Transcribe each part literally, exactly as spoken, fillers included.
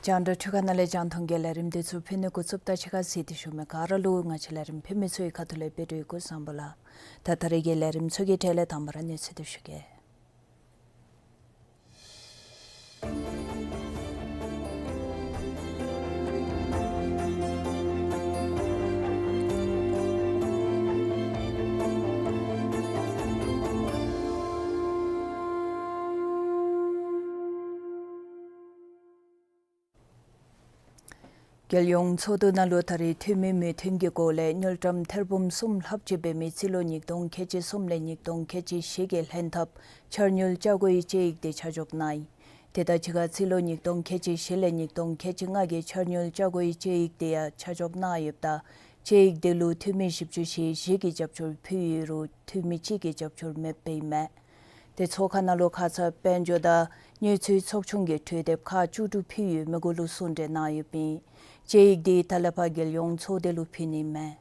རྒྱང་བསྒྲགས་འཕྲུལ་ཁང་ནང་ལས་རྒྱང་མཐོང་གི་ལས་རིམ་འདི་ཚུ་ཕུལ་ནི་འགོ་བཙུགསཔ་ད་ཕྱི་ཁར་གཟིགས་ཏེ་བཞུགས་མི་ག་ར་ལུ་ང་བཅས་ལས་རིམ་ཕུལ་མི་ཚུ་གི་ཁ་ཐུག་ལས་འབད་འཕྲོ་ཡོད་སྐུ་གཟུགས་བཟང་པོ་ལགས། ད་ད་རེས་ཀྱི་ལས་རིམ་ཚུ་གི་གྲས་ལས་དང་པ་ར་གནས་ཚུལ་འདི་ཞུ་གེ། རྒྱལ་ཡོངས་ཚོགས་འདུ་ནང་ལུ་ད་རེས་འཐུས་མི་མོས་མཐུན་གྱི་སྒོ་ལས་དངུལ་ཀྲམ་ཐེར་འབུམ་གསུམ་ལྷགཔ་ཅིག་འབད་མི་རྩིས་ལོ་ཉིས་སྟོང་ཁལ་གཅིག་གསུམ་ལས་ཉིས་སྟོང་ཁལ་གཅིག་བཞི་གི་ལྷན་ཐབས་འཆར་དངུལ་བཅའ་སྒོའི་དཔྱད་ཡིག་དེ་ཆ་འཇོག་གནང་ཡི། དེ་དང་གཅིག་ཁར་རྩིས་ལོ་ཉིས་སྟོང་ཁལ་གཅིག་བཞི་ལས་ཉིས་སྟོང་ཁལ་གཅིག་ལྔ་གི་འཆར་དངུལ་བཅའ་སྒོའི་དཔྱད་ཡིག་དེ་ཡང་ཆ་འཇོག་གནང་ཡོདཔ་ད་དཔྱད་ཡིག་དེ་ལུ་འཐུས་མི་བཞི་བཅུ་ཞེ་བཞི་གིས་རྒྱབ་སྐྱོར་ཕུལ་ཡོད་རུང་འཐུས་མི་གཅིག་གིས་རྒྱབ་སྐྱོར་མེདཔ་ཨིན་མས། དེ་ཚོགས་ཁང་ནང་ལུ་ཁ་ཙ་དཔལ་འབྱོར་དང་དངུལ་རྩིས་ཚོགས་ཆུང་གི་གྲོས་དེབ་ཁག་བཅུ་དྲུག་ཕུལ་ཡོད་མི་གུ་ལུ་གསུང་གྲོས་གནང་ཡོདཔ་ཨིན། དཔྱད་ཡིག་དེ་ད་ལས་ཕར་རྒྱལ་ཡོངས་ཚོགས་སྡེ་ལུ་ཕུལ་ནི་མས།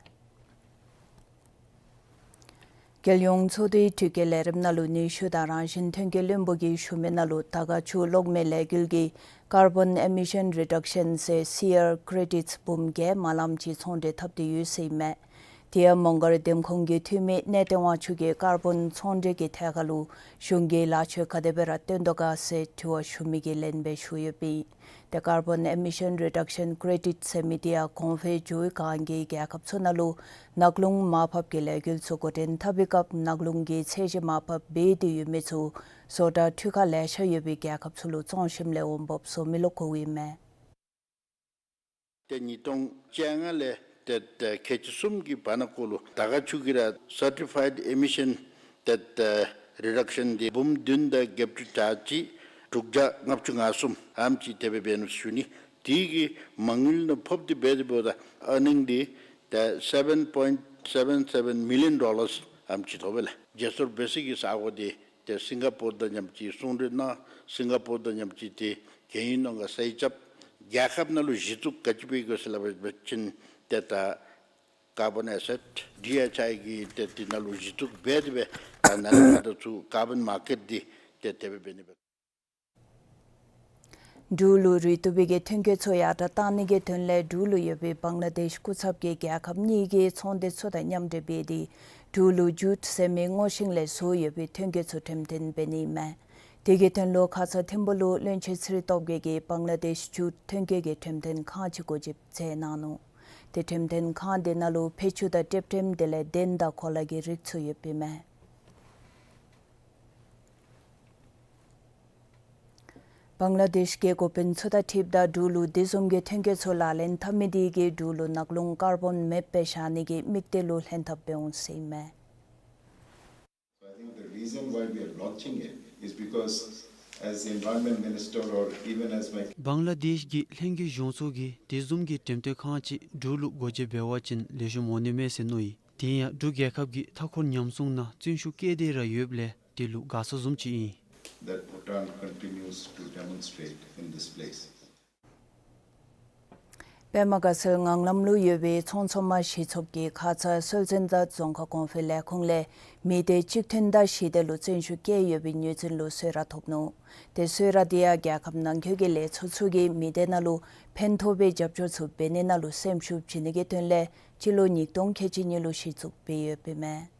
རྒྱལ་ཡོངས་ཚོགས་སྡེའི་དྲུག་གི་ལས་རིམ་ནང་ལུ་ནུས་ཤུགས་དང་རང་བཞིན་ཐོན་སྐྱེད་བློན་པོ་གིས་ཞུ་མི་ནང་ལུ་དར་དཀར་ཆུ་གློག་མེ་ལས་འགུལ་གྱི་Carbon Emission Reduction ཟེར་Carbon Credits འབུམ་བརྒྱད་མ་ལམ་ཅིག་ཚོང་འབྲེལ་འཐབ་སྟེ་ཡོད་ཟེར་ཨིན་མས། དེ་ཡང་མོང་སྒར་འདེམས་ཁོངས་ཀྱི་འཐུས་མི་གནས་བརྟན་དབང་ཕྱུག་གིས་ཀར་བོན་ཚོང་འབྲེལ་གྱི་ཐད་ཁར་ལུ་གཞུང་གིས་ལཱ་ཕྱོད་ག་དེ་སྦེ་ར་སྟོན་དོ་ག་ཟེར་དྲི་བ་ཞུ་མི་གི་ལན་སྦེ་ཞུ་ཡོདཔ་ཨིན། ཏེ་Carbon Emission Reduction Credit ཟེར་མི་དེ་ཡང་གོང་འཕེལ་འགྱོ་བའི་སྒང་གི་རྒྱལ་ཁབ་ཚུ་ནང་ལུ་ནག་རླུང་མར་ཕབ་ཀྱི་ལས་འགུལ་ཚུ་འགོ་འདྲེན་འཐབ་པའི་སྐབས་ནག་རླུང་གི་ཚད་གཞི་མར་ཕབ་འབད་དེ་ཡོད་མི་ཚུ་བཟོ་གྲྭ་འཕྲུལ་ཁང་ལེ་ཤ་ཡོད་པའི་རྒྱལ་ཁབ་ཚུ་ལུ་བཙོང་ཞིནམ་ལས་འོང་འབབ་བཟོ་མི་ལུ་གོཝ་ཨིན་མས། ཏེ་ཉིས་སྟོང་བཅོ་ལྔ་ལས་ཏེ་ཏེ་ཁལ་གཅིག་གསུམ་གྱི་བར་ན་ཀོ་ལུ་དར་དཀར་ཆུ་གི་ར་Certified Emission ཏེ་ཏེ་Reduction འདི་འབུམ་བདུན་དང་བརྒྱད་ཅུ་གྱ་གཅིག་དྲུག་བརྒྱ་ལྔ་བཅུ་ང་གསུམ་ཨམ་ཅིག་དེ་སྦེ་འབད་ནུག་ཞུ་ནི། དེ་གི་མ་དངུལ་ནང་ཕབ་སྟེ་འབད་དེ་འབདཝ་ད་earning འདི་ཏེ་seven point seven seven million dollars ཨམ་ཅིག་ཐོབ་པས་ལགས། བརྗེ་སོར་འབད་ས་གི་ས་གོ་འདི་ཏེ་སིང་ག་པོར་དང་མཉམ་གཅིག་གསུང་གྲོས་གནང་། སིང་ག་པོར་དང་མཉམ་གཅིག་ཏེ་གན་ཡིག་ནང་ག་སའི་རྐྱབ། རྒྱལ་ཁབ་ནང་ལུ་གཞི་བཙུགས་ག་ཅི་འབད་དགོ་ཟེར་སླབ་པ་ཅིན་ཏེ་ད་Carbon Asset ཌི་ཨེཆ་ཨའི་གི་ཏེ་དེ་ནང་ལུ་གཞི་བཙུགས་འབད་དེ་སྦེ་ད་ནཱ་ལས་ཕར་ད་ཚུ་carbon market འདི་ཏེ་དེ་སྦེ་འབད་ནི་སྦེ། འབྲུག་ལུ་རུལ་བཏུབ་པའི་གི་ཐོན་སྐྱེད་ཚུ་ཡར་དྲག་གཏང་ནི་གི་དོན་ལས་འབྲུག་ལུ་ཡོད་པའི་བང་ལ་དེཤ་སྐུ་ཚབ་ཀྱིས་རྒྱལ་ཁབ་གཉིས་ཀྱི་ཚོང་སྡེ་ཚུ་དང་མཉམ་འབྲེལ་འབད་དེ་འབྲུག་ལུ་ཇུཊ་ཟེར་མི་སྔོ་ཤིང་ལས་བཟོ་ཡོད་པའི་ཐོན་སྐྱེད་ཚུ་འགྲེམས་སྟོན་འབད་ནི་ཨིན་མས། དེ་གི་དོན་ལུ་ཁ་ཙ་ཐིམ་ཕུ་ལུ་བློན་ཆེན་ཚེ་རིང་སྟོབས་རྒྱས་ཀྱིས་བང་ལ་དེཤ་ཇུཊ་ཐོན་སྐྱེད་ཀྱི་འགྲེམས་སྟོན་ཁང་ཅིག་སྒོ་འབྱེད་མཛད་གནང་ནུག། ཏེ་འགྲེམས་སྟོན་ཁང་དེ་ནང་ལུ་ཕད་ཅུང་དང་ཊེབ་ཊེམ་དེ་ལས་གདན་དང་གོ་ལ་གི་རིགས་ཚུ་ཡོདཔ་ཨིན་མས། བང་ལ་དེཤ་གི་འགོ་དཔོན་ཚུ་དང་འཁྲིལཝ་ད་འབྲུག་ལུ་དེ་བཟུམ་གྱི་ཐོན་སྐྱེད་ཚུ་ལག་ལེན་འཐབ་མི་དེ་གིས་འབྲུག་ལུ་ནག་རླུང་ཀར་བོན་མེདཔ་སྦེ་བཞག་ནི་གི་དམིགས་གཏད་ལུ་ལྷན་ཐབས་འབད་འོང་ཟེར་ཨིན་མས། So I think the reason why we are launching it is because as the environment minister or even as my བང་ལ་དེཤ་གི་ལྷན་རྒྱས་གཞུང་ཚོགས་ཀྱིས་དེ་བཟུམ་གྱི་འགྲེམས་སྟོན་ཁང་ཅིག་འབྲུག་ལུ་སྒོ་འབྱེད་འབད་བ་ཅིན་ལེགས་ཤོམ་འོང་ནི་མས་ཟེར་མནོ་ཡི། དེ་ཡང་འབྲུག་རྒྱལ་ཁབ་ཀྱིས་མཐའ་འཁོར་ཉམས་སྲུང་ནང་བརྩོན་ཤུགས་བསྐྱེད་དེ་ར་ཡོདཔ་ལས་དེ་ལུ་དགའ་ཚོར་བཟུམ་ཅིག་ཨིན། That Bhutan continues to demonstrate in this place. པདྨ་དགའ་ཚལ་ངང་ལམ་ལུ་ཡོད་པའི་ཚོང་ཚོང་མ་གཞི་ཚོགས་ཀྱིས་ཁ་ཙ་སྲོལ་འཛིན་དང་རྫོང་ཁ་གོང་འཕེལ་ལས་ཁུངས་ལས་མི་སྡེ་གཅིག་མཐུན་དང་ཞི་བདེ་ལུ་བརྩོན་ཤུགས་བསྐྱེད་ཡོད་པའི་ངོས་འཛིན་ལུ་གསོལ་རས་ཐོབ་ནུག། ཏེ་གསོལ་རས་དེ་ཡང་རྒྱལ་ཁབ་ནང་འཁོད་ཀྱི་ལས་ཚོགས་ཚུ་གིས་མི་སྡེ་ནང་ལུ་ཕན་ཐོགས་པའི་རྒྱབ་སྐྱོར་ཚུ་འབད་ནི་ནང་ལུ་སེམས་ཤུགས་བྱིན་ནི་གི་དོན་ལས་སྤྱི་ལོ་ཉིས་སྟོང་ཁལ་གཅིག་གཉིས་ལུ་གཞི་བཙུགས་འབད་ཡོདཔ་ཨིན་མས།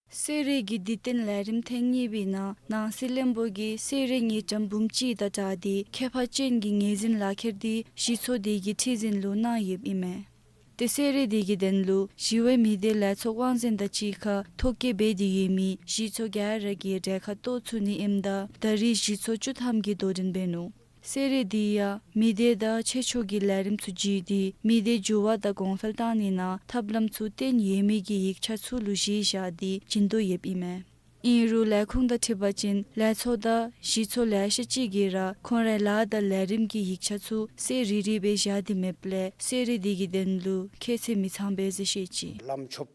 གསོལ་རས་ཀྱི་དུས་སྟོན་ལས་རིམ་ཐེངས་གཉིས་པའི་ནང་ནང་སྲིད་བློན་པོ་གིས་གསོལ་རས་དངུལ་ཀྲམ་འབུམ་གཅིག་དང་སྦྲགས་ཏེ་ཁྱད་པར་ཅན་གྱི་ངོས་འཛིན་ལག་ཁྱེར་དེ་གཞི་ཚོགས་དེ་གི་ཁྲི་འཛིན་ལུ་གནང་ཡོདཔ་ཨིན་མས། ཏེ་གསོལ་རས་དེ་གི་དོན་ལུ་ཞི་བའི་མི་སྡེ་ལས་ཚོགས་དབང་འཛིན་དང་གཅིག་ཁར་ཐོ་བཀོད་འབད་དེ་ཡོད་མི་གཞི་ཚོགས་ག་ར་གིས་གྲལ་ཁར་གཏོགས་ཚུགས་ནི་ཨིནམ་ད་ད་རེས་གཞི་ཚོགས་བཅུ་ཐམ་གྱིས་དོ་འགྲན་འབད་ནུག། གསོལ་རས་འདི་ཡང་མི་སྡེ་དང་ཆོས་ཕྱོགས་ཀྱི་ལས་རིམ་ཚུ་བརྒྱུད་དེ་མི་སྡེ་འགྱུར་བ་དང་གོང་འཕེལ་བཏང་ནི་ནང་ཐབས་ལམ་ཚུ་བསྟན་ཡོད་མི་གི་ཡིག་ཆ་ཚུ་ལུ་གཞི་བཞག་སྟེ་བྱིན་དོ་ཡོདཔ་ཨིན་མས། ཨིན་རུང་ལས་ཁུངས་དང་འཁྲིལ་བ་ཅིན་ལས་ཚོགས་དང་གཞི་ཚོགས་ལེ་ཤ་ཅིག་གིས་ར་ཁོང་རའི་ལཱ་དང་ལས་རིམ་གྱི་ཡིག་ཆ་ཚུ་གསལ་རི་རི་སྦེ་བཞག་སྟེ་མེདཔ་ལས་གསོལ་རས་འདི་གི་དོན་ལུ་ཁྱད་ཚད་མི་ཚང་པས་ཟེར་བཤད་ཅི། བླམ་ཆོསཔ་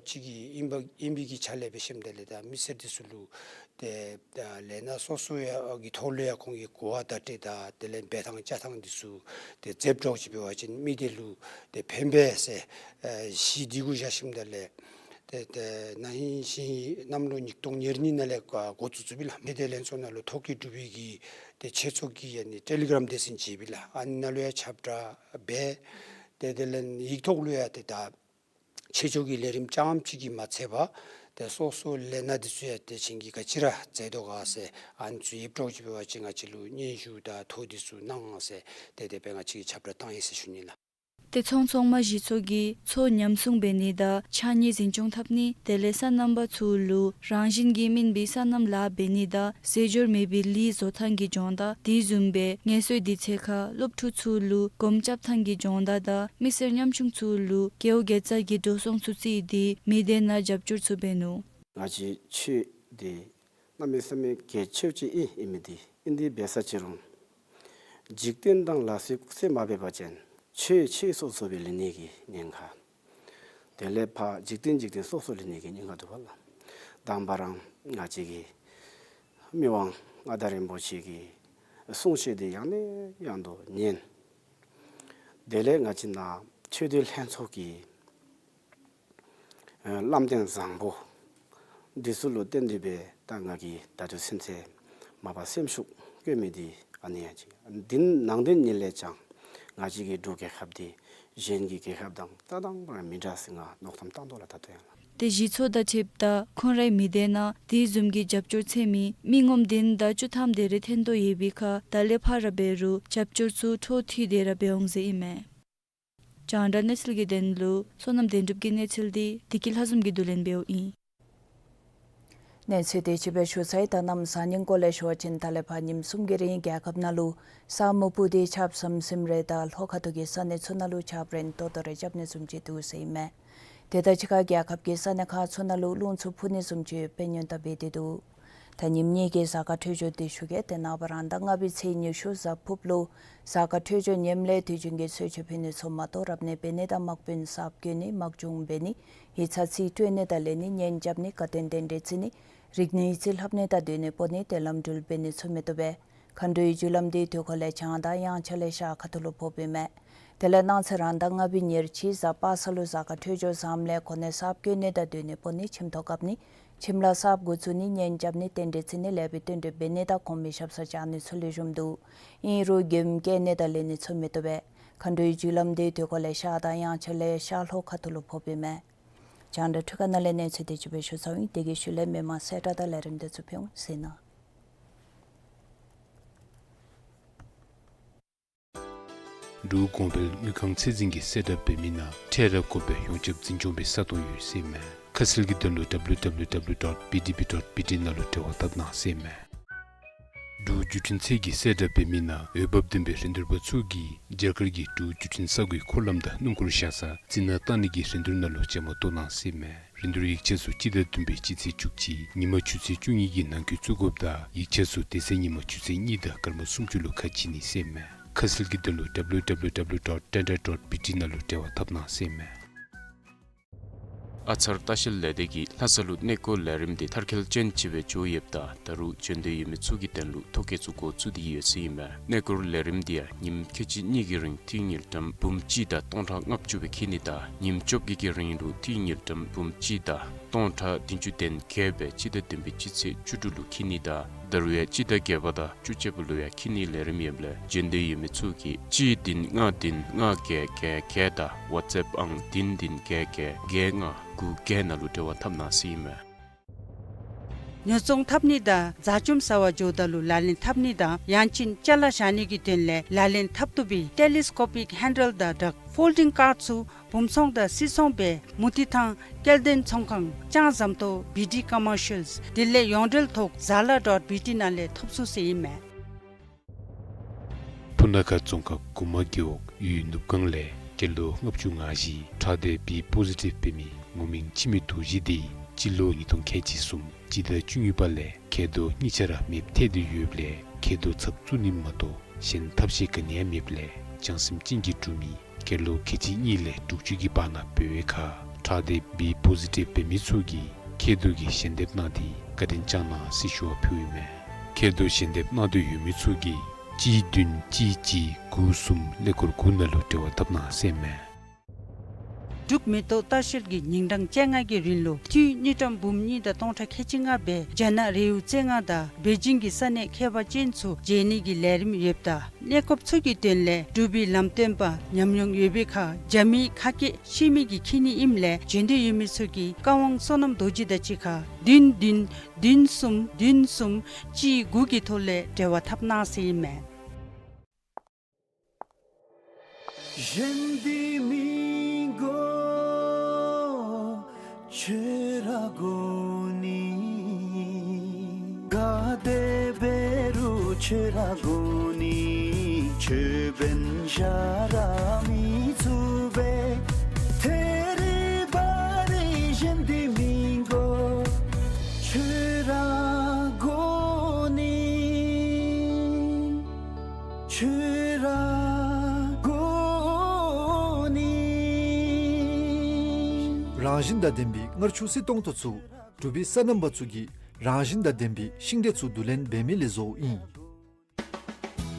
ཅིག་གིས་ཨིན་པ་ཨིན་པའི་གི་ཆ་ལས་འབད་ཞིནམ་ད་ལས་ད་མི་སེར་འདི་ཚུ་ལུ་ཏེ་ད་ལས་སྣ་སོ་སོ་ཡང་གི་ཐོག་ལུ་ཡང་ཁོང་གིས་གོ་བ་བརྡ་སྤྲོད་དང་དེ་ལས་འབད་ཐངས་བཅའ་ཐངས་འདི་ཚུ་ཏེ་མཛདཔ་འདྲཝ་ཅིག་འབད་བ་ཅིན་མི་སྡེ་ལུ་ཏེ་ཕན་པས་ཟེར་ཨེ་གཞི་འདི་གུ་བཞག་ཞིནམ་ད་ལས་ཏེ་ཏེ་ན་ཧིང་ཤིང་ཧིང་གནམ་ལོ་ཉིས་སྟོང་ཉེར་གཉིས་ནང་ལས་འགོ་བཙུགས་བཙུགསཔ་ཨིན་ལགས། མི་སྡེ་ལྷན་ཚོགས་ནང་ལུ་ཐོ་བཀོད་གྲུབ་པའི་གི་ཏེ་ཆོས་ཚོགས་ཀྱི་ཨ་ནི་ཊེ་ལི་གྲམ་སྡེ་ཚན་ཅིག་ཡོདཔ་ཨིན་ལགས། ཨ་ནི་ནང་ལུ་ཡང་ཁྱབ་བསྒྲགས་འབད། ཏེ་དེ་ལས་ཡིག་ཐོག་ལུ་ཡང་ཏེ་ད་ཆོས་ཕྱོགས་ཀྱི་ལས་རིམ་རྐྱངམ་གཅིག་གིས་མ་ཚད་པར་ཏེ་སོ་སོ་ལས་སྣ་འདི་ཚུ་ཡང་ཏེ་ཁྱེད་ཀྱིས་ག་ཅི་ར་མཛད་དོ་ག་ཟེར་ཨ་ནི་ཚུ་ཡོདཔ་འདྲཝ་ཅིག་འབད་བ་ཅིན་ང་བཅས་ལུ་སྙན་ཞུ་དང་ཐོ་འདི་ཚུ་གནང་ཟེར་ཏེ་དེ་སྦེ་ང་བཅས་ཀྱིས་ཁྱབ་བསྒྲགས་བཏང་ཡི་ཟེར་ཞུ་ནི་ལགས། ཏེ་ཚོང་ཚོང་མ་གཞི་ཚོགས་ཀྱིས་ཚོགས་ཉམས་སྲུང་འབད་ནི་དང་ཕྱགས་སྙིགས་འཛིན་སྐྱོང་འཐབ་ནི་དེ་ལས་སོ་ནམ་པ་ཚུ་ལུ་རང་བཞིན་གྱིས་སྨིན་པའི་སོ་ནམ་ལཱ་འབད་ནི་དང་རྫས་སྦྱོར་མེད་པའི་ལི་བཟོ་ཐངས་ཀྱི་སྦྱོང་བརྡར་དེ་བཟུམ་སྦེ་ངལ་གསོའི་དུས་ཚོད་ཁར་སློབ་ཕྲུག་ཚུ་ལུ་སྒོམ་རྐྱབ་ཐངས་ཀྱི་སྦྱོང་བརྡར་དང་མི་སེར་ཉམ་ཆུང་ཚུ་ལུ་དགེ་བ་དགེ་རྩ་གི་འགྲོ་སོང་ཚུ་བརྩིས་ཏེ་མི་སྡེ་ནང་རྒྱབ་སྐྱོར་ཚུ་འབད་ནུག། ང་བཅས་ཆོས་འདི་གནམ་མེད་ས་མེད་གལ་ཆེཝ་ཅིག་ཨིན་ཨིན་མི་འདི་ཨིན། དེ་འབད་ས་ཅི་རུང་འཇིག་རྟེན་དང་ལ་སོགས་ཀུན་ཟད་མ་འབད་བ་ཅིན་ཆོས་ཆོས་སོ་སོ་སྦེ་ལུས་ནི་གི་ཉེན་ཁ། དེ་ལས་ཕར་འཇིག་རྟེན་འཇིག་རྟེན་སོ་སོ་ལུས་ནི་གི་ཉེན་ཁ་འདུག་པ་ལགས། དང་པ་ར་ང་བཅས་ཀྱི་མི་དབང་མངའ་བདག་རིན་པོ་ཆེ་གི་གསུང་བཤད་འདི་ཡང་ནས་ཡང་དུ་ཉན། དེ་ལས་ང་བཅས་ནཱ་ཆོས་དད་ལྷན་ཚོགས་ཀྱི་ཨ་བླམ་བསྟེན་བཟང་པོ་འདི་ཚུ་ལུ་བརྟེན་ཏེ་སྦེ་ད་ང་གིས་ད་ལྟོ་ཚུན་ཚོད་མ་པ་སེམས་ཤུགས་བསྐྱེད་མི་འདི་ཨ་ནི་ཡང་ཅིག། འདི་ནང་དོན་ཉིད་ལས་ཀྱང་ང་བཅས་ཀྱི་འབྲུག་རྒྱལ་ཁབ་འདི་གཞན་གྱི་རྒྱལ་ཁབ་དང་རྩ་དང་པོ་ར་མི་འདྲ་ཟེར་ང་མནོ་བསམ་བཏང་དོ་ལགས། ད་ལྟོ་ཡང་ལགས། ཏེ་གཞི་ཚོགས་དང་འཁྲིལཝ་ད་ཁོང་རའི་མི་སྡེ་ནང་དེ་བཟུམ་གྱི་རྒྱབ་སྐྱོར་འཚོལ་མི་མི་ངོམ་བདུན་དང་བཅུ་ཐམ་དེ་རེ་ཐོན་དོ་ཡོད་པའི་ཁར་ད་ལས་ཕར་ར་འབད་རུང་རྒྱབ་སྐྱོར་ཚུ་འཕྲོ་མཐུད་དེ་ར་འབད་འོང་ཟེར་ཨིན་མས། རྒྱང་བསྒྲགས་གནས་ཚུལ་གྱི་དོན་ལུ་བསོད་ནམས་བདེ་གྲུབ་ཀྱི་གནས་ཚུལ་འདི་བདེ་སྐྱིད་ལྷ་འཛོམས་ཀྱིས་བསྡུ་ལེན་འབདཝ་ཨིན། གནས་ཚུལ་དེ་ཅིག་སྦེ་ཞུ་ཚར་ཡི། ད་གནམ་གཤིས་སྐོར་ལས་ཞུ་བ་ཅིན་ད་ལས་ཕར་ཉིནམ་གསུམ་གྱི་རིང་རྒྱལ་ཁབ་ནང་ལུ་ས་སྨུག་སྤུབས་ཏེ་ཆརཔ་ཟིམ་ཟིམ་རེ་དང་ལྷོ་ཁ་ཐུག་གི་ས་གནས་ཚུ་ནང་ལུ་ཆརཔ་རན་ཏོག་ཏོ་རེ་རྐྱབ་ནི་བཟུམ་ཅིག་འདུག་ཟེར་ཨིན་མས། དེ་དང་གཅིག་ཁར་རྒྱལ་ཁབ་ཀྱི་ས་གནས་ཁག་ཚུ་ནང་ལུ་རླུང་འཚུབ་འཕུ་ནི་བཟུམ་ཅིག་དཔེ་ཉུང་དྲགས་འབད་དེ་འདུག། ད་ཉིནམ་གཉིས་ཀྱི་གཟའ་སྐར་འཕྲོད་སྦྱོར་འདི་ཞུ་གེ། ཏེ་ནངས་པ་རང་ཟླ་ལྔ་པའི་ཚེས་ཉི་ཤུ་གཟའ་ཕུརཔ་ལུ་གཟའ་སྐར་འཕྲོད་སྦྱོར་ངནམ་ལས་དུས་རྒྱུན་གྱི་གསོལ་མཆོད་ཕུལ་ནི་ཚུ་མ་གཏོགས་རབ་གནས་འབད་ནི་དང་དམག་དཔོན་གསརཔ་བསྐོ་ནི་དམག་སྦྱོང་འབད་ནི་ཡིག་ཚང་རྩིས་སྤྲོད་ནི་དང་ལེན་ནི་གཉེན་རྐྱབ་ནི་བཀའ་དྲིན་རྟེན་འབྲེལ་བརྩི་ནི་རིག་གནས་ཡིག་རྩིས་ལྷབ་ནི་དང་སྡོད་གནས་སྤོ་ནི་ཏེ་ལམ་འགྲུལ་འབད་ནི་ཚུ་མི་བཏུབ་པས། མཁའ་འགྲོའི་རྒྱུ་ལམ་འདི་དུས་འཁོར་ལས་བྱང་དང་དབྱངས་འཆར་ལས་ཤར་ཁ་ཐུག་ལུ་ཕོགཔ་ཨིན་མས། དེ་ལས་གནངས་ཚེ་རང་ཟླ་ལྔ་པའི་ཉེར་གཅིག་གཟའ་པ་སངས་ལུ་གཟའ་སྐར་འཕྲོད་སྦྱོར་བཟངམ་ལས་གོ་གནས་གསརཔ་བསྐོ་ནི་དང་སྡོད་གནས་སྤོ་ནི་ཁྱིམ་ཐོག་བཀབ་ནི་ཁྱིམ་ལཱ་གསརཔ་འགོ་བཙུགས་ནི་གཉེན་རྐྱབ་ནི་རྟེན་འབྲེལ་བརྩི་ནི་ལེགས་པའི་བསྟུན་གྲོས་འབད་ནི་དང་གོང་མའི་ཞབས་སར་བཅར་ནི་ཚུ་ལེགས་ཤོམ་འདུག། ཨིན་རུང་མགྱོནམ་བསྐྱལ་ནི་དང་ལེན་ནི་ཚུ་མི་བཏུབ་པས། མཁའ་འགྲོའི་རྒྱུ་ལམ་འདི་དུས་འཁོར་ལས་ཤར་དང་དབྱངས་འཆར་ལས་ཤར་ལྷོ་ཁ་ཐུག་ལུ་ཕོགཔ་ཨིན་མས། རྒྱང་བསྒྲགས་འཕྲུལ་ཁང་ནང་ལས་གནས་ཚུལ་དེ་ཅིག་སྦེ་ཞུ་ཚརཝ་ཨིན། དེ་གི་ཤུལ་ལས་མི་མང་གསལ་བསྒྲགས་དང་ལས་རིམ་དེ་ཚུ་ཕུལ་འོང་ཟེར་ཨིན། འབྲུག་གོང་འཕེལ་དངུལ་ཁང་ཚད་འཛིན་གྱིས་གསལ་བསྒྲགས་འབད་མི་ནང་འཕྲལ་ར་དགོ་པའི་ཡོངས་ཁྱབ་འཛིན་སྐྱོང་པའི་ས་སྟོང་ཡོད་ཟེར་ཨིན་མས། ཁ་གསལ་གྱི་དོན་ལུ་ཌབ་ལུ་ཌབ་ལུ་ཌབ་ལུ་ཌོཊ་བི་ཌི་བི་ཌོཊ་བི་ཊི་ནང་ལུ་འབྲེལ་བ་འཐབ་གནང་ཟེར་ཨིན་མས། འབྲུག་བརྒྱུད་འཕྲིན་ཚད་ཀྱིས་གསལ་བསྒྲགས་འབད་མི་ནང་འོས་འབབ་ལྡན་པའི་རིན་བསྡུར་པ་ཚུ་གིས་རྒྱ་གར་གྱི་འབྲུག་བརྒྱུད་འཕྲིན་ས་གོའི་འཁོར་ལམ་དང་སྣུམ་འཁོར་བཞག་ས་རྩི་ནག་བཏང་ནི་གི་རིན་བསྡུར་ནང་ལུ་བཅའ་མར་གཏོགས་གནང་ཟེར་ཨིན་མས། རིན་བསྡུར་ཡིག་ཆ་ཚུ་སྤྱི་ཟླ་བདུན་པའི་སྤྱི་ཚེས་བཅུ་གཅིག་ཉིན་མ་ཆུ་ཚོད་བཅུ་གཉིས་ཀྱི་ནང་འཁོད་བཙུགས་དགོཔ་དང་ཡིག་ཆ་ཚུ་དེ་ཚེ་ཉིན་མ་ཆུ་ཚོད་གཉིས་དང་སྐར་མ་སུམ་ཅུ་ལུ་ཁ་ཕྱེ་ནི་ཟེར་ཨིན་མས། ཁ་གསལ་གྱི་དོན་ལུ་ཌབ་ལུ་ཌབ་ལུ་ཌབ་ལུ་ཌོཊ་ཊེན་ཌར་ཌོཊ་བི་ཊི་ནང་ལུ་འབྲེལ་བ་འཐབ་གནང་ཟེར་ཨིན་མས། ཨ་ཚར་ལྟ་བཤལ་ལས་སྡེ་གིས་ལྷ་ས་ལུ་གནས་སྐོར་ལས་རིམ་འདི་མཐར་འཁྱོལ་ཅན་ཅིག་སྦེ་འགྱོ་ཡོདཔ་ད་ད་རུང་འབྱོན་འདོད་ཡོད་མི་ཚུ་གི་དོན་ལུ་ཐོ་བཀོད་ཚུ་འགོ་བཙུགས་ཏེ་ཡོད་ཟེར་ཨིན་མས། གནས་སྐོར་ལས་རིམ་འདི་ཡང་ཉིནམ་ཁལ་གཅིག་གཉིས་ཀྱི་རིང་ཏི་རུ་དངུལ་ཀྲམ་འབུམ་གཅིག་དང་སྟོང་ཕྲག་ལྔ་བཅུ་སྦེ་འཁྱིད་ནི་དང་ཉིནམ་བཅོ་བརྒྱད་ཀྱི་རིང་ལུ་ཏི་རུ་དངུལ་ཀྲམ་འབུམ་གཅིག་དང་སྟོང་ཕྲག་བདུན་ཅུ་དོན་བརྒྱད་སྦེ་སྤྱི་ཟླ་བདུན་པའི་སྤྱི་ཚེས་བཅུ་དྲུག་ལུ་འཁྱིད་ནི་དང་ད་རུང་ཡང་སྤྱི་ཟླ་བརྒྱད་པ་དང་བཅུ་གཅིག་པ་ལུ་ཡང་འཁྱིད་ནིའི་ལས་རིམ་ཡོདཔ་ལས་འབྱོན་འདོད་ཡོད་མི་ཚུ་གིས་གཅིག་བདུན་ལྔ་བདུན་ལྔ་བརྒྱད་བརྒྱད་བརྒྱད་དང་ཝཊས་ཨེཔ་ཨང་བདུན་བདུན་བརྒྱད་བརྒྱད་བརྒྱད་ལྔ་དགུ་བརྒྱད་ནང་ལུ་འབྲེལ་བ་འཐབ་གནང་ཟེར་ཨིན་མས། ཉོ་ཚོང་འཐབ་ནི་དང་ཟ་བཅོམ་ཟ་བར་འགྱོཝ་ད་ལུ་ལག་ལེན་འཐབ་ནི་དང་ཡང་ཅིན་ཅ་ལ་བཞག་ནི་གི་དོན་ལས་ལག་ལེན་འཐབ་བཏུབ་པའི་ཊེ་ལི་སི་ཀོ་པིག་ཧེན་ཌལ་དང་ཌག་ཕོལ་ཌིང་ཀཱརཌ་ཚུ་བུམ་ཚོང་དང་སིལ་ཚོང་སྦེ་མུ་ཏིག་ཐང་སྐྱེལ་འདྲེན་ཚོང་ཁང་ལྕང་ཟམ་ཏོག་བི་ཌི་ཀོ་མར་ཤལ་དེ་ལས་ཡོངས་འབྲེལ་ཐོག་ཛ་ལ་ཌོཊ་བི་ཊི་ནང་ལས་ཐོབ་ཚུགས་ཟེར་ཨིན་མས། སྣ་ཁ་རྫོང་ཁག་གུ་མ་རྒེད་འོག་ཡུལ་ནུབ་སྒང་ལས་སྐྱེས་ལོ་ལྔ་བཅུ་ང་བཞི་ཁྲག་སྡེ་བི་པོ་ཟི་ཊིབ་འབད་མི་ངོ་མིང་འཆི་མེད་རྡོ་རྗེ་དེ་སྤྱི་ལོ་ཉིས་སྟོང་ཁལ་གཅིག་གསུམ་སྤྱི་ཟླ་བཅུ་གཉིས་པ་ལས་མཁལ་རྡོག་གཉིས་ཆ་ར་མེདཔ་ཐལ་ཏེ་ཡོདཔ་ལས་མཁལ་རྡོག་ཚབ་བཙུགས་ནི་མ་གཏོགས་གཞན་ཐབས་ཤེས་ག་ནི་ཡང་མེདཔ་ལས་བྱང་སེམས་ཅན་གྱིས་གྲུབ་མི་སྐྱེས་ལོ་ཁལ་གཅིག་གཉིས་ལས་དྲུག་ཅུ་གི་བར་ན་འབད་བའི་ཁར་ཁྲག་སྡེ་བི་པོ་ཟི་ཊིབ་འབད་མི་ཚུ་གིས་མཁལ་རྡོག་གི་ཞལ་འདེབས་གནང་སྟེ་བཀའ་དྲིན་བསྐྱང་གནང་ཟེར་ཞུ་བ་ཕུལཝ་ཨིན་མས། མཁལ་རྡོག་ཞལ་འདེབས་གནང་འདོད་ཡོད་མི་ཚུ་གིས་གཅིག་བདུན་གཅིག་གཅིག་དགུ་གསུམ་ཀླད་ཀོར་དགུ་ནང་ལུ་འབྲེལ་བ་འཐབ་གནང་ཟེར་ཨིན་མས། འབྲུག་མེ་ཏོག་ལྟ་བཤལ་གྱིས་ཉིན་གྲངས་བཅོ་ལྔ་གི་རིང་ལུ་འཐུས་དངུལ་ཀྲམ་འབུམ་གཉིས་དང་སྟོང་ཕྲག་ཁལ་གཅིག་ལྔ་སྦེ་རྒྱ་ནག་རི་བོ་རྩེ་ལྔ་དང་པེ་ཅིང་གི་ས་གནས་ཁྱད་པར་ཅན་ཚུ་མཇལ་ནི་གི་ལས་རིམ་ཡོདཔ་ད་གནས་སྐབས་ཚུ་གི་དོན་ལས་འབྲུག་པའི་ལམ་སྟོན་པ་ཉམས་མྱོང་ཡོད་པའི་ཁར་རྒྱ་མིའི་ཁ་སྐད་ཤེས་མི་གིས་འཁྱིད་ནི་ཨིནམ་ལས་བྱོན་འདོད་ཡོད་མི་ཚུ་གིས་བཀའ་དབང་བསོད་ནམས་རྡོ་རྗེ་དང་གཅིག་ཁར་བདུན་བདུན་བདུན་གསུམ་བདུན་གསུམ་གཅིག་དགུ་གི་ཐོག་ལས་འབྲེལ་བ་འཐབ་གནང་ཟེར་ཨིན་མས། རང་བཞིན་དང་ལྡན་པའི་མངར་ཆུ་བསིལ་ཏོང་ཏོ་ཚུ་འབྲུག་པའི་སོ་ནམ་པ་ཚུ་གིས་རང་བཞིན་དང་ལྡན་པའི་ཤིང་འབྲས་ཚུ་བསྡུ་ལེན་འབད་མི་ལས་བཟོཝ་ཨིན།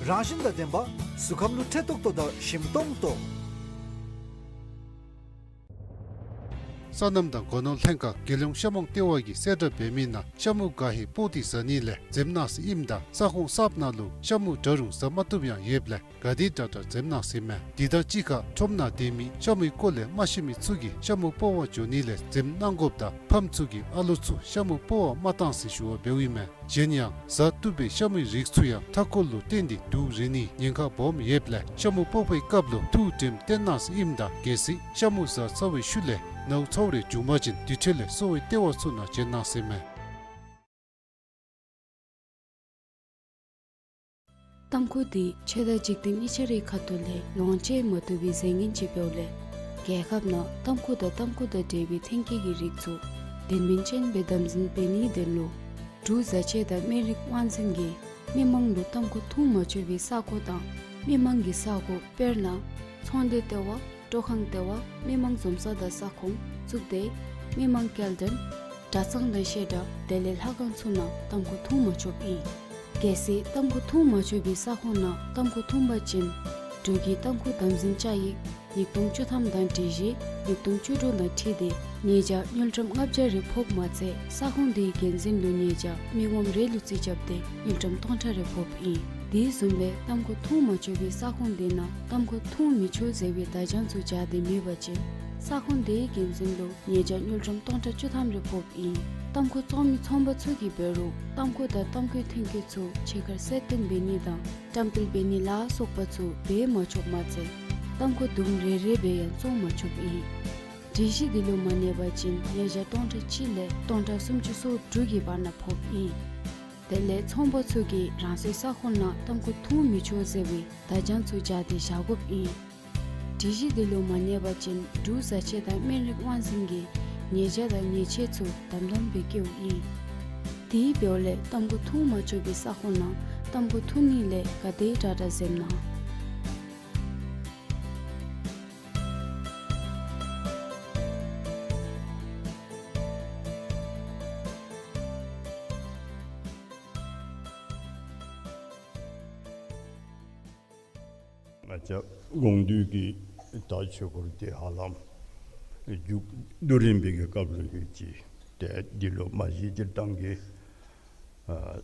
རང་བཞིན་དང་ལྡན་པ་གཟུགས་ཁམས་ལུ་འཕྲོད་ཏོག་ཏོ་དང་ཞིམ་ཏོང་ཏོ། སོ་ནམ་དང་སྒོ་ནོར་ལྷན་ཁག་རྒྱལ་ཡོངས་ཤ་མོང་ལྟེ་བ་གིས་གསལ་བསྒྲགས་འབད་མི་ནང་ཤ་མུ་ག་ཧེ་སྤོག་སྟེ་ཟ་ནི་ལས་འཛེམ་གནང་ཟེར་ཨིནམ་ད་ས་ཁོངས་གསརཔ་ནང་ལུ་ཤ་མུ་འདྲ་རུང་ཟ་མ་བཏུབ་ཡང་ཡོདཔ་ལས་ག་དེ་དྲག་དྲག་འཛེམ་གནང་ཟེར་ཨིན་མས། དེ་དང་གཅིག་ཁར་ཁྲོམ་ནང་སྡོད་མི་ཤ་མུའི་སྐོར་ལས་མ་ཤེས་མི་ཚུ་གིས་ཤ་མུ་སྤོག་པར་འགྱོ་ནི་ལས་འཛེམ་གནང་དགོཔ་དང་ཕམ་ཚུ་གིས་ཨ་ལོ་ཚུ་ཤ་མུ་སྤོག་པར་མ་གཏང་ཟེར་ཞུ་བ་འབདཝ་ཨིན་མས། གཞན་ཡང་བཟའ་བཏུབ་པའི་ཤ་མུའི་རིགས་ཚུ་ཡང་མཐའ་འཁོར་ལུ་བརྟེན་ཏེ་དུག་རེག་ནིའི་ཉེན་ཁ་སྦོམ་ཡོདཔ་ལས་ཤ་མུ་སྤོག་པའི་སྐབས་ལུ་ཐུགས་དྲནམ་བཏོན་གནང་ཟེར་ཨིནམ་ད་གལ་སྲིད་ཤ་མུ་བཟའ་ཚར་བའི་ཤུལ་ལས་ནཝ་ཚཝ་རེ་བྱུང་པ་ཅིན་དེ་འཕྲོ་ལས་གསོ་བའི་ལྟེ་བ་ཚུ་ནང་བྱོན་གནང་ཟེར་ཨིན་མས། ཏམ་ཁུ་དེ་ཆོས་དང་འཇིག་རྟེན་གཉིས་ཆ་རའི་ཁ་ཐུག་ལས་ལོངས་སྤྱོད་མ་བཏུབ་པའི་རྫས་ངན་ཅིག་འབདཝ་ལས་རྒྱལ་ཁབ་ནང་ཏམ་ཁུ་དང་ཏམ་ཁུ་དང་འབྲེལ་བའི་ཐོན་སྐྱེད་ཀྱི་རིགས་ཚུ་དོན་ཕན་ཅན་སྦེ་དམ་འཛིན་འབད་ནིའི་དོན་ལུ་འབྲུག་བཟའ་ཆས་དང་སྨན་རིགས་དབང་འཛིན་གྱིས་མི་མང་ལུ་ཏམ་ཁུ་འཐུང་མ་ཆོག་པའི་ས་གོ་དང་མི་མང་གི་ས་གོ་དཔེར་ན་ཚོང་སྡེ་ལྟེ་བ། སྤྲོ་ཁང་ལྟེ་བ། མི་མང་འཛོམས་ས་དང་ས་ཁོངས་བཙུགས་ཏེ་མི་མང་སྐྱེལ་འདྲེན་གྲྭ་ཚང་དང་བཤད་གྲྭ་དེ་ལས་ལྷ་ཁང་ཚུ་ནང་ཏམ་ཁུ་འཐུང་མ་ཆོགཔ་ཨིན། གལ་སྲིད་ཏམ་ཁུ་འཐུང་མ་ཆོག་པའི་ས་ཁོངས་ནང་ཏམ་ཁུ་འཐུང་པ་ཅིན་འབྲུག་གི་ཏམ་ཁུ་དམ་འཛིན་བཅའ་ཡིག་ཉིས་སྟོང་བཅུ་ཐམ་དང་སྒྲིག་གཞི་ཉིས་སྟོང་བཅུ་དྲུག་དང་འཁྲིལ་ཏེ་ཉེས་བྱ་དངུལ་ཀྲམ་ལྔ་བརྒྱ་རེ་ཕོགཔ་མ་ཚད་ས་ཁོངས་དེའི་འགན་འཛིན་ལུ་ཉེས་བྱ་མི་ངོམ་རེ་ལུ་རྩིས་རྐྱབ་སྟེ་དངུལ་ཀྲམ་སྟོང་ཕྲག་རེ་ཕོགཔ་ཨིན། དེ་བཟུམ་སྦེ་ཏམ་ཁུ་འཐུང་མ་ཆོག་པའི་ས་ཁོངས་དེ་ནང་ཏམ་ཁུ་འཐུང་མི་ཆོག་ཟེར་བའི་བརྡ་བྱང་ཚུ་སྦྱར་ཏེ་མེད་པ་ཅིན་ས་ཁོངས་དེའི་འགན་འཛིན་ལུ་ཉེས་བྱ་དངུལ་ཀྲམ་སྟོང་ཕྲག་བཅུ་ཐམ་རེ་ཕོགཔ་ཨིན། ཏམ་ཁུ་བཙོང་མི་ཚོང་པ་ཚུ་གིས་འབད་རུང་ཏམ་ཁུ་དང་ཏམ་ཁུའི་ཐོན་སྐྱེད་ཚུ་ཕྱི་ཁར་གསལ་སྟོན་འབད་ནི་དང་བཀྲམ་སྤེལ་འབད་ནི་ལ་སོགས་པ་ཚུ་འབད་མ་ཆོགཔ་མ་ཚད་ཏམ་ཁུ་དུམ་རེ་རེ་སྦེ་ཡང་བཙོང་མ་ཆོགཔ་ཨིན། སྒྲིག་གཞི་འདི་ལུ་མ་གནས་པ་ཅིན་ཉེས་བྱ་སྟོང་ཕྲག་གཅིག་ལས་སྟོང་ཕྲག་སུམ་ཅུ་སོ་དྲུག་གི་བར་ན་ཕོགཔ་ཨིན། དེ་ལས་ཚོང་པ་ཚུ་གིས་རང་སོའི་ས་ཁོངས་ནང་ཏམ་ཁུ་འཐུང་མི་ཆོག་ཟེར་བའི་བརྡ་བྱང་ཚུ་སྦྱར་ཏེ་བཞག་དགོཔ་ཨིན། སྒྲིག་གཞི་འདི་ལུ་མ་གནས་པ་ཅིན་འབྲུག་བཟའ་ཆས་དང་སྨན་རིགས་དབང་འཛིན་གྱིས་ཉེས་བྱ་དང་ཉེས་ཆད་ཚུ་དམ་དམ་སྦེ་བཀལཝ་ཨིན། དེ་འབདཝ་ལས་ཏམ་ཁུ་འཐུང་མ་ཆོག་པའི་ས་ཁོངས་ནང་ཏམ་ཁུ་འཐུང་ནི་ལས་ག་དེ་དྲག་དྲག་འཛེམ་གནང་། ང་བཅས་དགོངས་འདུས་ཀྱི་ད་ཆོས་སྐོར་དེ་ཧ་ལམ་མཇུག་བསྡུ་རན་པའི་གི་སྐབས་ལུ་ཡོད་ཅི། ཏེ་འདི་ལུ་མ་གཞི་སྤྱིར་བཏང་གི་ཨ་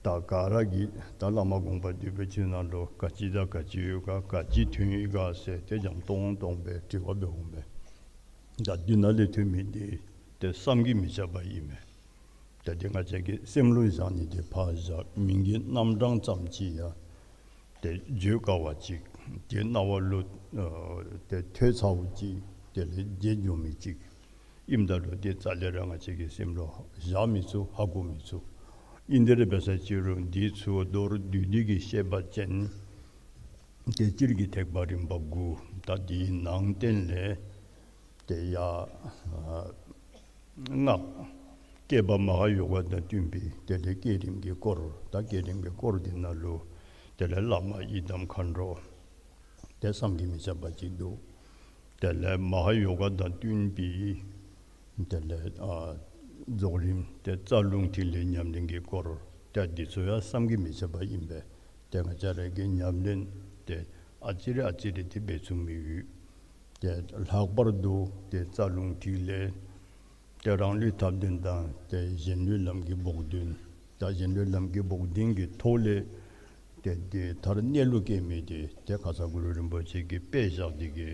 ད་ག་ར་གིས་ད་བླ་མ་དགོངས་པ་འདུས་པའི་ཆོས་ནང་ལུ་ག་ཅི་དང་ག་ཅི་ཡོད་ག་ག་ཅི་ཐོན་ཡི་ག་ཟེར་ཏེ་འཇམ་ཏོང་ཏོ་སྦེ་དྲི་བ་འབད་འོང་པས། ད་འདི་ནང་ལས་ཐོན་མི་འདི་ཏེ་བསམ་གྱིས་མི་ཁྱབ་པ་ཨིན་མས། ད་འདི་ང་བཅས་ཀྱི་སེམས་ལུ་བཞག་ནི་འདི་ཕར་བཞག་མིང་གི་རྣམ་གྲངས་ཙམ་ཅིག་ཡང་ཏེ་བརྗོད་དཀའ་བ་ཅིག་ཏེ་རྣ་བ་ལུ་ཨ་ཏེ་ཐོས་ཚརཝ་ཅིག་དེ་ལས་བརྗེད་འགྱོ་མི་ཅིག་ཨིནམ་ད་ལུ་འདི་རྩ་ལས་ར་ང་བཅས་ཀྱི་སེམས་ལུ་བཞག་མི་ཚུགས། ཧ་གོ་མི་ཚུགས། ཨིན་དེ་ར་འབད་ས་ཅིག་རུང་འདི་ཚུ་མདོར་བསྡུས་ཏེ་གི་བཤད་པ་ཅིན་ ཏེ་སྤྱིར་གྱི་ཐེག་པ་རིམ་པ་དགུ། ད་འདིའི་ནང་བསྟན་ལས་ཏེ་ཡ་ཨ་སྔགས་བསྐྱེད་པ་མ་ཧཱ་ཡོ་ག་དང་བསྟུན་པའི་དེ་ལས་བསྐྱེད་རིམ་གྱི་སྐོར། ད་བསྐྱེད་རིམ་གྱི་སྐོར་འདི་ནང་ལུ་དེ་ལས་བླ་མ་ཡི་དམ་མཁའ་འགྲོ་ཏེ་བསམ་གྱིས་མི་ཁྱབ་པ་ཅིག་འདུག། དེ་ལས་མ་ཧཱ་ཡོ་ག་དང་བསྟུན་པའི་དེ་ལས་ཨ་རྫོགས་རིམ་ཏེ་རྩ་རླུང་ཐིག་ལེ་ཉམས་ལེན་གྱི་སྐོར། ཏེ་འདི་ཚུ་ཡང་བསམ་གྱིས་མི་ཁྱབ་པ་ཨིན་པས། ཏེ་ང་བཅས་ར་གི་ཉམས་ལེན་ཏེ་ཨ་ཙི་རེ་ཨ་ཙི་རེ་ཏེ་འབད་ཚུགས་མི་ཡོད། ཏེ་ལྷག་པར་དུ་ཏེ་རྩ་རླུང་ཐིག་ལེ་ཏེ་རང་ལུས་ཐབས་ལྡན་དང་ཏེ་གཞན་ལུས་ལམ་གྱི་བོགས་འདོན། ད་གཞན་ལུས་ལམ་གྱི་བོགས་འདོན་གྱི་ཐོག་ལས་ཏེ་ཏེ་མཐར་གནས་ལུགས་སྐྱེ་མི་དེ་ཏེ་ཁ་ཙ་གུ་རུ་རིན་པོ་ཆེ་གིས་དཔེ་བཞག་སྟེ་གི་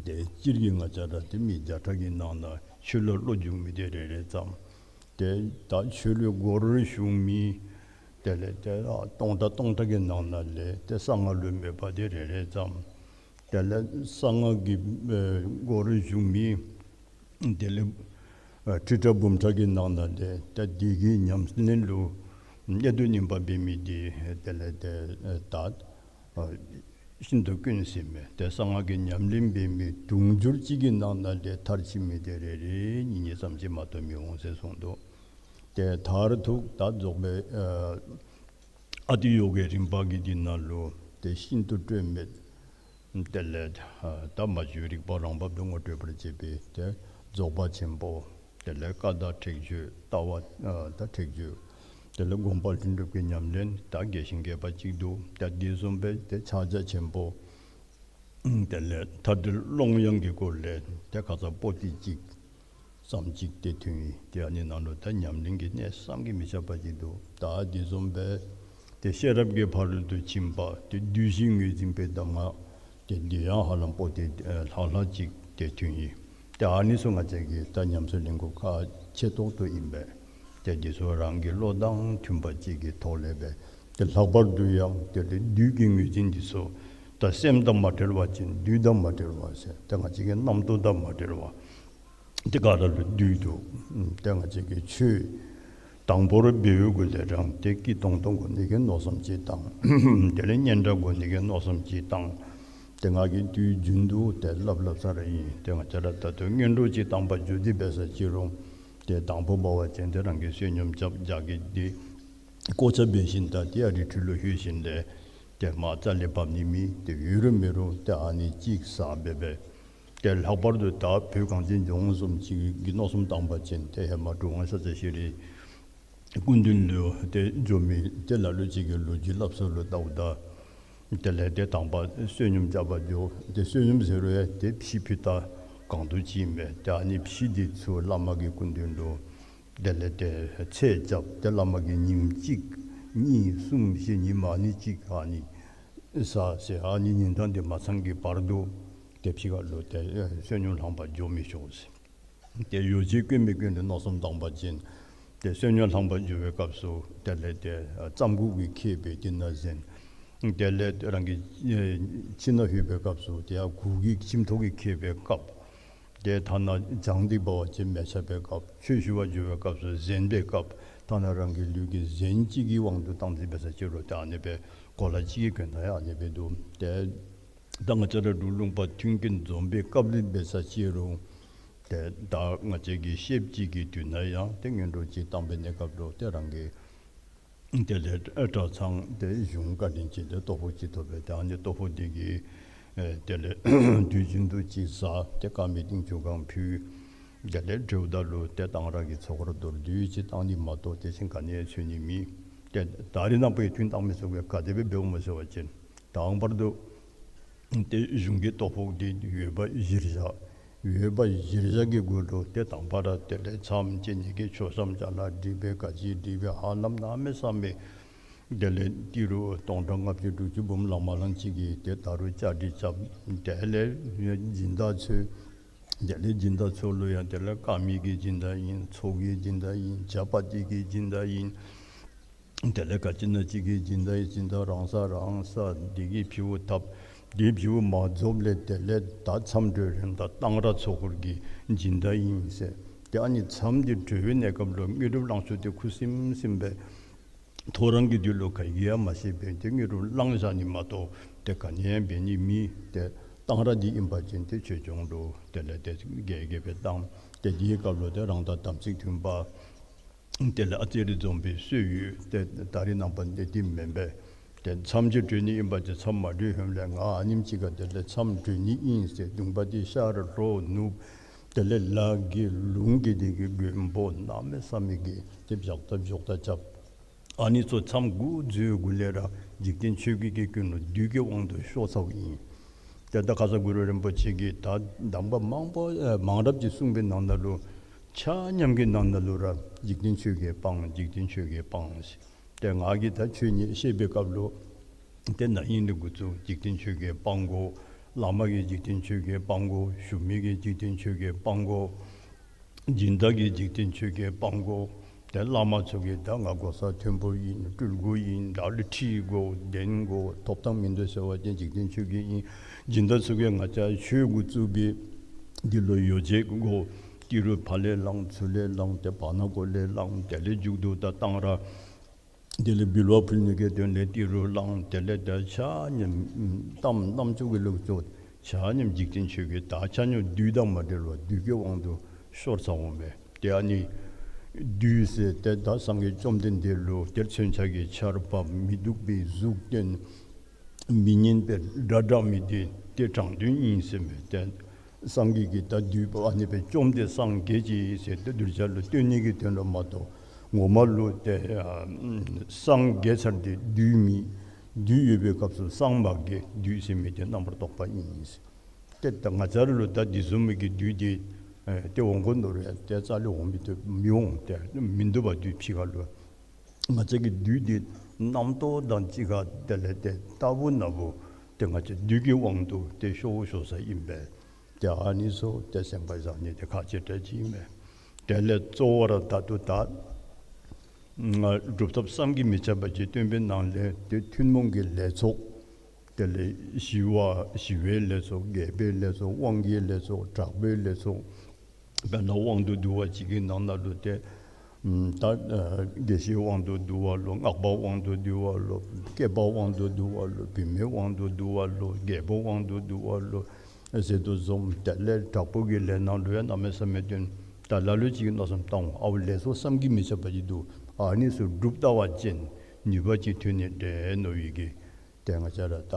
ཏེ་སྤྱིར་གྱི་ང་བཅས་ར་ཏེ་མི་བརྒྱ་ཕྲག་གི་ནང་ན་ཆོས་ལུ་བློ་འཇུག་མི་དེ་རེ་རེ་ཙམ། ཏེ་ད་ཆོས་ལུ་སྒོར་ཞུགས་མི་དེ་ལས་ཏེ་ཨ་སྟོང་ཕྲག་སྟོང་ཕྲག་གི་ནང་ན་ལས་ཏེ་གསང་སྔགས་ལུ་མོས་པ་དེ་རེ་རེ་ཙམ། དེ་ལས་གསང་སྔགས་ཀྱི་ཨེ་སྒོར་ཞུགས་མི་དེ་ལས་ཨ་ཁྲི་ཕྲག་འབུམ་ཕྲག་གི་ནང་ན་ལས་ཏེ་འདི་གི་ཉམས་ལེན་ལུ་གནད་དུ་བསྣུན་པ་འབད་མི་དེ་དེ་ལས་ཏེ་ཨ་ད་ཨ་ཤིན་ཏུ་དཀོན་ཟེར་མས། ཏེ་གསང་སྔགས་ཀྱི་ཉམས་ལེན་འབད་མི་དུང་ཕྱུར་གཅིག་གི་ནང་ན་ལས་མཐར་ཕྱིན་མི་དེ་རེ་རེ་གཉིས་གཉིས་ཙམ་ཅིག་མ་གཏོགས་མི་འོང་ཟེར་གསུངས་འདུག། ཏེ་མཐར་ཐུག་ད་རྫོགས་པའི་ཨ་ཨ་ཏི་ཡོ་གའི་རིམ་པ་གི་འདི་ནང་ལུ་ཏེ་ཤིན་ཏུ་སྤྲོས་མེད། དེ་ལས་ཨ་ད་མ་བཅོས་རིག་པ་རང་བབས་སུ་ངོ་སྤྲོད་པར་བྱེད་པའི་ཏེ་རྫོགས་པ་ཆེན་པོ། དེ་ལས་ཀ་དག་ཁྲེགས་ཆོད་ལྟ་བ་ཨ་ད་ཁྲེགས་ཆོད། དེ་ལས་སྒོམ་པ་ལྷུན་གྲུབ་ཀྱི་ཉམས་ལེན་ད་རྒྱས་ཤིང་རྒྱས་པ་ཅིག་འདུག། ད་འདི་བཟུམ་སྦེ་ཏེ་ཕྱག་རྒྱ་ཆེན་པོ། དེ་ལས་མཐའ་བྲལ་ཀློང་ཡངས་ཀྱི་སྐོར་ལས་ཏེ་ཁ་ཙ་པོ་ཏི་གཅིག་ཙམ་ཅིག་ཏེ་ཐོན་ཡི། ཏེ་ཨ་ནི་ནང་ལུ་ད་ཉམས་ལེན་གྱི་གནད་བསམ་གྱིས་མི་ཁྱབ་པ་ཅིག་འདུག། ད་འདི་བཟུམ་སྦེ་ཏེ་ཤེས་རབ་ཀྱི་ཕ་རོལ་ཏུ་ཕྱིན་པ་ཏེ་བདུད་བཞི་ངོས་འཛིན་པའི་གདམས་ངག་ཏེ་འདི་ཡང་ཧ་ལམ་པོ་ཏི་ཨེ་ལྷག་ལྷག་ཅིག་ཏེ་ཐོན་ཡི། ཏེ་ཨ་ནི་ཚུ་ང་བཅས་ཀྱིས་ད་ཉམས་སུ་ལེན་དགོཔ་ཁག་ཆེ་ཏོག་ཏོ་ཨིན་པས། ཏེ་འདི་ཚུ་རང་གི་བློ་དང་མཐུན་པ་ཅིག་གི་ཐོག་ལས་སྦེ་ཏེ་ལྷག་པར་དུ་ཡང་ཏེ་ཏེ་བདུད་ཀྱི་ངོས་འཛིན་འདི་ཚུ་ད་སེམས་དང་མ་བྲལ་བ་ཅིན་བདུད་དང་མ་བྲལ་བ་ཟེར་ཏེ་ང་བཅས་ཀྱི་རྣམ་རྟོག་དང་མ་བྲལ་བ། ཏེ་ག་ར་ལུ་བདུད་འདུག། ཏེ་ང་བཅས་ཀྱིས་ཆོས་དང་པོར་འབད་བའི་གུ་ལས་རང་ཏེ་སྐྱིད་ཏོང་ཏོ་དགོ་ནི་གི་མནོ་བསམ་ཅིག་བཏང་། དེ་ལས་སྙན་གྲགས་དགོ་ནི་གི་མནོ་བསམ་ཅིག་བཏང་། ཏེ་ང་གིས་དུས་རྒྱུན་དུ་ཏེ་སླབ་སླབ་ས་ར་ཨིན། ཏེ་ང་བཅས་ར་ད་ལྟོ་སྔོན་འགྲོ་ཅིག་བཏང་པར་འགྱོ་སྟེ་འབད་ས་ཅིག་རུང་ཏེ་དང་པོ་འབད་བ་ཅིན་ཏེ་རང་གིས་བསོད་སྙོམས་རྐྱབ་རྒྱགས་ཀྱི་འདི་བཀོ་ཆ་འབད་ཞིནམ་ད་ཏེ་ཨ་རི་ཁྲོད་ལུ་ལྷོད་ཞིནམ་ལས་ཏེ་མར་རྩ་ལས་བབས་ནི་མེད། ཏེ་ཡོད་རུང་མེད་རུང་ཏེ་ཨ་ནི་ཅིག་ཟ་སྦེ་སྦེ། ཏེ་ལྷག་པར་དུ་ད་བོད་གངས་ཅན་ལྗོངས་བཟུམ་ཅིག་གི་མནོ་བསམ་བཏང་པ་ཅིན་ཏེ་ཧེ་མ་གྲུབ་དབང་ཤཱཀྱ་ཤྲཱི་སྐུ་མདུན་ལུ་ཏེ་འགྱོ་མི་ཏེ་ལ་ལུ་ཅིག་གིས་ལོ་རྒྱུས་སླབ་ས་ལུ་བལྟཝ་ད་དེ་ལས་ཏེ་དང་པ་བསོད་སྙོམས་རྐྱབ་པར་འགྱོ། ཏེ་བསོད་སྙོམས་ཟེར་རུང་ཡང་ཏེ་ཕྱེ་ཕུད་ད་གང་དུ་ཅིག་ཨིན་པས། ཏེ་ཨ་ནི་ཕྱེ་འདི་ཚུ་བླ་མ་གི་སྐུ་མདུན་ལུ་དེ་ལས་ཏེ་ཚད་རྐྱབ། ཏེ་བླ་མ་གིས་ཉིནམ་གཅིག་གཉིས་གསུམ་བཞི་ཉིནམ་ཨ་ནི་གཅིག་ཨ་ནི་ཟ་ཟེར་ཨ་ནི་ཉིན་གྲངས་འདི་མ་ཚང་གི་བར་དུ་ཏེ་ཕྱི་ཁ་ལུ་ཏེ་ཨེ་བསོད་སྙོམས་ལྷང་པར་འགྱོ་མི་ཆོག་ཟེར། ཏེ་ཡོ་བྱད་དཀོན་མི་དཀོན་ལུ་མནོ་བསམ་བཏང་པ་ཅིན་ཏེ་བསོད་སྙོམས་ལྷང་པར་འགྱོ་བའི་སྐབས་སུ་དེ་ལས་ཏེ་ཨ་རྩམ་ཁུག་གི་ཁེབས་སྦེ་འདི་ནང་གཟན། དེ་ལས་རང་གི་ཨེ་ཁྱིམ་ནང་ལྷོད་པའི་སྐབས་སུ་ཏེ་ཡར་གུར་གྱི་ཁྱིམ་ཐོག་གི་ཁེབས་སྦེ་བཀབ། ཏེ་ཐ་ན་གྱང་འདི་འབད་བ་ཅིན་མལ་ཆ་སྦེ་བཀབ། ཆོས་ཞུ་བར་འགྱོ་བའི་སྐབས་སུ་གཟན་སྦེ་བཀབ། ཐ་ན་རང་གི་ལུས་ཀྱི་གཟན་གཅིག་གི་དབང་དུ་བཏང་སྟེ་འབད་ས་ཅིག་རུང་ཏེ་ཨ་ནི་སྦེ་གོ་ལ་གཅིག་གི་གྱོན་ཐངས་ཡང་ཨ་ནི་སྦེ་འདུག། ཏེ་ད་ང་བཅས་ར་འབྲུག་ལུང་པ་མཐུན་རྐྱེན་འཛོམས་པའི་སྐབས་ལུ་འབད་ས་ཅིག་རུང་ཏེ་ད་ང་བཅས་ཀྱི་ཤེསཔ་ཅིག་གི་དུས་ན་ཡང་ཏེ་སྔོན་འགྲོ་ཅིག་བཏང་པའི་གནས་སྐབས་ལུ་ཏེ་རང་གི་དེ་ལས་གྲྭ་ཚང་དེ་གཞུང་བཀའ་དྲིན་ཅན་དེ་ལྟོ་ཕོགས་ཅིག་ཐོབ་པས། ཏེ་ཨ་ནི་ལྟོ་ཕོགས་དེ་གིས་ཨེ་དེ་ལས་དུས་རྒྱུན་དུ་ཅིག་ཟ། ཏེ་དཀར་མེ་ཏིང་ཆུ་གང་ཕུལ། དེ་ལས་བྲོཝ་ད་ལུ་ཏེ་གཏང་རག་གི་ཚོགས་ར་མདོར་བསྡུས་ཅིག་བཏང་ནི་མ་གཏོགས་དེ་བཞིན་ག་ནི་ཡང་འཚོལ་ནི་མེད། ཏེ་ད་རེས་ནངས་པ་གི་ཐུན་གཏང་མི་ཚུ་གིས་ག་དེ་སྦེ་འབདཝ་སྨོ་ཟེར་བ་ཅིན་དང་པར་དུ་ཏེ་གཞུང་གི་ལྟོ་ཕོགས་འདི་འོས་འབབ་གཞིར་བཞག། འོས་འབབ་གཞིར་བཞག་གི་གུ་ལུ་ཏེ་དང་པ་ར་དེ་ལས་མཚམས་བཅད་ནི་གི་ཆོག་མཆན་ཅ་ལ་སྒྲིག་སྦེ་ག་ཅི་སྒྲིག་སྦེ་ཧ་ལམ་གནམ་མེད་ས་མེད་དེ་ལས་ཏི་རུ་སྟོང་ཕྲག་ལྔ་བཅུ་དྲུག་ཅུ་འབུམ་ལང་མ་ལང་ཅིག་གིས་ཏེ་ད་རུང་བཅའ་སྒྲིག་རྐྱབ། དེ་ལས་སྦྱིན་བདག་འཚོལ། དེ་ལས་སྦྱིན་བདག་འཚོལ་ལུ་ཡང་དེ་ལས་དཀར་མེ་གི་སྦྱིན་བདག་ཨིན། ཚོགས་ཀྱི་སྦྱིན་བདག་ཨིན། ཇ་པ་ཏི་གི་སྦྱིན་བདག་ཨིན། དེ་ལས་ག་ཅི་ན་ཅིག་གི་སྦྱིན་བདག་ཨིན། སྦྱིན་བདག་རང་ས་རང་ས་འདི་གིས་ཕུལཝ་ཐབས། འདི་ཕུལཝ་མ་རྫོགསཔ་ལས་དེ་ལས་ད་མཚམས་གྲོལ་རན་ད་གཏང་རག་ཚོགས་འཁོར་གྱི་སྦྱིན་བདག་ཨིན་ཟེར། ཏེ་ཨ་ནི་མཚམས་འདི་གྲོལ་བའི་གནས་སྐབས་ལུ་དངོས་གྲུབ་ལང་ཤོར་ཏེ་ཁུ་སིམ་སིམ་སྦེ་ ཐོ་རངས་ཀྱི་དུས་ལུ་ག་གིས་ཡང་མ་ཤེས་པས། ཏེ་དངོས་གྲུབ་བླངས་བཞག་ནི་མ་གཏོགས་ཏེ་ག་ནི་ཡང་འབད་ནི་མེད། ཏེ་གཏང་རག་འདི་ཨིན་པ་ཅིན་ཏེ་ཆོས་སྐྱོང་ལུ་དེ་ལས་ཏེ་རྒྱས་རྒྱས་སྦེ་གཏང་། ཏེ་དེའི་སྐབས་ལུ་ཏེ་རང་དང་དམ་ཚིག་མཐུན་པ་དེ་ལས་ཨ་ཙི་རེ་འཛོམས་པའི་སྲོལ་ཡོད། ཏེ་ད་རེས་ནངས་པ་འདི་འདི་མེན་པས། ཏེ་མཚམས་ཅིག་གྲོལ་ནི་ཨིན་པ་ཅིན་མཚམས་མ་གྲོལ་ཧེ་མ་ལས་ང་ཨ་ནེམ་ཅིག་ཁར་དེ་ལས་མཚམས་གྲོལ་ནི་ཨིན་ཟེར་གདོང་པ་འདི་ཤར་ལྷོ་ནུབ་དེ་ལས་ལ་གི་ལུང་གི་དེ་གི་མགོན་པོ་གནམ་མེད་ས་མེད་ཀྱི་ཏེ་བཞག་ད་བཞུགས་ད་རྐྱབ། ཨ་ནི་ཚུ་མཚམས་འགོ་བཙུགས་གུ་ལས་ར་འཇིག་རྟེན་ཆོས་བརྒྱད་ཀྱི་ཀུན་སློང་བདུད་ཀྱི་དབང་དུ་ཤོར་ཚརཝ་ཨིན། ཏེ་ད་ཁ་ཙ་གུ་རུ་རིན་པོ་ཆེ་གིས་ད་གདམས་པ་མང་པོ་ཨེ་མང་རབས་ཅིག་གསུངས་པའི་ནང་ན་ལུ་ཆ་མཉམ་གྱི་ནང་ན་ལུ་ར་འཇིག་རྟེན་ཆོས་བརྒྱད་སྤང་། འཇིག་རྟེན་ཆོས་བརྒྱད་སྤང་ཟེར། ཏེ་ང་གིས་ད་ཆོས་ཉིད་བཤད་པའི་སྐབས་ལུ་ཏེ་ན་ཧིང་ལས་འགོ་བཙུགས་འཇིག་རྟེན་ཆོས་བརྒྱད་སྤང་དགོ། བླ་མ་གིས་འཇིག་རྟེན་ཆོས་བརྒྱད་སྤང་དགོ། ཞུ་མི་གིས་འཇིག་རྟེན་ཆོས་བརྒྱད་སྤང་དགོ། སྦྱིན་བདག་གིས་འཇིག་རྟེན་ཆོས་བརྒྱད་སྤང་དགོ། ཏེ་བླ་མ་ཚུ་གིས་ད་ང་གོ་ས་མཐོན་པོ་ཨིན། སྤྲུལ་སྐུ་ཨིན། ད་ལུ་ཁྲི་དགོ། གདན་དགོ། ཐོབ་ཐང་མིན་འདུག་ཟེར་བ་ཅིན་འཇིག་རྟེན་ཆོས་བརྒྱད་ཨིན། སྦྱིན་བདག་ཚུ་གིས་ང་བཅས་ཆོས་འགོ་བཙུགས་པའི་འདི་ལུ་ཡོ་བྱད་དགོ། ཏི་རུ་ཕར་ལས་བླངས་ཚུར་ལས་བླངས་ཏེ་བར་ན་གོ་ལས་བླངས། དེ་ལས་མཇུག་ཏུ་ད་གཏང་རག་དེ་ལས་འབུལ་བ་ཕུལ་ནི་གི་དོན་ལས་ཏི་རུ་བླངས། དེ་ལས་ད་ཆ་མཉམ་གཏམ་རྣམ་ཅོ་གི་ལུགས་ཚུ་ཆ་མཉམ་འཇིག་རྟེན་ཆོས་བརྒྱད་ད་ཆ་མཉམ་བདུད་དང་མ་འབྲེལ་བར་བདུད་ཀྱི་དབང་དུ་ཤོར་ཚརཝ་མས། ཏེ་ཨ་ནི་བདུད་ཟེར་ཏེ་ད་སངས་རྒྱས་བཅོམ་ལྡན་འདས་ལུ་ཏེ་མཚོན་ཆ་གི་ཆརཔ་མི་སྡུག་པའི་གཟུགས་སྟོན། མི་སྙན་པའི་སྒྲ་བསྒྲགས་མི་འདི་ཏེ་དྲང་དོན་ཨིན་ཟེར་མས། ཏེ་སངས་རྒྱས་ཀྱིས་ད་བདུད་པ་ཨ་ནི་སྦེ་བཅོམ་སྟེ་སངས་རྒྱས་ཅི་ཟེར་ཏེ་གདུལ་བྱ་ལུ་སྟོན་ནི་གི་དོན་ལུ་མ་གཏོགས་ངོ་མ་ལུ་ཏེ་ཨ་སངས་རྒྱས་ཚར་ཏེ་བདུད་མི་བདུད་ཡོད་པའི་སྐབས་སུ་སངས་མ་རྒྱས། བདུད་ཟེར་མི་འདི་རྣམ་པར་རྟོག་པ་ཨིན་ཟེར། ཏེ་ད་ང་བཅས་ར་ལུ་ད་འདི་བཟུམ་མའི་གི་བདུད་འདི་ཨེ་ཏེ་འོང་དགོ་མནོ་རུང་ཡང་ཏེ་རྩ་ལས་འོང་མི་ཐུབ་མི་འོང་། ཏེ་མིན་འདུག་པ་བདུད་ཕྱི་ཁ་ལུ། ང་བཅས་ཀྱི་བདུད་འདི་རྣམ་རྟོག་དང་གཅིག་ཁར་དེ་ལས་ཏེ་རྟག་བུ་ན་བུ་ཏེ་ང་བཅས་བདུད་ཀྱི་དབང་དུ་ཏེ་ཤོར་ཤོར་ས་ཨིན་པས། ཏེ་ཨ་ནི་ཚུ་ཏེ་སེམས་པ་བཟང་ནི་འདི་ཁག་ཆེ་དྲགས་ཅིག་ཨིན་པས། དེ་ལས་གཙོ་བོ་ར་ད་ལྟོ་ད་ང་སྒྲུབ་ཐབས་བསམ་གྱིས་མི་ཁྱབ་པ་ཅིག་སྟོན་པའི་ནང་ལས་ཏེ་ཐུན་མོང་གི་ལས་ཚོགས་དེ་ལས་ཞི་བ་ཞི་བའི་ལས་ཚོགས། རྒྱས་པའི་ལས་ཚོགས། དབང་གི་ལས་ཚོགས། དྲག་པོའི་ལས་ཚོགས། དཔེར་ན་དབང་དུ་བསྡུ་བ་ཅིག་གི་ནང་ན་ལུ་ཏེ་ད་ཨ་དགེ་བཤེས་དབང་དུ་བསྡུ་བ་ལོ། སྔགས་པ་དབང་དུ་བསྡུ་བ་ལོ། སྐྱེས་པ་དབང་དུ་བསྡུ་བ་ལོ། བུད་མེད་དབང་དུ་བསྡུ་བ་ལོ། རྒྱལ་པོ་དབང་དུ་བསྡུ་བ་ལོ་ཟེར་དོ་བཟུམ། དེ་ལས་དྲག་པོ་གི་ལས་ནང་ལུ་ཡང་གནམ་མེད་ས་མེད་སྟོན། ད་ལ་ལུ་ཅིག་གིས་མནོ་བསམ་བཏང་འོང་། ཨའོ་ལས་ཚོགས་བསམ་གྱིས་མི་ཁྱབ་པ་ཅིག་འདུག། ཨ་ནི་ཚུ་སྒྲུབ་ལྟ་བ་ཅིན་ནུས་པ་ཅིག་ཐོན་ནི་འདྲས་མནོ་བའི་གི་ཏེ་ང་བཅས་ར་ད་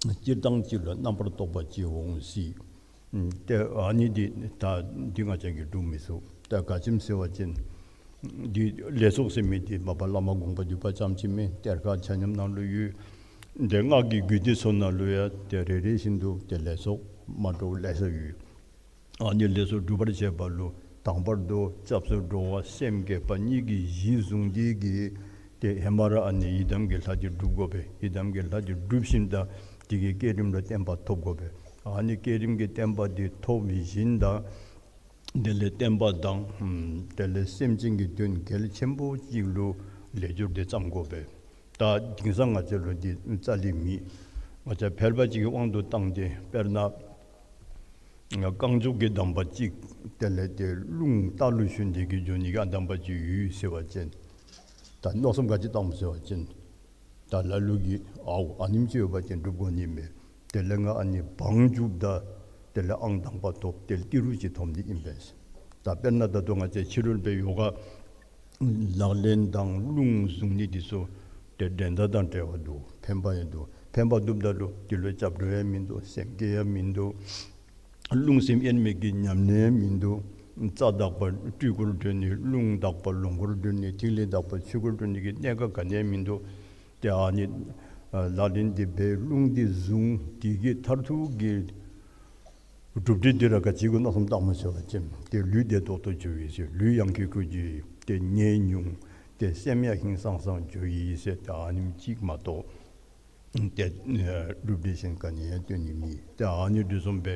སྤྱིར་བཏང་ཅིག་ལུ་རྣམ་པར་རྟོག་པ་ཅིག་འོང་སྲིད། ཨུམ་ཏེ་ཨ་ནི་འདི་ད་འདི་ང་བཅས་ཀྱིས་སྒྲུབ་མི་ཚུགས། ད་ག་ཅི་སྨོ་ཟེར་བ་ཅིན་འདི་ལས་ཚོགས་ཟེར་མི་འདི་མ་པ་བླ་མ་དགོངས་པ་འདུས་པ་ཙམ་ཅིག་མེན། གཏེར་ཁ་ཆ་མཉམ་ནང་ལུ་ཡོད། ཏེ་སྔགས་ཀྱི་རྒྱུད་སྡེ་ཚུ་ནང་ལུ་ཡང་ཏེ་རེ་རེ་བཞིན་དུ་ཏེ་ལས་ཚོགས་མ་འདྲཝ་ལེ་ཤ་ཡོད། ཨ་ནི་ལས་ཚོགས་སྒྲུབ་པར་བྱེད་པ་ལུ་དང་པར་དུ་སྐྱབས་སུ་འགྲོ་བ་སེམས་བསྐྱེད་པ་གཉིས་ཀྱིས་གཞི་བཟུང་སྟེ་གི་ཏེ་ཧེ་མ་ར་ཨ་ནི་ཡི་དམ་གྱི་ལྷ་འདི་སྒྲུབ་དགོ་པས། ཡི་དམ་གྱི་ལྷ་འདི་སྒྲུབ་ཞིནམ་ད་དེ་གི་བསྐྱེད་རིམ་ལུ་བརྟན་པ་ཐོབ་དགོ་པས། ཨ་ནི་བསྐྱེད་རིམ་གྱི་བརྟན་པ་འདི་ཐོབ་ཞིནམ་ད་དེ་ལས་བསྟན་པ་དང་ཨུམ་དེ་ལས་སེམས་ཅན་གྱི་དོན་གལ་ཆེན་པོ་ཅིག་ལུ་ལས་སྦྱོར་འདི་བརྩམ་དགོ་པས། ད་དེང་སང་ང་བཅས་ལུ་འདི་རྩ་ལས་མེད། ང་བཅས་ཕལ་པ་ཅིག་གི་དབང་དུ་བཏང་སྟེ་དཔེར་ན་རྐང་མགྱོགས་ཀྱི་གདམས་པ་ཅིག་དེ་ལས་ཏེ་རླུང་རྟ་ལུ་ཞོན་ཏེ་གི་འགྱོ་ནི་གི་ཨ་གདམས་པ་ཅིག་ཡོད་ཟེར་བ་ཅིན་ད་མནོ་བསམ་ག་ཅི་བཏངམ་ཟེར་བ་ཅིན་ད་ལ་ལུ་གིས་ཨའོ་ཨ་ནེམ་ཅིག་ཡོད་པ་ཅིན་སྒྲུབ་དགོ་ནི་མས། དེ་ལས་ང་ཨ་ནི་བང་རྒྱུགཔ་ད་དེ་ལས་ཨང་དང་པ་ཐོབ། དེ་ལས་ཏི་རུ་ཅིག་ཐོབ་ནི་ཨིན་པས། ད་དཔེར་ན་ད་ལྟོ་ང་བཅས་ཕྱི་རོལ་པའི་ཡོ་ག་ལག་ལེན་དང་རླུང་བཟུང་ནི་འདི་ཚུ་ཏེ་འགྲན་ཟླ་དང་བྲལ་བ་འདུག། ཕན་པ་ཡང་འདུག། ཕན་པ་འདུགཔ་ད་ལུ་འདི་ལུ་སྐྱབས་འགྲོ་ཡང་མིན་འདུག། སེམས་བསྐྱེད་ཡང་མིན་འདུག། རླུང་སེམས་དབྱེར་མེད་ཀྱི་ཉམས་ལེན་ཡང་མིན་འདུག། རྩ་དག་པ་སྤྲུལ་སྐུར་གྲོལ་ནི། རླུང་དག་པ་ལོངས་སྐུར་གྲོལ་ནི། ཐིག་ལེ་དག་པ་ཆོས་སྐུར་གྲོལ་ནི་གི་གནད་འགག་ག་ནི་ཡང་མིན་འདུག། ཏེ་ཨ་ནི་ཨ་ལག་ལེན་འདི་འབད། རླུང་འདི་བཟུང་། དེ་གི་མཐར་ཐུག་གི་གྲུབ་འབྲས་འདི་ར་ག་ཅི་གུ་མནོ་བསམ་བཏངམ་ཟེར་བ་ཅིན་ཏེ་ལུས་བདེ་ཏོག་ཏོ་འགྱོ་ཡི་ཟེར། ལུས་ཡང་ཁེ་ཁུ་འགྱོ་ཡི། ཏེ་ནད་ཉུང་། ཏེ་སེམས་ཡང་ཧིང་སངས་སངས་འགྱོ་ཡི་ཟེར། ཏེ་ཨ་ནེམ་ཅིག་མ་གཏོགས་ཏེ་ཨེ་གྲུབ་འབྲས་གཞན་ག་ནི་ཡང་སྟོན་ནི་མེད། ཏེ་ཨ་ནི་འདི་བཟུམ་སྦེ་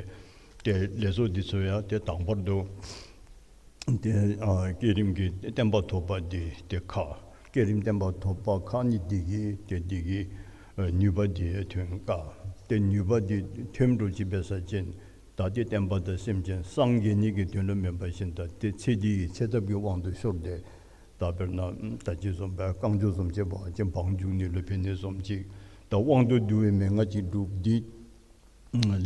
ཏེ་ལས་ཚོགས་འདི་ཚུ་ཡང་ཏེ་དང་པར་དུ་ཏེ་ཨ་བསྐྱེད་རིམ་གྱི་བརྟན་པ་ཐོབ་པ་འདི་ཏེ་ཁག། བསྐྱེད་རིམ་བརྟན་པ་ཐོབ་པ་ཁག་ནི་འདི་གིས་ཏེ་འདི་གི་ཨ་ནུས་པ་འདི་ཐོན་དཀའ། ཏེ་ནུས་པ་འདི་ཐོན་འགྲོ་ཅི་འབད་ས་ཅིན་ད་ཏེ་བསྟན་པ་དང་སེམས་ཅན་སངས་རྒྱས་ནི་གི་དོན་ལུ་མེན་པ་ཅིན་ད་ཏེ་ཚེ་འདི་གི་ཚེ་ཐབས་ཀྱི་དབང་དུ་ཤོར་ཏེ་ ད་དཔེར་ན་ད་ཅི་བཟུམ་སྦེ་རྐང་མགྱོགས་བཟུམ་ཅིག་འབད་བ་ཅིན་བང་རྒྱུག་ནི་ལུ་ཕན་ནི་བཟུམ་ཅིག། ད་དབང་དུ་བསྡུ་བའི་མན་ངག་ཅིག་སྒྲུབ་སྟེ་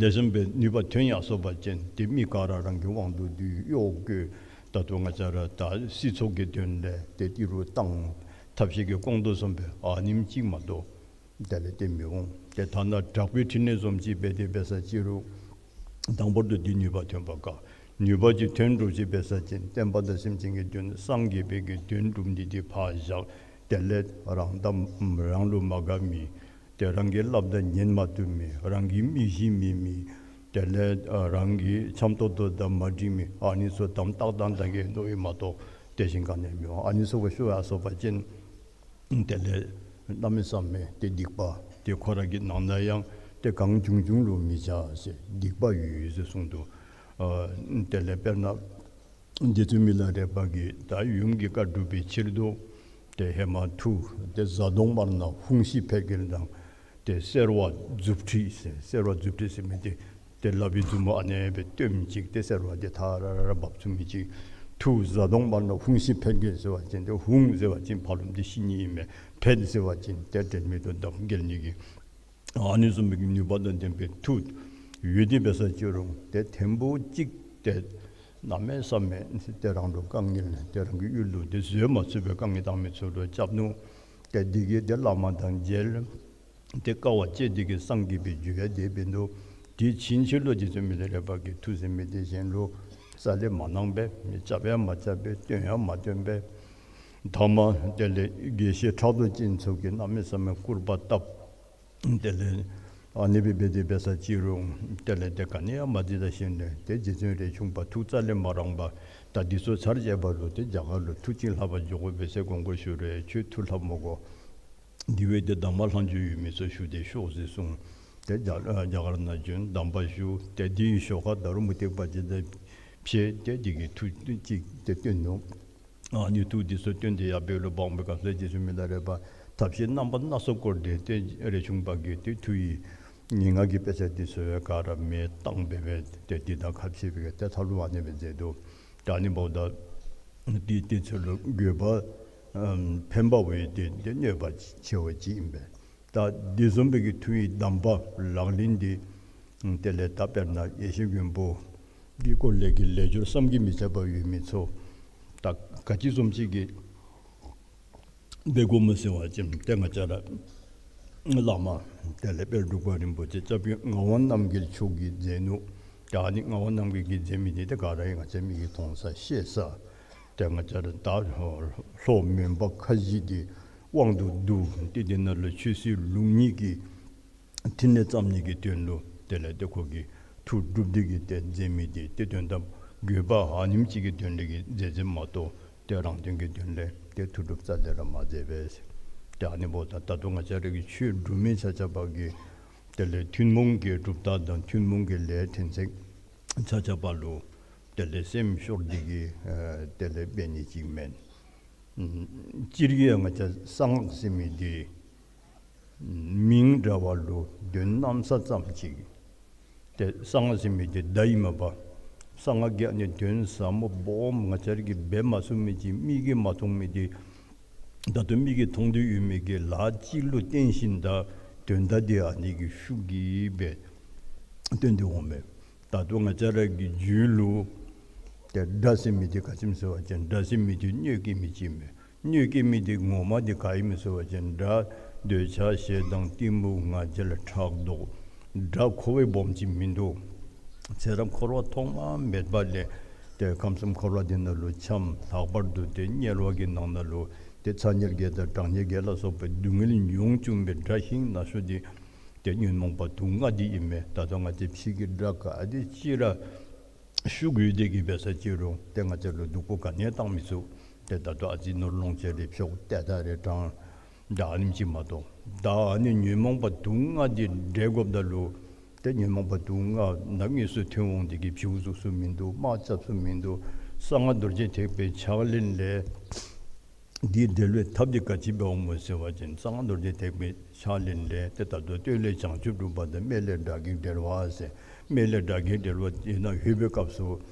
ལེགས་ཤོམ་སྦེ་ནུས་པ་ཐོན་ཡར་སོ་བ་ཅིན་ཏེ་མི་ག་ར་རང་གི་དབང་དུ་བསྡུ་གཡོག་བཀོལ། ད་ལྟོ་ང་བཅས་ར་ད་སྲིད་ཚོགས་ཀྱི་དོན་ལས་ཏེ་ཏི་རུ་བཏང་ཐབས་ཤེས་ཀྱིས་སྐོང་དོ་བཟུམ་སྦེ་ཨ་ནེམ་ཅིག་མ་གཏོགས་དེ་ལས་ཏེ་མི་འོང་། ཏེ་ཐ་ན་དྲག་པོའི་ཕྲིན་ལས་བཟུམ་ཅིག་འབད་དེ་འབད་ས་ཅིག་རུང་དང་པོར་དུ་འདི་ནུས་པ་ཐོན་པ་དཀའ། ནུས་པ་ཅིག་ཐོན་འགྲོ་ཅིག་འབད་ས་ཅིན་བསྟན་པ་དང་སེམས་ཅན་གྱི་དོན་སངས་རྒྱས་པའི་གི་དོན་སྒྲུབ་ནི་འདི་ཕར་བཞག། དེ་ལས་རང་དང་རང་ལུ་མ་དགའ་མི་ཏེ་རང་གིས་སླབ་ད་ཉན་མ་བཏུབ་མི་རང་གི་མི་གཞི་མེད་མི་དེ་ལས་ཨ་རང་གི་འཆམ་ཏོག་ཏོ་དང་མ་འགྲིག་མི་ཨ་ནི་ཚུ་དམ་ཏག་ཏག་ད་གེ་མནོ་ཡི་མ་གཏོགས་དེ་བཞིན་ག་ནི་ཡང་མི་འོང་། ཨ་ནི་ཚུ་ག་ཤོར་ཡར་སོ་བ་ཅིན་དེ་ལས་གནམ་མེད་ས་མེད་ཏེ་སྡིག་པ་ཏེ་ཁོ་ར་གི་ནང་ན་ཡང་ཏེ་གང་བྱུང་བྱུང་ལུ་མི་བྱ་ཟེར་སྡིག་པ་ཡོད་ཡོད་ཟེར་གསུངས་འདུག། ཨ་དེ་ལས་དཔེར་ན་རྗེ་བཙུན་མི་ལ་རས་པ་གིས་ད་ཡུམ་གྱི་བཀའ་སྒྲུབ་པའི་ཕྱིར་དུ་ཏེ་ཧེ་མ་མཐུ་ཏེ་གཟའ་གདོང་དམར་ནག་ཧཱུྃ་ཤི་ཕཊ་འགྱེལ་དང་ཏེ་སེར་བ་མཛུབ་ཁྲིད་ཟེར། སེར་བ་མཛུབ་ཁྲིད་ཟེར་མི་འདི་ཏེ་ལག་པའི་མཛུབ་མོ་ཨ་ནེ་སྦེ་སྟོན་ཅིག་ཏེ་སེར་བ་འདི་ཐ་ར་ར་འབབ་ཚུགས་མི་ཅིག། མཐུ་གཟའ་གདོང་དམར་ནག་ཧཱུྃ་ཤི་ཕཊ་འགྱེལ་ཟེར་བ་ཅིན་ཏེ་ཧཱུྃ་ཟེར་བ་ཅིན་ཕ་རོལ་ཏེ་ཤི་ནི་ཨིན་མས། ཕཊ་ཟེར་བ་ཅིན་ཏེ་དྲན་མེད་དུ་བརྡབ་འགྱེལ་ནི་གི་ཨ་ནི་བཟུམ་མའི་ནུས་པ་དང་ལྡན་པའི་མཐུ་ཡོད་དེ་འབད་ས་ཅིག་རུང་ཏེ་ཐེངས་པོ་གཅིག་ཏེ་གནམ་མེད་ས་མེད་ཏེ་རང་ལུ་དཀའ་ངལ་ཏེ་རང་གི་ཡུལ་ལུ་ཏེ་བཟོད་མ་ཚུགས་པའི་དཀའ་ངལ་བཏང་མི་ཚུ་ལུ་རྐྱབ་ནུག། ཏེ་འདི་གིས་ཏེ་བླ་མ་དང་མཇལ། ཏེ་དཀའ་བ་སྤྱད་དེ་གིས་སངས་རྒྱས་པའི་རྒྱུ་ཡང་དེ་འབད་ནུག། དེ་ཕྱིན་ཆད་ལུ་རྗེ་བཙུན་མི་ལ་རས་པ་གིས་མཐུ་ཟེར་མི་འདི་གཞན་ལུ་རྩ་ལས་མ་གནང་པས། རྐྱབ་ཡང་མ་རྐྱབ་པས། སྟོན་ཡང་མ་སྟོན་པས། ཐ་མ་དེ་ལས་དགེ་བཤེས་ཕྲག་དོག་ཅན་ཚུ་གིས་གནམ་མེད་ས་མེད་སྐུར་པ་བཏབ། དེ་ལས་ཨ་ནི་སྦེ་འབད་དེ་འབད་ས་ཅིག་རུང་དེ་ལས་ཏེ་ག་ནི་ཡང་མ་འདི་ད་ཞིནམ་ལས་ཏེ་རྗེ་བཙུན་རས་ཆུང་པ་ཐུགས་རྩ་ལས་མ་རངས་པར་ད་འདི་ཚུ་ཚར་བཅད་པ་ལུ་ཏེ་རྒྱ་གར་ལུ་མཐུ་ཅིག་ལྷབ་པར་འགྱོ་དགོ་པས་ཟེར་དགོངས་སྐོར་ཞུ་རུང་ཁྱོད་མཐུ་ལྷབ་མི་དགོ། འདི་བ་ཏེ་གདམས་པ་ལྷག་མཇུག་ཡོད་མི་ཚུ་ཞུ་སྟེ་ཤོག་ཟེར་གསུངས། ཏེ་རྒྱ་རྒྱ་གར་ནང་བྱོན་གདམས་པ་ཞུ། ཏེ་དེའི་ཤུལ་ཁར་ད་རུང་མུ་སྟེགས་པ་ཅིག་དང་ཕྱད་དེ་དེ་གི་མཐུ་ཅིག་ཏེ་སྟོན་ནུག། ཨ་ནི་མཐུ་འདི་ཚུ་སྟོན་ཏེ་ཡར་འབད་རུང་འབདཝ་སྐབས་སུ་རྗེ་བཙུན་མི་ལ་རས་པ་ཐབས་ཤེས་རྣམ་པ་སྣ་ཚོགས་བསྐོར་ཏེ་ཏེ་རས་ཆུང་པ་གིས་ཏེ་མཐུ་ཡི་ངན་སྔགས་ཀྱི་དཔེ་ཆ་འདི་ཚུ་ག་ར་མེ་བཏང་སྦེ་སྦེ་ཏེ་འདི་དང་ཁ་ཕྱེ་སྦེ་ཏེ་མཐའ་ལུ་ཨ་ནི་སྦེ་མཛད་དོ། ད་ཨ་ནི་འབདཝ་ད་འདི་འདི་ཚུ་ལུ་དགོས་པ་ཨམ་ཕན་པ་བས་ཏེ་ཏེ་གནོད་པ་ཆེ་བ་ཅིག་ཨིན་པས། ད་འདི་བཟུམ་སྦེ་གི་མཐུ་ཡི་གདམས་པ་ལག་ལེན་འདི་དེ་ལས་ད་དཔེར་ན་ཡེ་ཤེས་མགོན་པོ་གི་སྐོར་ལས་ཀྱི་ལས་སྦྱོར་བསམ་གྱིས་མི་ཁྱབ་པ་ཡོད་མི་ཚུ་ད་ག་ཅི་བཟུམ་ཅིག་གིས་འབད་དགོཔ་སྨོ་ཟེར་བ་ཅིན་ཏེ་ང་བཅས་ར་བླ་མ་དེ་ལས་དཔལ་འབྲུག་པ་རིན་པོ་ཆེ་སྐྱབས་རྗེ་ངག་དབང་རྣམ་རྒྱལ་མཆོག་གིས་མཛད་ནུག། ད་ཨ་ནི་ངག་དབང་རྣམ་རྒྱལ་གྱིས་མཛད་མི་འདི་ཏེ་ག་ར་ང་བཅས་མིག་གིས་མཐོང་ས་ཤེས་ས། ཏེ་ང་བཅས་ར་ད་ལྷོ་མོན་པ་ཁ་བཞི་འདི་དབང་དུ་བསྡུ་སྟེ་འདི་ནང་ལུ་ཆོས་སྲིད་ལུགས་གཉིས་ཀྱི་ཕྲིན་ལས་བརྩམ་ནི་གི་དོན་ལུ་དེ་ལས་ཏེ་ཁོ་གིས་མཐུ་སྒྲུབ་སྟེ་གིས་ཏེ་མཛད་མི་འདི་ཏེ་དོན་དམ་དགོས་པ་ཨ་ནེམ་ཅིག་གི་དོན་ལས་ཀྱི་མཛད་མཛདཔ་མ་གཏོགས་ཏེ་རང་དོན་གྱི་དོན་ལས་ཏེ་མཐུ་སྒྲུབ་རྩ་ལས་ར་མ་མཛད་པས། ཏེ་ཨ་ནི་འབདཝ་ད་ད་ལྟོ་ང་བཅས་ར་གི་ཆོས་སྒྲུབ་མི་ཆ་ཁྱབ་ཀྱིས་དེ་ལས་ཐུན་མོང་གི་གྲུབ་རྟགས་དང་ཐུན་མོང་གི་ལས་ཕྲན་ཚེགས་ཆ་ཁྱབ་ལུ་དེ་ལས་སེམས་ཤོར་ཏེ་གིས་ཨ་དེ་ལས་འབད་ནི་ཅིག་མེན། སྤྱིར་གྱིས་ང་བཅས་གསང་སྔགས་ཟེར་མི་འདི་མིང་འདྲ་བ་ལུ་དོན་གནམ་ས་ཙམ་ཅིག། ཏེ་གསང་སྔགས་ཟེར་མི་འདི་བརྡ་ཨིན་མས་པ། གསང་སྔགས་ཀྱི་ཨ་ནི་དོན་ཟབ་མོ་སྦོམ་ང་བཅས་ར་གིས་འབད་མ་ཚུགས་མི་ཅིག་མིག་གིས་མ་མཐོང་མི་འདི་ད་ལྟོ་མིག་གིས་མཐོང་སྟེ་ཡོད་མི་གི་ལཱ་ཅིག་ལུ་བརྟེན་ཞིནམ་ད་དོན་དག་འདི་ཨ་ནི་གི་ཤུགས་ཀྱིས་སྦེ་སྟོན་ཏེ་འོང་མས། ད་ལྟོ་ང་བཅས་ར་གི་རྒྱུད་ལུ་ཏེ་དགྲ་ཟེར་མི་འདི་ག་ཅི་སྨོ་ཟེར་བ་ཅིན་དགྲ་ཟེར་མི་འདི་གནོད་སྐྱེལ་མི་ཅིག་མས། གནོད་སྐྱེལ་མི་འདི་ངོ་མ་འདི་ག་ཨིན་མས་ཟེར་བ་ཅིན་དགྲ་འདོད་ཆགས་ཞེ་སྡང་གཏི་མུག་ང་རྒྱལ་ཕྲག་དོག། དགྲ་ཁོ་བ་སྦོམ་ཅིག་མིན་འདུག། ཚེ་རབས་འཁོར་བ་ཐོག་མ་མེད་པ་ལས་ཏེ་ཁམས་གསུམ་འཁོར་བ་འདི་ནང་ལུ་འཁྱམས། ལྷག་པར་དུ་ཏེ་དམྱལ་བ་གི་ནང་ན་ལུ་ཏེ་ཚ་དམྱལ་བརྒྱད་དང་གྲང་དམྱལ་བརྒྱད་ལ་སོགས་པའི་སྡུག་བསྔལ་མྱོང་བཅུག་པའི་དགྲ་ཤིང་ན་ཤོས་འདི་ཏེ་ཉོན་མོངས་པ་དུག་ལྔ་འདི་ཨིན་མས། ད་ལྟོ་ང་བཅས་ཕྱི་གི་དགྲ་ག་དེ་ཅིག་ར་ཤུགས་ཡོད་དེ་གིས་འབད་ས་ཅིག་རུང་ཏེ་ང་བཅས་ལུ་སྡུག་པོ་ག་ནི་ཡང་བཏང་མི་ཚུགས། ཏེ་ད་ལྟོ་ཨ་ཙི་ནོར་ལོངས་སྤྱོད་རེ་འཕྱོག་ཏེ་ད་རེ་དྲང་ད་ཨ་ནེམ་ཅིག་མ་གཏོགས། ད་ཨ་ནི་ཉོན་མོངས་པ་དུག་ལྔ་འདི་བསྒྲལ་དགོཔ་ད་ལུ་ཏེ་ཉོན་མོངས་པ་དུག་ལྔ་ནམ་དངོས་སུ་ཐོན་འོང་དེ་གིས་བྱིའུ་བཙུགས་ས་མིན་འདུག། དམག་རྐྱབ་ས་མིན་འདུག། གསང་སྔགས་རྡོ་རྗེ་ཐེག་པའི་ཕྱག་ལེན་ལས་འདི་བསྒྲལ་བའི་ཐབས་འདི་ག་ཅི་འབད་འོང་སྨོ་ཟེར་བ་ཅིན་གསང་སྔགས་རྡོ་རྗེ་ཐེག་པའི་ཕྱག་ལེན་ལས་ཏེ་ད་ལྟོ་སྟོད་ལས་བྱང་ཆུབ་སྒྲུབ་པ་དང་སྨད་ལས་དགྲ་བགེགས་བསྒྲལ་བ་ཟེར། སྨད་ལས་དགྲ་བགེགས་བསྒྲལ་བ་དེ་ནང་ལྷོད་པའི་སྐབས་སུ་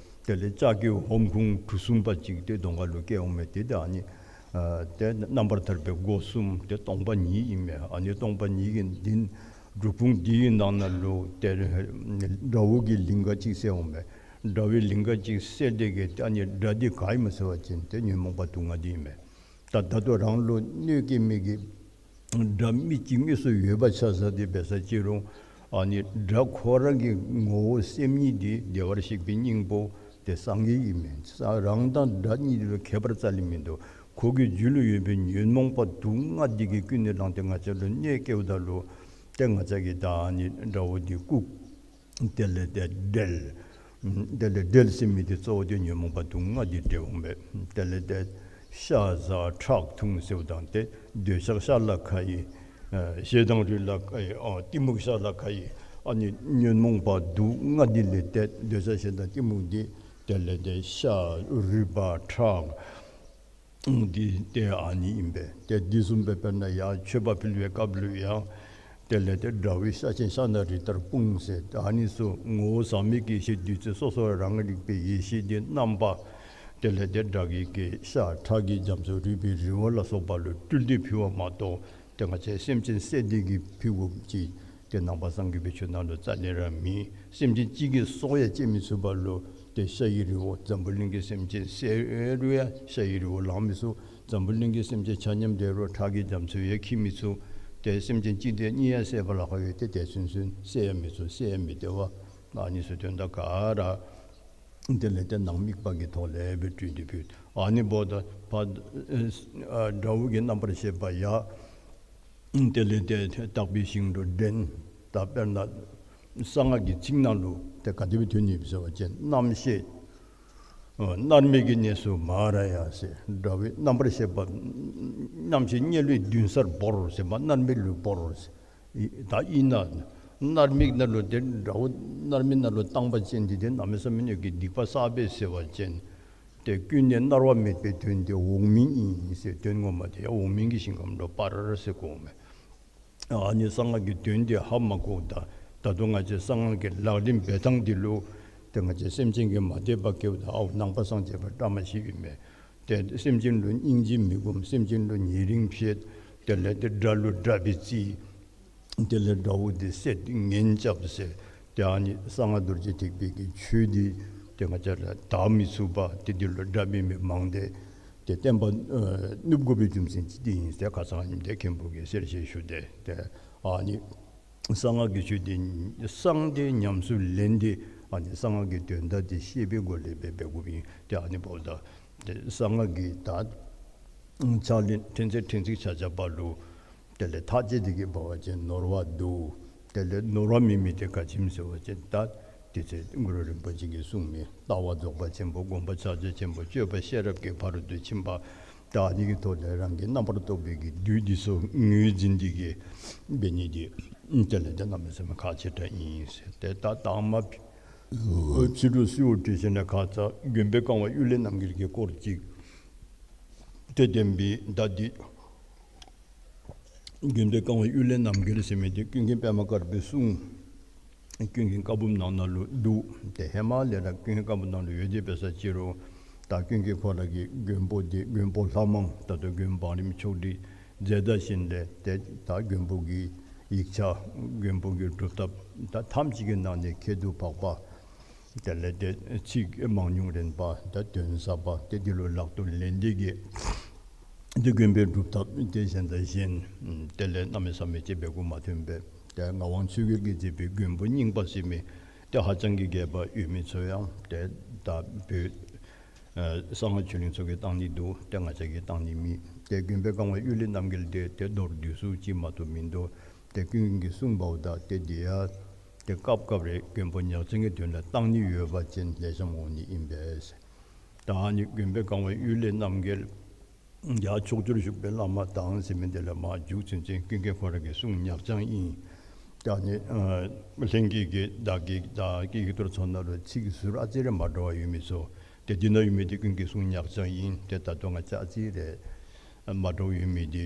དེ་ལས་ལྕགས་ཀྱི་ཧོམ་ཁུང་གྲུ་གསུམ་པ་ཅིག་ཏེ་གདོང་ཁ་ལུ་བཀལ་འོང་མས། ཏེ་ད་ཨ་ནི་ ཨ་ཏེ་རྣམ་པར་ཐར་པའི་སྒོ་གསུམ་ཏེ་སྟོང་པ་ཉིད་ཨིན་མས། ཨ་ནི་སྟོང་པ་ཉིད་ཀྱི་འདི་སྒྲུབ་ཁུངས་འདི་གི་ནང་ན་ལུ་ཏེ་དགྲ་བོ་གི་ལིང་ག་ཅིག་གསལཝ་མས། དགྲ་བོའི་ལིང་ག་ཅིག་གསལ་ཏེ་གིས་ཨ་ནི་དགྲ་འདི་ག་ཨིན་མས་ཟེར་བ་ཅིན་ཏེ་ཉོན་མོངས་པ་དུག་ལྔ་འདི་ཨིན་མས། ད་ད་ལྟོ་རང་ལུ་གནོད་སྐྱེལ་མི་གི་དགྲ་མི་ཅིག་དངོས་སུ་ཡོད་པ་ཆ་བཞག་སྟེ་འབད་ས་ཅི་རུང་ཨ་ནི་དགྲ་ཁོ་ར་གི་ངོ་བོ་སེམས་ཉིད་འདི་བདེ་བར་གཤེགས་པའི་སྙིང་པོ་ཏེ་སངས་རྒྱས་ཨིན་མས། རང་དང་དགྲ་གཉིས་ལུ་ཁྱད་པར་རྩ་ལས་མིན་འདུག། ཁོ་གི་རྒྱུད་ལུ་ཡོད་པའི་ཉོན་མོངས་པ་དུག་ལྔ་འདི་གིས་ཀུན་ནས་བསླངས་ཏེ་ང་བཅས་ལུ་གནོད་སྐྱེལཝ་ད་ལུ་ཏེ་ང་བཅས་ཀྱིས་ད་ཨ་ནི་དགྲ་བོ་འདི་བཀུག། དེ་ལས་ཏེ་བསྒྲལ། དེ་ལས་བསྒྲལ་ཟེར་མི་འདི་གཙོ་བོ་འདི་ཉོན་མོངས་པ་དུག་ལྔ་འདི་བསྒྲལཝ་མས། དེ་ལས་ཏེ་ཤ་ཟ་ཁྲག་འཐུང་ཟེརཝ་ད་ཏེ་འདོད་ཆགས་ཤ་ལ་ཁ་ཡི། ཨེ་ཞེ་སྡང་རུས་ལ་ཁ་ཡི། ཨ་གཏི་མུག་ཤ་ལ་ཁ་ཡི། ཨ་ནི་ཉོན་མོངས་པ་དུག་ལྔ་འདི་ལས་ཏེ་འདོད་ཆགས་ཞེ་སྡང་གཏི་མུག་འདི་དེ་ལས་ཏེ་ཤ་རུས་པ་ཁྲག་འདི་ཏེ་ཨ་ནི་ཨིན་པས། ཏེ་འདི་བཟུམ་སྦེ་དཔེར་ན་ཡང་མཆོད་པ་ཕུལ་བའི་སྐབས་ལུ་ཡང་དེ་ལས་ཏེ་དགྲ་བོའི་ཤ་ཆེན་ཤ་ན་རི་ལྟར་སྤུངས་ཟེར་ཨ་ནི་ཚུ་ངོ་བོ་ཟག་མེད་ཀྱི་ཡེ་ཤེས་བདུད་རྩི་སོ་སོ་རང་རིག་པའི་ཡེ་ཤེས་འདི་རྣམ་པ་དེ་ལས་ཏེ་དགྲ་བོའི་གི་ཤ་ཁྲག་གི་རྒྱ་མཚོ་རུས་པའི་རི་བོ་ལ་སོགས་པ་ལུ་སྤྲུལ་ཏེ་ཕུལ་བ་མ་གཏོགས་ཏེ་ང་བཅས་སེམས་ཅན་བསད་དེ་གིས་ཕུལ་དགོཔ་ཅིག་ཏེ་ནང་པ་སངས་རྒྱས་པའི་ཆོས་ནང་ལུ་རྩ་ལས་ར་མེད། སེམས་ཅན་གཅིག་གི་སྲོག་ཡང་བཅད་མི་ཚུགས་པ་ལུ་ཏེ་ཤ་ཡི་རི་བོ་འཛམ་བུ་གླིང་གི་སེམས་ཅན་བསད་རུང་ཡང་ཤ་ཡི་རི་བོ་ལང་མི་ཚུགས། འཛམ་བུ་གླིང་གི་སེམས་ཅན་ཆ་མཉམ་བསད་རུང་ཁྲག་གི་རྒྱ་མཚོ་ཡང་འཁྱིལ་མི་ཚུགས། ཏེ་སེམས་ཅན་གཅིག་དང་གཉིས་ཡང་བསད་པ་ལཱ་ཁག་ཡོད། ཏེ་དེ་ཚུན་ཚོད་བསད་ཡང་མི་ཚུགས། བསད་ཡང་མི་བདེ་བ། ཨ་ནི་ཚུ་དོན་དག་ག་ར་དེ་ལས་ཏེ་ནང་དམིགས་པ་གི་ཐོག་ལས་སྦེ་སྤྲུལ་ཏེ་ཕུལ། ཨ་ནི་འབདཝ་ད་ཕར་ཨ་དགྲ་བོ་གི་རྣམ་པར་ཤེས་པ་ཡང་དེ་ལས་ཏེ་དག་པའི་ཞིང་དུ་འདྲེན། ད་དཔེར་ན་གསང་སྔགས་ཀྱི་ཚིག་ནང་ལུ་ཏེ་ག་དེ་སྦེ་ཐོན་ནུག་ཟེར་བ་ཅིན་རྣམ་ཤེས་ཨ་མནར་མེད་ཀྱི་གནས་སུ་མ་ར་ཡ་ཟེར། དགྲ་བོའི་རྣམ་པར་ཤེས་པ་རྣམ་ཤེས་དམྱལ་བའི་མདུན་སར་བོར་ཟེར་མ་མནར་མེད་ལུ་བོར་ཟེར། ད་ཨིན་ན་མནར་མེད་ནང་ལུ་ཏེ་དགྲ་བོ་མནར་མེད་ནང་ལུ་བཏང་པ་ཅིན་འདི་ཏེ་གནམ་མེད་ས་མེད་ཀྱི་སྡིག་པ་བསགས་པས་ཟེར་བ་ཅིན་ཏེ་ཀུན་ནས་མནར་བ་མེད་པའི་དོན་དེ་འོག་མིན་ཨིན་ཟེར། དོན་ངོ་མ་དེ་ཡང་འོག་མིན་གྱི་ཞིང་ཁམས་ལུ་སྤར་ཟེར་གོཝ་མས། ཨ་ནི་གསང་སྔགས་ཀྱི་དོན་དེ་ཧ་མ་གོཝ་ད་ད་ལྟོ་ང་བཅས་གསང་སྔགས་ཀྱི་ལག་ལེན་འབད་ཐངས་འདི་ལུ་ཏེ་ང་བཅས་སེམས་ཅན་གྱིས་མ་དད་པ་སྐྱེཝ་ད་ཨའོ་ནང་པ་སངས་རྒྱས་པ་བཀྲ་མ་ཤིས་ཨིན་མས། ཏེ་སེམས་ཅན་ལུ་སྙིང་རྗེ་མི་སྒོམ། སེམས་ཅན་ལུ་ཉེ་རིང་བྱེད། དེ་ལས་ཏེ་དགྲ་ལུ་དགྲ་སྦེ་བརྩི། དེ་ལས་དགྲ་བོ་འདི་བསད་ངན་རྐྱབ་ཟེར། ཏེ་ཨ་ནི་གསང་སྔགས་རྡོ་རྗེ་ཐེག་པའི་གི་ཆོས་འདི་ཏེ་ང་བཅས་ལུ་དར་མི་ཚུགས་པ་ཏེ་འདི་ལུ་དགྲ་འབད་མི་མང་སྟེ་ཏེ་བསྟན་པ་ཨ་ནུབ་དགོ་པའི་རྒྱུ་མཚན་ཅིག་འདི་ཨིན་ཟེར་ཁ་ཙ་ཉིནམ་ཏེ་མཁན་པོ་གིས་གསལ་བཤད་ཞུ་སྟེ། ཏེ་ཨ་ནི་གསང་སྔགས་ཀྱི་ཆོས་འདི་གསང་སྟེ་ཉམས་སུ་ལེན་ཏེ་ཨ་ནི་གསང་སྔགས་ཀྱི་དོན་དག་འདི་ཤེས་པའི་སྒོ་ལས་འབད་འབད་དགོཔ་ཨིན། ཏེ་ཨ་ནི་འབདཝ་ད་ཏེ་གསང་སྔགས་ཀྱི་ད་ཕྱག་ལེན་ཕྲན་ཚེགས་ཕྲན་ཚེགས་ཆ་ཁྱབ་པ་ལུ་དེ་ལས་ཐག་བཅད་དེ་གིས་འབད་བ་ཅིན་ནོར་བ་འདུག། དེ་ལས་ནོར་བ་མེད་མི་དེ་ག་ཅི་སྨོ་ཟེར་བ་ཅིན་ད་དེ་ཚེ་གུ་རུ་རིན་པོ་ཆེ་གིས་གསུངས་མི་ལྟ་བ་རྫོགས་པ་ཆེན་པོ། སྒོམ་པ་ཕྱག་རྒྱ་ཆེན་པོ། སྤྱོད་པ་ཤེས་རབ་ཀྱི་ཕ་རོལ་ཏུ་ཕྱིན་པ། ད་ཨ་ནི་གི་ཐོག་ལས་རང་གི་རྣམ་པར་རྟོག་པའི་གི་བདུད་འདི་ཚུ་ངོས་འཛིན་ཏེ་གིས་འབད་ནི་འདི་དེ་ལས་ཏེ་གནམ་མེད་ས་མེད་ཁག་ཆེ་དྲགས་ཨིན་ཟེར། ཏེ་ད་དང་མ་ཕྱི་རུ་གསོལཝ་འདེབས་ཞིནམ་ལས་ཁ་ཙ་མགོན་པོའི་བཀའ་དབང་གཡུལ་ལས་རྣམ་རྒྱལ་གྱི་སྐོར་ཅིག་ཏེ་བསྟན་པའི་ད་འདི་མགོན་པོའི་བཀའ་དབང་གཡུལ་ལས་རྣམ་རྒྱལ་ཟེར་མི་འདི་ཀུན་མཁྱེན་པདྨ་དཀར་པོའི་གསུང་ཀུན་མཁྱེན་བཀའ་འབུམ་ནང་ན་ལུ་འདུག། ཏེ་ཧེ་མ་ལས་ར་ཀུན་མཁྱེན་བཀའ་འབུམ་ནང་ལུ་ཡོད་དེ་འབད་ས་ཅི་རུང་ད་ཀུན་མཁྱེན་ཁོ་ར་གིས་མགོན་པོ་འདི་མགོན་པོ་ལྷ་མང་ད་ལྟོ་མགོན་པོ་བང་རིམ་ཆོག་སྒྲིག་མཛད་ད་ཞིནམ་ལས་ཏེ་ད་མགོན་པོ་གི་ཡིག་ཆ་མགོན་པོ་གི་སྒྲུབ་ཐབས་ད་ཐམས་ཅད་ཀྱི་ནང་ནས་ཁྱད་དུ་འཕགས་པ། དེ་ལས་ཏེ་ཚིག་མང་ཉུང་རན་པ་ད་དོན་ཟབ་པ་ཏེ་འདི་ལུ་ལག་ཏུ་ལེན་ཏེ་གིས་ཏེ་མགོན་པོའི་སྒྲུབ་ཐབས་ཏེ་གཞན་དང་གཞན་དེ་ལས་གནམ་མེད་ས་མེད་ཅིག་འབད་དགོཔ་མ་ཐོན་པས། ཏེ་ངག་དབང་ཆོས་རྒྱལ་གྱིས་མཛད་པའི་མགོན་པོ་རྙིང་པ་ཟེར་མི་ཏེ་ཧ་ཅང་གི་རྒྱས་པ་ཡོད་མི་ཚུ་ཡང་ཏེ་ད་བོད་ཨ་གསང་སྔགས་ཆོས་གླིང་ཚུ་གིས་བཏང་ནི་འདུག། ཏེ་ང་བཅས་ཀྱིས་བཏང་ནི་མེད། ཏེ་མགོན་པོའི་བཀའ་དབང་གཡུལ་ལས་རྣམ་རྒྱལ་འདི་ཏེ་མདོར་བསྡུས་སུ་ཅིག་མ་གཏོགས་མིན་འདུག། ཏེ་ཀུན་མཁྱེན་གྱིས་གསུངས་པ་འོ་ད་ཏེ་འདི་ཡང་ཏེ་སྐབས་སྐབས་རེ་མགོན་པོ་ཉག་ཅན་གྱི་དོན་ལུ་བཏང་ནི་ཡོད་པ་ཅིན་ལེགས་ཤོམ་འོང་ནི་ཨིན་པས། ད་ཨ་ནི་མགོན་པོའི་བཀའ་དབང་གཡུལ་ལས་རྣམ་རྒྱལ་ཡང་ཕྱོགས་བཅུར་བཞུགས་པའི་བླ་མ་དང་ཟེར་མི་འདི་ལས་མར་མཇུག་ཚུན་ཚོད་ཀུན་མཁྱེན་ཁོ་ར་གིས་གསུངས་ཉག་ཅན་ཨིན། ད་ཨ་ནི་ཨ་ལྷན་རྒྱས་ཀྱིས་བདག་གིས་ད་ཀྱི་ཀྱི་ཐོར་ཚོགས་ནང་ལུ་ཚིག་ཟུར་ཨ་ཙི་རེ་མ་འདྲཝ་ཡོད་མི་ཚུ་ཏེ་འདི་ནང་ཡོད་མི་འདི་ཀུན་མཁྱེན་གསུངས་ཉག་ཅན་ཨིན། ཏེ་ད་ལྟོ་ང་བཅས་ཨ་ཙི་རེ་མ་འདྲཝ་ཡོད་མི་འདི་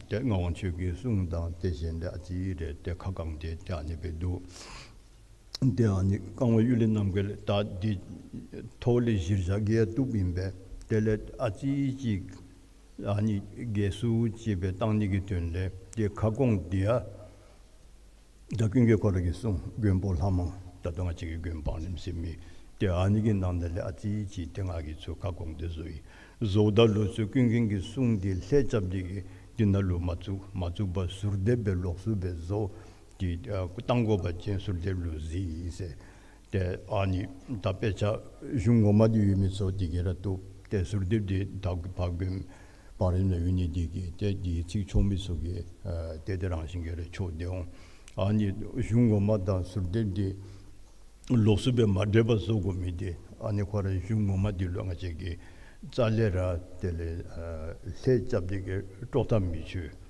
ཏེ་ངག་དབང་ཆོས་རྒྱལ་གསུང་དང་ཏེ་གཞན་ལས་ཨ་ཙི་རེ་ཏེ་ཁ་བསྐངས་ཏེ་ཏེ་ཨ་ནི་སྦེ་འདུག། ཏེ་ཨ་ནི་བཀའ་དབང་གཡུལ་ལས་རྣམ་རྒྱལ་ད་འདི་ཐོག་ལས་གཞིར་བཞག་གི་ཡང་བཏུབ་ཨིན་པས། དེ་ལས་ཨ་ཙི་ཅིག་ ཨ་ནི་རྒྱས་སུ་ཅིག་སྦེ་བཏང་ནི་གི་དོན་ལས་ཏེ་ཁ་སྐོང་འདི་ཡང་ད་ཀུན་མཁྱེན་ཁོ་ར་གིས་གསུངས། མགོན་པོ་ལྷ་མང་ད་ལྟོ་ང་བཅས་ཀྱི་མགོན་བང་རིམ་ཟེར་མི་ཏེ་ཨ་ནི་གི་ནང་ན་ལས་ཨ་ཙི་ཅིག་ཏེ་ང་གིས་ཚུར་ཁ་སྐོང་འདི་བཟོ་ཡི། བཟོཝ་ད་ལུ་ཚུར་ཀུན་མཁྱེན་གྱི་གསུང་འདི་ལྷད་རྐྱབ་སྟེ་གིས་འདི་ནང་ལུ་མ་བཙུགས། མ་བཙུགས་པར་ཟུར་འདེབས་སྦེ་ལོགས་སུ་སྦེ་བཟོ། ཏེ་ཨ་བཏང་དགོ་པ་ཅིན་ཟུར་འདེབས་ལུ་གཟིགས་ཟེར། ཏེ་ཨ་ནི་ད་དཔེ་ཆ་གཞུང་ངོ་མ་འདི་ཡོད་མི་ཚུ་འདི་གིས་ར་བཏུབ། ཏེ་ཟུར་འདེབས་འདི་ད་ཕར་མགོན་བང་རིམ་ལུ་ཡོད་ནི་འདི་གིས་ཏེ་འདི་ཚིག་ཆོག་མི་ཚུ་གིས་ཨ་ཏེ་དེ་རང་བཞིན་གྱིས་ར་ཆོག་སྟེ་འོང་། ཨ་ནི་གཞུང་ངོ་མ་དང་ཟུར་འདེབས་འདི་ལོགས་སུ་སྦེ་མ་འདྲེས་པར་བཟོ་དགོ་མི་འདི་ཨ་ནི་ཁོ་ར་གཞུང་ངོ་མ་འདི་ལུ་ང་བཅས་ཀྱིས་རྩ་ལས་ར་དེ་ལས་ཨ་ལྷད་རྐྱབ་སྟེ་གིས་དཀྲོག་གཏང་མི་བྱོས།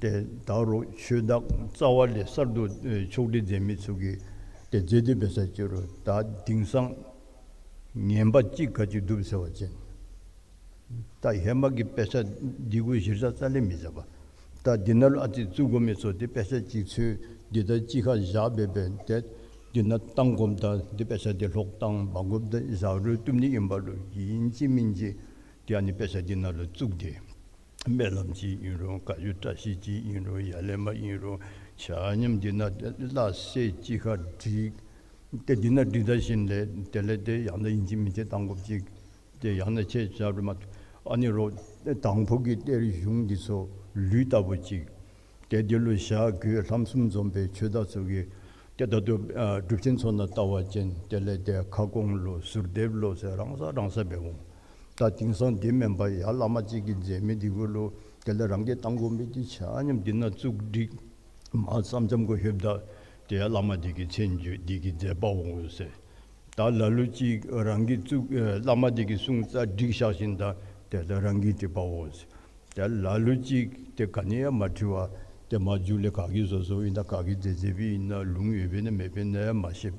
ཏེ་ད་རུང་ཆོས་བདག་རྩ་བ་ལས་གསར་དུ་ཨེ་ཕྱོགས་སྒྲིག་མཛད་མི་ཚུ་གིས་ཏེ་མཛད་དེ་འབད་ས་ཅིག་རུང་ད་དེང་སང་ངན་པ་གཅིག་ག་ཅི་འདུག་ཟེར་བ་ཅིན་ད་ཧེ་མ་གི་དཔེ་ཆ་འདི་གུ་གཞིར་བཞག་རྩ་ལས་མི་བཞག་པས། ད་འདི་ནང་ལུ་ཨ་ཙི་བཙུགས་དགོ་མི་ཚུ་ཏེ་དཔེ་ཆ་གཅིག་ཚུར་འདི་ད་གཅིག་ཁར་བཞག་སྦེ་སྦེ་ཏེ་འདི་ནང་བཏང་དགོཔ་ད་འདི་དཔེ་ཆ་འདི་ལྷོག་བཏང་འབག་དགོཔ་ད་བཞག་རུང་བཏུབ་ནི་ཨིན་པ་ལུ་ཨིན་ཅི་མིན་ཅི་ཏེ་ཨ་ནི་དཔེ་ཆ་འདི་ནང་ལུ་བཙུགས་ཏེ་སྨོན་ལམ་ཅིག་ཨིན་རུང་བཀའ་བརྒྱུད་བཀྲ་ཤིས་ཅིག་ཨིན་རུང་ཡ་ལས་མར་ཨིན་རུང་ཆ་མཉམ་འདི་ནང་སླ་བསྲེ་གཅིག་ཁར་བསྒྲིགས། ཏེ་འདི་ནང་བསྒྲིགས་ད་ཞིནམ་ལས་དེ་ལས་ཏེ་ཡང་ན་ཨིན་ཅི་མིན་ཅི་བཏང་དགོཔ་ཅིག་ཏེ་ཡང་ན་ཆེ་ཆ་རུང་མ་ཨ་ནི་རོགས་དང་ཕུ་གི་གཏེར་གཞུང་འདི་ཚུ་ལུད་ལྟ་བུ་ཅིག་ཏེ་འདི་ལུ་ཞྭ་གོས་ལྷམ་གསུམ་འཛོམས་པའི་ཆོས་བདག་ཚུ་གིས་ཏེ་ད་ལྟོ་ཨ་སྒྲུབ་ཆེན་ཚུ་ནང་བལྟ་བ་ཅིན་དེ་ལས་ཏེ་ཁ་སྐོང་ལོ་ཟུར་འདེབས་ལོ་ཟེར་རང་ས་རང་ས་སྦེ་འོང་། ད་དེང་སང་དེ་མེན་པར་ཡར་བླ་མ་གཅིག་གིས་མཛད་མི་འདི་གུ་ལུ་དེ་ལས་རང་གིས་བཏང་དགོ་མི་འདི་ཆ་མཉམ་འདི་ནང་བཙུགས་བསྒྲིགས། མར་ཙམ་ཙམ་གུ་ལྷོདཔ་ད་ཏེ་ཡར་བླ་མ་འདི་གི་མཚན་བརྗོད་འདི་གིས་མཛད་པའོ་ཟེར། ད་ལ་ལུ་ཅིག་རང་གིས་བཙུགས་ཨེ་བླ་མ་འདི་གི་གསུང་རྩ་བསྒྲིགས་བཞག་ཞིནམ་ད་དེ་ལས་རང་གིས་བྲིས་པའོ་ཟེར། ཏེ་ལ་ལུ་ཅིག་ཏེ་ག་ནི་ཡང་མ་བྲི་བར་ཏེ་མར་མཇུག་ལས་ག་གིས་བཟོ་བཟོཝ་ཨིན་ན་ག་གིས་མཛད་མཛདཔ་ཨིན་ན་ལུང་ཡོདཔ་ཨིན་ན་མེདཔ་ཨིན་ན་ཡང་མ་ཤེས།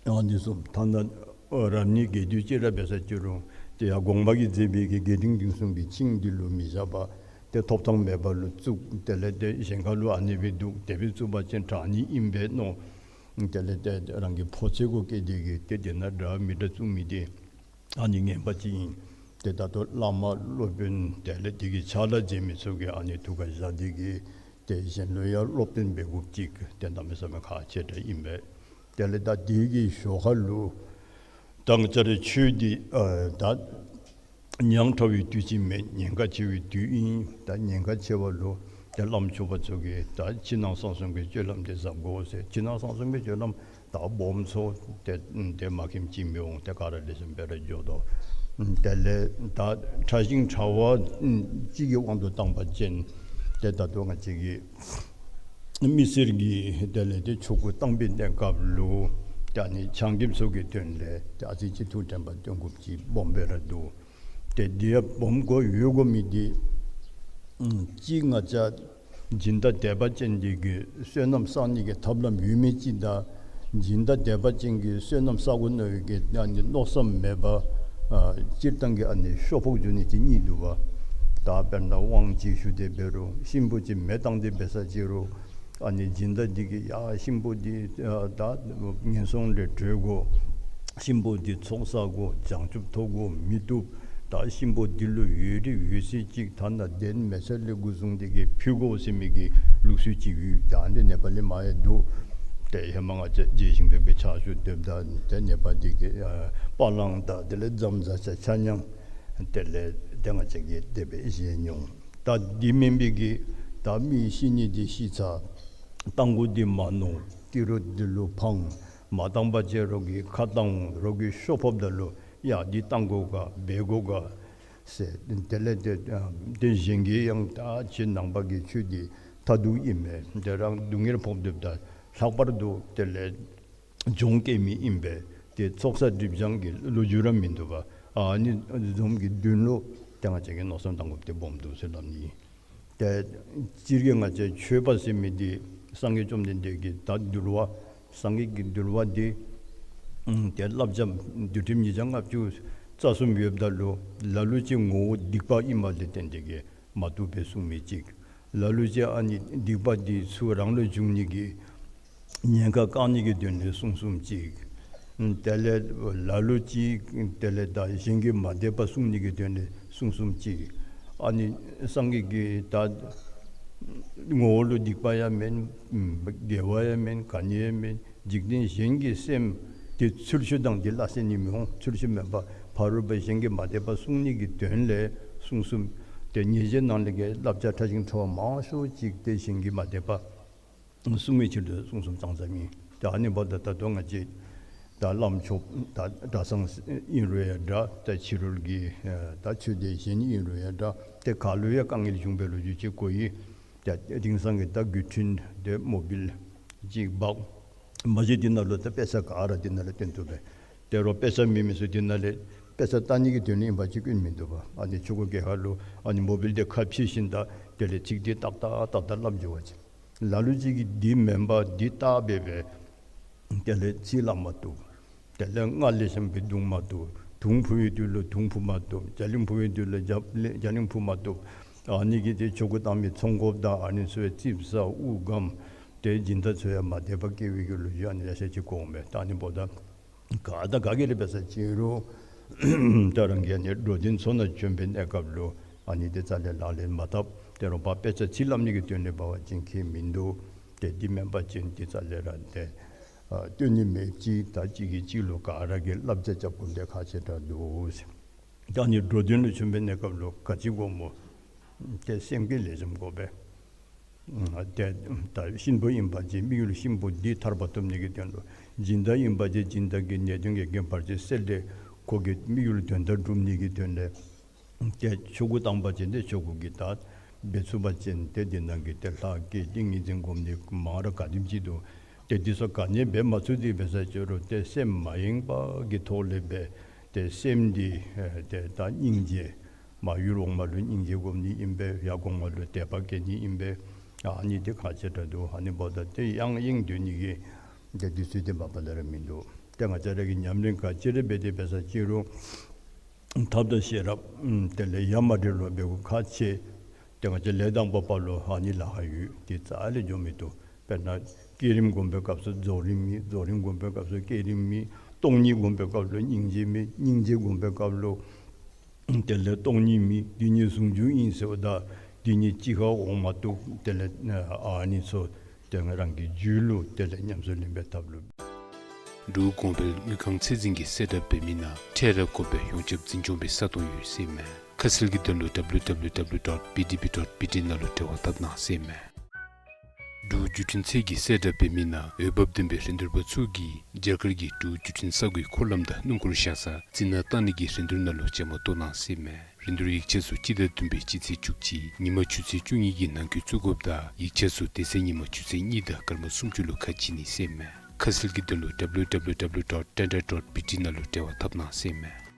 ཨ་ནི་བཟུམ་ཐ་ན་ཨ་རབ་གནས་རྒྱས་བསྡུས་ཅིག་ར་འབད་ས་ཅིག་རུང་ཏེ་ཡར་གོང་མ་གིས་མཛད་པའི་གི་རྒྱས་འབྲིང་བསྡུས་གསུམ་གྱི་ཆིངས་འདི་ལུ་མི་བཞག་པར་ཏེ་ཐོབ་ཐང་མེད་པ་ལུ་བཙུགས། དེ་ལས་ཏེ་གཞན་ཁ་ལུ་ཨ་ནི་སྦེ་འདུག། དེ་སྦེ་བཙུགས་པ་ཅིན་དྲག་ནི་ཨིན་པས་མནོ། དེ་ལས་ཏེ་རང་གི་ཕོ་ཚོད་གུ་བསྐྱེད་དེ་གིས་ཏེ་དེ་ནང་འདྲ་མི་འདྲ་བཙུགས་མི་འདི་ཨ་ནི་ངན་པ་ཅིག་ཨིན། ཏེ་ད་ལྟོ་བླ་མ་སློབ་དཔོན་དེ་ལས་དེ་གི་ཕྱག་ལཱ་མཛད་མི་ཚུ་གིས་ཨ་ནི་ཐུགས་ཁར་བཞག་སྟེ་གིས་ཏེ་གཞན་ལུ་ཡང་སློབ་སྟོན་འབད་དགོཔ་ཅིག་ཏེ་གནམ་མེད་ས་མེད་ཁག་ཆེ་དྲགས་ཨིན་པས། དེ་ལས་ད་དེ་གི་ཞོར་ཁ་ལུ་ད་ང་བཅས་རའི་ཆོས་འདི་ཨ་ད་ཉག་ཕྲ་བའི་དུས་ཅིག་མེན། ཉེན་ཁ་ཆེ་བའི་དུས་ཨིན། ད་ཉེན་ཁ་ཆེ་བ་ལུ་ཏེ་བླམ་ཆོསཔ་ཚུ་གིས་ད་ཕྱི་ནང་གསང་གསུམ་གྱི་སྤྱོད་ལམ་འདི་གཟབ་དགོ་ཟེར། ཕྱི་ནང་གསང་གསུམ་གྱི་སྤྱོད་ལམ་ད་སྦོམ་ཚུ་ཏེ་ཏེ་མ་མཁྱེནམ་ཅིག་མི་འོང་། ཏེ་ག་ར་ལེགས་ཤོམ་སྦེ་ར་འགྱོ་དོ། དེ་ལས་ད་ཕྲ་ཞིང་ཕྲ་བ་ཅིག་གི་དབང་དུ་བཏང་པ་ཅིན་ཏེ་ད་ལྟོ་ང་བཅས་ཀྱི་མི་སེར་གྱི་དེ་ལས་ཏེ་ཆོ་ག་བཏང་པའི་གནས་སྐབས་ལུ་ཏེ་ཨ་ནི་ཆང་རྐྱབ་ཚུ་གི་དོན་ལས་ཏེ་ཨ་ཙི་ཅིག་ཐུགས་དྲན་པ་བཏོན་དགོཔ་ཅིག་སྦོམ་སྦེ་ར་འདུག། ཏེ་འདི་ཡང་སྦོམ་དགོ་ཡོད་དགོ་མི་འདི་ཨམ་གཅིག་ང་བཅས་སྦྱིན་བདག་དད་པ་ཅན་འདི་གིས་བསོད་ནམས་བསག་ནི་གི་ཐབས་ལམ་ཡོད་མི་ཅིག་དང་སྦྱིན་བདག་དད་པ་ཅན་གྱིས་བསོད་ནམས་བསག་དགོ་མནོ་བའི་གི་ཨ་ནི་མནོ་བསམ་མེད་པར་ཨ་སྤྱིར་བཏང་གི་ཨ་ནི་ཤོ་ཕོག་འགྱོ་ནི་ཅིག་གཉིས་འདུག་པ། ད་དཔེར་ན་དབང་ཅིག་ཞུ་སྟེ་འབད་རུང་གཤིན་པོ་ཅིག་མེ་བཏང་སྟེ་འབད་ས་ཅིག་རུང་ཨ་ནི་སྦྱིན་བདག་འདི་གིས་ཡ་གཤིན་པོ་འདི་ཨ་ད་ངན་སོང་ལས་གྲོལ་དགོ། གཤིན་པོ་འདི་ཚོགས་བསགས་དགོ། བྱང་ཆུབ་ཐོབ་དགོ་མི་བཏུབ། ད་གཤིན་པོ་འདི་ལུ་འོས་རིགས་འོས་ཚད་ཅིག་ཐ་ན་གདན་མེ་སྲེག་ལས་འགོ་བཟུང་སྟེ་གིས་ཕུལ་དགོ་ཟེར་མི་གི་ལུགས་སྲོལ་ཅིག་ཡོད། ད་ཨ་ནི་ནེ་པ་ལི་མ་ཡང་འདུག། ཏེ་ཧེ་མ་ང་བཅས་རྗེས་ཤིང་སྦེ་སྦེ་ཕྱག་ཞུ་སྡོདཔ་ད་ཏེ་ནེ་པ་འདི་གིས་ཨ་པ་ལང་དང་དེ་ལས་རྫམ་ཟ་ཆ་ཆ་མཉམ་དེ་ལས་ཏེ་ང་བཅས་ཀྱིས་དེ་སྦེ་བཞེས་མྱོང་། ད་འདི་མེན་པའི་གི་ད་མི་ཤི་ནི་འདི་ཤི་ཚར། རྟ་མགོ་འདི་མ་ནོར། ཏི་རུ་འདི་ལུ་འཕང་། མ་བཏང་པ་ཅིན་རོགས་ཀྱིས་ཁ་བཏང་འོང་། རོགས་ཀྱིས་ཤོ་ཕོགཔ་ད་ལུ་ཡ་འདི་བཏང་དགོ་ག་འབད་དགོ་ག་ཟེར། དེ་ལས་ཏེ་ཨ་ཏེ་གཞན་གྱིས་ཡང་ད་ཁྱེད་ནང་པ་གི་ཆོས་འདི་མཐར་ཐུག་ཨིན་མས། ཏེ་རང་སྡུག་བསྔལ་ཕོག་སྡོདཔ་ད་ལྷག་པར་དུ་དེ་ལས་གྱོང་བཀལ་མི་ཨིན་པས། ཏེ་ཚོགས་བསགས་སྒྲིབ་སྦྱང་གི་ལོ་རྒྱུས་ར་མིན་འདུག་པ། ཨ་ནི་བཟུམ་གྱི་དོན་ལུ་ཏེ་ང་བཅས་ཀྱིས་མནོ་བསམ་བཏང་དགོཔ་འདི་སྦོམ་འདུག་ཟེར་སླབ་ནི། ཏེ་སྤྱིར་གྱིས་ང་བཅས་ཆོས་པ་ཟེར་མི་འདི་སངས་རྒྱས་བཅོམ་ལྡན་འདས་ཀྱིས་ད་འདུལ་བ་སངས་རྒྱས་ཀྱི་འདུལ་བ་འདི་ཨམ་ཏེ་བསླབ་བྱ་འདུལ་ཁྲིམས་ཉིས་བརྒྱ་ལྔ་བཅུ་རྩ་གསུམ་ཡོདཔ་ད་ལུ་ལ་ལུ་ཅིག་ངོ་བོ་སྡིག་པ་ཨིནམ་ལས་བརྟེན་ཏེ་གིས་མ་བཏུབ་པའི་གསུང་མི་ཅིག། ལ་ལུ་ཅིག་ཨ་ནི་སྡིག་པ་འདི་ཚུ་རང་ལུ་འབྱུང་ནི་གི་ཉེན་ཁ་བཀག་ནི་གི་དོན་ལས་གསུང་གསུངམ་ཅིག། དེ་ལས་ལ་ལུ་ཅིག་དེ་ལས་ད་གཞན་གྱི་མ་དད་པ་བསྲུང་ནི་གི་དོན་ལས་གསུང་གསུངམ་ཅིག། ཨ་ནི་སངས་རྒྱས་ཀྱི་ད་ངོ་བོ་ལུ་སྡིག་པ་ཡང་མེན། དགེ་བ་ཡང་མེན། ག་ནི་ཡང་མེན། འཇིག་རྟེན་གཞན་གྱི་སེམས་དེ་ཚུལ་འཆོས་དང་དེ་སླ་བསྲེ་ནི་མི་འོང་། ཚུལ་འཆོས་མེན་པར་ཕ་རོལ་པོ་གཞན་གྱིས་མ་དད་པ་བསྲུང་ནི་གི་དོན་ལས་གསུངས་གསུངསམ་དེ། ཉེས་བྱས་ནང་ལས་ཀྱི་བསླབ་བྱ་ཕྲ་ཞིང་ཕྲ་བ་མང་ཤོས་ཅིག་དེ་གཞན་གྱིས་མ་དད་པ་བསྲུང་བའི་ཕྱིར་དུ་གསུངས་གསུངསམ་ཙང་ཙ་མེན། ད་ཨ་ནི་འབདཝ་ད་ད་ལྟོ་ང་བཅས་ད་བླམ་ཆོསཔ་ད་གྲྭ་ཚང་ཨིན་རུང་ཡང་འདྲ། ད་ཕྱི་རོལ་གྱི་ད་ཆོས་སྡེ་གཞན་ཨིན་རུང་ཡང་འདྲ། དེ་ག་ལུ་ཡང་དཀའ་ངལ་བྱུང་བའི་ལོ་རྒྱུས་ཅིག་གོ་ཡི། ད་དེང་སང་གི་ད་དགོད་འཕྲིན་དེ་མོ་བཱའིལ་ཅིག་འབག་མ་གཞི་དེ་ནང་ལུ་ད་དཔེ་ཆ་ག་ར་དེ་ནང་ལུ་སྟོན་བཏུབ་པས། དེ་རུང་དཔེ་ཆ་མེད་མི་ཚུ་དེ་ནང་ལས་དཔེ་ཆ་ལྟ་ནི་གི་དོན་ལུ་ཨིན་པ་ཅིན་སྐྱོན་མིན་འདུག་པ། ཨ་ནི་ཆོ་ག་གི་ཁར་ལུ་ཨ་ནི་མོ་བཱའིལ་དེ་ཁ་ཕྱེ་ཞིནམ་ད་དེ་ལས་ཚིག་དེ་ཏག་ཏག་ཏག་ཏག་སླབ་འགྱོ་བ་ཅིན། ལ་ལུ་ཅིག་གིས་འདི་མེན་པར་འདི་བལྟ་སྦེ་སྦེ་དེ་ལས་ཚིག་སླབ་མ་བཏུབ། དེ་ལས་རྔ་ལེགས་ཤོམ་སྦེ་བརྡུང་མ་བཏུབ། དུང་འཕུ་བའི་དུས་ལུ་དུང་འཕུ་མ་བཏུབ། རྒྱ་གླིང་འཕུ་བའི་དུས་ལུ་རྒྱ་རྒྱ་གླིང་འཕུ་མ་བཏུབ། ཨ་ནི་གིས་དེ་ཆོ་ག་བཏང་མི་ཚོང་དཔོན་དང་ཨ་ནི་ཚུ་ཡང་ཙིགཔ་ཟ་དབུགས་སྒམ། དེ་སྦྱིན་བདག་ཚུ་ཡང་མ་དད་པ་སྐྱེ་བའི་གི་ལོ་རྒྱུས་ཨ་ནི་ཡང་ཤེས་ཅིག་གོ་འོང་པས། ད་ཨ་ནི་འབདཝ་ད་ག་དང་ག་གིས་ར་འབད་ས་ཅིན་རུང་ད་རང་གིས་ཨ་ནི་འགྲོ་དོན་ཚུ་ནང་བྱོན་པའི་གནས་སྐབས་ལུ་ཨ་ནི་དེ་རྩ་ལས་ལག་ལེན་མ་འཐབ། དེ་རུང་ཕར་དཔེ་ཆ་ཚིག་སླབ་ནི་གི་དོན་ལས་འབད་བ་ཅིན་ཁྱད་མིན་འདུག། དེ་འདི་མེན་པ་ཅིན་དེ་རྩ་ལས་ར་དེ་ཨ་སྟོན་ནི་མེད། གཅིག་དང་གཅིག་གིས་གཅིག་ལུ་ག་ར་གིས་བསླབ་བྱ་རྐྱབ་དགོཔ་དེ་ཁག་ཆེ་དྲགས་འདུག་ཟེར། ད་ཨ་ནི་འགྲོ་དོན་ལུ་བྱོན་པའི་གནས་སྐབས་ལུ་ག་ཅི་དགོཔ་སྨོ། དེ་སེམས་བསྐྱེད་ལེགས་ཤོམ་དགོ་པས། ཨ་དེ་ད་གཤིན་པོ་ཨིན་པ་ཅིན་དམིགས་ཡུལ་གཤིན་པོ་འདི་ཐར་པ་ཐོབ་ནི་གི་དོན་ལུ། སྦྱིན་བདག་ཨིན་པ་ཅིན་སྦྱིན་བདག་གི་ནད་གདོན་གྱི་གདོན་བར་ཆད་སེལ་ཏེ་ཁོ་གི་དམིགས་ཡུལ་དོན་དག་སྒྲུབ་ནི་གི་དོན་ལས། དེ་ཆོ་ག་བཏང་པ་ཅིན་དེ་ཆོ་ག་གི་ད་འབད་ཚུགས་པ་ཅིན་དེ་འདི་ནང་གི་དེ་ལྷ་བསྐྱེད་ཏིང་ངེ་འཛིན་སྒོམ་ནི་མང་ར་ག་དེམ་ཅིག་འདུག། དེ་འདི་ཚུ་ག་ནི་འབད་མ་ཚུགས་ཏེ་འབད་ས་ཅིན་རུང་དེ་སེམས་མ་ཡེངས་པ་གི་ཐོག་ལས་འབད། དེ་སེམས་འདི་ཨེ་དེ་ད་སྙིང་རྗེ་མ་ཡུལ་འོག་མ་ལུ་སྙིང་རྗེ་སྒོམ་ནི་ཨིན་པས། ཡར་གོང་མ་ལུ་དད་པ་བསྐྱེད་ནི་ཨིན་པས། ཨ་ནི་དེ་ཁག་ཆེ་དྲགས་འདུག། ཨ་ནི་འབདཝ་ད་དེ་ཡང་ཡེངས་སྡོད་ནི་གི་དེ་དུས་ཚོད་དེ་མ་པ་ལས་ར་མིན་འདུག། དེ་ང་བཅས་ར་གིས་ཉམས་ལེན་ག་ཅི་ར་འབད་དེ་འབད་ས་ཅིན་རུང་ཐབས་དང་ཤེས་རབ་ཨམ་དེ་ལས་ཡ་མ་བྲལ་བར་འབད་དགོཔ་ཁག་ཆེ། དེ་ང་བཅས་ལས་དང་པོ་པ་ལུ་ཨ་ནི་ལཱ་ཁག་ཡོད། དེ་རྩ་ལས་འགྱོ་མི་བཏུབ། དཔེར་ན་བསྐྱེད་རིམ་སྒོམ་པའི་སྐབས་སུ་རྫོགས་རིམ་མེད། རྫོགས་རིམ་སྒོམ་པའི་སྐབས་སུ་བསྐྱེད་རིམ་མེད། སྟོང་ཉིད་སྒོམ་པའི་སྐབས་ལུ་སྙིང་རྗེ་མེད། སྙིང་རྗེ་སྒོམ་པའི་སྐབས་ལུ་དེ་ལས་སྟོང་ཉིད་མེད། དེ་གཉིས་ཟུང་འཇུག་ཨིན་ཟེརཝ་ད་དེ་གཉིས་གཅིག་ཁར་འོང་མ་བཏུབ། དེ་ལས་ཨ་ནི་ཚུ་དེ་རང་གི་རྒྱུད་ལུ་དེ་ལས་ཉམས་སུ་ལེན་པའི་ཐབས་ལུ། འབྲུག་གོང་འཕེལ་དངུལ་ཁང་ཚད་འཛིན་གྱི་གསལ་བསྒྲགས་འབད་མི་ནང་འཕྲལ་ར་དགོ་པའི་ཡོངས་ཁྱབ་འཛིན་སྐྱོང་འབད་ས་གཏོགས་ཡོད་ཟེར་མས། ཁ་གསལ་གྱི་དོན་ལུ་W W W dot B D B dot B T ནང་ལུ་འབྲེལ་བ་འཐབ་གནང་ཟེར་མས། འབྲུག་བརྒྱུད་འཕྲིན་ཚད་ཀྱི་གསལ་བསྒྲགས་འབད་མི་ནང་འོས་འབབ་ལྡན་པའི་རིན་བསྡུར་པ་ཚུ་གིས་རྒྱ་གར་གྱི་འབྲུག་བརྒྱུད་འཕྲིན་ས་གོའི་འཁོར་ལམ་དང་སྣུམ་འཁོར་བཞག་ས་རྩི་ནག་བཏང་ནི་གི་རིན་བསྡུར་ནང་ལུ་བཅའ་མར་གཏོགས་གནང་ཟེར་མས། རིན་བསྡུར་ཡིག་ཆ་ཚུ་སྤྱི་ཟླ་བདུན་པའི་སྤྱི་ཚེས་བཅུ་གཅིག་ཉིན་མ་ཆུ་ཚོད་བཅུ་གཉིས་ཀྱི་ནང་འཁོད་བཙུགས་དགོཔ་དང་ཡིག་ཆ་ཚུ་དེ་ཚེ་ཉིན་མ་ཆུ་ཚོད་གཉིས་དང་སྐར་མ་སུམ་ཅུ་ལུ་ཁ་ཕྱེ་ནི་ཟེར་མས། ཁ་གསལ་གྱི་དོན་ལུ་W W W dot tenda dot B T ནང་ལུ་འབྲེལ་བ་འཐབ་གནང་ཟེར་མས།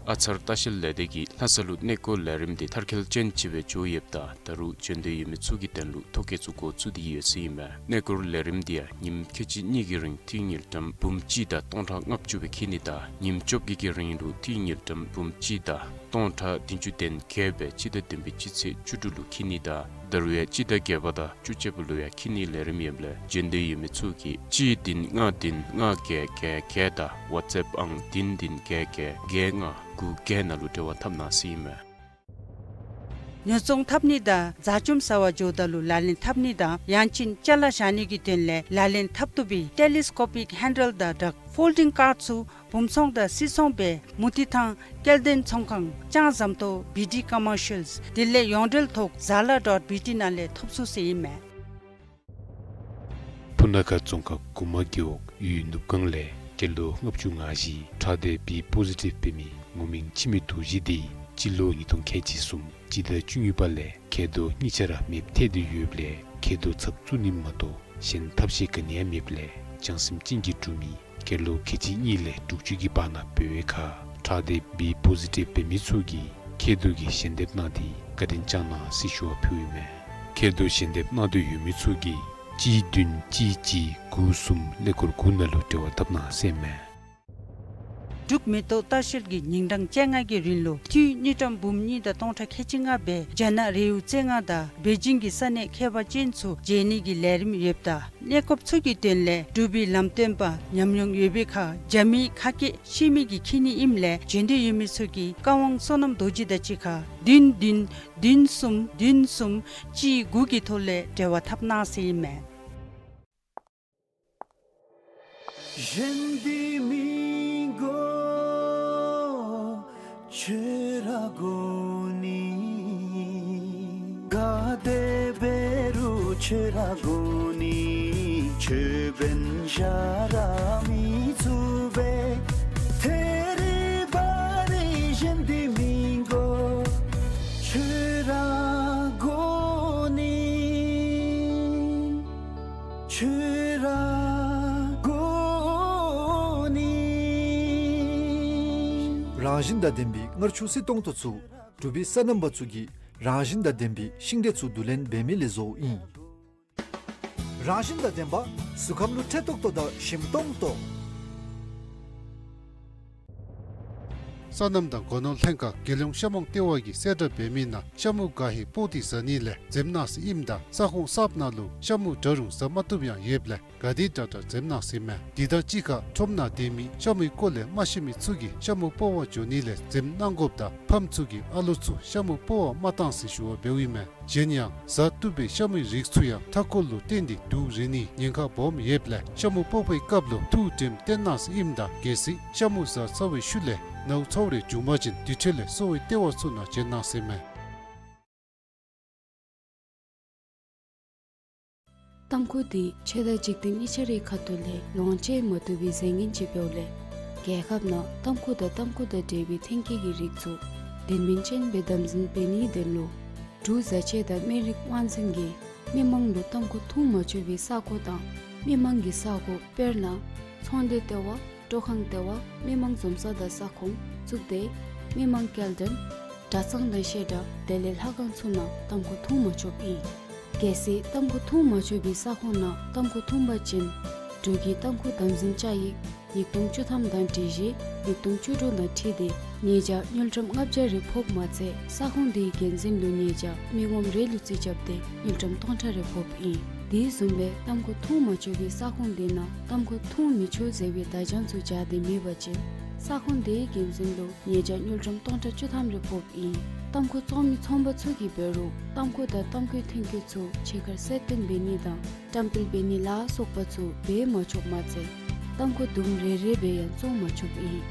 ཨ་ཚར་ལྟ་བཤལ་ལས་སྡེ་གིས་ལྷ་ས་ལུ་གནས་སྐོར་ལས་རིམ་དེ་མཐར་འཁྱོལ་ཅན་ཅིག་སྦེ་འགྱོ་ཡོདཔ་ད་ད་རུང་འབྱོན་འདོད་ཡོད་མི་ཚུ་གི་དོན་ལུ་ཐོ་བཀོད་ཚུ་འགོ་བཙུགས་ཏེ་ཡོད་ཟེར་ཨིན་མས། གནས་སྐོར་ལས་རིམ་དེ་ཡང་ཉིནམ་ཁལ་གཅིག་གཉིས་ཀྱི་རིང་ཏིང་ངེ་ལམ་འབུམ་གཅིག་དང་སྟོང་ཕྲག་ལྔ་བཅུ་སྦེ་འཁྱིད་ནི་དང་ཉིནམ་བཅོ་བརྒྱད་ཀྱི་རིང་ལུ་ཏིང་ངེ་ལམ་འབུམ་གཅིག་དང་སྟོང་ཕྲག་བདུན་ཅུ་དོན་བརྒྱད་སྦེ་སྤྱི་ཟླ་བདུན་པའི་སྤྱི་ཚེས་བཅུ་དྲུག་ལུ་འཁྱིད་ནི་དང་ད་རུང་ཡང་སྤྱི་ཟླ་བརྒྱད་པ་དང་བཅུ་གཅིག་པ་ལུ་ཡང་འཁྱིད་ནིའི་ལས་རིམ་ཡོདཔ་ལས་འབྱོན་འདོད་ཡོད་མི་ཚུ་གིས་གཅིག་བདུན་ལྔ་བདུན་ལྔ་བརྒྱད་བརྒྱད་བརྒྱད་དང་ཝཊས་ཨེཔ་ཨང་བདུན་བདུན་བརྒྱད་བརྒྱད་བརྒྱད་ལྔ་དགུ་བརྒྱད་ནང་ལུ་འབྲེལ་བ་འཐབ་གནང་ཟེར་ཨིན་མས། ཉོ་ཚོང་འཐབ་ནི་དང་བཟའ་བཅོམ་ཟ་བར་འགྱོཝ་ད་ལུ་ལག་ལེན་འཐབ་ནི་དང་ཡང་ཅིན་ཅ་ལ་བཞག་ནི་གི་དོན་ལས་ལག་ལེན་འཐབ་བཏུབ་པའི་ཊེ་ལི་སི་ཀོ་པིག་ཧེན་ཌལ་དང་སྦྲགས་ཕོལ་ཌིང་ཀཱརཌ་ཚུ་བུམ་ཚོང་དང་སིལ་ཚོང་སྦེ་མུ་ཏིག་ཐང་སྐྱེ་ལྡན་ཚོང་ཁང་ལྕང་ཟམ་ཏོག་བི་ཌི་ཀོ་མར་ཤལ་དེ་ལས་ཡོངས་འབྲེལ་ཐོག་ཛ་ལ་ཌོཊ་བི་ཊི་ནང་ལས་ཐོབ་ཚུགས་ཟེར་ཨིན་མས། སྤུ་ན་ཁ་རྫོང་ཁག་གུ་མ་རྒེད་འོག་ཡུལ་ནུབ་སྒང་ལས་སྐྱེས་ལོ་ལྔ་བཅུ་ང་བཞི་ཁྲག་སྡེ་བི་པོ་ཟི་ཊིབ་འབད་མི་ངུར་སྨྲིག་འཆི་མེད་རྡོ་རྗེ་དེ་སྤྱི་ལོ་ཉིས་སྟོང་ཁལ་གཅིག་གསུམ་སྤྱི་ཟླ་བཅུ་གཉིས་པ་ལས་མཁལ་རྡོག་གཉིས་ཆ་ར་མེདཔ་ཐལ་ཏེ་ཡོདཔ་ལས་མཁལ་རྡོག་ཚབ་བཙུགས་ནི་མ་གཏོགས་གཞན་ཐབས་ཤེས་ག་ནི་ཡང་མེདཔ་ལས་བྱང་སེམས་ཅན་གྱི་འབྲུག་མི་སྐྱེས་ལོ་ཁལ་གཅིག་གཉིས་ལས་དྲུག་ཅུ་གི་བར་ན་འབད་བའི་ཁར་ཁྲག་སྡེ་བི་པོ་ཟི་ཊིབ་འབད་མི་ཚུ་གིས་མཁལ་རྡོག་གི་ཞལ་འདེབས་གནང་སྟེ་བཀའ་དྲིན་བསྐྱངས་གནང་ཟེར་ཞུ་བ་ཕུལཝ་ཨིན་མས། མཁལ་རྡོག་ཞལ་འདེབས་གནང་འདོད་ཡོད་མི་ཚུ་གིས་གཅིག་བདུན་གཅིག་གཅིག་དགུ་གསུམ་ཀླད་ཀོར་དགུ་ནང་ལུ་འབྲེལ་བ་འཐབ་གནང་ཟེར་མས། འབྲུག་མེ་ཏོག་ལྟ་བཤལ་གྱིས་ཉིན་གྲངས་བཅོ་ལྔ་གི་རིང་ལུ་དངུལ་དངུལ་ཀྲམ་འབུམ་གཉིས་དང་སྟོང་ཕྲག་ཁལ་གཅིག་ལྔ་སྦེ་རྒྱ་ནག་རི་བོ་རྩེ་ལྔ་དང་པེ་ཅིང་གི་ས་གནས་མཁས་པ་ཅན་ཚུ་མཇལ་ནི་གི་ལས་རིམ་ཡོདཔ་ད་གནས་སྐབས་ཚུ་གི་དོན་ལས་འབྲུག་པའི་ལམ་སྟོན་པ་ཉམས་མྱོང་ཡོད་པའི་ཁར་རྒྱ་མིའི་ཁ་སྐད་ཤེས་མི་གིས་འཁྱིད་ནི་ཨིནམ་ལས་བྱོན་འདོད་ཡོད་མི་ཚུ་གིས་བཀའ་དབང་བསོད་ནམས་རྡོ་རྗེ་དང་གཅིག་ཁར་བདུན་བདུན་བདུན་གསུམ་བདུན་གསུམ་གཅིག་དགུ་གི་ཐོག་ལས་འབྲེལ་བ་འཐབ་གནང་ཟེར་ཨིན་མས། རང་བཞིན་དང་ལྡན་པའི་མངར་ཆུ་བསིལ་ཏོང་ཏོ་ཚུ་འབྲུག་པའི་སོ་ནམ་པ་ཚུ་གིས་རང་བཞིན་དང་ལྡན་པའི་ཤིང་འབྲས་ཚུ་བསྡུ་ལེན་འབད་མི་ལས་བཟོཝ་ཨིན། རང་བཞིན་དང་ལྡན་པ་གཟུགས་ཁམས་ལུ་འཕྲོད་ཏོག་ཏོ་དང་ཞིམ་ཏོང་ཏོ། སོ་ནམ་དང་སྒོ་ནོར་ལྷན་ཁག་རྒྱལ་ཡོངས་ཤ་མོང་ལྟེ་བ་གིས་གསལ་བསྒྲགས་འབད་མི་ནང་ཤ་མུ་ག་ཧེ་སྤོག་སྟེ་བཟའ་ནི་ལས་འཛེམ་གནང་ཟེར་ཨིནམ་ད་ས་ཁོངས་གསརཔ་ནང་ལུ་ཤ་མུ་འདྲ་རུང་བཟའ་མ་བཏུབ་ཡང་ཡོདཔ་ལས་ག་དེ་དྲག་དྲག་འཛེམ་གནང་ཟེར་མས། དེ་དང་གཅིག་ཁར་ཁྲོམ་ནང་སྡོད་མི་ཤ་མུའི་སྐོར་ལས་མ་ཤེས་མི་ཚུ་གིས་ཤ་མུ་སྤོག་པར་འགྱོ་ནི་ལས་འཛེམ་གནང་དགོཔ་དང་ཕམ་ཚུ་གིས་ཨ་ལོ་ཚུ་ཤ་མུ་སྤོག་པར་མ་གཏང་ཟེར་ཞུ་བ་འབདཝ་ཨིན་མས། གཞན་ཡང་བཟའ་བཏུབ་པའི་ཤ་མུའི་རིགས་ཚུ་ཡང་མཐའ་འཁོར་ལུ་བརྟེན་ཏེ་དུག་རེག་ནིའི་ཉེན་ཁ་སྦོམ་ཡོདཔ་ལས་ཤ་མུ་སྤོག་པའི་སྐབས་ལུ་ཐུགས་དྲནམ་བཏོན་གནང་ཟེར་ཨིནམ་ད་གལ་སྲིད་ཤ་མུ་བཟའ་ཚར་བའི་ཤུལ་ལས་ནཝ་ཚཝ་རེ་བྱུང་པ་ཅིན་དེ་འཕྲོ་ལས་གསོ་བའི་ལྟེ་བ་ཚུ་ནང་བྱོན་གནང་ཟེར་མས། ཏམ་ཁུ་འདི་ཆོས་དང་འཇིག་རྟེན་གཉིས་ཆ་རའི་ཁ་ཐུག་ལས་ལོངས་སྤྱོད་མ་བཏུབ་པའི་རྫས་ངན་ཅིག་འབདཝ་ལས་རྒྱལ་ཁབ་ནང་ཏམ་ཁུ་དང་ཏམ་ཁུ་དང་འབྲེལ་བའི་ཐོན་སྐྱེད་ཀྱི་རིགས་ཚུ་དོན་སྨིན་ཅན་སྦེ་དམ་འཛིན་འབད་ནིའི་དོན་ལུ་འབྲུག་བཟའ་ཆས་དང་སྨན་རིགས་དབང་འཛིན་གྱིས་མི་མང་ལུ་ཏམ་ཁུ་འཐུང་མ་ཆོག་པའི་ས་གོ་དང་མི་མང་གི་ས་གོ་དཔེར་ན་ཚོང་སྡེ་ལྟེ་བ། སྤྲོ་ཁང་ལྟེ་བ། མི་མང་འཛོམས་ས་དང་ས་ཁོངས། གཙུག་སྡེ། མི་མང་སྐྱེལ་འདྲེན། གྲྭ་ཚང་དང་བཤད་གྲྭ་དེ་ལས་ལྷ་ཁང་ཚུ་ནང་ཏམ་ཁུ་འཐུང་མ་ཆོགཔ་ཨིན། གལ་སྲིད་ཏམ་ཁུ་འཐུང་མ་ཆོག་པའི་ས་ཁོངས་ནང་ཏམ་ཁུ་འཐུང་པ་ཅིན་འབྲུག་གི་ཏམ་ཁུ་དམ་འཛིན་བཅའ་ཡིག་ཉིས་སྟོང་བཅུ་ཐམ་དང་སྒྲིག་གཞི་ཉིས་སྟོང་བཅུ་དྲུག་དང་འཁྲིལ་ཏེ་ཉེས་བྱ་དངུལ་ཀྲམ་ལྔ་བརྒྱ་རེ་ཕོགཔ་མ་ཚད་ས་ཁོངས་དེའི་འགན་འཛིན་ལུ་ཉེས་བྱ་མི་ངོམ་རེ་ལུ་རྩིས་རྐྱབ་སྟེ་དངུལ་ཀྲམ་སྟོང་ཕྲག་རེ་ཕོགཔ་ཨིན། དེ་བཟུམ་སྦེ་ཏམ་ཁུ་འཐུང་མ་ཆོག་པའི་ས་ཁོངས་དེ་ནང་ཏམ་ཁུ་འཐུང་མི་ཆོག་ཟེར་བའི་བརྡ་བྱང་ཚུ་སྦྱར་ཏེ་མེད་པ་ཅིན་ས་ཁོངས་དེའི་འགན་འཛིན་ལུ་ཉེས་བྱ་དངུལ་ཀྲམ་སྟོང་ཕྲག་བཅུ་ཐམ་རེ་ཕོགཔ་ཨིན། ཏམ་ཁུ་བཙོང་མི་ཚོང་པ་ཚུ་གིས་འབད་རུང་ཏམ་ཁུ་དང་ཏམ་ཁུའི་ཐོན་སྐྱེད་ཚུ་ཕྱི་ཁར་གསལ་སྟོན་འབད་ནི་དང་བཀྲམ་སྤེལ་འབད་ནི་ལ་སོགས་པ་ཚུ་འབད་མ་ཆོགཔ་མ་ཚད་ཏམ་ཁུ་དུམ་རེ་རེ་སྦེ་ཡང་བཙོང་མ་ཆོགཔ་ཨིན།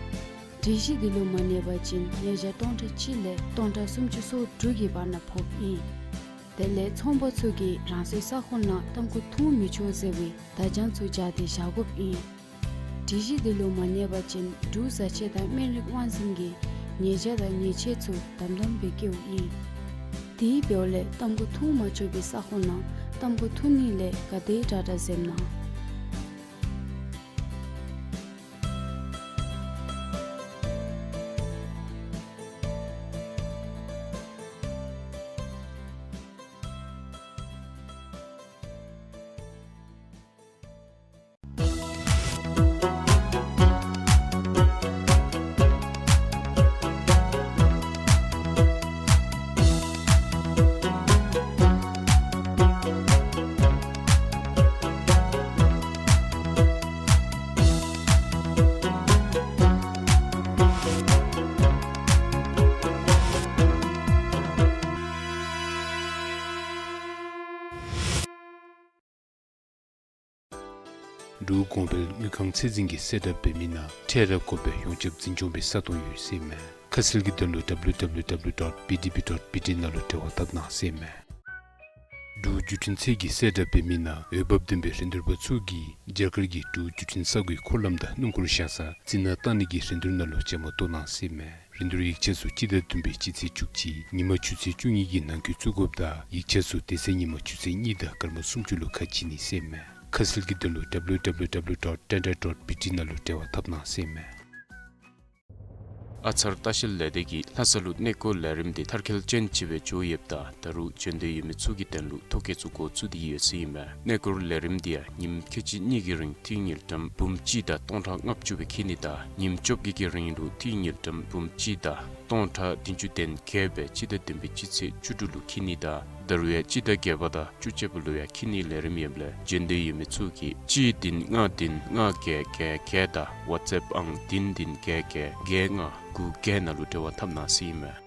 སྒྲིག་གཞི་འདི་ལུ་མ་གནས་པ་ཅིན་ཉེས་བྱ་སྟོང་ཕྲག་གཅིག་ལས་སྟོང་ཕྲག་སུམ་ཅུ་སོ་དྲུག་གི་བར་ན་ཕོགཔ་ཨིན། དེ་ལས་ཚོང་པ་ཚུ་གིས་རང་སོའི་ས་ཁོངས་ནང་ཏམ་ཁུ་འཐུང་མི་ཆོག་ཟེར་བའི་བརྡ་བྱང་ཚུ་སྦྱར་ཏེ་བཞག་དགོཔ་ཨིན། སྒྲིག་གཞི་འདི་ལུ་མ་གནས་པ་ཅིན་འབྲུག་བཟའ་ཆས་དང་སྨན་རིགས་དབང་འཛིན་གྱིས་ཉེས་བྱ་དང་ཉེས་ཆད་ཚུ་དམ་དམ་སྦེ་བཀལཝ་ཨིན། དེ་འབདཝ་ལས་ཏམ་ཁུ་འཐུང་མ་ཆོག་པའི་ས་ཁོངས་ནང་ཏམ་ཁུ་འཐུང་ནི་ལས་ག་དེ་དྲག་དྲག་འཛེམ་གནང་། འབྲུག་གོང་འཕེལ་དངུལ་ཁང་ཚད་འཛིན་གྱིས་གསལ་བསྒྲགས་འབད་མི་ནང་འཕྲལ་ར་དགོ་པའི་ཡོངས་ཁྱབ་འཛིན་སྐྱོང་པའི་ས་སྟོང་ཡོད་ཟེར་མས། ཁ་གསལ་གྱི་དོན་ལུ་W W W dot B D B dot B T ནང་ལུ་འབྲེལ་བ་འཐབ་གནང་ཟེར་མས། འབྲུག་བརྒྱུད་འཕྲིན་ཚད་ཀྱིས་གསལ་བསྒྲགས་འབད་མི་ནང་འོས་འབབ་ལྡན་པའི་རིན་བསྡུར་པ་ཚུ་གིས་རྒྱ་གར་གྱི་འབྲུག་བརྒྱུད་འཕྲིན་ས་གོའི་འཁོར་ལམ་དང་སྣུམ་འཁོར་བཞག་ས་རྩི་ནག་བཏང་ནི་གི་རིན་བསྡུར་ནང་ལུ་བཅའ་མར་གཏོགས་གནང་ཟེར་མས། རིན་བསྡུར་ཡིག་ཆ་ཚུ་སྤྱི་ཟླ་བདུན་པའི་སྤྱི་ཚེས་བཅུ་གཅིག་ཉིན་མ་ཆུ་ཚོད་བཅུ་གཉིས་ཀྱི་ནང་འཁོད་བཙུགས་དགོཔ་དང་ཡིག་ཆ་ཚུ་དེ་ཚེ་ཉིན་མ་ཆུ་ཚོད་གཉིས་དང་སྐར་མ་སུམ་ཅུ་ལུ་ཁ་ཕྱེ་ནི་ཟེར་མས། ཁ་གསལ་གྱི་དོན་ལུ་W W W dot tender dot B T ནང་ལུ་འབྲེལ་བ་འཐབ་གནང་ཟེར་མས། ཨ་ཚར་ལྟ་བཤལ་ལས་སྡེ་གིས་ལྷ་ས་ལུ་གནས་སྐོར་ལས་རིམ་འདི་མཐར་འཁྱོལ་ཅན་ཅིག་སྦེ་འགྱོ་ཡོདཔ་ད་ད་རུང་འབྱོན་འདོད་ཡོད་མི་ཚུ་གི་དོན་ལུ་ཐོ་བཀོད་ཚུ་འགོ་བཙུགས་ཏེ་ཡོད་ཟེར་ཨིན་མས། གནས་སྐོར་ལས་རིམ་འདི་ཡང་ཉིནམ་ཁལ་གཅིག་གཉིས་ཀྱི་རིང་འཐུས་དངུལ་ཀྲམ་འབུམ་གཅིག་དང་སྟོང་ཕྲག་ལྔ་བཅུ་སྦེ་འཁྱིད་ནི་དང་ཉིནམ་བཅོ་བརྒྱད་ཀྱི་རིང་ལུ་འཐུས་དངུལ་ཀྲམ་འབུམ་གཅིག་དང་སྟོང་ཕྲག་བདུན་ཅུ་དོན་བརྒྱད་སྦེ་སྤྱི་ཟླ་བདུན་པའི་སྤྱི་ཚེས་བཅུ་དྲུག་ལུ་འཁྱིད་ནི་དང་ད་རུང་ཡང་སྤྱི་ཟླ་བརྒྱད་པ་དང་བཅུ་གཅིག་པ་ལུ་ཡང་འཁྱིད་ནིའི་ལས་རིམ་ཡོདཔ་ལས་འབྱོན་འདོད་ཡོད་མི་ཚུ་གིས་གཅིག་བདུན་ལྔ་བདུན་ལྔ་བརྒྱད་བརྒྱད་བརྒྱད་དང་ཝཊས་ཨེཔ་ཨང་བདུན་བདུན་བརྒྱད་བརྒྱད་བརྒྱད་ལྔ་དགུ་བརྒྱད་ནང་ལུ་འབྲེལ་བ་འཐབ་གནང་ཟེར་ཨིན་མས།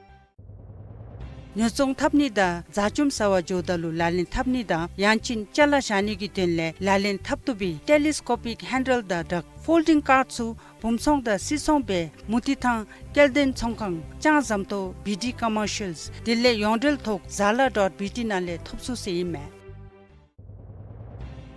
ཉོ་ཚོང་འཐབ་ནི་དང་བཟའ་བཅོམ་ཟ་བར་འགྱོཝ་ད་ལུ་ལག་ལེན་འཐབ་ནི་དང་ཡང་ཅིན་ཅ་ལ་བཞག་ནི་གི་དོན་ལས་ལག་ལེན་འཐབ་བཏུབ་པའི་ཊེ་ལི་སི་ཀོ་པིག་ཧེན་ཌལ་དང་ཌག་ཕོལ་ཌིང་ཀཱརཌ་ཚུ་བུམ་ཚོང་དང་སིལ་ཚོང་སྦེ་མུ་ཏིག་ཐང་སྐྱེལ་འདྲེན་ཚོང་ཁང་ལྕང་ཟམ་ཏོག་བི་ཌི་ཀོ་མར་ཤལ་དེ་ལས་ཡོངས་འབྲེལ་ཐོག་ཛ་ལ་ཌོཊ་བི་ཊི་ནང་ལས་ཐོབ་ཚུགས་ཟེར་ཨིན་མས།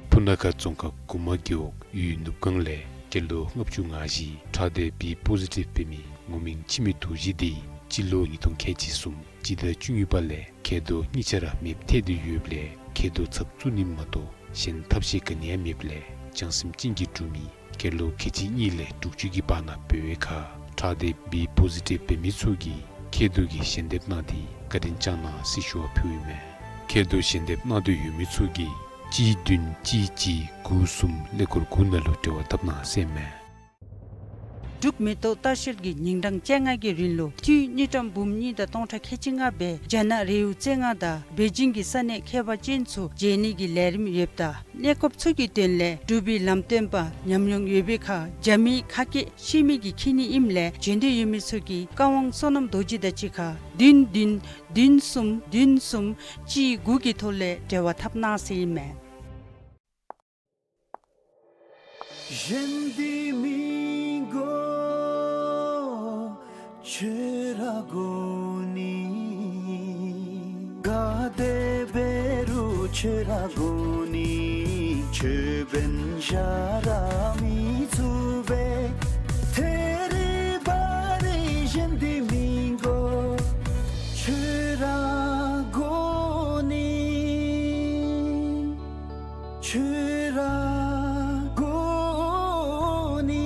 སྤུ་ན་ཁ་རྫོང་ཁག་གུ་མ་རྒེད་འོག་ཡུལ་ནུབ་སྒང་ལས་སྐྱེས་ལོ་ལྔ་བཅུ་ང་བཞི་ཁྲག་སྡེ་བི་པོ་ཟི་ཊིབ་འབད་མི་ངོ་མིང་འཆི་མེད་རྡོ་རྗེ་དེ་སྤྱི་ལོ་ཉིས་སྟོང་ཁལ་གཅིག་གསུམ་སྤྱི་ཟླ་བཅུ་གཉིས་པ་ལས་མཁལ་རྡོག་གཉིས་ཆ་ར་མེདཔ་ཐལ་ཏེ་ཡོདཔ་ལས་མཁལ་རྡོག་ཚབ་བཙུགས་ནི་མ་གཏོགས་གཞན་ཐབས་ཤེས་ག་ནི་ཡང་མེདཔ་ལས་བྱང་སེམས་ཅན་གྱི་འབྲུག་མི་སྐྱེས་ལོ་ཁལ་གཅིག་གཉིས་ལས་དྲུག་ཅུ་གི་བར་ན་འབད་བའི་ཁར་ཁྲག་སྡེ་བི་པོ་ཟི་ཊིབ་འབད་མི་ཚུ་གིས་མཁལ་རྡོག་གི་ཞལ་འདེབས་གནང་སྟེ་བཀའ་དྲིན་བསྐྱངས་གནང་ཟེར་ཞུ་བ་ཕུལཝ་ཨིན་མས། མཁལ་རྡོག་ཞལ་འདེབས་གནང་འདོད་ཡོད་མི་ཚུ་གིས་གཅིག་བདུན་གཅིག་གཅིག་དགུ་གསུམ་ཀླད་ཀོར་དགུ་ནང་ལུ་འབྲེལ་བ་འཐབ་གནང་ཟེར་ཨིན་མས། འབྲུག་མེ་ཏོག་ལྟ་བཤལ་གྱི་ཉིན་གྲངས་བཅོ་ལྔ་གི་རིང་ལུ་འཐུས་དངུལ་ཀྲམ་འབུམ་གཉིས་དང་སྟོང་ཕྲག་ཁལ་གཅིག་ལྔ་སྦེ་རྒྱ་ནག་རི་བོ་རྩེ་ལྔ་དང་པེ་ཅིང་གི་ས་གནས་ཁྱད་པར་ཅན་ཚུ་མཇལ་ནི་གི་ལས་རིམ་ཡོདཔ་ད་གནས་སྐོརཔ་ཚུ་གི་དོན་ལས་འབྲུག་པའི་ལམ་སྟོན་པ་ཉམས་མྱོང་ཡོད་པའི་ཁར་རྒྱ་མིའི་ཁ་སྐད་ཤེས་མི་གིས་འཁྱིད་ནི་ཨིནམ་ལས་འབྱོན་འདོད་ཡོད་མི་ཚུ་གིས་བཀའ་དབང་བསོད་ནམས་རྡོ་རྗེ་དང་གཅིག་ཁར་བདུན་བདུན་བདུན་གསུམ་བདུན་གསུམ་གཅིག་དགུ་གི་ཐོག་ལས་འབྲེལ་བ་འཐབ་གནང་ཟེར་ཨིན་མས། གཞན་འདི་མི་དགོ། ཁྱོད་ར་དགོ་ནི། ག་དེ་འབད་རུང་ཁྱོད་ར་དགོ་ནི། ཁྱོད་འབདན་གཞན་ར་མི་ཚུགས་པས། ཐད་རི་བ་རི་གཞན་འདི་མི་དགོ། ཁྱོད་ར་དགོ་ནི། ཁྱོད་ར་དགོ་ནི།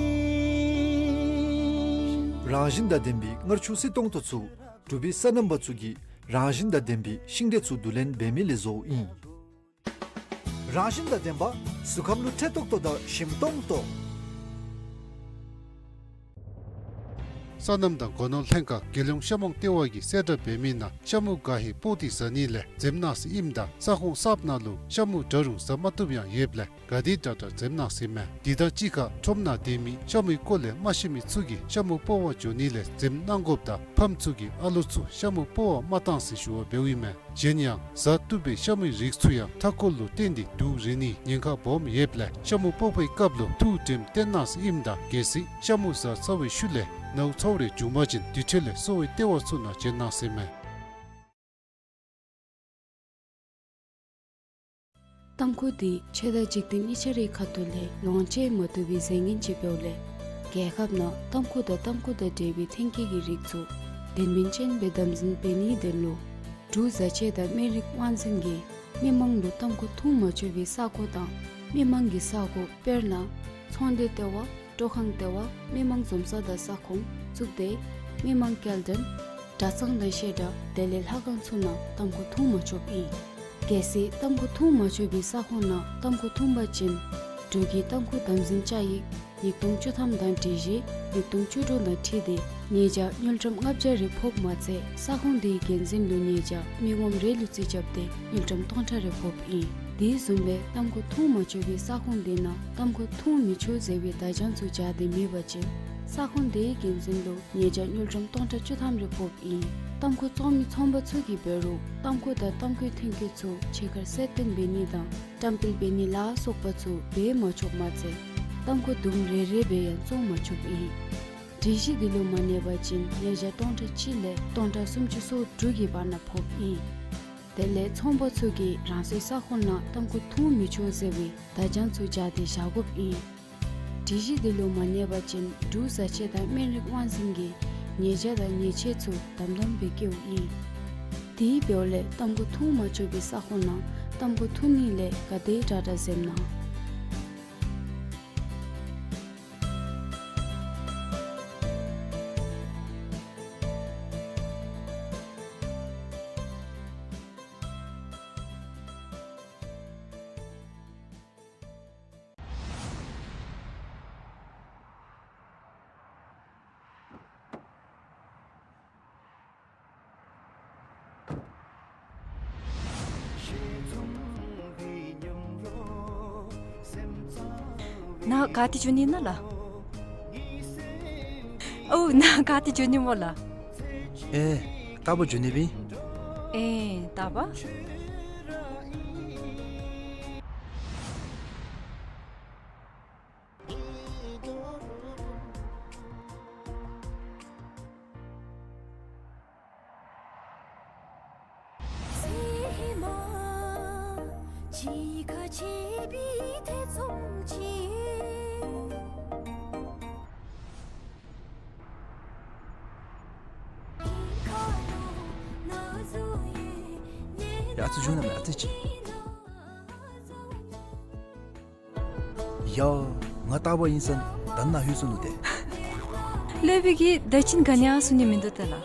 རང་བཞིན་དང་ལྡན་པའི་མངར་ཆུ་བསིལ་ཏོང་ཏོ་ཚུ་འབྲུག་པའི་སོ་ནམ་པ་ཚུ་གིས་རང་བཞིན་དང་ལྡན་པའི་ཤིང་འབྲས་ཚུ་བསྡུ་ལེན་འབད་མི་ལས་བཟོཝ་ཨིན། རང་བཞིན་དང་ལྡན་པ་གཟུགས་ཁམས་ལུ་འཕྲོད་ཏོག་ཏོ་དང་ཞིམ་ཏོང་ཏོ། སོ་ནམ་དང་སྒོ་ནོར་ལྷན་ཁག་རྒྱལ་ཡོངས་ཤ་མོང་ལྟེ་བ་གིས་གསལ་བསྒྲགས་འབད་མི་ནང་ཤ་མུ་ག་ཧེ་སྤོག་སྟེ་ཟ་ནི་ལས་འཛེམ་གནང་ཟེར་ཨིནམ་ད་ས་ཁོངས་གསརཔ་ནང་ལུ་ཤ་མུ་འདྲ་རུང་ཟ་མ་བཏུབ་ཡང་ཡོདཔ་ལས་ག་དེ་དྲག་དྲག་འཛེམ་གནང་ཟེར་ཨིན་མས། དེ་དང་གཅིག་ཁར་ཁྲོམ་ནང་སྡོད་མི་ཤ་མུའི་སྐོར་ལས་མ་ཤེས་མི་ཚུ་གིས་ཤ་མུ་སྤོག་པར་འགྱོ་ནི་ལས་འཛེམ་གནང་དགོཔ་དང་ཕམ་ཚུ་གིས་ཨ་ལོ་ཚུ་ཤ་མུ་སྤོག་པར་མ་གཏང་ཟེར་ཞུ་བ་འབདཝ་ཨིན་མས། གཞན་ཡང་ཟ་བཏུབ་པའི་ཤ་མུའི་རིགས་ཚུ་ཡང་མཐའ་འཁོར་ལུ་བརྟེན་ཏེ་དུག་རེག་ནིའི་ཉེན་ཁ་སྦོམ་ཡོདཔ་ལས་ཤ་མུ་སྤོག་པའི་སྐབས་ལུ་ཐུགས་དྲནམ་བཏོན་གནང་ཟེར་ཨིནམ་ད་གལ་སྲིད་ཤ་མུ་ཟ་ཚར་བའི་ཤུལ་ལས་ནཝ་ཚཝ་རེ་བྱུང་པ་ཅིན་དེ་འཕྲོ་ལས་གསོ་བའི་ལྟེ་བ་ཚུ་ནང་བྱོན་གནང་ཟེར་ཨིན་མས། ཏམ་ཁུ་འདི་ཆོས་དང་འཇིག་རྟེན་གཉིས་ཆ་རའི་ཁ་ཐུག་ལས་ལོངས་སྤྱོད་མ་བཏུབ་པའི་རྫས་ངན་ཅིག་འབདཝ་ལས་རྒྱལ་ཁབ་ནང་ཏམ་ཁུ་དང་ཏམ་ཁུ་དང་འབྲེལ་བའི་ཐོན་སྐྱེད་ཀྱི་རིགས་ཚུ་དོན་སྨིན་ཅན་སྦེ་དམ་འཛིན་འབད་ནིའི་དོན་ལུ་འབྲུག་བཟའ་ཆས་དང་སྨན་རིགས་དབང་འཛིན་གྱིས་མི་མང་ལུ་ཏམ་ཁུ་འཐུང་མ་ཆོག་པའི་ས་གོ་དང་མི་མང་གི་ས་གོ་དཔེར་ན་ཚོང་སྡེ་ལྟེ་བ། སྤྲོ་ཁང་ལྟེ་བ། མི་མང་འཛོམས་ས་དང་ས་ཁོངས། གཙུག་སྡེ། མི་མང་སྐྱེལ་འདྲེན། གྲྭ་ཚང་དང་བཤད་གྲྭ་དེ་ལས་ལྷ་ཁང་ཚུ་ནང་ཏམ་ཁུ་འཐུང་མ་ཆོགཔ་ཨིན། གལ་སྲིད་ཏམ་ཁུ་འཐུང་མ་ཆོག་པའི་ས་ཁོངས་ནང་ཏམ་ཁུ་འཐུང་པ་ཅིན་འབྲུག་གི་ཏམ་ཁུ་དམ་འཛིན་བཅའ་ཡིག་ཉིས་སྟོང་བཅུ་ཐམ་དང་སྒྲིག་གཞི་ཉིས་སྟོང་བཅུ་དྲུག་དང་འཁྲིལ་ཏེ་ཉེས་བྱ་དངུལ་ཀྲམ་ལྔ་བརྒྱ་རེ་ཕོགཔ་མ་ཚད་ས་ཁོངས་དེའི་འགན་འཛིན་ལུ་ཉེས་བྱ་མི་ངོམ་རེ་ལུ་རྩིས་རྐྱབ་སྟེ་དངུལ་ཀྲམ་སྟོང་ཕྲག་རེ་ཕོགཔ་ཨིན། དེ་བཟུམ་སྦེ་ཏམ་ཁུ་འཐུང་མ་ཆོག་པའི་ས་ཁོངས་དེ་ནང་ཏམ་ཁུ་འཐུང་མི་ཆོག་ཟེར་བའི་བརྡ་བྱང་ཚུ་སྦྱར་ཏེ་མེད་པ་ཅིན་ས་ཁོངས་དེའི་འགན་འཛིན་ལུ་ཉེས་བྱ་དངུལ་ཀྲམ་སྟོང་ཕྲག་བཅུ་ཐམ་རེ་ཕོགཔ་ཨིན། ཏམ་ཁུ་བཙོང་མི་ཚོང་པ་ཚུ་གིས་འབད་རུང་ཏམ་ཁུ་དང་ཏམ་ཁུའི་ཐོན་སྐྱེད་ཚུ་ཕྱི་ཁར་གསལ་སྟོན་འབད་ནི་དང་བཀྲམ་སྤེལ་འབད་ནི་ལ་སོགས་པ་ཚུ་འབད་མ་ཆོགཔ་མ་ཚད་ཏམ་ཁུ་དུམ་རེ་རེ་སྦེ་ཡང་བཙོང་མ་ཆོགཔ་ཨིན། སྒྲིག་གཞི་འདི་ལུ་མ་གནས་པ་ཅིན་ཉེས་བྱ་སྟོང་ཕྲག་གཅིག་ལས་སྟོང་ཕྲག་སུམ་ཅུ་སོ་དྲུག་གི་བར་ན་ཕོགཔ་ཨིན། དེ་ལས་ཚོང་པ་ཚུ་གིས་རང་སོའི་ས་ཁོངས་ནང་ཏམ་ཁུ་འཐུང་མི་ཆོག་ཟེར་བའི་བརྡ་བྱང་ཚུ་སྦྱར་ཏེ་བཞག་དགོཔ་ཨིན། སྒྲིག་གཞི་འདི་ལུ་མ་གནས་པ་ཅིན་འབྲུག་བཟའ་ཆས་དང་སྨན་རིགས་དབང་འཛིན་གྱིས་ཉེས་བྱ་དང་ཉེས་ཆད་ཚུ་དམ་དམ་སྦེ་བཀལཝ་ཨིན། དེ་འབདཝ་ལས་ཏམ་ཁུ་འཐུང་མ་ཆོག་པའི་ས་ཁོངས་ནང་ཏམ་ཁུ་འཐུང་ནི་ལས་ག་དེ་དྲག་དྲག་འཛེམ་གནང་། ནཱ་ག་ཏེ་འགྱོ་ནི་ཨིན་ན་ལགས། ཨོ་ནཱ་ག་ཏེ་འགྱོ་ནི་སྨོ་ལགས། ཨེ་རྟག་པར་འགྱོ་ནི་སྦེ་ཨིན། ཨེ་རྟག་པར། ཡ་ཨ་ཙི་བྱུང་ན་མེད་ཨ་ཙི་ཅིག། ཡ་ང་རྟག་པར་ཨིན་ས་ད་ནཱ་ལྷོད་སོ་ནུག་ཏེ། ལྷོད་པའི་གི་ད་ཅི་ག་ནི་ཡང་གསུང་ནི་མིན་འདུག་ཏེ་ལགས།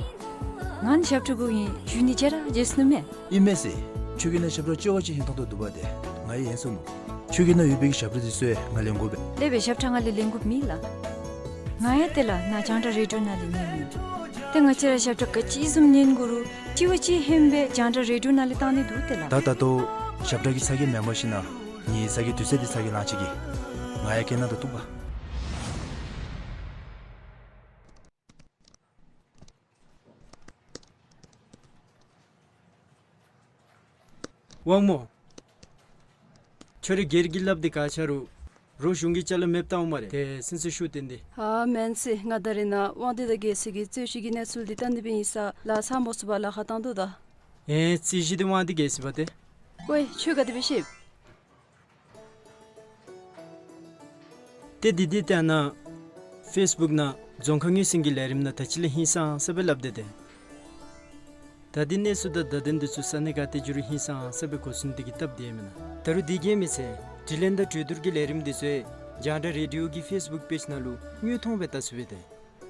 ང་ནི་ཞབས་ཁྲ་གུ་ཨིན། འགྱོ་ནི་ཅིག་ར་བརྗེད་སོ་ནུག་མས། ཨིན་མས་ཟེར། ཁྱོད་ཀྱིས་ནཱ་ཞབས་ཁྲ་ཅོག་ཅིག་ཧན་ཏོང་ཏོ་འདུག་པ་ཏེ། ང་ཡང་ཧན་སོ་ནུག། ཁྱོད་ཀྱིས་ནཱ་ཡོད་པའི་གི་ཞབས་ཁྲ་འདི་ཚུ་ཡང་ང་ལེན་དགོ་པས། ལྷོད་པའི་ཞབས་ཁྲ་ང་ལས་ལེན་དགོཔ་མེད་ལགས། ང་ཡང་ཏེ་ལགས་ནཱ་རྒྱང་བསྒྲགས་རེ་ཌི་ཡོ་ནང་ལས་ཉན་ནི། ཏེ་ང་བཅས་ར་ཞབས་ཁྲ་ག་ཅི་བཟུམ་ཉན་དགོ་རུང་དྲི་བ་ཅིག་ཧན་སྦེ་རྒྱང་བསྒྲགས་རེ་ཌི་ཡོ་ནང་ལས་བཏང་ནི་འདུག་ཏེ་ལགས། ད་ད་ལྟོ་ཞབས་ཁྲ་གི་ཚ་གྱང་མེན་པར་ཞིན་ན་ངེའི་ཚ་གྱང་དུས་ཚོད་འདི་ཚ་གྱང་ལང་ཅི་གེ། ང་ཡང་གེ་ནང་ད་འདུག་པ། དབང་མོ། ཁྱོད་ར་སྒེར་གྱི་སླབ་འདི་ག་ཆ་རུང་རོགས་གཞུང་གི་ཅ་ལ་མེདཔ་བཏངམ་སྨ་རེ། ཏེ་སེམས་ཚུ་ཤུགས་བཏོན་ཏེ། ཨ་མེན་ཟེར། ང་ད་རེས་ནཱ་དབང་འདུས་དང་རྒྱལ་སྲས་ཀྱི་རྩོད་གཞི་གི་གནས་ཚུལ་འདི་བལྟ་ནི་སྦེ་ཨིན་ས་ལགས། ཚང་མ་ཚུ་བ་ལཱ་ཁག་བཏང་དོ་ད། ཨེ་རྩོད་གཞི་འདི་དབང་འདུས་རྒྱལ་སྲས་པ་ཏེ། ཝའེ་ཁྱོད་ག་དེ་སྦེ་ཤེས། ཏེ་འདི་འདི་ཏེ་ཨ་ནཱ་ཕེསི་བུཀ་ནང་རྫོང་ཁ་ངོས་ཟིན་གྱི་ལས་རིམ་ནང་ད་ཅི་ལས་ཧིང་སངས་ས་སྦེ་སླབ་སྟེ་ཏེ། ད་འདི་གནས་ཚུལ་དང་བརྡ་དོན་འདི་ཚུ་ས་གནས་ག་ཏེ་འགྱོ་རུང་ཧིང་སངས་ས་སྦེ་གོ་ཚུགས་ནི་དེ་གིས་སྟབས་བདེ་མེན་ན། ད་རུང་འདི་གིས་མི་ཚད་དྲི་ལན་དང་གྲོས་བསྡུར་གྱི་ལས་རིམ་འདི་ཚུ་རྒྱང་བསྒྲགས་རེ་ཌི་ཡོ་གི་ཕེསི་བུཀ་པེཇ་ནང་ལུ་དངོས་མཐོང་སྦེ་བལྟ་ཚུགས་པས་ཏེ།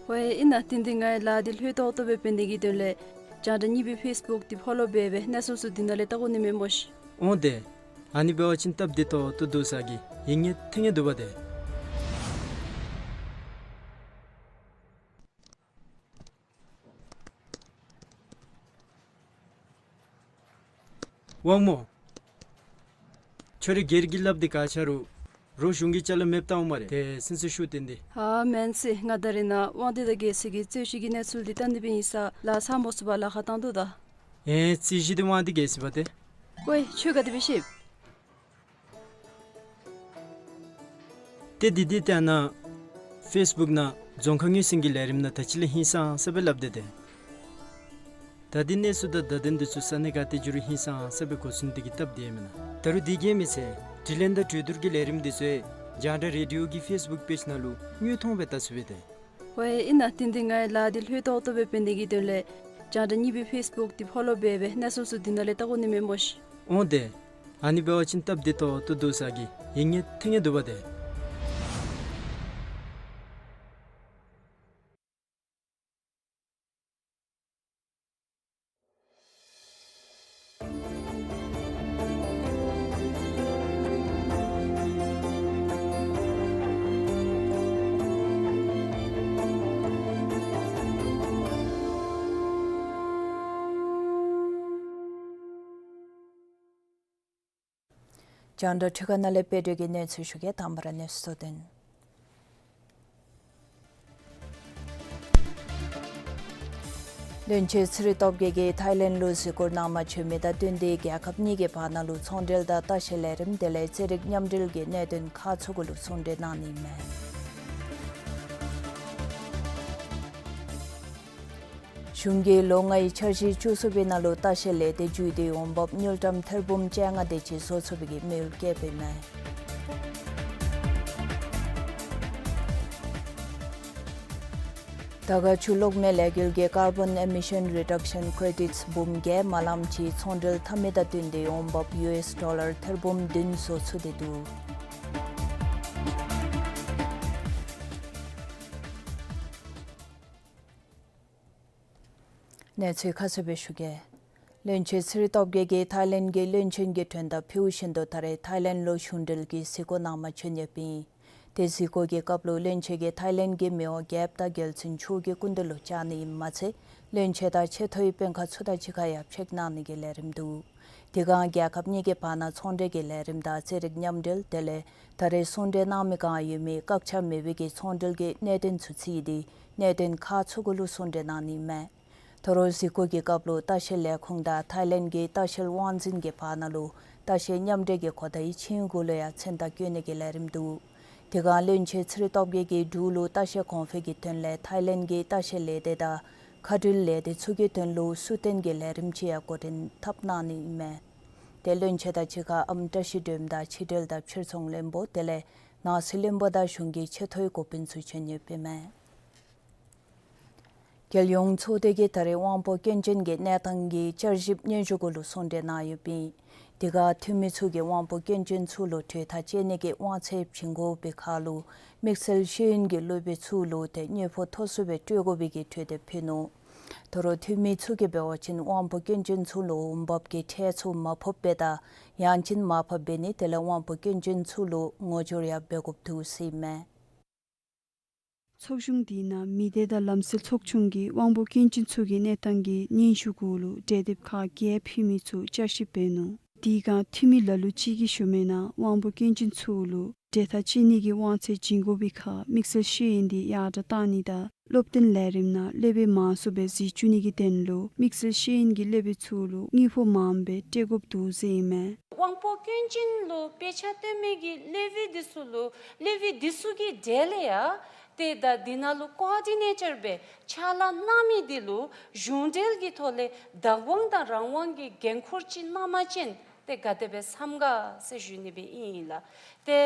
ཝའེ་ཨིན་ན། དེ་འདི་ང་ཡང་ལཱ་འདི་ལྷོད་ཏོག་ཏོ་སྦེ་འབད་ནི་གི་དོན་ལས་རྒྱང་བསྒྲགས་གཉིས་པའི་ཕེསི་བུཀ་འདི་ཕོ་ལོ་འབད་སྦེ་གནས་ཚུལ་ཚུ་འདི་ནང་ལས་བལྟ་དགོ་ནི་མས་སྨོ་ཤིག། འོང་ཏེ། ཨ་ནི་འབད་བ་ཅིན་སྟབས་བདེ་ཏོག་ཏོ་འདུག་ས་གི་ཡིད་ངེས་ཐིང་ངེས་འདུག་པ་ཏེ། དབང་མོ། ཁྱོད་ར་སྒེར་གྱི་སླབ་འདི་ག་ཆ་རུང་རོགས་གཞུང་གི་ཅ་ལ་མེདཔ་བཏངམ་སྨ་རེ། ཏེ་སེམས་ཚུ་ཤུགས་བཏོན་ཏེ། ཨ་མེན་ཟེར། ང་ད་རེས་ནཱ་དབང་འདུས་དང་རྒྱལ་སྲས་ཀྱི་རྩོད་གཞི་གི་གནས་ཚུལ་འདི་བལྟ་ནི་སྦེ་ཨིན་ས་ལགས། ཚང་མ་ཚུ་བ་ལཱ་ཁག་བཏང་དོ་ད། ཨེ་རྩོད་གཞི་འདི་དབང་འདུས་རྒྱལ་སྲས་པ་ཏེ། ཝའེ་ཁྱོད་ག་དེ་སྦེ་ཤེས། ཏེ་འདི་འདི་ཏེ་ཨ་ནཱ་ཕེསི་བུཀ་ནང་རྫོང་ཁ་ངོས་ཟིན་གྱི་ལས་རིམ་ནང་ད་ཅི་ལས་ཧིང་སངས་ས་སྦེ་སླབ་སྟེ་ཏེ། ད་འདི་གནས་ཚུལ་དང་བརྡ་དོན་འདི་ཚུ་ས་གནས་ག་ཏེ་འགྱོ་རུང་ཧིང་སངས་ས་སྦེ་གོ་ཚུགས་ནི་དེ་གིས་སྟབས་བདེ་མེན་ན། ད་རུང་འདི་གིས་མི་ཚད་དྲི་ལན་དང་གྲོས་བསྡུར་གྱི་ལས་རིམ་འདི་ཚུ་རྒྱང་བསྒྲགས་རེ་ཌི་ཡོ་གི་ཕེསི་བུཀ་པེཇ་ནང་ལུ་དངོས་མཐོང་སྦེ་བལྟ་ཚུགས་པས་ཏེ། ཝའེ་ཨིན་ན། དེ་འདི་ང་ཡང་ལཱ་འདི་ལྷོད་ཏོག་ཏོ་སྦེ་འབད་ནི་གི་དོན་ལས་རྒྱང་བསྒྲགས་གཉིས་པའི་ཕེསི་བུཀ་འདི་ཕོ་ལོ་འབད་སྦེ་གནས་ཚུལ་ཚུ་འདི་ནང་ལས་བལྟ་དགོ་ནི་མས་སྨོ་ཤིག། འོང་ཏེ། ཨ་ནི་འབད་བ་ཅིན་སྟབས་བདེ་ཏོག་ཏོ་འདུག་ས་གི་ཡིད་ངེས་ཐིང་ངེས་འདུག་པ་ཏེ། རྒྱང་བསྒྲགས་འཕྲུལ་ཁང་ནང་ལས་དཔལ་སྒྲོན་གྱིས་གནས་ཚུལ་ཞུ་གེ། དང་པ་ར་གནས་ཚུལ་དོན། བློན་ཆེན་ཚེ་རིང་སྟོབས་རྒྱས་ཀྱིས་ཐའི་ལེནཌ་ལུ་གཟིགས་སྐོར་གནང་མ་བྱོན་མི་དང་བསྟུན་ཏེ་རྒྱལ་ཁབ་གཉིས་ཀྱི་བར་ན་ལུ་ཚོང་འབྲེལ་དང་ལྟ་བཤལ་ལས་རིམ་དེ་ལས་རྩེད་རིགས་མཉམ་འབྲེལ་གྱི་གནད་དོན་ཁག་ཚུ་གུ་ལུ་ཚོང་འབྲེལ་གནང་ནི་མས། གཞུང་གིས་ལོ་ལྔའི་འཆར་གཞི་བཅུ་གསུམ་པའི་ནང་ལུ་ལྟ་བཤལ་ལས་སྡེ་བཅུ་དེ་འོང་འབབ་དངུལ་ཀྲམ་ཐེར་འབུམ་བཅོ་ལྔ་དེ་ཅིག་བཟོ་ཚུགས་པའི་གི་མོས་གུས་བསྐྱེདཔ་ཨིན་མས། དར་དཀར་ཆུ་གློག་མེ་ལས་འགུལ་གྱིས་ཀར་བཱོན་ཨི་མི་ཤཱན་རི་ཌག་ཤཱན་ཀྲེ་ཌིཊསི་འབུམ་བརྒྱད་མ་ལངམ་ཅིག་ཚོང་འབྲེལ་འཐབ་མི་དང་བསྟུན་ཏེ་འོང་འབབ་ཡུ་ཨེསི་ཌོ་ལར་ཐེར་འབུམ་བདུན་བཟོ་ཚུགས་ཏེ་འདུག། གནས་ཚུལ་ཁ་གསལ་སྦེ་ཞུ་གེ། བློན་ཆེན་ཚེ་རིང་སྟོབས་རྒྱས་ཀྱིས་ཐའི་ལེནཌ་གྱི་བློན་ཆེན་གྱི་མགྲོན་བརྡ་ཕུལ་བཞིན་དུ་ད་རེས་ཐའི་ལེནཌ་ལུ་གཞུང་འབྲེལ་གྱི་གཟིགས་སྐོར་གནང་མ་བྱོན་ཡོདཔ་ཨིན། དེ་གཟིགས་སྐོར་གྱི་སྐབས་ལུ་བློན་ཆེན་གྱིས་ཐའི་ལེནཌ་གྱི་མི་དབང་རྒྱལཔོ་དང་རྒྱལ་བཙུན་མཆོག་གི་སྐུ་མདུན་ལུ་བཅར་ནི་ཨིནམ་མ་ཚད་བློན་ཆེན་དང་ཆེ་མཐོའི་དཔོན་ཁག་ཚུ་དང་གཅིག་ཁར་ཡང་ཕྱད་གནང་ནི་གི་ལས་རིམ་འདུག། དེ་སྒང་རྒྱལ་ཁབ་གཉིས་ཀྱི་བར་ན་ཚོང་འབྲེལ་གྱི་ལས་རིམ་དང་རྩེད་རིགས་མཉམ་འབྲེལ་དེ་ལས་ད་རེས་གསུང་གྲོས་གནང་མི་སྒང་ཡོད་མི་བཀག་ཆ་མེད་པའི་གི་ཚོང་འབྲེལ་གྱི་གནད་དོན་ཚུ་བརྩིས་ཏེ་གནད་དོན་ཁག་ཚུ་གུ་ལུ་གསུང་གྲོས་གནང་ནི་མས། ད་རུང་གཟིགས་སྐོར་གྱི་སྐབས་ལུ་ལྟ་བཤལ་ལས་ཁུངས་དང་ཐའི་ལེནཌ་གྱི་ལྟ་བཤལ་དབང་འཛིན་གྱི་བར་ན་ལུ་ལྟ་བཤལ་མཉམ་འབྲེལ་གྱི་གོ་བརྡའི་ཆིངས་གུ་ལུ་ཡང་མཚན་རྟགས་བཀོད་ནི་གི་ལས་རིམ་འདུག། དེ་སྒང་བློན་ཆེན་ཚེ་རིང་སྟོབས་རྒྱས་ཀྱིས་འབྲུག་ལུ་ལྟ་བཤལ་གོང་འཕེལ་གྱི་དོན་ལས་ཐའི་ལེནཌ་གྱི་ལྟ་བཤལ་ལས་སྡེ་དང་མཁའ་འགྲུལ་ལས་སྡེ་ཚུ་གི་དོན་ལུ་བསུ་བསྟེན་གྱི་ལས་རིམ་ཅིག་ཡང་འགོ་འདྲེན་འཐབ་གནང་ནི་ཨིན་མས། ཏེ་བློན་ཆེན་དང་གཅིག་ཁར་ཨམ་བཀྲ་ཤིས་སྒྲོལམ་དང་ཕྱི་འབྲེལ་དང་ཕྱིར་ཚོང་བློན་པོ་དེ་ལས་ནང་སྲིད་བློན་པོ་དང་གཞུང་གི་ཆེ་མཐོའི་འགོ་དཔོན་ཚུ་བྱོན་ཡོདཔ་ཨིན་མས། རྒྱལ་ཡོངས་ཚོགས་སྡེ་གིས་ད་རེས་དབང་པོ་སྐྱོན་ཅན་གྱི་གནས་སྟངས་ཀྱི་བསྐྱར་ཞིབ་སྙན་ཞུ་གུ་ལུ་གསུང་གྲོས་གནང་ཡོདཔ་ཨིན། དེ་ཁར་འཐུས་མི་ཚུ་གིས་དབང་པོ་སྐྱོན་ཅན་ཚུ་ལུ་གྲོས་ཐག་བཅད་ནི་གི་དབང་ཚད་བྱིན་དགོ་པའི་ཁར་ལུ་དམིགས་བསལ་ཤེས་ཡོན་གྱི་སློབ་དཔོན་ཚུ་ལུ་ཏེ་དངུལ་ཕོགས་མཐོ་སུ་སྦེ་སྤྲོད་དགོ་པའི་གི་གྲོས་འདེབས་ཕུལ་ནུག། ད་རུང་འཐུས་མི་ཚུ་གིས་འབད་བ་ཅིན་དབང་པོ་སྐྱོན་ཅན་ཚུ་ལུ་འོང་འབབ་ཀྱི་ཁྲལ་ཚུ་མ་ཕབ་པའི་དང་ཡང་ཅིན་མར་ཕབ་འབད་ནི་དེ་ལས་དབང་པོ་སྐྱོན་ཅན་ཚུ་ལུ་ངོ་སྦྱོར་ཡང་འབད་དགོཔ་འདུག་ཟེར་ཨིན་མས། ཚོགས་ཆུང་དེ་ནང་མི་སྡེ་དང་ལམ་སྲོལ་ཚོགས་ཆུང་གིས་དབང་པོ་སྐྱོན་ཅན་ཚུ་གི་གནས་སྟངས་ཀྱི་སྙན་ཞུ་གུ་ལུ་གྲོས་འདེབས་ཁག་བརྒྱད་ཕུལ་མི་ཚུ་བསྐྱར་ཞིབ་འབད་ནུག། དེ་སྒང་འཐུས་མི་ལ་ལུ་ཅིག་གིས་ཞུ་མི་ནང་དབང་པོ་སྐྱོན་ཅན་ཚུ་ལུ་གྲོས་ཐག་བཅད་ནི་གི་དབང་ཚད་བྱིན་དགོ་པའི་ཁར་དམིགས་བསལ་ཤེས་ཡོན་དེ་ཡར་དྲག་གཏང་ནི་དང་སློབ་སྟོན་ལས་རིམ་ནང་སློབ་དཔོན་མང་སུ་སྦེ་གཟིགས་བཅུག་ནི་གི་དོན་ལུ་དམིགས་བསལ་ཤེས་ཡོན་གྱི་སློབ་དཔོན་ཚུ་ལུ་དངུལ་ཕོགས་མངམ་སྦེ་སྤྲོད་དགོཔ་འདུག་ཟེར་ཨིན་མས། དབང་པོ་སྐྱོན་ཅན་ལུ་དཔེ་ཆ་སྟོན་མི་གི་སློབ་དཔོན་འདི་ཚུ་ལུ་སློབ་དཔོན་འདི་ཚུ་གི་གྲས་ལས་ཡང་ཏེ་ད་འདི་ནང་ལུ་ཀོ་ཨོར་ཌི་ནེ་ཊར་སྦེ་ཕྱག་ལཱ་གནང་མི་འདི་ལུ་གཞུང་འབྲེལ་གྱི་ཐོག་ལས་བདག་དབང་དང་རང་དབང་གི་འགན་ཁུར་ཅིག་གནང་པ་ཅིན་ཏེ་ག་དེ་སྦེ་བསམ་ག་ཟེར་ཞུ་ནི་སྦེ་ཨིན་ལགས། ཏེ་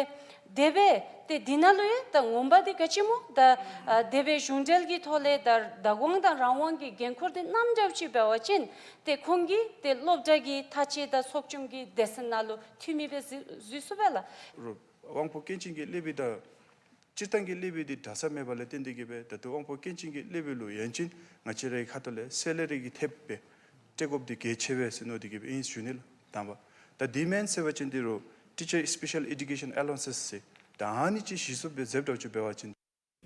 དེ་སྦེ་ཏེ་འདི་ནང་ལུ་ཡང་ད་ངོ་མ་འདི་ག་ཅི་སྨོ་ད་ཨ་དེ་སྦེ་གཞུང་འབྲེལ་གྱི་ཐོག་ལས་ད་བདག་དབང་དང་རང་དབང་གི་འགན་ཁུར་འདི་གནངམ་ཅིག་འབད་བ་ཅིན་ཏེ་ཁོང་གིས་ཏེ་སློབ་གྲྭ་གི་ཐག་བཅད་དང་ཚོགས་ཆུང་གི་སྡེ་ཚན་ནང་ལུ་འཐུས་མི་སྦེ་འཛུལ་འཛུལ་ཚུགས་པས་ལགས། རོགས་དབང་པོ་སྐྱོན་ཅན་གྱི་སློབ་དཔོན་དང་སྤྱིར་བཏང་གི་སློབ་དཔོན་འདི་འདྲ་ས་མེད་པ་ལས་བརྟེན་ཏེ་གིས་སྦེ་ད་ལྟོ་དབང་པོ་སྐྱོན་ཅན་གྱི་སློབ་དཔོན་ལུ་ཡང་ཅིན་ང་བཅས་རའི་ཁ་ཐུག་ལས་སེ་ལ་རི་གི་ཐེབས་སྦེ་སྤྲོད་དགོཔ་འདི་གལ་ཆེ་བས་ཟེར་མནོ་སྟེ་གིས་སྦེ་ཨིན་ཞུ་ནི་ལགས། དང་པ་ད་འདི་མེན་ཟེར་བ་ཅིན་འདི་རོགས་Teacher Special Education Allowances ཟེར་ད་ཨ་ནི་ཅིག་གཞི་བཙུགས་སྦེ་མཛདཔ་འདྲཝ་ཅིག་འབད་བ་ཅིན།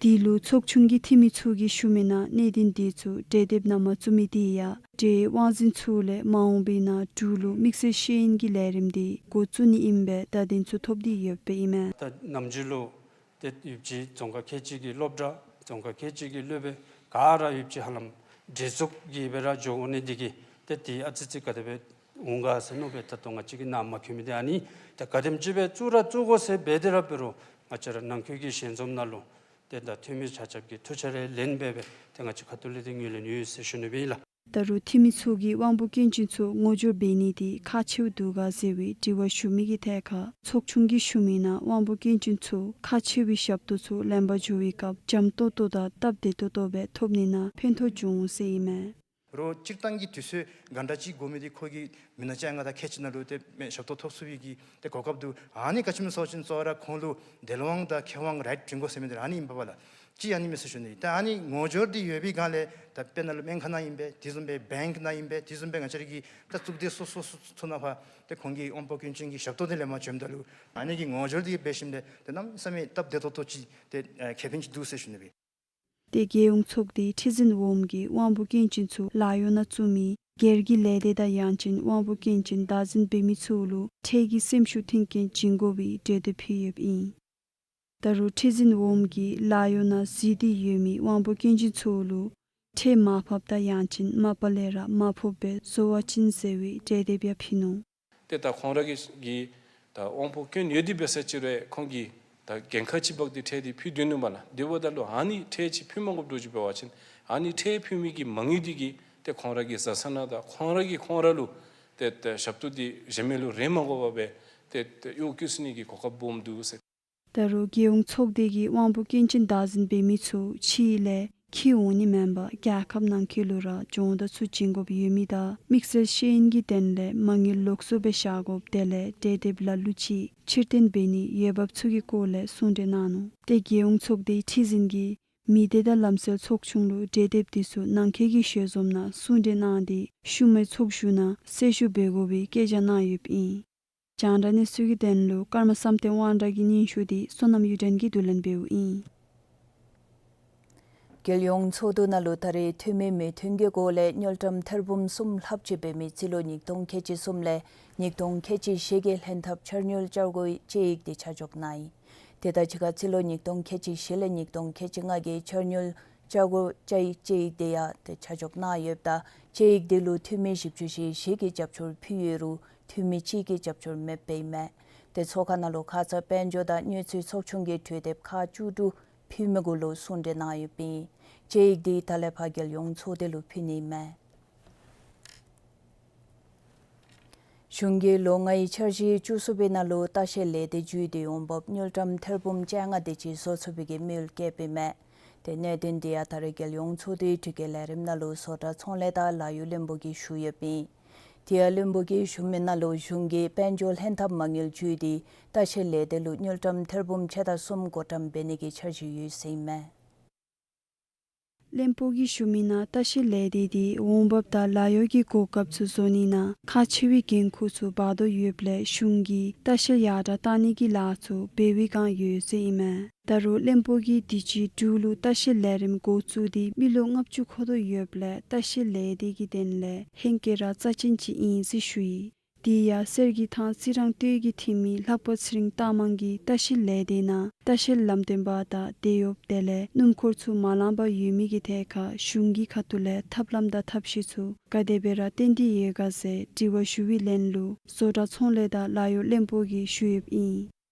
དེ་ལུ་ཚོགས་ཆུང་གི་འཐུས་མི་ཚུ་གིས་ཞུ་མི་ནང་གནད་དོན་དེ་ཚུ་གྲོས་འདེབས་ནང་མ་བཙུགས་མི་དེ་ཡང་གྲོས་དབང་འཛིན་ཚུ་ལས་མ་འོངས་པའི་ནང་འབྲུག་ལུ་དམིགས་བསལ་ཤེས་ཡོན་གྱི་ལས་རིམ་དེ་འགོ་བཙུགས་ནི་ཨིན་པའི་བརྡ་དོན་ཚུ་ཐོབ་སྟེ་ཡོདཔ་ཨིན་མས། ད་ནམ་རྒྱུན་ལུ་ཏེ་ཡོདཔ་ཅིག་རྫོང་ཁག་ཁལ་གཅིག་གི་སློབ་གྲྭ་རྫོང་ཁག་ཁལ་གཅིག་གི་སློབ་དཔོན་ག་ར་ཡོདཔ་ཅིག་ཧ་ལམ་སྒྲིག་འཛུགས་ཀྱིས་སྦེ་ར་འགྱོ་འོང་ནི་འདི་གིས་ཏེ་དེ་ཨ་ཙི་ཙི་ག་དེ་སྦེ་འོང་ག་ཟེར་མནོ་སྦེ་ད་ལྟོ་ང་བཅས་ཀྱིས་ནཱ་མ་འཁོད་མི་འདི་ཨ་ནི་ད་ག་དེམ་ཅིག་སྦེ་བཙུགས་ར་བཙུགས་དགོ་ཟེར་འབད་དེ་ར་འབད་རུང་ང་བཅས་ར་ནང་འཁོད་ཀྱི་ཞལ་འཛོམས་ནང་ལུ་ཏེ་ད་འཐུས་མི་ཆ་ཁྱབ་ཀྱིས་ཐུགས་ཁྲལ་ལེན་སྦེ་སྦེ་ཏེ་ང་བཅས་ཁ་ཐུག་ལས་ཏེ་ངོས་ལེན་ཡོད་ཟེར་ཞུ་ནི་སྦེ་ཨིན་ལགས། ད་རུང་འཐུས་མི་ཚུ་གིས་དབང་པོ་སྐྱོན་ཅན་ཚུ་ངོ་སྦྱོར་འབད་ནི་དེ་ཁག་ཆེཝ་འདུག་ག་ཟེར་བའི་དྲི་བ་ཞུ་མི་གི་ཐད་ཁར་ཚོགས་ཆུང་གིས་ཞུ་མི་ནང་དབང་པོ་སྐྱོན་ཅན་ཚུ་ཁག་ཆེ་བའི་ཞབས་ཏོག་ཚུ་ལེན་པར་འགྱོ་བའི་སྐབས་འཇམ་ཏོང་ཏོ་དང་སྟབས་བདེ་ཏོག་ཏོ་སྦེ་ཐོབ་ནི་ནང་ཕན་ཐོགས་འབྱུང་འོང་ཟེར་ཨིན་མས། རོགས་སྤྱིར་བཏང་གི་དུས་ཚོད་ག་འདྲ་ཅིག་འགོར་མི་འདི་ཁོ་གིས་མི་ནག་ཅ་ལྔ་དང་ཁལ་གཅིག་ནང་ལུ་ཏེ་མེན་ཞབས་ཏོག་ཐོབ་ཚུགས་པའི་གི་ཏེ་གོ་སྐབས་འདུག། ཨ་ནི་ག་ཅི་སྨོ་ཟེར་བ་ཅིན་གཙོ་བོ་ར་ཁོང་ལུ་དལ་དབང་དང་ཁེ་དབང་རའིཊ་བྱིན་དགོ་ཟེར་མི་འདི་ར་ཨ་ནི་ཨིན་པས་ལགས། ཅིག་ཨ་ནི་མས་ཟེར་ཞུ་ནི། ད་ཨ་ནི་ངོ་སྦྱོར་འདི་ཡོད་པའི་སྒང་ལས་ད་དཔེར་ན་ལུ་སྨན་ཁང་ནང་ཨིན་པས། དེ་བཟུམ་སྦེ་བེངཀ་ནང་ཨིན་པས། དེ་བཟུམ་སྦེ་ང་བཅས་ར་གི་ད་གཙུག་སྡེ་སོ་སོ་སོ་ཚུ་ནང་ཕར་ཏེ་ཁོང་གིས་དབང་པོ་སྐྱོན་ཅན་གྱི་ཞབས་ཏོག་འདི་ལེན་པར་བྱོནམ་ད་ལུ་ཨ་ནི་གི་ངོ་སྦྱོར་འདི་འབད་ཞིནམ་ལས་ཏེ་གནམ་མེད་ས་མེད་སྟབས་བདེ་ཏོག་ཏོ་ཅིག་ཏེ་ཨེ་ཁེ་ཕན་ཅིག་འདུག་ཟེར་ཞུ་ནི་སྦེ། ཏེ་རྒྱལ་ཡོངས་ཚོགས་སྡེའི་ཁྲི་འཛིན་འོགམ་གྱིས་དབང་པོ་སྐྱོན་ཅན་ཚུ་ལཱ་གཡོག་ནང་བཙུགས་མི་སྒེར་གྱི་ལས་སྡེ་དང་ཡང་ཅིན་དབང་པོ་སྐྱོན་ཅན་བདག་འཛིན་འབད་མི་ཚུ་ལུ་ཁྲལ་གྱི་སེམས་ཤུགས་མཐུན་རྐྱེན་བྱིན་དགོ་པའི་གྲོས་འདེབས་ཕུལ་ཡོདཔ་ཨིན། ད་རུང་ཁྲི་འཛིན་འོགམ་གྱིས་ལཱ་གཡོག་ནང་འཛུལ་ཏེ་ཡོད་མི་དབང་པོ་སྐྱོན་ཅན་ཚུ་ལུ་ཁྲལ་མར་ཕབ་དང་ཡང་ཅིན་མ་པ་ལས་ར་མར་ཕབ་སྦེ་བཟོ་བ་བྱིན་ཟེར་བའི་གྲོས་འདེབས་ཡང་ཕུལ་ནུག། ཏེ་ད་ཁོང་ར་གི་གི་ད་དབང་པོ་སྐྱོན་ཡོད་དེ་འབད་ས་ཅིག་རུང་ཁོང་གིས་ད་འགན་ཁག་ཅིག་འབག་སྟེ་ཁྲལ་འདི་ཕུལ་སྡོད་ནུག་པ་ལགས། དེ་འབདཝ་ད་ལུ་ཨ་ནི་ཁྲལ་ཅིག་ཕུལ་མ་དགོཔ་འདྲཝ་ཅིག་འབད་བ་ཅིན་ཨ་ནི་ཁྲལ་ཕུལ་མི་གི་མ་དངུལ་འདི་གིས་ཏེ་ཁོང་ར་གི་བཟའ་ཚང་ནང་དང་ཁོང་ར་གིས་ཁོང་ར་ལུ་ཏེ་ཏེ་ཞབས་ཏོག་འདི་གཞན་མི་ལུ་རེ་མ་དགོ་པར་སྦེ་ཏེ་ཏེ་གཡོག་བཀོལ་ཚུགས་ནི་གི་གོ་སྐབས་སྦོམ་འདུག་ཟེར། ད་རུང་རྒྱལ་ཡོངས་ཚོགས་སྡེ་གིས་དབང་པོ་སྐྱོན་ཅན་བདག་འཛིན་འབད་མི་ཚུ་ཕྱི་ལས་འཁྱིད་འོང་ནི་མེན་པར་རྒྱལ་ཁབ་ནང་འཁོད་ལུ་ར་སྦྱོང་བརྡར་ཚུ་བྱིན་དགོཔ་ཡོད་མི་དང་དམིགས་བསལ་ཤེས་ཡོན་གྱི་དོན་ལས་མ་དངུལ་ལོགས་སུ་སྦེ་བཞག་དགོཔ་དེ་ལས་གྲོས་འདེབས་ལ་ལུ་ཅིག་ཕྱིར་འཐེན་འབད་ནི་འོས་འབབ་ཚུ་གི་སྐོར་ལས་གསུང་གྲོས་གནང་ནུག། ཏེ་རྒྱལ་ཡོངས་ཚོགས་སྡེའི་ཁྲི་འཛིན་གྱིས་མི་སྡེ་དང་ལམ་སྲོལ་ཚོགས་ཆུང་ལུ་གྲོས་འདེབས་དེ་ཚུ་ནང་འཁོད་ཀྱི་ཞལ་འཛོམས་ནང་གསུང་གྲོས་གནང་སྟེ་ཤུལ་མའི་ཚོགས་བཞུགས་ནང་གསལ་ཞུ་འབད་དགོ་པའི་བཀོད་རྒྱ་གནང་ཡོདཔ་ཨིན། རྒྱང་བསྒྲགས་གནས་ཚུལ་གྱི་དོན་ལུ་ཀརྨ་བསམ་གཏན་དབང་གྲགས་ཀྱི་སྙན་ཞུ་འདི་བསོད་ནམས་གཡུ་སྒྲོན་གྱིས་བསྡུ་ལེན་འབདཝ་ཨིན། རྒྱལ་ཡོངས་ཚོགས་འདུ་ནང་ལུ་ད་རེས་འཐུས་མི་མོས་མཐུན་གྱི་སྒོ་ལས་དངུལ་ཀྲམ་ཐེར་འབུམ་གསུམ་ལྷགཔ་ཅིག་འབད་མི་རྩིས་ལོ་ཉིས་སྟོང་ཁལ་གཅིག་གསུམ་ལས་ཉིས་སྟོང་ཁལ་གཅིག་བཞི་གི་ལྷན་ཐབས་འཆར་དངུལ་འཆར་སྒོའི་དཔྱད་ཡིག་དེ་ཆ་འཇོག་གནང་ཡི། དེ་དང་གཅིག་ཁར་རྩིས་ལོ་ཉིས་སྟོང་ཁལ་གཅིག་བཞི་ལས་ཉིས་སྟོང་ཁལ་གཅིག་ལྔ་གི་འཆར་དངུལ་འཆར་སྒོ་དཔྱད་ཡིག་དཔྱད་ཡིག་དེ་ཡང་དེ་ཆ་འཇོག་གནང་ཡོདཔ་ད་དཔྱད་ཡིག་དེ་ལུ་འཐུས་མི་བཞི་བཅུ་ཞེ་བཞི་གིས་རྒྱབ་སྐྱོར་ཕུལ་ཡོད་རུང་འཐུས་མི་གཅིག་གིས་རྒྱབ་སྐྱོར་མེདཔ་ཨིན་མས། དེ་ཚོགས་ཁང་ནང་ལུ་ཁ་ཙ་དཔལ་འབྱོར་དང་དངུལ་རྩིས་ཚོགས་ཆུང་གི་གྲོས་འདེབས་ཁག་བཅུ་དྲུག་ཕུལ་མི་གུ་ལུ་གསུང་གྲོས་གནང་ཡོདཔ་ཨིན། དཔྱད་ཡིག་དེ་ད་ལས་ཕར་རྒྱལ་ཡོངས་ཚོགས་སྡེ་ལུ་ཕུལ་ནི་ཨིན་མས། གཞུང་གིས་ལོ་ལྔའི་འཆར་གཞི་བཅུ་གསུམ་པའི་ནང་ལུ་ལྟ་བཤལ་ལས་སྡེ་བརྒྱུད་དེ་འོང་འབབ་དངུལ་ཀྲམ་ཐེར་འབུམ་བཅོ་ལྔ་དེ་ཅིག་བཟོ་ཚུགས་པའི་གི་དམིགས་ཡུལ་བསྐྱེདཔ་ཨིན་མས། དེ་གནད་དོན་དེ་ཡང་ད་རེས་རྒྱལ་ཡོངས་ཚོགས་སྡེའི་དྲི་བཀོད་ལས་རིམ་ནང་ལུ་བཟོ་གྲྭ་ཚོང་ལས་དང་ལཱ་གཡོག་བློན་པོ་གིས་ཞུ་ཡོདཔ་ཨིན། དེ་ཡང་བློན་པོ་གིས་ཞུ་མི་ནང་ལུ་གཞུང་གིས་དཔལ་འབྱོར་ལྷན་ཐབས་མ་དངུལ་བརྒྱུད་དེ་ལྟ་བཤལ་ལས་སྡེ་ལུ་དངུལ་ཀྲམ་ཐེར་འབུམ་ཕྱེད་དང་གསུམ་བགོ་བཀྲམ་འབད་ནི་གི་འཆར་གཞི་ཡོད་ཟེར་ཨིན་མས། བློན་པོ་གིས་ཞུ་མི་ནང་ལྟ་བཤལ་ལས་སྡེ་དེ་འོང་འབབ་དང་ལཱ་གཡོག་གི་གོ་སྐབས་ཚུ་བཟོ་ནི་ནང་ཁག་ཆེ་བའི་འགན་ཁུར་ཚུ་འབག་དོ་ཡོདཔ་ལས་གཞུང་གིས་ལྟ་བཤལ་ཡར་དྲག་གཏང་ནི་གི་ལཱ་ཚུ་འབད་བའི་བསྒང་ཡོད་ཟེར་ཨིན་མས། ད་རུང་བློན་པོ་གིས་དུས་ཅི་འབྲུག་ལུ་ལྟ་བཤལ་ལས་རིམ་འགོ་བཙུགས་ཏེ་མི་ལོ་ལྔ་བཅུ་འཁོར་དོ་ཡོདཔ་ལས་ལྟ་བཤལ་ལས་སྡེ་གི་དོན་ལས་ཧེང་སྐལ་ར་རྩ་ཅན་ཅིག་ཨིན་ཟེར་ཞུ་ཡི། དེ་ཡང་གསེར་གྱི་ཐང་རྩི་རང་སྟོད་ཀྱི་འཐུས་མི་ལྷག་པ་ཚེ་རིང་རྟགས་མང་གིས་ལྟ་བཤལ་ལས་སྡེ་ནང་ལྟ་བཤལ་ལམ་སྟོན་པ་དང་དེད་གཡོགཔ་དེ་ལས་སྣུམ་འཁོར་ཚུ་མ་ལངམ་ཡོད་མི་གི་ཐད་ཁར་གཞུང་གི་ཁ་ཐུག་ལས་ཐབས་ལམ་དང་ཐབས་ཤེས་ཚུ་ག་དེ་སྦེ་ར་བཏོན་ཏེ་ཡོད་ག་ཟེར་དྲི་བ་ཞུ་བའི་ལན་ལུ་བཟོ་གྲྭ་ཚོང་ལས་དང་ལཱ་གཡོག་བློན་པོ་གིས་ཞུ་ཡོདཔ་ཨིན།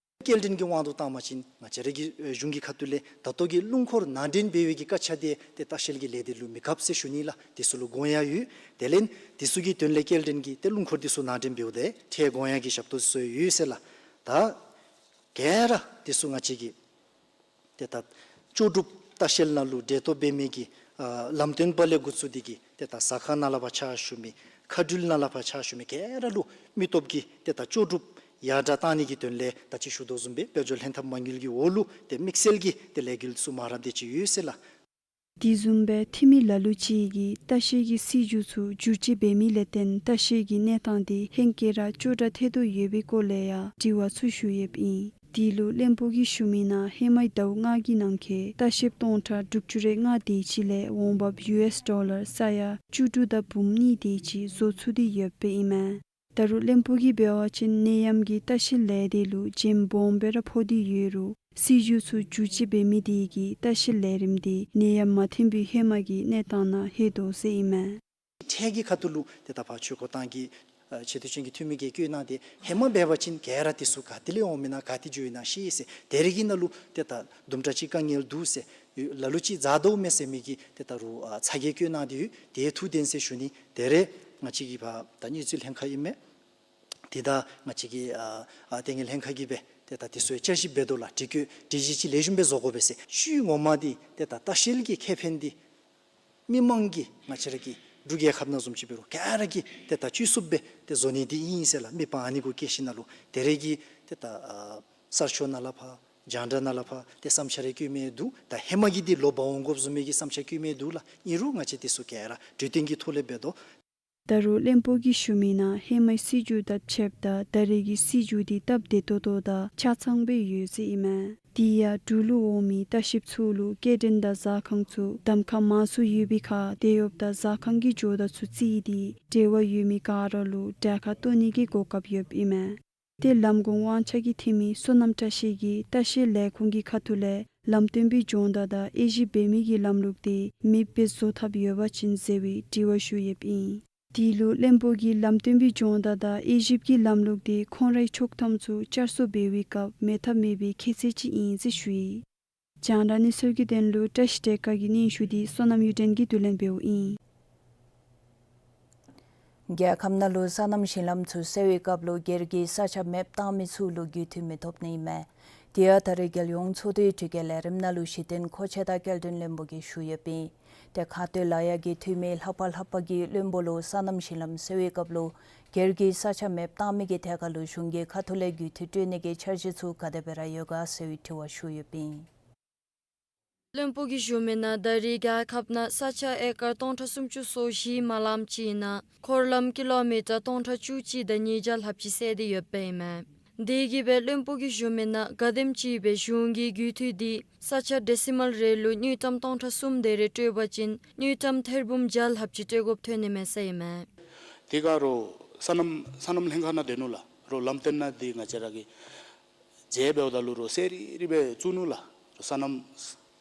སྐྱེལ་འདྲེན་གྱི་དབང་དུ་བཏང་བ་ཅིན་ང་བཅས་ར་གི་ཨེ་གཞུང་གི་ཁ་ཐུག་ལས་ད་ལྟོ་གི་རླུང་འཁོར་ནང་འདྲེན་འབད་བའི་གི་བཀག་ཆ་དེ་ཏེ་ལྟ་བཤལ་གྱི་ལས་སྡེ་ལུ་མི་བཀབ་ཟེར་ཞུ་ནི་ལགས། དེ་ཚུ་ལུ་དགོངས་ཡངས་ཡོད། དེ་ལས་དེ་ཚུ་གི་དོན་ལས་སྐྱེལ་འདྲེན་གྱི་ཏེ་རླུང་འཁོར་དེ་ཚུ་ནང་འདྲེན་འབདཝ་ད་ཁྲལ་དགོངས་ཡངས་ཀྱི་ཞབས་ཏོག་ཚུ་ཡོད་ཟེར་ལགས། ད་ག་ར་དེ་ཚུ་ང་བཅས་ཀྱིས་ཏེ་ད་ལྕོགས་གྲུབ་ལྟ་བཤལ་ནང་ལུ་འབྲེལ་གཏོགས་འབད་མི་གི་ཨ་ལམ་སྟོན་པ་ལས་འགོ་བཙུགས་ཏེ་གི་ཏེ་ད་ཟ་ཁང་ནང་ལས་ཕར་ཕྱག་ཞུ་མི་མཁའ་འགྲུལ་ནང་ལས་ཕར་ཕྱག་ཞུ་མི་ག་ར་ལུ་མི་སྟོབས་ཀྱི་ཏེ་ད་ལྕོགས་གྲུབ་ཡར་དྲག་གཏང་ནི་གི་དོན་ལས་ད་ཅི་ཞུ་དོ་བཟུམ་སྦེ་དཔལ་འབྱོར་ལྷན་ཐབས་མ་དངུལ་གྱི་འོག་ལུ་ཏེ་དམིགས་བསལ་གྱི་ཏེ་ལས་འགུལ་ཚུ་མང་རབས་དེ་ཅིག་ཡོད་ཟེར་ལགས། དེ་བཟུམ་སྦེ་འཐུས་མི་ལ་ལུ་ཅིག་གིས་ལྟ་བཤལ་གྱི་སྲིད་བྱུས་ཚུ་བསྒྱུར་བཅོས་འབད་མི་ལས་བརྟེན་ལྟ་བཤལ་གྱི་གནས་སྟངས་དེ་ཧེང་སྐལ་ར་སྐྱོ་དྲགས་ཐལ་དོ་ཡོད་པའི་སྐོར་ལས་ཡང་དྲི་བ་ཚུ་ཞུ་ཡོདཔ་ཨིན། དེ་ལུ་བློན་པོ་གིས་ཞུ་མི་ནང་ཧེ་མའི་ཟླཝ་ལྔ་གི་ནང་འཁོད་ལྟ་བཤལཔ་སྟོང་ཕྲག་དྲུག་ཅུ་རེ་ལྔ་དེ་ཅིག་ལས་འོང་འབབ་ཡུ་ཨེསི་ཌོ་ལར་ས་ཡ་བཅུ་དྲུག་དང་འབུམ་གཉིས་དེ་ཅིག་བཟོ་ཚུགས་ཏེ་ཡོདཔ་ཨིན་མས། ད་རུང་བློན་པོ་གིས་འབད་བ་ཅིན་ནད་ཡམས་ཀྱིས་ལྟ་བཤལ་ལས་སྡེ་ལུ་བྱེམ་སྦོམ་སྦེ་ར་ཕོག་སྟེ་ཡོད་རུང་སྲིད་བྱུས་ཚུ་བསྒྱུར་བཅོས་འབད་མི་དེ་གིས་ལྟ་བཤལ་ལས་རིམ་དེ་ནད་ཡམས་མ་ཐོན་པའི་ཧེ་མ་གི་གནས་སྟངས་ནང་ལྷོད་དོ་ཟེར་ཨིན་མས། ཁྲལ་གྱི་ཁ་ཐུག་ལུ་ཏེ་ད་ཕར་ཆོས་འཁོར་ཏང་གི་ཨ་ཆེ་བསྟོད་ཅན་གྱི་འཐུས་མི་གིས་བཀོད་གནང་སྟེ་ཧེ་མ་འབད་བ་ཅིན་ག་ར་དེ་ཚུ་ག་ཏེ་ལས་འོང་མི་ན་ག་ཏེ་འགྱོ་ཡི་ན་ཤེས་ཟེར། དེ་རེ་གི་ནང་ལུ་ཏེ་ད་དུམ་གྲ་ཅིག་དཀའ་ངལ་འདུག་ཟེར། ལ་ལུ་ཅིག་ཛ་དོ་མས་ཟེར་མི་གི་ཏེ་ད་རུང་ཨ་ཚ་གྱང་བཀོད་གནང་སྟེ་ཡོད། དེ་ཐུགས་བདེན་ཟེར་ཞུ་ནི། དེ་རེ་ང་བཅས་ཀྱི་ཕར་ད་དངུལ་རྩིས་ལྷན་ཁག་ཨིན་མས། དེ་ད་ང་བཅས་ཀྱི་ཨ་ཨ་ལྟས་ངན་ལྷན་ཁག་གིས་སྦེ་ཏེ་ད་དེ་ཚུ་ཡང་བསྐྱར་ཞིབ་འབད་དོ་ལགས། དྲི་བཀོད་དྲི་གཞི་ཅིག་ལེགས་ཤོམ་སྦེ་བཟོ་དགོ་པས་ཟེར། ཤུལ་ངོ་མ་འདི་ཏེ་ད་ལྟ་བཤལ་གྱི་ཁེ་ཕན་འདི་མི་མང་གིས་ང་བཅས་ར་གི་འབྲུག་རྒྱལ་ཁབ་ནང་བཟུམ་ཅིག་འབད་རུང་ག་ར་གིས་ཏེ་ད་བཅུད་བསུབ་སྦེ་ཏེ་བཟོ་ནི་འདི་ཨིན་ཟེར་ལགས། མི་སྤང་ནི་གུ་བཀལ་ཞིནམ་ལས། དེ་རེ་གི་ཏེ་ད་ཨ་གསར་ཤོག་ནང་ལས་ཕར་རྒྱང་བསྒྲགས་ནང་ལས་ཕར་ཏེ་བསམ་འཆར་རེ་བཀོད་མི་འདུག། ད་ཧེ་མ་གི་འདི་ལོག་འབག་འོང་དགོཔ་བཟུམ་མའི་གི་བསམ་འཆར་བཀོད་མི་འདུག་ལགས། ཨིན་རུང་ང་བཅས་དེ་ཚུ་ག་ར་གྲོས་བསྟུན་གྱི་ཐོག་ལས་འབད་དོ། ད་རུང་བློན་པོ་གིས་ཞུ་མི་ནང་ཧེ་མའི་སྲིད་བྱུས་དང་ཕྱདཔ་ད་ད་རེས་ཀྱི་སྲིད་བྱུས་འདི་སྟབས་བདེ་ཏོག་ཏོ་དང་ཆ་ཚང་སྦེ་ཡོད་ཟེར་ཨིན་མས། དེ་ཡང་འབྲུག་ལུ་འོང་མི་ལྟ་བཤལཔ་ཚུ་ལུ་སྐྱེལ་འདྲེན་དང་ཟ་ཁང་ཚུ་གདམ་ཁ་མང་སུ་ཡོད་པའི་ཁར་དེད་གཡོགཔ་དང་ཟ་ཁང་གི་ཇོ་བདག་ཚུ་བརྩིས་ཏེ་འབྲེལ་བ་ཡོད་མི་ག་ར་ལུ་གྲལ་ཁར་གཏོགས་ནི་གི་གོ་སྐབས་ཡོདཔ་ཨིན་མས། ཏེ་ལམ་གོང་དབང་ཆ་གི་འཐུས་མི་བསོད་ནམས་བཀྲ་ཤིས་ཀྱིས་ལྟ་བཤལ་ལས་ཁུངས་ཀྱི་ཁ་ཐུག་ལས་ལམ་སྟོན་པའི་སྦྱོང་བརྡར་དང་དབྱེ་ཞིབ་འབད་མི་གི་ལམ་ལུགས་དེ་མེདཔ་སྦེ་བཟོ་ཐབས་ཡོད་པ་ཅིན་ཟེར་བའི་དྲི་བ་ཞུ་ཡོདཔ་ཨིན། དེ་ལུ་བློན་པོ་གིས་ལམ་སྟོན་པའི་སྦྱོང་བརྡར་དང་དབྱེ་ཞིབ་ཀྱི་ལམ་ལུགས་དེ་ཁོང་རའི་ཆོག་ཐམ་ཚུ་བསྐྱར་གསོ་འབད་བའི་སྐབས་མེད་ཐབས་མེད་པའི་ཁྱད་ཚད་ཅིག་ཨིན་ཟེར་ཞུ་ཡི། རྒྱང་བསྒྲགས་གནས་ཚུལ་གྱི་དོན་ལུ་བཀྲ་ཤིས་བདེ་དཀར་གྱི་སྙན་ཞུ་འདི་བསོད་ནམས་གཡུ་སྒྲོན་གྱིས་བསྡུ་ལེན་འབདཝ་ཨིན། རྒྱལ་ཁབ་ནང་ལུ་སོ་ནམ་ཞིང་ལམ་ཚུ་སེལ་བའི་སྐབས་ལུ་སྒེར་གྱི་ས་ཆ་མེདཔ་བཏང་མི་ཚུ་ལུ་རྒུད་འཐུས་མི་ཐོབ་ནི་ཨིན་མས། དེ་ཡང་ད་རེས་རྒྱལ་ཡོངས་ཚོགས་འདུའི་དྲི་བཀོད་ལས་རིམ་ནང་ལུ་གཞི་རྟེན་མཁོ་ཆས་དང་སྐྱེལ་འདྲེན་བློན་པོ་གིས་ཞུ་ཡོདཔ་ཨིན། ཏེ་ཁ་སྟོད་ལ་ཡ་གི་འཐུས་མི་ལྷག་པ་ལྷག་པ་གིས་བློན་པོ་ལུ་སོ་ནམ་ཞིང་ལམ་སེལ་བའི་སྐབས་ལུ་སྒེར་གྱི་ས་ཆ་མེདཔ་བཏང་མི་གི་ཐད་ཁར་ལུ་གཞུང་གི་ཁ་ཐུག་ལས་རྒུད་འཐུས་སྤྲོད་ནི་གི་འཆར་གཞི་ཚུ་ག་དེ་སྦེ་ར་ཡོད་ག་ཟེར་བའི་དྲི་བ་ཞུ་ཡོདཔ་ཨིན། བློན་པོ་གིས་ཞུ་མི་ནང་ད་རེས་རྒྱལ་ཁབ་ནང་ས་ཆ་ཨེ་ཀར་སྟོང་ཕྲག་སུམ་ཅུ་སོ་བཞི་མ་ལངམ་ཅིག་ནང་འཁོར་ལམ་ཀི་ལོ་མི་ཊར་སྟོང་ཕྲག་བཅུ་གཅིག་དང་ཉིས་བརྒྱ་ལྷགཔ་ཅིག་བསལ་ཏེ་ཡོདཔ་ཨིན་མས། དེ་གིས་སྦེ་བློན་པོ་གིས་ཞུ་མི་ནང་ག་དེམ་ཅིག་སྦེ་གཞུང་གིས་རྒུད་འཐུས་འདི་ས་ཆ་ཌེ་སི་མཱལ་རེ་ལུ་དངུལ་ཀྲམ་སྟོང་ཕྲག་གསུམ་དེ་རེ་སྤྲོད་པ་ཅིན་དངུལ་ཀྲམ་ཐེར་འབུམ་བརྒྱ་ལྷགཔ་ཅིག་སྤྲོད་དགོཔ་ཐོན་ནི་མས་ཟེར་ཨིན་མས། དེ་ཁར་རོགས་སོ་ནམ་སོ་ནམ་ལྷན་ཁག་ནང་སྡོད་ནུག་ལགས། རོགས་ལམ་སྟོན་ནང་འདི་ང་བཅས་ར་གི་མཇལ་འབདཝ་ད་ལུ་རོགས་གསལ་རི་རི་སྦེ་བཙུགས་ནུག་ལགས། རོགས་སོ་ནམ་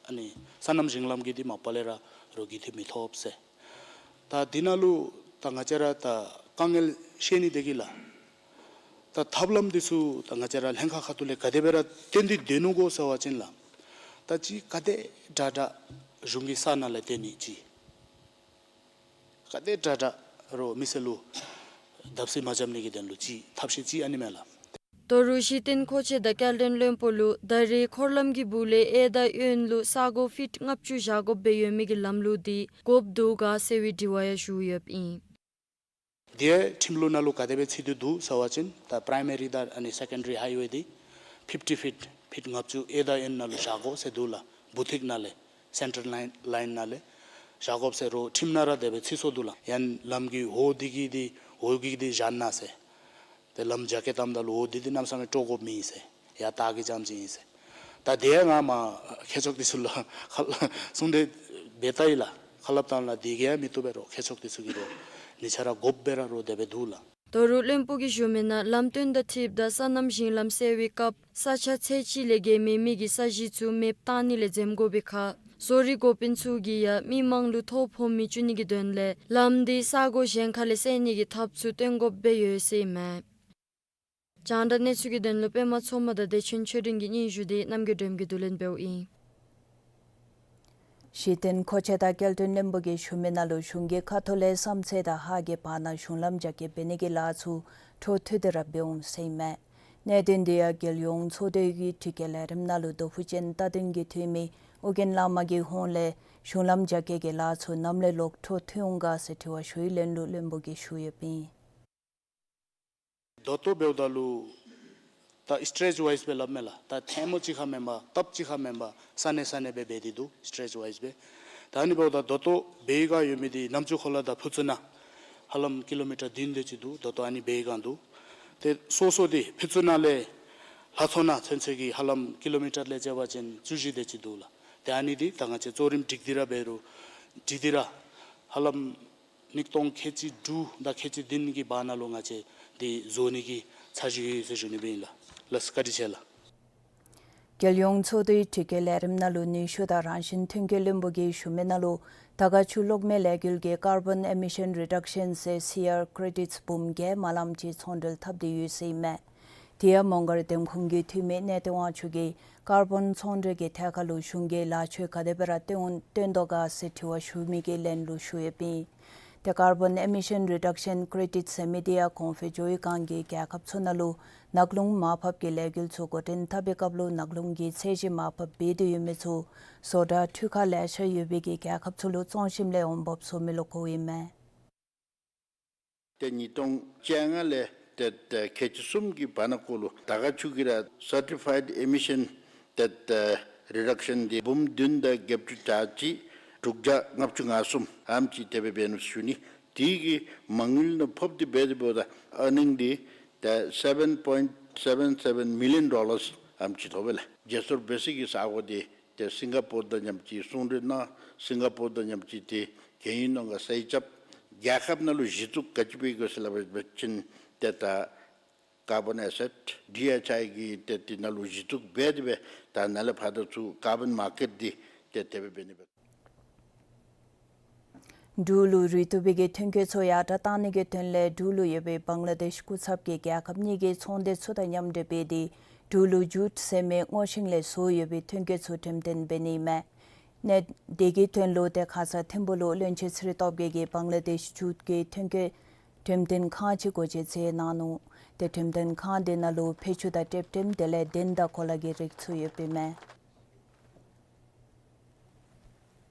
ཨ་ནི་སོ་ནམ་ཞིང་ལམ་གྱི་འདི་མ་པ་ལས་ར་རོགས་རྒུད་འཐུས་མི་ཐོབ་ཟེར། ད་འདི་ནང་ལུ་ད་ང་བཅས་ར་ད་དཀའ་ངལ་བཤད་ནི་དེ་གིས་ལགས། ད་ཐབས་ལམ་འདི་ཚུ་ད་ང་བཅས་ར་ལྷན་ཁག་ཁ་ཐུག་ལས་ག་དེ་སྦེ་ར་བཏོན་ཏེ་སྡོད་ནུག་གོ་ཟེར་བ་ཅིན་ལགས། ད་ཅིག་ག་དེ་དྲག་དྲག་གཞུང་གི་ས་ནང་ལས་བཏོན་ནི་ཅིག། ག་དེ་དྲག་དྲག་རོགས་མི་སེར་ལུ་བརྡབ་གསིག་མ་རྐྱབ་ནི་གི་དོན་ལུ་ཅིག་ཐབས་ཤེས་ཅིག་ཨ་ནི་མས་ལགས། ད་རུང་གཞི་རྟེན་མཁོ་ཆས་དང་སྐྱེལ་འདྲེན་བློན་པོ་ལུ་ད་རེས་འཁོར་ལམ་གྱི་སྦུག་ལས་གཡས་དང་གཡོན་ལུ་ས་སྒོ་ཕིཊ་ལྔ་བཅུ་བཞག་དགོཔ་སྦེ་ཡོད་མི་གི་ལམ་ལུགས་འདི་དགོཔ་འདུག་ག་ཟེར་བའི་དྲི་བ་ཡང་ཞུ་ཡོདཔ་ཨིན། དེ་ཁྲིམས་ལུགས་ནང་ལུ་ག་དེ་སྦེ་ཚུད་དེ་འདུག་ཟེར་བ་ཅིན་ད་པ་རའི་མ་རི་དང་ཨ་ནི་སེ་ཀེན་ཌ་རི་ཧའི་ཝེ་འདི་ཕིཕ་ཊི་ཕིཊ་ཕིཊ་ལྔ་བཅུ་གཡས་དང་གཡོན་ནང་ལུ་བཞག་དགོ་ཟེར་འདུག་ལགས། སྦུག་ཐིག་ནང་ལས་སེན་ཊར་ལའིན་ལའིན་ནང་ལས་བཞག་དགོཔ་ཟེར་རོགས་ཁྲིམས་ནང་ར་དེ་སྦེ་ཚུད་སོ་འདུག་ལགས། ཡང་ལམ་གྱི་འོག་འདི་གི་འདི་འོག་གི་འདི་བཞག་ན་ཟེར། ཏེ་ལམ་རྒྱ་སྐྱེད་བཏངམ་ད་ལུ་འོག་འདི་འདི་གནམ་མེད་ས་མེད་དཀྲོག་དགོཔ་མེད་ཟེར། ཡར་ལྟག་གི་རྐྱངམ་ཅིག་ཨིན་ཟེར། ད་དེ་ཡང་ང་མར་མཁས་མཆོག་འདི་ཚུ་ལུ་ཁ་གསུང་གྲོས་འབད་བལྟ་ཡི་ལགས། ཁ་སླབ་བཏང་ལགས། དེ་གིས་ཡང་མི་བཏུབ་པས་རོགས་མཁས་མཆོག་འདི་ཚུ་གིས་རོགས་ཉེ་ཆར་ར་དགོཔ་སྦེ་ར་རོགས་དེ་སྦེ་འདུག་ལགས། ད་རུང་བློན་པོ་གིས་ཞུ་མི་ནང་ལམ་སྟོན་དང་འཁྲིལཝ་ད་སོ་ནམ་ཞིང་ལམ་སེལ་བའི་སྐབས་ས་ཆ་ཚད་ཅིག་ལས་བརྒལ་མེད་མི་གི་ས་གཞི་ཚུ་མེདཔ་བཏང་ནི་ལས་འཛེམ་དགོ་པའི་ཁར་བཟོ་རིག་འགོ་དཔོན་ཚུ་གིས་ཡང་མི་མང་ལུ་ཐོ་ཕོག་མི་བཅུག་ནི་གི་དོན་ལས་ལམ་འདི་ས་སྒོ་གཞན་ཁ་ལས་སེལ་ནི་གི་ཐབས་ཚུ་སྟོན་དགོཔ་སྦེ་ཡོད་ཟེར་ཨིན་མས། རྒྱང་བསྒྲགས་གནས་ཚུལ་གྱི་དོན་ལུ་པདྨ་མཚོ་མོ་དང་བདེ་ཆེན་ཆོས་སྒྲོན་གྱི་སྙན་ཞུ་འདི་རྣམ་རྒྱལ་སྒྲོལ་མ་གིས་བསྡུ་ལེན་འབདཝ་ཨིན། གཞི་རྟེན་མཁོ་ཆས་དང་སྐྱེལ་འདྲེན་བློན་པོ་གིས་ཞུ་མི་ནང་ལུ་གཞུང་གི་ཁ་ཐུག་ལས་བསམ་རྩེ་དང་ཧཱ་གི་བར་ན་གཞུང་ལམ་རྒྱ་སྐྱེད་འབད་ནི་གི་ལཱ་ཚུ་འཕྲོ་མཐུད་དེ་ར་འབད་འོང་ཟེར་ཨིན་མས། གནད་དོན་འདི་ཡང་རྒྱལ་ཡོངས་ཚོགས་འདུ་གི་དྲི་བཀོད་ལས་རིམ་ནང་ལུ་རྡོ་ཕུ་ཅན་རྟ་བདུན་གྱི་འཐུས་མི་ཨོ་རྒྱན་བླ་མ་གི་ཧོངས་ལས་གཞུང་ལམ་རྒྱ་སྐྱེད་ཀྱི་ལཱ་ཚུ་ནམ་ལས་ལོག་འཕྲོ་མཐུད་འོང་ག་ཟེར་དྲི་བ་ཞུ་བའི་ལན་ལུ་བློན་པོ་གིས་ཞུ་ཡོདཔ་ཨིན། ད་ལྟོ་འབདཝ་ད་ལུ་ད་སི་ཊེཇ་ཝའིས་སྦེ་སླབ་མས་ལགས། ད་ཐེངས་མ་གཅིག་ཁར་མེན་པར་ལྟབ་གཅིག་ཁར་མེན་པར་ས་གནས་ས་གནས་སྦེ་འབད་དེ་འདུག། སི་ཊེཇ་ཝའིས་སྦེ། ད་ཨ་ནི་འབདཝ་ད་ད་ལྟོ་འབད་བའི་སྒང་ཡོད་མི་འདི་རྣམ་ཅོ་ཁོ་ལ་དང་ཕུ་ཚུ་ནང་ཧ་ལམ་ཀི་ལོ་མི་ཊར་བདུན་དེ་ཅིག་འདུག། ད་ལྟོ་ཨ་ནི་འབད་བའི་སྒང་འདུག། ཏེ་སོ་སོ་འདི་ཕུ་ཚུ་ནང་ལས་ལྷ་མཚོ་ནང་ཚུན་ཚོད་ཀྱི་ཧ་ལམ་ཀི་ལོ་མི་ཊར་ལས་བརྩི་བ་ཅིན་བཅུ་བཞི་དེ་ཅིག་འདུག་ལགས། ཏེ་ཨ་ནི་འདི་ད་ང་བཅས་གཙོ་རིམ་སྒྲིག་སྟེ་ར་འབད་རུང་སྒྲིག་སྟེ་ར་ཧ་ལམ་ཉིས་སྟོང་ཁལ་གཅིག་དྲུག་དང་ཁལ་གཅིག་བདུན་གྱི་བར་ན་ལུ་ང་བཅས་འདི་བཟོ་ནི་གི་འཆར་གཞི་ཡོད་ཟེར་ཞུ་ནི་སྦེ་ཨིན་ལགས། ལགས་སོ། བཀའ་དྲིན་ཆེ་ལགས། རྒྱལ་ཡོངས་ཚོགས་འདུའི་དྲི་བཀོད་ལས་རིམ་ནང་ལུ་ནུས་ཤུགས་དང་རང་བཞིན་ཐོན་སྐྱེད་བློན་པོ་གིས་ཞུ་མི་ནང་ལུ་དར་དཀར་ཆུ་གློག་མེ་ལས་འགུལ་གྱི་ཀར་བཱོན་ཨི་མི་ཤཱན་རི་ཌག་ཤཱན་ཟེར་སི་ཨར་ཀྲེ་ཌིཊསི་འབུམ་བརྒྱད་མ་ལམ་ཅིག་ཚོང་འབྲེལ་འཐབ་སྟེ་ཡོད་ཟེར་ཨིན་མས། དེ་ཡང་མོང་སྒར་འདེམས་ཁོངས་ཀྱི་འཐུས་མི་གནས་བརྟན་དབང་ཕྱུག་གིས་ཀར་བཱོན་ཚོང་འབྲེལ་གྱི་ཐད་ཁར་ལུ་གཞུང་གིས་ལཱ་ཕྱོགས་ག་དེ་སྦེ་ར་སྟོན་སྟོན་དོ་ག་ཟེར་དྲི་བ་ཞུ་མི་གི་ལན་ལུ་ཞུ་ཡོདཔ་ཨིན། ཏེ་ཀར་བཱོན་ཨི་མི་ཤཱན་རི་ཌག་ཤཱན་ཀྲེ་ཌིཊསི་ཟེར་མི་འདི་ཡང་གོང་འཕེལ་ཇོ་བོའི་སྒང་གི་རྒྱལ་ཁབ་ཚུ་ནང་ལུ་ནགས་ཀླུང་མར་ཕབ་ཀྱི་ལས་འགུལ་ཚུ་འགོ་འདྲེན་འཐབ་པའི་སྐབས་ལུ་ནགས་ཀླུང་གི་ཚད་གཞི་མར་ཕབ་འབད་དེ་ཡོད་མི་ཚུ་བཟོ་གྲྭ་འཕྲུལ་ཁང་ལེ་ཤ་ཡོད་པའི་གི་རྒྱལ་ཁབ་ཚུ་ལུ་བཙོང་ཞིནམ་ལས་འོང་འབབ་བཟོ་མི་ལུ་གོཝ་ཨིན་མས། ཏེ་ཉིས་སྟོང་བཅོ་ལྔ་ལས་ཏེ་ཏེ་ཁལ་གཅིག་གསུམ་གྱི་བར་ན་ཁར་ལུ་དར་དཀར་ཆུ་གི་ར་སར་ཊི་ཕའིཌ་ཨི་མི་ཤཱན་ཏེ་ཏེ་རི་ཌག་ཤཱན་འདི་འབུམ་བདུན་དང་བརྒྱད་ཅུ་གྱ་གཅིག་དྲུག་བརྒྱ་ལྔ་བཅུ་ང་གསུམ་ཨེམ་ཅིག་དེ་སྦེ་འབད་ནུག་ཞུ་ནི། དེ་གི་མ་དངུལ་ནང་ཕབ་སྟེ་འབད་དེ་འབདཝ་ད་ཨར་ནིང་འདི་ཏེ་སེ་བེན་པོའིནཊ་སེ་བེན་སེ་བེན་མི་ལི་ཡཱན་ཌོ་ལརསི་ཨེམ་ཅིག་ཐོབ་པས་ལགས། བརྗེ་སོར་འབད་ས་གི་ས་སྒོ་འདི་ཏེ་སིང་ག་པོར་དང་མཉམ་གཅིག་ཟུང་འབྲེལ་གནང་། སིང་ག་པོར་དང་མཉམ་གཅིག་ཏེ་གན་ཡིག་ནང་ག་སེལ་རྐྱབ། རྒྱལ་ཁབ་ནང་ལུ་གཞི་བཙུགས་ག་ཅི་འབད་དགོ་ཟེར་སླབ་པ་ཅིན་ཏེ་ད་ཀར་བཱོན་ཨེ་སེཊ་ཌི་ཨེཆ་ཨའི་གི་ཏེ་དེ་ནང་ལུ་གཞི་བཙུགས་འབད་དེ་སྦེ་ད་ནཱ་ལས་ཕར་ད་ཚུར་ཀར་བཱོན་མར་ཀེཊ་འདི་ཏེ་དེ་སྦེ་འབད་ནི་སྦེ། འབྲུག་ལུ་རུ་ཏོ་བི་གི་ཐོན་སྐྱེད་ཚུ་ཡར་དྲག་གཏང་ནི་གི་དོན་ལས་འབྲུག་ལུ་ཡོད་པའི་བང་ལ་དེཤ་སྐུ་ཚབ་ཀྱིས་རྒྱལ་ཁབ་གཉིས་ཀྱི་ཚོང་སྡེ་ཚུ་དང་མཉམ་འབྲེལ་འབད་དེ་འབྲུག་ལུ་ཇུཊ་ཟེར་མི་སྔོ་ཤིང་ལས་བཟོ་ཡོད་པའི་ཐོན་སྐྱེད་ཚུ་འགྲེམས་སྟོན་འབད་ནི་ཨིན་མས། ནི་དེ་གི་དོན་ལུ་ཏེ་ཁ་ཙ་ཐིམ་ཕུ་ལུ་བློན་ཆེན་ཚེ་རིང་སྟོབས་རྒྱས་ཀྱིས་བང་ལ་དེཤ་ཇུཊ་ཀྱི་ཐོན་སྐྱེད་འགྲེམས་སྟོན་ཁང་ཅིག་སྒོ་འབྱེད་མཛད་གནང་ནུག། ཏེ་འགྲེམས་སྟོན་ཁང་དེ་ནང་ལུ་ཕད་ཅུང་དང་ཊེབ་ཊེམ་དེ་ལས་གདན་དང་གོ་ལ་གི་རིགས་ཚུ་ཡོདཔ་ཨིན་མས།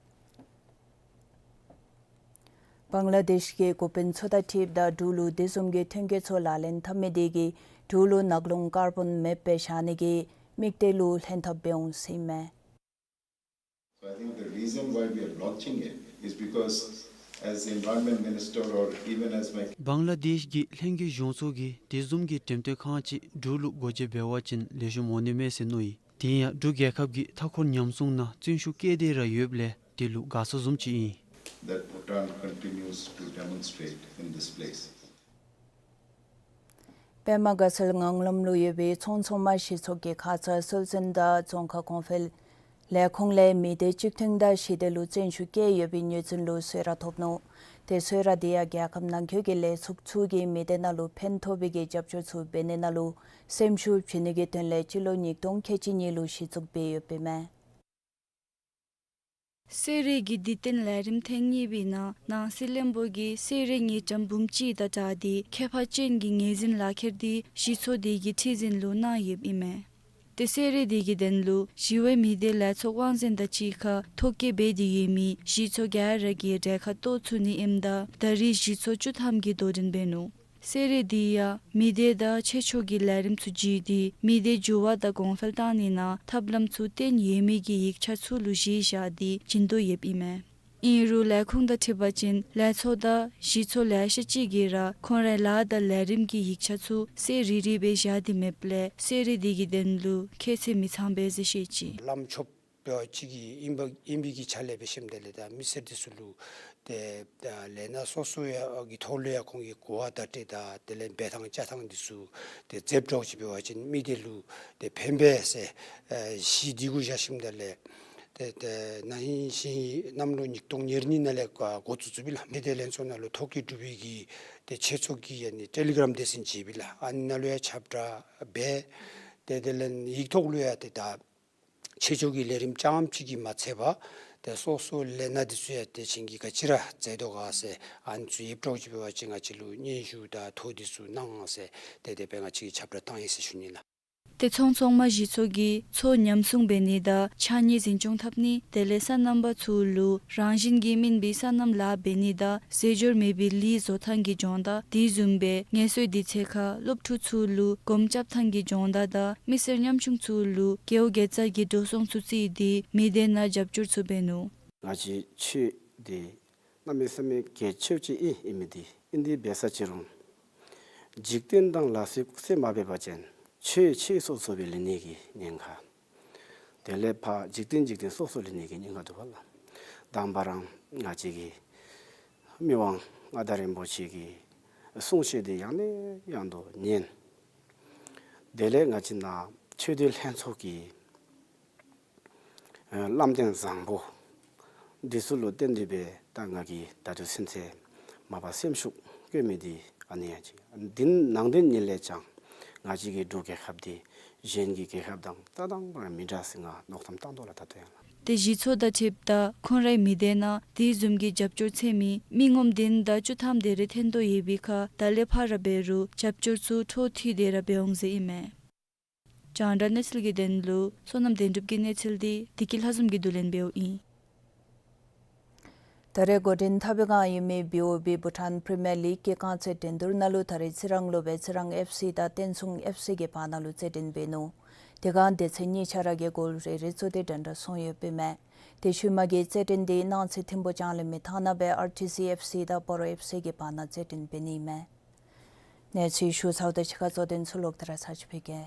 བང་ལ་དེཤ་གི་འགོ་དཔོན་ཚུ་དང་འཁྲིལཝ་ད་འབྲུག་ལུ་དེ་བཟུམ་གྱི་ཐོན་སྐྱེད་ཚུ་ལག་ལེན་འཐབ་མི་དེ་གིས་འབྲུག་ལུ་ནགས་ཀླུང་ཀར་བཱོན་མེདཔ་སྦེ་བཞག་ནི་གི་དམིགས་གཏད་ལུ་ལྷན་ཐབས་འབད་འོང་ཟེར་ཨིན་མས། So I think the reason why we are launching it is because As the environment minister or even as my བང་ལ་དེཤ་གི་ལྷན་རྒྱས་གཞུང་ཚོགས་ཀྱིས་དེ་བཟུམ་གྱི་འགྲེམས་སྟོན་ཁང་ཅིག་འབྲུག་ལུ་སྒོ་འབྱེད་འབད་བ་ཅིན་ལེགས་ཤོམ་འོང་ནི་མས་ཟེར་མནོ་ཡི། དེ་ཡང་འབྲུག་རྒྱལ་ཁབ་ཀྱིས་མཐའ་འཁོར་ཉམས་སྲུང་ནང་བརྩོན་ཤུགས་བསྐྱེད་དེ་ར་ཡོདཔ་ལས་དེ་ལུ་དགའ་ཚོར་བཟུམ་ཅིག་ཨིན། That Bhutan continues to demonstrate in this place. པདྨ་དགའ་ཚལ་ངང་ལམ་ལུ་ཡོད་པའི་ཚོང་ཚོང་མ་གཞི་ཚོགས་ཀྱི་ཁ་ཙ་སྲོལ་འཛིན་དང་རྫོང་ཁ་གོང་འཕེལ་ལས་ཁུངས་ལས་མི་སྡེ་གཅིག་མཐུན་དང་ཞི་བདེ་ལུ་བརྩོན་ཤུགས་བསྐྱེད་ཡོད་པའི་ངོས་འཛིན་ལུ་གསོལ་རས་ཐོབ་ནུག། དེ་གསོལ་རས་དེ་ཡང་རྒྱལ་ཁབ་ནང་འཁོད་ཀྱི་ལས་ཚོགས་ཚུ་གིས་མི་སྡེ་ནང་ལུ་ཕན་ཐོགས་པའི་གི་རྒྱབ་སྐྱོར་ཚུ་འབད་ནི་ནང་ལུ་སེམས་ཤུགས་བྱིན་ནི་གི་དོན་ལས་སྤྱི་ལོ་ཉིས་སྟོང་ཁལ་གཅིག་གཉིས་ལུ་གཞི་བཙུགས་འབད་ཡོདཔ་ཨིན་མས། གསོལ་རས་ཀྱི་དུས་སྟོན་ལས་རིམ་ཐེངས་གཉིས་པའི་ནང་ནང་སྲིད་བློན་པོ་གིས་གསོལ་རས་དངུལ་ཀྲམ་འབུམ་གཅིག་དང་སྦྲགས་ཏེ་ཁྱད་པར་ཅན་གྱི་ངོས་འཛིན་ལག་ཁྱེར་དེ་གཞི་ཚོགས་དེ་གི་ཁྲི་འཛིན་ལུ་གནང་ཡོདཔ་ཨིན་མས། དེ་གསོལ་རས་དེ་གི་དོན་ལུ་ཞི་བའི་མི་སྡེ་ལས་ཚོགས་དབང་འཛིན་དང་གཅིག་ཁར་ཐོ་བཀོད་འབད་དེ་ཡོད་མི་གཞི་ཚོགས་ག་ར་གིས་གྲལ་ཁར་གཏོགས་ཚུགས་ནི་ཨིནམ་ད་ད་རེས་གཞི་ཚོགས་བཅུ་ཐམ་གྱིས་དོ་འགྲན་འབད་ནུག། གསོལ་རས་དེ་ཡང་མི་སྡེ་དང་ཆོས་ཕྱོགས་ཀྱི་ལས་རིམ་ཚུ་བརྒྱུད་དེ་མི་སྡེ་འགྱུར་བ་དང་གོང་འཕེལ་བཏང་ནི་ནང་ཐབས་ལམ་ཚུ་བཏོན་ཡོད་མི་གི་ཡིག་ཆ་ཚུ་ལུ་གཞི་བཞག་སྟེ་བྱིན་དོ་ཡོདཔ་ཨིན་མས། ཨིན་རུང་ལས་ཁུངས་དང་འཁྲིལ་བ་ཅིན་ལས་ཚོགས་དང་གཞི་ཚོགས་ལེ་ཤ་ཅིག་གིས་ར་ཁོང་རའི་ལཱ་དང་ལས་རིམ་གྱི་ཡིག་ཆ་ཚུ་གསལ་རི་རི་སྦེ་བཞག་སྟེ་མེདཔ་ལས་གསོལ་རས་དེ་གི་དོན་ལུ་ཁྱད་ཚད་མི་ཚང་པས་ཟེར་བཤད་ཅི། ལམ་ཆོགཔ་ཅིག་གི་ཨིན་པ་ཨིན་པའི་གི་ཆ་ལས་འབད་ཞིནམ་དེ་ལས་ད་མི་སེར་དེ་ཚུ་ལུ་ཏེ་ད་ལས་སྣ་སོ་སོ་ཡང་གི་ཐོག་ལུ་ཡང་ཁོང་གིས་གོ་བ་བརྡ་སྤྲོད་དང་དེ་ལས་འབད་ཐངས་བཅའ་ཐངས་དེ་ཚུ་ཏེ་མཛདཔ་འདྲཝ་ཅིག་འབད་བ་ཅིན་མི་སྡེ་ལུ་ཏེ་ཕན་པས་ཟེར་ཨ་གཞི་དེ་གུ་བཞག་ཞིནམ་དེ་ལས་ཏེ་ཏེ་ན་ཧིང་ཤིང་ཧིང་གནམ་ལོ་ཉིས་སྟོང་ཉེར་གཉིས་ནང་ལས་འགོ་བཙུགས་བཙུགསཔ་ཨིན་ལགས། མི་སྡེ་ལྷན་ཚོགས་ནང་ལུ་ཐོ་བཀོད་གྲུབ་པའི་གི་ཏེ་ཆེད་ཚོགས་ཀྱི་ཨ་ནི་ཊེ་ལི་གྲམ་སྡེ་ཚན་ཅིག་ཡོདཔ་ཨིན་ལགས། ཨ་ནི་ནང་ལུ་ཡང་ཁྱབ་བསྒྲགས་འབད་ཏེ་དེ་ལས་ཡིག་ཐོག་ལུ་ཡང་ཏེ་ད་ཆེད་ཕྱོགས་ཀྱི་ལས་རིམ་རྐྱངམ་ཅིག་གིས་མ་ཚད་པར་ཏེ་སོ་སོ་ལས་སྣ་དེ་ཚུ་ཡང་ཏེ་ཁྱེད་ཀྱིས་ག་ཅི་ར་མཛད་དོ་ག་ཟེར་ཨ་ནི་ཚུ་ཡོདཔ་འདྲཝ་ཅིག་འབད་བ་ཅིན་ང་བཅས་ལུ་སྙན་ཞུ་དང་ཐོ་དེ་ཚུ་གནང་ཟེར་ཏེ་དེ་སྦེ་ང་བཅས་ཀྱིས་ཁྱབ་བསྒྲགས་བཏང་ཡི་ཟེར་ཞུ་ནི་ལགས། ཏེ་ཚོང་ཚོང་མ་གཞི་ཚོགས་ཀྱིས་ཚོང་ཉམས་སྲུང་འབད་ནི་དང་ཕྱགས་སྙིགས་འཛིན་སྐྱོང་འཐབ་ནི་དེ་ལས་སོ་ནམ་པ་ཚུ་ལུ་རང་བཞིན་གྱིས་སྨིན་པའི་སོ་ནམ་ལཱ་འབད་ནི་དང་རྫས་སྦྱོར་མེད་པའི་ལུད་བཟོ་ཐངས་ཀྱི་སྦྱོང་བརྡར་དེ་བཟུམ་སྦེ་ངལ་གསོའི་དུས་ཚོད་ཁར་སློབ་ཕྲུག་ཚུ་ལུ་སྒོམ་རྐྱབ་ཐངས་ཀྱི་སྦྱོང་བརྡར་དང་མི་སེར་ཉམ་ཆུང་ཚུ་ལུ་རྒེད་འོག་དགེ་རྩ་གི་འགྲོ་སོང་ཚུ་བརྩིས་ཏེ་མི་སྡེ་ནང་རྒྱབ་སྐྱོར་ཚུ་འབད་ནུག། ང་བཅས་ཆོས་འདི་གནམ་མེད་ས་མེད་གལ་ཆེཝ་ཅིག་ཨིན་ཨིན་མི་འདི་ཨིན། དེ་འབད་ས་ཅི་རུང་འཇིག་རྟེན་དང་ལ་སོགས་ཟེར་མ་འབད་བ་ཅིན་ཆོས་ཆོས་སོ་སོ་སྦེ་ལུས་ནི་གི་ཉེན་ཁ། དེ་ལས་ཕར་འཇིག་རྟེན་འཇིག་རྟེན་སོ་སོ་ལུས་ནི་གི་ཉེན་ཁ་འདུག་པ་ལགས། དང་པ་ར་ང་བཅས་ཀྱི་མི་དབང་མངའ་བདག་རིན་པོ་ཆེ་གི་གསུང་བཤད་འདི་ཡང་ནས་ཡང་དུ་ཉན། དེ་ལས་ང་བཅས་ནཱ་ཆོས་དད་ལྷན་ཚོགས་ཀྱི་ཨ་བླམ་གདན་བཟང་པོ་འདི་ཚུ་ལུ་བརྟེན་ཏེ་སྦེ་ད་ང་གིས་ད་ལྟོ་ཚུན་ཚོད་མ་པ་སེམས་ཤུགས་བསྐྱེད་མི་འདི་ཨ་ནི་ཡང་ཅིག། འདི་ནང་དོན་ཉིད་ལས་ཀྱང་ང་བཅས་ཀྱི་འབྲུག་རྒྱལ་ཁབ་འདི་གཞན་གྱི་རྒྱལ་ཁབ་དང་རྩ་དང་པ་ར་མི་འདྲ་ཟེར་ང་མནོ་བསམ་བཏང་དོ་ལགས་ད་ལྟོ་ཡང་ལགས། ཏེ་གཞི་ཚོགས་དང་འཁྲིལཝ་ད་ཁོང་རའི་མི་སྡེ་ནང་དེ་བཟུམ་གྱི་རྒྱབ་སྐྱོར་འཚོལ་མི་མི་ངོམ་བདུན་དང་བཅུ་ཐམ་དེ་རེ་ཐོན་དོ་ཡོད་པའི་ཁར་ད་ལས་ཕར་ར་འབད་རུང་རྒྱབ་སྐྱོར་ཚུ་འཕྲོ་མཐུད་དེ་ར་འབད་འོང་ཟེར་ཨིན་མས། རྒྱང་བསྒྲགས་གནས་ཚུལ་གྱི་དོན་ལུ་བསོད་ནམས་དོན་གྲུབ་ཀྱི་གནས་ཚུལ་འདི་བདེ་སྐྱིད་ལྷ་འཛོམས་ཀྱིས་བསྡུ་ལེན་འབདཝ་ཨིན། ད་རེས་འགོ་འདྲེན་འཐབ་པའི་སྒང་ཡོད་མི་བི་ཨོ་བི་བྷུ་ཊཱན་པི་རི་མི་ཡར་ལིག་གི་རྐང་རྩེད་འགྲན་བསྡུར་ནང་ལུ་ད་རེས་རྩི་རང་ལུ་སྦེ་རྩི་རང་ཨེཕ་སི་དང་བསྟན་སྲུང་ཨེཕ་སི་གི་བར་ན་ལུ་རྩེད་འགྲན་འབད་ནུག། དེ་སྒང་སྡེ་ཚན་གཉིས་ཆ་ར་གི་གོལ་རེ་རེ་བཙུགས་ཏེ་འགྲན་ཟླ་སོང་ཡོདཔ་ཨིན་མས། དེ་ཤུལ་མ་གི་རྩེད་འགྲན་འདི་གནངས་ཚེ་ཐིམ་ཕུག་ལྕང་གླིང་མི་ཐང་ནང་སྦེ་ཨར་ཊི་སི་ཨེཕ་སི་དང་སྤ་རོ་ཨེཕ་སི་གི་བར་ན་རྩེད་འགྲན་འབད་ནི་ཨིན་མས། གནས་ཚུལ་ཞུ་ཚརཝ་ད་ཕྱི་ཁར་གཙོ་དོན་ཚུ་ལོག་སྟེ་ར་ཚར་ཅིག་ཕུལ་གེ།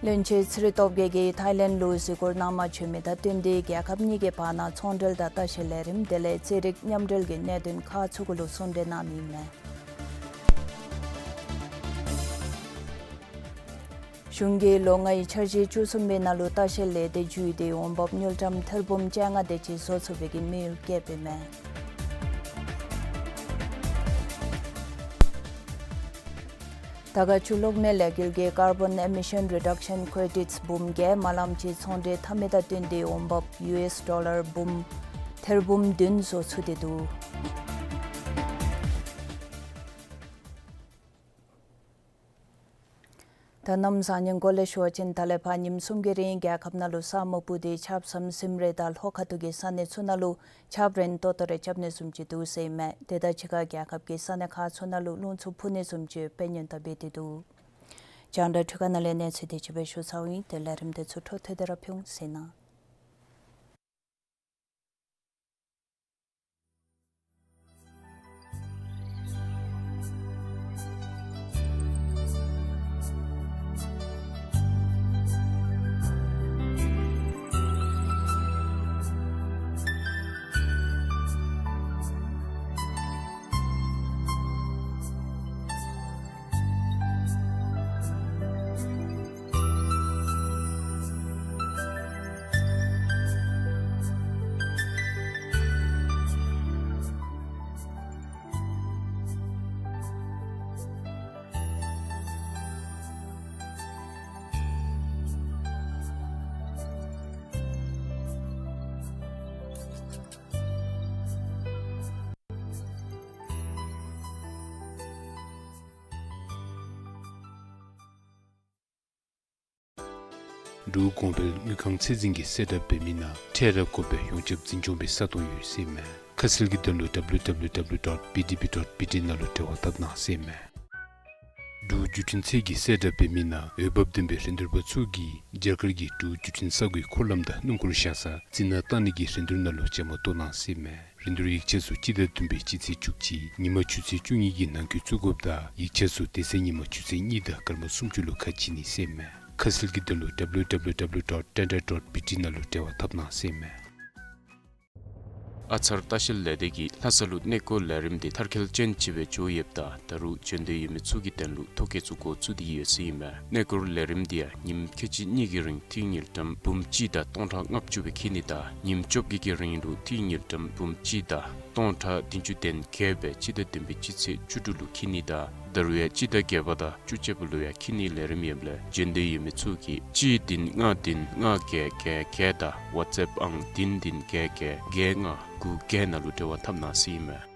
བློན་ཆེན་ཚེ་རིང་སྟོབས་རྒྱས་ཀྱིས་ཐའི་ལེནཌ་ལུ་གཟིགས་སྐོར་གནང་མ་བྱོན་མི་དང་བསྟུན་ཏེ་རྒྱལ་ཁབ་གཉིས་ཀྱི་བར་ན་ཚོང་འབྲེལ་དང་ལྟ་བཤལ་ལས་རིམ་དེ་ལས་རྩེད་རིགས་མཉམ་འབྲེལ་གྱི་གནད་དོན་ཁག་ཚུ་གུ་ལུ་གསུང་གྲོས་གནང་མི་ཨིན་མས། གཞུང་གིས་ལོ་ལྔའི་འཆར་གཞི་བཅུ་གསུམ་པའི་ནང་ལུ་ལྟ་བཤལ་ལས་སྡེ་བརྒྱུད་དེ་འོང་འབབ་དངུལ་ཀྲམ་ཐེར་འབུམ་བཅོ་ལྔ་དེ་ཅིག་བཟོ་ཚུགས་པའི་གི་དམིགས་ཡུལ་བསྐྱེདཔ་ཨིན་མས། དར་དཀར་ཆུ་གློག་མེ་ལས་འགུལ་གྱིས་ཀར་བཱོན་ཨི་མི་ཤཱན་རི་ཌག་ཤཱན་ཀྲེ་ཌིཊསི་འབུམ་བརྒྱད་དམར་ལམ་ཅིག་ཚོང་འབྲེལ་འཐབ་མི་དང་བསྟུན་ཏེ་འོང་འབབ་ཡུ་ཨེསི་ཌོ་ལར་འབུམ་ཐེར་འབུམ་བདུན་བཟོ་ཚུགས་ཏེ་འདུག། ད་གནམ་བཟང་ངན་སྐོར་ལས་ཞུ་བ་ཅིན་ད་ལས་ཕར་ཉིནམ་གསུམ་གྱི་རིང་རྒྱལ་ཁབ་ནང་ལུ་ས་སྨུག་སྤུབས་ཏེ་ཆརཔ་ཟམ་ཟིམ་རེ་དང་ལྷོ་ཁ་ཐུག་གི་ས་གནས་ཚུ་ནང་ལུ་ཆརཔ་རན་ཏོག་ཏོ་རེ་རྐྱབ་ནི་བཟུམ་ཅིག་འདུག་ཟེར་ཨིན་མས། དེ་དང་གཅིག་ཁར་རྒྱལ་ཁབ་ཀྱི་ས་གནས་ཁག་ཚུ་ནང་ལུ་རླུང་འཚུབ་འཕུ་ནི་བཟུམ་ཅིག་དཔེ་ཉེན་བརྡ་འབད་དེ་འདུག། རྒྱང་བསྒྲགས་འཕྲུལ་ཁང་ནང་ལས་གནས་ཚུལ་དེ་ཅིག་སྦེ་ཞུ་ཚརཝ་ཨིན། ཏེ་ལས་རིམ་དེ་ཚུ་འཕྲོ་མཐུད་དེ་ར་ཕུལ་འོང་ཟེར་ཨིན། འབྲུག་གོང་འཕེལ་དངུལ་ཁང་ཚད་འཛིན་གྱིས་གསལ་བསྒྲགས་འབད་མི་ནང་འཕྲལ་ར་དགོ་པའི་ཡོངས་ཁྱབ་འཛིན་སྐྱོང་པའི་ས་སྟོང་ཡོད་ཟེར་ཨིན་མས། ཁ་གསལ་གྱི་དོན་ལུ་ཌབ་ལུ་ཌབ་ལུ་ཌབ་ལུ་ཌོཊ་བི་ཌི་བི་ཌོཊ་བི་ཊི་ནང་ལུ་འབྲེལ་བ་འཐབ་གནང་ཟེར་ཨིན་མས། འབྲུག་བརྒྱུད་འཕྲིན་ཚད་ཀྱིས་གསལ་བསྒྲགས་འབད་མི་ནང་འོས་འབབ་ལྡན་པའི་རིན་བསྡུར་པ་ཚུ་གིས་རྒྱ་གར་གྱི་འབྲུག་བརྒྱུད་འཕྲིན་ས་ཁོངས་ཀྱི་འཁོར་ལམ་དང་སྣུམ་འཁོར་བཞག་ས་རྩི་ནག་བཏང་ནི་གི་རིན་བསྡུར་ནང་ལུ་བཅའ་མར་གཏོགས་གནང་ཟེར་ཨིན་མས། རིན་བསྡུར་ཡིག་ཆ་ཚུ་སྤྱི་ཟླ་བདུན་པའི་སྤྱི་ཚེས་བཅུ་གཅིག་ཉིན་མ་ཆུ་ཚོད་བཅུ་གཉིས་ཀྱི་ནང་འཁོད་བཙུགས་དགོཔ་དང་ཡིག་ཆ་ཚུ་དེ་ཚེ་ཉིན་མ་ཆུ་ཚོད་གཉིས་དང་སྐར་མ་སུམ་ཅུ་ལུ་ཁ་ཕྱེ་ནི་ཟེར་ཨིན་མས། ཁ་གསལ་གྱི་དོན་ལུ་ཌབ་ལུ་ཌབ་ལུ་ཌབ་ལུ་ཌོཊ་ཊེན་ཌར་ཌོཊ་བི་ཊི་ནང་ལུ་འབྲེལ་བ་འཐབ་གནང་ཟེར་ཨིན་མས། ཨ་ཚར་ལྟ་བཤལ་ལས་སྡེ་གིས་ལྷ་ས་ལུ་གནས་སྐོར་ལས་རིམ་དེ་མཐར་འཁྱོལ་ཅན་ཅིག་སྦེ་འགྱོ་ཡོདཔ་ད་ད་རུང་བྱོན་འདོད་ཡོད་མི་ཚུ་གི་དོན་ལུ་ཐོ་བཀོད་ཚུ་འགོ་བཙུགས་ཏེ་ཡོད་ཟེར་ཨིན་མས། གནས་སྐོར་ལས་རིམ་དེ་ཡང་ཉིནམ་ཁལ་གཅིག་གཉིས་ཀྱི་རིང་ཏིང་ངེ་འགྲམ་འབུམ་གཅིག་དང་སྟོང་ཕྲག་ལྔ་བཅུ་སྦེ་འཁྱིད་ནི་དང་ཉིནམ་བཅོ་བརྒྱད་ཀྱི་རིང་ལུ་ཏིང་ངེ་འགྲམ་འབུམ་གཅིག་དང་སྟོང་ཕྲག་བདུན་ཅུ་དོན་བརྒྱད་སྦེ་སྤྱི་ཟླ་བདུན་པའི་སྤྱི་ཚེས་བཅུ་དྲུག་ལུ་འཁྱིད་ནི་དང་ད་རུང་ཡང་སྤྱི་ཟླ་བརྒྱད་པ་དང་བཅུ་གཅིག་པ་ལུ་ཡང་འཁྱིད་ནིའི་ལས་རིམ་ཡོདཔ་ལས་བྱོན་འདོད་ཡོད་མི་ཚུ་གིས་གཅིག་བདུན་ལྔ་བདུན་ལྔ་བརྒྱད་བརྒྱད་བརྒྱད་དང་ཝཊས་ཨེཔ་ཨང་བདུན་བདུན་བརྒྱད་བརྒྱད་བརྒྱད་ལྔ་དགུ་བརྒྱད་ནང་ལུ་འབྲེལ་བ་འཐབ་གནང་ཟེར་ཨིན་མས།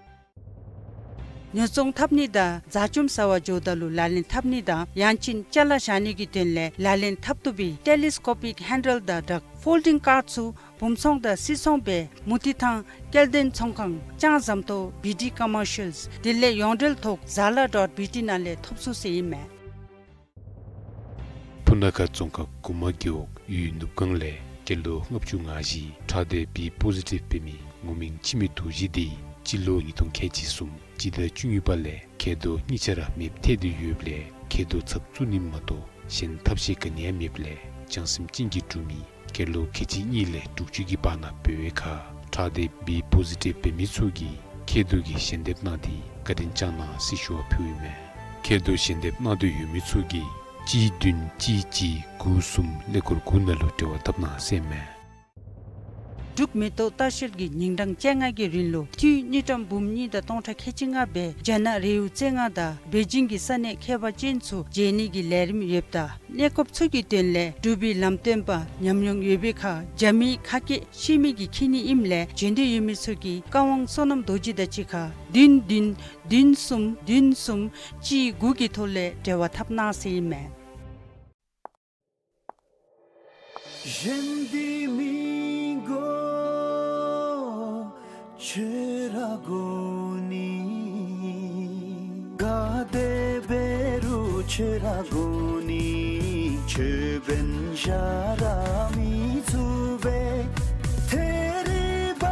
ཉོ་ཚོང་འཐབ་ནི་དང་བཟའ་བཅོམ་ཟ་བར་འགྱོཝ་ད་ལུ་ལག་ལེན་འཐབ་ནི་དང་ཡང་ཅིན་ཅ་ལ་བཞག་ནི་གི་དོན་ལས་ལག་ལེན་འཐབ་བཏུབ་པའི་ཊེ་ལི་སི་ཀོ་པིག་ཧེན་ཌལ་དང་སྦྲགས་ཕོལ་ཌིང་ཀཱཌ་ཚུ་བུམ་ཚོང་དང་སིལ་ཚོང་སྦེ་མུ་ཏིག་ཐང་སྐྱེ་ལྡན་ཚོང་ཁང་ལྕང་ཟམ་ཏོག་བི་ཌི་ཀོ་མར་ཤལ་དེ་ལས་ཡོངས་འབྲེལ་ཐོག་ཛ་ལ་ཌོཊ་བི་ཊི་ནང་ལས་ཐོབ་ཚུགས་ཟེར་ཨིན་མས། སྤུ་ན་ཁ་རྫོང་ཁག་གུ་མ་རྒེད་འོག་ཡུལ་ནུབ་སྒང་ལས་སྐྱེས་ལོ་ལྔ་བཅུ་ང་བཞི་ཁྲག་ལྡན་བི་པོ་ཟི་ཊིབ་འབད་མི་ངོ་མིང་འཆི་མེད་རྡོ་རྗེ་དེ་སྤྱི་ལོ་ཉིས་སྟོང་ཁལ་གཅིག་གསུམ་སྤྱི་ཟླ་བཅུ་གཉིས་པ་ལས་མཁལ་རྡོག་གཉིས་ཆ་ར་མེདཔ་ཐལ་ཏེ་ཡོདཔ་ལས་མཁལ་རྡོག་ཚབ་བཙུགས་ནི་མ་གཏོགས་གཞན་ཐབས་ཤེས་ག་ནི་ཡང་མེདཔ་ལས་བྱང་སེམས་ཅན་གྱིས་སྒྲུབ་མི་སྐྱེས་ལོ་ཁལ་གཅིག་གཉིས་ལས་དྲུག་ཅུ་གི་བར་ན་འབད་བའི་ཁར་ཁྲག་ལྡན་བི་པོ་ཟི་ཊིབ་འབད་མི་ཚུ་གིས་མཁལ་རྡོག་གི་ཞལ་འདེབས་གནང་སྟེ་བཀའ་དྲིན་བསྐྱང་གནང་ཟེར་ཞུ་བ་ཕུལཝ་ཨིན་མས། མཁལ་རྡོག་ཞལ་འདེབས་གནང་འདོད་ཡོད་མི་ཚུ་གིས་གཅིག་བདུན་གཅིག་གཅིག་དགུ་གསུམ་ཀླད་ཀོར་དགུ་ནང་ལུ་འབྲེལ་བ་འཐབ་གནང་ཟེར་ཨིན་མས། འབྲུག་མེ་ཏོག་ལྟ་བཤལ་གྱིས་ཉིན་གྲངས་བཅོ་ལྔ་གི་རིང་ལུ་འཐུས་དངུལ་ཀྲམ་འབུམ་གཉིས་དང་སྟོང་ཕྲག་ཁལ་གཅིག་ལྔ་སྦེ་རྒྱ་ནག་རི་བོ་རྩེ་ལྔ་དང་པེ་ཅིང་གི་ས་གནས་ཁྱད་པར་ཅན་ཚུ་མཇལ་ནི་གི་ལས་རིམ་ཡོདཔ་ད་གནས་སྐོརཔ་ཚུ་གི་དོན་ལས་འབྲུག་པའི་ལམ་སྟོན་པ་ཉམས་མྱོང་ཡོད་པའི་ཁར་རྒྱ་མིའི་ཁ་སྐད་ཤེས་མི་གིས་འཁྱིད་ནི་ཨིནམ་ལས་བྱོན་འདོད་ཡོད་མི་ཚུ་གིས་བཀའ་དབང་བསོད་ནམས་རྡོ་རྗེ་དང་གཅིག་ཁར་བདུན་བདུན་བདུན་གསུམ་བདུན་གསུམ་གཅིག་དགུ་གི་ཐོག་ལས་འབྲེལ་བ་འཐབ་གནང་ཟེར་ཨིན་མས། གཞན་འདི་མི་དགོ་ཁྱོད་ར་དགོ་ནི། ག་དེ་འབད་རུང་ཁྱོད་ར་དགོ་ནི། ཁྱོད་འབདན་གཞན་ར་མི་ཚུགས་པས། ཐད་རི་བ་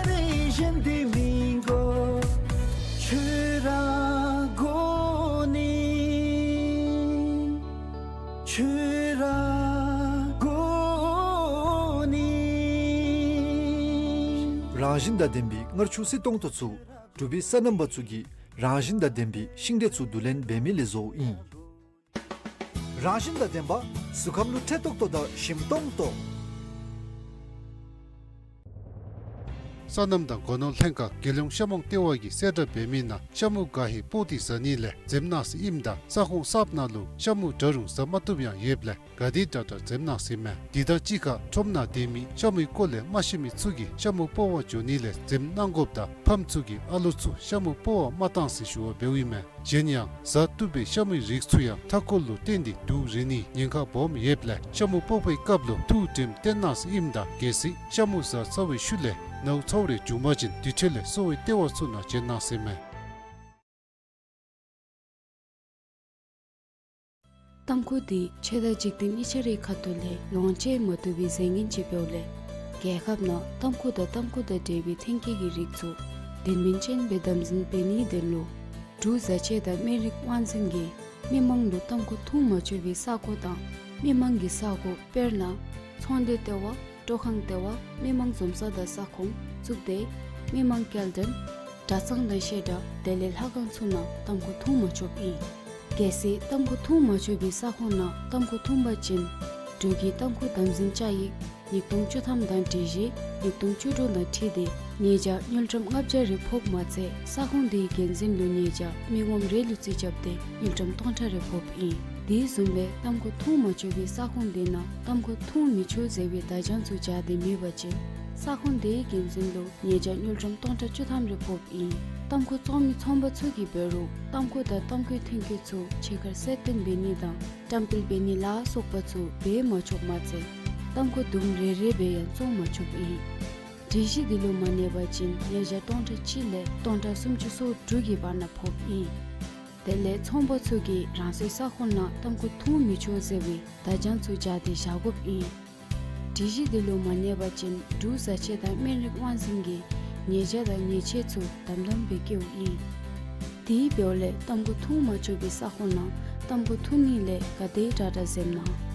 རི་གཞན་འདི་མི་དགོ་ཁྱོད་ར་དགོ་ནི། ཁྱོད་ར་དགོ་ནི། རང་བཞིན་དང་ལྡན་པའི་མངར་ཆུ་བསིལ་ཏོང་ཏོ་ཚུ་འབྲུག་པའི་སོ་ནམ་པ་ཚུ་གིས་རང་བཞིན་དང་ལྡན་པའི་ཤིང་འབྲས་ཚུ་བསྡུ་ལེན་འབད་མི་ལས་བཟོཝ་ཨིན། རང་བཞིན་དང་ལྡན་པ་གཟུགས་ཁམས་ལུ་འཕྲོད་ཏོག་ཏོ་དང་ཞིམ་ཏོང་ཏོ། སོ་ནམ་དང་སྒོ་ནོར་ལྷན་ཁག་རྒྱལ་ཡོངས་ཤ་མོང་ལྟེ་བ་གིས་གསལ་བསྒྲགས་འབད་མི་ནང་ཤ་མུ་ག་ཧེ་སྤོག་སྟེ་ཟ་ནི་ལས་འཛེམ་གནང་ཟེར་ཨིནམ་ད་ས་ཁོངས་གསརཔ་ནང་ལུ་ཤ་མུ་འདྲ་རུང་ཟ་མ་བཏུབ་ཡང་ཡོདཔ་ལས་ག་དེ་དྲག་དྲག་འཛེམ་གནང་ཟེར་ཨིན་མས། དེ་དང་གཅིག་ཁར་ཁྲོམ་ནང་སྡོད་མི་ཤ་མུའི་སྐོར་ལས་མ་ཤེས་མི་ཚུ་གིས་ཤ་མུ་སྤོག་པར་འགྱོ་ནི་ལས་འཛེམ་གནང་དགོཔ་ད་ཕམ་ཚུ་གིས་ཨ་ལོ་ཚུ་ཤ་མུ་སྤོག་པར་མ་གཏང་ཟེར་ཞུ་བ་འབདཝ་ཨིན་མས། གཞན་ཡང་ཟ་བཏུབ་པའི་ཤ་མུའི་རིགས་ཚུ་ཡང་མཐའ་འཁོར་ལུ་བརྟེན་ཏེ་དུག་རེག་ནིའི་ཉེན་ཁ་སྦོམ་ཡོདཔ་ལས་ཤ་མུ་སྤོག་པའི་སྐབས་ལུ་ཐུགས་དྲནམ་བཏོན་གནང་ཟེར་ཨིནམ་ད་གལ་སྲིད་ཤ་མུ་ཟ་ཚར་བའི་ཤུལ་ལས་ནཝ་ཚཝ་རེ་བྱུང་པ་ཅིན་དེ་འཕྲོ་ལས་གསོ་བའི་ལྟེ་བ་ཚུ་ནང་བྱོན་གནང་ཟེར་ཨིན་མས། ཏམ་ཁུ་འདི་ཆོས་དང་འཇིག་རྟེན་གཉིས་ཆ་རའི་ཁ་ཐུག་ལས་ལོངས་སྤྱོད་མ་བཏུབ་པའི་རྫས་ངན་ཅིག་འབདཝ་ལས། རྒྱལ་ཁབ་ནང་ཏམ་ཁུ་དང་ཏམ་ཁུ་དང་འབྲེལ་བའི་ཐོན་སྐྱེད་ཀྱི་རིགས་ཚུ་དོན་སྨིན་ཅན་སྦེ་དམ་འཛིན་འབད་ནིའི་དོན་ལུ་འབྲུག་བཟའ་ཆས་དང་སྨན་རིགས་དབང་འཛིན་གྱིས་མི་མང་ལུ་ཏམ་ཁུ་འཐུང་མ་ཆོག་པའི་ས་ཁོངས་དང་མི་མང་གི་ས་ཁོངས། དཔེར་ན་ཚོང་སྡེ་ལྟེ་བ། སྤྲོ་ཁང་ལྟེ་བ། མི་མང་འཛོམས་ས་དང་ས་ཁོངས། གཙུག་སྡེ། མི་མང་སྐྱེལ་འདྲེན། གྲྭ་ཚང་དང་བཤད་གྲྭ། དེ་ལས་ལྷ་ཁང་ཚུ་ནང་ཏམ་ཁུ་འཐུང་མ་ཆོགཔ་ཨིན། གལ་སྲིད་ཏམ་ཁུ་འཐུང་མ་ཆོག་པའི་ས་ཁོངས་ནང་ཏམ་ཁུ་འཐུང་པ་ཅིན་འབྲུག་གི་ཏམ་ཁུ་དམ་འཛིན་བཅའ་ཡིག་ཉིས་སྟོང་བཅུ་ཐམ་དང་སྒྲིག་གཞི་ཉིས་སྟོང་བཅུ་དྲུག་དང་འཁྲིལ་ཏེ་ཉེས་བྱ་དངུལ་ཀྲམ་ལྔ་བརྒྱ་རེ་ཕོགཔ་མ་ཚད་ས་ཁོངས་དེའི་འགན་འཛིན་ལུ་ཉེས་བྱ་མི་ངོམ་རེ་ལུ་རྩིས་རྐྱབ་སྟེ་དངུལ་ཀྲམ་སྟོང་ཕྲག་རེ་ཕོགཔ་ཨིན། དེ་བཟུམ་སྦེ་ཏམ་ཁུ་འཐུང་མ་ཆོག་པའི་ས་ཁོངས་དེ་ནང་ཏམ་ཁུ་འཐུང་མི་ཆོག་ཟེར་བའི་བརྡ་བྱང་ཚུ་སྦྱར་ཏེ་མེད་པ་ཅིན་ས་ཁོངས་དེའི་འགན་འཛིན་ལུ་ཉེས་བྱ་དངུལ་ཀྲམ་སྟོང་ཕྲག་བཅུ་ཐམ་རེ་ཕོགཔ་ཨིན། ཏམ་ཁུ་བཙོང་མི་ཚོང་པ་ཚུ་གིས་འབད་རུང་ཏམ་ཁུ་དང་ཏམ་ཁུའི་ཐོན་སྐྱེད་ཚུ་ཕྱི་ཁར་གསལ་སྟོན་འབད་ནི་དང་བཀྲམ་སྤེལ་འབད་ནི་ལ་སོགས་པ་ཚུ་འབད་མ་ཆོགཔ་མ་ཚད་ཏམ་ཁུ་དུམ་རེ་རེ་སྦེ་ཡང་བཙོང་མ་ཆོགཔ་ཨིན། སྒྲིག་གཞི་འདི་ལུ་མ་གནས་པ་ཅིན་ཉེས་བྱ་སྟོང་ཕྲག་གཅིག་ལས་སྟོང་ཕྲག་སུམ་ཅུ་སོ་དྲུག་གི་བར་ན་ཕོགཔ་ཨིན། དེ་ལས་ཚོང་པ་ཚུ་གིས་རང་སོའི་ས་ཁོངས་ནང་ཏམ་ཁུ་འཐུང་མི་ཆོག་ཟེར་བའི་བརྡ་བྱང་ཚུ་སྦྱར་ཏེ་བཞག་དགོཔ་ཨིན། སྒྲིག་གཞི་འདི་ལུ་མ་གནས་པ་ཅིན་འབྲུག་བཟའ་ཆས་དང་སྨན་རིགས་དབང་འཛིན་གྱིས་ཉེས་བྱ་དང་ཉེས་ཆད་ཚུ་དམ་དམ་སྦེ་བཀལཝ་ཨིན། དེ་འབདཝ་ལས་ཏམ་ཁུ་འཐུང་མ་ཆོག་པའི་ས་ཁོངས་ནང་ཏམ་ཁུ་འཐུང་ནི་ལས་ག་དེ་དྲག་དྲག་འཛེམ་གནང་།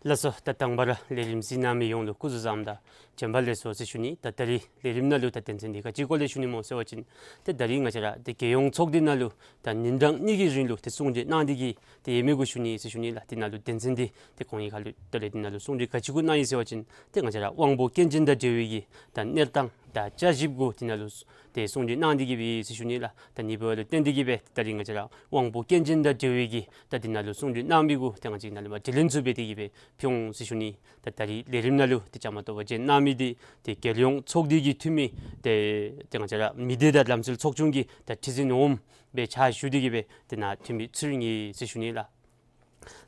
ལགས་སོ། ད་དང་པ་ར་ལས་རིམ་གཟིགས་གནང་མི་ཡོངས་ལུ་སྐུ་གཟུགས་བཟང་དང་བྱོན་པ་ལེགས་སོ་ཟེར་ཞུ་ནི། ད་ད་རིས་ལས་རིམ་ནང་ལུ་ད་དོན་ཚན་འདི་ག་ཅི་སྐོར་ལས་ཞུ་ནི་སྨོ་ཟེར་བ་ཅིན་ཏེ་ད་རིས་ང་བཅས་ར་ཏེ་རྒྱལ་ཡོངས་ཚོགས་སྡེ་ནང་ལུ་ད་ཉིན་གྲངས་གཉིས་ཀྱི་རིང་ལུ་ཏེ་གསུང་གྲོས་གནང་སྟེ་གི་ཏེ་ཡོད་མི་གུ་ཞུ་ནི་ཟེར་ཞུ་ནི་ལགས། དེ་ནང་ལུ་དོན་ཚན་འདི་ཏེ་གོང་ཡི་ཁ་ལུ་ད་རིས་དེ་ནང་ལུ་གསུང་གྲོས་ག་ཅི་གུ་གནང་ཡི་ཟེར་བ་ཅིན་ཏེ་ང་བཅས་ར་དབང་པོ་སྐྱོན་ཅན་དང་འབྲེལ་བའི་གི་ད་གནས་སྟངས་ད་བསྐྱར་ཞིབ་གུ་དེ་ནང་ལུ་ཏེ་གསུང་གྲོས་གནང་སྟེ་གི་སྦེ་ཟེར་ཞུ་ནི་ལགས། ད་ནི་འབདཝ་ལས་བརྟེན་ཏེ་གི་སྦེ་ད་རིས་ང་བཅས་ར་དབང་པོ་སྐྱོན་ཅན་དང་འབྲེལ་བའི་གི་ད་དེ་ནང་ལུ་གསུང་གྲོས་གནང་མི་གུ་ཏེ་ང་བཅས་ནཱ་ལས་མར་དྲི་ལན་ཚུ་འབད་དེ་གི་སྦེ་ཕུལ་འོང་ཟེར་ཞུ་ནི། ད་ད་རིས་ལས་རིམ་ནང་ལུ་ཏེ་བཅའ་མར་གཏོགས་པར་བྱོན་གནང་མི་འདི་ཏེ་རྒྱལ་ཡོངས་ཚོགས་སྡེ་གི་འཐུས་མི་ཏེ་ཏེ་ང་བཅས་ར་མི་སྡེ་དང་ལམ་སྲོལ་ཚོགས་ཆུང་གི་ད་ཁྲི་འཛིན་འོགམ་སྦེ་ཕྱག་ཞུ་སྟེ་གི་སྦེ་ཏེ་ནཱ་འཐུས་མི་ཚུ་ཨིན་ཟེར་ཞུ་ནི་ལགས།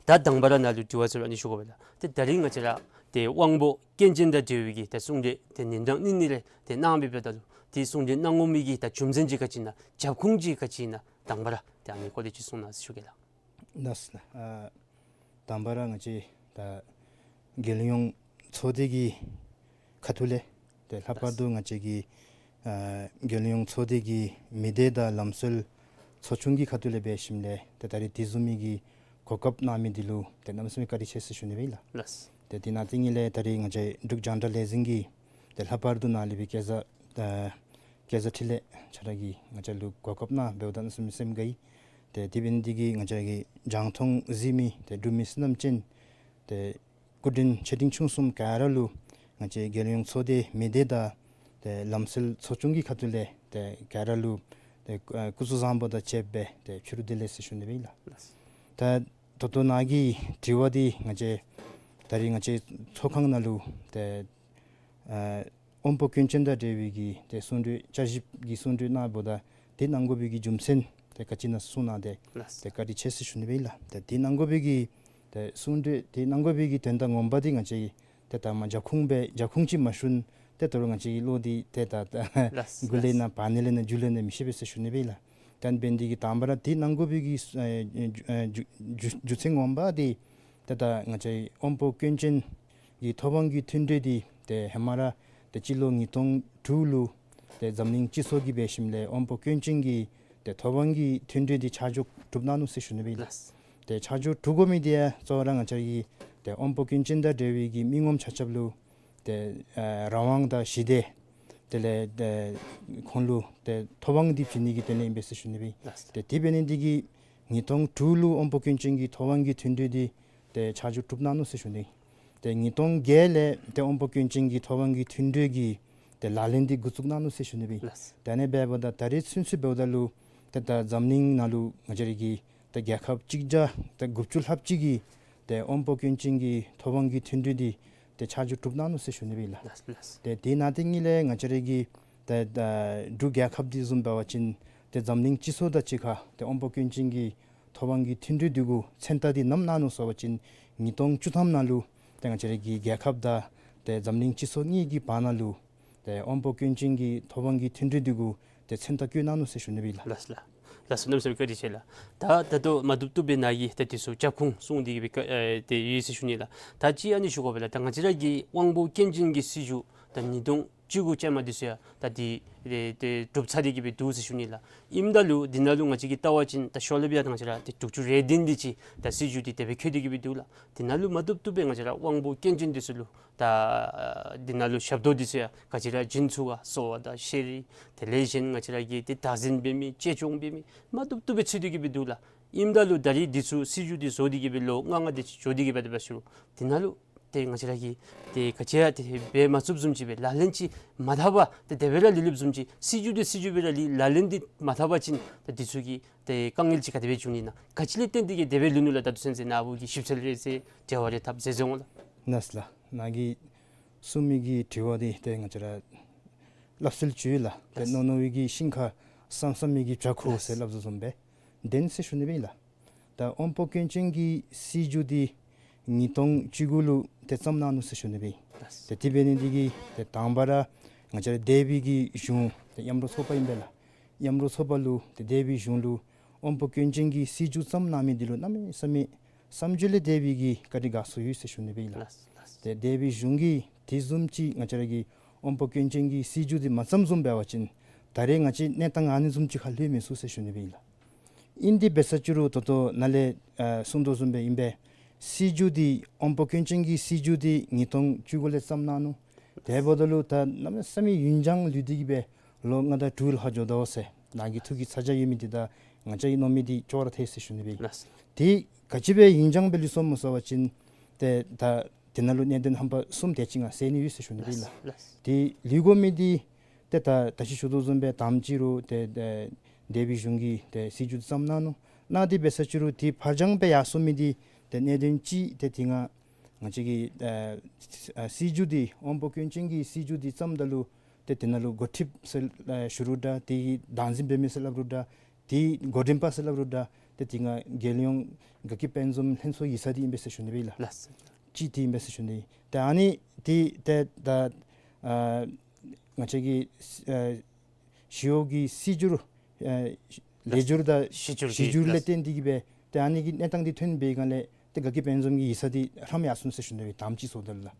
ད་དང་པ་ར་ནཱ་ལུ་དྲི་བ་ཚུ་ར་ཨ་ནི་ཞུ་དགོ་པས་ལགས། ཏེ་ད་རིས་ང་བཅས་ར་ཏེ་དབང་པོ་སྐྱོན་ཅན་དང་འབྲེལ་བའི་གི་ད་གསུང་གྲོས་ཏེ་ཉིན་གྲངས་གཉིས་གཉིས་རེ་ཏེ་གནང་སྦེ་འབདཝ་ད་ལུ་ཏེ་གསུང་གྲོས་གནང་དགོ་མི་གི་ད་རྒྱུ་མཚན་ཅིག་ག་ཅི་ཨིན་ན་རྒྱབ་ཁུངས་ཅིག་ག་ཅི་ཨིན་ན་དང་པ་ར་ཏེ་ཨ་ནི་སྐོར་ལས་ཅིག་གསུང་གནང་ཟེར་ཞུ་གེ་ལགས། ལགས་སོ་ལགས། ཨ་དང་པ་ར་ང་བཅས་ད་རྒྱལ་ཡོངས་ཚོགས་སྡེ་གི་ཁ་ཐུག་ལས་ཏེ་ལྷག་པར་དུ་ང་བཅས་ཀྱི་ཨ་རྒྱལ་ཡོངས་ཚོགས་སྡེ་གི་མི་སྡེ་དང་ལམ་སྲོལ་ཚོགས་ཆུང་གི་ཁ་ཐུག་ལས་འབད་ཞིནམ་ལས་ཏེ་ད་རིས་དེ་བཟུམ་མའི་གི་གོ་སྐབས་གནང་མི་འདི་ལུ་ཏེ་གནམ་མེད་ས་མེད་བཀའ་དྲིན་ཆེ་ཟེར་ཞུ་ནི་སྦེ་ལགས། ལགས། ཏེ་དེ་ནང་དེ་ཉིད་ལས་ད་རིས་ང་བཅས་འབྲུག་རྒྱང་བསྒྲགས་ལས་འཛིན་གྱིས་ཏེ་ལྷག་པར་དུ་ནཱ་ལས་སྦེ་སྐལ་བཟང་ཨ་སྐལ་བཟང་འཕྲིན་ལས་ཁྱོད་ར་གིས་ང་བཅས་ལུ་གོ་སྐབས་གནང་འབདཝ་ད་གནམ་མེད་ས་མེད་སེམས་དགའ་ཡི། ཏེ་དེ་འབད་ནི་འདི་གིས་ང་བཅས་ཀྱི་རྒྱང་མཐོང་གཟིགས་མི་ཏེ་འབྲུག་མི་བསོད་ནམས་ཅན་ཏེ་སྐུ་མགྲོན་ཆེ་འབྲིང་ཆུང་གསུམ་ག་ར་ལུ་ང་བཅས་རྒྱལ་ཡོངས་ཚོགས་སྡེ་མི་སྡེ་དང་ཏེ་ལམ་སྲོལ་ཚོགས་ཆུང་གི་ཁ་ཐུག་ལས་ཏེ་ག་ར་ལུ་ཏེ་ཨ་སྐུ་གཟུགས་བཟང་པོ་དང་བཅསཔ་སྦེ་ཏེ་ཕྱི་རུ་བདེ་ལེགས་ཟེར་ཞུ་ནི་སྦེ་ལགས། ད་ད་ལྟོ་ནཱ་གི་དྲི་བ་འདི་ང་བཅས་ད་རིས་ང་བཅས་ཚོགས་ཁང་ནང་ལུ་ཏེ་ཨ་དབང་པོ་སྐྱོན་ཅན་དང་འབྲེལ་བའི་གི་ཏེ་གསུང་གྲོས་བསྐྱར་ཞིབ་ཀྱི་གསུང་གྲོས་གནང་འབདཝ་ད་དེ་གནང་དགོ་པའི་གི་རྒྱུ་མཚན་ཏེ་ག་ཅི་ཨིན་ན་གསུང་གནང་སྟེ་ལགས། ཏེ་བཀའ་དྲིན་ཆེ་ཟེར་ཞུ་ནི་སྦེ་ལགས། ཏེ་དེ་གནང་དགོ་པའི་གི་ཏེ་གསུང་གྲོས་དེ་གནང་དགོ་པའི་གི་དོན་དག་ངོ་མ་འདི་ང་བཅས་ཀྱིས་ཏེ་ད་མ་རྒྱབ་ཁུངས་སྦེ་རྒྱབ་ཁུངས་ཅིག་མ་ཞུ་ན་ཏེ་དོ་རུང་ང་བཅས་ཀྱི་བློ་འདི་ཏེ་ད་ད་ལགས། མགུ་ལས་ལགས། ནཱ་བར་ན་ལས་ནཱ་མཇུག་ལས་ནཱ་མི་ཤེས་པས་ཟེར་ཞུ་ནི་སྦེ་ལགས། ད་འབད་ནི་འདི་གིས་དང་པ་ར་དེ་གནང་དགོ་པའི་གི་ཨེ་རྒྱུ་ཨེ་རྒྱུ་རྒྱུ་རྒྱུ་མཚན་ངོ་མ་འདི་ཏེ་ད་ང་བཅས་དབང་པོ་སྐྱོན་ཅན་གྱི་ཐོབ་དབང་གི་མཐུན་གྲོས་འདི་ཏེ་ཧེ་མ་ར་ཏེ་སྤྱི་ལོ་ཉིས་སྟོང་དྲུག་ལུ་ཏེ་འཛམ་གླིང་སྤྱི་ཚོགས་ཀྱིས་འབད་ཞིནམ་ལས་དབང་པོ་སྐྱོན་ཅན་གྱི་ཏེ་ཐོབ་དབང་གི་མཐུན་གྲོས་འདི་ཆ་འཇོག་གྲུབ་གནང་ནུག་ཟེར་ཞུ་ནི་སྦེ་ལགས། ལགས། ཏེ་ཆ་འཇོག་གྲུབ་དགོ་མི་འདི་ཡང་གཙོ་བོ་ར་ང་བཅས་ཀྱི་ཏེ་དབང་པོ་སྐྱོན་ཅན་དང་འབྲེལ་བའི་གི་མི་ངོམ་ཆ་ཁྱབ་ལུ་ཏེ་ཨ་རང་དབང་དང་ཞི་བདེ་དེ་ལས་ཏེ་ཁོང་ལུ་ཏེ་ཐོབ་དབང་འདི་བྱིན་ནི་གི་དོན་ལས་ཨིན་པས་ཟེར་ཞུ་ནི་སྦེ་ཨིན། ལགས། ཏེ་དེ་འབད་ནི་འདི་གིས་ཉིས་སྟོང་དྲུག་ལུ་དབང་པོ་སྐྱོན་ཅན་གྱི་ཐོབ་དབང་གི་མཐུན་གྲོས་འདི་ཏེ་ཆ་འཇོག་གྲུབ་གནང་ནུག་ཟེར་ཞུ་ནི། ཏེ་ཉིས་སྟོང་བརྒྱད་ལས་ཏེ་དབང་པོ་སྐྱོན་ཅན་གྱི་ཐོབ་དབང་གི་མཐུན་གྲོས་ཀྱི་ཏེ་ལག་ལེན་འདི་འགོ་བཙུགས་གནང་ནུག་ཟེར་ཞུ་ནི་སྦེ་ཨིན། ལགས། ཏེ་ཨ་ནི་འབདཝ་ད་ད་རེས་ཚུན་ཚོད་འབདཝ་ད་ལུ་ཏེ་ད་འཛམ་གླིང་ནང་ལུ་ང་བཅས་ར་གི་ཏེ་རྒྱལ་ཁབ་གཅིག་བརྒྱ་ཏེ་དགུ་བཅུ་ལྷགཔ་ཅིག་གིས་ཏེ་དབང་པོ་སྐྱོན་ཅན་གྱི་ཐོབ་དབང་གི་མཐུན་གྲོས་འདི་ཏེ་ཆ་འཇོག་གྲུབ་གནང་ནུག་ཟེར་ཞུ་ནི་སྦེ་ཨིན་ལགས། ལགས་ལགས། ཏེ་དེ་ནང་དེ་གཉིས་ལས་ང་བཅས་ར་གི་ཏེ་ད་འབྲུག་རྒྱལ་ཁབ་འདི་བཟུམ་འབད་བ་ཅིན་ཏེ་འཛམ་གླིང་སྤྱི་ཚོགས་དང་གཅིག་ཁར་ཏེ་དབང་པོ་སྐྱོན་ཅན་གྱི་ཐོབ་དབང་གི་མཐུན་གྲོས་འདི་གུ་མཚན་རྟགས་འདི་ནམ་གནང་ནུག་ཟེར་བ་ཅིན་ཉིས་སྟོང་བཅུ་ཐམ་ནང་ལུ་ཏེ་ང་བཅས་ར་གི་རྒྱལ་ཁབ་དང་ཏེ་འཛམ་གླིང་སྤྱི་ཚོགས་གཉིས་ཀྱི་བར་ན་ལུ་ཏེ་དབང་པོ་སྐྱོན་ཅན་གྱི་ཐོབ་དབང་གི་མཐུན་གྲོས་འདི་གུ་ཏེ་མཚན་རྟགས་བཀོད་གནང་ནུག་ཟེར་ཞུ་ནི་སྦེ་ཨིན་ལགས། ལགས་ལགས། ལགས་སོ། གནམ་མེད་ས་མེད་བཀའ་དྲིན་ཆེ་ལགས། ད་ད་ལྟོ་མ་བཏུབ་བཏུབ་སྦེ་ནཱ་གིས་ད་འདི་ཚུ་རྒྱབ་ཁུངས་གསུངས་ཏེ་གི་སྦེ་ཨེ་ཏེ་ཡོད་ཟེར་ཞུ་ནི་ལགས། ད་ཅི་ཨ་ནི་ཞུ་དགོ་པས་ལགས། ད་ང་བཅས་ར་གི་དབང་པོ་སྐྱོན་ཅན་གྱི་སྲིད་བྱུས་ད་ཉིས་སྟོང་བཅུ་དགུ་ཅན་མ་འདི་ཚུ་ཡང་ད་འདི་ཏེ་ཏེ་གྲུབ་ཚར་ཏེ་གི་སྦེ་འདུག་ཟེར་ཞུ་ནི་ལགས། ཨིནམ་ད་ལུ་འདི་ནང་ལུ་ང་བཅས་ཀྱིས་བལྟ་བ་ཅིན་ད་ཤོ་ལོ་བི་ཡ་ད་ང་བཅས་ར་ཏེ་དྲུག་ཅུ་རེ་བདུན་འདི་ཅིག་ད་སྲིད་བྱུས་འདི་དེ་སྦེ་བཀོད་དེ་གི་སྦེ་འདུག་ལགས། འདི་ནང་ལུ་མ་བཏུབ་བཏུབ་སྦེ་ང་བཅས་ར་དབང་པོ་སྐྱོན་ཅན་འདི་ཚུ་ལུ་ད་འདི་ནང་ལུ་ཞབས་ཏོག་འདི་ཚུ་ཡང་ག་ཅི་ར་བྱིན་ཚུགས་ག་གསོ་བ་དང་ཤེས་རིག་དེ་ལས་གཞན་ང་བཅས་ར་གི་ཏེ་བདག་འཛིན་འབད་མི་གཅེས་སྐྱོང་འབད་མི་མ་བཏུབ་བཏུབ་སྦེ་ཚུད་དེ་གི་སྦེ་འདུག་ལགས། ཨིནམ་ད་ལུ་ད་རེས་འདི་ཚུ་སྲིད་བྱུས་འདི་བཟོ་སྟེ་གི་སྦེ་ལོ་ལྔ་ལྔ་དེ་ཅིག་འགྱོ་སྟེ་གི་སྦེ་ད་འབད་ཞུ་རུང་འདི་ནང་ལུ་ཏེ་ང་བཅས་ར་གིས་ཏེ་ག་ཅི་ཡང་ཏེ་འབད་མ་ཚུགསཔ་བཟུམ་ཅིག་སྦེ་ལག་ལེན་ཅིག་མ་འཐབ་པར་ཏེ་དེ་སྦེ་ར་ལུས་ལུསཔ་བཟུམ་ཅིག་སྲིད་བྱུས་འདི་སྲིད་བྱུས་སྦེ་ར་ལུས་ལག་ལེན་འདི་མ་འཐབ་པ་ཅིན་ད་འདི་ཚུ་གི་ཏེ་དཀའ་ངལ་ཅིག་ག་དེ་སྦེ་འབྱུང་ནི་ན། ག་ཅི་ལས་བརྟེན་ཏེ་གི་དེ་སྦེ་ལུས་ནུག་ལགས། ད་ལྟོ་ཚུན་ཚོད་ནཱ་བུ་གིས་ཞིབ་འཚོལ་རེ་མཛད་འབྲེལ་བ་རེ་འཐབ་མཛད་མཛད་འོང་ལགས། ལགས་ལགས། ནཱ་གིས་གསུངས་མི་གི་དྲི་བ་འདི་ཏེ་ང་བཅས་ར་སླབ་སྲོལ་ཅིག་ཡོད་ལགས། ཏེ་ལགས། རྣོ་རྣོ་བའི་གི་ཤིང་ཁར་སྲམ་སྲམ་མི་གི་བྱ་ཁུ་ཟེར་ལགས། སླབ་དོ་བཟུམ་སྦེ་བདེན་ཟེར་ཞུ་ནི་སྦེ་ཨིན་ལགས། ད་དབང་པོ་སྐྱོན་ཅན་གྱི་སྲིད་བྱུས་འདི་ཉིས་སྟོང་བཅུ་དགུ་ལུ་ཏེ་བརྩམས་གནང་ནུག་ཟེར་ཞུ་ནི་སྦེ་ཨིན། ལགས། ཏེ་དེ་འབད་ནི་འདི་གིས་ཏེ་དང་པ་ར་ང་བཅས་ར་འདས་པའི་གི་གཞུང་ཏེ་མཉམ་རོགས་ཚོགས་པ་ཨིན་པས་ལགས། མཉམ་རོགས་ཚོགས་པ་ལུ་ཏེ་འདས་པའི་གཞུང་ལུ་དབང་པོ་སྐྱོན་ཅན་གྱི་སྲིད་བྱུས་བརྩམས་གནང་མི་འདི་ལུ་གནམ་མེད་ས་མེད་བསམ་བརྗོད་ལས་འདས་པའི་གི་བཀའ་དྲིན་དགའ་ཚོར་ཡོད་ཟེར་ཞུ་ནི་སྦེ་ཨིན་ལགས། ལགས། ཏེ་འདས་པའི་གཞུང་གིས་དེ་བཟུམ་ཅིག་ང་བཅས་ར་གི་དབང་པོ་སྐྱོན་ཅན་གྱི་སྲིད་བྱུས་འདི་མ་བརྩམས་བཟུམ་འབད་བ་ཅིན་ད་རེས་ང་བཅས་གནས་སྟངས་ཨ་ནི་བཟུམ་ཅིག་ཁར་ལྷོད་མི་ཚུགས་ཟེར་ཞུ་ནི་སྦེ་ཨིན་ལགས། ཨིན་དེ་འབད་ས་ཅིག་རུང་ད་ལྟོ་ནཱ་ལས་ཨ་གསུངས་དོ་བཟུམ་སྦེ་ཨིན་པས། སྲིད་བྱུས་འདི་དབང་པོ་སྐྱོན་ཅན་གྱི་སྲིད་བྱུས་འདི་ཉིས་སྟོང་བཅུ་དགུ་ལས་བརྩམས་གནང་ནུག། དེ་འབདཝ་ད་ལུ་ད་གནམ་མེད་ས་མེད་ཡུན་འགྱངས་ལུས་ཏེ་གི་སྦེ་ལོ་ལྔ་དང་དྲུག་ལྷག་འགྱོ་དོ་ཟེར་ནཱ་གི་ཐུགས་ཀྱི་ཚ་གྱང་ཡོད་མི་འདི་དང་ང་བཅས་ཀྱིས་མནོ་མི་འདི་ཅོག་ར་འཐད་ཟེར་ཞུ་ནི་སྦེ་ཨིན། ལགས། ཏེ་ག་ཅི་སྦེ་ཡུན་འགྱངས་སྦེ་ལུས་སོངམ་སྨོ་ཟེར་བ་ཅིན་ཏེ་ད་དེ་ནང་ལུ་གནད་དོན་རྣམ་པ་གསུམ་དེ་ཅིག་ང་ཟེར་ནི་ཡོད་ཟེར་ཞུ་ནི་སྦེ་ཨིན་ལགས། ལགས། ཏེ་ལུས་དགོ་མི་འདི་ཏེ་ད་ད་ཅི་ཞུ་དོ་བཟུམ་སྦེ་དང་པ་ཅིག་རུང་ཏེ་ཏེ་འདས་པའི་གཞུང་གིས་ཏེ་སྲིད་བྱུས་བརྩམས་གནང་ནུག། གནང་སྟེ་འབད་ས་ཅིག་རུང་དེ་ཕར་འགྱངས་སྦེ་ཡར་སོང་མི་འདི་ཏེ་གནད་དོན་ཅིག་ཏེ་དེ་སྔ་ང་བཅས་ཀྱི་ཨ་ཨ་སྲིད་བྱུས་འདི་དབང་པོ་སྐྱོན་ཅན་གྱི་སྲིད་བྱུས་འདི་བརྩམསམ་ད་ལུ་ཏེ་དེ་ནང་ལུ་འགོ་ཁྲིདཔ་ཟེར་ཨ་ཞུ་རུང་འདྲ་དེ་གི་བདག་འཛིན་འབད་མི་ཟེར་སླབ་རུང་འདྲ་དེ་འགོ་འདྲེན་པ་ཟེར་སླབ་རུང་འདྲ་ཏེ་དེ་སྔ་རྒྱལ་ཡོངས་དགའ་སྐྱིད་དཔལ་འཛོམས་ལྷན་ཚོགས་ཡིག་ཚང་འདི་ཨིན་པས་ཟེར་ཞུ་ནི་སྦེ་ཨིན་ལགས། ལགས། ཅིག་དེ་ཨིན་པས་ཟེར་ཞུ་ནི། ཏེ་ཨ་ནི་དེ་ཏེ་ད་ཨ་ང་བཅས་ཀྱི་ཨ་ཞི་གཡོག་གི་སྲིད་བྱུས་ཨ་ལེགས་བསྒྱུར་དང་གཞི་བསྒྱུར་གྱི་གཞི་བསྒྱུར་ལས་ལགས། བརྟེན་ཏེ་གི་སྦེ་ཏེ་ཨ་ནི་གི་གནས་སྟངས་འདི་ཐོན་པའི་སྒང་ལས་ཏེ་དགའ་སྐྱིད་དཔལ་འཛོམས་ཀྱི་ཡིག་ཚང་འདི་ཧྲམ་ཡར་སོང་ཟེར་ཞུ་ནི་སྦེ་དང་པ་ཅིག་བཟོཝ་ད་ལུ་ལགས།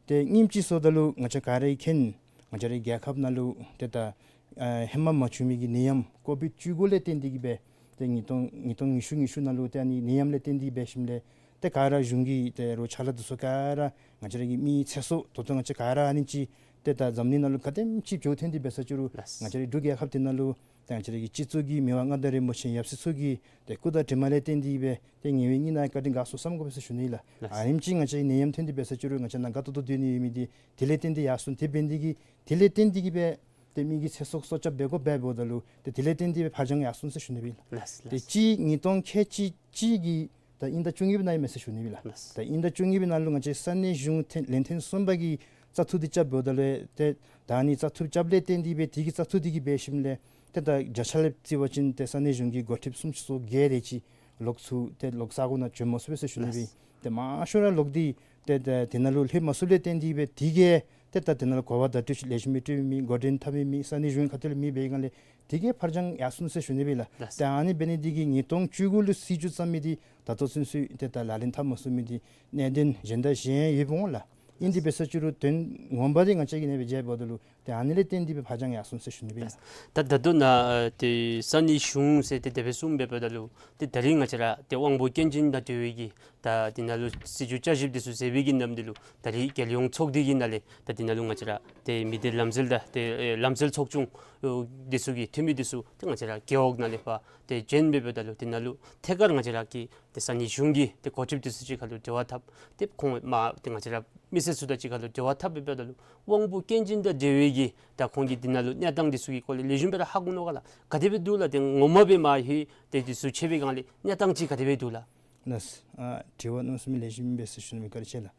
ཏེ་གཉིས་པ་ཅིག་བཟོཝ་ད་ལུ་ང་བཅས་ག་ར་གིས་མཁྱེན་ང་བཅས་རའི་རྒྱལ་ཁབ་ནང་ལུ་ཏེ་ད་ཨ་ཧེ་མ་མ་བྱུང་མི་གི་ནད་ཡམས་ཀོ་བིཌ་བཅུ་དགུ་ལས་བརྟེན་ཏེ་གི་སྦེ་ཏེ་ཉིས་སྟོང་ཉིས་སྟོང་ཉི་ཤུ་ཉི་ཤུ་ནང་ལུ་ཏེ་ཨ་ནི་ནད་ཡམས་ལས་བརྟེན་ཏེ་འབད་ཞིནམ་ལས་ཏེ་ག་ར་གཞུང་གི་ཏེ་རོགས་ཅ་ལ་འདི་ཚུ་ག་ར་ང་བཅས་ར་གི་མི་ཚེ་སྲོག་ད་ལྟོ་ང་བཅས་ག་ར་ཨ་ནི་ཅིག་ཏེ་ད་འཛམ་གླིང་ནང་ལུ་ག་དེམ་ཅིག་འགྱུར་ཐོན་ཏེ་འབད་ས་ཅིག་རུང་ལགས། ང་བཅས་རའི་འབྲུག་རྒྱལ་ཁབ་འདི་ནང་ལུ་ཏེ་ང་བཅས་ར་གི་སྤྱི་གཙུག་གི་མི་དབང་མངའ་བདག་རིན་པོ་ཆེ་ཡབ་སྲས་མཆོག་གི་ཏེ་སྐུ་དྲིན་དྲན་པ་ལས་བརྟེན་ཏེ་སྦེ་ཏེ་ཉེ་བའི་གནངས་ཉིན་ནང་བཀའ་དྲིན་དགའ་ཚོར་བསམ་དགོ་པས་ཟེར་ཞུ་ནི་ལགས། ལགས། ཨ་ནེམ་ཅིག་ང་བཅས་ནད་ཡམས་ཐོན་ཏེ་འབད་ས་ཅིག་རུང་ང་བཅས་ནཱ་དགའ་ཏོག་ཏོ་སྡོད་ནི་ཡོད་མི་འདི་དེ་ལས་བརྟེན་ཏེ་ཡར་སོང་། དེ་འབད་ནི་འདི་གིས་དེ་ལས་བརྟེན་ཏེ་གི་སྦེ་ཏེ་མི་གི་ཚེ་སྲོག་སྲོག་སྐྱབས་འབད་དགོཔ་འབདཝ་ད་ལུ་ཏེ་དེ་ལས་བརྟེན་ཏེ་སྦེ་ཕར་འགྱངས་ཡར་སོང་ཟེར་ཞུ་ནི་སྦེ་ཨིན་ལགས། ལགས། ཏེ་ལགས། གཅིག་ཉིས་སྟོང་ཁལ་གཅིག་གཅིག་གི་ད་དབྱིན་ཟླ་བཅུ་གཉིས་པའི་ནང་ཨིན་མས་ཟེར་ཞུ་ནི་སྦེ་ཨིན་ལགས། ལགས། ད་དབྱིན་ཟླ་བཅུ་གཉིས་པའི་ནང་ལུ་ང་བཅས་ས་གནས་གཞུང་ཐེ་ལན་ཐེངས་གསུམ་པ་གི་བཙག་འཐུ་འདི་རྐྱབ་འབདཝ་ད་ལུ་ཏེ་ད་ཨ་ནི་བཙག་འཐུ་རྐྱབ་ལས་བརྟེན་ཏེ་སྦེ་དེ་གི་བཙག་འཐུ་འདི་གིས་འབད་ཞིནམ་ལས་ཏེ་ད་བརྒྱ་ཆ་ལས་བརྩི་བ་ཅིན་ཏེ་ས་གནས་གཞུང་གི་འགོ་ཁྲིདཔ་སུམ་ཅུ་སོ་བརྒྱད་དེ་ཅིག་ལོག་ཚུགས། ཏེ་ལོག་ས་གོ་ནང་བྱོན་མ་ཚུགས་པས་ཟེར་ཞུ་ནི་སྦེ་ཨིན། ལགས། ཏེ་མང་ཤོས་ར་ལོག་སྟེ་ཏེ་ཏེ་དེ་ནང་ལུ་ལྷོད་མ་ཚུགསཔ་ལས་བརྟེན་ཏེ་སྦེ་དེ་གིས་ཏེ་ད་དེ་ནང་ལུ་གོ་བ་བརྡ་སྤྲོད་ལེགས་ཤོམ་སྦེ་སྤྲོད་མི་མེད། འགོ་འདྲེན་འཐབ་མི་མེད། ས་གནས་གཞུང་ཁ་ཐུག་ལས་མེད་པའི་སྒང་ལས་དེ་གིས་ཕར་འགྱངས་ཡར་སོང་ཟེར་ཞུ་ནི་སྦེ་ཨིན་ལགས། ལགས། ཏེ་ཨ་ནི་འབད་ནི་འདི་གིས་ཉིས་སྟོང་བཅུ་དགུ་ལུ་སྲིད་བྱུས་བརྩམས་མི་འདི་ད་ལྟོ་ཚུན་ཚོད་ཏེ་ད་ལག་ལེན་འཐབ་མ་ཚུགས་མི་འདི་གནད་དོན་གཞན་དང་གཞན་ཡོདཔ་འོང་ལགས། ཨིན་དེ་འབད་ས་ཅིག་རུང་དོན་ངོ་མ་འདི་ང་བཅས་ཀྱིས་ཨ་ནེ་སྦེ་མཇལཝ་ད་ལུ་ ཨ་ནི་ལས་བརྟེན་ཏེ་སྦེ་ཕར་འགྱངས་ཡར་སོང་ཟེར་ཞུ་ནི་སྦེ་ཨིན། ད་ད་ལྟོ་ནཱ་ཨ་ཏེ་ས་གནས་གཞུང་ཟེར་ཏེ་དེ་སྦེ་གསུངས་འབདཝ་ད་ལུ་ཏེ་ད་རིས་ང་བཅས་ར་ཏེ་དབང་པོ་སྐྱོན་ཅན་དང་འབྲེལ་བའི་གི་ད་འདི་ནང་ལུ་སྲིད་བྱུས་བསྐྱར་ཞིབ་འདི་ཚུ་མཛད་པའི་གི་ནམ་དུས་ལུ་ད་རིས་རྒྱལ་ཡོངས་ཚོགས་སྡེ་གི་ནང་ལས་ད་འདི་ནང་ལུ་ང་བཅས་ར་ཏེ་མི་སྡེ་ལམ་སྲོལ་དང་ཏེ་ཨེ་ལམ་སྲོལ་ཚོགས་ཆུང་ཨོ་འདི་ཚུ་གི་འཐུས་མི་འདི་ཚུ་ཏེ་ང་བཅས་ར་རྒེད་འོག་ནང་ལས་ཕར་ཏེ་བྱོན་འབདཝ་ད་ལུ་འདི་ནང་ལུ་ཐད་ཀར་ང་བཅས་ར་གི་ཏེ་ས་གནས་གཞུང་གི་ཏེ་འགོ་ཁྲིདཔ་འདི་ཚུ་གཅིག་ཁར་ལུ་འབྲེལ་བ་འཐབ། ཏེ་ཁོང་མ་ཏེ་ང་བཅས་ར་མི་སེར་ཚུ་དང་གཅིག་ཁར་ལུ་འབྲེལ་བ་འཐབ་འབདཝ་ད་ལུ་དབང་པོ་སྐྱོན་ཅན་དང་འབྲེལ་བའི་གི་ད་ཁོང་གི་འདི་ནང་ལུ་གནས་སྟངས་འདི་ཚུ་གི་སྐོར་ལས་ལེགས་ཤོམ་སྦེ་ར་ཧ་གོ་ནུག་ག་ལགས། ག་དེ་སྦེ་འདུག་ལགས། ཏེ་ངོ་མ་སྦེ་མར་ལྷོད་དེ་འདི་ཚུ་ཕྱད་པའི་སྒང་ལས་གནས་སྟངས་ཅིག་ག་དེ་སྦེ་འདུག་ལགས། ལགས། ཨ་དྲི་བ་གནམ་མེད་ས་མེད་ལེགས་ཤོམ་ཨིན་པས་ཟེར་ཞུ་ནི་སྦེ་བཀའ་དྲིན་ཆེ་ལགས།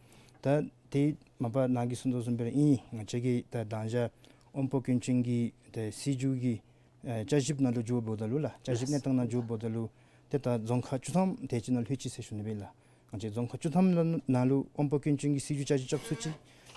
ད་ཏེ་མ་པ་ནཱ་གིས་གསུངས་དོ་བཟུམ་སྦེ་ར་ཨིན། ང་བཅས་ཀྱི་ད་མདང་ཞག་དབང་པོ་སྐྱོན་ཅན་གྱི་ཏེ་སྲིད་བྱུས་ཀྱི་ཨེ་བསྐྱར་ཞིབ་ནང་ལུ་འགྱོཝ་ད་ལུ་ལགས། བསྐྱར་ཞིབ་ལགས། གནས་སྟངས་ནང་འགྱོཝ་ད་ལུ་ཏེ་ད་རྫོང་ཁག་བཅུ་ཐམ་དེ་ཅིག་ནང་ལྷོད་ཅི་ཟེར་ཞུ་ནི་སྦེ་ལགས། ང་བཅས་རྫོང་ཁག་བཅུ་ཐམ་ནང་ལུ་དབང་པོ་སྐྱོན་ཅན་གྱི་སྲིད་བྱུས་བསྐྱར་ཞིབ་རྐྱབ་ཚུགས་ཅི།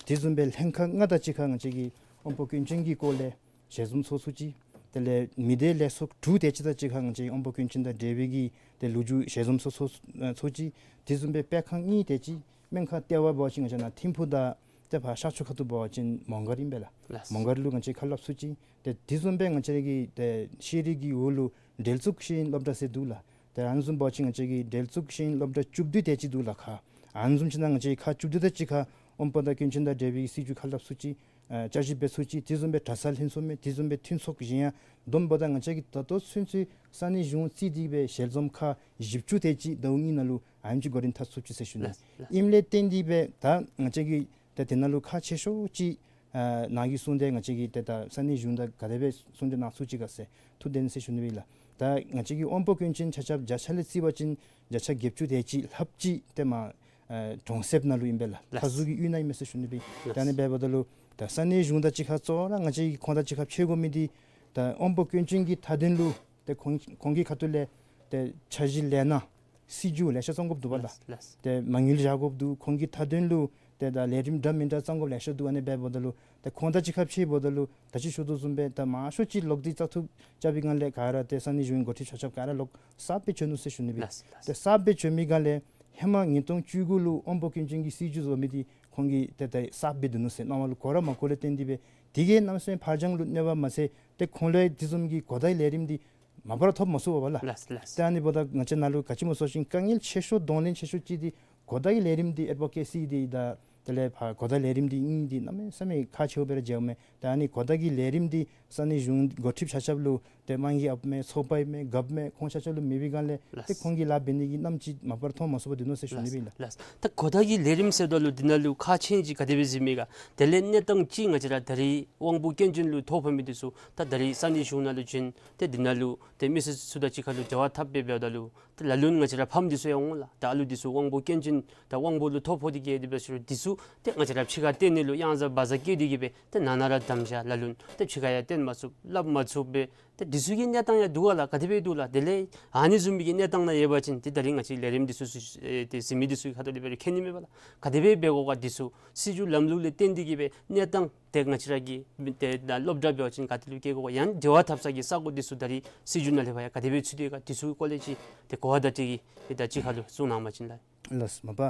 དེ་བཟུམ་སྦེ་ལྷན་ཁག་ལྔ་དང་གཅིག་ཁར་ང་བཅས་ཀྱིས་དབང་པོ་སྐྱོན་ཅན་གྱི་སྐོར་ལས་ཞལ་འཛོམས་ཚོགས་ཚུགས་ཅི། དེ་ལས་མི་སྡེ་ལས་ཚོགས་དྲུག་དེ་ཅིག་དང་གཅིག་ཁར་ང་བཅས་དབང་པོ་སྐྱོན་ཅན་དང་འབྲེལ་བའི་གི་ཏེ་ལོ་རྒྱུས་ཞལ་འཛོམས་ཚོགས་ཚོགས་ཨ་ཚོགས་ཅི། དེ་བཟུམ་སྦེ་སྤེལ་ཁང་གཉིས་དེ་ཅིག་སྨན་ཁང་ལྟེ་བ་འབད་བ་ཅིན་ང་བཅས་ནཱ་ཐིམ་ཕུག་དང་ཏེ་ཕར་ཤར་ཕྱོགས་ཁ་ཐུག་འབད་བ་ཅིན་མོང་སྒར་ཨིན་པས་ལགས། ལགས། མོང་སྒར་ལུ་ང་བཅས་ཁ་སླབ་ཚུགས་ཅི། ཏེ་དེ་བཟུམ་སྦེ་ང་བཅས་ར་གི་ཏེ་ཤེས་རིག་གི་འོག་ལུ་འབྲེལ་གཏུག་ཤེས་ཡོན་སློབ་གྲྭ་ཟེར་འདུག་ལགས། ཏེ་ཨ་ནི་བཟུམ་འབད་བ་ཅིན་ང་བཅས་ཀྱི་འབྲེལ་གཏུག་ཤེས་ཡོན་སློབ་གྲྭ་བཅུ་བདུན་དེ་ཅིག་འདུག་ལགས་ཁ། ཨ་ནི་བཟུམ་ཅིག་ནང་ང་བཅས་ཁག་བཅུ་བདུན་དང་གཅིག་ཁར་དབང་པོ་དང་སྐྱོན་ཅན་དང་འབྲེལ་བའི་སྲིད་བྱུས་ཁ་སླབ་ཚུགས་ཅི། ཨ་བསྐྱར་ཞིབ་འབད་ཚུགས་ཅི། དེ་བཟུམ་སྦེ་གྲྭ་ས་ལྷན་ཚོགས་མས། དེ་བཟུམ་སྦེ་མཐུན་ཚོགས་གཞན་ཡང་བསྡོམས་པ་ད་ང་བཅས་ཀྱི་ད་ལྟོ་ཚུན་ཚོད་ས་གནས་གཞུང་རྩིས་ཏེ་གི་སྦེ་ཞལ་འཛོམས་ཁག་བཞི་བཅུ་དེ་ཅིག་ཟླཝ་གཉིས་ནང་ལུ་ཨ་ནེམ་ཅིག་འགོ་འདྲེན་འཐབ་ཚུགས་ཅི་ཟེར་ཞུ་ནི། ལགས། ལགས། ཨིནམ་ལས་བརྟེན་ཏེ་གི་སྦེ་ད་ང་བཅས་ཀྱི་ད་དེ་ནང་ལུ་ཁག་ཆེ་ཤོས་ཅིག་ཨ་ནཱ་གིས་གསུངས་ཏེ་ང་བཅས་ཀྱི་ཏེ་ད་ས་གནས་གཞུང་དང་ག་དེ་སྦེ་གསུངས་ཏེ་གནང་ཚུགས་ཅི་ག་ཟེར་ཐུགས་བདེན་ཟེར་ཞུ་ནི་སྦེ་ལགས། ད་ང་བཅས་ཀྱི་དབང་པོ་སྐྱོན་ཅན་ཆ་ཁྱབ་བརྒྱ་ཆ་ལས་བརྩི་བ་ཅིན་བརྒྱ་ཆ་བརྒྱད་ཅུ་དེ་ཅིག་ལྷགཔ་ཅིག་ཏེ་མར་ཨ་གྲོང་གསེབ་ནང་ལུ་ཨིན་པས་ལགས། ལགས། མཐའ་ཟུར་གྱི་ཡུལ་ནང་ཨིན་མས་ཟེར་ཞུ་ནི་སྦེ། ལགས། ད་ཨ་ནི་འབདཝ་ད་ལུ་ད་ས་གནས་གཞུང་དང་གཅིག་ཁར་གཙོ་བོ་ར་ང་བཅས་ཀྱིས་ཁོང་དང་གཅིག་ཁར་ཕྱད་དགོ་མི་འདི་ད་དབང་པོ་སྐྱོན་ཅན་གྱི་མཐའ་དོན་ལུ་ཏེ་ཁོང་ཁོང་གི་ཁ་ཐུག་ལས་ཏེ་འཆར་གཞི་ལས་སྣ་སྲིད་བྱུས་ལེ་ཤ་བརྩམ་དགོཔ་འདུག་པ་ལགས། ལགས། ལགས། ཏེ་མ་དངུལ་བཞག་དགོཔ་འདུག། ཁོང་གི་མཐའ་དོན་ལུ་ཏེ་ད་ལས་རིམ་འདྲ་མིན་འདྲ་བརྩམ་དགོཔ་ལེ་ཤ་འདུག། ཨ་ནི་འབདཝ་ད་ལུ་ཏེ་ཁོང་དང་གཅིག་ཁར་ཕྱདཔ་ད་ལུ་ད་ཅི་ཞུ་དོ་བཟུམ་སྦེ་ད་མང་ཤོས་ཅིག་ལོག་སྟེ་བཙག་འཐུ་རྐྱབ་པའི་སྒང་ལས་ག་ར་ཏེ་ས་གནས་གཞུང་འགོ་ཁྲིདཔ་ཆ་ཁྱབ་ག་ར་ལོག་གསརཔ་སྦེ་བྱོན་ནུག་ཟེར་ཞུ་ནི་སྦེ། ལགས། ལགས། ཏེ་གསརཔ་སྦེ་བྱོན་མི་སྒང་ལས་ཧེ་མ་ཉིས་སྟོང་བཅུ་དགུ་ལུ་དབང་པོ་སྐྱོན་ཅན་གྱི་སྲིད་བྱུས་བཟོ་མི་འདི་ཁོང་གིས་ཏེ་ད་གསརཔ་སྦེ་འདུག་ནུག་ཟེར་སྣང་བ་ལུ་གོ་ར་མ་གོ་ལས་བརྟེན་ཏེ་སྦེ་དེ་གིས་གནམ་མེད་ས་མེད་ཕར་འགྱངས་ལུ་གནས་པ་མ་ཚད་ཏེ་ཁོང་ལུ་དེ་བཟུམ་གྱི་གོ་བརྡའི་ལས་རིམ་འདི་མ་པ་ར་ཐོབ་མ་ཚུགས་པས་ལགས། ལགས། ལགས། ཏེ་ཨ་ནི་འབདཝ་ད་ང་བཅས་ནཱ་ལུ་ག་ཅི་སྨོ་ཟེར་བ་ཅིན་དཀའ་ངལ་ཆེ་ཤོས་གདོང་ལེན་ཆེ་ཤོས་ཅིག་འདི་གོ་བརྡའི་ལས་རིམ་འདི་ཨེཌ་བོ་ཀེ་སི་འདི་དང་དེ་ལས་ཕར་གོ་བརྡའི་ལས་རིམ་འདི་ཨིན། འདི་གནམ་མེད་ས་མེད་ཁག་ཆེཝ་སྦེ་ར་མཇལཝ་མས། ཏེ་ཨ་ནི་གོ་བརྡ་གི་ལས་རིམ་འདི་ས་གནས་གཞུང་འགོ་ཁྲིདཔ་ཆ་ཁྱབ་ལུ་ཏེ་དམངས་ཀྱི་ཨཔ་མས་ཚོགས་པའི་མས་རྒཔོ་མས་ཁོང་ཆ་ཁྱབ་ལུ་མེད་པའི་སྒང་ལས། ལགས། ཏེ་ཁོང་གིས་ལཱ་འབད་ནི་གི་གནམ་ཅིག་མ་པ་ར་མཐོང་མ་ཚུགས་པར་སྡོད་ནུག་ཟེར་ཞུ་ནི་སྦེ་ཨིན་ལགས། ལགས། ད་གོ་བརྡ་གི་ལས་རིམ་ཟེརཝ་ད་ལུ་འདི་ནང་ལུ་ཁག་ཆེ་ཅིག་ག་དེ་སྦེ་གཟིགས་མི་ག། དེ་ལས་གནས་སྟངས་ཅིག་ང་བཅས་ར་ད་རིས་དབང་པོ་སྐྱོན་ཅན་ལུ་ཐོ་ཕོག་མི་འདི་ཚུ་ད་ད་རིས་ས་གནས་གཞུང་ནང་ལུ་བྱོན་ཏེ་འདི་ནང་ལུ་ཏེ་མི་སེར་ཚུ་དང་གཅིག་ཁར་ལུ་འབྲེལ་བ་འཐབ་སྦེ་འབདཝ་ད་ལུ་ཏེ་ལ་ལུ་ང་བཅས་ར་ཕམ་འདི་ཚུ་ཡང་འོང་ལགས། ད་ཨ་ལུ་འདི་ཚུ་དབང་པོ་སྐྱོན་ཅན་ད་དབང་པོ་ལུ་ཐོ་ཕོག་སྟེ་གི་འདི་སྦེ་ཚུ་འདི་ཚུ་ཏེ་ང་བཅས་ར་ཕྱི་ཁར་བཏོན་ནི་ལུ་གཡང་ཟ་བ་ཟ་བཀལ་ཏེ་གི་སྦེ་ཏེ་ནང་ན་ར་དམ་བཞག། ལ་ལུ་ཏེ་ཕྱི་ཁར་ཡང་བཏོན་མ་ཚུགས་སླབ་མ་ཚུགས་སྦེ་ཏེ་འདི་ཚུ་གི་གནས་སྟངས་ཡང་འདུག་ག་ལགས། ག་དེ་སྦེ་འདུག་ལགས། དེ་ལས་ཨ་ནི་བཟུམ་མའི་གི་གནས་སྟངས་ནང་ཡོད་པ་ཅིན་ཏེ་ད་རིས་ང་བཅས་ལས་རིམ་འདི་ཚུ་ཚུ་ཨེ་ཏེ་གཟིགས་མི་འདི་ཚུ་གི་ཁ་ཐུག་ལས་འབད་རུང་མཁྱེན་ནི་མས་པ་ལགས། ག་དེ་སྦེ་འབད་དགོ་ག་འདི་ཚུ་སྲིད་བྱུས་ལམ་ལུགས་ལས་བརྟེན་ཏེ་གི་སྦེ་གནས་སྟངས་ཏེ་ང་བཅས་ར་གི་ཏེ་ད་སློབ་གྲྭ་འབད་བ་ཅིན་ག་ཏེ་ལུ་བསྐྱལ་དགོ་ག། ཡང་འབྲེལ་བ་འཐབ་ས་གི་ས་གོ་འདི་ཚུ་ད་རིས་སྲིད་བྱུས་ནང་ལས་ཕར་ཡང་ག་དེ་སྦེ་ཚུད་དེ་ག་འདི་ཚུ་སྐོར་ལས་ཅིག་ཏེ་གོ་བ་བརྡ་སྤྲོད་ཀྱི་ཏེ་ད་གཅིག་ཁར་ལུ་གསུང་གནང་བ་ཅིན་ལགས། ལགས། མ་པ་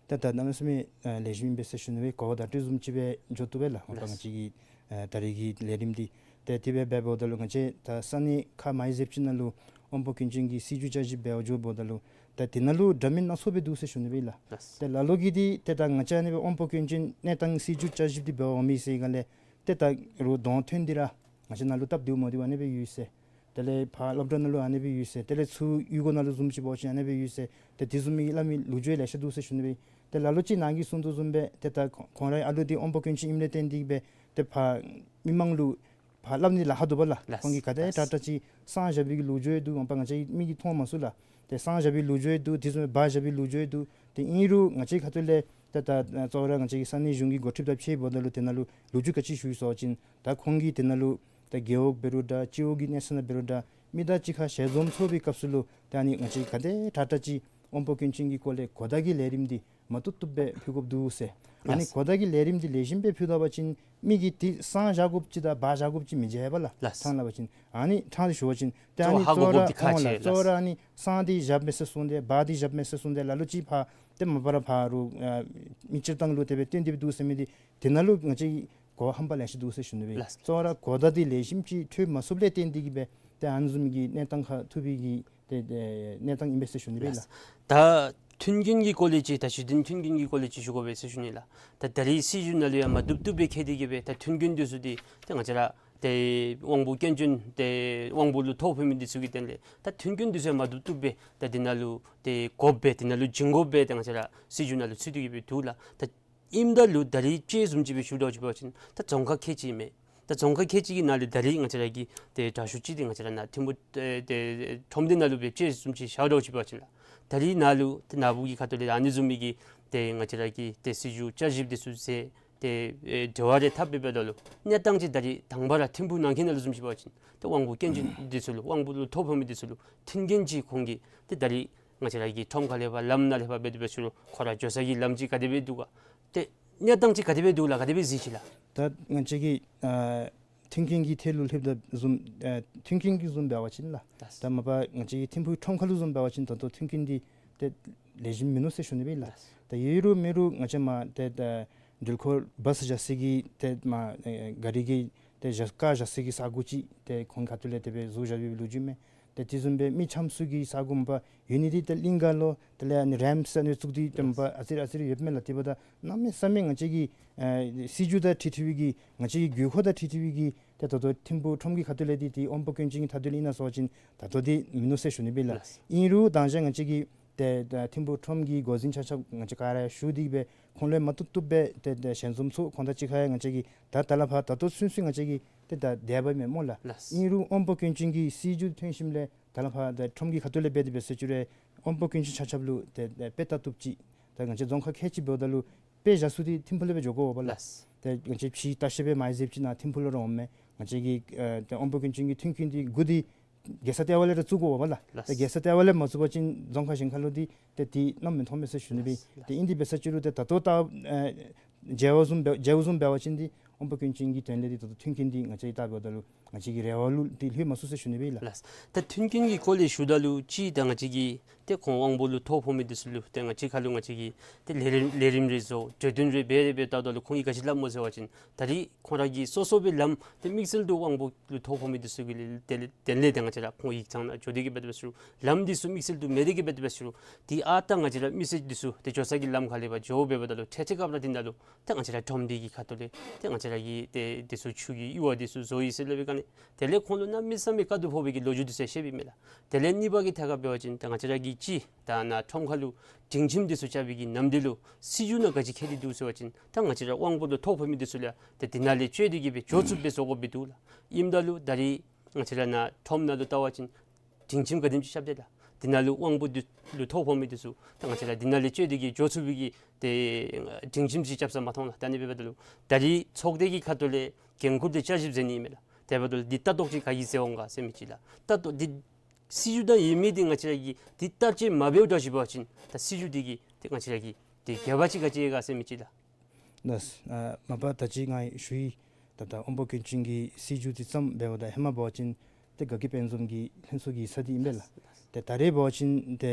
ད་ད་གནམ་མེད་ས་མེད་ཨ་ལེགས་ཤོམ་ཨིན་པས་ཟེར་ཞུ་ནི་སྦེ་གོ་བ་བརྡ་སྤྲོད་བཟུམ་ཅིག་སྦེ་འགྱོ་བཏུབ་པས་ལགས། མ་པ་ལགས། ང་བཅས་ཀྱི་ཨ་ད་རིས་ཀྱི་ལས་རིམ་འདི་ཏེ་དེ་སྦེ་འབདཝ་ད་ལུ་ང་བཅས་ད་ས་གནས་ཁག་མ་ཡི་ཟེར་བ་ཅིན་ནང་ལུ་དབང་པོ་སྐྱོན་ཅན་གྱི་སྲིད་བྱུས་བསྐྱར་ཞིབ་འབད་བར་འགྱོཝ་ད་ལུ་ད་དེ་ནང་ལུ་འདྲ་མིན་སྣ་ཚོགས་སྦེ་འདུག་ཟེར་ཞུ་ནི་སྦེ་ལགས། ལགས། ཏེ་ལ་ལུ་གིས་འདི་ཏེ་ད་ང་བཅས་ཨ་ནི་སྦེ་དབང་པོ་སྐྱོན་ཅན་གནས་སྟངས་སྲིད་བྱུས་བསྐྱར་ཞིབ་འདི་འབད་འོང་མི་ཟེར་སྒང་ལས་ཏེ་ད་རུང་གདོང་ཐོན་ཏེ་ར་ང་བཅས་ནང་ལུ་སྟབས་བདེཝ་མ་བདེཝ་ཨ་ནི་སྦེ་ཡོད་ཟེར། དེ་ལས་ཕར་སློབ་གྲྭ་ནང་ལུ་ཨ་ནི་སྦེ་ཡོད་ཟེར། དེ་ལས་ཚུར་གཡུས་སྒོ་ནང་ལུ་བཟུམ་ཅིག་འབད་བ་ཅིན་ཨ་ནི་སྦེ་ཡོད་ཟེར། ཏེ་དེ་བཟུམ་མའི་སླབ་མི་ལོ་རྒྱུས་ལེ་ཤ་འདུག་ཟེར་ཞུ་ནི་སྦེ། ཏེ་ལ་ལུ་ཅིག་ནཱ་གིས་གསུང་དོ་བཟུམ་སྦེ་ཏེ་ད་ཁོང་ཁོང་རའི་ཨ་ལུ་འདི་དབང་པོ་སྐྱོན་ཅན་ཨིནམ་ལས་བརྟེན་ཏེ་སྦེ་ཏེ་ཕར་མི་མང་ལུ་ཕར་སླབ་ནི་ལཱ་ཁག་འདུག་པ་ལགས། ལགས། ཁོང་གིས་ག་དེ་ལགས། དྲག་དྲག་ཅིག་གསང་བཞག་པའི་གི་ལོ་རྒྱུས་འདུག། མ་པ་ང་བཅས་མིག་གིས་མཐོང་མ་ཚུགས་ལགས། ཏེ་གསང་བཞག་པའི་ལོ་རྒྱུས་འདུག། དེ་བཟུམ་སྦེ་སྦ་བཞག་པའི་ལོ་རྒྱུས་འདུག། ཏེ་ཨིན་རུང་ང་བཅས་ཁ་ཐུག་ལས་ཏེ་ད་གཙོ་བོ་ར་ང་བཅས་ཀྱི་ས་གནས་གཞུང་གི་འགོ་ཁྲིདཔ་དང་ཕྱད་པ་ད་ལུ་དེ་ནང་ལུ་ལོ་རྒྱུས་ག་ཅི་ཞུ་ཡི་ཟེར་བ་ཅིན་ད་ཁོང་གིས་དེ་ནང་ལུ་ད་རྒེད་འོག་འབད་རུང་འདྲ་སྤྱི་འོག་གི་གནས་ཚད་ནང་འབད་རུང་འདྲ་མི་དང་གཅིག་ཁར་ཞལ་འཛོམས་ཚོགས་པའི་སྐབས་སུ་ལུ་ད་ཨ་ནི་ང་བཅས་ག་དེ་དྲག་དྲག་ཅིག་དབང་པོ་སྐྱོན་ཅན་གྱི་སྐོར་ལས་གོ་བརྡ་གི་ལས་རིམ་འདི་མ་བཏུབ་བཏུབ་སྦེ་ཕུལ་དགོཔ་འདུག་ཟེར། ཨ་ནི་ལགས། གོ་བརྡ་གི་ལས་རིམ་འདི་ལེགས་ཤོམ་སྦེ་ཕུལ་ད་པ་ཅིན་མི་གིས་འདི་གསང་བཞག་དགོཔ་ཅིག་དང་སྦ་བཞག་དགོཔ་ཅིག་མི་མཇལ་བས་ལགས། ལགས། ཕྲང་སླབ་པ་ཅིན་ཨ་ནི་ཕྲང་སྟེ་ཞུ་བ་ཅིན་ཏེ་ཨ་གཙོ་བོ་ནི་ཧ་གོ་དགོཔ་འདི་ཁག་ཆེ་ལགས། གཙོ་བོ་ར་ཨ་ནི་གསང་འདི་བཞགཔ་མས་ཟེར་གསུངས་ཏེ་སྦ་འདི་བཞགཔ་མས་ཟེར་གསུངས་ཏེ་ལ་ལུ་ཅིག་ཕར་ཏེ་མ་པ་ར་ཕར་རུང་ཨ་མི་སྤྱིར་བཏང་ལུ་དེ་སྦེ་སྟོན་ཏེ་སྦེ་འདུག་ཟེར་མི་འདི་དེ་ནང་ལུ་ང་བཅས་ གོ་ཧམ་པ་ལེ་ཤ་འདུག་ཟེར་ཞུ་ནི་སྦེ། ལགས། གཙོ་བོ་ར་གོ་བརྡ་འདི་ལེགས་ཤོམ་ཅིག་འཕྲོད་མ་ཚུགསཔ་ལས་བརྟེན་ཏེ་གིས་སྦེ་ཏེ་ཨ་ནི་བཟུམ་གྱི་གནས་སྟངས་ཁར་ཐུག་པའི་གི་ཏེ་ཏེ་གནས་སྟངས་ཨིན་པས་ཟེར་ཞུ་ནི་སྦེ་ལགས། ལགས། ད་མཐུན་རྐྱེན་གྱི་སྐོར་ལས་ཅིག་ད་གཞི་རྟེན་མཐུན་རྐྱེན་གྱི་སྐོར་ལས་ཅིག་ཞུ་དགོ་པས་ཟེར་ཞུ་ནི་ལགས། ད་ད་རེས་སྲིད་བྱུས་ནང་ལུ་ཡང་མ་བཏུབ་བཏུབ་སྦེ་བཀལ་ཏེ་གིས་སྦེ་ད་མཐུན་རྐྱེན་འདི་ཚུ་འདི་ཏེ་ང་བཅས་ར་ཏེ་དབང་པོ་སྐྱོན་ཅན་ཏེ་དབང་པོ་ལུ་ཐོ་ཕོག་མི་འདི་ཚུ་གི་དོན་ལས་ད་མཐུན་རྐྱེན་འདི་ཚུ་ཡང་མ་བཏུབ་བཏུབ་སྦེ་ད་འདི་ནང་ལུ་ཏེ་དགོཔ་སྦེ་འདི་ནང་ལུ་བྱིན་དགོཔ་སྦེ་ཏེ་ང་བཅས་ར་སྲིད་བྱུས་ནང་ལུ་ཚུད་དེ་གིས་སྦེ་འདུག་ལགས། ད་ཨིནམ་ད་ལུ་ད་རེས་དཔྱེ་བཟུམ་ཅིག་སྦེ་ཞུ་དོ་ཅིག་འབད་བ་ཅིན་ད་རྫོང་ཁག་ཁལ་གཅིག་མས། ད་རྫོང་ཁག་ཁལ་གཅིག་གི་ནང་ལས་ད་རེས་ང་བཅས་ར་གི་ཏེ་དྲག་ཤོས་ཅིག་འདི་ང་བཅས་ར་ནཱ་ཐིམ་ཕུ་ཏེ་ཏེ་ཁྲོམ་སྡེ་ནང་ལུ་སྦེ་དཔྱེ་བཟུམ་ཅིག་བཞག་དོ་ཅིག་འབད་བ་ཅིན་ལགས། ད་རེས་ནཱ་ལུ་ཏེ་ནཱ་བུ་གི་ཁ་ཐུག་ལས་ཨ་ནི་བཟུམ་མའི་གི་ཏེ་ང་བཅས་ར་གི་ཏེ་སྲིད་བྱུས་བསྐྱར་ཞིབ་འདི་ཚུ་མཛད་ཏེ་ཨེ་འབྲེལ་བ་རེ་འཐབ་སྦེ་འབདཝ་ད་ལུ་གནས་སྟངས་ཅིག་ད་རེས་དང་པ་ར་ཐིམ་ཕུ་ནང་འཁོད་ནང་ལུ་བཟུམ་ཅིག་འབད་བ་ཅིན་ཏེ་དབང་པོ་སྐྱོན་ཅན་འདི་ཚུ་ལུ་དབང་པོ་ལུ་ཐོ་ཕོག་མི་འདི་ཚུ་ལུ་མཐུན་རྐྱེན་ཅིག་ཁོང་གིས་ཏེ་ད་རེས་ང་བཅས་ར་གི་ཁྲོམ་ཁ་ལས་ཕར་ལམ་ནང་ལས་ཕར་འབད་དེ་འབད་ཞུ་རུང་ཁོ་ར་འགྱོ་ས་གི་ལམ་ཅིག་ག་དེ་སྦེ་འདུག་ག། ཏེ་གནས་སྟངས་ཅིག་ག་དེ་སྦེ་འདུག་ལགས། ག་དེ་སྦེ་གཟིགས་ཅི་ལགས། ད་ང་བཅས་ཀྱི་ཨ་མཐུན་རྐྱེན་གྱི་ཐད་ལུ་ལྷོདཔ་ད་བཟུམ་ཨ་མཐུན་རྐྱེན་གྱི་བཟུམ་འབད་བ་ཅིན་ལགས། ད་མ་པ་ང་བཅས་ཀྱི་ཐིམ་ཕུ་ཁྲོམ་ཁ་ལུ་བཟུམ་འབད་བ་ཅིན་ད་ལྟོ་མཐུན་རྐྱེན་འདི་ཏེ་ལེགས་ཤོམ་མིན་ནུག་ཟེར་ཞུ་ནི་སྦེ་ལགས། ད་ཡོད་རུང་མེད་རུང་ང་བཅས་མར་ཏེ་ད་འགྲུལ་འཁོར་བཱས་བཞག་སའི་གི་ཏེ་མར་ཨེ་ག་རི་གི་ཏེ་བཞག་ཀར་བཞག་སའི་གི་ས་གོ་ཅིག་ཏེ་ཁོང་ཁ་ཐུག་ལས་དེ་སྦེ་བཟོ་བཞག་པའི་ལོ་རྒྱུས་མས། ཏེ་དེ་བཟུམ་སྦེ་མི་འཁྱམ་སའི་གི་ས་གོ་མ་པ་ཡོད་ནི་འདི་ཏེ་གླིང་ག་ལུ་དེ་ལས་ཨ་ནི་རེམཔ་ཟེར་ཨ་ནི་བཙུགས་ཏེ་ཏེ་མ་པ་ཨ་ཙི་རེ་ཨ་ཙི་རེ་ཡོདཔ་མས་ལགས། དེ་འབདཝ་ད་གནམ་མེད་ས་མེད་ང་བཅས་ཀྱི་ཨེ་སྲིད་བྱུས་དང་འཁྲིལ་འཁྲིལ་བའི་གི་ང་བཅས་ཀྱི་དགོས་མཁོ་དང་འཁྲིལ་འཁྲིལ་བའི་གི་ཏེ་ད་ལྟོ་ཐིམ་ཕུ་ཁྲོམ་གྱི་ཁ་ཐུག་ལས་འདི་ཏེ་དབང་པོ་སྐྱོན་ཅན་གྱི་ཁ་ཐུག་ལས་ཨིན་ན་ཟེར་བ་ཅིན་ད་ལྟོ་འདི་མིན་ནུག་ཟེར་ཞུ་ནི་སྦེ་ལགས། ལགས། ཨིན་རུང་ད་ཅི་ང་བཅས་ཀྱི་ཏེ་ད་ཐིམ་ཕུ་ཁྲོམ་གྱི་འགོ་འཛིན་ཆ་ཁྱབ་ང་བཅས་ག་ར་ཞུ་སྟེ་སྦེ་ཁོང་ལུ་མ་བཏུབ་བཏུབ་སྦེ་ཏེ་ཏེ་ཞལ་འཛོམས་ཚུ་ཁོང་དང་གཅིག་ཁར་ཡང་ང་བཅས་ཀྱིས་ད་ད་ལས་ཕར་ད་ལྟོ་ཚུན་ཚོད་ང་བཅས་ཀྱིས་ཏེ་ད་དེ་སྦེ་མེན་སྨོ་ལགས། ལགས། ཨིན་རུང་དབང་པོ་སྐྱོན་ཅན་གྱི་སྲིད་བྱུས་ཐོན་ཞིནམ་ལས་ད་ལས་ཕར་ཏེ་ཁྲོམ་གྱི་ཁ་ཐུག་ལས་འབད་དེ་འབད་ཟེར་ཅི་རུང་དབང་པོ་སྐྱོན་ཅན་ཆ་ཁྱབ་ལུ་ཏེ་ཏེ་དཔེ་ལྟ་བཏུབ་ཅིག་ད་ང་བཅས་རྫོང་ཁག་ཁལ་གཅིག་འབདཝ་ད་ལུ་དཔེ་བཞག་ས་འདི་ཐིམ་ཕུ་ལས་སྦེ་འགྱོ་དགོ་པས་ལགས། ལགས། ཏེ་ང་བཅས་ཕྱི་ལྟ་བཤལ་པའི་མ་གཞི་ཅིག་ནཱ་ཐིམ་ཕུ་ལུ་ར་འོངམ་མས། ང་བཅས་ཀྱི་ཨ་ཏེ་དབང་པོ་སྐྱོན་ཅན་གྱི་མཐུན་རྐྱེན་འདི་འགོ་འདི་རྒྱལ་ས་ལྟེ་བ་ལས་ར་བཙུགས་དགོ་པས་ལགས། ལགས། ཏེ་རྒྱལ་ས་ལྟེ་བ་ལས་མ་བཙུགས་པ་ཅིན་རྫོང་ཁག་གཞན་ཁ་ལུ་འདི་ཏེ་འདི་གནམ་མེད་མཐོ་མས་ཟེར་ཞུ་ནི་སྦེ། ལགས། ཏེ་ཨིན་དེ་འབད་ཟེར་ཅི་རུང་ཏེ་ད་ལྟོ་ད་ཨ་མཇལ་བ་བཟུམ་འབད་མཇལ་བ་བཟུམ་འབད་བ་ཅིན་འདི་དབང་པོ་སྐྱོན་ཅན་གྱི་དོན་ལས་འདི་ད་ལྟོ་མཐུན་རྐྱེན་འདི་ང་བཅས་ལྟ་འབདཝ་ད་ལུ་ང་བཅས་ཀྱི་རེ་བ་ལུ་འདི་ལྷོད་མ་ཚུགས་ཟེར་ཞུ་ནི་སྦེ་ལགས། ལགས། ད་མཐུན་རྐྱེན་གྱི་སྐོར་ལས་ཞུཝ་ད་ལུ་ཅིག་ད་ང་བཅས་ཀྱི་ཏེ་ཁོང་དབང་པོ་ལུ་ཐོ་ཕོག་མི་འདི་ཚུ་ལུ་ཏེ་ང་བཅས་ཁ་ལུ་ང་བཅས་ཀྱིས་ཏེ་ལས་རིམ་ལས་རིམ་རེ་བཟོ་གྲོས་བསྟུན་རེ་འབད་རེ་འབད་བལྟཝ་ད་ལུ་ཁོང་གིས་ག་ཅི་སླབ་སྨོ་ཟེར་བ་ཅིན་ད་རེས་ཁོང་ར་གི་སོ་སོ་སྦེ་ལམ་ཏེ་དམིགས་བསལ་དུ་དབང་པོ་ལུ་ཐོ་ཕོག་མི་འདི་ཚུ་གི་ལས་དེ་ལས་དེ་ལས་ཏེ་ང་བཅས་ར་ཁོང་ཡིག་ཚང་ནང་འགྱོ་སྟེ་གིས་འབད་དེ་འབད་ཞུ་རུང་ལམ་འདི་ཚུ་དམིགས་བསལ་དུ་མེད་དེ་གིས་འབད་དེ་འབད་ཞུ་རུང་ཏེ་ཨ་རྟག་ང་བཅས་ར་མི་སེར་འདི་ཚུ་ཏེ་འགྱོ་ས་གི་ལམ་ཁ་ལས་ཕར་འགྱོ་འབདཝ་ད་ལུ་ཏེ་ཏེ་སྐབས་ར་འདི་ནང་ལུ་ཏེ་ང་བཅས་ར་ཁྲོམ་སྡེ་གི་ཁ་ཐུག་ལས་ཏེ་ང་བཅས་ར་གི་ཏེ་འདི་ཚུ་ཆུ་གི་གཡུར་བ་འདི་ཚུ་བཟོ་ཡི་ཟེར་སླབ་པའི་སྒང་ལས་དེ་ལས་ཁོང་ལུ་གནམ་མེད་ས་མེད་དཀའ་སྡུག་ཕོག་པའི་གི་ལོ་རྒྱུས་འདི་ཚུ་བཤད་པའི་མས་ལགས། དེ་ལས་གཉིས་པ་གི་ཐད་ཁར་འབད་བ་ཅིན་ད་ང་བཅས་ར་གི་ཅིག་ད་ནཱ་ཁྲོམ་ཁ་ལུ་སྒྲིང་ཁྱིམ་འདི་ཚུ་རྐྱབ་པའི་གི་ནམ་དུས་ལུ་སྲིད་བྱུས་ནང་ག་ཅི་བཀལ་ཏེ་འདུག་ཟེར་བ་ཅིན་ད་ང་བཅས་ར་དབང་པོ་ལུ་ཐོ་ཕོག་མི་འདི་ཚུ་ལུ་ཏེ་འདི་ནང་ལས་བཅད་དེ་གིས་སྦེ་འགྱོ་ཚུགསཔ་སྦེ་བཟོ་དགོཔ་སྦེ་འདུག་ལགས། ཨིནམ་ད་ལུ་ད་རེས་ང་བཅས་ར་ནཱ་ཁྲོམ་ནང་ལུ་བལྟ་བ་ཅིན་སྒྲིང་ཁྱིམ་ག་དེམ་ཅིག་རྐྱབ་སྟེ་ལགས། འདི་ནང་ལུ་དབང་པོ་འདི་ལུ་ཐོ་ཕོག་མི་འདི་ཚུ་ད་ང་བཅས་ར་འདི་ནང་ལས་བཅད་དེ་གིས་འགྱོ་ཚུགས་པའི་གི་ཏེ་སྒྲིང་ཁྱིམ་ཅིག་རྐྱབ་ས་མ་མཐོང་ལགས། ད་ཨ་ནི་འབདཝ་ད་ལུ་ད་རེས་ཚོགས་སྡེ་གི་ཁ་ཐུག་ལས་འགན་ཁུར་འདི་བསྐྱར་ཞིབ་མཛད་ནི་ཨིན་མས་ལགས། དེ་འབདཝ་ད་ལུ་འདི་ལྟ་རྟོག་ཅིག་ག་གིས་མཛད་འོང་ག་ཟེར་མི་ཅིག་ལགས། ལྟ་རྟོག་འདི་སྲིད་བྱུས་དང་ཡོད་མི་འདི་ང་བཅས་ར་གིས་འདི་བསྟར་སྤྱོད་མ་འབདཝ་འདྲཝ་ཅིག་འབད་བ་ཅིན་ད་སྲིད་བྱུས་འདི་གིས་ཏེ་ང་བཅས་ར་གི་ཏེ་དགེ་བ་ཅིག་ག་ཅི་ཡོད་ག་ཟེར་མི་ཅིག་ལགས། ལགས། ཨ་མ་པ་ད་ཅི་ང་ཞུ་ཡི། ད་ད་དབང་པོ་སྐྱོན་ཅན་གྱི་སྲིད་བྱུས་འདི་བརྩམས་འབདཝ་ད་ཧེ་མ་འབད་བ་ཅིན་ཏེ་དགའ་སྐྱིད་དཔལ་འཛོམས་ཀྱི་ལྷན་ཚོགས་ཀྱི་ས་འདི་ཨིན་པས་ལགས། ཏེ་ད་རེས་འབད་བ་ཅིན་ཏེ་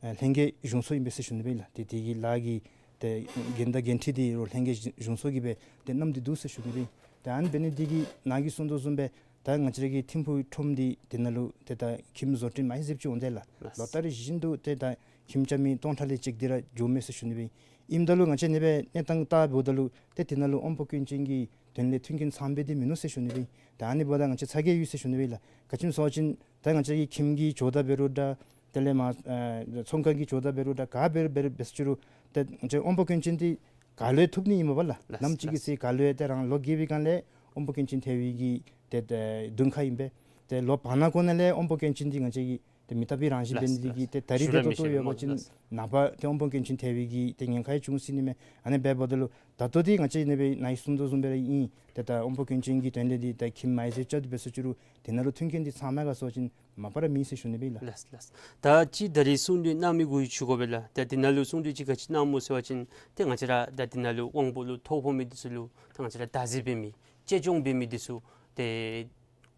ཨ་ལྷན་རྒྱས་གཞུང་ཚོགས་ཨིན་པས་ཟེར་ཞུ་ནི་སྦེ་ལགས། ཏེ་དེ་གི་ལཱ་གི་ཏེ་འགན་དང་འགན་འཁྲི་འདི་རོགས་ལྷན་རྒྱས་གཞུང་ཚོགས་ཀྱིས་སྦེ་ཏེ་བསྣམས་ཏེ་འདུག་ཟེར་ཞུ་ནི་སྦེ། ཏེ་ཨ་ནི་འབད་ནི་འདི་གིས་ནཱ་གིས་གསུངས་དོ་བཟུམ་སྦེ་ད་ང་བཅས་ར་གི་ཐིམ་ཕུག་ཁྲོམ་འདི་དེ་ནང་ལུ་ཏེ་ད་ཁྱིམ་བཟོ་སྐྲུན་མ་ཧེ་ཟེར་ཅིག་འོང་དེས་ལགས། ལགས། ལོ་ལྟར་བཞིན་དུ་ཏེ་ད་ཁྱིམ་རྐྱབ་མི་སྟོང་ཕྲག་ལས་བཅད་དེ་ར་འགྱོཝ་མས་ཟེར་ཞུ་ནི་སྦེ། ཨིནམ་ད་ལུ་ང་བཅས་ཨ་ནི་སྦེ་གནས་སྟངས་བལྟཝ་ད་ལུ་ཏེ་དེ་ནང་ལུ་དབང་པོ་སྐྱོན་ཅན་གྱི་དོན་ལས་མཐུན་རྐྱེན་ཚང་པའི་འདི་མིན་ནུག་ཟེར་ཞུ་ནི་སྦེ། ད་ཨ་ནི་འབདཝ་ད་ང་བཅས་ཚ་གྱང་ཡོད་ཟེར་ཞུ་ནི་སྦེ་ལགས། ག་ཅི་སྨོ་ཟེར་བ་ཅིན་ད་ང་བཅས་ཀྱི་ཁྱིམ་གྱི་ཇོ་བདག་འབད་རུང་འདྲ་དེ་ལས་མར་ཨ་ཚོང་ཁང་གི་ཇོ་བདག་འབད་རུང་འདྲ་ག་འབད་རུང་འབད་རུང་འབད་ཟེར་ཅི་རུང་ཏེ་ང་བཅས་དབང་པོ་སྐྱོན་ཅན་འདི་ག་ལུ་ཡང་ཐུག་ནི་ཨིན་མས་པ་ལགས། ལགས། ནམ་ཅིག་གི་ལགས། ཚེ་ག་ལུ་ཡང་ཏེ་རང་ལོ་རྒས་པའི་སྒང་ལས་དབང་པོ་སྐྱོན་ཅན་ཐལ་བའི་གི་ཏེ་ཏེ་གདོང་ཁ་ཨིན་པས། ཏེ་ལོ་བར་ན་གོང་ན་ལས་དབང་པོ་སྐྱོན་ཅན་འདི་ང་བཅས་ཀྱི་ཏེ་མི་རྟག་པའི་རང་བཞིན་འབད་ནི་འདི་གིས་ཏེ་ད་རིས་ཏེ་ད་ལྟོ་ཡོད་པ་ཅིན་ནངས་པ་ཏེ་དབང་པོ་སྐྱོན་ཅན་ཐལ་བའི་གི་ཏེ་ཉེན་ཁ་ཡང་བྱུང་སྲིད་ནི་མས། ཨ་ནི་འབདཝ་ད་ལུ་ད་ལྟོ་འདི་ང་བཅས་ཨ་ནི་སྦེ་ནཱ་གིས་གསུངས་དོ་བཟུམ་སྦེ་ར་ཨིན། ཏེ་ད་དབང་པོ་སྐྱོན་ཅན་གྱི་དོན་ལས་འདི་ད་ཁྱིམ་མ་ཧེ་ཟེར་རྐྱབ་སྟེ་འབད་ཟེར་ཅི་རུང་དེ་ནང་ལུ་མཐུན་རྐྱེན་འདི་ཚང་མས་ག་ཟེར་བ་ཅིན་མ་པ་ར་མེད་ཟེར་ཞུ་ནི་སྦེ་ལགས། ལགས་ལགས། ད་ཅི་ད་རེས་གསུང་གྲོས་གནང་མི་གུ་ཡང་ཞུ་དགོ་པས་ལགས། ད་དེ་ནང་ལུ་གསུང་གྲོས་ཅིག་ག་ཅི་གནངམ་སྨོ་ཟེར་བ་ཅིན་ཏེ་ང་བཅས་ར་ད་དེ་ནང་ལུ་དབང་པོ་ལུ་ཐོ་ཕོག་མི་འདི་ཚུ་ལུ་ད་ང་བཅས་ར་བདག་འཛིན་འབད་མི་གཅེས་སྐྱོང་འབད་མི་འདི་ཚུ་ཏེ་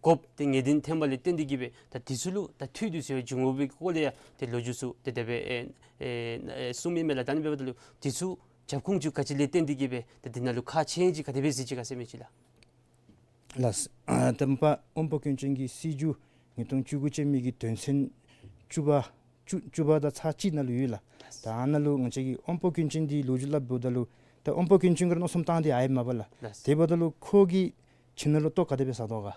དགོཔ་ཏེ་ངེས་བདེན་ཐོན་པ་ལས་བརྟེན་ཏེ་གིས་སྦེ་ད་འདི་ཚུ་ལུ་ད་འཐུས་འདི་ཚུ་ཡང་འབྱུང་དགོ་པའི་སྐོར་ལས་ཡང་ཏེ་ལོ་རྒྱུས་ཚུ་ཏེ་དེ་སྦེ་ཨེ་ཨེ་ཨེ་གསུངམ་ཨིན་མས་ལགས། ད་ཨ་ནི་འབདཝ་ད་ལུ་འདི་ཚུ་ རྒྱབ་ཁུངས་ཅིག་ག་ཅི་ལས་བརྟེན་ཏེ་གིས་སྦེ་ཏེ་འདི་ནང་ལུ་ཁག་ཆེ་ཡི་ཅིག་ག་དེ་སྦེ་གཟིགས་ཅི་ག་ཟེར་མི་ཅིག་ལགས། ལགས། ཨ་ད་མ་པ་དབང་པོ་སྐྱོན་ཅན་གྱི་སྲིད་བྱུས་ཉིས་སྟོང་བཅུ་དགུ་ཅན་མི་གི་དོན་ཚན་བཅུ་པ་བཅུ་བཅུ་པ་དང་ཚག་གཅིག་ནང་ལུ་ཡོད་ལགས། ད་ཨ་ནཱ་ལུ་ང་བཅས་ཀྱིས་དབང་པོ་སྐྱོན་ཅན་འདི་ལོ་རྒྱུས་སླབ་འབདཝ་ད་ལུ་ད་དབང་པོ་སྐྱོན་ཅན་གུ་ར་མནོ་བསམ་བཏང་སྟེ་ཡར་ཡོདཔ་མས་པ་ལགས། ལགས། དེ་འབདཝ་ད་ལུ་ཁོ་གིས་ཁྱིམ་ནང་ལུ་ལྟོ་ག་དེ་སྦེ་བཟའ་དོ་ག།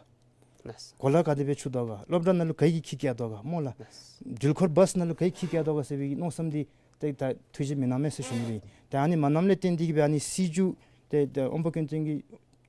ལགས། གོ་ལ་ག་དེ་སྦེ་འཁྱུ་དོ་ག། སློབ་གྲྭ་ནང་ལུ་ག་གིས་ཁྱིད་བསྐྱལ་དོ་ག་སྨོ་ལགས། ལགས། འགྲུལ་འཁོར་བཱསི་ནང་ལུ་ག་གིས་ཁྱིད་བསྐྱལ་དོ་ག་ཟེར་བའི་མནོ་བསམ་འདི་ཏེ་ད་ཐུགས་བཞེད་མི་གནང་མས་ཟེར་ཞུ་ནི་སྦེ་ཨིན། ཏེ་ཨ་ནི་མ་གནངམ་ལས་བརྟེན་ཏེ་གིས་སྦེ་ཨ་ནི་སྲིད་བྱུས་ཏེ་ཏེ་དབང་པོ་སྐྱོན་ཅན་གྱི་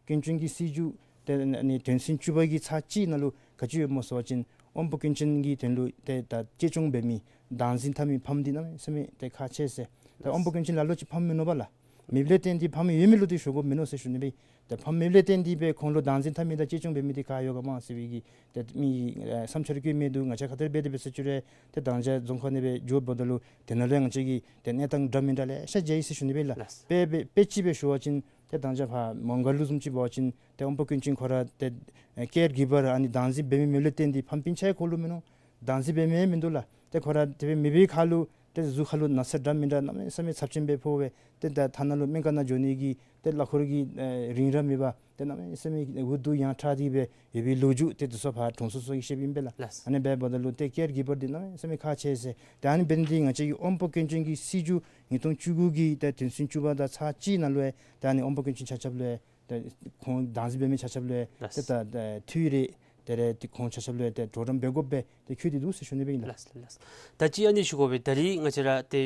སྐྱོན་ཅན་གྱི་སྲིད་བྱུས་ཏེ་ཨ་ནི་དོན་ཚན་བཅུ་པ་གི་ཚག་གཅིག་ནང་ལུ་ག་ཅི་ཡོདཔ་སྨོ་ཟེར་བ་ཅིན་དབང་པོ་སྐྱོན་ཅན་གྱི་དོན་ལུ་ཏེ་ད་གཅེས་སྐྱོང་འབད་མི་བདག་འཛིན་འཐབ་མི་ཕམ་འདི་གནམ་མེད་ས་མེད་ཏེ་ཁག་ཆེ་ཟེར། ཏེ་དབང་པོ་སྐྱོན་ཅན་ལ་ལུ་ཅིག་ཕམ་མིན་ནུག་པ་ལགས། མེདཔ་ལས་བརྟེན་ཏེ་ཕམ་ཡོད་མི་ལུ་འདི་ཞུ་དགོཔ་མིན་ནུག་ཟེར་ཞུ་ནི་སྦེ་ཨིན། ཏེ་ཕམ་མེདཔ་ལས་བརྟེན་ཏེ་སྦེ་ཁོང་ལུ་བདག་འཛིན་འཐབ་མི་དང་གཅེས་སྐྱོང་འབད་མི་འདི་ག་ཡོད་ག་མ་ཟེར་བའི་གི་ཏེ་མི་ཨེ་བསམ་འཆར་བཀོད་མི་འདུག། ང་བཅས་ཁ་ཐུག་ལས་འབད་དེ་འབད་ས་ཅིག་རུང་ཏེ་དང་ཅ་རྫོང་ཁག་ནང་སྦེ་འགྱོཝ་ད་ལུ་དེ་ནང་ལུ་ཡང་ང་བཅས་ཀྱིས་ཏེ་གནས་སྟངས་འདྲ་མི་འདྲ་ལེ་ཤ་མཇལ་ཡི་ཟེར་ཞུ་ནི་སྦེ་ཨིན་ལགས། ལགས། དཔེ་དཔེ་དཔེ་ཅིག་སྦེ་ཞུ་བ་ཅིན་ཏེ་དང་ཅ་ཕར་མོང་སྒར་ལུ་བཟུམ་ཅིག་འབད་བ་ཅིན་ཏེ་དབང་པོ་སྐྱོན་ཅན་ཁོ་ར་ཏེ་ཨེ་ཀེར་གིབ་པར་ཨ་ནི་བདག་འཛིན་འབད་མི་མེདཔ་ལས་བརྟེན་ཏེ་ཕམ་སྤུན་ཆ་ཡང་ཁོ་ལུ་མིན་ནུག། བདག་འཛིན་འབད་མི་མིན་འདུག་ལགས། ཏེ་ཁོ་ར་དེ་སྦེ་མེད་པའི་ཁར་ལུ་ཏེ་གཟུགས་ཁར་ལུ་ན་ཚ་འདྲ་མིན་འདྲ་གནམ་མེད་ས་མེད་ཚབས་ཆེན་སྦེ་ཕོག་སྦེ་ཏེ་ད་ཐ་ན་ལུ་སྨན་ཁང་ནང་འགྱོ་ནི་གི་ཏེ་གླ་འཁོར་གྱི་ཨེ་རིན་ར་མེད་པར་ཏེ་གནམ་མེད་ས་མེད་འུ་སྡུག་ཡང་དྲགས་ཏེ་སྦེ་ཡོད་པའི་ལོ་རྒྱུས་ཏེ་འདི་ཚུ་ཕར་གྲོང་ཚོ་ཚུ་གིས་བཤདཔ་ཨིན་པས་ལགས། ལགས། ཨ་ནི་འབདཝ་ད་ལུ་ཏེ་ཀེར་གིབ་པར་འདི་གནམ་མེད་ས་མེད་ཁག་ཆེ་ཟེར། ཏེ་ཨ་ནི་འབད་ནི་འདི་ང་བཅས་ཀྱི་དབང་པོ་སྐྱོན་ཅན་གྱི་སྲིད་བྱུས་ཉིས་སྟོང་བཅུ་དགུ་གི་ཏེ་དོན་ཚན་བཅུ་པ་དང་ཚག་གཅིག་ནང་ལུ་ཡང་ཏེ་ཨ་ནི་དབང་པོ་སྐྱོན་ཅན་ཆ་ཁྱབ་ལུ་ཡང་ཏེ་ཁོང་བདག་འཛིན་འབད་མི་ཆ་ཁྱབ་ལུ་ཡང་ལགས། ཏེ་ད་ཏེ་འཐུས་རེ་ཏེ་རེ་ཏེ་ཁོང་ཆ་ཁྱབ་ལུ་ཡང་ཏེ་གྲོགས་རམ་འབད་དགོཔ་སྦེ་ཏེ་བཀོད་དེ་འདུག་ཟེར་ཞུ་ནི་སྦེ་ཨིན་ལགས། ལགས་ལགས། ད་ཅི་ཨ་ནི་ཞུ་དགོ་པས། ད་རིས་ང་བཅས་ར་ཏེ་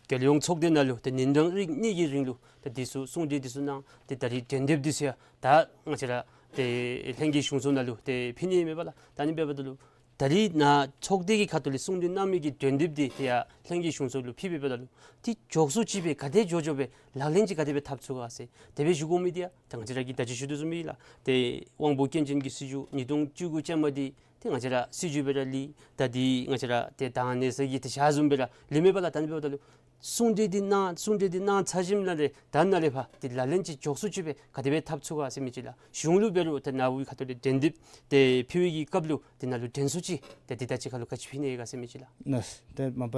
རྒྱལ་ཡོངས་ཚོགས་སྡེ་ནང་ལུ་ཏེ་ཉིན་གྲངས་རེ་གཉིས་ཀྱི་རིང་ལུ་ཏེ་འདི་ཚུ་གསུང་གྲོས་འདི་ཚུ་གནང་སྟེ་ད་རིས་གྲོས་འདེབས་འདི་ཚུ་ཡང་ད་ང་བཅས་ར་ཏེ་ལྷན་རྒྱས་གཞུང་ཚོགས་ནང་ལུ་ཏེ་ཕུལ་ནི་མས་པ་ལགས། ད་ཨ་ནི་འབདཝ་ད་ལུ་ད་རིས་ནཱ་ཚོགས་སྡེ་གི་ཁ་ཐུག་ལས་གསུང་གྲོས་གནང་མི་གི་གྲོས་འདེབས་འདི་ཏེ་ཡར་ལྷན་རྒྱས་གཞུང་ཚོགས་ལུ་ཕུལ་བའི་འབདཝ་ད་ལུ་ཏེ་མགྱོགས་སུ་ཅིག་སྦེ་ག་དེ་མགྱོགས་མགྱོགས་སྦེ་ལག་ལེན་ཅིག་ག་དེ་སྦེ་འཐབ་ཚུགས་ག་ཟེར་དེ་སྦེ་ཞུ་དགོ་མི་འདི་ཡང་ད་ང་བཅས་ར་གིས་ད་ཅི་ཞུ་དོ་བཟུམ་སྦེ་ལགས། ཏེ་དབང་པོ་སྐྱོན་ཅན་གྱི་སྲིད་བྱུས་ཉིས་སྟོང་བཅུ་དགུ་ཅན་མ་འདི་ཏེ་ང་བཅས་ར་སྲིད་བྱུས་སྦེ་ར་ལུས། ད་འདི་ང་བཅས་ར་ཏེ་ད་ཨ་ནི་ཟེར་གྱི་ཏེ་ཞག་བཟུམ་སྦེ་ར་ལུས་མས་པ་ལགས། ད་ཨ་ནི་འབདཝ་ད་ལུ་གསུང་གྲོས་འདི་གནང་གསུང་གྲོས་འདི་གནང་ཚར་ཞིནམ་ལས་ད་ནཱ་ལས་ཕར་ཏེ་ལག་ལེན་ཅིག་མགྱོགས་སུ་ཅིག་སྦེ་ག་དེ་སྦེ་འཐབ་ཚུགས་ག་ཟེར་མི་ཅིག་ལགས། གཞུང་ལུ་འབད་རུང་ཏེ་ནཱ་བུའི་ཁ་ཐུག་ལས་གྲོས་འདེབས་ཏེ་ཕུལ་བའི་གི་སྐབས་ལུ་ཏེ་ནཱ་ལུ་དྲན་གསོ་ཅིག་ཏེ་འདི་ད་ཅི་ཁ་ལུ་ག་ཅི་ཕུལ་ནི་ཡོད་ག་ཟེར་མི་ཅིག་ལགས། ལགས། ཏེ་མ་པ་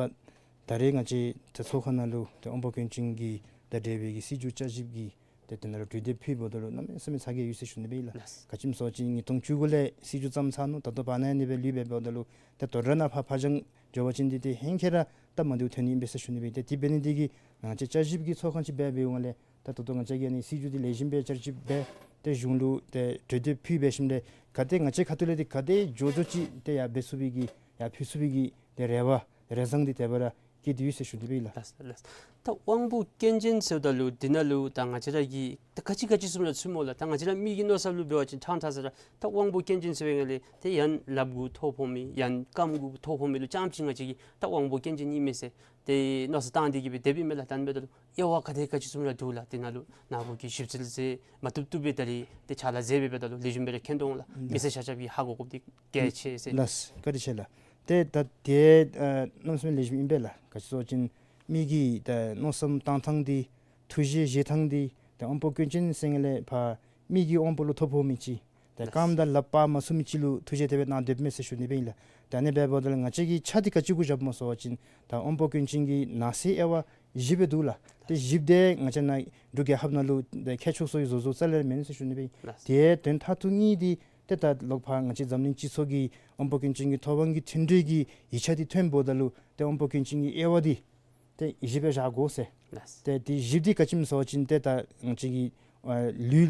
ད་རིས་ང་བཅས་ཏེ་ཚོགས་ཁང་ནང་ལུ་ཏེ་དབང་པོ་སྐྱོན་ཅན་གྱི་ཏེ་འབྲེལ་བའི་གི་སྲིད་བྱུས་བསྐྱར་ཞིབ་ཀྱི་ཏེ་དེ་ནང་ལུ་གྲོས་འདེབས་ཕུལཝ་ད་ལུ་གནམ་མེད་ས་མེད་ཚ་གྱང་ཡོད་ཟེར་ཞུ་ནི་སྦེ་ཨིན་ལགས། ལགས། ག་ཅི་སྨོ་ཟེར་བ་ཅིན་ཉིས་སྟོང་བཅུ་དགུ་ལས་སྲིད་བྱུས་བརྩམས་ཚར་ནུག། ད་ལྟོ་བར་ན་ཨ་ནི་སྦེ་ལུས་སྦེ་འབདཝ་ད་ལུ་ཏེ་དོ་རུང་ནཱ་ཕར་ཕར་འགྱངས་འགྱོ་བ་ཅིན་འདི་ཏེ་ཧེང་སྐལ་ར་སྟབས་མ་བདེཝ་ཐོན་ནི་ཨིན་པས་ཟེར་ཞུ་ནི་སྦེ་ཨིན། ཏེ་དེ་འབད་ནི་འདི་གིས་ང་བཅས་བསྐྱར་ཞིབ་ཀྱི་ཚོགས་ཁང་ཅིག་འབད་འབདཝ་ལས་ད་ལྟོ་ང་བཅས་ཀྱིས་ཨ་ནི་སྲིད་བྱུས་འདི་ལེགས་ཤོམ་སྦེ་བསྐྱར་ཞིབ་འབད་ཏེ་གཞུང་ལུ་ཏེ་གྲོས་འདེབས་ཕུལ་འབད་ཞིནམ་ལས་ག་དེ་ང་བཅས་ཁ་ཐུག་ལས་འདི་ག་དེ་མགྱོགས་མགྱོགས་ཅིག་ཏེ་ཡར་འབད་ཚུགས་པའི་གི་ཡར་ཕུལ་ཚུགས་པའི་གི་ཏེ་རེ་བ་རེ་བཟང་འདི་དེ་སྦེ་ར་བསྐྱེད་དེ་ཡོད་ཟེར་ཞུ་ནི་སྦེ་ཨིན་ལགས། ལགས་ལགས། ད་དབང་པོ་སྐྱོན་ཅན་ཟེརཝ་ད་ལུ་འདི་ནང་ལུ་ད་ང་བཅས་ར་གིས་ད་ག་ཅི་ག་ཅི་བཟུམ་ར་ཚུདཔ་སྨོ་ལགས། ད་ང་བཅས་ར་མི་གི་མནོ་བསམ་ལུ་འབད་བ་ཅིན་ཕྲང་ཕྲང་ཟེར་ར་ད་དབང་པོ་སྐྱོན་ཅན་ཟེར་བའི་སྒང་ལས་ཏེ་ཡང་ལགཔ་གུ་ཐོ་ཕོག་མི་ཡང་རྐངམ་གུ་ཐོ་ཕོག་མི་ལུ་རྐྱངམ་ཅིག་ང་བཅས་ཀྱིས་ད་དབང་པོ་སྐྱོན་ཅན་ཨིན་མས་ཟེར་ཏེ་མནོ་བསམ་བཏང་སྟེ་གིས་སྦེ་དེ་སྦེ་ཨིན་མས་ལགས། ད་ཨ་ནི་འབདཝ་ད་ལུ་དབྱེ་བ་ག་དེ་ག་ཅི་བཟུམ་ར་འདུག་ལགས། འདི་ནང་ལུ་ནཱ་བུ་གིས་ཞིབ་འཚོལ་མཛད་མ་བཏུབ་བཏུབ་སྦེ་ད་རིས་ཏེ་ཕྱག་ལཱ་མཛད་སྦེ་འབདཝ་ད་ལུ་ལེགས་ཤོམ་སྦེ་ར་མཁྱེན་དོ་འོང་ལགས། ལགས། མི་སེར་ཆ་ཁྱབ་ཀྱིས་ཧ་གོ་དགོཔ་འདི་གལ་ཆེ་ཟེར། ལགས། བཀའ་དྲིན་ཆེ་ལགས། ཏེ་ད་ཏེ་ཨ་གནམ་མེད་ས་མེད་ལེགས་ཤོམ་ཨིན་པས་ལགས། ག་ཅི་སྨོ་ཟེར་བ་ཅིན་མི་གི་ད་མནོ་བསམ་བཏང་ཐངས་འདི་ཐུགས་བཞེད་བཞེས་ཐངས་འདི་ད་དབང་པོ་སྐྱོན་ཅན་ཟེར་སྒང་ལས་ཕར་མི་གི་དབང་པོ་ལུ་ཐོ་ཕོག་མི་ཅིག་ད་རྐངམ་དང་ལགཔ་སྤར་མ་ཚུགས་མི་ཅིག་ལུ་ཐུགས་བཞེད་དེ་སྦེ་གནང་སྡོདཔ་མས་ཟེར་ཞུ་ནི་སྦེ་ཨིན་ལགས། ད་ཨ་ནི་འབདཝ་ད་ལུ་ང་བཅས་ཀྱིས་ཆ་འདི་ག་ཅི་གུ་བཞགཔ་སྨོ་ཟེར་བ་ཅིན་ད་དབང་པོ་སྐྱོན་ཅན་གྱི་ནང་གསེས་དབྱེ་བ་བཞི་སྦེ་འདུག་ལགས། ཏེ་བཞི་འདི་ང་བཅས་ནཱ་འབྲུག་རྒྱལ་ཁབ་ནང་ལུ་ཏེ་ཁྱད་ཆོས་སོ་ཡི་བཟོ་བཟོཝ་རྩ་ལས་མེད་ཟེར་ཞུ་ནི་སྦེ་ཨིན། ལགས། ཏེ་དོན་མཐའ་ཐུག་གཉིས་འདི་ཏེ་ད་ལོག་ཕར་ང་བཅས་འཛམ་གླིང་སྤྱི་ཚོགས་ཀྱི་དབང་པོ་སྐྱོན་ཅན་གྱི་ཐོབ་དབང་གི་མཐུན་གྲོས་ཀྱི་ཡིག་ཆ་འདི་ཐོནམ་ད་ལུ་ཏེ་དབང་པོ་སྐྱོན་ཅན་གྱི་དབྱེ་བ་འདི་ཏེ་བཞི་སྦེ་བཞག་དགོ་ཟེར། ལགས། ཏེ་འདི་བཞི་འདི་ག་ཅི་སྨོ་ཟེར་བ་ཅིན་ཏེ་ད་ང་བཅས་ཀྱི་ཨ་ལུས་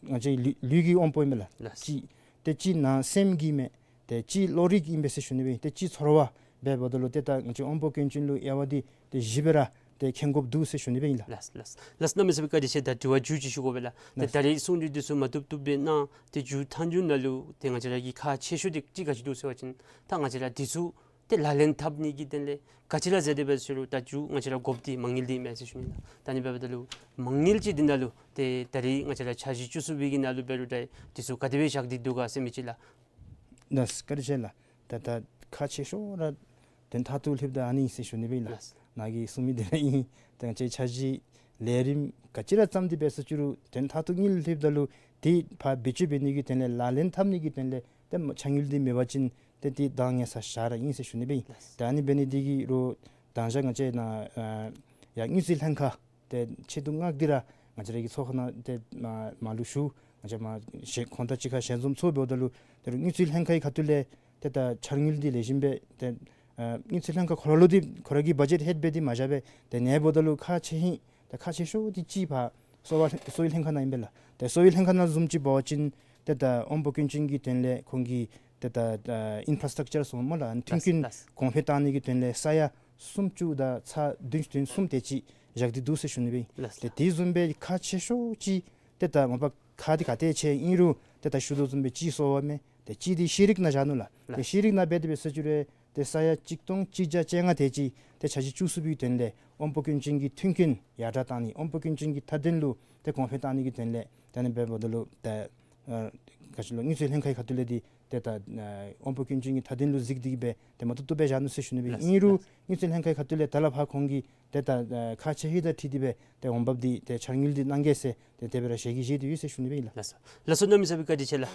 ང་བཅས་ལུས་ལུས་ཀྱི་དབང་པོ་ཨིན་མས་ལགས། ལགས། གཅིག་ཏེ་གཅིག་ནང་སེམས་ཀྱི་མས། ཏེ་གཅིག་བློ་རིག་ཨིན་པས་ཟེར་ཞུ་ནི་སྦེ་ཨིན། ཏེ་གཅིག་ཚོར་བ་འབདཝ་ད་ལུ་ཏེ་ད་ང་བཅས་དབང་པོ་སྐྱོན་ཅན་ལུ་དབྱེ་བ་འདི་ཏེ་བཞི་སྦེ་ར་ཏེ་མཁྱེན་དགོཔ་འདུག་ཟེར་ཞུ་ནི་སྦེ་ཨིན་ལགས། ལགས་ལགས་ལགས། གནམ་མེད་ས་མེད་བཀའ་དྲིན་ཆེ། ད་དྲི་བ་མཇུག་ཅིག་ཞུ་དགོ་པས་ལགས། ཏེ་ལགས། ད་རིས་གསུང་གྲོས་འདི་ཚུ་མ་བཏུབ་བཏུབ་སྦེ་གནང་། ཏེ་མཇུག་མཐའ་མཇུག་ནང་ལུ་ཏེ་ང་བཅས་ར་གི་ཁག་ཆེ་ཤོས་འདི་གཅིག་ག་ཅི་འདུག་ཟེར་བ་ཅིན་ད་ང་བཅས་ར་འདི་ཚུ་ཏེ་ལག་ལེན་འཐབ་ནི་གི་དོན་ལས་ག་ཅི་ར་མཛད་དེ་འབད་ཟེར་རུང་ད་མཇུག་ང་བཅས་ར་དགོཔ་འདི་མ་དངུལ་འདི་མས་ཟེར་ཞུ་ནི་ལགས། ད་ཨ་ནི་འབདཝ་ད་ལུ་མ་དངུལ་ཅིག་འདི་ནང་ལུ་ཏེ་ད་རིས་ང་བཅས་ར་འཆར་གཞི་བཅུ་གསུམ་པའི་གི་ནང་ལུ་འབད་རུང་ད་འདི་ཚུ་ག་དེ་སྦེ་བཞག་སྟེ་འདུག་ག་ཟེར་མི་ཅིག་ལགས། ལགས་བཀའ་དྲིན་ཆེ་ལགས། ད་ད་ཁག་ཆེ་ཤོས་ར་དོན་མཐའ་ཐུག་ལྷོདཔ་ད་ཨ་ནི་ཨིན་ཟེར་ཞུ་ནི་སྦེ་ཨིན་ལགས། ལགས། ནཱ་གིས་གསུང་མི་འདི་ར་ཨིན། ད་ང་བཅས་འཆར་གཞི་ལས་རིམ་ག་ཅི་ར་བརྩམས་ཏེ་འབད་ཟེར་རུང་དོན་མཐའ་ཐུག་དངུལ་ལྷོདཔ་ད་ལུ་ཏེ་ཕར་བེད་སྤྱོད་འབད་ནི་གི་དོན་ལས་ལག་ལེན་འཐབ་ནི་གི་དོན་ལས་ཏེ་འཆར་དངུལ་འདི་མེད་པ་ཅིན་ཏེ་འདི་འདང་ངེས་ས་ཞར་ར་ཨིན་ཟེར་ཞུ་ནི་སྦེ་ཨིན། ལགས། ད་ཨ་ནི་འབད་ནི་འདི་གིས་རུང་ད་ང་བཅས་ནཱ་ཨ་ཡར་དངུལ་རྩིས་ལྷན་ཁག་ ཏེ་ཆེ་འདུག་ང་འདི་ར་ང་བཅས་ར་གི་ཚོགས་ཁང་ནང་ཏེ་མ་མ་ལུ་ཞུ། ང་བཅས་མ་ཞལ་ཁོང་དང་གཅིག་ཁར་ཞལ་འཛོམས་ཚོགས་འབདཝ་ད་ལུ་ཏེ་རུང་དངུལ་རྩིས་ལྷན་ཁག་གི་ཁ་ཐུག་ལས་ཏེ་ད་འཆར་དངུལ་འདི་ལེགས་ཤོམ་སྦེ་ཏེ་ཨ་དངུལ་རྩིས་ལྷན་ཁག་ཁོ་ར་ལུ་འདི་ཁོ་ར་གི་བ་ཇེཊ་ཧེཌ་སྦེ་འདི་མ་བཞག་པར་ཏེ་ཨ་ནི་འབདཝ་ད་ལུ་ཁག་ཆེ་ཧིང་ཏེ་ཁག་ཆེ་ཤོས་འདི་ཅིག་ཕར་གསོ་བ་གསོ་བའི་ལྷན་ཁག་ནང་ཨིན་པས་ལགས། ཏེ་གསོ་བའི་ལྷན་ཁག་ནང་བཟུམ་ཅིག་འབད་བ་ཅིན་ཏེ་ད་དབང་པོ་སྐྱོན་ཅན་གྱི་དོན་ལས་ཁོང་གི་ཏེ་ད་ཨ་ཨིན་ཕ་ར་སི་ཊག་ཅར་ཟེར་སྨོ་ལགས། མཐུན་རྐྱེན་ལགས། གོང་འཕེལ་བཏང་ནི་གི་དོན་ལས་ས་ཡ་སུམ་ཅུ་དང་ཚག་བདུན་བདུན་གསུམ་དེ་ཅིག་བཞག་སྟེ་འདུག་ཟེར་ཞུ་ནི་སྦེ་ཨིན། ལགས། ཏེ་དེ་བཟུམ་སྦེ་ཁག་ཆེ་ཤོས་ཅིག་ཏེ་ད་མ་པ་ཁག་འདི་ག་ཏེ་ཆེ་ཨིན་རུང་ཏེ་ད་ཞུ་དོ་བཟུམ་སྦེ་ཅིག་གསོ་བ་མས། ཏེ་ཅིག་འདི་ཤེས་རིག་ནང་བཞག་ནུག་ལགས། ལགས། ཏེ་ཤེས་རིག་ནང་འབད་དེ་འབད་ཟེར་ཅི་རུང་ཏེ་ས་ཡ་གཅིག་སྟོང་གཅིག་བརྒྱ་བཅོ་ལྔ་དེ་ཅིག་ཏེ་འཆར་གཞི་བཅུ་གསུམ་པའི་དོན་ལས་དབང་པོ་སྐྱོན་ཅན་གྱི་མཐུན་རྐྱེན་ཡར་དྲག་བཏང་ནི་དབང་པོ་སྐྱོན་ཅན་གྱི་མཐའ་དོན་ལུ་ཏེ་གོང་འཕེལ་བཏང་ནི་གི་དོན་ལས་ད་ཨ་ནི་འབདཝ་ད་ལུ་ཏེ་ཨ་ག་ཅི་ལོ་དངུལ་རྩིས་ལྷན་ཁག་གི་ཁ་ཐུག་ལས་འདི་ཏེ་ད་ཨ་དབང་པོ་སྐྱོན་ཅན་གྱི་མཐའ་དོན་ལུ་གཟིགས་ཏེ་གི་སྦེ་ཏེ་མ་བཏུབ་བཏུབ་སྦེ་བཞག་ནུག་ཟེར་ཞུ་ནི་སྦེ་ཨིན། ལགས། ཨིན་རུང་དངུལ་རྩིས་ལྷན་ཁག་གི་ཁ་ཐུག་ལས་ད་ལས་ཕར་ཁོང་གིས་ཏེ་ད་ཨ་ཁག་ཆེ་ཧིང་དང་འཁྲིལ་ཏེ་སྦེ་ཏེ་འོང་འབབ་འདི་ཏེ་འཆར་དངུལ་འདི་གནང་གེ་ཟེར་ཏེ་དེ་སྦེ་ར་ཞལ་གྱིས་བཞེས་ཏེ་ཡོད་ཟེར་ཞུ་ནི་སྦེ་ཨིན་ལགས། ལགས་སོ། ལགས་སོ། གནམ་མེད་ས་མེད་བཀའ་དྲིན་ཆེ་ལགས།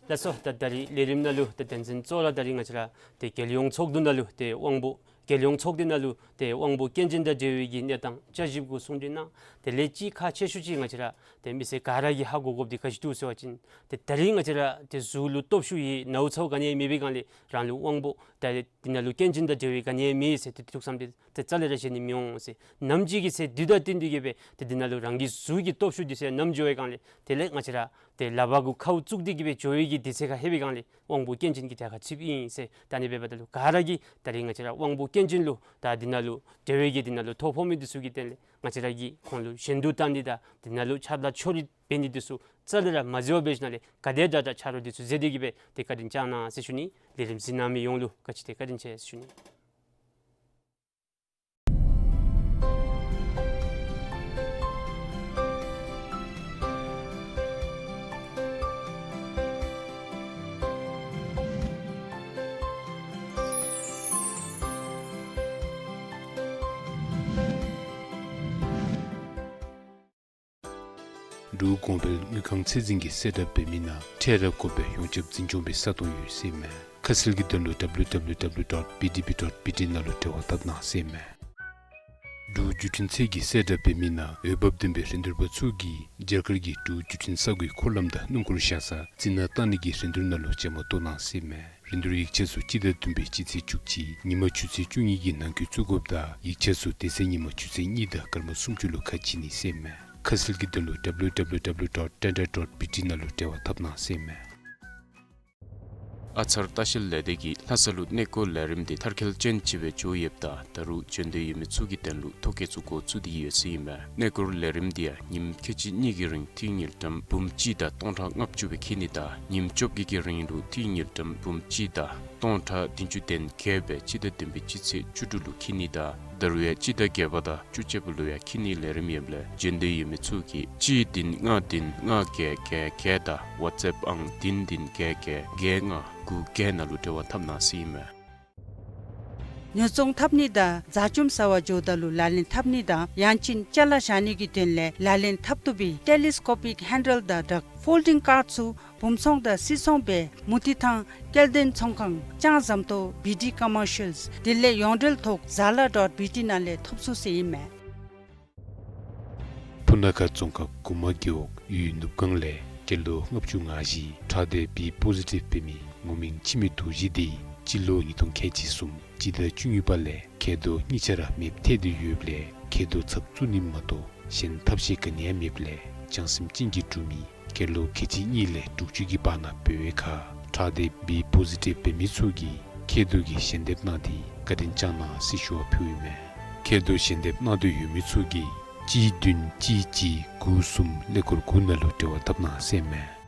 ལགས་སོ། ད་ད་རིས་ལས་རིམ་ནང་ལུ་ཏེ་དོན་ཚན་གཙོ་བོ་ར་ད་རིས་ང་བཅས་ར་ཏེ་རྒྱལ་ཡོངས་ཚོགས་འདུ་ནང་ལུ་ཏེ་དབང་པོ་རྒྱལ་ཡོངས་ཚོགས་སྡེ་ནང་ལུ་ཏེ་དབང་པོ་སྐྱོན་ཅན་དང་འབྲེལ་བའི་གི་གནས་སྟངས་བསྐྱར་ཞིབ་གུ་གསུང་གྲོས་གནང་། དེ་ལས་ཅིག་ཁག་ཆེ་ཤོས་ཅིག་ང་བཅས་ར་ཏེ་མི་སེར་ག་ར་གིས་ཧ་གོ་དགོཔ་འདི་ག་ཅི་འདུག་ཟེར་བ་ཅིན་ཏེ་ད་རིས་ང་བཅས་ར་ཏེ་གཟུགས་ལུ་སྟོབས་ཤུགས་ཡོད་ནཝ་ཚཝ་ག་ནི་ཡང་མེད་པའི་སྒང་ལས་རང་ལུ་དབང་པོ་ད་འདི་ནང་ལུ་སྐྱོན་ཅན་དང་འབྲེལ་བའི་ག་ནི་ཡང་མེད་ཟེར་ཏེ་ཐུགས་བསམ་འདི་ཏེ་རྩ་ལས་ར་བཞེས་ནི་མི་འོང་ཟེར། ནམ་ཅིག་གི་ཚེ་དུས་དང་བསྟུན་ཏེ་གི་སྦེ་ཏེ་འདི་ནང་ལུ་རང་གི་གཟུགས་ཀྱི་སྟོབས་ཤུགས་འདི་ཚུ་ནམ་འགྱོ་བའི་སྒང་ལས་དེ་ལས་ང་བཅས་ར་ཏེ་ལག་པ་གུ་ཁཝ་བཙུགས་ཏེ་གི་སྦེ་འགྱོ་བའི་གི་དུས་ཚོད་ཁར་ལྷོད་པའི་སྒང་ལས་དབང་པོ་སྐྱོན་ཅན་གྱི་གྲལ་ཁར་ཚུདཔ་ཨིན་ཟེར། ད་ཨ་ནི་འབདཝ་ད་ལུ་ག་ར་གིས་ད་རིས་ང་བཅས་ར་དབང་པོ་སྐྱོན་ཅན་ལུ་ད་འདི་ནང་ལུ་འབྲེལ་བའི་གི་འདི་ནང་ལུ་ཐོ་ཕོག་མི་འདི་ཚུ་གི་དོན་ལས་ང་བཅས་ར་གིས་ཁོང་ལུ་ཞལ་འདུལ་བཏང་ནི་དང་འདི་ནང་ལུ་ཕྱག་ལཱ་ཕྱོགས་རིས་འབད་ནི་འདི་ཚུ་རྩ་ལས་ར་མ་འཛོལ་བར་འབད་ཞིནམ་ལས་ག་དེ་དྲག་དྲག་ཆ་རོགས་འདི་ཚུ་མཛད་དེ་གི་སྦེ་ཏེ་བཀའ་དྲིན་བསྐྱང་གནང་ཟེར་ཞུ་ནི། ལས་རིམ་གཟིགས་གནང་མི་ཡོངས་ལུ་ག་ཅི་ཏེ་བཀའ་དྲིན་ཆེ་ཟེར་ཞུ་ནི། འབྲུག་གོང་འཕེལ་དངུལ་ཁང་ཚད་འཛིན་གྱིས་གསལ་བསྒྲགས་འབད་མི་ནང་འཕྲལ་ར་དགོ་པའི་ཡོངས་ཁྱབ་འཛིན་སྐྱོང་པའི་ས་སྟོང་ཡོད་ཟེར་མས། ཁ་གསལ་གྱི་དོན་ལུ་W W W dot B D B dot B T ནང་ལུ་འབྲེལ་བ་འཐབ་གནང་ཟེར་མས། འབྲུག་བརྒྱུད་འཕྲིན་ཚད་ཀྱིས་གསལ་བསྒྲགས་འབད་མི་ནང་འོས་འབབ་ལྡན་པའི་རིན་བསྡུར་པ་ཚུ་གིས་རྒྱ་གར་གྱི་འབྲུག་བརྒྱུད་འཕྲིན་གསར་འགོད་འཁོར་ལམ་དང་སྣུམ་འཁོར་བཞག་ས་རྩི་ནག་བཏང་ནི་གི་རིན་བསྡུར་ནང་ལུ་བཅའ་མར་གཏོགས་གནང་ཟེར་མས། རིན་བསྡུར་ཡིག་ཆ་ཚུ་སྤྱི་ཟླ་བདུན་པའི་སྤྱི་ཚེས་བཅུ་གཅིག་ཉིན་མ་ཆུ་ཚོད་བཅུ་གཉིས་ཀྱི་ནང་འཁོད་བཙུགས་དགོཔ་དང་ཡིག་ཆ་ཚུ་དེ་ཚེ་ཉིན་མ་ཆུ་ཚོད་གཉིས་དང་སྐར་མ་སུམ་ཅུ་ལུ་ཁ་ཕྱེ་ནི་ཟེར་མས། ཁ་གསལ་གྱི་དོན་ལུ་W W W dot tender dot B T ནང་ལུ་འབྲེལ་བ་འཐབ་གནང་ཟེར་མས། ཨ་ཚར་ལྟ་བཤལ་ལས་སྡེ་གིས་ལྷ་ས་ལུ་གནས་སྐོར་ལས་རིམ་འདི་མཐར་འཁྱོལ་ཅན་ཅིག་སྦེ་འགྱོ་ཡོདཔ་ད་ད་རུང་འབྱོན་འདོད་ཡོད་མི་ཚུ་གི་དོན་ལུ་ཐོ་བཀོད་ཚུ་འགོ་བཙུགས་ཏེ་ཡོད་ཟེར་ཨིན་མས། གནས་སྐོར་ལས་རིམ་འདི་ཡང་ཉིནམ་ཁལ་གཅིག་གཉིས་ཀྱི་རིང་ཏིང་དངུལ་ཀྲམ་འབུམ་གཅིག་དང་སྟོང་ཕྲག་ལྔ་བཅུ་སྦེ་འཁྱིད་ནི་དང་ཉིནམ་བཅོ་བརྒྱད་ཀྱི་རིང་ལུ་ཏིང་དངུལ་ཀྲམ་འབུམ་གཅིག་དང་སྟོང་ཕྲག་བདུན་ཅུ་དོན་བརྒྱད་སྦེ་སྤྱི་ཟླ་བདུན་པའི་སྤྱི་ཚེས་བཅུ་དྲུག་ལུ་འཁྱིད་ནི་དང་ད་རུང་ཡང་སྤྱི་ཟླ་བརྒྱད་པ་དང་བཅུ་གཅིག་པ་ལུ་ཡང་འཁྱིད་ནིའི་ལས་རིམ་ཡོདཔ་ལས་འབྱོན་འདོད་ཡོད་མི་ཚུ་གིས་གཅིག་བདུན་ལྔ་བདུན་ལྔ་བརྒྱད་བརྒྱད་བརྒྱད་དང་ཝཊས་ཨེཔ་ཨང་བདུན་བདུན་བརྒྱད་བརྒྱད་བརྒྱད་ལྔ་དགུ་བརྒྱད་ནང་ལུ་འབྲེལ་བ་འཐབ་གནང་ཟེར་ཨིན་མས། ཉོ་ཚོང་འཐབ་ནི་དང་ཟ་བཅོམ་ཟ་བར་འགྱོཝ་ད་ལུ་ལག་ལེན་འཐབ་ནི་དང་ཡང་ཅིན་ཅ་ལ་བཞག་ནི་གི་དོན་ལས་ལག་ལེན་འཐབ་བཏུབ་པའི་ཊེ་ལི་སི་ཀོ་པིག་ཧེན་ཌལ་དང་སྦྲགས་ཕོལ་ཌིང་ཀཱརཌ་ཚུ་བུམ་ཚོང་དང་སིལ་ཚོང་སྦེ་མུ་ཏིག་ཐང་སྐྱེ་ལྡན་ཚོང་ཁང་ལྕང་ཟམ་ཏོག་བི་ཌི་ཀོ་མར་ཤལ་དེ་ལས་ཡོངས་འབྲེལ་ཐོག་ཛ་ལ་ཌོཊ་བི་ཊི་ནང་ལས་ཐོབ་ཚུགས་ཟེར་ཨིན་མས། ཕུ་ན་ཁ་རྫོང་ཁག་གུ་མ་རྒེད་འོག་ཡུལ་ནུབ་སྒང་ལས་སྐྱེས་ལོ་ལྔ་བཅུ་ང་བཞི་ཁྲག་སྡེ་བི་པོ་ཟི་ཊིབ་འབད་མི་ངོ་མིང་འཆི་མེད་རྡོ་རྗེ་དེ་སྤྱི་ལོ་ཉིས་སྟོང་ཁལ་གཅིག་གསུམ་སྤྱི་ཟླ་བཅུ་གཉིས་པ་ལས་མཁལ་རྡོག་གཉིས་ཆ་ར་མེདཔ་ཐལ་ཏེ་ཡོདཔ་ལས་མཁལ་རྡོག་ཚབ་བཙུགས་ནི་མ་གཏོགས་གཞན་ཐབས་ཤེས་ག་ནི་ཡང་མེདཔ་ལས་བྱང་སེམས་ཅན་གྱི་འབྲུག་མི་སྐྱེས་ལོ་ཁལ་གཅིག་གཉིས་ལས་དྲུག་ཅུ་གི་བར་ན་འབད་བའི་ཁར་ཁྲག་སྡེ་བི་པོ་ཟི་ཊིབ་འབད་མི་ཚུ་གིས་མཁལ་རྡོག་གི་ཞལ་འདེབས་གནང་སྟེ་བཀའ་དྲིན་བསྐྱངས་གནང་ཟེར་ཞུ་བ་ཕུལཝ་ཨིན་མས། མཁལ་རྡོག་ཞལ་འདེབས་གནང་འདོད་ཡོད་མི་ཚུ་གིས་གཅིག་བདུན་གཅིག་གཅིག་དགུ་གསུམ་ཀླད་ཀོར་དགུ་ནང་ལུ་འབྲེལ་བ་འཐབ་གནང་ཟེར་ཨིན་མས།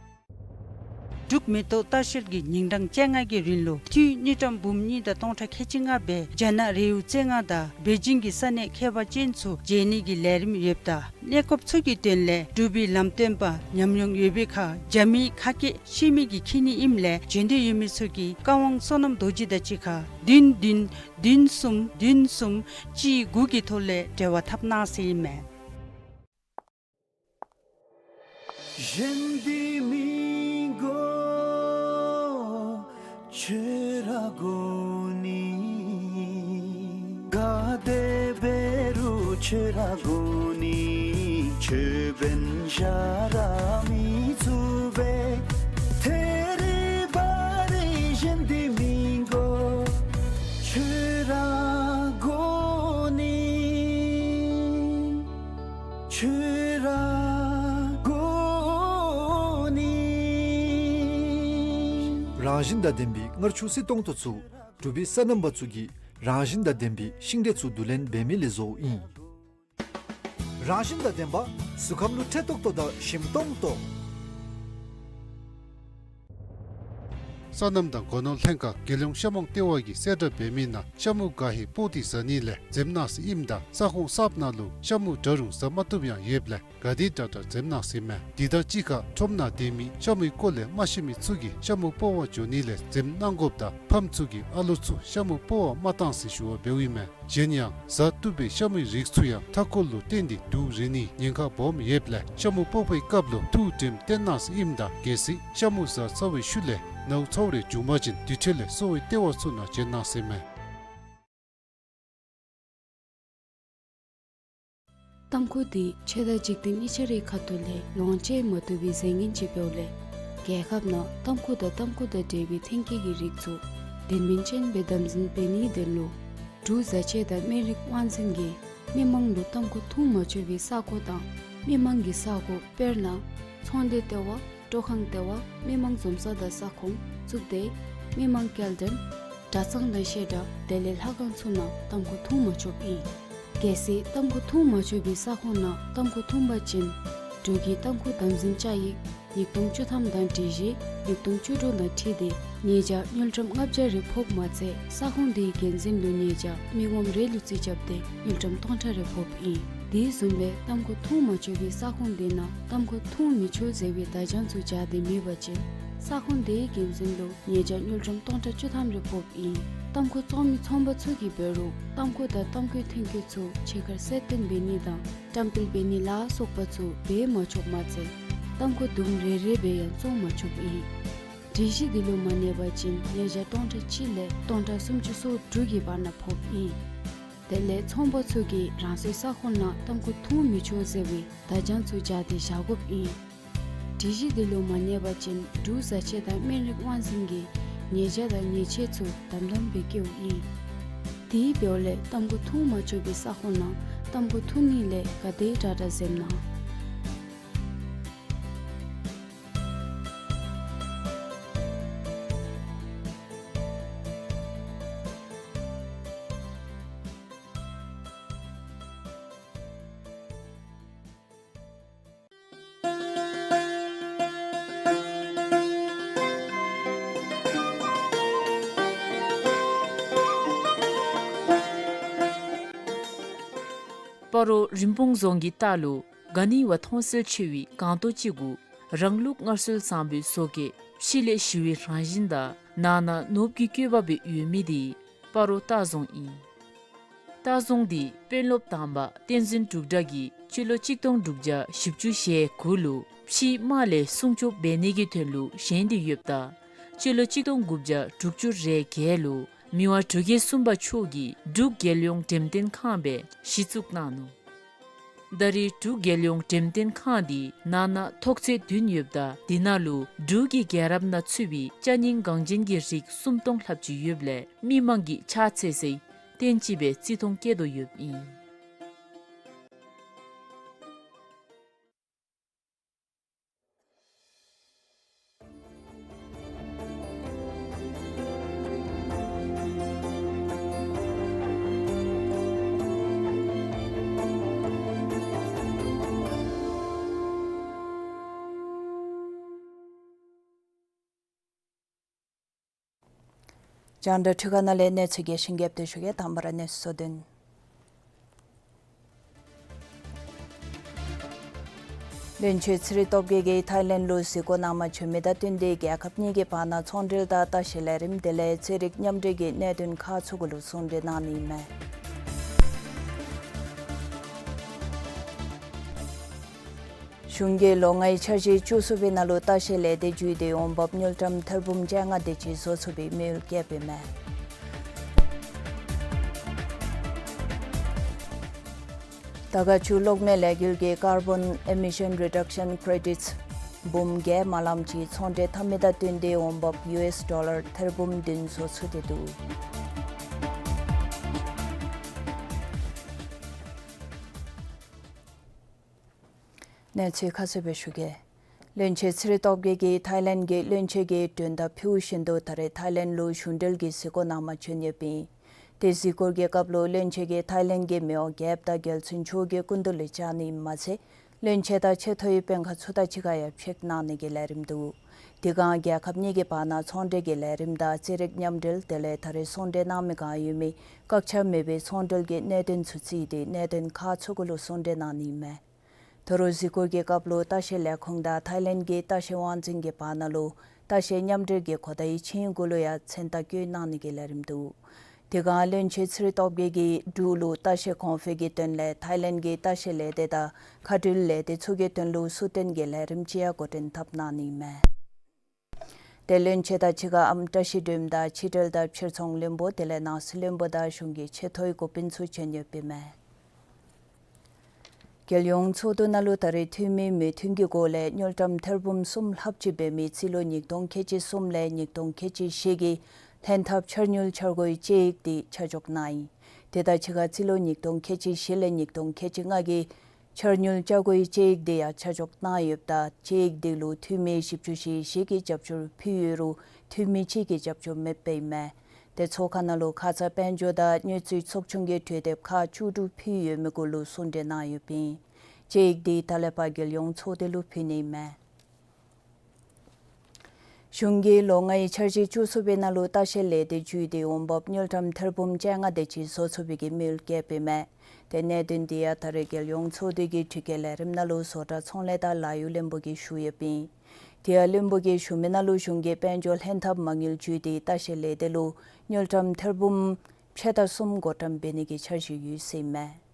འབྲུག་མེ་ཏོག་ལྟ་བཤལ་གྱིས་ཉིན་གྲངས་བཅོ་ལྔ་གི་རིང་ལུ་འཐུས་དངུལ་ཀྲམ་འབུམ་གཉིས་དང་སྟོང་ཕྲག་ཁལ་གཅིག་ལྔ་སྦེ་རྒྱ་ནག་རི་བོ་རྩེ་ལྔ་དང་པེ་ཅིང་གི་ས་གནས་ཁྱད་པར་ཅན་ཚུ་མཇལ་ནི་གི་ལས་རིམ་ཡོདཔ་ད་གནས་སྐོརཔ་ཚུ་གི་དོན་ལས་འབྲུག་པའི་ལམ་སྟོན་པ་ཉམས་མྱོང་ཡོད་པའི་ཁར་རྒྱ་མིའི་ཁ་སྐད་ཤེས་མི་གིས་འཁྱིད་ནི་ཨིནམ་ལས་འབྱོན་འདོད་ཡོད་མི་ཚུ་གིས་བཀའ་དབང་བསོད་ནམས་རྡོ་རྗེ་དང་གཅིག་ཁར་བདུན་བདུན་བདུན་གསུམ་བདུན་གསུམ་གཅིག་དགུ་གི་ཐོག་ལས་འབྲེལ་བ་འཐབ་གནང་ཟེར་ཨིན་མས། ཁྱོད་ར་དགོ་ནི། ཁྱོད་འབདན་བཞག་ར་མི་ཚུགས་པས། ཐད་རི་བ་རི་གཞན་འདི་མི་དགོ། ཁྱོད་ར་དགོ་ནི། ཁྱོད་ར་དགོ་ནི། རང་བཞིན་དང་ལྡན་པའི་མངར་ཆུ་བསིལ་ཏོང་ཏོ་ཚུ་འབྲུག་པའི་སོ་ནམ་པ་ཚུ་གིས་རང་བཞིན་དང་ལྡན་པའི་ཤིང་འབྲས་ཚུ་བསྡུ་ལེན་འབད་མི་ལས་བཟོཝ་ཨིན། རང་བཞིན་དང་ལྡན་པ། གཟུགས་ཁམས་ལུ་འཕྲོད་ཏོག་ཏོ་དང་ཞིམ་ཏོང་ཏོ། སོ་ནམ་དང་སྒོ་ནོར་ལྷན་ཁག་རྒྱལ་ཡོངས་ཤ་མོང་ལྟེ་བ་གིས་གསལ་བསྒྲགས་འབད་མི་ནང་ཤ་མུ་ག་ཧེ་སྤོག་སྟེ་བཟའ་ནི་ལས་འཛེམ་གནང་ཟེར་ཨིནམ་ད་ས་ཁོངས་གསརཔ་ནང་ལུ་ཤ་མུ་འདྲ་རུང་བཟའ་མ་བཏུབ་ཡང་ཡོདཔ་ལས་ག་དེ་དྲག་དྲག་འཛེམ་གནང་ཟེར་མས། དེ་དང་གཅིག་ཁར་ཁྲོམ་ནང་སྡོད་མི་ཤ་མུའི་སྐོར་ལས་མ་ཤེས་མི་ཚུ་གིས་ཤ་མུ་སྤོག་པར་འགྱོ་ནི་ལས་འཛེམ་གནང་དགོཔ་དང་ཕམ་ཚུ་གིས་ཨ་ལོ་ཚུ་ཤ་མུ་སྤོག་པར་མ་གཏང་ཟེར་ཞུ་བ་འབདཝ་ཨིན་མས། གཞན་ཡང་བཟའ་བཏུབ་པའི་ཤ་མུའི་རིགས་ཚུ་ཡང་མཐའ་འཁོར་ལུ་བརྟེན་ཏེ་དུག་རེག་ནིའི་ཉེན་ཁ་སྦོམ་ཡོདཔ་ལས་ཤ་མུ་སྤོག་པའི་སྐབས་ལུ་ཐུགས་དྲནམ་བཏོན་གནང་ཟེར་ཨིནམ་ད་གལ་སྲིད་ཤ་མུ་བཟའ་ཚར་བའི་ཤུལ་ལས་ནཝ་ཚཝ་རེ་བྱུང་པ་ཅིན་དེ་འཕྲོ་ལས་གསོ་བའི་ལྟེ་བ་ཚུ་ནང་བྱོན་གནང་ཟེར་མས། ཏམ་ཁུ་འདི་ཆོས་དང་འཇིག་རྟེན་གཉིས་ཆ་རའི་ཁ་ཐུག་ལས་ལོངས་སྤྱོད་མ་བཏུབ་པའི་རྫས་ངན་ཅིག་འབདཝ་ལས་རྒྱལ་ཁབ་ནང་ཏམ་ཁུ་དང་ཏམ་ཁུ་དང་འབྲེལ་བའི་ཐོན་སྐྱེད་ཀྱི་རིགས་ཚུ་དོན་སྨིན་ཅན་སྦེ་དམ་འཛིན་འབད་ནིའི་དོན་ལུ་འབྲུག་བཟའ་ཆས་དང་སྨན་རིགས་དབང་འཛིན་གྱིས་མི་མང་ལུ་ཏམ་ཁུ་འཐུང་མ་ཆོག་པའི་ས་གོ་དང་མི་མང་གི་ས་གོ་དཔེར་ན་ཚོང་སྡེ་ལྟེ་བ། སྤྲོ་ཁང་ལྟེ་བ། མི་མང་འཛོམས་ས་དང་ས་ཁོངས། གཙུག་སྡེ། མི་མང་སྐྱེལ་འདྲེན། གྲྭ་ཚང་དང་བཤད་གྲྭ་དེ་ལས་ལྷ་ཁང་ཚུ་ནང་ཏམ་ཁུ་འཐུང་མ་ཆོགཔ་ཨིན། གལ་སྲིད་ཏམ་ཁུ་འཐུང་མ་ཆོག་པའི་ས་ཁོངས་ནང་ཏམ་ཁུ་འཐུང་པ་ཅིན་འབྲུག་གི་ཏམ་ཁུ་དམ་འཛིན་བཅའ་ཡིག་ཉིས་སྟོང་བཅུ་ཐམ་དང་སྒྲིག་གཞི་ཉིས་སྟོང་བཅུ་དྲུག་དང་འཁྲིལ་ཏེ་ཉེས་བྱ་དངུལ་ཀྲམ་ལྔ་བརྒྱ་རེ་ཕོགཔ་མ་ཚད་ས་ཁོངས་དེའི་འགན་འཛིན་ལུ་ཉེས་བྱ་མི་ངོམ་རེ་ལུ་རྩིས་རྐྱབ་སྟེ་དངུལ་ཀྲམ་སྟོང་ཕྲག་རེ་ཕོགཔ་ཨིན། དེ་བཟུམ་སྦེ་ཏམ་ཁུ་འཐུང་མ་ཆོག་པའི་ས་ཁོངས་དེ་ནང་ཏམ་ཁུ་འཐུང་མི་ཆོག་ཟེར་བའི་བརྡ་བྱང་ཚུ་སྦྱར་ཏེ་མེད་པ་ཅིན་ས་ཁོངས་དེའི་འགན་འཛིན་ལུ་ཉེས་བྱ་དངུལ་ཀྲམ་སྟོང་ཕྲག་བཅུ་ཐམ་རེ་ཕོགཔ་ཨིན། ཏམ་ཁུ་བཙོང་མི་ཚོང་པ་ཚུ་གིས་འབད་རུང་ཏམ་ཁུ་དང་ཏམ་ཁུའི་ཐོན་སྐྱེད་ཚུ་ཕྱི་ཁར་གསལ་སྟོན་འབད་ནི་དང་བཀྲམ་སྤེལ་འབད་ནི་ལ་སོགས་པ་ཚུ་འབད་མ་ཆོགཔ་མ་ཚད་ཏམ་ཁུ་དུམ་རེ་རེ་སྦེ་ཡང་བཙོང་མ་ཆོགཔ་ཨིན། སྒྲིག་གཞི་འདི་ལུ་མ་གནས་པ་ཅིན་ཉེས་བྱ་སྟོང་ཕྲག་གཅིག་ལས་སྟོང་ཕྲག་སུམ་ཅུ་སོ་དྲུག་གི་བར་ན་ཕོགཔ་ཨིན། དེ་ལས་ཚོང་པ་ཚུ་གིས་རང་སོའི་ས་ཁོངས་ནང་ཏམ་ཁུ་འཐུང་མི་ཆོག་ཟེར་བའི་བརྡ་བྱང་ཚུ་སྦྱར་ཏེ་བཞག་དགོཔ་ཨིན། སྒྲིག་གཞི་འདི་ལུ་མ་གནས་པ་ཅིན་འབྲུག་བཟའ་ཆས་དང་སྨན་རིགས་དབང་འཛིན་གྱིས་ཉེས་བྱ་དང་ཉེས་ཆད་ཚུ་དམ་དམ་སྦེ་བཀལཝ་ཨིན། དེ་འབདཝ་ལས་ཏམ་ཁུ་འཐུང་མ་ཆོག་པའི་ས་ཁོངས་ནང་ཏམ་ཁུ་འཐུང་ནི་ལས་ག་དེ་དྲག་དྲག་འཛེམ་གནང་། སྤ་རོ་རིན་སྤུངས་རྫོང་གི་ལྟག་ལུ་ག་ནི་བ་མཐོང་གསལ་ཆེ་བའི་སྒང་ཏོ་ཅིག་གུ་རང་ལུགས་སྔར་སྲོལ་བཟང་པོའི་བཟོ་བཀོད་ཕྱི་ལས་ཞི་བའི་རང་བཞིན་དང་ནང་ན་ནོར་བུ་གི་བཀོད་པ་སྦེ་ཡོད་མི་དེ་སྤ་རོ་ལྟ་རྫོང་ཨིན། ལྟ་རྫོང་འདི་དཔོན་སློབ་དང་པ་བསྟན་འཛིན་འབྲུག་གྲགས་ཀྱིས་སྤྱི་ལོ་གཅིག་སྟོང་དྲུག་བརྒྱ་བཞི་བཅུ་ཞེ་དགུ་ལུ་ཕྱིའི་དམག་ལས་སྲུང་སྐྱོབ་འབད་ནི་གི་དོན་ལུ་བཞེངས་ཏེ་ཡོདཔ་ད་སྤྱི་ལོ་གཅིག་སྟོང་དགུ་བརྒྱ་དྲུག་ཅུ་རེ་བརྒྱད་ལུ་མི་དབང་འབྲུག་རྒྱལ་གསུམ་པ་མཆོག་གིས་འབྲུག་རྒྱལ་ཡོངས་འགྲེམས་སྟོན་ཁང་སྦེ་གཞི་བཙུགས་གནང་ནུག། ད་རེས་འབྲུག་རྒྱལ་ཡོངས་འགྲེམས་སྟོན་ཁང་འདི་ནང་ན་ཐོག་ཚད་བདུན་ཡོདཔ་ད་དེ་ནང་ལུ་འབྲུག་གི་རྒྱལ་རབས་ནང་ཚུད་པའི་ཅ་རྙིང་འགངས་ཅན་གྱི་རིགས་སུམ་སྟོང་ལྷགཔ་ཅིག་ཡོདཔ་ལས་མི་མང་གིས་ཕྱག་འཚལ་སའི་རྟེན་ཅིག་སྦེ་བརྩི་མཐོང་བསྐྱེད་དོ་ཡོདཔ་ཨིན། རྒྱང་བསྒྲགས་འཕྲུལ་ཁང་ནང་ལས་གནས་ཚུལ་རྒྱས་ཤིང་རྒྱས་པ་ཞུ་གེ། དང་པ་ར་གནས་ཚུལ་གཙོ་དོན། བློན་ཆེན་ཚེ་རིང་སྟོབས་རྒྱས་ཀྱིས་ཐའི་ལེནཌ་ལུ་གཟིགས་སྐོར་གནང་བར་བྱོན་མི་དང་བསྟུན་ཏེ་རྒྱལ་ཁབ་གཉིས་ཀྱི་བར་ན་ཚོང་འབྲེལ་དང་ལྟ་བཤལ་ལས་རིམ་དེ་ལས་རྩེད་རིགས་མཉམ་འབྲེལ་གྱི་གནད་དོན་ཁག་ཚུ་གུ་ལུ་ཟུང་འབྲེལ་གནང་ནི་ཨིན་མས། གཞུང་གིས་ལོ་ལྔའི་འཆར་གཞི་བཅུ་གསུམ་པའི་ནང་ལུ་ལྟ་བཤལ་ལས་སྡེ་བརྒྱུད་དེ་འོང་འབབ་དངུལ་ཀྲམ་ཐེར་འབུམ་བཅོ་ལྔ་དེ་ཅིག་བཟོ་ཚུགས་པའི་མོས་བསྐྱེད་འབད་མས། ད་ག་ཆུ་གློག་མེ་ལས་འགུལ་གྱི་ཀར་བཱོན་ཨི་མི་ཤཱན་རི་ཌག་ཤཱན་ཀྲེ་ཌིཊསི་འབུམ་བརྒྱད་མ་ལམ་ཅིག་ཚོང་འབྲེལ་འཐབ་མི་དང་བསྟུན་ཏེ་འོང་འབབ་ཡུ་ཨེསི་ཌོ་ལར་ཐེར་འབུམ་བདུན་བཟོ་ཚུགས་ཏེ་འདུག། གནས་ཚུལ་ཁ་གསལ་སྦེ་ཞུ་གེ། བློན་ཆེན་ཚེ་རིང་སྟོབས་རྒྱས་ཀྱིས་ཐའི་ལེནཌ་གྱི་བློན་ཆེན་གྱི་མགྲོན་བརྡ་ཕུལ་བཞིན་དུ་ད་རེས་ཐའི་ལེནཌ་ལུ་གཞུང་འབྲེལ་གྱི་གཟིགས་སྐོར་ནང་མར་བྱོན་ཡོདཔ་ཨིན། དེ་གཟིགས་སྐོར་གྱི་སྐབས་ལུ་བློན་ཆེན་གྱིས་ཐའི་ལེནཌ་གྱི་མི་དབང་རྒྱལཔོ་དང་རྒྱལ་བཙུན་མཆོག་གི་སྐུ་མདུན་ལུ་བཅར་ནི་མ་ཚད་བློན་ཆེན་དང་ཆེ་མཐོའི་དཔོན་ཁག་ཚུ་དང་གཅིག་ཁར་ཡང་ཕྱད་གནང་ནི་གི་ལས་རིམ་འདུག། དེ་སྒང་རྒྱལ་ཁབ་གཉིས་ཀྱི་བར་ན་ཚོང་འབྲེལ་གྱི་ལས་རིམ་དང་རྩེད་རིགས་མཉམ་འབྲེལ་དེ་ལས་ད་རེས་ཚོང་འབྲེལ་གནང་མི་སྒང་ཡོད་མི་བཀག་ཆ་མེད་པའི་ཚོང་འབྲེལ་གྱི་གནད་དོན་ཚུ་བརྩིས་ཏེ་གནད་དོན་ཁག་ཚུ་གུ་ལུ་ཚོང་འབྲེལ་གནང་ནི་མས། ད་རུང་གཟིགས་སྐོར་གྱི་སྐབས་ལུ་ལྟ་བཤལ་ལས་ཁུངས་དང་ཐའི་ལེནཌ་གྱི་ལྟ་བཤལ་དབང་འཛིན་གྱི་བར་ན་ལུ་ལྟ་བཤལ་མཉམ་འབྲེལ་གྱི་གོ་བརྡའི་ཆིངས་ཡིག་གུ་ལུ་ཡང་མཚན་རྟགས་བཀོད་གནང་ནི་གི་ལས་རིམ་འདུག། དེ་སྒང་བློན་ཆེན་ཚེ་རིང་སྟོབས་རྒྱས་ཀྱིས་འབྲུག་ལུ་ལྟ་བཤལ་གོང་འཕེལ་གྱི་དོན་ལས་ཐའི་ལེནཌ་གྱི་ལྟ་བཤལ་ལས་སྡེ་དང་མཁའ་འགྲུལ་ལས་སྡེ་ཚུ་གི་དོན་ལུ་ཚུགས་ཐུན་གྱི་ལས་རིམ་ཅིག་ཡང་འགོ་འདྲེན་འཐབ་གནང་ནི་མས། དེ་བློན་ཆེན་དང་གཅིག་ཁར་ཨམ་བཀྲ་ཤིས་སྒྲོལ་མ་དང་ཕྱི་འབྲེལ་དང་ཕྱིར་ཚོང་བློན་པོ་དེ་ལས་ནང་སྲིད་བློན་པོ་དང་གཞུང་གི་ཆེ་མཐོའི་འགོ་དཔོན་ཚུ་བྱོན་ཡོདཔ་ཨིན་མས། རྒྱལ་ཡོངས་ཚོགས་འདུ་ནང་ལུ་ད་རེས་འཐུས་མི་མོས་མཐུན་གྱི་སྒོ་ལས་དངུལ་ཀྲམ་ཐེར་འབུམ་གསུམ་ལྷགཔ་ཅིག་འབད་མི་རྩིས་ལོ་ཉིས་སྟོང་ཁལ་གཅིག་གསུམ་ལས་ཉིས་སྟོང་ཁལ་གཅིག་བཞི་གི་ལྷན་ཐབས་འཆར་དངུལ་འཆར་སྒོའི་དཔྱད་ཡིག་དེ་ཆ་འཇོག་གནང་ཡི། དེ་དང་གཅིག་ཁར་རྩིས་ལོ་ཉིས་སྟོང་ཁལ་གཅིག་བཞི་ལས་ཉིས་སྟོང་ཁལ་གཅིག་ལྔ་གི་འཆར་དངུལ་བཅའ་སྒོའི་དཔྱད་ཡིག་དེ་ཡང་ཆ་འཇོག་གནང་ཡོདཔ་ད་དཔྱད་ཡིག་དེ་ལུ་འཐུས་མི་བཞི་བཅུ་ཞེ་བཞི་གིས་རྒྱབ་སྐྱོར་ཕུལ་ཡོད་རུང་འཐུས་མི་གཅིག་གིས་རྒྱབ་སྐྱོར་མེདཔ་ཨིན་མས། དེ་ཚོགས་ཁང་ནང་ལུ་ཁ་ཙ་དཔལ་འབྱོར་དང་དངུལ་རྩིས་ཚོགས་ཆུང་གི་གྲོས་འདེབས་ཁག་བཅུ་དྲུག་ཕུལ་ཡོད་མི་གུ་ལུ་གསུང་གྲོས་གནང་ཡོདཔ་ཨིན། དཔྱད་ཡིག་དེ་ད་ལས་ཕར་རྒྱལ་ཡོངས་ཚོགས་སྡེ་ལུ་ཕུལ་ནི་ཨིན་མས། གཞུང་གིས་ལོ་ལྔའི་འཆར་གཞི་བཅུ་གསུམ་པའི་ནང་ལུ་ལྟ་བཤལ་ལས་སྡེ་བརྒྱུད་དེ་འོང་འབབ་དངུལ་ཀྲམ་ཐེར་འབུམ་བཅོ་ལྔ་དེ་ཅིག་བཟོ་ཚུགས་པའི་གི་དམིགས་ཡུལ་བསྐྱེདཔ་ཨིན་མས། དེ་གནད་དོན་དེ་ཡང་ད་རེས་རྒྱལ་ཡོངས་ཚོགས་འདུ་གི་དྲི་བཀོད་ལས་རིམ་ནང་ལུ་བཟོ་གྲྭ་ཚོང་ལས་དང་ལཱ་གཡོག་བློན་པོ་གིས་ཞུ་ཡོདཔ་ཨིན། དེ་ཡང་བློན་པོ་གིས་ཞུ་མི་ནང་ལུ་གཞུང་གིས་དཔལ་འབྱོར་ལྷན་ཐབས་མ་དངུལ་བརྒྱུད་དེ་ལྟ་བཤལ་ལས་སྡེ་ལུ་དངུལ་ཀྲམ་ཐེར་འབུམ་ཕྱེད་དང་གསུམ་བགོ་བཀྲམ་འབད་ནི་གི་འཆར་གཞི་ཡོད་ཟེར་ཨིན་མས།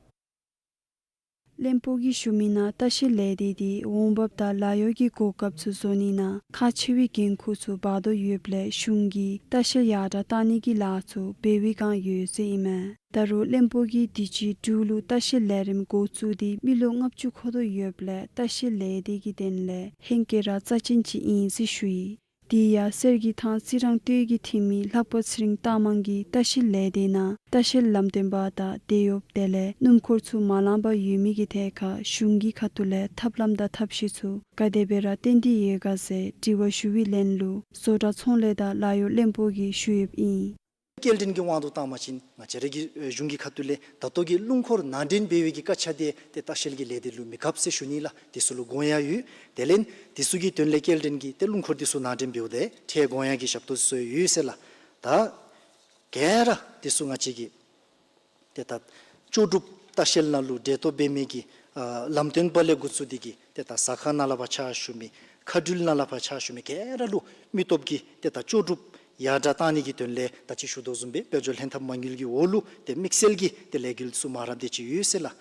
བློན་པོ་གིས་ཞུ་མི་ནང་ལྟ་བཤལ་ལས་སྡེ་འདི་འོང་འབབ་དང་ལཱ་གཡོག་གི་གོ་སྐབས་ཚུ་བཟོ་ནི་ནང་ཁག་ཆེ་བའི་འགན་ཁུར་ཚུ་འབག་དོ་ཡོདཔ་ལས་གཞུང་གིས་ལྟ་བཤལ་ཡར་དྲག་གཏང་ནི་གི་ལཱ་ཚུ་འབད་བའི་བསྒང་ཡོད་ཟེར་ཨིན་མས། ད་རུང་བློན་པོ་གིས་དུས་ཅི་འབྲུག་ལུ་ལྟ་བཤལ་ལས་རིམ་འགོ་བཙུགས་ཏེ་མི་ལོ་ལྔ་བཅུ་འཁོར་དོ་ཡོདཔ་ལས་ལྟ་བཤལ་ལས་སྡེ་གི་དོན་ལས་ཧེང་སྐལ་ར་རྩ་ཅན་ཅིག་ཨིན་ཟེར་ཞུ་ཡི། དེ་ཡང་གསེར་གྱི་ཐང་རྩི་རང་སྟོད་ཀྱི་འཐུས་མི་ལྷག་པ་ཚེ་རིང་སྟག་མང་གིས་ལྟ་བཤལ་ལས་སྡེ་ནང་ལྟ་བཤལ་ལམ་སྟོན་པ་དང་དེད་གཡོགཔ་དེ་ལས་སྣུམ་འཁོར་ཚུ་མ་ལང་པར་ཡོད་མི་གི་ཐད་ཁར་གཞུང་གི་ཁ་ཐུག་ལས་ཐབས་ལམ་དང་ཐབས་ཤེས་ཚུ་ག་དེ་སྦེ་ར་བཏོན་ཏེ་ཡོད་ག་ཟེར་དྲི་བ་ཞུ་བའི་ལན་ལུ་བཟོ་གྲྭ་ཚོང་ལས་དང་ལཱ་གཡོག་བློན་པོ་གིས་ཞུ་ཡོདཔ་ཨིན། སྐྱེལ་འདྲེན་གྱི་དབང་དུ་བཏང་བ་ཅིན་ང་བཅས་ར་གི་ཨེ་གཞུང་གི་ཁ་ཐུག་ལས་ད་ལྟོ་གི་རླུང་འཁོར་ནང་འདྲེན་འབད་བའི་གི་སྐད་ཆ་དེ་ཏེ་ལྟ་བཤལ་གྱི་ལས་སྡེ་ལུ་མི་ཁགཔ་ཟེར་ཞུ་ནི་ལགས། དེ་ཚུ་ལུ་དགོངས་ཡངས་ཡོད། དེ་ལས་དེ་ཚུ་གི་དོན་ལས་སྐྱེལ་འདྲེན་གྱི་ཏེ་རླུང་འཁོར་དེ་ཚུ་ནང་འདྲེན་འབདཝ་ད་ཁྲལ་དགོངས་ཡངས་ཀྱི་ཞབས་ཏོག་ཚུ་ཡོད་ཟེར་ལགས། ད་ག་ར་དེ་ཚུ་ང་བཅས་ཀྱི་ཏེ་ད་ལྕོགས་གྲུབ་ལྟ་བཤལ་ནང་ལུ་འབྲེལ་གཏོགས་འབད་མི་གི་ཨ་ལམ་སྟོན་པ་ལས་འགོ་བཙུགས་ཏེ་གི་ཏེ་ད་ཟ་ཁང་ནང་ལས་ཕར་ཕྱག་ཞུ་མི་མཁའ་འགྲུལ་ནང་ལས་ཕར་ཕྱག་ཞུ་མི་ག་ར་ལུ་མི་སྟོབས་ཀྱི་ཏེ་ད་ལྕོགས་གྲུབ་ཡར་དྲག་གཏང་ནི་གི་དོན་ལས་ད་ཅི་ཞུ་དོ་བཟུམ་སྦེ་དཔལ་འབྱོར་ལྷན་ཐབས་མ་དངུལ་གྱི་འོག་ལུ་ཏེ་དམིགས་བསལ་གྱི་ཏེ་ལས་འགུལ་ཚུ་མང་རབས་དེ་ཅིག་ཡོད་ཟེར་ལགས།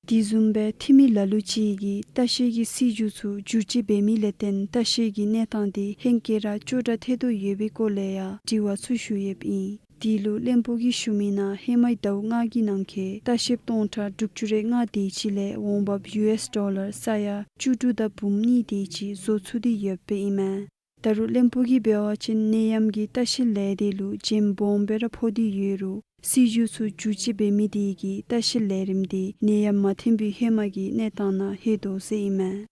དེ་བཟུམ་སྦེ་འཐུས་མི་ལ་ལུ་ཅིག་གིས་ལྟ་བཤལ་གྱི་སྲིད་བྱུས་ཚུ་བསྒྱུར་བཅོས་འབད་མི་ལས་བརྟེན་ལྟ་བཤལ་གྱི་གནས་སྟངས་དེ་ཧེང་སྐལ་ར་སྐྱོ་དྲགས་ཐལ་དོ་ཡོད་པའི་སྐོར་ལས་ཡང་དྲི་བ་ཚུ་ཞུ་ཡོདཔ་ཨིན། དེ་ལུ་བློན་པོ་གིས་ཞུ་མི་ནང་ཧེ་མའི་ཟླཝ་ལྔ་གི་ནང་འཁོད་ལྟ་བཤལཔ་སྟོང་ཕྲག་དྲུག་ཅུ་རེ་ལྔ་དེ་ཅིག་ལས་འོང་འབབ་ཡུ་ཨེསི་ཌོ་ལར་ས་ཡ་བཅུ་དྲུག་དང་འབུམ་གཉིས་དེ་ཅིག་བཟོ་ཚུགས་ཏེ་ཡོདཔ་ཨིན་མས། ད་རུང་བློན་པོ་གིས་འབད་བ་ཅིན་ནད་ཡམས་ཀྱིས་ལྟ་བཤལ་ལས་སྡེ་ལུ་བྱེམ་སྦོམ་སྦེ་ར་ཕོག་སྟེ་ཡོད་རུང་སྲིད་བྱུས་ཚུ་བསྒྱུར་བཅོས་འབད་མི་དེ་གིས་ལྟ་བཤལ་ལས་རིམ་དེ་ནད་ཡམས་མ་ཐོན་པའི་ཧེ་མ་གི་གནས་སྟངས་ནང་ལྷོད་དོ་ཟེར་ཨིན་མས།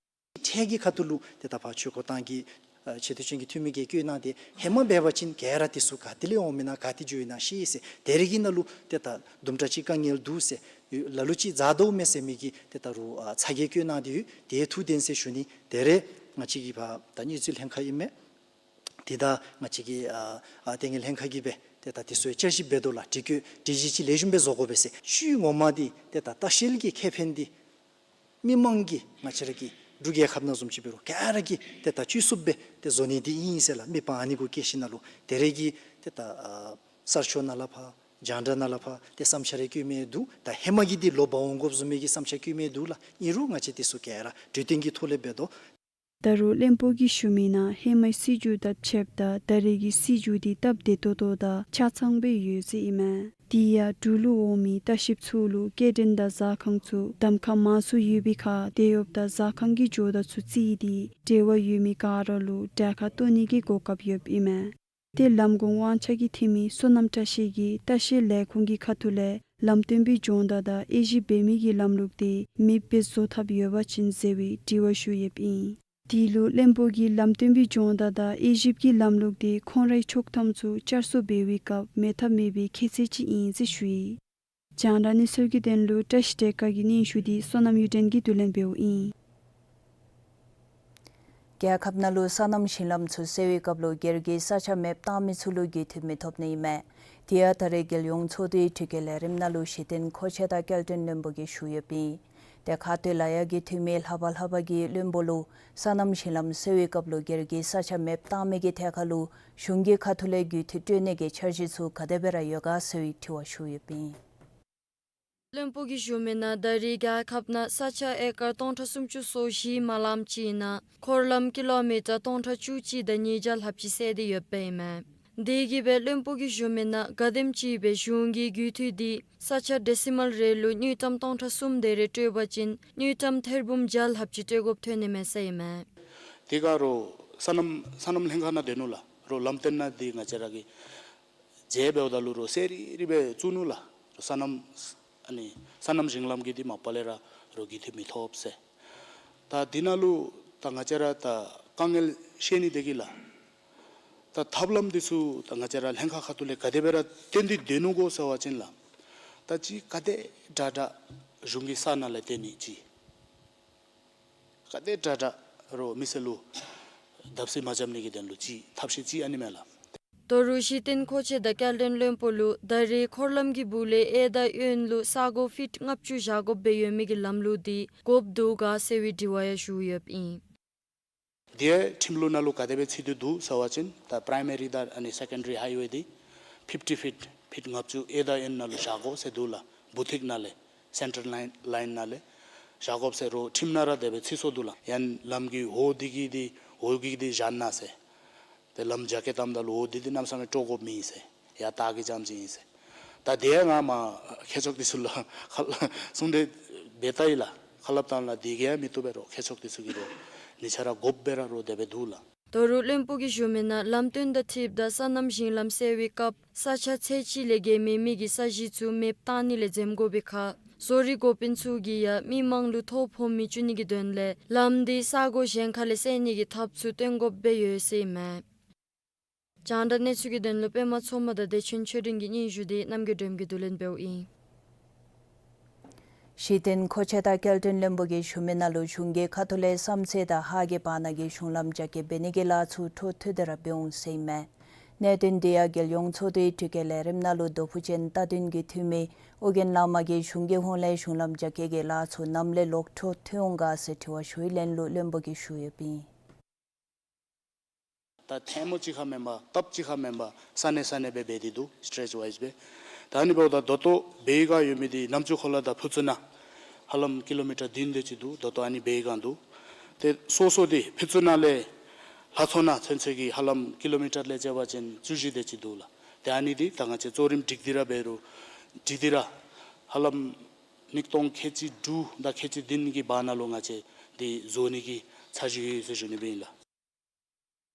ཁྲལ་གྱི་ཁ་ཐུག་ལུ་ཏེ་ད་ཕར་ཆོས་འཁོར་ཐང་གི་ཨ་ཆེ་བསྟོད་ཅན་གྱི་འཐུས་མི་གིས་བཀོད་གནང་སྟེ་ཧེ་མ་འབད་བ་ཅིན་ག་ར་དེ་ཚུ་ག་ཏེ་ལས་འོང་མི་ན་ག་ཏེ་འགྱོ་ཡི་ན་ཤེས་ཟེར། དེ་རེ་གི་ནང་ལུ་ཏེ་ད་དུམ་གྲ་ཅིག་དཀའ་ངལ་འདུག་ཟེར། ལ་ལུ་ཅིག་ཛ་དྲག་མས་ཟེར་མི་གིས་ཏེ་ད་རུང་ཨ་ཚ་གྱང་བཀོད་གནང་སྟེ་ཡོད། དེ་ཐུགས་བདེན་ཟེར་ཞུ་ནི། དེ་རེ་ང་བཅས་ཀྱིས་ཕར་ད་དངུལ་རྩིས་ལྷན་ཁག་ཨིན་མས། དེ་ད་ང་བཅས་ཀྱི་ཨ་ཨ་ལྟས་ངན་ལྷན་ཁག་གིས་སྦེ་ཏེ་ད་དེ་ཚུ་ཡང་བསྐྱར་ཞིབ་འབད་དོ་ལགས། དྲི་བཀོད་དྲི་གཞི་ཅིག་ལེགས་ཤོམ་སྦེ་བཟོ་དགོ་པས་ཟེར། ཤུལ་ངོ་མ་འདི་ཏེ་ད་ལྟ་བཤལ་གྱི་ཁེ་ཕན་འདི་མི་མང་གིས་ང་བཅས་ར་གི་འབྲུག་རྒྱལ་ཁབ་ནང་བཟུམ་ཅིག་འབད་རུང་ག་ར་གིས་ཏེ་ད་བཅུད་གསོགཔ་སྦེ་ཏེ་བཟོ་ནི་འདི་ཨིན་ཟེར་ལགས། མི་སྤང་ནི་གུ་སྐྱེལ་ཞིནམ་ལས་དེ་རེ་གི་ཏེ་ད་ཨ་གསར་ཤོག་ནང་ལས་ཕར་རྒྱང་བསྒྲགས་ནང་ལས་ཕར་ཏེ་བསམ་འཆར་རེ་བཀོད་མི་འདུག། ད་ཧེ་མ་གི་འདི་ལོག་འབག་འོང་དགོཔ་བཟུམ་མའི་གི་བསམ་འཆར་བཀོད་མི་འདུག་ལགས། ཨིན་རུང་ང་བཅས་དེ་ཚུ་ག་ར་གྲོས་བསྟུན་གྱི་ཐོག་ལས་འབད་དོ། ད་རུང་བློན་པོ་གིས་ཞུ་མི་ནང་ཧེ་མའི་སྲིད་བྱུས་དང་ཕྱདཔ་ད་ད་རེས་ཀྱི་སྲིད་བྱུས་འདི་སྟབས་བདེ་ཏོག་ཏོ་དང་ཆ་ཚང་སྦེ་ཡོད་ཟེར་ཨིན་མས། དེ་ཡང་འབྲུག་ལུ་འོང་མི་ལྟ་བཤལཔ་ཚུ་ལུ་སྐྱེལ་འདྲེན་དང་ཟ་ཁང་ཚུ་གདམ་ཁ་མང་སུ་ཡོད་པའི་ཁར་དེད་གཡོགཔ་དང་ཟ་ཁང་གི་ཇོ་བདག་ཚུ་རྩིས་ཏེ་འབྲེལ་བ་ཡོད་མི་ག་ར་ལུ་གྲལ་ཁར་གཏོགས་ནི་གི་གོ་སྐབས་ཡོདཔ་ཨིན་མས། ཏེ་ལམ་གོང་དབང་ཆ་གིས་འཐུས་མི་བསོད་ནམས་བཀྲ་ཤིས་ཀྱིས་ལྟ་བཤལ་ལས་ཁུངས་ཀྱི་ཁ་ཐུག་ལས་ལམ་སྟོན་པའི་སྦྱོང་བརྡར་དང་དབྱེ་ཞིབ་འབད་མི་གི་ལམ་ལུགས་དེ་མེདཔ་སྦེ་བཟོ་ཐབས་ཡོད་པ་ཅིན་ཟེར་བའི་དྲི་བ་ཞུ་ཡོདཔ་ཨིན། དེ་ལུ་བློན་པོ་གིས་ལམ་སྟོན་པའི་སྦྱོང་བརྡར་དང་དབྱེ་ཞིབ་ཀྱི་ལམ་ལུགས་དེ་ཁོང་རའི་ཆོག་ཐམ་ཚུ་བསྐྱར་གསོ་འབད་བའི་སྐབས་མེད་ཐབས་མེད་པའི་ཁྱད་ཚད་ཅིག་ཨིན་ཟེར་ཞུ་ཡི། རྒྱང་བསྒྲགས་གནས་ཚུལ་གྱི་དོན་ལུ་བཀྲ་ཤིས་བདེ་དཀར་གྱི་སྙན་ཞུ་དེ་བསོད་ནམས་གཡུ་སྒྲོན་གྱིས་བསྡུ་ལེན་འབདཝ་ཨིན། རྒྱལ་ཁབ་ནང་ལུ་སོ་ནམ་ཞིང་ལམ་ཚུ་སེལ་བའི་སྐབས་ལུ་སྒེར་གྱི་ས་ཆ་མེདཔ་བཏང་མི་ཚུ་ལུ་རྒུད་འཐུས་མི་ཐོབ་ནི་ཨིན་མས། དེ་ཡང་ད་རེས་རྒྱལ་ཡོངས་ཚོགས་འདུའི་དྲི་བཀོད་ལས་རིམ་ནང་ལུ་གཞི་རྟེན་མཁོ་ཆས་དང་སྐྱེལ་འདྲེན་བློན་པོ་གིས་ཞུ་ཡོདཔ་ཨིན། ཏེ་ཁ་སྟོད་ལ་ཡ་གི་འཐུས་མི་ལྷ་པ་ལྷ་པ་གིས་བློན་པོ་ལུ་སོ་ནམ་ཞིང་ལམ་སེལ་བའི་སྐབས་ལུ་སྒེར་གྱི་ས་ཆ་མེདཔ་བཏང་མི་གི་ཐད་ཁར་ལུ་གཞུང་གི་ཁ་ཐུག་ལས་རྒུད་འཐུས་སྤྲོད་ནི་གི་འཆར་གཞི་ཚུ་ག་དེ་སྦེ་ར་ཡོད་ག་ཟེར་བའི་དྲི་བ་ཞུ་ཡོདཔ་ཨིན། བློན་པོ་གིས་ཞུ་མི་ནང་ད་རེས་རྒྱལ་ཁབ་ནང་ས་ཆ་ཨེ་ཀར་སྟོང་ཕྲག་སུམ་ཅུ་སོ་བཞིའི་མ་ལམ་ཅིག་ནང་འཁོར་ལམ་ཀི་ལོ་མི་ཊར་སྟོང་ཕྲག་བཅུ་གཅིག་དང་ཉིས་བརྒྱ་ལྷགཔ་ཅིག་སེལ་ཏེ་ཡོདཔ་ཨིན་མས། དེ་གིས་སྦེ་བློན་པོ་གིས་ཞུ་མི་ནང་ག་དེམ་ཅིག་སྦེ་གཞུང་གིས་རྒུད་འཐུས་དེ་ས་ཆ་ཌེ་སི་མཱལ་རེ་ལུ་དངུལ་ཀྲམ་སྟོང་ཕྲག་གསུམ་དེ་རེ་སྤྲོད་པ་ཅིན་དངུལ་ཀྲམ་ཐེར་འབུམ་བརྒྱ་ལྷགཔ་ཅིག་སྤྲོད་དགོཔ་ཐོན་ནི་མས་ཟེར་ཨིན་མས། དེ་ཁར་རོགས་སོ་ནམ་སོ་ནམ་ལྷན་ཁག་ནང་སྡོད་ནུག་ལགས། རོགས་ལམ་སྟོན་ནང་འདི་ང་བཅས་ར་གི་མཇལ་འབདཝ་ད་ལུ་རོགས་གསལ་རི་རི་སྦེ་བཙུགས་ནུག་ལགས། རོགས་སོ་ནམ་ཨ་ནི་སོ་ནམ་ཞིང་ལམ་གྱི་འདི་མ་པ་ལས་ར་རོགས་རྒུད་འཐུས་མི་ཐོབ་ཟེར། ད་འདི་ནང་ལུ་ད་ང་བཅས་ར་ད་དཀའ་ངལ་བཤད་ནི་དེ་གིས་ལགས། ད་ཐབས་ལམ་འདི་ཚུ་ད་ང་བཅས་ར་ལྷན་ཁག་ཁ་ཐུག་ལས་ག་དེ་སྦེ་ར་བཏོན་ཏེ་སྡོད་ནུག་གོ་ཟེར་བ་ཅིན་ལགས། ད་ཅིག་ག་དེ་དྲག་དྲག་གཞུང་གི་ས་ནང་ལས་བཏོན་ནི་ཅིག། ག་དེ་དྲག་དྲག་རོགས་མི་སེར་ལུ་བརྡབ་གསིག་མ་རྐྱབ་ནི་གི་དོན་ལུ་ཅིག་ཐབས་ཤེས་ཅིག་ཨ་ནི་མས་ལགས། ད་རུང་གཞི་རྟེན་མཁོ་ཆས་དང་སྐྱེལ་འདྲེན་བློན་པོ་ལུ་ད་རེས་འཁོར་ལམ་གྱི་སྦུག་ལས་གཡས་དང་གཡོན་ལུ་ས་སྒོ་ཕིཊ་ལྔ་བཅུ་བཞག་དགོཔ་སྦེ་ཡོད་མི་གི་ལམ་ལུགས་འདི་དགོཔ་འདུག་ག་ཟེར་བའི་དྲི་བ་ཡང་ཞུ་ཡོདཔ་ཨིན། དེ་ཁྲིམས་ལུགས་ནང་ལུ་ག་དེ་སྦེ་ཚུད་དེ་འདུག་ཟེར་བ་ཅིན་ད་པ་རའི་མ་རི་དང་ཨ་ནི་སེ་ཀོན་ཌ་རི་ཧའི་ཝེ་འདི་ཕིཕ་ཊི་ཕིཊ་ཕིཊ་ལྔ་བཅུ་གཡས་དང་གཡོན་ནང་ལུ་བཞག་དགོ་ཟེར་འདུག་ལགས། སྦུག་ཐིག་ནང་ལས་སེན་ཊར་ལའིན་ལའིན་ནང་ལས་བཞག་དགོཔ་ཟེར་རོགས་ཁྲིམས་ནང་ར་དེ་སྦེ་ཚུད་སོ་འདུག་ལགས། ཡང་ལམ་གྱི་འོག་འདི་གི་འདི་འོག་གི་འདི་བཞག་ན་ཟེར། ཏེ་ལམ་རྒྱ་སྐྱེད་བཏངམ་ད་ལུ་འོག་འདི་འདི་གནམ་མེད་ས་མེད་དཀྲོག་དགོཔ་མེད་ཟེར། ཡར་ལྟག་གི་རྐྱངམ་ཅིག་ཨིན་ཟེར། ད་དེ་ཡང་ང་མ་མཁས་མཆོག་འདི་ཚུ་ལུ་ཁ་གསུང་སྟེ་འབད་བལྟ་ཡི་ལགས། ཁ་སླབ་བཏང་ལགས། དེ་གིས་ཡང་མི་བཏུབ་པས། རོགས་མཁས་མཆོག་འདི་ཚུ་གིས་རོགས་ཉེ་ཆར་ར་དགོཔ་སྦེ་ར་རོགས་དེ་སྦེ་འདུག་ལགས། ད་རུང་བློན་པོ་གིས་ཞུ་མི་ནང་ལམ་སྟོན་དང་འཁྲིལཝ་ད་སོ་ནམ་ཞིང་ལམ་སེལ་བའི་སྐབས་ས་ཆ་ཚད་གཅིག་ལས་བརྒལ་མེད་མི་གི་ས་གཞི་ཚུ་མེདཔ་བཏང་ནི་ལས་འཛེམ་དགོ་པའི་ཁར་བཟོ་རིག་འགོ་དཔོན་ཚུ་གིས་ཡང་མི་མང་ལུ་ཐོ་ཕོག་མི་བཅུག་ནི་གི་དོན་ལས་ལམ་འདི་ས་སྒོ་གཞན་ཁ་ལས་སེལ་ནི་གི་ཐབས་ཚུ་སྟོན་དགོཔ་སྦེ་ཡོད་ཟེར་ཨིན་མས། རྒྱང་བསྒྲགས་གནས་ཚུལ་གྱི་དོན་ལུ་པདྨ་མཚོ་མོ་དང་བདེ་ཆེན་ཆོས་སྒྲོན་གྱི་སྙན་ཞུ་དེ་རྣམ་རྒྱལ་སྒྲོལ་མ་གིས་བསྡུ་ལེན་འབདཝ་ཨིན། གཞི་རྟེན་མཁོ་ཆས་དང་སྐྱེལ་འདྲེན་བློན་པོ་གིས་ཞུ་མི་ནང་ལུ་གཞུང་གི་ཁ་ཐུག་ལས་བསམ་རྩེ་དང་ཧཱ་གི་བར་ན་གི་གཞུང་ལམ་རྒྱ་སྐྱེད་འབད་ནི་གི་ལཱ་ཚུ་འཕྲོ་མཐུད་དེ་ར་འབད་འོང་ཟེར་ཨིན་མས། གནད་དོན་འདི་ཡང་རྒྱལ་ཡོངས་ཚོགས་འདུའི་དྲི་བཀོད་ལས་རིམ་ནང་ལུ་མདོ་ཕུ་ཅན་རྟ་བདུན་གྱི་འཐུས་མི་ཨོ་རྒྱན་བླ་མ་གིས་གཞུང་གི་ཧོངས་ལས་གཞུང་ལམ་རྒྱ་སྐྱེད་ཀྱི་ལཱ་ཚུ་ནམ་ལས་ལོག་འཕྲོ་མཐུད་འོང་ག་ཟེར་དྲི་བ་ཞུ་བའི་ལན་ལུ་བློན་པོ་གིས་ཞུ་ཡོདཔ་ཨིན། ད་ཐལ་མོ་གཅིག་ཁར་མེན་པར་སྟབས་གཅིག་ཁར་མེན་པར་ས་གནས་ས་གནས་སྦེ་འབད་དེ་འདུག། སི་ཊེཇ་ཝའིས་སྦེ། ད་ཨ་ནི་འབདཝ་ད་ད་ལྟོ་བལ་ཡུལ་ཁར་ཡོད་མི་འདི་རྣམ་ཅོ་ཁོ་ལ་དང་ཕུ་ཚུ་ན་ཧ་ལམ་ཀི་ལོ་མི་ཊར་བདུན་དེ་ཅིག་འདུག། ད་ལྟོ་ཨ་ནི་བལ་ཡུལ་ཁར་འདུག། ཏེ་སོ་སོ་འདི་ཕུ་ཚུ་ན་ལས་ལྷ་མཚོ་ན་ཚུན་ཚོད་ཀྱི་ཧ་ལམ་ཀི་ལོ་མི་ཊར་ལས་བཅད་པ་ཅིན་བཅུ་བཞི་དེ་ཅིག་འདུག་ལགས། ཏེ་ཨ་ནི་འདི་ད་ང་བཅས་གཙོ་རིམ་སྒྲིག་སྟེ་ར་འབད་རུང་སྒྲིག་སྟེ་ར་ཧ་ལམ་ཉིས་སྟོང་ཁལ་གཅིག་དྲུག་དང་ཁལ་གཅིག་བདུན་གྱི་བར་ན་ལུ་ང་བཅས་འདི་བཟོ་ནི་གི་འཆར་གཞི་ཡོད་ཟེར་ཞུ་ནི་སྦེ་ཨིན་ལགས།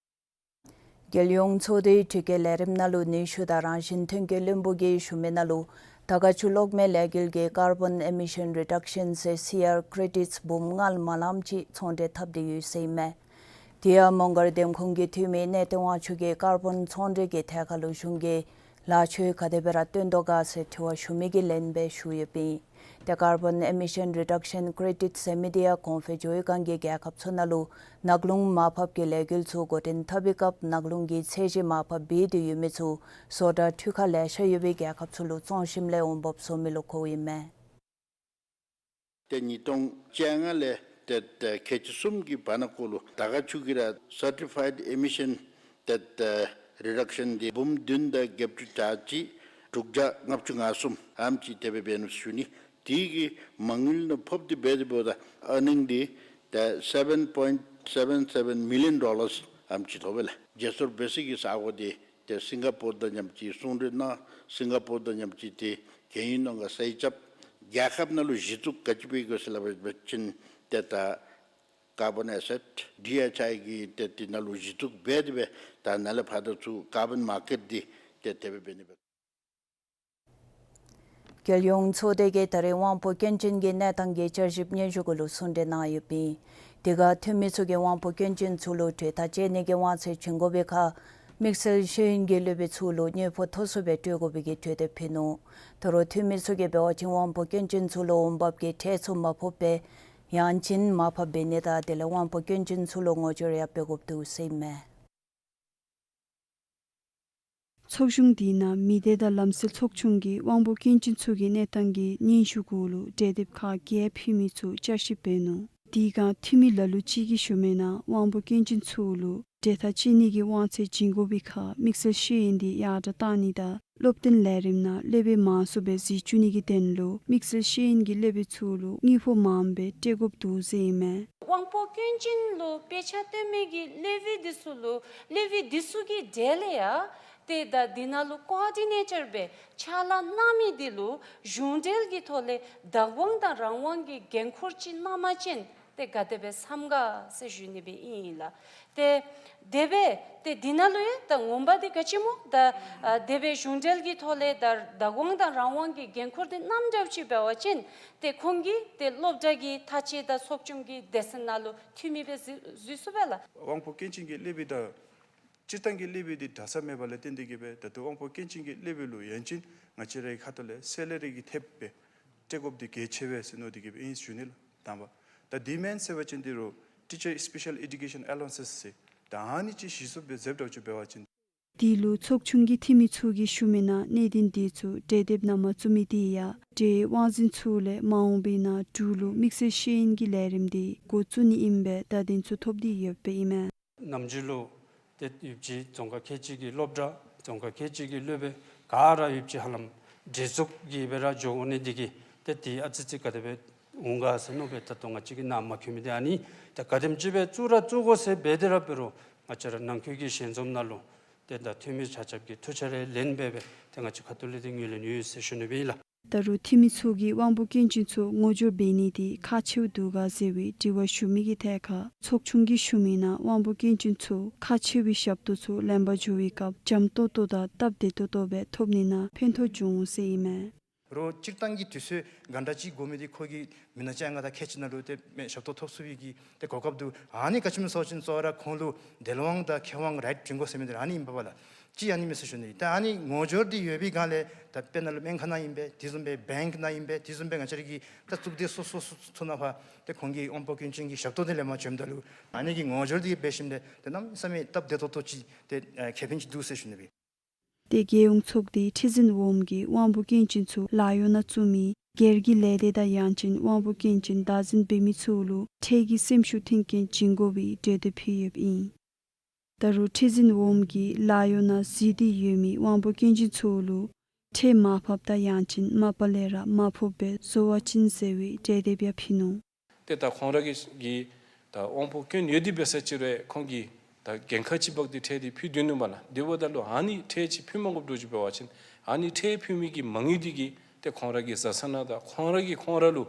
རྒྱལ་ཡོངས་ཚོགས་འདུའི་དྲི་བཀོད་ལས་རིམ་ནང་ལུ་ནུས་ཤུགས་དང་རང་བཞིན་ཐོན་སྐྱེད་བློན་པོ་གིས་ཞུ་མི་ནང་ལུ་དར་དཀར་ཆུ་གློག་མེ་ལས་འགུལ་གྱི་ཀར་བོན་ཨི་མི་ཤཱན་རི་ཌག་ཤཱན་ཟེར་སི་ཨར་ཀྲེ་ཌིཊསི་འབུམ་ལྔ་ལས་མ་ལངམ་ཅིག་ཚོང་འབྲེལ་འཐབ་སྟེ་ཡོད་ཟེར་ཨིན་མས། དེ་ཡང་མོང་སྒར་འདེམས་ཁོངས་ཀྱི་འཐུས་མི་གནས་བརྟན་དབང་ཕྱུག་གིས་ཀར་བོན་ཚོང་འབྲེལ་གྱི་ཐད་ཁར་ལུ་གཞུང་གིས་ལཱ་ཚུ་ག་དེ་སྦེ་ར་བཏོན་དོ་ག་ཟེར་དྲི་བ་ཞུ་མི་གི་ལན་སྦེ་ཞུ་ཡོདཔ་ཨིན། ཏེ་ཀར་བོན་ཨི་མི་ཤཱན་རི་ཌག་ཤཱན་ཀྲེ་ཌིཊསི་ཟེར་མི་འདི་ཡང་གོང་འཕེལ་ཇོ་བོད་གངས་ཀྱི་རྒྱལ་ཁབ་ཚུ་ནང་ལུ་ནག་རླུང་མར་ཕབ་ཀྱི་ལས་འགུལ་ཚུ་འགོ་འདྲེན་འཐབ་པའི་སྐབས་ནག་རླུང་གི་ཚད་གཞི་མར་ཕབ་འབད་དེ་ཡོད་མི་ཚུ་བཟོ་གྲྭ་འཕྲུལ་ཁང་ལེ་ཤ་ཡོད་པའི་རྒྱལ་ཁབ་ཚུ་ལུ་བཙོང་ཞིནམ་ལས་འོང་འབབ་བཟོ་མི་ལུ་གོཝ་ཨིན་མས། ཏེ་ཉིས་སྟོང་བཅོ་ལྔ་ལས་ཏེ་ཏེ་ཁལ་གཅིག་གསུམ་གྱི་བར་ན་ཁར་ལུ་དར་དཀར་ཆུ་གི་ར་སར་ཊི་ཕའིཌ་ཨི་མི་ཤཱན་ཏེ་ཏེ་རི་ཌག་ཤཱན་འདི་འབུམ་བདུན་དང་བརྒྱད་ཅུ་གྱ་གཅིག་དྲུག་བརྒྱ་ལྔ་བཅུ་ང་གསུམ་ཨ་ནེམ་ཅིག་དེ་སྦེ་འབད་ནུག་ཞུ་ནི། དེ་གི་མ་དངུལ་ནང་ཕབ་སྟེ་འབད་དེ་འབདཝ་ད་ཨར་ནིང་འདི་ཏེ་སེ་བེན་པོའིནཊ་ སེ་བེན་སེ་བེན་མི་ལི་ཡོན་ཌོ་ལར་ཙམ་ཅིག་ཐོབ་པས་ལགས། བརྗེ་སོར་འབད་ས་གི་ས་གོ་འདི་ཏེ་སིང་ག་པོར་དང་མཉམ་གཅིག་ཟུང་འབྲེལ་གནང་། སིང་ག་པོར་དང་མཉམ་གཅིག་ཏེ་གན་ཡིག་ནང་ག་སའིན་རྐྱབ། རྒྱལ་ཁབ་ནང་ལུ་གཞི་བཙུགས་ག་ཅི་འབད་དགོ་ཟེར་སླབ་པ་ཅིན་ཏེ་ད་ཀར་བཱོན་ཨེ་སེཊ་ཌི་ཨེཆ་ཨའི་གི་ཏེ་དེ་ནང་ལུ་གཞི་བཙུགས་འབད་དེ་སྦེ་ད་ནཱ་ལས་ཕར་དང་ཚུར་ཀར་བཱོན་མར་ཀེཊ་འདི་ཏེ་དེ་སྦེ་འབད་ནི་སྦེ། རྒྱལ་ཡོངས་ཚོགས་སྡེ་གིས་ད་རེས་དབང་པོ་སྐྱོན་ཅན་གྱི་གནས་སྟངས་ཀྱི་བསྐྱར་ཞིབ་སྙན་ཞུ་གུ་ལུ་གསུང་གྲོས་གནང་ཡོདཔ་ཨིན། དེ་ཁར་འཐུས་མི་ཚུ་གིས་དབང་པོ་སྐྱོན་ཅན་ཚུ་ལུ་གྲོས་ཐག་བཅད་ནི་གི་དབང་ཚད་བྱིན་དགོ་པའི་ཁར་དམིགས་བསལ་ཤེས་ཡོན་གྱི་སློབ་དཔོན་ཚུ་ལུ་དངུལ་ཕོགས་མཐོ་སུ་སྦེ་སྤྲོད་དགོ་པའི་གི་གྲོས་འདེབས་ཕུལ་ནུག། ད་རུང་འཐུས་མི་ཚུ་གིས་འབད་བ་ཅིན་དབང་པོ་སྐྱོན་ཅན་ཚུ་ལུ་འོང་འབབ་ཀྱི་ཁྲལ་ཚུ་མར་ཕབ་སྦེ་ཡང་ཅིན་མར་ཕབ་འབད་ནི་དང་དེ་ལས་དབང་པོ་སྐྱོན་ཅན་ཚུ་ལུ་ངོ་སྦྱོར་ཡང་འབད་དགོཔ་འདུག་ཟེར་ཨིན་མས། ཚོགས་ཆུང་དེ་ནང་མི་སྡེ་དང་ལམ་སྲོལ་ཚོགས་ཆུང་གིས་དབང་པོ་སྐྱོན་ཅན་ཚུ་གི་གནས་སྟངས་ཀྱི་སྙན་ཞུ་གུ་ལུ་གྲོས་འདེབས་ཁག་བརྒྱད་ཕུལ་མི་ཚུ་བསྐྱར་ཞིབ་འབད་ནུག། དེ་ཁར་འཐུས་མི་ལ་ལུ་ཅིག་གིས་ཞུ་མི་ནང་དབང་པོ་སྐྱོན་ཅན་ཚུ་ལུ་གྲོས་ཐག་བཅད་ནི་གི་དབང་ཚད་བྱིན་དགོ་པའི་ཁར་དམིགས་བསལ་ཤེས་ཡོན་འདི་ཡར་དྲགས་གཏང་ནི་དང་སློབ་སྟོན་ལས་རིམ་ནང་སློབ་དཔོན་མང་སུ་སྦེ་འཛུལ་བཅུག་ནི་གི་དོན་ལུ་དམིགས་བསལ་ཤེས་ཡོན་གྱི་སློབ་དཔོན་ཚུ་ལུ་དངུལ་ཕོགས་མངམ་སྦེ་སྤྲོད་དགོཔ་འདུག་ཟེར་ཨིན་མས། དབང་པོ་སྐྱོན་ཅན་ལུ་དཔེ་ཆ་སྟོན་མི་གི་སློབ་དཔོན་འདི་ཚུ་ལུ་སློབ་དཔོན་འདི་ཚུ་གི་གྲས་ལས་ཡང་ཏེ་ད་འདི་ནང་ལུ་ཀོ་ཨོར་ཌི་ནེ་ཊར་སྦེ་ཕྱག་ལཱ་གནང་མི་འདི་ལུ་གཞུང་འབྲེལ་གྱི་ཐོག་ལས་བདག་དབང་དང་རང་དབང་གི་འགན་ཁུར་ཅིག་གནང་པ་ཅིན་ཏེ་ག་དེ་སྦེ་བསམ་ག་ཟེར་ཞུ་ནི་སྦེ་ཨིན་ལགས། ཏེ་དེ་སྦེ་ཏེ་འདི་ནང་ལུ་ཡང་ད་ངོ་མ་འདི་ག་ཅི་སྨོ་ད་ཨ་དེ་སྦེ་གཞུང་འབྲེལ་གྱི་ཐོག་ལས་ད་བདག་དབང་དང་རང་དབང་གི་འགན་ཁུར་འདི་གནངམ་འདྲཝ་ཅིག་འབད་བ་ཅིན་ཏེ་ཁོང་གིས་ཏེ་སློབ་གྲྭ་གི་ཐག་བཅད་དང་ཚོགས་ཆུང་གི་སྡེ་ཚན་ནང་ལུ་འཐུས་མི་སྦེ་འཛུལ་འཛུལ་ཚུགས་པས་ལགས། དབང་པོ་སྐྱོན་ཅན་གྱི་སློབ་དཔོན་དང་སྤྱིར་བཏང་གི་སློབ་དཔོན་འདི་འདྲ་ས་མེད་པ་ལས་བརྟེན་ཏེ་གིས་སྦེ་ད་ལྟོ་དབང་པོ་སྐྱོན་ཅན་གྱི་སློབ་དཔོན་ལུ་ཡང་ཅིན་ང་བཅས་རའི་ཁ་ཐུག་ལས་སེ་ལ་རི་གི་ཐེབས་སྦེ་སྤྲོད་དགོཔ་འདི་གལ་ཆེ་བས་ཟེར་མནོ་སྟེ་གིས་སྦེ་ཨིན་ཞུ་ནི་ལགས། དང་པ་ད་འདི་མེན་ཟེར་བ་ཅིན་འདི་རུང་ཊི་ཅར་སི་པེ་ཤལ་ཨེ་ཌུ་ཀེ་ཤན་ཨ་ལོ་ཝན་སེས་ཟེར་ད་ཨ་ནི་ཅིག་གཞི་བཙུགས་སྦེ་འཛེགསཔ་འདྲཝ་ཅིག་འབད་བ་ཅིན། དེ་ལུ་ཚོགས་ཆུང་གི་འཐུས་མི་ཚུ་གིས་ཞུ་མི་ནང་གནད་དོན་དེ་ཚུ་གྲོས་འདེབས་གནང་མ་ཚུགས་མི་དེ་ཡང་འབྲེལ་ཡོད་དབང་འཛིན་ཚུ་ལས་མ་འོངས་པའི་ནང་འབྲུག་ལུ་དམིགས་བསལ་ཤེས་ཡོན་གྱི་ལས་རིམ་དེ་འགོ་བཙུགས་ནི་ཨིནམ་སྦེ་བརྡ་དོན་ཚུ་ཐོབ་སྟེ་ཡོདཔ་ཨིན་མས། ནམ་རྒྱུན་ལུ་ཏེ་ཡོད་པ་ཅིན་རྫོང་ཁག་ཁལ་གཅིག་གི་སློབ་གྲྭ་རྫོང་ཁག་ཁལ་གཅིག་གི་སློབ་དཔོན་ག་ར་ཡོད་པ་ཅིན་ཧ་ལམ་གྲོས་ཚོགས་ཀྱིས་སྦེ་ར་འགྱོ་འོང་ནི་དེ་གིས་ཏེ་དེ་ཨ་ཙི་ཙི་ག་དེ་སྦེ་འོང་ག་ཟེར་མནོ་སྦེ་ད་ལྟོ་ང་བཅས་ཀྱིས་གནང་མ་ཁུར་མི་དེ་ཨ་ནི་ད་ག་དེམ་ཅིག་སྦེ་བཙུགས་ར་བཙུགས་དགོ་ཟེར་འབད་དེ་ར་འབད་རུང་ང་བཅས་ར་ནང་འཁོད་ཀྱི་ཞལ་འཛོམས་ནང་ལུ་ཏེ་ད་འཐུས་མི་ཆ་ཁྱབ་ཀྱིས་ཐུགས་ཆ་ར་ལེན་འབད་སྦེ་ཏེ་ང་བཅས་ཁ་ཐུག་ལས་ཏེ་ངོས་ལེན་ཡོད་ཟེར་ཞུ་ནི་སྦེ་ཨིན་ལགས། ད་རུང་འཐུས་མི་ཚུ་གིས་དབང་པོ་སྐྱོན་ཅན་ཚུ་ངོ་སྦྱོར་འབད་ནི་དེ་ཁག་ཆེཝ་འདུག་ག་ཟེར་བའི་དྲི་བ་ཞུ་མི་གི་ཐད་ཁར་ཚོགས་ཆུང་གིས་ཞུ་མི་ནང་དབང་པོ་སྐྱོན་ཅན་ཚུ་ཁག་ཆེ་བའི་ཞབས་ཏོག་ཚུ་ལེན་པར་འགྱོ་བའི་སྐབས་འཇམ་ཏོང་ཏོ་དང་སྟབས་བདེ་ཏོག་ཏོ་སྦེ་ཐོབ་ནི་ནང་ཕན་ཐོགས་འབྱུང་འོང་ཟེར་ཨིན་མས། རོགས་སྤྱིར་བཏང་གི་དུས་ཚོད་ག་འདྲ་ཅིག་འགོར་མི་དེ་ཁོ་གིས་མི་ནག་ཅ་ལྔ་དང་ཁལ་གཅིག་ནང་ལུ་ཏེ་མེན་ཞབས་ཏོག་ཐོབ་ཚུགས་པའི་གི་ཏེ་གོ་སྐབས་འདུག། ཨ་ནི་ག་ཅི་སྨོ་ཟེར་བ་ཅིན་གཙོ་བོ་ར་ཁོང་ལུ་དལ་དབང་དང་ཁེ་དབང་རའིཊ་བྱིན་དགོ་ཟེར་མི་དེ་ར་ཨ་ནི་ཨིན་པས་ལགས། གཅིག་ཨ་ནི་མས་ཟེར་ཞུ་ནི། ད་ཨ་ནི་ངོ་སྦྱོར་འདི་ཡོད་པའི་སྒང་ལས་ད་དཔེར་ན་ལུ་སྨན་ཁང་ནང་ཨིན་པས། དེ་བཟུམ་སྦེ་བེངཀ་ནང་ཨིན་པས། དེ་བཟུམ་སྦེ་ང་བཅས་ར་གི་ད་གཙུག་སྡེ་སོ་སོ་སོ་ཚུ་ནང་ཕར་ཏེ་ཁོང་གིས་དབང་པོ་སྐྱོན་ཅན་གྱི་ཞབས་ཏོག་འདི་ལེན་པར་བྱོནམ་ད་ལུ་ཨ་ནི་གི་ངོ་སྦྱོར་འདི་འབད་ཞིནམ་ལས་ཏེ་གནམ་མེད་ས་མེད་སྟབས་བདེ་ཏོག་ཏོ་ཅིག་ཏེ་ཨེ་ཁེ་ཕན་ཅིག་འདུག་ཟེར་ཞུ་ནི་སྦེ། ཏེ་རྒྱལ་ཡོངས་ཚོགས་སྡེའི་ཁྲི་འཛིན་འོགམ་གིས་དབང་པོ་སྐྱོན་ཅན་ཚུ་ལཱ་གཡོག་ནང་བཙུགས་མི་སྒེར་གྱི་ལས་སྡེ་དང་ཡང་ཅིན་དབང་པོ་སྐྱོན་ཅན་བདག་འཛིན་འབད་མི་ཚུ་ལུ་ཁྲལ་གྱི་སེམས་ཤུགས་མཐུན་རྐྱེན་བྱིན་དགོ་པའི་གྲོས་འདེབས་ཕུལ་ཡོདཔ་ཨིན། ད་རུང་ཁྲི་འཛིན་འོགམ་གིས་ལཱ་གཡོག་ནང་འཛུལ་ཏེ་ཡོད་མི་དབང་པོ་སྐྱོན་ཅན་ཚུ་ལུ་ཁྲལ་མར་ཕབ་དང་ཡང་ཅིན་མ་པ་ལས་ར་མར་ཕབ་སྦེ་བཟོ་བ་ཅིན་ཟེར་བའི་གྲོས་འདེབས་ཡང་ཕུལ་ནུག། ཏེ་ད་ཁོང་ར་གི་གི་ད་དབང་པོ་སྐྱོན་ཡོད་དེ་འབད་ས་ཅིག་རུང་ཁོང་གིས་ད་འགན་ཁག་ཅིག་འབག་སྟེ་ཁྲལ་འདི་ཕུལ་དོ་ནུག་སྨོ་ལགས། དེ་འབདཝ་ད་ལུ་ཨ་ནི་ཁྲལ་ཅིག་ཕུལ་མ་དགོཔ་འདྲཝ་ཅིག་འབད་བ་ཅིན་ཨ་ནི་ཁྲལ་ཕུལ་མི་གི་མ་དངུལ་འདི་གིས་ཏེ་ཁོང་ར་གི་བཟའ་ཚང་ནང་དང་ཁོང་ར་གིས་ཁོང་ར་ལུ་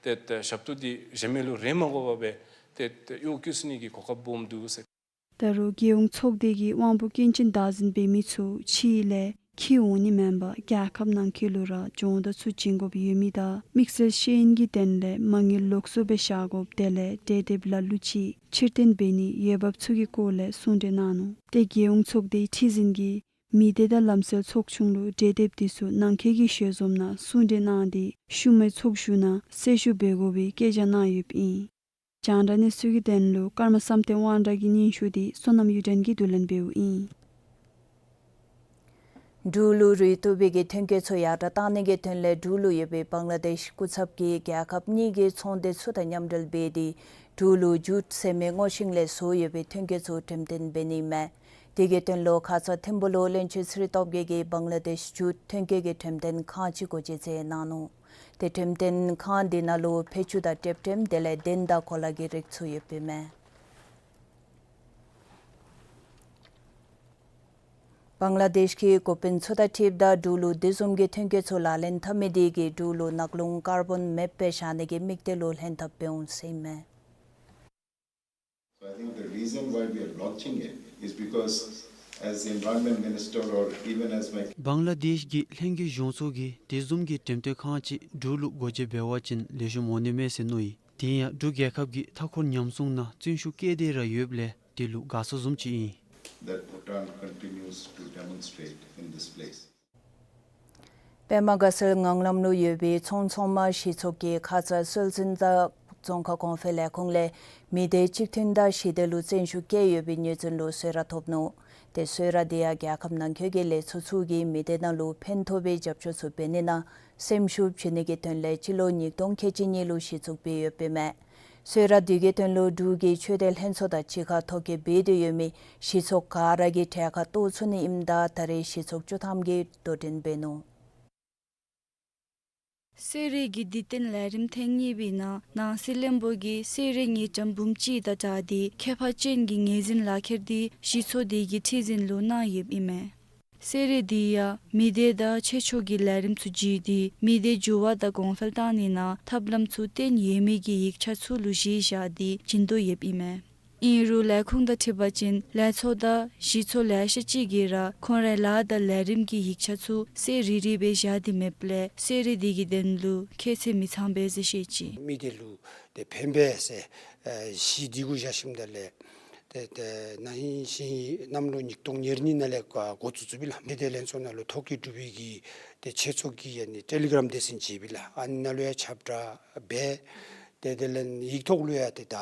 ཏེ་ཏེ་ཞབས་ཏོག་འདི་གཞན་མི་ལུ་རེ་མ་དགོ་པར་སྦེ་ཏེ་ཏེ་གཡོག་བཀོལ་ཚུགས་ནི་གི་གོ་སྐབས་སྦོམ་འདུག་ཟེར། ད་རུང་རྒྱལ་ཡོངས་ཚོགས་སྡེ་གིས་དབང་པོ་སྐྱོན་ཅན་བདག་འཛིན་འབད་མི་ཚུ་ཕྱི་ལས་འཁྱིད་འོང་ནི་མེན་པར་རྒྱལ་ཁབ་ནང་འཁོད་ལུ་ར་སྦྱོང་བརྡར་ཚུ་བྱིན་དགོཔ་ཡོད་མི་དང་དམིགས་བསལ་ཤེས་ཡོན་གྱི་དོན་ལས་མ་དངུལ་ལོགས་སུ་སྦེ་བཞག་དགོཔ་དེ་ལས་གྲོས་འདེབས་ལ་ལུ་ཅིག་ཕྱིར་འཐེན་འབད་ནི་འོས་འབབ་ཚུ་གི་སྐོར་ལས་གསུང་གྲོས་གནང་ནུག། ཏེ་རྒྱལ་ཡོངས་ཚོགས་སྡེའི་ཁྲི་འཛིན་གྱིས་མི་སྡེ་དང་ལམ་སྲོལ་ཚོགས་ཆུང་ལུ་གྲོས་འདེབས་དེ་ཚུ་ནང་འཁོད་ཀྱི་ཞལ་འཛོམས་ནང་གསུང་གྲོས་གནང་སྟེ་ཤུལ་མའི་ཚོགས་བཞུགས་ནང་གསལ་ཞུ་འབད་དགོ་པའི་བཀའ་རྒྱ་གནང་ཡོདཔ་ཨིན། རྒྱང་བསྒྲགས་གནས་ཚུལ་གྱི་དོན་ལུ་ཀརྨ་བསམ་གཏན་དབང་གྲགས་ཀྱི་སྙན་ཞུ་དེ་བསོད་ནམས་གཡུ་སྒྲོན་གྱིས་བསྡུ་ལེན་འབདཝ་ཨིན། འབྲུག་ལུ་རུ་གཏོགས་པའི་གི་ཐོན་སྐྱེད་ཚུ་ཡར་དྲགས་གཏང་ནི་གི་དོན་ལས་འབྲུག་ལུ་ཡོད་པའི་བང་ལ་དེཤ་སྐུ་ཚབ་ཀྱིས་རྒྱལ་ཁབ་གཉིས་ཀྱི་ཚོང་སྡེ་ཚུ་དང་མཉམ་འབྲེལ་འབད་དེ་འབྲུག་ལུ་ཇུཊ་ཟེར་མི་སྔོ་ཤིང་ལས་བཟོ་ཡོད་པའི་ཐོན་སྐྱེད་ཚུ་འགྲེམས་སྟོན་འབད་ནི་མས། དེ་གི་དོན་ལུ་ཁ་ཙ་ཐིམ་ཕུ་ལུ་བློན་ཆེན་ཚེ་རིང་སྟོབས་རྒྱས་ཀྱིས་བང་ལ་དེཤ་ཇུཊ་ཐོན་སྐྱེད་ཀྱི་འགྲེམས་སྟོན་ཁང་ཅིག་སྒོ་འབྱེད་མཛད་གནང་ནུག། ཏེ་འགྲེམས་སྟོན་ཁང་འདི་ནང་ལུ་ཕད་ཅུང་དང་ཏེབ་ཏེབ་དེ་ལས་གདན་དང་གོ་ལ་གི་རིགས་ཚུ་ཡོདཔ་ཨིན་མས། བང་ལ་དེཤ་གི་འགོ་དཔོན་ཚུ་དང་འཁྲིལཝ་ད་འབྲུག་ལུ་དེ་བཟུམ་གྱི་ཐོན་སྐྱེད་ཚུ་ལག་ལེན་འཐབ་མི་དེ་གིས་འབྲུག་ལུ་ནག་རླུང་ཀར་བོན་མེདཔ་སྦེ་བཞག་ནི་གི་དམིགས་གཏད་ལུ་ལྷན་ཐབས་འབད་འོང་ཟེར་ཨིན་མས། So I think the reason why we are launching it is because as the environment minister or even as my བང་ལ་དེཤ་གི་ལྷན་རྒྱས་གཞུང་ཚོགས་ཀྱིས་དེ་བཟུམ་གྱི་འགྲེམས་སྟོན་ཁང་ཅིག་འབྲུག་ལུ་སྒོ་འབྱེད་འབད་བ་ཅིན་ལེགས་ཤོམ་འོང་ནི་མས་ཟེར་མནོ་ཡི། དེ་ཡང་འབྲུག་རྒྱལ་ཁབ་ཀྱིས་མཐའ་འཁོར་ཉམས་སྲུང་ནང་བརྩོན་ཤུགས་བསྐྱེད་དེ་ར་ཡོདཔ་ལས་དེ་ལུ་དགའ་ཚོར་བཟུམ་ཅིག་ཨིན། That Bhutan continues to demonstrate in this place. པདྨ་དགའ་ཚལ་ངང་ལམ་ལུ་ཡོད་པའི་ཚོང་ཚོང་མ་གཞི་ཚོགས་ཀྱི་ཁ་ཙ་སྲོལ་འཛིན་དང་རྫོང་ཁ་གོང་འཕེལ་ལས་ཁུངས་ལས་མི་སྡེ་གཅིག་མཐུན་དང་ཞི་བདེ་ལུ་བརྩོན་ཤུགས་བསྐྱེད་ཡོད་པའི་ངོས་འཛིན་ལུ་གསོལ་རས་ཐོབ་ནུག། དེ་གསོལ་རས་དེ་ཡང་རྒྱལ་ཁབ་ནང་འཁོད་ཀྱི་ལས་ཚོགས་ཚུ་གིས་མི་སྡེ་ནང་ལུ་ཕན་ཐོགས་པའི་རྒྱབ་སྐྱོར་ཚུ་འབད་ནི་ནང་སེམས་ཤུགས་བྱིན་ནི་གི་དོན་ལས་སྤྱི་ལོ་ཉིས་སྟོང་ཁལ་གཅིག་གཉིས་ལུ་གཞི་བཙུགས་འབད་ཡོདཔ་ཨིན་མས། གསོལ་རས་དེ་གི་དོན་ལུ་འབྲུག་གི་ཆོས་སྡེ་ལྷན་ཚོགས་དང་གཅིག་ཁར་ཐོ་བཀོད་འབད་དེ་ཡོད་མི་གཞི་ཚོགས་ག་ར་གིས་གྲལ་ཁར་གཏོགས་ཚུགས་ནི་ཨིནམ་ད་ད་རེས་གཞི་ཚོགས་བཅུ་ཐམ་གྱིས་དོ་འགྲན་འབད་ནུག། གསོལ་རས་ཀྱི་དུས་སྟོན་ལས་རིམ་ཐེངས་གཉིས་པའི་ནང་ནང་སྲིད་བློན་པོ་གིས་གསོལ་རས་ཉེར་ལྔ་འབུམ་གཅིག་དང་སྦྲགས་ཏེ་ཁྱད་པར་ཅན་གྱི་ངོས་འཛིན་ལག་ཁྱེར་དེ་གཞི་ཚོགས་དེ་གི་ཁྲི་འཛིན་ལུ་གནང་ཡོདཔ་ཨིན་མས། གསོལ་རས་དེ་ཡང་མི་སྡེ་དང་ཆོས་ཕྱོགས་ཀྱི་ལས་རིམ་ཚུ་བརྒྱུད་དེ་མི་སྡེ་འགྱུར་བ་དང་གོང་འཕེལ་བཏང་ནི་ནང་ཐབས་ལམ་ཚུ་བཏོན་ཡོད་མི་གི་ཡིག་ཆ་ཚུ་ལུ་གཞི་བཞག་སྟེ་བྱིན་དོ་ཡོདཔ་ཨིན་མས། ཨིན་རུང་ལས་ཁུངས་དང་འཁྲིལ་བ་ཅིན་ལས་ཚོགས་དང་གཞི་ཚོགས་ལེ་ཤ་ཅིག་གིས་ར་ཁོང་རའི་ལཱ་དང་ལས་རིམ་གྱི་ཡིག་ཆ་ཚུ་གསལ་རི་རི་སྦེ་བཞག་སྟེ་མེདཔ་ལས་གསོལ་རས་དེ་གི་དོན་ལུ་ཁྱད་ཚད་མི་ཚང་པས་ཟེར་བཤད་ཅི། མི་སྡེ་ལུ་དེ་ཕན་པས་ཟེར་ཨ་གཞི་དེ་གུ་བཞག་ཞིནམ་ད་ལས་དེ་དེ་ན་ཧིང་ཤིང་གནམ་ལོ་ཉིས་སྟོང་ཉེར་གཉིས་ནང་ལས་འགོ་འགོ་བཙུགས་བཙུགསཔ་ཨིན་ལགས། མི་སྡེ་ལྷན་ཚོགས་ནང་ལུ་ཐོ་བཀོད་གྲུབ་པའི་གི་དེ་ཆེད་ཚོགས་ཀྱི་ཨ་ནི་ཊེ་ལི་གྲམ་དེ་ཚུ་བྱིན་པས་ལགས། ཨ་ནི་ནང་ལུ་ཡང་ཁྱབ་བསྒྲགས་འབད། དེ་དེ་ལས་ཡིག་ཐོག་ལུ་ཡང་དེ་ད་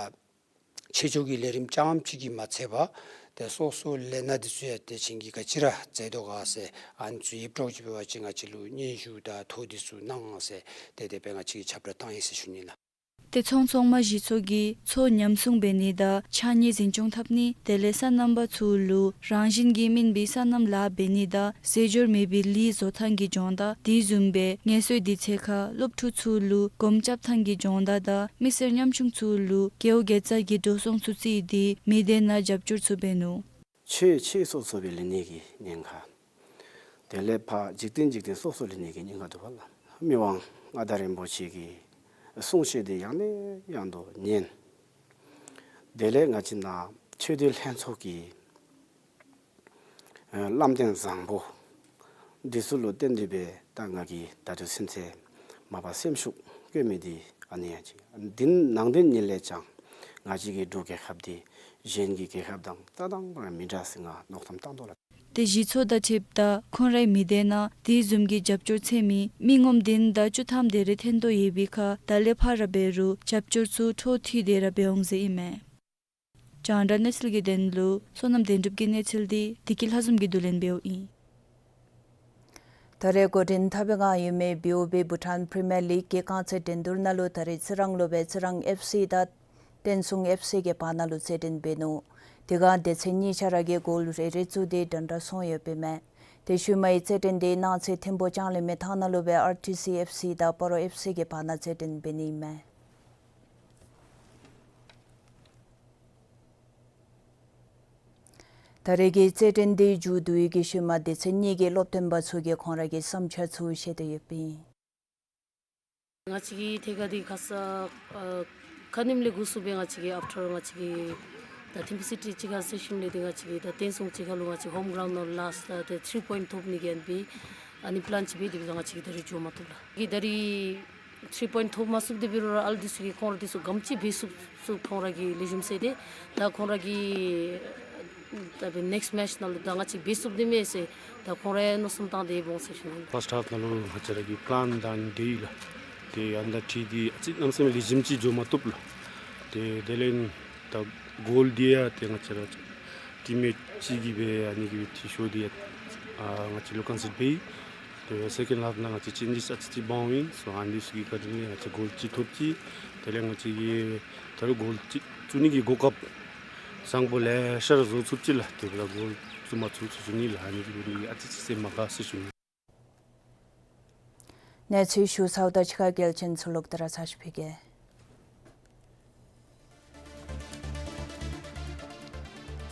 ཆེད་ཕྱོགས་ཀྱི་ལས་རིམ་རྐྱངམ་གཅིག་གིས་མ་ཚད་པར་དེ་སོ་སོ་ལས་སྣ་དེ་ཚུ་ཡང་དེ་བྱིན་གྱིས་ག་ཅི་ར་མཛད་དོ་ག་ཟེར་ཨ་ནི་ཚུ་ཡིག་ཐོག་ཅིག་འབད་བ་ཅིན་ང་བཅས་ལུ་སྙན་ཞུ་དང་ཐོ་དེ་ཚུ་གནང་ཟེར་དེ་དེ་སྦེ་ང་བཅས་ཀྱིས་ཁྱབ་བསྒྲགས་བཏང་ཡི་ཟེར་ཞུ་ནི་ལགས། དེ་ཚོང་ཚོང་མ་གཞི་ཚོགས་ཀྱིས་ཚོང་ཉམས་སྲུང་འབད་ནི་དང་ཕྱགས་སྙིགས་འཛིན་སྐྱོང་འཐབ་ནི་དེ་ལས་སོ་ནམ་པ་ཚུ་ལུ་རང་བཞིན་གྱིས་སྨིན་པའི་སོ་ནམ་ལཱ་འབད་ནི་དང་རྫས་སྦྱོར་མེད་པའི་ལི་བཟོ་ཐངས་ཀྱི་སྦྱོང་བརྡར་དེ་བཟུམ་སྦེ་ངལ་གསོའི་དུས་ཚོད་ཁར་སློབ་ཕྲུག་ཚུ་ལུ་སྒོམ་རྐྱབ་ཐངས་ཀྱི་སྦྱོང་བརྡར་དང་མི་སེར་ཉམ་ཆུང་ཚུ་ལུ་རྒེད་འོག་དགེ་རྩ་གི་འགྲོ་སོང་ཚུ་བརྩིས་ཏེ་མི་སྡེ་ནང་རྒྱབ་སྐྱོར་ཚུ་འབད་ནུག། ཆོས་ཆོས་སོ་སོ་སྦེ་ལེན་ནི་གི་ཉེན་ཁ། དེ་ལས་ཕར་འཇིག་རྟེན་འཇིག་རྟེན་སོ་སོ་ལེན་ནི་གི་ཉེན་ཁ་འདུག་པ་ལགས། མི་དབང་མངའ་བདག་རིན་པོ་ཆེ་གི་གསུང་བཤད་དེ་ཡང་ནས་ཡང་དུ་ཉན། དེ་ལས་ང་བཅས་ནཱ་ཆོས་སྡེ་ལྷན་ཚོགས་ཀྱི་ཨ་བླམ་ཏེན་བཟང་པོ་འདི་ཚུ་ལུ་བརྟེན་ཏེ་སྦེ་ད་ང་གིས་ད་ལྟོ་ཚུན་ཚོད་མ་པ་སེམས་ཤུགས་བསྐྱེད་མི་འདི་ཨ་ནི་ཡང་ཅིག། འདི་ནང་དོན་ཉིད་ལས་ཀྱང་ང་བཅས་ཀྱི་འབྲུག་རྒྱལ་ཁབ་འདི་གཞན་གྱི་རྒྱལ་ཁབ་དང་རྩ་དང་པ་ར་མི་འདྲ་ཟེར་ང་མནོ་བསམ་བཏང་དོ་ལགས། དེ་གཞི་ཚོགས་དང་འཁྲིལཝ་ད་ཁོང་རའི་མི་སྡེ་ནང་དེ་བཟུམ་གྱི་རྒྱབ་སྐྱོར་འཚོལ་མི་མི་ངོམ་བདུན་དང་བཅུ་ཐམ་དེ་རེ་ཐོན་དོ་ཡོད་པའི་ཁར་ད་ལས་ཕར་ར་འབད་རུང་རྒྱབ་སྐྱོར་ཚུ་འཕྲོ་མཐུད་དེ་ར་འབད་འོང་ཟེར་ཨིན་མས། རྒྱང་བསྒྲགས་གནས་ཚུལ་གྱི་དོན་ལུ་བསོད་ནམས་དོན་གྲུབ་ཀྱི་གནས་ཚུལ་འདི་བདེ་སྐྱིད་ལྷ་འཛོམས་ཀྱིས་བསྡུ་ལེན་འབདཝ་ཨིན། ད་རེས་འགོ་འདྲེན་འཐབ་པའི་ངང་ཡོད་མི་བི་ཨོ་བི་བྷུ་ཊཱན་པི་རི་མི་ཡར་ལིག་གི་རྐང་རྩེད་འགྲན་བསྡུར་ནང་ལུ་ད་རེས་རྩི་རང་ལུ་སྦེ་རྩི་རང་ཨེཕ་སི་དང་བསྟན་སྲུང་ཨེཕ་སི་གི་བར་ན་ལུ་རྩེད་འགྲན་འབད་ནུག། དེ་སྒང་སྡེ་ཚན་གཉིས་ཆ་ར་གིས་གོལ་རེ་རེ་བཙུགས་ཏེ་འདྲན་འདྲ་སོང་ཡོདཔ་ཨིན་མས། དེ་ཤུལ་མའི་རྩེད་འགྲན་དེ་གནངས་ཚེ་ཐིམ་ཕུག་ལྕང་གླིང་མི་ཐང་ནང་ལུ་སྦེ་ཨར་ཊི་སི་ཨེཕ་སི་དང་སྤ་རོ་ཨེཕ་སི་གི་བར་ན་རྩེད་འགྲན་འབད་ནི་ཨིན་མས། ད་རེས་ཀྱི་རྩེད་འགྲན་འདི་མཇུག་བསྡུ་བའི་གི་ཤུལ་མ་སྡེ་ཚན་གཉིས་ཀྱི་སློབ་སྟོན་པ་ཚུ་གིས་ཁོང་ར་གི་བསམ་འཆར་ཚུ་བཤད་དེ་ཡོདཔ་ཨིན། ང་བཅས་ཀྱི་ཐད་ཁར་འདི་ཁ་ཙ་ཨ་ཁ་ཉིནམ་ལས་འགོ་བཙུགས་སྦེ་ང་བཅས་ཀྱིས་ཨབ་ཊར་ང་བཅས་ཀྱིས་ད་ཐིམ་ཕུག་སི་ཊི་གཅིག་ཁར་རྩེ་ཞིནམ་ལས་འདི་ང་བཅས་ཀྱིས་ད་བསྟན་སྲུང་གཅིག་ཁར་ལུ་ང་བཅས་ཧོམ་གྲའུནཌ་ནང་ལཱསཊ་ད་ཏེ་ཐིརི་པོའིནཊ་ཐོབ་ནི་གི་ཨ་ནི་སྦེ་ཨ་ནི་པི་ལཱན་ཅིག་འབད་དེ་སྦེ་ད་ང་བཅས་ཀྱིས་ད་རིས་འགྱོ་མ་བཏུབ་ལགས། ཀྱིས་ད་རིས་ཐིརི་པོའིནཊ་ཐོབ་མ་ཚུགས་ཏེ་འབད་རུང་ར་ཨ་ལུ་འདི་ཚུ་གིས་ཁོང་ར་འདི་ཚུ་ག་དེམ་ཅིག་འབད་ཚུགས་ཚུགས་ཁོང་ར་གིས་ལེགས་ཤོམ་ཟེར་ཏེ་ད་ཁོང་ར་གིས་ད་འབད་ནེགསཊ་མེཆ་ནང་ལུ་ད་ང་བཅས་འབད་ཚུགསཔ་འདི་མས་ཟེར་ད་ཁོང་ར་མནོ་བསམ་བཏང་སྟེ་འབད་འོང་ཟེར་ཞུ་ནི། ཕཱསཊ་ཧཱཕ་ནང་ལུ་ང་བཅས་ར་གི་པི་ལཱན་ད་ཨ་ནི་འདི་ཨིན་ལགས། ཏེ་ཨ་ནི་དང་འཁྲིལ་ཏེ་ཨ་ཙི་གནམ་མེད་ས་མེད་ལེགས་ཤོམ་ཅིག་འགྱོ་མ་བཏུབ་ལགས། ཏེ་དེ་ལས་ད་གོལ་འདི་ཡང་ཏེ་ང་བཅས་ར་ཊིམ་མེཊ་ཅིག་གིས་སྦེ་ཨ་ནི་གི་སྦེ་ཏེ་ཤོར་ཏེ་ཡང་ཨ་ང་བཅས་ལུ་ཀོན་སི་ཌར་འབད་ཡི། ཏེ་སེ་ཀེནཌ་ཧཱཕ་ནང་ང་བཅས་ཅེན་ཇེས་ཨ་ཙི་ཅིག་འབག་འོང་ཡི། སོ་ཨ་ནི་ཚུ་གི་བཀའ་དྲིན་ལས་ང་བཅས་གོལ་ཅིག་ཐོབ་ཅི། དེ་ལས་ང་བཅས་ཀྱིས་ད་རུང་གོལ་ཅིག་བཙུགས་ནི་གི་གོ་སྐབས་བཟང་པོ་ལེ་ཤ་ར་བཟོ་ཚུགས་ཅི་ལགས། དེ་འབདཝ་ད་གོལ་བཙུགས་མ་ཚུགས་ཟེར་ཞུ་ནི་ལགས། ཨ་ནི་གི་སྦེ་ཨ་ཙི་ཅིག་ཟེར་མ་དགའ་ཟེར་ཞུ་ནི། གནས་ཚུལ་ཞུ་ཚརཝ་དང་གཅིག་ཁར་གལ་ཆེན་ཚུ་ལོག་སྟེ་ར་ཚར་ཅིག་ཕུལ་གེ།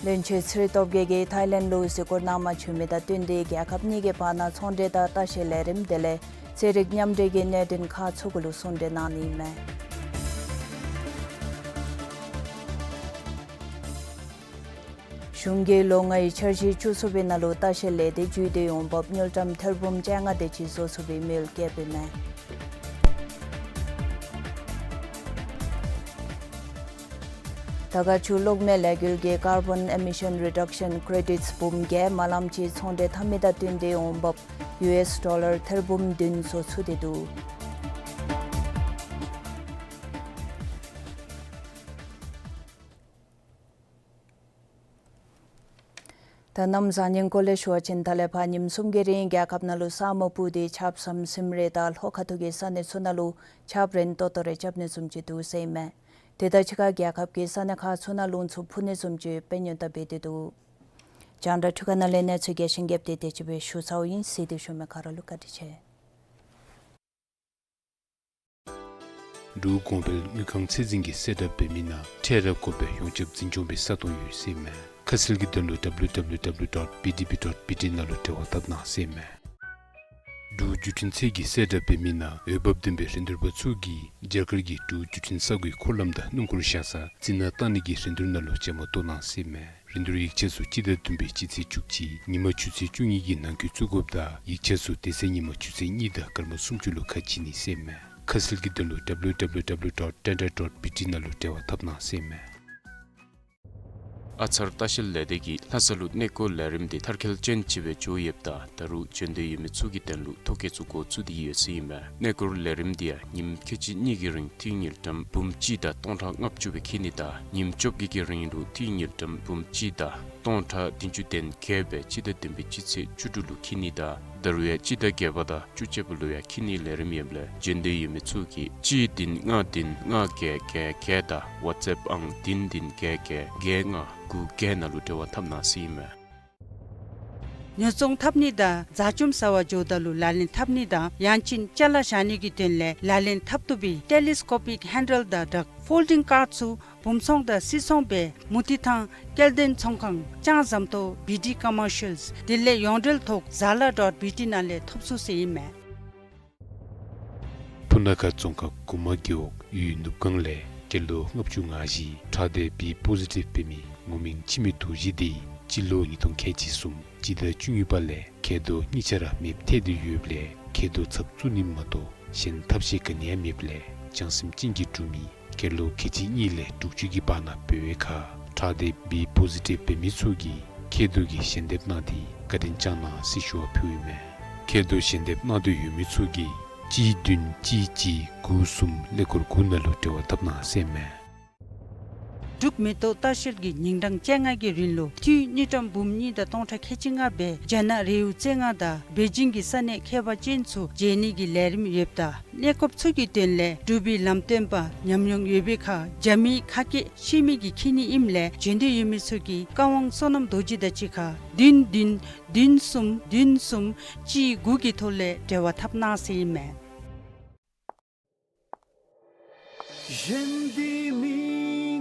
བློན་ཆེན་ཚེ་རིང་སྟོབས་རྒྱས་ཀྱིས་ཐའི་ལེནཌ་ལུ་གཟིགས་སྐོར་གནང་བ་བྱོན་མི་དང་བསྟུན་ཏེ་རྒྱལ་ཁབ་གཉིས་ཀྱི་བར་ན་ཚོང་འབྲེལ་དང་ལྟ་བཤལ་ལས་རིམ་དེ་ལས་ཚན་རིག་མཉམ་འབྲེལ་གྱི་གནད་དོན་ཁག་ཚུ་གུ་ལུ་གསུང་གྲོས་གནང་ནི་ཨིན་མས། གཞུང་གིས་ལོ་ལྔའི་འཆར་གཞི་བཅུ་གསུམ་པའི་ནང་ལུ་ལྟ་བཤལ་ལས་སྡེ་བཅུ་དེ་ཡོང་འབབ་དངུལ་ཀྲམ་ཐེར་འབུམ་བཅོ་ལྔ་དེ་ཅིག་བཟོ་ཚུགས་པའི་མོལ་བསྐྱེདཔ་ཨིན་མས། དར་དཀར་ཆུ་གློག་མེ་ལས་འགུལ་གྱིས་ཀར་བཱོན་ཨི་མི་ཤཱན་རི་ཌག་ཤཱན་ཀྲེ་ཌིཊསི་འབུམ་བརྒྱད་མ་ལམ་ཅིག་ཚོང་འབྲེལ་འཐབ་མི་དང་བསྟུན་ཏེ་ཡོང་འབབ་ཡུ་ཨེསི་ཌོ་ལར་ཐེར་འབུམ་བདུན་བཟོ་ཚུགས་ཏེ་འདུག། ད་གནམ་བཟང་ངན་སྐོར་ལས་ཞུ་བ་ཅིན་ད་ལས་ཕར་ཉིནམ་གསུམ་གྱི་རིང་རྒྱལ་ཁབ་ནང་ལུ་ས་སྨུག་སྤུབས་ཏེ་ཆརཔ་ཟམ་ཟིམ་རེ་དང་ལྷོ་ཁ་ཐུག་གི་ས་གནས་ཚུ་ནང་ལུ་ཆརཔ་རན་ཏོག་ཏོ་རེ་རྐྱབ་ནི་བཟུམ་ཅིག་འདུག་ཟེར་ཨིན་མས། དེ་དང་གཅིག་ཁར་རྒྱལ་ཁབ་ཀྱི་ས་གནས་ཁག་ཚུ་ནང་རླུང་འཚུབ་འཕུ་ནི་བཟུམ་ཅིག་དཔེ་ཉུང་དྲགས་འབད་དེ་འདུག། རྒྱང་བསྒྲགས་འཕྲུལ་ཁང་ནང་ལས་གནས་ཚུལ་རྒྱས་ཤིང་རྒྱསཔ་དེ་དེ་ཅིག་སྦེ་ཞུ་ཚརཝ་ཨིན། གཟིགས་ཏེ་བཞུགས་མི་ག་ར་ལུ་བཀའ་དྲིན་ཆེ། འབྲུག་གོང་འཕེལ་དངུལ་ཁང་ཚད་འཛིན་གྱིས་གསལ་བསྒྲགས་འབད་མི་ནང་འཕྲལ་ར་དགོ་པའི་ཡོངས་ཁྱབ་འཛིན་སྐྱོང་པའི་ས་སྟོང་ཡོད་ཟེར་ཨིན་མས། ཁ་གསལ་གྱི་དོན་ལུ་ཌབ་ལུ་ཌབ་ལུ་ཌབ་ལུ་ཌོཊ་བི་ཌི་བི་ཌོཊ་བི་ཊི་ནང་ལུ་འབྲེལ་བ་འཐབ་གནང་ཟེར་ཨིན་མས། འབྲུག་བརྒྱུད་འཕྲིན་ཚད་ཀྱིས་གསལ་བསྒྲགས་འབད་མི་ནང་འོས་འབབ་ལྡན་པའི་རིན་བསྡུར་པ་ཚུ་གིས་རྒྱ་གར་གྱི་འབྲུག་བརྒྱུད་འཕྲིན་ས་གོའི་འཁོར་ལམ་དང་སྣུམ་འཁོར་བཞག་ས་རྩི་ནག་བཏང་ནི་གི་རིན་བསྡུར་ནང་ལུ་བཅའ་མར་གཏོགས་གནང་ཟེར་ཨིན་མས། རིན་བསྡུར་ཡིག་ཆ་ཚུ་སྤྱི་ཟླ་བདུན་པའི་སྤྱི་ཚེས་བཅུ་གཅིག་ཉིན་མ་ཆུ་ཚོད་བཅུ་གཉིས་ཀྱི་ནང་འཁོད་བཙུགས་དགོཔ་དང་ཡིག་ཆ་ཚུ་དེ་ཚེ་ཉིན་མ་ཆུ་ཚོད་གཉིས་དང་སྐར་མ་སུམ་ཅུ་ལུ་ཁ་ཕྱེ་ནི་ཟེར་ཨིན་མས། ཁ་གསལ་གྱི་དོན་ལུ་ཌབ་ལུ་ཌབ་ལུ་ཌབ་ལུ་ཌོཊ་ཊེན་ཌར་ཌོཊ་བི་ཊི་ནང་ལུ་འབྲེལ་བ་འཐབ་གནང་ཟེར་ཨིན་མས། ཨ་ཚར་ལྟ་བཤལ་ལས་སྡེ་གིས་ལྷ་ས་ལུ་གནས་སྐོར་ལས་རིམ་དེ་མཐར་འཁྱོལ་ཅན་ཅིག་སྦེ་འགྱོ་ཡོདཔ་ད་ད་རུང་འབྱོན་འདོད་ཡོད་མི་ཚུ་གི་དོན་ལུ་ཐོ་བཀོད་ཚུ་འགོ་བཙུགས་ཏེ་ཡོད་ཟེར་ཨིན་མས། གནས་སྐོར་ལས་རིམ་དེ་ཡང་ཉིནམ་ཁལ་གཅིག་གཉིས་ཀྱི་རིང་ཏི་རུ་དངུལ་ཀྲམ་འབུམ་གཅིག་དང་སྟོང་ཕྲག་ལྔ་བཅུ་སྦེ་འཁྱིད་ནི་དང་ཉིནམ་བཅོ་བརྒྱད་ཀྱི་རིང་ལུ་ཏི་རུ་དངུལ་ཀྲམ་འབུམ་གཅིག་དང་སྟོང་ཕྲག་བདུན་ཅུ་དོན་བརྒྱད་སྦེ་སྤྱི་ཟླ་བདུན་པའི་སྤྱི་ཚེས་བཅུ་དྲུག་ལུ་འཁྱིད་ནི་དང་ད་རུང་ཡང་སྤྱི་ཟླ་བརྒྱད་པ་དང་བཅུ་གཅིག་པ་ལུ་ཡང་འཁྱིད་ནིའི་ལས་རིམ་ཡོདཔ་ལས་འབྱོན་འདོད་ཡོད་མི་ཚུ་གིས་གཅིག་བདུན་ལྔ་བདུན་ལྔ་བརྒྱད་བརྒྱད་བརྒྱད་དང་ཝཊས་ཨེཔ་ཨང་བདུན་བདུན་བརྒྱད་བརྒྱད་བརྒྱད་ལྔ་དགུ་བརྒྱད་ནང་ལུ་འབྲེལ་བ་འཐབ་གནང་ཟེར་ཨིན་མས། ཉོ་ཚོང་འཐབ་ནི་དང་ཟ་བཅོམ་ཟ་བར་འགྱོཝ་ད་ལུ་ལག་ལེན་འཐབ་ནི་དང་ཡང་ཅིན་ཅ་ལ་བཞག་ནི་གི་དོན་ལས་ལག་ལེན་འཐབ་བཏུབ་པའི་ཊེ་ལི་སི་ཀོ་པིག་ཧེན་ཌལ་དང་སྦྲགས་ཕོལ་ཌིང་ཀཱརཌ་ཚུ་བུམ་ཚོང་དང་སིལ་ཚོང་སྦེ་མུ་ཏིག་ཐང་སྐྱེ་ལྡན་ཚོང་ཁང་ལྕང་ཟམ་ཏོག་བི་ཌི་ཀོ་མར་ཤལ་དེ་ལས་ཡོངས་འབྲེལ་ཐོག་ཛ་ལ་ཌོཊ་བི་ཊི་ནང་ལས་ཐོབ་ཚུགས་ཟེར་ཨིན་མས། སྤུ་ན་ཁ་རྫོང་ཁག་གུ་མ་རྒེད་འོག་ཡུལ་ནུབ་སྒང་ལས་སྐྱེས་ལོ་ལྔ་བཅུ་ང་བཞི་ཁྲག་ཌི་ཨེཆ་བི་པོ་ཟི་ཊིབ་འབད་མི་ངོ་མིང་འཆི་མེད་རྡོ་རྗེ་དེ་སྤྱི་ལོ་ཉིས་སྟོང་ཁལ་གཅིག་གསུམ་སྤྱི་ཟླ་བཅུ་གཉིས་པ་ལས་མཁལ་རྡོག་གཉིས་ཆ་ར་མེདཔ་ཐལ་ཏེ་ཡོདཔ་ལས་མཁལ་རྡོག་ཚབ་བཙུགས་ནི་མ་གཏོགས་གཞན་ཐབས་ཤེས་ག་ནི་ཡང་མེདཔ་ལས་བྱང་སེམས་ཅན་གྱི་འབྲུག་མི་སྐྱེས་ལོ་ཁལ་གཅིག་གཉིས་ལས་དྲུག་ཅུ་གི་བར་ན་འབད་བའི་ཁར་ཁྲག་ཌི་ཨེཆ་བི་པོ་ཟི་ཊིབ་འབད་མི་ཚུ་གིས་མཁལ་རྡོག་གི་ཞལ་འདེབས་གནང་སྟེ་བཀའ་དྲིན་བསྐྱང་གནང་ཟེར་ཞུ་བ་ཕུལཝ་ཨིན་མས། མཁལ་རྡོག་ཞལ་འདེབས་གནང་འདོད་ཡོད་མི་ཚུ་གིས་གཅིག་བདུན་གཅིག་གཅིག་དགུ་གསུམ་ཀླད་ཀོར་དགུ་ནང་ལུ་འབྲེལ་བ་འཐབ་གནང་ཟེར་ཨིན་མས། འབྲུག་མེ་ཏོག་ལྟ་བཤལ་གྱིས་ཉིན་གྲངས་བཅོ་ལྔ་གི་རིང་ལུ་ཏི་རུ་དངུལ་ཀྲམ་འབུམ་གཉིས་དང་སྟོང་ཕྲག་ཁལ་གཅིག་ལྔ་སྦེ་རྒྱ་ནག་རི་བོ་རྩེ་ལྔ་དང་པེ་ཅིང་གི་ས་གནས་ཁྱད་པར་ཅན་ཚུ་མཇལ་ནི་གི་ལས་རིམ་ཡོདཔ་ད་གནས་སྐོརཔ་ཚུ་གི་དོན་ལས་འབྲུག་པའི་ལམ་སྟོན་པ་ཉམས་མྱོང་ཡོད་པའི་ཁར་རྒྱ་མིའི་ཁ་སྐད་ཤེས་མི་གིས་འཁྱིད་ནི་ཨིནམ་ལས་འབྱོན་འདོད་ཡོད་མི་ཚུ་གིས་བཀའ་དབང་བསོད་ནམས་རྡོ་རྗེ་དང་གཅིག་ཁར་བདུན་བདུན་བདུན་གསུམ་བདུན་གསུམ་གཅིག་དགུ་གི་ཐོག་ལས་འབྲེལ་བ་འཐབ་གནང་ཟེར་ཨིན་མས། གཞན་འདི་མི་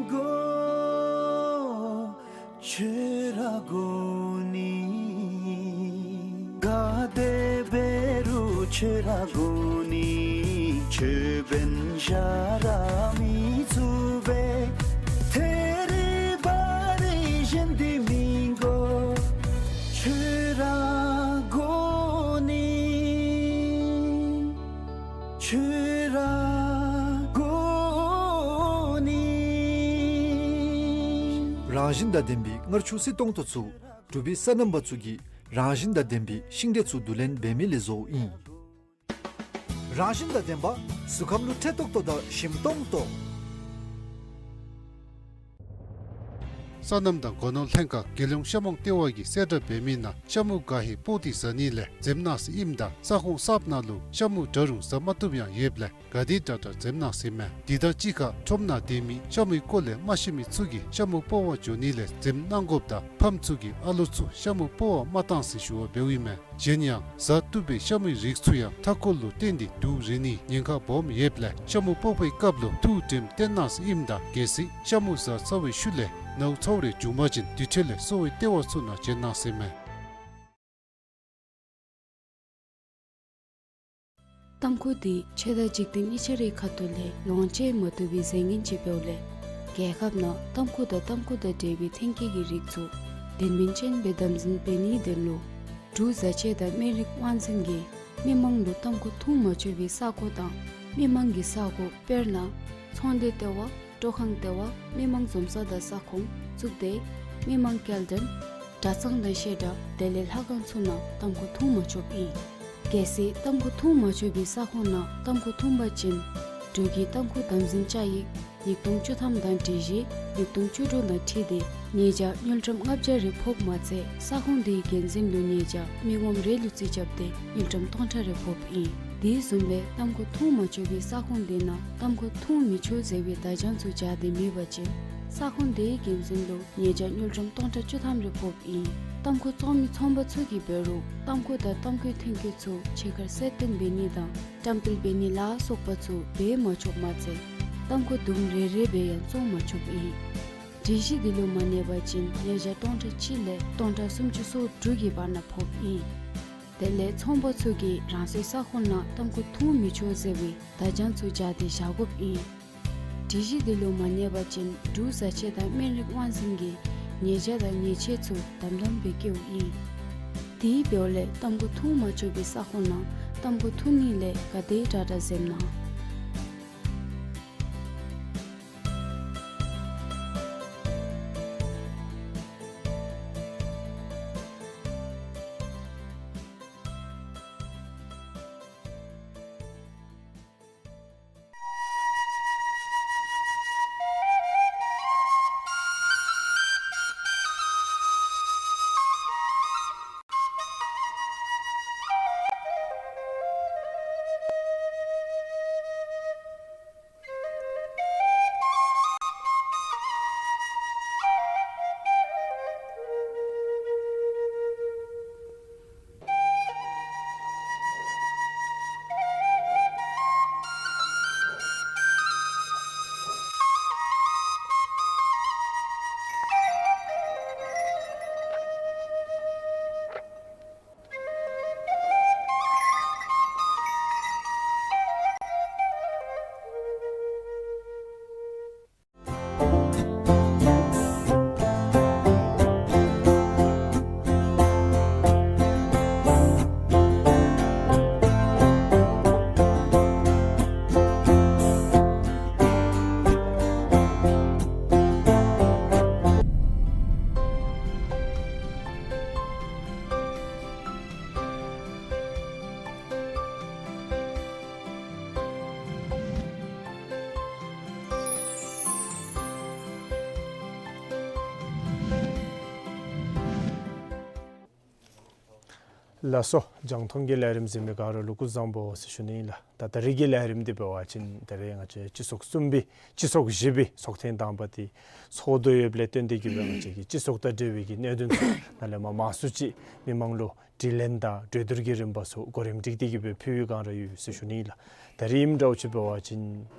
དགོས་ཁྱོད་ར་དགོ་ནི། ག་དེ་འབད་རུང་ཁྱོད་ར་དགོ་ནི། ཁྱོད་འབདན་གཞན་ར་མི་ཚུགས་པས། ཐད་རི་བ་རི་གཞན་འདི་མི་དགོས་ཁྱོད་ར་དགོ་ནི། ཁྱོད་ར་དགོ་ནི། རང་བཞིན་དང་ལྡན་པའི་མངར་ཆུ་བསིལ་ཏོང་ཏོ་ཚུ་འབྲུག་པའི་སོ་ནམ་པ་ཚུ་གིས་རང་བཞིན་དང་ལྡན་པའི་ཤིང་འབྲས་ཚུ་བསྡུ་ལེན་འབད་མི་ལས་བཟོཝ་ཨིན། རང་བཞིན་དང་ལྡན་པ་གཟུགས་ཁམས་ལུ་འཕྲོད་ཏོག་ཏོ་དང་ཞིམ་ཏོང་ཏོ། སོ་ནམ་དང་སྒོ་ནོར་ལྷན་ཁག་རྒྱལ་ཡོངས་ཤ་མོང་ལྟེ་བ་གིས་གསལ་བསྒྲགས་འབད་མི་ནང་ཤ་མུ་ག་ཧེ་སྤོག་སྟེ་ཟ་ནི་ལས་འཛེམ་གནང་ཟེར་ཨིནམ་ད་ས་ཁོངས་གསརཔ་ནང་ལུ་ཤ་མུ་འདྲ་རུང་ཟ་མ་བཏུབ་ཡང་ཡོདཔ་ལས་ག་དེ་དྲག་དྲག་འཛེམ་གནང་ཟེར་ཨིན་མས། དེ་དང་གཅིག་ཁར་ཁྲོམ་ནང་སྡོད་མི་ཤ་མུའི་སྐོར་ལས་མ་ཤེས་མི་ཚུ་གིས་ཤ་མུ་སྤོག་པར་འགྱོ་ནི་ལས་འཛེམ་གནང་དགོཔ་དང་ཕམ་ཚུ་གིས་ཨ་ལོ་ཚུ་ཤ་མུ་སྤོག་པར་མ་གཏང་ཟེར་ཞུ་བ་འབདཝ་ཨིན་མས། གཞན་ཡང་ཟ་བཏུབ་པའི་ཤ་མུའི་རིགས་ཚུ་ཡང་མཐའ་འཁོར་ལུ་བརྟེན་ཏེ་དུག་རེག་ནིའི་ཉེན་ཁ་སྦོམ་ཡོདཔ་ལས་ཤ་མུ་སྤོག་པའི་སྐབས་ལུ་ཐུགས་དྲནམ་བཏོན་གནང་ཟེར་ཨིནམ་ད་གལ་སྲིད་ཤ་མུ་ཟ་ཚར་བའི་ཤུལ་ལས་ ནཝ་ཚཝ་རེ་བྱུང་པ་ཅིན་དེ་འཕྲོ་ལས་གསོ་བའི་ལྟེ་བ་ཚུ་ནང་བྱོན་གནང་ཟེར་མས། ཏམ་ཁུ་འདི་ཆོས་དང་འཇིག་རྟེན་གཉིས་ཆ་རའི་ཁ་ཐུག་ལས་ལོངས་སྤྱོད་མ་བཏུབ་པའི་རྫས་ངན་ཅིག་འབདཝ་ལས་རྒྱལ་ཁབ་ནང་ཏམ་ཁུ་དང་ཏམ་ཁུ་དང་འབྲེལ་བའི་ཐོན་སྐྱེད་ཀྱི་རིགས་ཚུ་དོན་སྨིན་ཅན་སྦེ་དམ་འཛིན་འབད་ནིའི་དོན་ལུ་འབྲུག་བཟའ་ཆས་དང་སྨན་རིགས་དབང་འཛིན་གྱིས་མི་མང་ལུ་ཏམ་ཁུ་འཐུང་མ་ཆོག་པའི་ས་གོ་དང་མི་མང་གི་ས་གོ་དཔེར་ན་ཚོང་སྡེ་ལྟེ་བ། སྤྲོ་ཁང་ལྟེ་བ། མི་མང་འཛོམས་ས་དང་ས་ཁོངས་གཙུག་སྡེ། མི་མང་སྐྱེལ་འདྲེན། གྲྭ་ཚང་དང་བཤད་གྲྭ་དེ་ལས་ལྷ་ཁང་ཚུ་ནང་ཏམ་ཁུ་འཐུང་མ་ཆོགཔ་ཨིན། གལ་སྲིད་ཏམ་ཁུ་འཐུང་མ་ཆོག་པའི་ས་ཁོངས་ནང་ཏམ་ཁུ་འཐུང་པ་ཅིན་འབྲུག་གི་ཏམ་ཁུ་དམ་འཛིན་བཅའ་ཡིག་ཉིས་སྟོང་བཅུ་ཐམ་དང་སྒྲིག་གཞི་ཉིས་སྟོང་བཅུ་དྲུག་དང་འཁྲིལ་ཏེ་ཉེས་བྱ་དངུལ་ཀྲམ་ལྔ་བརྒྱ་རེ་ཕོགཔ་མ་ཚད་ས་ཁོངས་དེའི་འགན་འཛིན་ལུ་ཉེས་བྱ་མི་ངོམ་རེ་ལུ་རྩིས་རྐྱབ་སྟེ་དངུལ་ཀྲམ་སྟོང་ཕྲག་རེ་ཕོགཔ་ཨིན། དེ་བཟུམ་སྦེ་ཏམ་ཁུ་འཐུང་མ་ཆོག་པའི་ས་ཁོངས་དེ་ནང་ཏམ་ཁུ་འཐུང་མི་ཆོག་ཟེར་བའི་བརྡ་བྱང་ཚུ་སྦྱར་ཏེ་མེད་པ་ཅིན་ས་ཁོངས་དེའི་འགན་འཛིན་ལུ་ཉེས་བྱ་དངུལ་ཀྲམ་སྟོང་ཕྲག་བཅུ་ཐམ་རེ་ཕོགཔ་ཨིན། ཏམ་ཁུ་བཙོང་མི་ཚོང་པ་ཚུ་གིས་འབད་རུང་ཏམ་ཁུ་དང་ཏམ་ཁུའི་ཐོན་སྐྱེད་ཚུ་ཕྱི་ཁར་གསལ་སྟོན་འབད་ནི་དང་བཀྲམ་སྤེལ་འབད་ནི་ལ་སོགས་པ་ཚུ་འབད་མ་ཆོགཔ་མ་ཚད་ཏམ་ཁུ་དུམ་རེ་རེ་སྦེ་ཡང་བཙོང་མ་ཆོགཔ་ཨིན། སྒྲིག་གཞི་འདི་ལུ་མ་གནས་པ་ཅིན་ཉེས་བྱ་སྟོང་ཕྲག་གཅིག་ལས་སྟོང་ཕྲག་སུམ་ཅུ་སོ་དྲུག་གི་བར་ན་ཕོགཔ་ཨིན། དེ་ལས་ཚོང་པ་ཚུ་གིས་རང་སོའི་ས་ཁོངས་ནང་ཏམ་ཁུ་འཐུང་མི་ཆོག་ཟེར་བའི་བརྡ་བྱང་ཚུ་སྦྱར་ཏེ་བཞག་དགོཔ་ཨིན། སྒྲིག་གཞི་འདི་ལུ་མ་གནས་པ་ཅིན་འབྲུག་བཟའ་ཆས་དང་སྨན་རིགས་དབང་འཛིན་གྱིས་ཉེས་བྱ་དང་ཉེས་ཆད་ཚུ་དམ་དམ་སྦེ་བཀལཝ་ཨིན། དེ་འབདཝ་ལས་ཏམ་ཁུ་འཐུང་མ་ཆོག་པའི་ས་ཁོངས་ནང་ཏམ་ཁུ་འཐུང་ནི་ལས་ག་དེ་དྲག་དྲག་འཛེམ་གནང་། ལགས་སོ། རྒྱང་མཐོང་གི་ལས་རིམ་གཟིགས་མི་ག་ར་ལུ་སྐུ་གཟུགས་བཟང་པོ་ཟེར་ཞུ་ནི་ཨིན་ལགས། ད་ད་རིས་ཀྱི་ལས་རིམ་འདི་འབད་བ་ཅིན་ད་རིས་ང་བཅས་སྤྱི་ཚོགས་གསུམ་པའི་སྤྱི་ཚོགས་བཞི་པའི་ཚོགས་ཐེངས་དང་པ་འདི་ཚོགས་དོ་ཡོདཔ་ལས་བརྟེན་ཏེ་གིས་སྦེ་ང་བཅས་ཀྱི་སྤྱི་ཚོགས་དང་འབྲེལ་བའི་གི་གནད་དོན་ཚུ་ནཱ་ལས་མར་མང་སུ་ཅིག་མི་མང་ལུ་དྲི་ལན་དང་གྲོས་བསྡུར་གྱི་རིམ་པ་ཚུ་གོ་རིམ་སྒྲིག་སྟེ་གིས་སྦེ་ཕུལ་བའི་སྒང་ར་ཡོད་ཟེར་ཞུ་ནི་ཨིན་ལགས། ད་རིས་ཨིནམ་འདྲཝ་ཅིག་འབད་བ་ཅིན་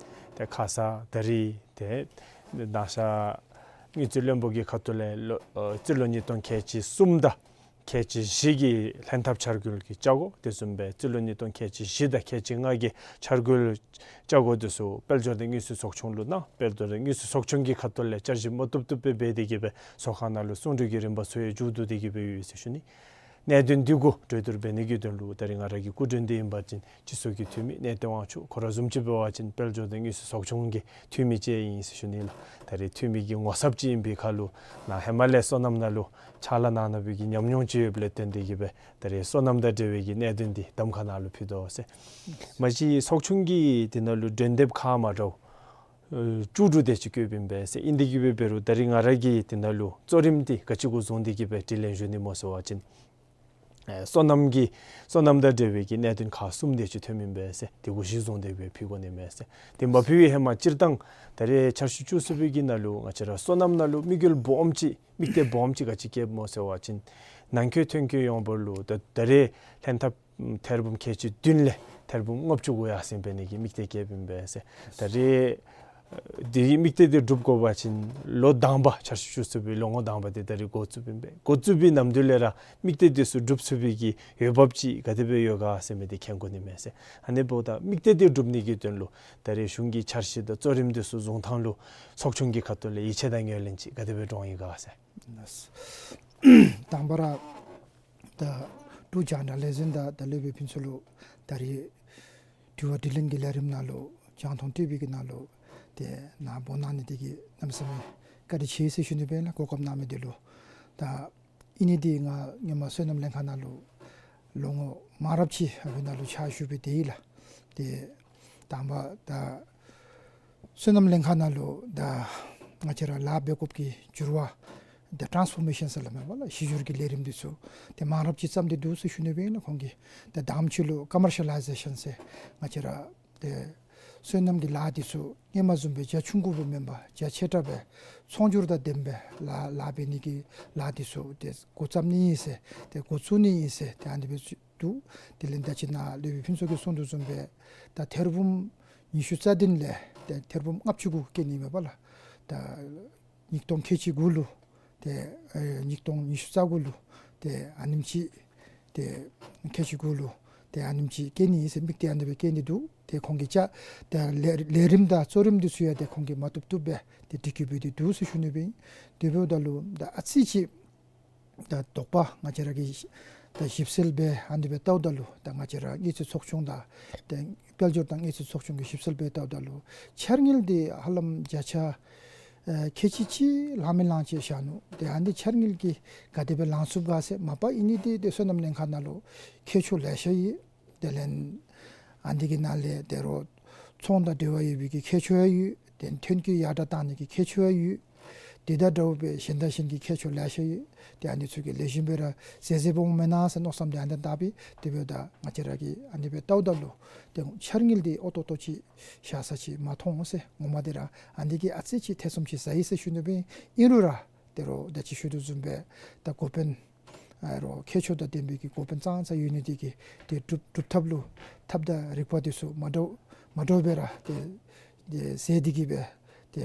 ཏེ་ཁ་ཙ་ད་རིས་ཏེ་ནཱ་ཤ་དངུལ་རྩིས་བློན་པོ་གི་ཁ་ཐུག་ལས་ལོ་ཨ་རྩིས་ལོ་ཉིས་སྟོང་ཁལ་གཅིག་གསུམ་དང་ཁལ་གཅིག་བཞི་གི་ལྷན་ཐབས་འཆར་འགོད་ཀྱི་བཅའ་སྒོ་དེ་བཟུམ་སྦེ་རྩིས་ལོ་ཉིས་སྟོང་ཁལ་གཅིག་བཞི་དང་ཁལ་གཅིག་ལྔ་གི་འཆར་འགོད་བཅའ་སྒོ་དེ་ཚུ་དཔལ་འབྱོར་དང་དངུལ་རྩིས་ཚོགས་ཆུང་ལུ་གནང་། དཔལ་འབྱོར་དང་དངུལ་རྩིས་ཚོགས་ཆུང་གིས་ཁ་ཐུག་ལས་བསྐྱར་ཞིབ་མ་བཏུབ་བཏུབ་སྦེ་འབད་དེ་གིས་སྦེ་ཚོགས་ཁང་ནང་ལུ་གསུང་གྲོས་ཀྱི་རིམ་པ་ཚུ་ཡང་མཇུག་བསྡུ་སྟེ་གིས་སྦེ་ཡོད་ཟེར་ཞུ་ནི། གནད་དོན་འདི་གུ་གྲོས་བསྡུར་འབད་ནི་གི་དོན་ལུ་ད་རིས་ང་ར་གི་སྐུ་མགྲོན་འདི་ཨིན་པ་ཅིན་སྤྱི་ཚོགས་ཀྱི་འཐུས་མི་གནས་བརྟན་དབང་ཕྱུག། ཁོ་ར་བཟུམ་ཅིག་འབད་བ་ཅིན་དཔལ་འབྱོར་དང་དངུལ་རྩིས་ཚོགས་ཆུང་གི་འཐུས་མི་ཅིག་ཨིན་ཟེར་ཞུ་ནི་ལགས། ད་རིས་འཐུས་མི་གི་ངོ་ཚབ་ཅིག་ཨིན་པའི་ཁར་ལུ་ནཱ་ཧེ་མ་ལས་སོ་ནམ་ནང་ལུ་ཕྱག་ལཱ་གནང་གནང་བའི་གི་ཉམས་མྱོང་ཅིག་ཡོདཔ་ལས་བརྟེན་ཏེ་གིས་སྦེ་ད་རིས་སོ་ནམ་དང་འབྲེལ་བའི་གི་གནད་དོན་འདི་གདམ་ཁ་ནང་ལུ་ཕུལ་དོ་ཟེར། མ་གཞི་ཚོགས་ཆུང་གི་དེ་ནང་ལུ་མགྲོན་དེབ་ཁག་མ་འདྲཝ་ཨེ་བཅུ་དྲུག་དེ་ཅིག་བཀོདཔ་ཨིན་པས་ཟེར། ཨིན་ཏེ་གིས་སྦེ་འབད་རུང་ད་རིས་ང་ར་གིས་དེ་ནང་ལུ་གཙོ་རིམ་འདི་ག་ཅི་གུ་བཟུང་སྟེ་གིས་སྦེ་དྲི་ལན་ཞུ་ནི་སྨོ་ཟེར་བ་ཅིན་ཨེ་སོ་ནམ་གྱི་སོ་ནམ་དང་འབྲེལ་བའི་གི་གནད་དོན་ཁག་གསུམ་དེ་ཅིག་ཐོནམ་ཨིན་པས་ཟེར། དེ་གུ་གཞི་བཟུང་སྟེ་སྦེ་ཕུལ་དགོ་ནི་མས་ཟེར། དེ་མ་ཕུལ་བའི་ཧེ་མ་སྤྱིར་བཏང་ད་རིས་ཆར་ཆུ་བཅུ་གསུམ་པའི་གི་ནང་ལུ་ང་བཅས་ར་སོ་ནམ་ནང་ལུ་དམིགས་ཡུལ་སྦོམ་ཅིག་དམིགས་གཏད་སྦོམ་ཅིག་ག་ཅི་བསྐྱེདཔ་སྨོ་ཟེར་བ་ཅིན་ནང་འཁོད་ཐོན་སྐྱེད་ཡོངས་འབོར་ལུ་ད་ད་རིས་ལྷན་ཐབས་ཐེར་འབུམ་ཁལ་གཅིག་བདུན་ལས་ཐེར་འབུམ་ལྔ་བཅུ་གུ་ཡར་སེང་འབད་ནི་གི་དམིགས་གཏད་བསྐྱེདཔ་ཨིན་པས་ཟེར། ད་རིས་ དེ་གི་དམིགས་གཏད་དེ་འགྲུབ་དགོ་པ་ཅིན་ལོ་དང་པ་འཆར་གཞི་བཅུ་གསུམ་པའི་ལོ་ངོ་དང་པ་དེ་ད་རིས་འགོ་བཙུགསཔ་ཨིན་པས། འགོ་བཙུགས་པའི་ནམ་དུས་ལས་ར་དམིགས་གཏད་དེ་ཚུ་འགྲུབ་ཚུགས་པའི་གི་འོས་འབབ་ཅིག་ག་དེ་སྦེ་ཡོད་ག་ཟེར་མི་དེ་མཁྱེན་དགོ་ནི་མས་ཟེར། ཨ་ནི་འབདཝ་ད་དམིགས་གཏད་དེ་འགྲུབ་ནི་གི་དོན་ལུ་ད་རིས་གཞུང་གི་འཆར་གཞི་དང་གཙོ་རིམ་དེ་ཚུ་བཟུང་ཐངས་ལུ་ཚོགས་ཆུང་གི་ཁ་ཐུག་ལས་ཡིད་ཆེས་དང་ངོས་ལེན་ཅིག་ག་དེ་སྦེ་འདྲོངས་ཡི་ག་ཟེར། དང་པ་ར་ད་འབྲུག་རྒྱང་བསྒྲགས་ལས་འཛིན་དང་ད་སློབ་དཔོན་ཕུན་ཚོགས་ལུ་ད་རིས་དྲི་བ་དྲིས་ལན་གྱི་ལས་རིམ་ནང་ལུ་རྒྱང་མཐོང་ཊི་ཝི་གི་ནང་ལུ་ཏེ་ནཱ་འབོ་གནང་ནི་དེ་གིས་གནམ་མེད་ས་མེད་བཀའ་དྲིན་ཆེ་ཟེར་ཞུ་ནི་སྦེ་ཨིན་ལགས། གོ་སྐབས་གནང་མི་དེ་ལུ། ད་ཨིན་ནི་དེ་ང་སྔོན་མ་སོ་ནམ་ལྷན་ཁག་ནང་ལུ་ལོ་ངོ་མང་རབས་ཅིག་ཨ་ཕི་ནང་ལུ་ཕྱག་ཞུ་སྦེ་སྡོད་ཡི་ལགས། ཏེ་དང་པ་ད་སོ་ནམ་ལྷན་ཁག་ནང་ལུ་ད་ང་བཅས་ར་ལཱ་འབད་དགོཔ་གི་འགྱུར་བ་ད་ཊཱནསི་ཕོར་མེ་ཤཱན་ཟེར་སླབ་མས་པ་ལགས། གཞི་བསྒྱུར་གྱི་ལས་རིམ་དེ་ཚུ་ཏེ་མང་རབས་ཅིག་བརྩམས་ཏེ་འདུག་ཟེར་ཞུ་ནི་སྦེ་ཨིན་ལགས། ཁོང་གིས་ཏེ་དང་པ་ཅིག་ལུ་ཀོ་མར་ཤི་ལའི་ཟེ་ཤཱན་ཟེར་ང་བཅས་ར་ཏེ་སོ་ནམ་གྱི་ལཱ་དེ་ཚུ་སྔོན་མ་བཟུམ་སྦེ་རྒྱ་ཆུང་ཀུ་སྦེ་མེན་པར་རྒྱ་ཆེ་དྲགས་སྦེ་ཚོང་སྒྱུར་དང་ལྡནམ་སྦེ་ལཱ་ལཱ་འབད་ནི་གི་ལཱ་དེ་ཚུ་ཏེ་འགོ་བརྩམ་ནི་ཨིན་ཟེར་ཏེ་འགོ་བཙུགས་ནི་ཨིན་ཟེར་ཏེ་ཨ་ནི་སྦེ་འདུག། དེ་ལས་ད་ཅི་ནཱ་སློབ་དཔོན་ཕུན་ཚོགས་ཀྱིས་གསུངས་དོ་བཟུམ་སྦེ་ད་ཐེར་འབུམ་ཉི་ཤུ་རྩ་བདུན་ལས་ཏེ་ཐེར་འབུམ་ལྔ་བཅུ་གུ་སྐྱེལ་ནི་མས་པ་ལགས། ད་ཉིས་སྟོང་ཁལ་གཅིག་དགུ་ལུ་ཏེ་ཨེ་ཉིས་སྟོང་ཉི་ཤུ་རྩ་དགུ་ལུ་ཏེ་ཨ་ནེམ་ཅིག་ཏེ་ཁལ་གཅིག་དགུ་ལུ་ཏེ་ཨ་ནེམ་ཅིག་སྐྱེལ་ནི་ཨིན་ཟེར་དམིགས་གཏད་ཨ་ནི་སྦེ་བསྐྱེད་དེ་འདུག། ཏེ་ཁོང་གིས་ཅ་ཏེ་ལས་ལས་རིམ་དང་གཙོ་རིམ་དེ་ཚུ་ཡང་ཏེ་ཁོང་གིས་མ་བཏུབ་བཏུབ་སྦེ་ཏེ་འགྲིག་གི་འབད་དེ་འདུག་ཟེར་ཞུ་ནི་སྦེ་ཨིན། དེ་འབདཝ་ད་ལུ་ད་ཨ་ཙི་ཅིག་ད་དོགས་པ་ང་བཅས་ར་གིས་ད་ཞིབ་འཚོལ་འབད་ཨ་ནི་སྦེ་བལྟཝ་ད་ལུ་ད་ང་བཅས་ར་དངུལ་རྩིས་ཚོགས་ཆུང་དང་ཏེ་དཔལ་འབྱོར་དང་དངུལ་རྩིས་ཚོགས་ཆུང་གིས་ཞིབ་འཚོལ་འབད་བལྟཝ་ད་ལུ་འཆར་དངུལ་འདི་ཧ་ལམ་བརྒྱ་ཆ་ཨེ་ཁལ་གཅིག་གཅིག་ལང་མི་ལང་ཅིག་བཞག་ནུག། ཏེ་ཨ་ནི་འཆར་དངུལ་གྱིས་ག་དེ་སྦེ་ལང་ཚུགས་ག་ཟེར། མ་པ་ཨིན་ནི་འདི་ཏེ་སོ་ནམ་ལྷན་ཁག་ནང་ལུ་མཁས་མཆོག་ལེ་ཤ་ཡོད། དེ་ལས་ཨ་ནི་གི་ནང་ལས་ད་རུང་ཚོང་དང་འབྲེལ་བ་ཡོད་པའི་གི་མཁས་མཆོག་ཡང་ཡོད། ཏེ་ཐོན་སྐྱེད་ཡར་དྲག་གཏང་ནི་གི་མཁས་མཆོག་ཡང་ཡོད། དེ་དང་འདྲཝ་སྦེ་གཞན་དང་གཞན་གྱི་མཁས་མཆོག་ལེ་ཤ་ཡོད། ཏེ་ཨ་ནི་ཚུ་གིས་ལེགས་ཤོམ་སྦེ་ར་མཛད་མཛདཔ་འོང་མེན་ན་ཟེར་མནོ་བསམ་དེ་ཨ་ནི་དང་བཏགས་པས། དེ་འབདཝ་ད་ང་བཅས་ར་གིས་ཨ་ནི་སྦེ་བལྟཝ་ད་ལུ་ཏེ་འཆར་དངུལ་འདི་ཨོ་ཏོག་ཏོ་ཅིག་བཞག་ས་ཅིག་མ་མཐོང་ཟེར། ངོ་མ་འདི་ར་ཨ་ནི་གིས་ཨ་ཙི་ཅིག་ཐེ་ཚོམ་ཅིག་ཟ་ཡི་ཟེར་ཞུ་ནི་སྦེ་ཨིན། ཨིན་རུང་ར་ད་རུང་ད་ཅི་ཞུ་དོ་བཟུམ་སྦེ་ད་འགོ་དཔོན་ཨ་རོགས་མཁས་མཆོག་དང་ལྡན་པའི་གི་འགོ་དཔོན་ཙང་ཙང་ཡོད་ནི་དེ་གིས་ཏེ་སྒྲུབ་སྒྲུབ་ཐབས་ལུ་ཐབས་དང་རིག་པ་དེ་ཚུ་མ་འདྲཝ་མ་འདྲཝ་སྦེ་ར་ཏེ་ཏེ་ཟེར་དེ་གིས་སྦེ་ཏེ་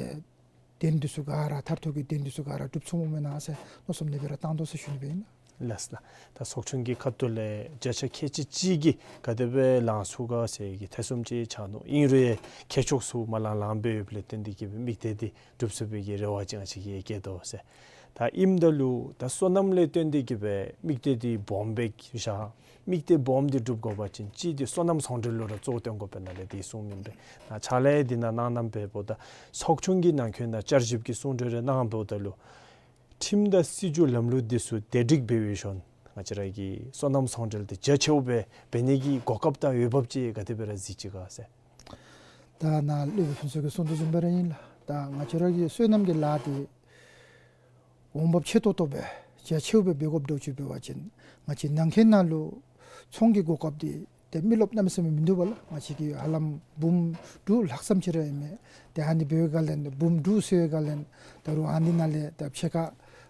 དོན་དེ་ཚུ་ག་ར་མཐར་ཐུག་གི་དོན་དེ་ཚུ་ག་ར་འགྲུབ་ཚུགསཔ་འོང་མེན་ན་ཟེར་མནོ་བསམ་ཨ་ནི་སྦེ་ར་བཏང་དོ་ཟེར་ཞུ་ནི་སྦེ་ཨིན། ལགས་ལགས། ད་ཚོགས་ཆུང་གི་ཁ་ཐུག་ལས་བརྒྱ་ཆ་ཁལ་གཅིག་གཅིག་གིས་ག་དེ་སྦེ་ལང་ཚུགས་ག་ཟེར་གྱི་ཐེ་ཚོམ་ཅིག་ཆགས་ནུག། ཨིན་རུང་ཡང་མཁས་མཆོག་ཚུ་མ་ལང་ལངམ་སྦེ་ཡོདཔ་ལས་བརྟེན་ཏེ་གིས་སྦེ་དམིགས་གཏད་འདི་འགྲུབ་ཚུགས་པའི་གི་རེ་བ་ཅིག་ང་བཅས་ཀྱིས་བསྐྱེད་དོ་ཟེར། ད་ཨིནམ་ད་ལུ་ད་སོ་ནམ་ལས་བརྟེན་ཏེ་གིས་སྦེ་དམིགས་གཏད་འདི་སྦོམ་སྦེ་བཞག། དམིགས་གཏད་སྦོམ་འདི་འགྲུབ་དགོ་པ་ཅིན་གཅིག་འདི་སོ་ནམ་ཚོང་འབྲེལ་ལུ་ར་གཙོ་བོ་བཏོན་དགོ་པས་ན་ལས་འདི་གསུངམ་ཨིན་པས། ད་ཕྱག་ལཱ་འདི་ནང་གནངམ་འབདཝ་ད་ཚོགས་ཆུང་གི་ནང་འཁོད་ནང་བསྐྱར་ཞིབ་ཀྱི་གསུང་གྲོས་རེ་གནངམ་འབདཝ་ད་ལུ་ཁྲིམས་དང་སྲིད་བྱུས་ལམ་ལུགས་འདི་ཚུ་བདེ་སྒྲིག་འབད་བའི་ཤུལ་ང་བཅས་ར་གི་སོ་ནམ་ཚོང་འབྲེལ་འདི་རྒྱ་ཆེཝ་སྦེ་འབད་ནི་གི་གོ་སྐབས་དང་འོས་འབབ་ཅིག་ག་དེ་སྦེ་ར་གཟིགས་ཅི་ག་ཟེར། ད་ནཱ་སློབ་དཔོན་ཕུན་ཚོགས་ཀྱིས་གསུང་དོ་བཟུམ་སྦེ་ར་ཨིན་ལགས། ད་ང་བཅས་ར་གི་སོ་ནམ་གྱི་ལཱ་འདི་འོང་འབབ་ཆེ་ཏོག་ཏོ་སྦེ་རྒྱ་ཆེཝ་སྦེ་འབད་དགོཔ་འདྲཝ་ཅིག་འབད་བ་ཅིན་ང་བཅས་ནང་འཁོད་ནང་ལུ་ཚོང་གི་གོ་སྐབས་འདི་ཏེ་མི་རློབས་གནམ་མེད་ས་མེད་མིན་འདུག་པ་ལགས། ང་བཅས་ཀྱི་ཧ་ལམ་འབུམ་དྲུག་ལྷག་ཙམ་ཅིག་ར་ཨིན་མས། ཏེ་ཨ་ནི་འབད་བའི་སྒང་ལས་འབུམ་དྲུག་ཟེར་བའི་སྒང་ལས་ད་རུང་ཨ་ནི་ནང་ལས་ད་ཕྱེད་ཀ་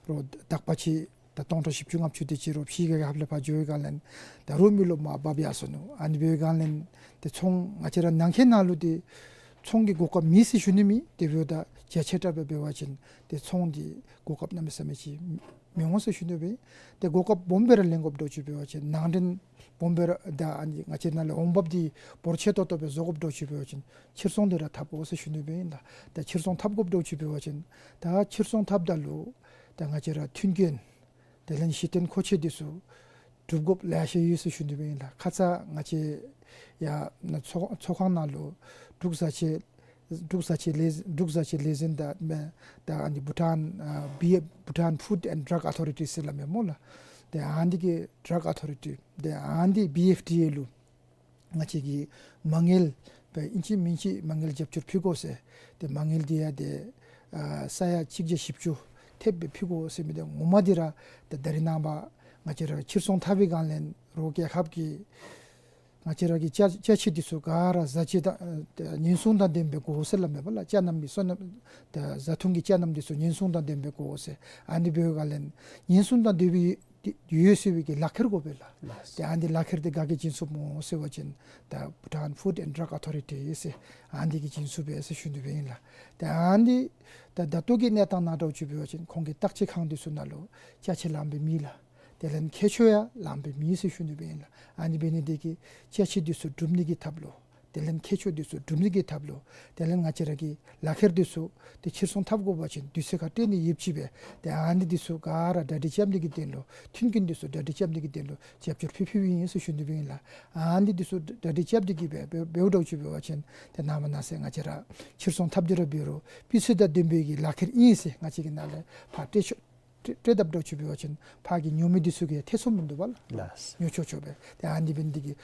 རོགས་དག་པ་ཅིག་ད་སྟོང་ཕྲག་བཞི་བཅུ་ལྔ་བཅུ་དེ་ཅིག་རོགས་ཕྱི་རྒྱལ་ཁབ་ལས་ཕར་འགྱོ་བའི་སྒང་ལས་ད་རུང་མི་རློབས་མར་འབག་ཡར་སོ་ནུག། ཨ་ནི་འབད་བའི་སྒང་ལས་ཏེ་ཚོང་ང་བཅས་ར་ནང་འཁོད་ནང་ལུ་ཏེ་ཚོང་གི་གོ་སྐབས་མེད་ཟེར་ཞུ་ནི་མེད། དེ་འབདཝ་ད་རྒྱ་ཆེ་དྲགས་སྦེ་འབད་བ་ཅིན་ཏེ་ཚོང་འདི་གོ་སྐབས་གནམ་མེད་ས་མེད་ཅིག་མི་འོང་ཟེར་ཞུ་ནི་སྦེ། ཏེ་གོ་སྐབས་སྦོམ་སྦེ་ར་ལེན་དགོཔ་འདྲཝ་ཅིག་འབད་བ་ཅིན་ནང་འདྲེན་སྦོམ་སྦེ་ར་ད་ཨ་ནི་ང་བཅས་ནང་ལས་འོང་འབབ་འདི་འབོར་ཆེ་ཏོག་ཏོ་སྦེ་བཟོ་དགོཔ་འདྲཝ་ཅིག་འབད་བ་ཅིན་ཕྱིར་ཚོང་འདི་ར་འཐབ་དགོ་ཟེར་ཞུ་ནི་སྦེ་ཨིན་ལགས། ད་ཕྱིར་ཚོང་འཐབ་དགོཔ་འདྲཝ་ཅིག་འབད་བ་ཅིན་ད་ཕྱིར་ཚོང་འཐབ་ད་ལུ་ད་ང་བཅས་ར་མཐུན་རྐྱེན་དེ་ལས་གཞི་རྟེན་མཁོ་ཆས་འདི་ཚུ་སྒྲུབ་དགོཔ་ལེ་ཤ་ཡོད་ཟེར་ཞུ་ནི་སྦེ་ཨིན་ལགས། ཁ་ཙ་ང་བཅས་ཡར་ནཱ་ཚོགས་ཚོགས་ཁང་ནང་ལུ་འབྲུག་བཟའ་ཆས་འབྲུག་བཟའ་ཆས་ལས་འབྲུག་བཟའ་ཆས་ལས་འཛིན་དང་མེན་ད་ཨ་ནི་བྷུ་ཊཱན་ཨ་བི་བྷུ་ཊཱན་ཕུཌ་ཨེནཌ་ཌག་ཨོ་ཐོ་རི་ཊི་ཟེར་སླབ་མས་སྨོ་ལགས། ཏེ་ཨ་ནི་གི་ཌག་ཨོ་ཐོ་རི་ཊི་ཏེ་ཨ་ནི་བི་ཨེཕ་ཌི་ཨེ་ལུ་ང་བཅས་ཀྱིས་མ་དངུལ་སྦེ་ཨིན་ཅི་མིན་ཅི་མ་དངུལ་རྒྱབ་སྐྱོར་ཕུལ་དགོ་ཟེར། ཏེ་མ་དངུལ་འདི་ཡང་ཏེ་ཨ་ས་ཡ་གཅིག་བརྒྱ་བཞི་བཅུ་ཐེབས་སྦེ་ཕུལ་དགོ་ཟེར་མི་འདི་ངོ་མ་འདི་ར་ཏེ་ད་རེས་ནངས་པ་ང་བཅས་ར་ཕྱིར་ཚོང་འཐབ་པའི་སྒང་ལས་རོགས་རྒྱལ་ཁབ་ཀྱིས་ང་བཅས་ར་གི་ཅ་ཅ་ཆས་འདི་ཚུ་ག་ར་བཟའ་ཆས་དང་ཨ་ཉེན་སྲུང་དང་ལྡནམ་སྦེ་དགོ་ཟེར་སླབ་མས་པ་ལགས། ཅ་རྣམས་ཀྱི་སོ་ནམ་ད་བཟའ་འཐུང་གི་ཅ་རྣམས་འདི་ཚུ་ཉེན་སྲུང་དང་ལྡནམ་སྦེ་དགོ་ཟེར། ཨ་ནི་འབད་བའི་སྒང་ལས་ཉེན་སྲུང་དང་ལྡན་པའི་ ཏེ་ཡོད་ཟེར་བའི་གི་ལག་ཁྱེར་དགོ་པས་ལགས། ལགས། ཏེ་ཨ་ནི་ལག་ཁྱེར་འདི་ག་གིས་བྱིན་ཚུགསཔ་སྨོ་ཟེར་བ་ཅིན་ད་Bhutan Food and Drug Authority ཟེར་ཨ་ནི་གིས་བྱིན་ཚུགས་པས་ཟེར་ཞུ་ནི་སྦེ་ཨིན་ལགས། ཏེ་ཨ་ནི་ད་ད་ལྟོ་གི་གནས་སྟངས་ནང་འདྲཝ་ཅིག་འབད་བ་ཅིན་ཁོང་གི་བརྟག་དཔྱད་ཁང་འདི་ཚུ་ནང་ལུ་ཅ་ཆས་ལངམ་སྦེ་མེད་ལགས། དེ་ལས་མཁས་མཆོག་ཡང་ལངམ་སྦེ་མེད་ཟེར་ཞུ་ནི་སྦེ་ཨིན་ལགས། ཨ་ནི་འབད་ནི་འདི་གིས་ཅ་ཆས་འདི་ཚུ་སྒྲུབ་ནི་གི་ཐབས་ལུ་དེ་ལས་མཁས་མཆོག་འདི་ཚུ་སྒྲུབ་ནི་གི་ཐབས་ལུ་དེ་ལས་ང་བཅས་ར་གི་ལག་ཁྱེར་འདི་ཚུ་ཏེ་ཕྱིར་ཚོང་འཐབ་དགོ་པ་ཅིན་དུས་ཚོད་ཁར་སྤྲོད་ནི་ཡོདཔ་ཅིག་སྦེ་ཏེ་ཨ་ནི་འདི་ཚུ་ག་ར་གྲ་སྒྲིག་རྐྱབ་ནི་གི་དོན་ལུ་མཐུན་རྐྱེན་འདི་ཚུ་གྲ་སྒྲིག་རྐྱབ་ནི་གི་དོན་ལུ་རྒྱབ་སྐྱོར་ཕུལ་ཕུལཝ་ཨིན་ཟེར་ཞུ་ནི་སྦེ་ཨིན་ལགས། ཨ་ནི་འདི་ཚུ་གྲ་སྒྲིག་རྐྱབ་སྟེ་གིས་སྦེ་འབདཝ་འདྲཝ་ཅིག་འབད་བ་ཅིན་ཏེ་ནངས་པ་གནངས་ཚེ་ང་བཅས་ར་ཕྱིར་ཚོང་འཐབ་སྟེ་ར་འབད་རུང་སྤུས་ཚད་དང་ལྡན་པའི་གི་ལག་ཁྱེར་ཨིན་ཟེར་ང་བཅས་ཀྱི་ནང་ལས་ཕར་སྤྲོད་ཆོག་སྤྲོད་སྤྲོད་དཔ་འདྲཝ་ཅིག་འབད་བ་ཅིན་ཕར་གྱི་ཉོ་མི་འདི་ཚུ་གིས་ཐེ་ཚོམ་མིན་འདུག་པ་ལགས། ལགས། ཉོ་ཆོག་ཆོག་སྦེ། ཏེ་ཨ་ནི་འབད་ནི་འདི་གིས་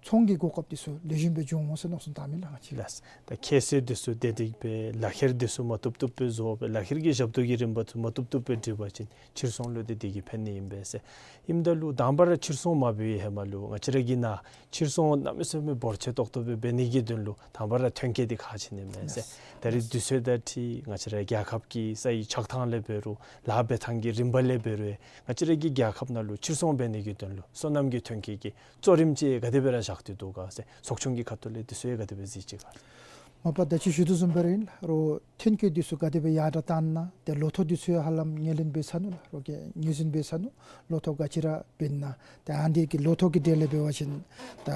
ཚོང་གི་གོ་སྐབས་འདི་ཚུ་ལེགས་ཤོམ་སྦེ་འབྱུང་འོང་ཟེར་མནོ་བསམ་བཏངམ་ཨིན་ལགས་ང་བཅས། ལགས། ད་ཁྱད་གསོད་འདི་ཚུ་བདེ་སྡུག་སྦེ་ལག་ཁྱེར་འདི་ཚུ་མ་བཏུབ་བཏུབ་སྦེ་བཟོ་སྦེ་ལག་ཁྱེར་གྱི་ཞབས་ཏོག་གི་རིམ་པ་ཚུ་མ་བཏུབ་བཏུབ་སྦེ་སྒྲིག་པ་ཅིན་ཕྱིར་ཚོང་ལུ་ཏེ་བདེ་སྐྱིད་ཕན་ནི་ཨིན་པས་ཟེར། ཨིནམ་ད་ལུ་དང་པ་ར་ཕྱིར་ཚོང་མ་འབད་བའི་ཧེ་མ་ལུ་ང་བཅས་ར་གི་ནཱ་ཕྱིར་ཚོང་གནམ་མེད་ས་མེད་འབོར་ཆེ་ཏོག་ཏོ་སྦེ་འབད་ནི་གི་དོན་ལུ་དང་པ་ར་ཐོན་སྐྱེད་འདི་ཁག་ཆེ་ནི་མས་ཟེར། ལགས། ད་རེས་དུས་ཚོད་དང་འཁྲིལ་ང་བཅས་ར་རྒྱལ་ཁབ་ཀྱི་སའི་ཆགས་ཐངས་ལས་འབད་རུང་ལཱ་འབད་ཐངས་ཀྱི་རིམ་པ་ལས་འབད་རུང་ང་བཅས་ར་གི་རྒྱལ་ཁབ་ནང་ལུ་ཕྱིར་ཚོང་འབད་ནི་གི་དོན་ལུ་སོ་ནམ་གྱི་ཐོན་སྐྱེད་ཀྱི་གཙོ་རིམ་ཅིག་ག་དེ་སྦེ་ར་བཞག་སྟེ་འདུག་ག་ཟེར་ཚོགས་ཆུང་གི་ཁ་ཐུག་ལས་དུས་ཚོད་ག་དེ་སྦེ་གཟིགས་ཅི་ག། མ་པ་ད་ཅི་ཞུ་དོ་བཟུམ་སྦེ་ར་ཨིན་ལགས། རོགས་ཐོན་སྐྱེད་འདི་ཚུ་ག་དེ་སྦེ་ཡར་དྲག་བཏང་ན་ཏེ་ལོ་ཐོག་འདི་ཚུ་ཡང་ཧ་ལམ་ངོས་ལེན་འབད་ཚར་ནུག་ལགས། རོགས་ཀྱིས་ངོས་འཛིན་འབད་ཚར་ནུག། ལོ་ཐོག་ག་ཅི་ར་འབད་ན་ཏེ་ཨ་ནི་གི་ལོ་ཐོག་གི་གྲས་ལས་འབད་བ་ཅིན་ད་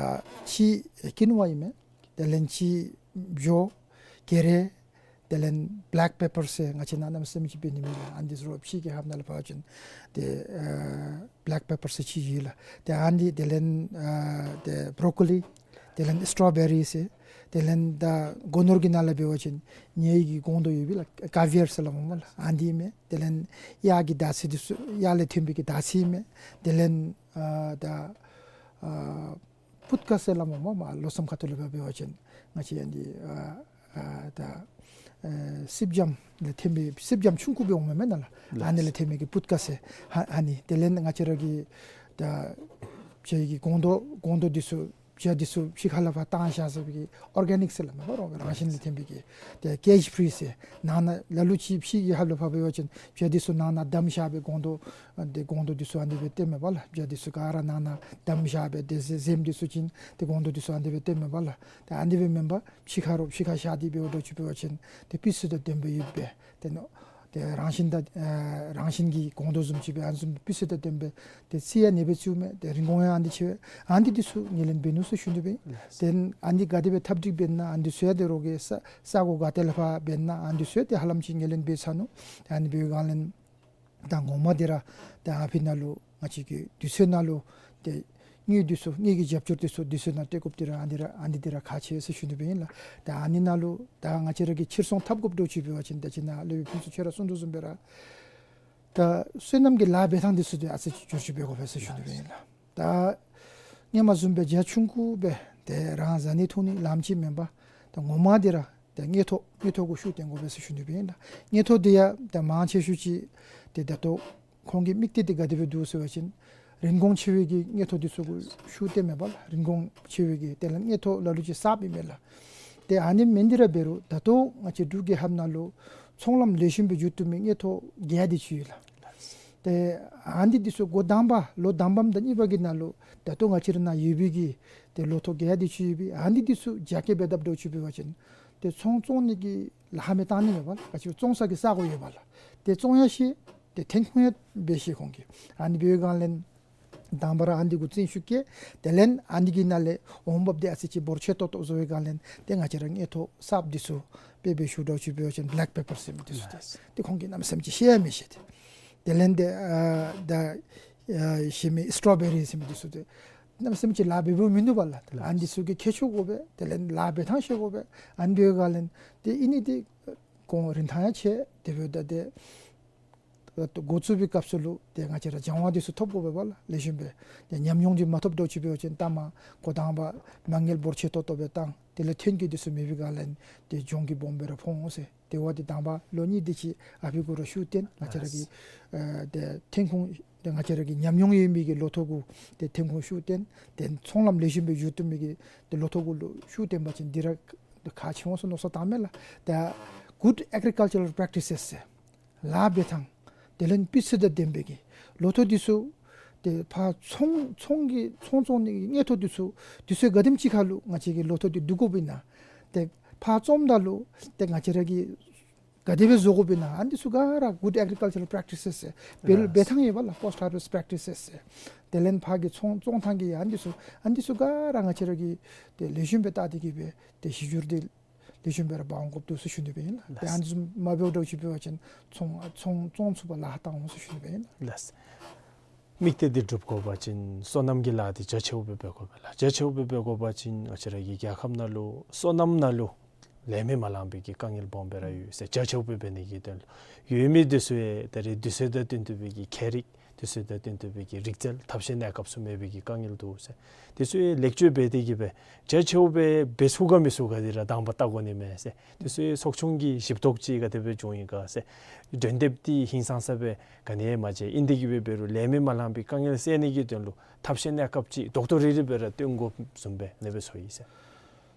ཕྱེ་ཀིན་ཝ་ཨིན་མས། དེ་ལས་ཕྱེ་བྱོ་ཀེ་རེ། དེ་ལས་བེ་ལེཀ་པེ་པར་ཟེར་ང་བཅས་ནཱ་གནམ་མེད་ས་མེད་ཅིག་འབད་ནི་མས་ལགས། ཨ་ནི་འདི་ཚུ་རོགས་ཕྱེ་གི་ཧབ་ནང་ལུ་འབད་བ་ཅིན་ཏེ་ཨ་བེ་ལེཀ་པེ་པར་ཟེར་ཅིག་ཡོད་ལགས། ཏེ་ཨ་ནི་དེ་ལས་ཨ་ཏེ་བོ་རོ་ཀོ་ལི། དེ་ལས་སི་ཊོ་བེ་རི་ཟེར། དེ་ལས་ད་སྒོ་ནོར་གྱི་ནང་ལས་འབད་བ་ཅིན་ཉའི་གི་སྒོང་རྡོག་ཡོད་པས་ལགས། ཀ་བི་ཡར་ཟེར་སླབ་མས་ལགས། ཨ་ནི་ཨིན་མས། དེ་ལས་གཡག་གི་འདག་ཚི་འདི་ཚུ་གཡག་ལས་ཐོན་པའི་གི་འདག་ཚི་ཨིན་མས། དེ་ལས་ཨ་ད་ཨ་པུཊ་ཀ་ཟེར་སླབ་མས་མ་ལོ་གསུམ་ཁ་ཐུག་ལས་འབད་བ་ཅིན་ང་བཅས་ཨ་ནི་ཨ་ཨ་ད་ཨེ་སིབ་འཇམ་ལས་ཐོན་པའི་སིབ་འཇམ་ཆུང་ཀུ་སྦེ་འོངམ་མས་ན་ལགས། ཨ་ནི་ལས་ཐོན་མི་གི་པུཊ་ཀ་ཟེར་ཨ་ཨ་ནི། དེ་ལས་ང་བཅས་ར་གི་ད་བྱ་གི་སྒོང་རྡོག་སྒོང་རྡོག་འདི་ཚུ་བྱ་འདི་ཚུ་ཕྱི་ཁ་ལས་ཕར་བཏང་བཞག་ཟེར་བའི་གི་ཨོར་གེ་ནིཀ་ཟེར་སླབ་མས་པ་རོགས་རང་བཞིན་ལས་ཐོན་པའི་གི། ཏེ་ཀེཇ་ཕི་རི་ཟེར་ནང་ན་ལ་ལུ་ཅིག་ཕྱི་གི་ཧབ་ལུ་ཕར་འབད་བ་ཅིན་བྱ་འདི་ཚུ་ནང་ན་བསྡམས་བཞག་སྦེ་སྒོང་རྡོག་ཏེ་སྒོང་རྡོག་འདི་ཚུ་ཨ་ནི་སྦེ་སྟོནམ་མས་པ་ལགས། བྱ་འདི་ཚུ་ག་ར་ནང་ན་བསྡམས་བཞག་སྦེ་ཏེ་གཟེ་གཟེམ་འདི་ཚུ་ཅིག་ཏེ་སྒོང་རྡོག་འདི་ཚུ་ཨ་ནི་སྦེ་སྟོནམ་མས་པ་ལགས། ཏེ་ཨ་ནི་སྦེ་མེན་པར་ཕྱི་ཁར་རོགས་ཕྱི་ཁར་བཞག་སྟེ་འབདཝ་འདྲཝ་ཅིག་འབད་བ་ཅིན་ཏེ་སྤུས་ཚད་དང་ལྡནམ་སྦེ་ཡོདཔ་སྦེ་ཏེ་ནོ། ཏེ་རང་བཞིན་དང་ཨ་རང་བཞིན་གྱི་སྒོང་རྡོག་བཟུམ་ཅིག་སྦེ་ཨ་ནི་བཟུམ་སྤུས་ཚད་དང་ལྡནམ་སྦེ་ཏེ་རྩིས་ཡང་ཨ་ནི་སྦེ་རྩིཝ་མས། ཏེ་རིན་གོང་ཡང་ཨ་ནི་ཆེ་བས། ཨ་ནི་འདི་ཚུ་ངོས་ལེན་འབད་ནུག་ཟེར་ཞུ་ནི་སྦེ་ཨིན། ཏེ་ཨ་ནི་ག་དེ་སྦེ་ཐབས་སྒྲིག་འབད་ན་ཨ་ནི་འདི་ཚུ་ཡང་ཏེ་རོགས་ཀྱིས་ས་ས་གོ་ག་ཏེ་ལས་ཕར་འབད་ན་ཨ་ནི་འདི་ཚུ་ཡང་ཏེ་ཧ་ལམ་ཅིག་ངོས་ལེན་འབད་ཚར་ནུག། ཏེ་ཨ་ནི་འབད་བའི་སྒང་ལས་ད་ངོ་མ་འདི་ར་ཏེ་ཨ་ཕི་ནང་ལུ་ང་བཅས་ཀྱི་དུས་ཚོད་ནང་ལུ་ཏེ་དངུལ་འདི་ཚུ་དངུལ་གྱི་རྒྱབ་སྐྱོར་འདི་ཚུ་དུས་ཚོད་ནང་སྤྲོད་དགོཔ་འདི་ར་ཨ་ནི་ར་ཨ་ནི་འདི་ར་ཁག་ཆེ་ཟེར་ཞུ་ནི་སྦེ་ཨིན་ལགས། ཏེ་ཨ་ནི་ནང་ལུ་ད་ང་བཅས་ར་གིས་ཕྱིར་ཚོང་འཐབ་དགོཔ་འདྲཝ་ཅིག་འབད་བ་ཅིན་ད་ཅི་ནཱ་སློབ་དཔོན་ཕུན་ཚོགས་ཁྱོད་ར་གསུང་དོ་བཟུམ་སྦེ་ར་ད་སོ་ནམ་གྱི་ལཱ་འབད་ཐངས་འདི་ཚུ་འདི་ཨ་ཙི་ཅིག་བསྒྱུར་བཅོས་འབད་དགོ་པས་ཟེར་ཞུ་ནི་སྦེ་ཨིན་ལགས། ད་སྔོན་མ་བཟུམ་སྦེ་བྱ་ཆུང་ཀུ་སྦེ་ཏེ་རང་བཟའ་ནི་འཐུང་ནི་ལམ་ཅིག་མེན་པར་ད་ངོ་མ་འདི་ར་ཏེ་མངལ་ཐོག་མངལ་ཐོག་གུ་ཤུགས་བཏོན་དགོ་པས་ཟེར་ཞུ་ནི་སྦེ་ཨིན་ལགས། མངལ་ཐོག་འདི་ཡང་ཏེ་མང་ཆེ་ཤོས་ཅིག་ཏེ་ད་ལྟོ་ཁོང་གི་དམིགས་གཏད་འདི་ག་དེ་སྦེ་འདུག་ཟེར་བ་ཅིན་རིན་གོང་ཆེ་བའི་གི་མངལ་ཐོག་འདི་ཚུ་གུ་ཤུགས་བཏོནམ་མས་པ་ལགས། རིན་གོང་ཆེ་བའི་གི་དེ་ལས་མངལ་ཐོག་ལ་ལུ་ཅིག་གསརཔ་ཨིན་མས་ལགས། ཏེ་ཨ་ནི་མེན་འདི་ར་འབད་རུང་ད་ལྟོ་ང་བཅས་འབྲུག་གི་ཧབ་ནང་ལུ་ཚོང་ལམ་ལེགས་ཤོམ་སྦེ་འགྱོ་བཏུབ་མི་མངལ་ཐོག་བརྒྱད་དེ་ཅིག་ཡོད་ལགས། ཏེ་ཨ་ནི་འདི་ཚུ་འགོ་དང་པ་ལོ་དང་པམ་དང་གཉིས་པ་གི་ནང་ལུ་ད་ལྟོ་ང་བཅས་ར་ནཱ་ཡོད་པའི་གི་ཏེ་ལོ་ཐོག་བརྒྱད་དེ་ཅིག་ཡོད་པས། ཨ་ནི་འདི་ཚུ་རྒྱ་སྐྱེད་འབད་དཔ་འདྲཝ་ཅིག་འབད་བ་ཅིན་ཏེ་ཚོང་བཙོང་ནི་གི་ལཱ་མི་བཏང་ནི་མེད་པ་ལགས། ག་ཅི་བཙོང་ས་གི་ས་གོ་ཡོད་པ་ལགས། ཏེ་བཙོང་ཡང་ཤེས། ཏེ་ཐོན་ཁུངས་ཡང་འབད་ཤེས་ཁོང་གིས། ཨ་ནི་འབད་བའི་སྒང་ལས་དང་པ་ར་ཨ་ནི་འདི་གུ་བརྩོན་ཤུགས་བསྐྱེད། དེ་ལས་ཨ་ནི་གི་ནང་ལས་འོང་འབབ་འདི་ཨ་ཙི་ཅིག་འབོར་ཆེ་ཏོག་ཏོ་བཟོ་བའི་སྒང་ལས་ཏེ་ང་བཅས་ར་མངལ་ཐོག་གསརཔ་འདི་ཚུ་དཔེ་འབད་ཞུ་འདྲཝ་ཅིག་འབད་བ་ཅིན་བེ་ལེཀ་པེ་པར་ཟེར་མི་འདི་ཚུ་ཏེ་ཏེ་ཁོང་གིས་གནམ་མེད་ས་མེད་ཅིག་ཤེས་ཡང་མི་ཤེས་ཏེ། དེ་ལས་ཏེ་ཨ་ད་ཨ་ཞེ་མི་སི་ཊོ་བེ་རི་ཟེར་མི་འདི་ཚུ་ཏེ་གནམ་མེད་ས་མེད་ཅིག་ལཱ་འབད་འབདཝ་མིན་འདུག་པ་ལགས། ཨ་ནི་འདི་ཚུ་གི་ཁྱད་ཆོས་དགོ་པས། དེ་ལས་ལཱ་འབད་ཐངས་ཤེས་དགོ་པས། ཨ་ནི་འབད་བའི་སྒང་ལས་ཏེ་ཨིན་ནི་འདི་གོང་རིན་ཐང་ཡང་ཆེ། དེ་འབདཝ་ད་ཏེ་འགོ་བཙུགས་པའི་སྐབས་སུ་ལུ་ཏེ་ང་བཅས་ར་སྦྱང་བ་འདི་ཚུ་ཐོབ་དགོ་པས་པ་ལགས། ལེགས་ཤོམ་སྦེ་ཏེ་ཉམས་མྱོང་འདི་མ་ཐོབ་འདྲཝ་ཅིག་འབད་བ་ཅིན་ལྟ་མ་འགོ་དང་པ་མ་དངུལ་འབོར་ཆེ་ཏོག་ཏོ་སྦེ་བཏང་། དེ་ལས་ཐོན་སྐྱེད་འདི་ཚུ་མེད་པའི་སྒང་ལས་ཏེ་གྱོང་གི་སྦོམ་སྦེ་ར་ཕོག་འོང་ཟེར། ཏེ་འབདཝ་ད་དང་པ་ལོ་གཉིས་དེ་ཅིག་ཨ་ཕི་གུ་ར་ཤུགས་བཏོན། ང་བཅས་ར་གི་ཨ་ཏེ་ཐོན་ཁུངས་ཏེ་ང་བཅས་ར་གི་ཉམས་མྱོང་ཡོད་མི་གི་ལོ་ཐོག་གུ་ཏེ་ཐོན་ཁུངས་ཤུགས་བཏོན། ཏེ་ཚོང་ལམ་ལེགས་ཤོམ་སྦེ་འགྱོ་བཏུབ་མི་གི་ཏེ་ལོ་ཐོག་གུ་ལུ་ཤུགས་བཏོན་པ་ཅིན་འདི་ར་ཁག་ཆེ་འོང་ཟེར་མནོ་བསམ་བཏངམ་མས་ལགས། ཏེ་good agricultural practices ཟེར་ལཱ་འབད་ཐངས་དེ་ལས་སྤུས་ཚད་དང་ལྡན་པའི་གི་ལོ་ཐོག་འདི་ཚུ་ ཏེ་ཕར་ཚོང་ཚོང་གི་ཚོང་བཙོང་ནི་གི་དངུལ་ཐོག་འདི་ཚུ་དུས་ཚོད་ག་དེམ་ཅིག་ཁར་ལུ་ང་བཅས་ཀྱི་ལོ་ཐོག་འདི་བསྡུ་དགོཔ་ཨིན་ན། ཏེ་ཕར་བཙོངམ་ད་ལུ་ཏེ་ང་བཅས་ར་གིས་ག་དེ་སྦེ་བཟོ་དགོཔ་ཨིན་ན། ཨ་ནི་འདི་ཚུ་ག་ར་good agricultural practices ཟེར་འབད་ལུ་འབད་ཐངས་ཡོད་པ་ལགས། Post harvest practices ཟེར། དེ་ལས་ཕར་གྱི་ཚོང་བཙོང་ཐངས་ཀྱི་ཨ་ནི་འདི་ཚུ་ཨ་ནི་འདི་ཚུ་ག་ར་ང་བཅས་ར་གིས་ཏེ་ལེགས་ཤོམ་སྦེ་བལྟ་སྟེ་གིས་སྦེ་ཏེ་གཞི་བསྒྱུར་འདི་ལེགས་ཤོམ་སྦེ་ར་འབག་འོང་དགོཔ་འདུག་ཟེར་ཞུ་ནི་སྦེ་ཨིན་ལགས། ཏེ་ལགས། ཨ་ནི་བཟུམ་མ་འབདཝ་འདྲཝ་ཅིག་འབད་བ་ཅིན་ཚོང་ཚོང་བཙོང་ཚུགསཔ་ལཱ་བཏང་འོང་ཟེར་ཞུ་ནི་སྦེ་ཨིན་ལགས། ལགས། དམིགས་གཏད་འདི་སྒྲུབ་དགོ་པ་ཅིན་སོ་ནམ་གྱི་ལཱ་འདི་རྒྱ་ཆེཝ་སྦེ་འབད་དགོ་པས་ལགས། རྒྱ་ཆེཝ་སྦེ་འབད་དགོ་པ་ཅིན་ང་བཅས་ར་གི་རྒྱལ་ཁབ་ནང་ལུ་སོ་ནམ་ནང་ལུ་ལས་མི་མ་ལང་པའི་གི་དཀའ་ངལ་སྦོམ་སྦེ་ར་ཡོད་ཟེར། རྒྱ་ཆེཝ་སྦེ་འབད་ནི་གི་དོན་ལུ་ཡོད་མི་འདི་ཚུ་ཡང་ད་རེས་དུས་ཚོད་དང་བསྟུན་ཏེ་སྦེ་གི་ཁྱད་རིག་དུས་ཚོད་དང་བསྟུན་ཏེ་སྦེ་གི་རིག་རྩལ་ཐབས་ཤེས་གནས་སྐབས་སུ་མེད་པའི་གི་དཀའ་ངལ་འདུག་ཟེར། དེ་ཚུ་ཡང་ལེགས་བཅོས་འབད་དེ་གིས་སྦེ་རྒྱ་ཆེཝ་སྦེ་འབད་ཚུགས་ག་མི་ཚུགས་ག་འདི་ར་དང་པ་བལྟ་དགོ་ནི་མས་ཟེར། དེ་ཚུ་ཡང་ཚོགས་ཆུང་གི་ཞིབ་རྟོག་ཅིག་ག་དེ་སྦེ་འབྱུང་ཡི་ག་ཟེར། འགྲན་འདེབས་འདི་ཧིང་སངས་ས་སྦེ་ག་ནི་ཡང་མ་མཇལ། ཨིན་དེ་གིས་སྦེ་འབད་རུང་ལས་མི་མ་ལང་པའི་དཀའ་ངལ་སེལ་ནི་གི་དོན་ལུ་ཐབས་ཤེས་གནས་སྐབས་ཅིག་རྡོག་རྡོག་རིལ་རི་སྦེ་ར་སྟོན་དགོཔ་བཟུམ་སྦེ་ཨ་ནེ་སྦེ་ཚོར་ཡི་ཟེར།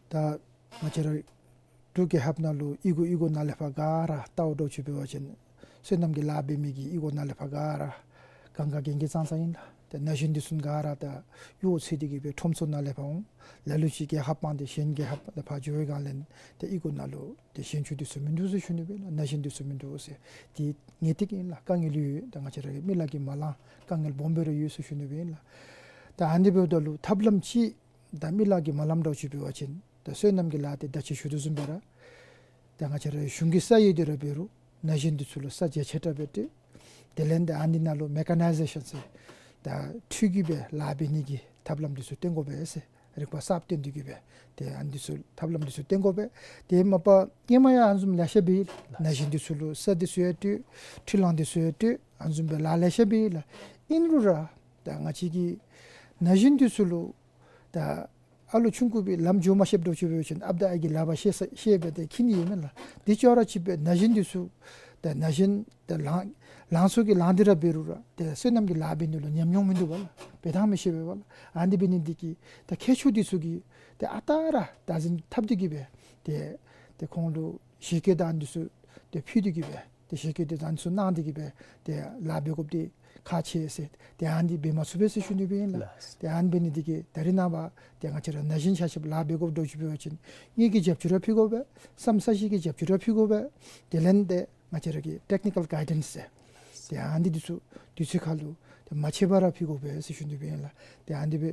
ད་ང་བཅས་ར་འབྲུག་རྒྱལ་ཁབ་ནང་ལུ་གཡུས་སྒོ་གཡུས་སྒོ་ནང་ལས་ཕར་ག་ར་བལྟཝ་འདྲཝ་ཅིག་འབད་བ་ཅིན་སོ་ནམ་གྱི་ལཱ་འབད་མི་གི་གཡུས་སྒོ་ནང་ལས་ཕར་ག་ར་གང་ག་གན་གི་ཙང་ཙང་ཨིན་ལགས། ཏེ་ན་གཞོན་འདི་ཚུ་ག་ར་ད་གཡོག་འཚོལ་ཏེ་གིས་སྦེ་ཁྲོམ་ཚུ་ནང་ལས་ཕར་འོང་། ལ་ལུ་ཅིག་རྒྱལ་ཁབ་སྤངས་ཏེ་གཞན་རྒྱལ་ཁབ་ལས་ཕར་འགྱོ་བའི་སྒང་ལས་ཏེ་གཡུས་སྒོ་ནང་ལུ་ཏེ་ཞིང་ཆུ་འདི་ཚུ་མིན་འདུག་ཟེར་ཞུ་ནི་སྦེ་ལགས། ན་གཞོན་འདི་ཚུ་མིན་འདུག་ཟེར། ཏེ་ངེས་ཏིག་ཨིན་ལགས། དཀའ་ངལ་ཡོད། ད་ང་བཅས་ར་གི་མི་ལཱ་གིས་མ་ལང་དཀའ་ངལ་སྦོམ་སྦེ་ར་ཡོད་ཟེར་ཞུ་ནི་སྦེ་ཨིན་ལགས། ད་ཨ་ནི་འབདཝ་ད་ལུ་ཐབས་ལམ་ཅིག་ད་མི་ལཱ་གིས་མ་ལངམ་འདྲཝ་ཅིག་འབད་བ་ཅིན་ད་སོ་ནམ་གྱི་ལཱ་འདི་ད་ཅི་ཞུ་དོ་བཟུམ་སྦེ་ར་ད་ང་བཅས་ར་གཞུང་གི་ས་ཡོད་དེ་ར་འབད་རུང་ན་གཞོན་འདི་ཚུ་ལུ་ས་རྒྱ་ཆེ་དྲགས་སྦེ་སྤྲོད། དེ་ལས་ད་ཨ་ནི་ནང་ལུ་མེ་ཀ་ནའི་ཟེ་ཤཱན་ཟེར་ད་འཕྲུལ་གྱིས་སྦེ་ལཱ་འབད་ནི་གི་ཐབས་ལམ་འདི་ཚུ་སྟོན་དགོ་པས་ཟེར། རིག་པ་གསརཔ་བཏོན་ཏེ་གིས་སྦེ་ཏེ་ཨ་ནི་འདི་ཚུ་ཐབས་ལམ་འདི་ཚུ་སྟོན་དགོ་པས། དེ་མ་པ་ཧེ་མ་ཡང་ཨ་ནི་བཟུམ་ལེ་ཤ་འབད་ཡི་ལགས། ན་གཞོན་འདི་ཚུ་ལུ་ས་འདི་ཚུ་ཡང་སྤྲོད། འཕྲུལ་གླང་འདི་ཚུ་ཡང་སྤྲོད། ཨ་ནི་བཟུམ་སྦེ་ལཱ་ལེ་ཤ་འབད་ཡི་ལགས། ཨིན་རུང་ར་ད་ང་བཅས་ཀྱི་ན་གཞོན་འདི་ཚུ་ལུ་ད་ཨ་ལུ་ཆུང་ཀུ་སྦེ་ལམ་འགྱོ་མ་ཤེསཔ་འདྲཝ་ཅིག་འབད་བ་ཅིན་ཨཔ་དང་ཨའི་གི་ལག་པར་བཤེད་ས་བཤེད་སྦེ་ཏེ་འཁྱིད་ནི་ཡོད་མེན་ལགས། དེ་ཅོག་ར་གཅིག་སྦེ་ན་གཞོན་འདི་ཚུ་ད་ན་གཞོན་ད་ལང་ལང་ཚོ་གི་ལང་སྟེ་ར་འབད་རུང་ར་ཏེ་སོ་ནམ་གྱི་ལཱ་འབད་ནི་ལུ་ཉམས་མྱོང་མིན་འདུག་པ་ལགས། འབད་ཐངས་མི་ཤེས་པས་པ་ལགས། ཨ་ནི་འབད་ནི་འདི་གིས་ད་མཁས་མཆོག་འདི་ཚུ་གིས་ཏེ་ཨ་རྟག་ར་བདག་འཛིན་འཐབ་སྟེ་གིས་སྦེ་ཏེ་ཏེ་ཁོང་ལུ་ཞལ་བཀོད་དང་འདི་ཚུ་ཏེ་ཕུལ་ཏེ་གིས་སྦེ་ཏེ་ཞལ་བཀོད་འདི་ད་ཨ་ནི་ཚུ་གནང་སྟེ་གིས་སྦེ་ཏེ་ལཱ་འབད་དགོཔ་འདི་ཁག་ཆེ་ཟེར། ཏེ་ཨ་ནི་འབད་མ་ཚུགས་པས་ཟེར་ཞུ་ནི་སྦེ་ཨིན་ལགས། ལགས། ཏེ་ཨ་ནི་འབད་ནི་འདི་གིས་ད་རེས་ནངས་པ་ཏེ་ང་བཅས་ར་ན་གཞོན་ཆ་ཁྱབ་ལཱ་འབད་དགོཔ་འདྲཝ་ཅིག་འབད་བ་ཅིན་དངུལ་གྱི་རྒྱབ་སྐྱོར་ར་ཕུལ་དགོ་པས། བསམ་ས་གཞི་གི་རྒྱབ་སྐྱོར་ར་ཕུལ་དགོ་པས། དེ་ལས་ཏེ་ང་བཅས་ར་གི་ཊེཀ་ནི་ཀཱལ་གའི་ཌེནསི་ཟེར་ཏེ་ཨ་ནི་འདི་ཚུ་དུས་ཚོད་ཁར་ལུ་ཏེ་མ་ཆད་པར་ར་ཕུལ་དགོ་པས་ཟེར་ཞུ་ནི་སྦེ་ཨིན་ལགས། ཏེ་ཨ་ནི་འདི་སྦེ་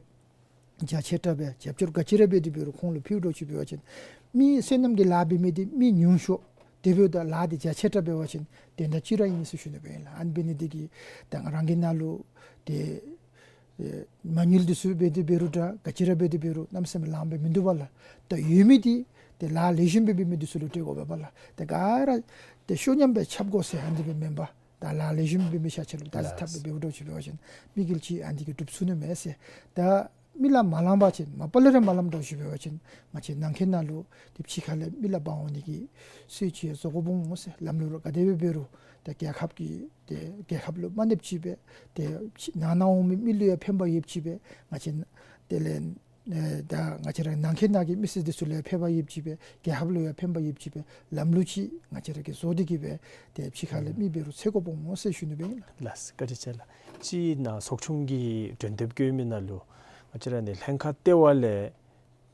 རྒྱ་ཆེ་དྲགས་སྦེ་རྒྱབ་སྐྱོར་ག་ཅི་ར་འབད་དེ་འབད་རུང་ཁོང་ལུ་ཕུལཝ་འདྲཝ་ཅིག་འབད་བ་ཅིན་མི་སོ་ནམ་གྱི་ལཱ་འབད་མི་འདི་མི་ཉུང་ཤོས་དེ་འབདཝ་ད་ལཱ་འདི་རྒྱ་ཆེ་དྲགས་འབད་བ་ཅིན་དོན་དག་ཅིག་ར་ཨིན་ཟེར་ཞུ་ནི་སྦེ་ཨིན་ལགས། ཨ་ནི་འབད་ནི་འདི་གིས་ད་ང་རང་གི་ནང་ལུ་ཏེ་ཨེ་མ་དངུལ་འདི་ཚུ་འབད་དེ་འབད་རུང་འདྲ་ག་ཅི་ར་འབད་དེ་འབད་རུང་གནམ་མེད་ས་མེད་ལངམ་སྦེ་མིན་འདུག་པ་ལགས། ད་ཡོད་མི་འདི་ཏེ་ལཱ་ལེགས་ཤོམ་སྦེ་འབད་མི་འདི་ཚུ་ལུ་སྤྲོད་དགོ་པས་པ་ལགས། ཏེ་ག་ར་ཏེ་ཤོ་ཉམས་སྦེ་ཁྱབ་དགོ་ཟེར་ཨ་ནི་འདི་སྦེ་མེན་པར་ད་ལཱ་ལེགས་ཤོམ་འབད་མི་ཤ་ཆེ་ལུ་བདག་འཛིན་འཐབ་སྦེ་འབདཝ་འདྲཝ་ཅིག་འབད་བ་ཅིན་དམིགས་ཡུལ་ཅིག་ཨ་ནི་འདི་གིས་འགྲུབ་ཚུགས་ནི་མས་ཟེར། ད་མི་ལཱ་མ་ལང་པ་ཅིན་མ་པ་ལས་ར་མ་ལངམ་འདྲཝ་ཅིག་འབད་བ་ཅིན་ང་བཅས་ནང་འཁོད་ནང་ལུ་ཏེ་ཕྱི་ཁ་ལས་མི་ལཱ་འབག་འོང་ནི་གི་སྲོལ་ཅིག་བཟོ་དགོཔ་འོང་ཟེར། ལམ་ལུགས་ར་ག་དེ་སྦེ་འབད་རུང་ཏེ་རྒྱལ་ཁབ་ཀྱི་ཏེ་རྒྱལ་ཁབ་ལུ་མ་གནསཔ་ཅིག་སྦེ་ཏེ་ཕྱི་ནང་ན་འོང་མི་མི་ལུ་ཡང་ཕན་པ་ཡོདཔ་ཅིག་སྦེ་ང་བཅས་དེ་ལས་ཨེ་ད་ང་བཅས་ར་ནང་འཁོད་ནང་གི་མི་སེར་འདི་ཚུ་ལུ་ཡང་ཕན་པ་ཡོདཔ་ཅིག་སྦེ་རྒྱལ་ཁབ་ལུ་ཡང་ཕན་པ་ཡོདཔ་ཅིག་སྦེ་ལམ་ལུགས་ཅིག་ང་བཅས་ར་གིས་བཟོ་སྟེ་གིས་སྦེ་ཏེ་ཕྱི་ཁ་ལས་མི་འབད་རུང་འཚོལ་དགོཔ་འོང་ཟེར་ཞུ་ནི་སྦེ་ཨིན་ལགས། ལགས་བཀའ་དྲིན་ཆེ་ལགས། ཅིག་ནཱ་ཚོགས་ཆུང་གི་གྲོས་འདེབས་བཀོད་མི་ནང་ལུ་ང་བཅས་ར་ནི་ལྷན་ཁག་ལྟེ་བ་ལས་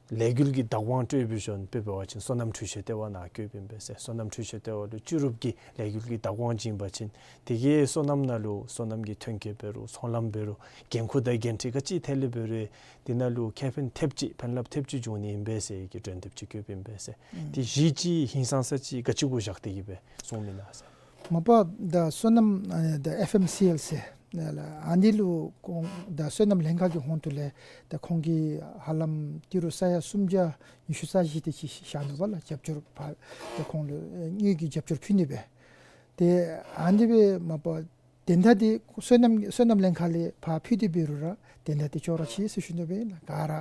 ལས་འགུལ་གྱི་བདག་དབང་སྤྲོད་པའི་ཞོར་དཔེ་འབད་བ་ཅིན་སོ་ནམ་འཕྲུལ་ཆས་ལྟེ་བ་ནང་བཀོདཔ་ཨིན་པས་ཟེར། སོ་ནམ་འཕྲུལ་ཆས་ལྟེ་བ་ལུ་སྤྱི་རུབ་ཀྱི་ལས་འགུལ་གྱི་བདག་དབང་བྱིན་པ་ཅིན་དེ་གིས་སོ་ནམ་ནང་ལུ་སོ་ནམ་གྱི་ཐོན་སྐྱེད་འབད་རུང་ཚོང་ལམ་འབད་རུང་འགན་ཁུར་དང་འགན་འཁྲི་ག་ཅི་ཐད་ལས་འབད་རུང་དེ་ནང་ལུ་ཁེ་ཕན་ཐེབས་ཅིག་ཕན་རླབས་ཐེབས་ཅིག་འབྱུང་ནི་ཨིན་པས་ཟེར་གྱི་གྲོས་འདེབས་ཅིག་བཀོདཔ་ཨིན་པས་ཟེར། ཨུམ། དེ་གཞི་ཅིག་ཧིང་སངས་ས་ཅིག་ག་ཅི་གུ་བཞག་སྟེ་གིས་སྦེ་གསུངམ་ཨིན་ན་ཟེར། མ་པ་ད་སོ་ནམ་ཨ་ད་ཨེཕ་ཨེམ་སི་ཨེལ་ཟེར་ཨ་ནི་ལུ་ཁོང་ད་སོ་ནམ་ལྷན་ཁག་གི་ཧོངས་ཏོ་ལས་ད་ཁོང་གིས་ཧ་ལམ་ཏི་རུ་ས་ཡ་སུམ་བརྒྱ་ཉི་ཤུ་རྩ་བཞི་དེ་ཅིག་བཞག་ནུག་པ་ལགས། རྒྱབ་སྐྱོར་ཕར་ད་ཁོང་ལུ་དངུལ་གྱི་རྒྱབ་སྐྱོར་ཕུལ་ནི་སྦེ། ཏེ་ཨ་ནི་སྦེ་མ་པ་དོན་དག་འདི་སོ་ནམ་སོ་ནམ་ལྷན་ཁག་ལས་ཕར་ཕུལ་ཏེ་འབད་རུང་ར་དོན་དག་འདི་ཅོག་ར་ཅིག་ཟེར་ཞུ་ནི་སྦེ་ཨིན་ལགས། ག་ར་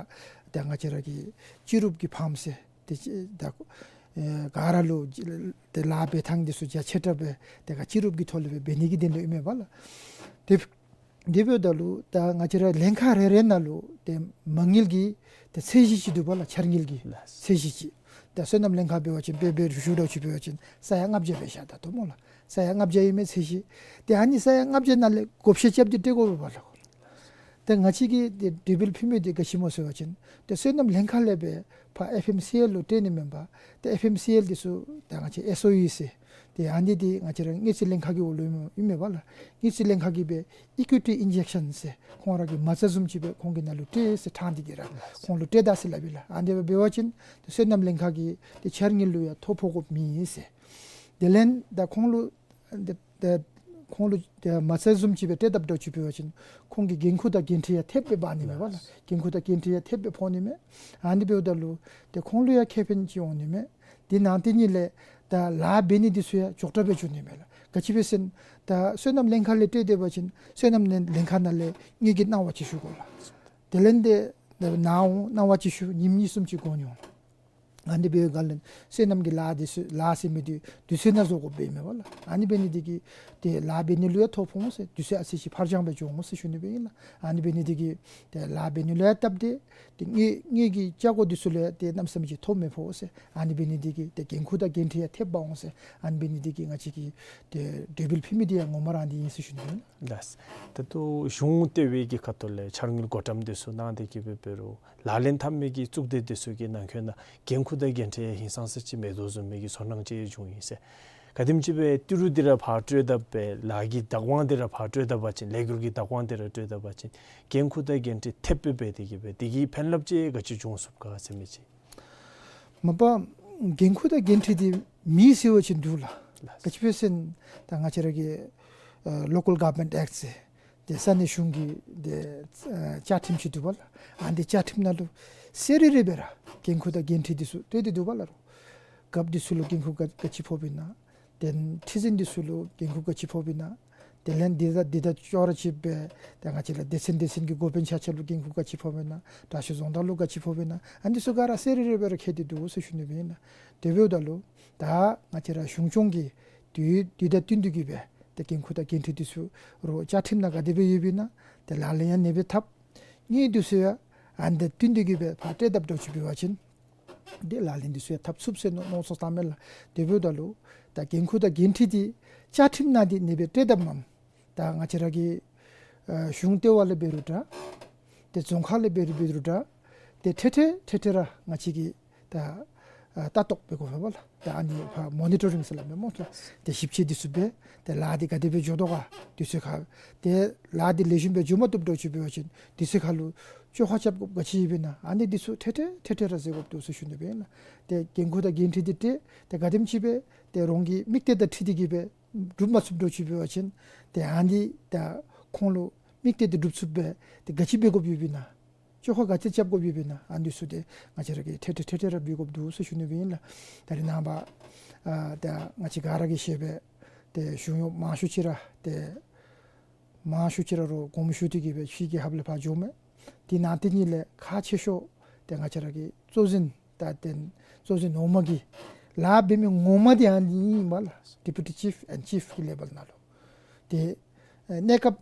ད་ང་བཅས་ར་གི་སྤྱི་རུབ་ཀྱི་ཕཱམ་ཟེར་ཏེ་ཅིག་ད་ཨེ་ག་ར་ལུ་ཏེ་ལཱ་འབད་ཐངས་འདི་ཚུ་རྒྱ་ཆེ་དྲགས་སྦེ་ཏེ་ག་སྤྱི་རུབ་ཀྱི་ཐོག་ལས་སྦེ་འབད་ནི་གི་དོན་ལུ་ཨིན་མས་པ་ལགས། ཏེ་དེ་འབདཝ་ད་ལུ་ད་ང་བཅས་ར་ལྷན་ཁག་རེ་རེ་ནང་ལུ་ཏེ་མ་དངུལ་གྱི་ཏེ་ཚད་གཞི་ཅིག་འདུག་པ་ལགས། འཆར་དངུལ་གྱི་ལགས། ཚད་གཞི་ཅིག། ད་སོ་ནམ་ལྷན་ཁག་འབད་བ་ཅིན་དཔེ་འབད་རུང་ཞུ་འདྲཝ་ཅིག་འབད་བ་ཅིན་ས་ཡ་ལྔ་བརྒྱ་སྦེ་བཞག་ད་དོ་སྨོ་ལགས། ས་ཡ་ལྔ་བརྒྱ་ཨིན་མས་ཚད་གཞི། ཏེ་ཨ་ནི་ས་ཡ་ལྔ་བརྒྱ་ནང་ལས་བགོ་བཤའ་རྐྱབ་སྟེ་སྤྲོད་དགོ་པས་པ་ལགས། ཏེ་ང་བཅས་ཀྱིས་ཏེ་འབྲས་བུ་ཕུལ་མི་འདི་ག་ཅི་སྨོ་ཟེར་བ་ཅིན་ཏེ་སོ་ནམ་ལྷན་ཁག་ལས་སྦེ་ཕར་ཨེཕ་ཨེམ་སི་ཨེལ་ལུ་སྤྲོད་ནི་མེན་པར་ཏེ་ཨེཕ་ཨེམ་སི་ཨེལ་འདི་ཚུ་ད་ང་བཅས་ཨེསི་ཨོ་ཨི་ཟེར་ཏེ་ཨ་ནི་འདི་ང་བཅས་ར་དངུལ་རྩིས་ལྷན་ཁག་གི་འོག་ལུ་ཨིན་མས་པ་ལགས། དངུལ་རྩིས་ལྷན་ཁག་གིས་སྦེ་ཨི་ཀུའི་ཊི་ཨིན་ཇེག་ཤཱན་ཟེར་ཁོང་ར་གི་མ་རྩ་བཟུམ་ཅིག་སྦེ་ཁོང་གི་ནང་ལུ་སྤྲོད་ཟེར་ཁྲང་འདི་གིས་ར་ཁོང་ལུ་སྤྲོད་ད་ཟེར་སླབ་ཨིན་ལགས། ཨ་ནི་སྦེ་འབད་བ་ཅིན་ཏེ་སོ་ནམ་ལྷན་ཁག་གིས་ཏེ་འཆར་དངུལ་ལུ་ཡང་ཐོ་ཕོག་དགོཔ་མེད་ཟེར། དེ་ལས་ད་ཁོང་ལུ་ཏེ་ཏེ་ཁོང་ལུ་ཏེ་མ་རྩ་བཟུམ་ཅིག་སྦེ་སྤྲོད་དཔ་འདྲཝ་ཅིག་འབད་བ་ཅིན་ཁོང་གི་འགན་ཁུར་དང་འགན་འཁྲི་ཡང་ཐེབས་སྦེ་འབག་ནི་མས་པ་ལགས། འགན་ཁུར་དང་འགན་འཁྲི་ཡང་ཐེབས་སྦེ་ཕོག་ནི་མས། ཨ་ནི་འབདཝ་ད་ལུ་ཏེ་ཁོང་ལུ་ཡང་ཁེ་ཕན་ཅིག་འོང་ནི་མས། དེ་ནང་དེ་གཉིས་ལས་ད་ལཱ་འབད་ནི་འདི་ཚུ་ཡང་མགྱོགས་དྲགས་སྦེ་འགྱོ་ནི་མས་ལགས། ག་ཅི་སྦེ་ཟེར་ན་ད་སོ་ནམ་ལྷན་ཁག་ལས་སྤྲོད་སྡོད་པ་ཅིན་སོ་ནམ་ལྷན་ཁག་ནང་ལས་དངུལ་གྱི་གནང་བ་ཅིག་ཞུ་དགོ་ལགས། དེ་ལས་ཏེ་ནཱ་འོང་གནང་བ་ཅིག་ཞུ་ཉིནམ་གཉིས་གསུམ་ཅིག་འགོར་འོང་། ཨ་ནི་འབད་བའི་སྒང་ལས་སོ་ནམ་གྱི་ལཱ་འདི་ཚུ་ལཱ་ཟེར་མི་འདི་དུས་ཚོད་ནང་བཟོ་དགོཔ་ཨིན་མས་པ་ལགས། ཨ་ནི་འབད་ནི་འདི་གིས་ཏེ་ལཱ་འབད་ནི་ལུ་ཡང་ཐོ་ཕོག་འོང་ཟེར། དུས་ཚོད་ཨ་ཙི་ཅིག་ཕར་འགྱངས་སྦེ་འགྱོ་འོང་ཟེར་ཞུ་ནི་སྦེ་ཨིན་ལགས། ཨ་ནི་འབད་ནི་འདི་གིས་ཏེ་ལཱ་འབད་ནི་ལུ་ཡང་སྟབས་བདེ། ཏེ་དངུལ་དངུལ་གྱི་ཆ་བགོ་འདི་ཚུ་ལུ་ཡང་ཏེ་གནམ་མེད་ས་མེད་ཅིག་ཐོ་མི་ཕོག་ཟེར། ཨ་ནི་འབད་ནི་འདི་གིས་ཏེ་འགན་ཁུར་དང་འགན་འཁྲི་ཡང་ཐེབས་འབག་འོང་ཟེར། ཨ་ནི་འབད་ནི་འདི་གིས་ང་བཅས་ཀྱིས་ཏེ་འབྲས་བུ་ཕུལ་མི་འདི་ཡང་ངོ་མ་ར་འདི་ཨིན་ཟེར་ཞུ་ནི་ཨིན་ལགས། ད་ལྟོ་གཞུང་ལྟེ་བའི་གི་ཁ་ཐུག་ལས་འཆར་དངུལ་བགོ་བཀྲམ་འདི་ཚུ་གནང་སྟེ་གི་འབད་འབད་རུང་ལག་ལེན་འཐབ་མི་གི་གཙུག་སྡེ་འདི་ཚུ་གི་ནང་འཁོད་ནང་འགན་ཁུར་དང་འགན་འཁྲི་ཧིང་སངས་ས་ཅིག་མེད་དོ་བཟུམ་མའི་གི་ཚོར་སྣང་ཅིག་བྱུང་ཡི་ཟེར། ག་དེམ་ཅིག་སྦེ་ཏི་རུ་འདི་ར་ཕར་སྤྲོད་ད་སྦེ་ལཱ་གི་བདག་དབང་འདི་ར་ཕར་སྤྲོད་ད་པ་ཅིན་ལས་འགུལ་གྱི་བདག་དབང་འདི་ར་སྤྲོད་ད་པ་ཅིན་འགན་ཁུར་དང་འགན་འཁྲི་ཐེབས་སྦེ་འབད་དེ་གི་འབད་དེ་གི་ཕན་རླབས་ཅིག་ག་ཅི་བྱུང་ཚུགས་ག་ཟེར་མི་ཅིག། མ་པ་འགན་ཁུར་དང་འགན་འཁྲི་འདི་མེད་ཟེར་བ་ཅིན་འདུག་ལགས། ལགས། ག་ཅི་སྦེ་ཟེར་ན་ད་ང་བཅས་ར་གི་ཨ་ལོ་ཀཱལ་གོ་ཝར་མེནཊ་ཨེཀཊ་ཟེར་ཏེ་ས་གནས་གཞུང་གི་ཏེ་ཨ་བཅའ་ཁྲིམས་ཅིག་འདུག་པ་ལགས། ཨ་ནི་བཅའ་ཁྲིམས་ནང་ལུ་གསལ་རི་རི་སྦེ་ར་འགན་ཁུར་དང་འགན་འཁྲི་འདི་ཚུ་སྤྲོད་དེ་འདུག་པ་ལགས། རོགས་རྒཔོ་འདི་ཚུ་ལུ་འགན་ཁུར་ག་ག་ཅི་ཕོགཔ་ཨིན་ན། ཏེ་ཁྲི་འཛིན་འདི་ཚུ་ལུ་འགན་ཁུར་ག་ཅི་ཕོགཔ་ཨིན་ན། དེ་ལས་འདི་དང་འདི་དང་ཅོག་ར་ཅིག་སྦེ་ཏེ་ང་བཅས་ར་སྡེ་ཚན་སྡེ་ཚན་གྱི་འགོ་དཔོན་ཆ་ཁྱབ་ལུ་འགན་ཁུར་ག་ཅི་ཕོགཔ་ཨིན་ན། དྲག་ཤོས་རྫོང་བདག་ལུ་ག་ཅི་ཕོགཔ་ཨིན་ན། ཨ་ནི་ཚུ་ག་ར་གསལ་རི་རི་སྦེ་ར་བཀོད་དེ་འདུག་ཟེར་ཞུ་ནི་སྦེ་ཨིན་ལགས། དེ་འབདཝ་ད་ལུ་ད་ང་བཅས་ར་གཞུང་སྐྱོང་གི་དུས་དུས་དང་བསྟུན་ཏེ་གི་སྦེ་ཏེ་འགན་ཁུར་དང་འགན་འཁྲི་འདི་ཚུ་རོགས་བཅའ་ཁྲིམས་ནང་ག་དེ་སྦེ་ཡོདཔ་ཨིན་ན་ཏེ་ལག་ལེན་ཡང་ཨ་ནི་སྦེ་འཐབ། དངུལ་འདི་ཚུ་ཡང་ཨ་ནི་དང་བསྟུན་ཏེ་གི་སྦེ་ཕར་སྤྲོད་དཔ་འདྲཝ་ཅིག་འབད་བ་ཅིན་ཏེ་ལག་ལེན་འདི་ཚུ་ཡང་འཐབ་ཚུགས་ཟེར་མནོ་མནོ་བསམ་བཏངམ་མས་ལགས། དེ་འབདཝ་ད་ལུ་ད་འགན་ཁུར་དང་འགན་འཁྲི་འདི་བཅའ་ཁྲིམས་ནང་འདི་ཨ་ནི་སྦེ་སྤྲོད་དཔ་མས། ད་ང་བཅས་ར་གི་ཨ་གཞུང་ལྟེ་བ་ལས་འབད་རུང་འདྲ། ཏེ་རྫོང་ཁག་ལས་འབད་རུང་འབད་རུང་འདྲ། ཏེ་ཐེངས་ཐེངས་ཐེངས་ཐེངས་ར་ང་བཅས་ཀྱིས་ད་ཨ་ལྟ་རྟོག་འབད་དགོ་པས་ལགས། ད་ཨ་ནི་ཕར་མོ་ནི་ཊ་རིང་ཟེར་སླབ་མས་སྨོ་ལགས། ཏེ་ཞིབ་དཔྱད་འདི་ཚུ་འབད། ཏེ་ལཱ་འདི་ག་དེ་སྦེ་འགྱོ་དོ་ག་དུས་ཚོད་ཁར། ཏེ་ལཱ་འདི་ལེགས་ཤོམ་སྦེ་འགྱོ་མ་བཏུབ་འདྲཝ་ཅིག་འབད་བ་ཅིན་དུས་ཚོད་ཁར་ལུ་བཅོ་ཁ་རྐྱབ་དགོཔ་ག་ཅི་ཡོདཔ་ཨིན་ན། ཨ་ནི་འདི་ཚུ་ཐེངས་ཐེངས་ཐེངས་ཐེངས་ར་མཛད་དགོཔ་འདུག་ཟེར་ཞུ་ནི་སྦེ་ཨིན་ལགས། ཏེ་འགན་ཁུར་དང་འགན་འཁྲི་འདི་སྤྲོད། ཏེ་ག་དེམ་ཅིག་སྦེ་ཏེ་རང་གི་དམིགས་གཏད་དང་འཁྲིལ་ཏེ་གི་སྦེ་སྒྲུབ་མ་ཚུགསཔ་འདྲཝ་ཅིག་འབད་བ་ཅིན་ཏེ་ཨ་ནི་ད་ཁོང་ལུ་དམིགས་གཏད་འདི་སྒྲུབ་ཚུགསཔ་སྦེ་ཏེ་ག་ཅི་འབད་དགོཔ་ཡོདཔ་ཨིན་ན། བཅོ་ཁ་ག་ཅི་རྐྱབ་དགོཔ་ཡོདཔ་ཨིན་ན། ཨ་ནི་ཚུ་ཏེ་ང་བཅས་ར་གིས་ཐེངས་ཐེངས་ཐེངས་ཐེངས་ར་འབད་དགོཔ་འདུག་ཟེར་ཞུ་ནི་སྦེ་ཨིན་ལགས། ད་རེས་ནངས་པ་ཨ་ད་ང་བཅས་ག་ར་གིས་ཤེས་པས། ཏེ་གཞུང་གཡོགཔ་མང་ཤོས་ཅིག་ར་ཏེ་མང་ཤོས་ཅིག་ར་རོགས་དགོངསམ་ཞུ་སྟེ་གི་སྦེ་ཕྱིའི་རྒྱལ་ཁབ་ལས་ཕར་འགྱོཝ་མས། དེ་ནང་དེ་གཉིས་ལས་ཁག་ཆེ་ཤོས་ཏེ་ང་བཅས་ར་གི་གཙོ་འཛིན་ད་ཏེ་གཙོ་འཛིན་ངོ་མ་གི་ལཱ་འབད་མི་ངོ་མ་འདི་ཨ་ནི་ཨིན་པས་ལགས། ཌི་པུ་ཊི་ཅིཕ་ཨེནཌ་ཅིཕ་གི་ལེ་བཱལ་ནང་ལུ། ཏེ་ཨེ་གནས་སྐབས་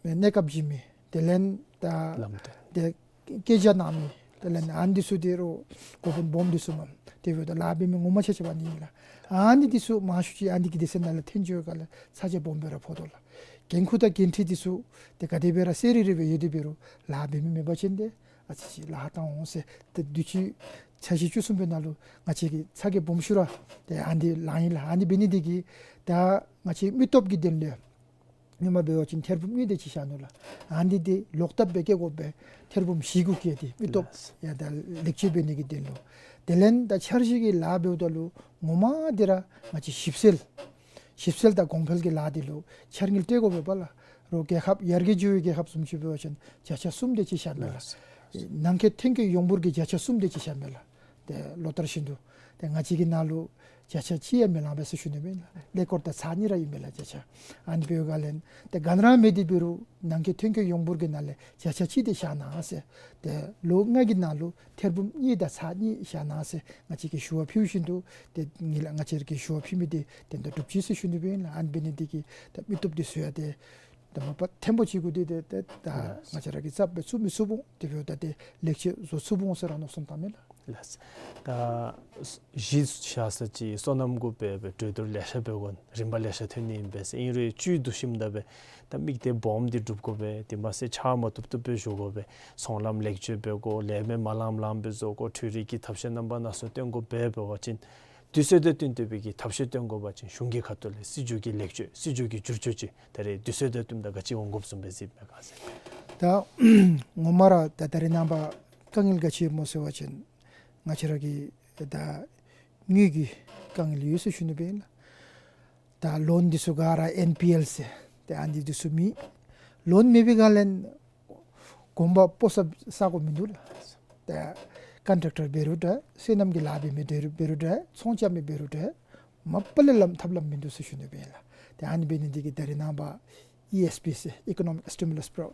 གནས་སྐབས་བྱིན་མི་དེ་ལས་ད་ལམ་སྟོན་ཏེ་སྐད་ཆ་གནང་མི་དེ་ལས་ཨ་ནི་འདི་ཚུ་ཏེ་རོགས་འགོ་དཔོན་སྦོམ་འདི་ཚུ་མས། དེ་འབདཝ་ད་ལཱ་འབད་མི་ངོ་མ་ཆ་ཁྱབ་ཨ་ནི་ཨིན་ལགས། ཨ་ནི་འདི་ཚུ་མང་ཤོས་ཅིག་ཨ་ནི་གི་སྡེ་ཚན་ནང་ལས་ཐོན་འགྱོ་བའི་སྒང་ལས་ཚ་གྱང་སྦོམ་སྦེ་ར་ཕོག་དོ་ལགས། འགན་ཁུར་དང་འགན་འཁྲི་འདི་ཚུ་ཏེ་ག་དེ་སྦེ་ར་གསལ་རི་རི་སྦེ་ཡོད་དེ་འབད་རུང་ལཱ་འབད་མི་མེད་པ་ཅིན་ཏེ་ཨ་ཙི་ཅིག་ལཱ་ཁག་བཏང་འོང་ཟེར། ཏེ་དུས་ཅི་འཆར་གཞི་བཅུ་གསུམ་པའི་ནང་ལུ་ང་བཅས་ཀྱིས་ཚ་གྱང་སྦོམ་ཤོས་ར་ཏེ་ཨ་ནི་ལངས་ཡི་ལགས། ཨ་ནི་འབད་ནི་འདི་གིས་ད་ང་བཅས་མི་སྟོབས་ཀྱི་དོན་ལས་སྔོན་མ་འབད་བ་ཅིན་ཐེར་འབུམ་གཉིས་དེ་ཅིག་བཞག་ནུག་ལགས། ཨ་ནི་འདི་ལོག་བཏབ་སྦེ་བཀལ་དགོ་པས། ཐེར་འབུམ་བཞི་གུ་བཀལ་ཏེ་མི་སྟོབས་ཡང་ད་ལེགས་བཅོས་འབད་ནི་གི་དོན་ལུ། དེ་ལས་ད་འཆར་གཞི་གི་ལཱ་འབདཝ་ད་ལུ་ངོ་མ་འདི་ར་ང་བཅས་ཞིབ་འཚོལ་ཞིབ་འཚོལ་དང་གོང་འཕེལ་གྱི་ལཱ་འདི་ལུ་འཆར་དངུལ་སྤྲོད་དགོ་པས་པ་ལགས། རོགས་རྒྱལ་ཁབ་ཡར་རྒྱས་འགྱོ་བའི་རྒྱལ་ཁབ་བཟུམ་ཅིག་འབད་བ་ཅིན་བརྒྱ་ཆ་གསུམ་དེ་ཅིག་བཞག་མས་ལགས། ནང་འཁོད་ཐོན་སྐྱེད་ཡོངས་འབོར་གྱི་བརྒྱ་ཆ་གསུམ་དེ་ཅིག་བཞག་མས་ལགས། ཏེ་ལོ་ལྟར་བཞིན་དུ་ཏེ་ང་བཅས་ཀྱི་ནང་ལུ་བརྒྱ་ཆ་གཅིག་ཡང་མི་ལང་པས་ཟེར་ཞུ་ནི་སྦེ་ཨིན་ལགས། ཀླད་ཀོར་དང་ཚེག་གཉིས་ར་ཨིན་མས་ལགས་བརྒྱ་ཆ། ཨ་ནི་འབདཝ་ལས་ཏེ་ག་ནི་ར་མེད་དེ་འབད་རུང་ནང་འཁོད་ཐོན་སྐྱེད་ཡོངས་འབོར་གྱི་ནང་ལས་བརྒྱ་ཆ་གཅིག་དེ་བཞག་གནང་ཟེར། ཏེ་ལོ་ལྔ་གི་ནང་ལུ་ཐེར་འབུམ་གཉིས་དང་ཚེག་གཉིས་བཞག་གནང་ཟེར་ང་བཅས་ཀྱིས་ཞུ་བ་ཕུལ་བཞིན་དུ་ཏེ་ངེ་ལགས་ང་བཅས་ཀྱིས་ཞུ་བ་ཕུལ་མི་དེ་ཏན་ཏན་གྲུབ་ཅི་ཟེར་ཞུ་ནི་སྦེ་ཨིན་ལགས། ཨ་ནི་འབད་ནི་འདི་གིས་ད་མི་སྟོབས་འདི་ཚུ་ཡང་ཏེ་ད་མ་པ་ཐེམ་པོ་ཅིག་གུ་ཏེ་ཏེ་ད་ང་བཅས་ར་གིས་རྩ་སྦེ་ཚུད་མི་ཚུགས་འོང་། དེ་འབདཝ་ད་ཏེ་ལེགས་བཅོས་བཟོ་ཚུགས་འོང་ཟེར་ར་མནོ་བསམ་བཏངམ་མས་ལགས། ལགས། ད་གཞི་བཞག་ས་ཅིག་སོ་ནམ་གུ་སྦེ་སྦེ་གྲོས་བསྡུར་ལེ་ཤ་འབད་དགོ་རིམ་པ་ལེ་ཤ་ཐོན་ནི་ཨིན་པས། ཨིན་རུང་བཅུད་བསྡུ་ཞིནམ་ད་སྦེ་ད་དམིགས་གཏད་སྦོམ་འདི་སྒྲུབ་དགོ་པས། དེ་མ་ཚད་ཕྱག་མ་བཏུབ་བཏུབ་སྦེ་ཞུ་དགོ་པས། ཚོང་ལམ་ལེགས་བཅོས་འབད་དགོ། ལས་མི་མ་ལངམ་ལངམ་སྦེ་བཟོ་དགོ། འཕྲུལ་རིག་གི་ཐབས་ཤེས་རྣམ་པ་སྣ་ཚོགས་སྟོན་དགོ་པས། འབད་བ་ཅིན་དུས་ཚོད་དང་བསྟུན་ཏེ་སྦེ་གི་ཐབས་ཤེས་སྟོན་དགོ་པ་ཅིན་གཞུང་གི་ཁ་ཐུག་ལས་སྲིད་བྱུས་ཀྱི་ལེགས་བཅོས་སྲིད་བྱུས་ཀྱི་བསྒྱུར་བཅོས་ཅིག་ད་རེས་དུས་ཚོད་དང་བསྟུནམ་ད་ག་ཅི་འོང་དགོཔ་བཟུམ་སྦེ་གཟིགསཔ་མས་ག་ཟེར། ད་ངོ་མ་ར་ད་ད་རེས་ནངས་པ་དཀའ་ངལ་ག་ཅི་སྨོ་ཟེར་བ་ཅིན་ང་བཅས་ར་གི་ད་དངུལ་གྱི་དཀའ་ངལ་ཡོད་ཟེར་ཞུ་ནི་སྦེ་ཨིན་ལགས། ད་ལོན་འདི་ཚུ་ག་ར་ཨེན་པི་ཨེལ་ཟེར་ཏེ་ཨ་ནི་འདི་ཚུ་མེད། ལོན་མེད་པའི་སྒང་ལས་གོམ་པ་སྤོ་ས་ས་གོ་མིན་འདུག་ལགས། ད་ཀོན་ཊེག་ཊར་འབད་རུང་འདྲ་སོ་ནམ་གྱི་ལཱ་འབད་མི་འབད་རུང་འདྲ་ཚོང་རྐྱབ་མི་འབད་རུང་འདྲ་མ་པ་ལས་ལམ་ཐབས་ལམ་མིན་འདུག་ཟེར་ཞུ་ནི་སྦེ་ཨིན་ལགས། ཏེ་ཨ་ནི་འབད་ནི་འདི་གིས་ད་རེས་ནངས་པ་ཨི་ཨེསི་པི་ཟེར་ཨི་ཀོ་ནོ་མིག་སི་ཊི་མུ་ལས་པོ་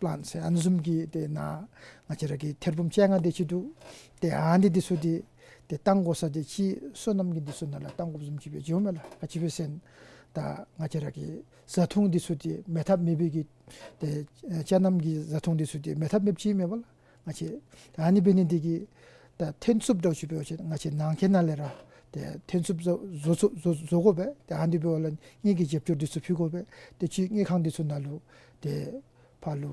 ལཱན་ཟེར་ཨ་ནི་བཟུམ་གྱི་ཏེ་ནཱ་ང་བཅས་ར་གི་ཐེར་འབུམ་བཅོ་ལྔ་དེ་ཅིག་འདུག། ཏེ་ཨ་ནི་འདི་ཚུ་འདི་ཏེ་བཏང་དགོ་ས་འདི་ཅིག་སོ་ནམ་གྱི་འདི་ཚུ་ནང་ལུ་བཏང་དགོཔ་བཟུམ་ཅིག་སྦེ་འགྱོཝ་མས་ལགས། ག་ཅི་སྦེ་ཟེར་ན་ད་ང་བཅས་ར་གི་བཟའ་འཐུང་འདི་ཚུ་འདི་མེད་ཐབས་མེད་པའི་གི་ཏེ་ཨེ་ཅ་ནམ་གྱི་བཟའ་འཐུང་འདི་ཚུ་འདི་མེད་ཐབས་མེདཔ་ཅིག་མས་པ་ལགས། ང་བཅས་ད་ཨ་ནི་འབད་ནི་འདི་གིས་ད་ཐོན་ཚུགསཔ་འདྲཝ་ཅིག་འབད་བ་ཅིན་ང་བཅས་ནང་འཁོད་ནང་ལས་ར་ཏེ་ཐོན་ཚུགསཔ་བཟོ་བཟོ་བཟོ་བཟོ་བཟོ་དགོ་པས། ཏེ་ཨ་ནི་འབདཝ་ལས་དངུལ་གྱི་རྒྱབ་སྐྱོར་འདི་ཚུ་ཕུལ་དགོ་པས། ཏེ་ཅིག་དངུལ་ཁང་འདི་ཚུ་ནང་ལུ་ཏེ་ཕར་ལུ་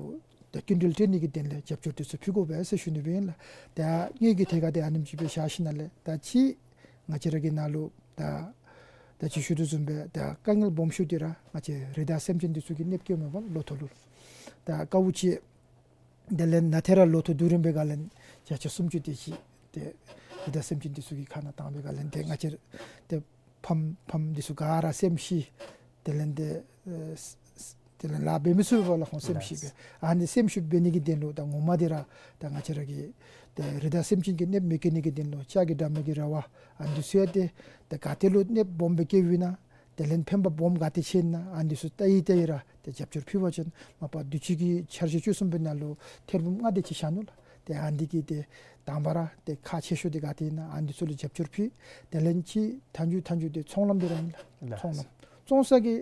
ཏེ་སྐྱིན་འགྲུལ་སྤྲོད་ནི་གི་དོན་ལས་རྒྱབ་སྐྱོར་འདི་ཚུ་ཕུལ་དགོ་པས་ཟེར་ཞུ་ནི་སྦེ་ཨིན་ལགས། ཏེ་དངུལ་གྱི་ཐད་ཁར་ཏེ་ཨ་ནེམ་ཅིག་སྦེ་བཞག་ཞིནམ་ལས་ད་ཅིག་ང་བཅས་ར་གི་ནང་ལུ་ད་ད་ཅི་ཞུ་དོ་བཟུམ་སྦེ་ད་དཀའ་ངལ་སྦོམ་ཤོས་འདི་ར་ང་བཅས་རི་དྭགས་སེམས་ཅན་འདི་ཚུ་གིས་གནོདཔ་བཀལཝ་མས་པ་ལོ་ཐོག་ལུ། ད་དཀའཝ་སྤྱད། དེ་ལས་ནཱ་ཏེ་ར་ལོ་ཐོག་བསྡུ་རན་པའི་སྒང་ལས་བརྒྱ་ཆ་སུམ་ཅུ་དེ་ཅིག་ཏེ་རི་དྭགས་སེམས་ཅན་འདི་ཚུ་གི་ཁ་ནང་བཏང་པའི་སྒང་ལས་ཏེ་ང་བཅས་ཏེ་ཕམ་ཕམ་འདི་ཚུ་ག་ར་སེམས་ཤི། དེ་ལས་ཏེ་ཨེ་ས་ས་དེ་ལས་ལཱ་འབད་མི་ཚུགས་པས་པ་ལགས། ཁོང་སེམས་ཤི་སྦེ། ཨ་ནི་སེམས་ཤི་འབད་ནི་གི་དོན་ལུ་ད་ངོ་མ་འདི་ར་ད་ང་བཅས་ར་གི་ཏེ་རི་དྭགས་སེམས་ཅན་གྱིས་གནོདཔ་མི་བཀལ་ནི་གི་དོན་ལུ་ལྕགས་ཀྱི་དྲ་མིག་གི་ར་བ་ཨ་ནི་ཚུ་ཡང་ཏེ་ད་ག་ཏེ་ལུ་གནོདཔ་སྦོམ་སྦེ་བཀལཝ་ཨིན་ན། དེ་ལས་ཕན་པ་སྦོམ་ག་ཏེ་ཆེ་ཨིན་ན་ཨ་ནི་ཚུ་བལྟ་ཡི་བལྟ་ཡི་ར་ཏེ་རྒྱབ་སྐྱོར་ཕུལ་བ་ཅིན་མ་པ་དུས་ཅི་གི་འཆར་གཞི་བཅུ་གསུམ་པའི་ནང་ལུ་ཐེར་འབུམ་ལྔ་དེ་ཅིག་བཞག་ནུག་ལགས། ཏེ་ཨ་ནི་འདི་གིས་ཏེ་དང་པ་ར་ཏེ་ཁག་ཆེ་ཤོས་འདི་ག་ཏེ་ཨིན་ན་ཨ་ནི་ཚུ་ལུ་རྒྱབ་སྐྱོར་ཕུལ། དེ་ལས་ཅིག་མཐའ་མཇུག་མཐའ་མཇུག་འདི་ཚོང་ལམ་འདི་ར་ཨིན་ལགས། ལགས། ཚོང་ལམ་བཙོང་ས་གི་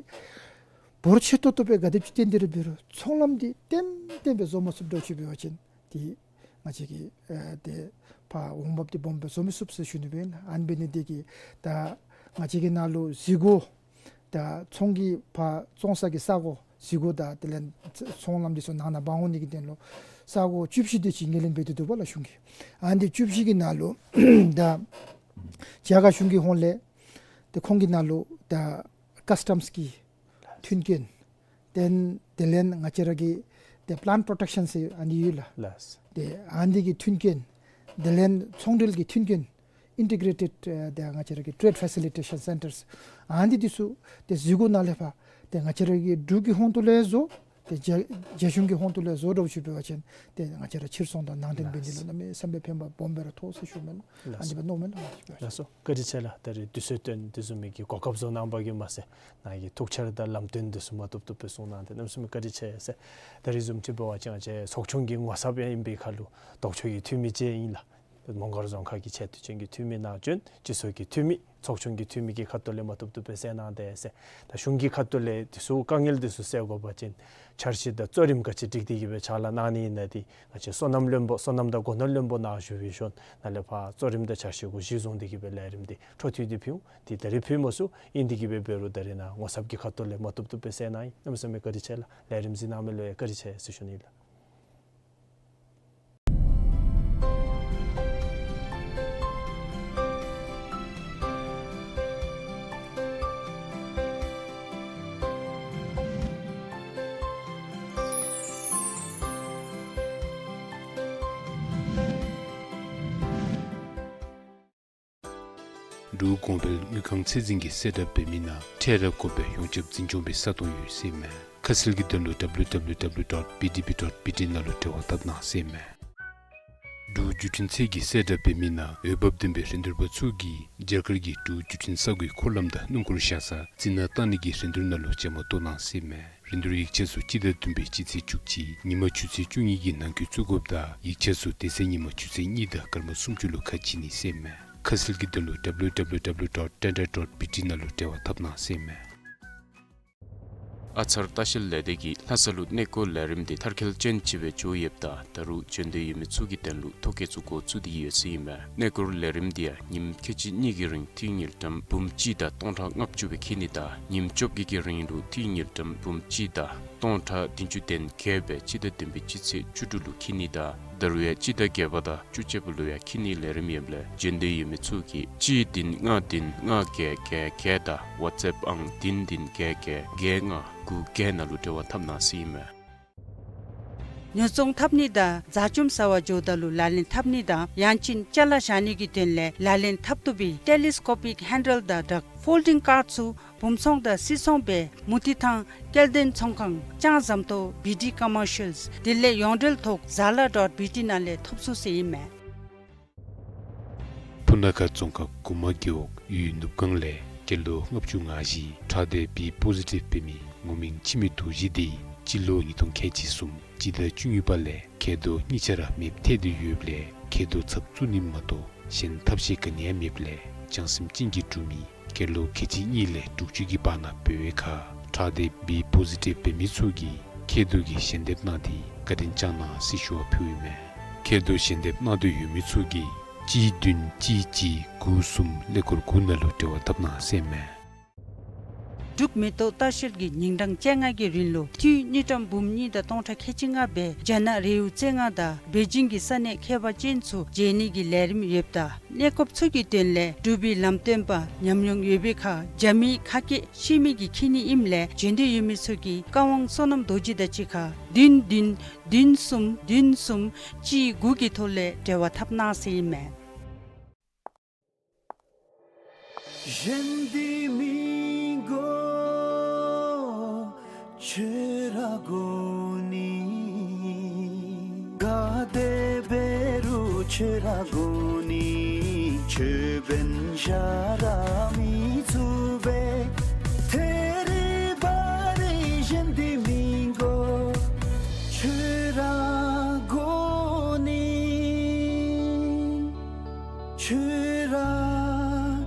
འབོར་ཆེ་ཏོག་ཏོ་སྦེ་ག་དེ་ཅིག་བཏོན་ཏེ་ར་འབད་རུང་ཚོང་ལམ་འདི་ཏན་ཏན་སྦེ་བཟོ་མ་ཚུགསཔ་འདྲཝ་ཅིག་འབད་བ་ཅིན་ཏེ་ང་བཅས་ཀྱི་ཨེ་ཏེ་ཕར་འོང་འབབ་འདི་སྦོམ་སྦེ་བཟོ་མི་ཚུགས་ཟེར་ཞུ་ནི་སྦེ་ཨིན་ལགས། ཨ་ནི་འབད་ནི་འདི་གིས་ད་ང་བཅས་ཀྱི་ནང་ལུ་གཟིགས་སྒོ་ད་ཚོང་གི་ཕར་བཙོང་ས་གི་ས་གོ་གཟིགས་སྒོ་དང་དེ་ལས་ཚོང་ལམ་འདི་ཚུ་ནང་ན་འབག་འོང་ནི་གི་དོན་ལུ་ས་གོ་བཅུ་བཞི་དེ་ཅིག་ངོས་ལེན་འབད་དེ་འདུག་པ་ལགས་གཞུང་གིས། ཨ་ནི་བཅུ་བཞི་གི་ནང་ལུ་ད་རྒྱ་གར་གཞུང་གི་ཧོངས་ལས་ཏེ་ཁོང་གི་ནང་ལུ་ད་ཀཱསི་ཊམསི་གི་མཐུན་རྐྱེན། དེ་དེ་ལས་ང་བཅས་ར་གི་ཏེ་པི་ལཱནཊ་པོརོ་ཊེག་ཤཱན་ཟེར་ཨ་ནི་ཡོད་ལགས། ལགས། ཏེ་ཨ་ནི་གི་མཐུན་རྐྱེན། དེ་ལས་ཚོང་འབྲེལ་གྱི་མཐུན་རྐྱེན། ཨིན་ཊི་གྲེ་ཊེཌ་ཨེ་ཏེ་ང་བཅས་ར་གི་ཊེ་རེཌ་ཕེ་སི་ལི་ཊེ་ཤཱན་སེན་ཊརསི་ཨ་ནི་འདི་ཚུ་ཏེ་གཟིགས་སྒོ་ནང་ལས་ཕར་ཏེ་ང་བཅས་ར་གི་འབྲུག་གི་ཧོངས་ཏོ་ལས་བཟོ། ཏེ་རྒྱ་རྒྱ་གཞུང་གི་ཧོངས་ཏོ་ལས་བཟོ་འདྲཝ་ཅིག་འབད་བ་ཅིན་ཏེ་ང་བཅས་ར་ཕྱིར་ཚོང་དང་ནང་འདྲེན་འབད་ནི་ལུ་གནམ་མེད་ས་མེད་ཕན་པ་སྦོམ་སྦེ་ར་ཐོགས་ཟེར་ཞུཝ་མས་ལགས། ཨ་ནི་སྦེ་མནོཝ་མས་ལགས། ལགས་སོ། བཀའ་དྲིན་ཆེ་ལགས། ད་རེས་དུས་ཚོད་བཏོན་དེ་བཟུམ་མའི་གི་གོ་སྐབས་བཟོ་གནང་བ་གིས་མ་ཚད་ནཱ་གི་ཐུགས་འཆར་དང་ལམ་སྟོན་དེ་ཚུ་མ་བཏུབ་བཏུབ་སྦེ་གསུངས་གནང་སྟེ་གནམ་མེད་ས་མེད་བཀའ་དྲིན་ཆེ་ཟེར། ད་རེས་བཟུམ་ཅིག་འབད་བ་ཅིན་ང་བཅས་ཚོགས་ཆུང་གི་ངོ་ཚབ་ཡང་ཨིན་པའི་ཁར་ལུ་ལྡོག་ཕྱོགས་ཀྱི་འཐུས་མི་ཅིག་ཨིན་ལགས། མོང་སྒར་རྫོང་ཁག་གི་ཆེས་མཐོ་ཅན་གྱི་འཐུས་མི་ནང་བྱོན། སྤྱི་ཚོགས་ཀྱི་འཐུས་མི་ཚོགས་ཆུང་གི་འཐུས་མི་གི་ཁ་ཐུག་ལས་མ་བཏུབ་བཏུབ་སྦེ་གསལ་གནང་དེས་ཟེར། ད་གཞུང་གི་ཁ་ཐུག་ལས་དེ་ཚུ་དཀའ་ངལ་དེ་ཚུ་སེལ་དགོ་པ་ཅིན་འཆར་གཞི་དང་གཙོ་རིམ་ག་ཅི་སྒྲིག་སྟེ་གི་སྦེ་ཕྱག་ལཱ་གནང་ནི་ཨིན་ན་འདི་ང་བཅས་སོ་ནམ་བློན་པོ་སོ་ནམ་དང་སྒོ་ནོར་བློན་པོ་ནཱ་བཞུགས་པའི་ཤུལ་ནང་ལས་ཕར་གཙོ་རིམ་དང་འཆར་གཞི་གུ་གཞི་བཟུང་སྟེ་གི་སྦེ་ལས་རིམ་འདི་འཕྲོ་མཐུད་དེ་ཕུལ་འོང་། ཏེ་ད་རེས་ཕུལ་མ་ཚུགས། ཨིན་ཏེ་གི་སྦེ་འབད་རུང་ད་རེས་ནཱ་ངོ་ཚབ་ཀྱི་ཁ་ཐུག་ལས་མ་བཏུབ་བཏུབ་སྦེ་གསལ་གནང་ཡི། གནམ་མེད་ས་མེད་བཀའ་དྲིན་ཆེ་ལགས། ལས་རིམ་གཟིགས་གནང་མི་ལུ་ཡང་བཀའ་དྲིན་ཆེ་ཟེར་ཞུ་ནི་ལགས། འབྲུག་གོང་འཕེལ་དངུལ་ཁང་ཚད་འཛིན་གྱིས་གསལ་བསྒྲགས་འབད་མི་ནང་འཕྲལ་ར་དགོ་པའི་ཡོངས་ཁྱབ་འཛིན་སྐྱོང་པའི་ས་སྟོང་ཡོད་ཟེར་མས། ཁ་གསལ་གྱི་དོན་ལུ་W W W dot B D B dot B T ནང་ལུ་འབྲེལ་བ་འཐབ་གནང་ཟེར་མས། འབྲུག་བརྒྱུད་འཕྲིན་ཚད་ཀྱིས་གསལ་བསྒྲགས་འབད་མི་ནང་འོས་འབབ་ལྡན་པའི་རིན་བསྡུར་པ་ཚུ་གིས་རྒྱ་གར་གྱི་འབྲུག་བརྒྱུད་འཕྲིན་ས་གོའི་འཁོར་ལམ་དང་སྣུམ་འཁོར་བཞག་ས་རྩི་ནག་བཏང་ནི་གི་རིན་བསྡུར་ནང་ལུ་བཅའ་མར་གཏོགས་གནང་ཟེར་མས། རིན་བསྡུར་ཡིག་ཆ་ཚུ་སྤྱི་ཟླ་བདུན་པའི་སྤྱི་ཚེས་བཅུ་གཅིག་ཉིན་མ་ཆུ་ཚོད་བཅུ་གཉིས་ཀྱི་ནང་འཁོད་བཙུགས་དགོཔ་དང་ཡིག་ཆ་ཚུ་དེ་ཚེ་ཉིན་མ་ཆུ་ཚོད་གཉིས་དང་སྐར་མ་སུམ་ཅུ་ལུ་ཁ་ཕྱེ་ནི་ཟེར་མས། ཁ་གསལ་གྱི་དོན་ལུ་W W W dot tender dot B T ནང་ལུ་འབྲེལ་བ་འཐབ་གནང་ཟེར་མས། ཨ་ཚར་ལྟ་བཤལ་ལས་སྡེ་གིས་ལྷ་ས་ལུ་གནས་སྐོར་ལས་རིམ་དེ་མཐར་འཁྱོལ་ཅན་ཅིག་སྦེ་འགྱོ་ཡོདཔ་ད་ད་རུང་འབྱོན་འདོད་ཡོད་མི་ཚུ་གི་དོན་ལུ་ཐོ་བཀོད་ཚུ་འགོ་བཙུགས་ཏེ་ཡོད་ཟེར་ཨིན་མས། གནས་སྐོར་ལས་རིམ་དེ་ཡང་ཉིནམ་ཁལ་གཅིག་གཉིས་ཀྱི་རིང་འཐུས་དངུལ་ཀྲམ་འབུམ་གཅིག་དང་སྟོང་ཕྲག་ལྔ་བཅུ་སྦེ་འཁྱིད་ནི་དང་ཉིནམ་བཅོ་བརྒྱད་ཀྱི་རིང་ལུ་འཐུས་དངུལ་ཀྲམ་འབུམ་གཅིག་དང་སྟོང་ཕྲག་བདུན་ཅུ་དོན་བརྒྱད་སྦེ་སྤྱི་ཟླ་བདུན་པའི་སྤྱི་ཚེས་བཅུ་དྲུག་ལུ་འཁྱིད་ནི་དང་ད་རུང་ཡང་སྤྱི་ཟླ་བརྒྱད་པ་དང་བཅུ་གཅིག་པ་ལུ་ཡང་འཁྱིད་ནིའི་ལས་རིམ་ཡོདཔ་ལས་འབྱོན་འདོད་ཡོད་མི་ཚུ་གིས་གཅིག་བདུན་ལྔ་བདུན་ལྔ་བརྒྱད་བརྒྱད་བརྒྱད་དང་ཝཊས་ཨེཔ་ཨང་བདུན་བདུན་བརྒྱད་བརྒྱད་བརྒྱད་ལྔ་དགུ་བརྒྱད་ནང་ལུ་འབྲེལ་བ་འཐབ་གནང་ཟེར་ཨིན་མས། ཉོ་ཚོང་འཐབ་ནི་དང་བཟའ་བཅོམ་ཟ་བར་འགྱོཝ་ད་ལུ་ལག་ལེན་འཐབ་ནི་དང་ཡང་ཅིན་ཅ་ལ་བཞག་ནི་གི་དོན་ལས་ལག་ལེན་འཐབ་བཏུབ་པའི་ཊེ་ལི་སི་ཀོ་པིག་ཧེན་ཌལ་དང་སྦྲགས་ཕོལ་ཌིང་ཀཱརཌ་ཚུ་བུམ་ཚོང་དང་སིལ་ཚོང་སྦེ་མུ་ཏིག་ཐང་སྐྱེལ་འདྲེན་ཚོང་ཁང་ལྕང་ཟམ་ཏོག་བི་ཌི་ཀོ་མར་ཤལ་དེ་ལས་ཡོངས་འབྲེལ་ཐོག་ཛ་ལ་ཌོཊ་བི་ཊི་ནང་ལས་ཐོབ་ཚུགས་ཟེར་ཨིན་མས། སྤུ་ན་ཁ་རྫོང་ཁག་གུ་མ་རྒེད་འོག་ཡུལ་ནུབ་སྒང་ལས་སྐྱེས་ལོ་ལྔ་བཅུ་ང་བཞི་ཁྲག་ཌི་བི་པོ་ཟི་ཊིབ་འབད་མི་ངོ་མིང་འཆི་མེད་རྡོ་རྗེ་དེ་སྤྱི་ལོ་ཉིས་སྟོང་ཁལ་གཅིག་གསུམ་སྤྱི་ཟླ་བཅུ་གཉིས་པ་ལས་མཁལ་རྡོག་གཉིས་ཆ་ར་མེདཔ་ཐལ་ཏེ་ཡོདཔ་ལས་མཁལ་རྡོག་ཚབ་བཙུགས་ནི་མ་གཏོགས་གཞན་ཐབས་ཤེས་ག་ནི་ཡང་མེདཔ་ལས་བྱང་སེམས་ཅན་གྱིས་སྒྲུབ་མི་སྐྱེས་ལོ་ཁལ་གཅིག་གཉིས་ལས་དྲུག་ཅུ་གི་བར་ན་འབད་བའི་ཁར་ཁྲག་ཌི་བི་པོ་ཟི་ཊིབ་འབད་མི་ཚུ་གིས་མཁལ་རྡོག་གི་ཞལ་འདེབས་གནང་སྟེ་བཀའ་དྲིན་བསྐྱངས་གནང་ཟེར་ཞུ་བ་ཕུལཝ་ཨིན་མས། མཁལ་རྡོག་ཞལ་འདེབས་གནང་འདོད་ཡོད་མི་ཚུ་གིས་གཅིག་བདུན་གཅིག་གཅིག་དགུ་གསུམ་ཀླད་ཀོར་དགུ་ནང་ལུ་འབྲེལ་བ་འཐབ་གནང་ཟེར་ཨིན་མས། འབྲུག་མེ་ཏོག་ལྟ་བཤལ་གྱི་ཉིན་གྲངས་བཅོ་ལྔ་གི་རིང་ལུ་འཐུས་དངུལ་ཀྲམ་འབུམ་གཉིས་དང་སྟོང་ཕྲག་ཁལ་གཅིག་ལྔ་སྦེ་རྒྱ་ནག་རི་བོ་རྩེ་ལྔ་དང་པེ་ཅིང་གི་ས་གནས་ཁྱད་པར་ཅན་ཚུ་མཇལ་ནི་གི་ལས་རིམ་ཡོདཔ་ད་གནས་སྐོརཔ་ཚུ་གི་དོན་ལས་འབྲུག་པའི་ལམ་སྟོན་པ་ཉམས་མྱོང་ཡོད་པའི་ཁར་རྒྱ་མིའི་ཁ་སྐད་ཤེས་མི་གིས་འཁྱིད་ནི་ཨིནམ་ལས་འབྱོན་འདོད་ཡོད་མི་ཚུ་གིས་བཀའ་དབང་བསོད་ནམས་རྡོ་རྗེ་དང་གཅིག་ཁར་བདུན་བདུན་བདུན་གསུམ་བདུན་གསུམ་གཅིག་དགུ་གི་ཐོག་ལས་འབྲེལ་བ་འཐབ་གནང་ཟེར་ཨིན་མས། གཞན་འདི་མི་དགོ། ཁྱོད་ར་དགོ་ནི། ག་དེ་འབད་རུང་ཁྱོད་ར་དགོ་ནི། ཁྱོད་འབདན་གཞན་ར་མི་ཚུགས་པས། ཐད་རི་བ་རི་གཞན་འདི་མི་དགོ། ཁྱོད་ར་དགོ་ནི། ཁྱོད་ར་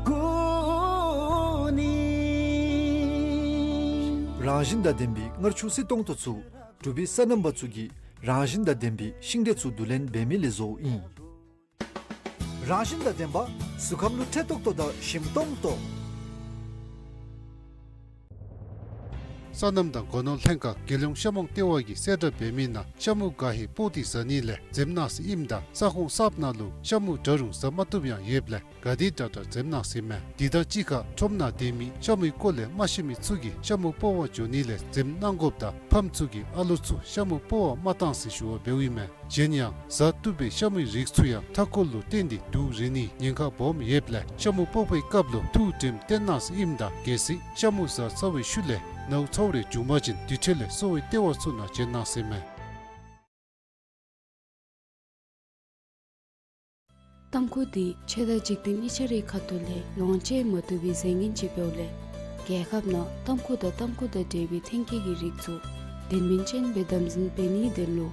དགོ་ནི། རང་བཞིན་དང་ལྡན་པའི་མངར་ཆུ་བསིལ་ཏོང་ཏོ་ཚུ་འབྲུག་པའི་སོ་ནམ་པ་ཚུ་གིས་རང་བཞིན་དང་ལྡན་པའི་ཤིང་འབྲས་ཚུ་བསྡུ་ལེན་འབད་མི་ལས་བཟོཝ་ཨིན། རང་བཞིན་དང་ལྡན་པ་གཟུགས་ཁམས་ལུ་ཁྲེག་ཏོག་ཏོ་དང་ཞིམ་ཏོང་ཏོ། སོ་ནམ་དང་སྒོ་ནོར་ལྷན་ཁག་རྒྱལ་ཡོངས་ཤ་མོང་ལྟེ་བ་གིས་གསལ་བསྒྲགས་འབད་མི་ནང་ཤ་མུ་ག་ཧེ་སྤོག་སྟེ་ཟ་ནི་ལས་འཛེམ་གནང་ཟེར་ཨིནམ་ད་ས་ཁོངས་གསརཔ་ནང་ལུ་ཤ་མུ་འདྲ་རུང་ཟ་མ་བཏུབ་ཡང་ཡོདཔ་ལས་ག་དེ་དྲག་དྲག་འཛེམ་གནང་ཟེར་ཨིན་མས། དེ་དང་གཅིག་ཁར་ཁྲོམ་ནང་སྡོད་མི་ཤ་མུའི་སྐོར་ལས་མ་ཤེས་མི་ཚུ་གིས་ཤ་མུ་སྤོག་པར་འགྱོ་ནི་ལས་འཛེམ་གནང་དགོཔ་དང་ཕམ་ཚུ་གིས་ཨ་ལོ་ཚུ་ཤ་མུ་སྤོག་པར་མ་གཏང་ཟེར་ཞུ་བ་འབདཝ་ཨིན་མས། གཞན་ཡང་ཟ་བཏུབ་པའི་ཤ་མུའི་རིགས་ཚུ་ཡང་མཐའ་འཁོར་ལུ་བརྟེན་ཏེ་དུག་རེག་ནིའི་ཉེན་ཁ་སྦོམ་ཡོདཔ་ལས་ཤ་མུ་སྤོག་པའི་སྐབས་ལུ་ཐུགས་དྲནམ་བཏོན་གནང་ཟེར་ཨིནམ་ད་གལ་སྲིད་ཤ་མུ་ཟ་ཚར་བའི་ཤུལ་ལས་ནཝ་ཚཝ་རེ་བྱུང་པ་ཅིན་དེ་འཕྲོ་ལས་གསོ་བའི་ལྟེ་བ་ཚུ་ནང་བྱོན་གནང་ཟེར་ཨིན་མས། ཏམ་ཁུ་འདི་ཆོས་དང་འཇིག་རྟེན་གཉིས་ཆ་རའི་ཁ་ཐུག་ལས་ལོངས་སྤྱོད་མ་བཏུབ་པའི་རྫས་ངན་ཅིག་འབདཝ་ལས་རྒྱལ་ཁབ་ནང་ཏམ་ཁུ་དང་ཏམ་ཁུ་དང་འབྲེལ་བའི་ཐོན་སྐྱེད་ཀྱི་རིགས་ཚུ་དོན་སྨིན་ཅན་སྦེ་དམ་འཛིན་འབད་ནིའི་དོན་ལུ་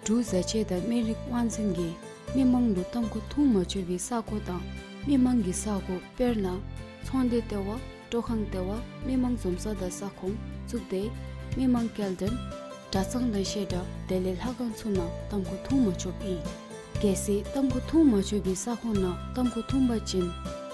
འབྲུག་བཟའ་ཆས་དང་སྨན་རིགས་དབང་འཛིན་གྱིས་མི་མང་ལུ་ཏམ་ཁུ་འཐུང་མ་ཆོག་པའི་ས་གོ་དང་མི་མང་གི་ས་གོ་དཔེར་ན་ཚོང་སྡེ་ལྟེ་བ། སྤྲོ་ཁང་ལྟེ་བ། མི་མང་འཛོམས་ས་དང་ས་ཁོངས། གཙུག་སྡེ། མི་མང་སྐྱེལ་འདྲེན། གྲྭ་ཚང་དང་བཤད་གྲྭ། དེ་ལས་ལྷ་ཁང་ཚུ་ནང་ཏམ་ཁུ་འཐུང་མ་ཆོགཔ་ཨིན། གལ་སྲིད་ཏམ་ཁུ་འཐུང་མ་ཆོག་པའི་ས་ཁོངས་ནང་ཏམ་ཁུ་འཐུང་པ་ཅིན་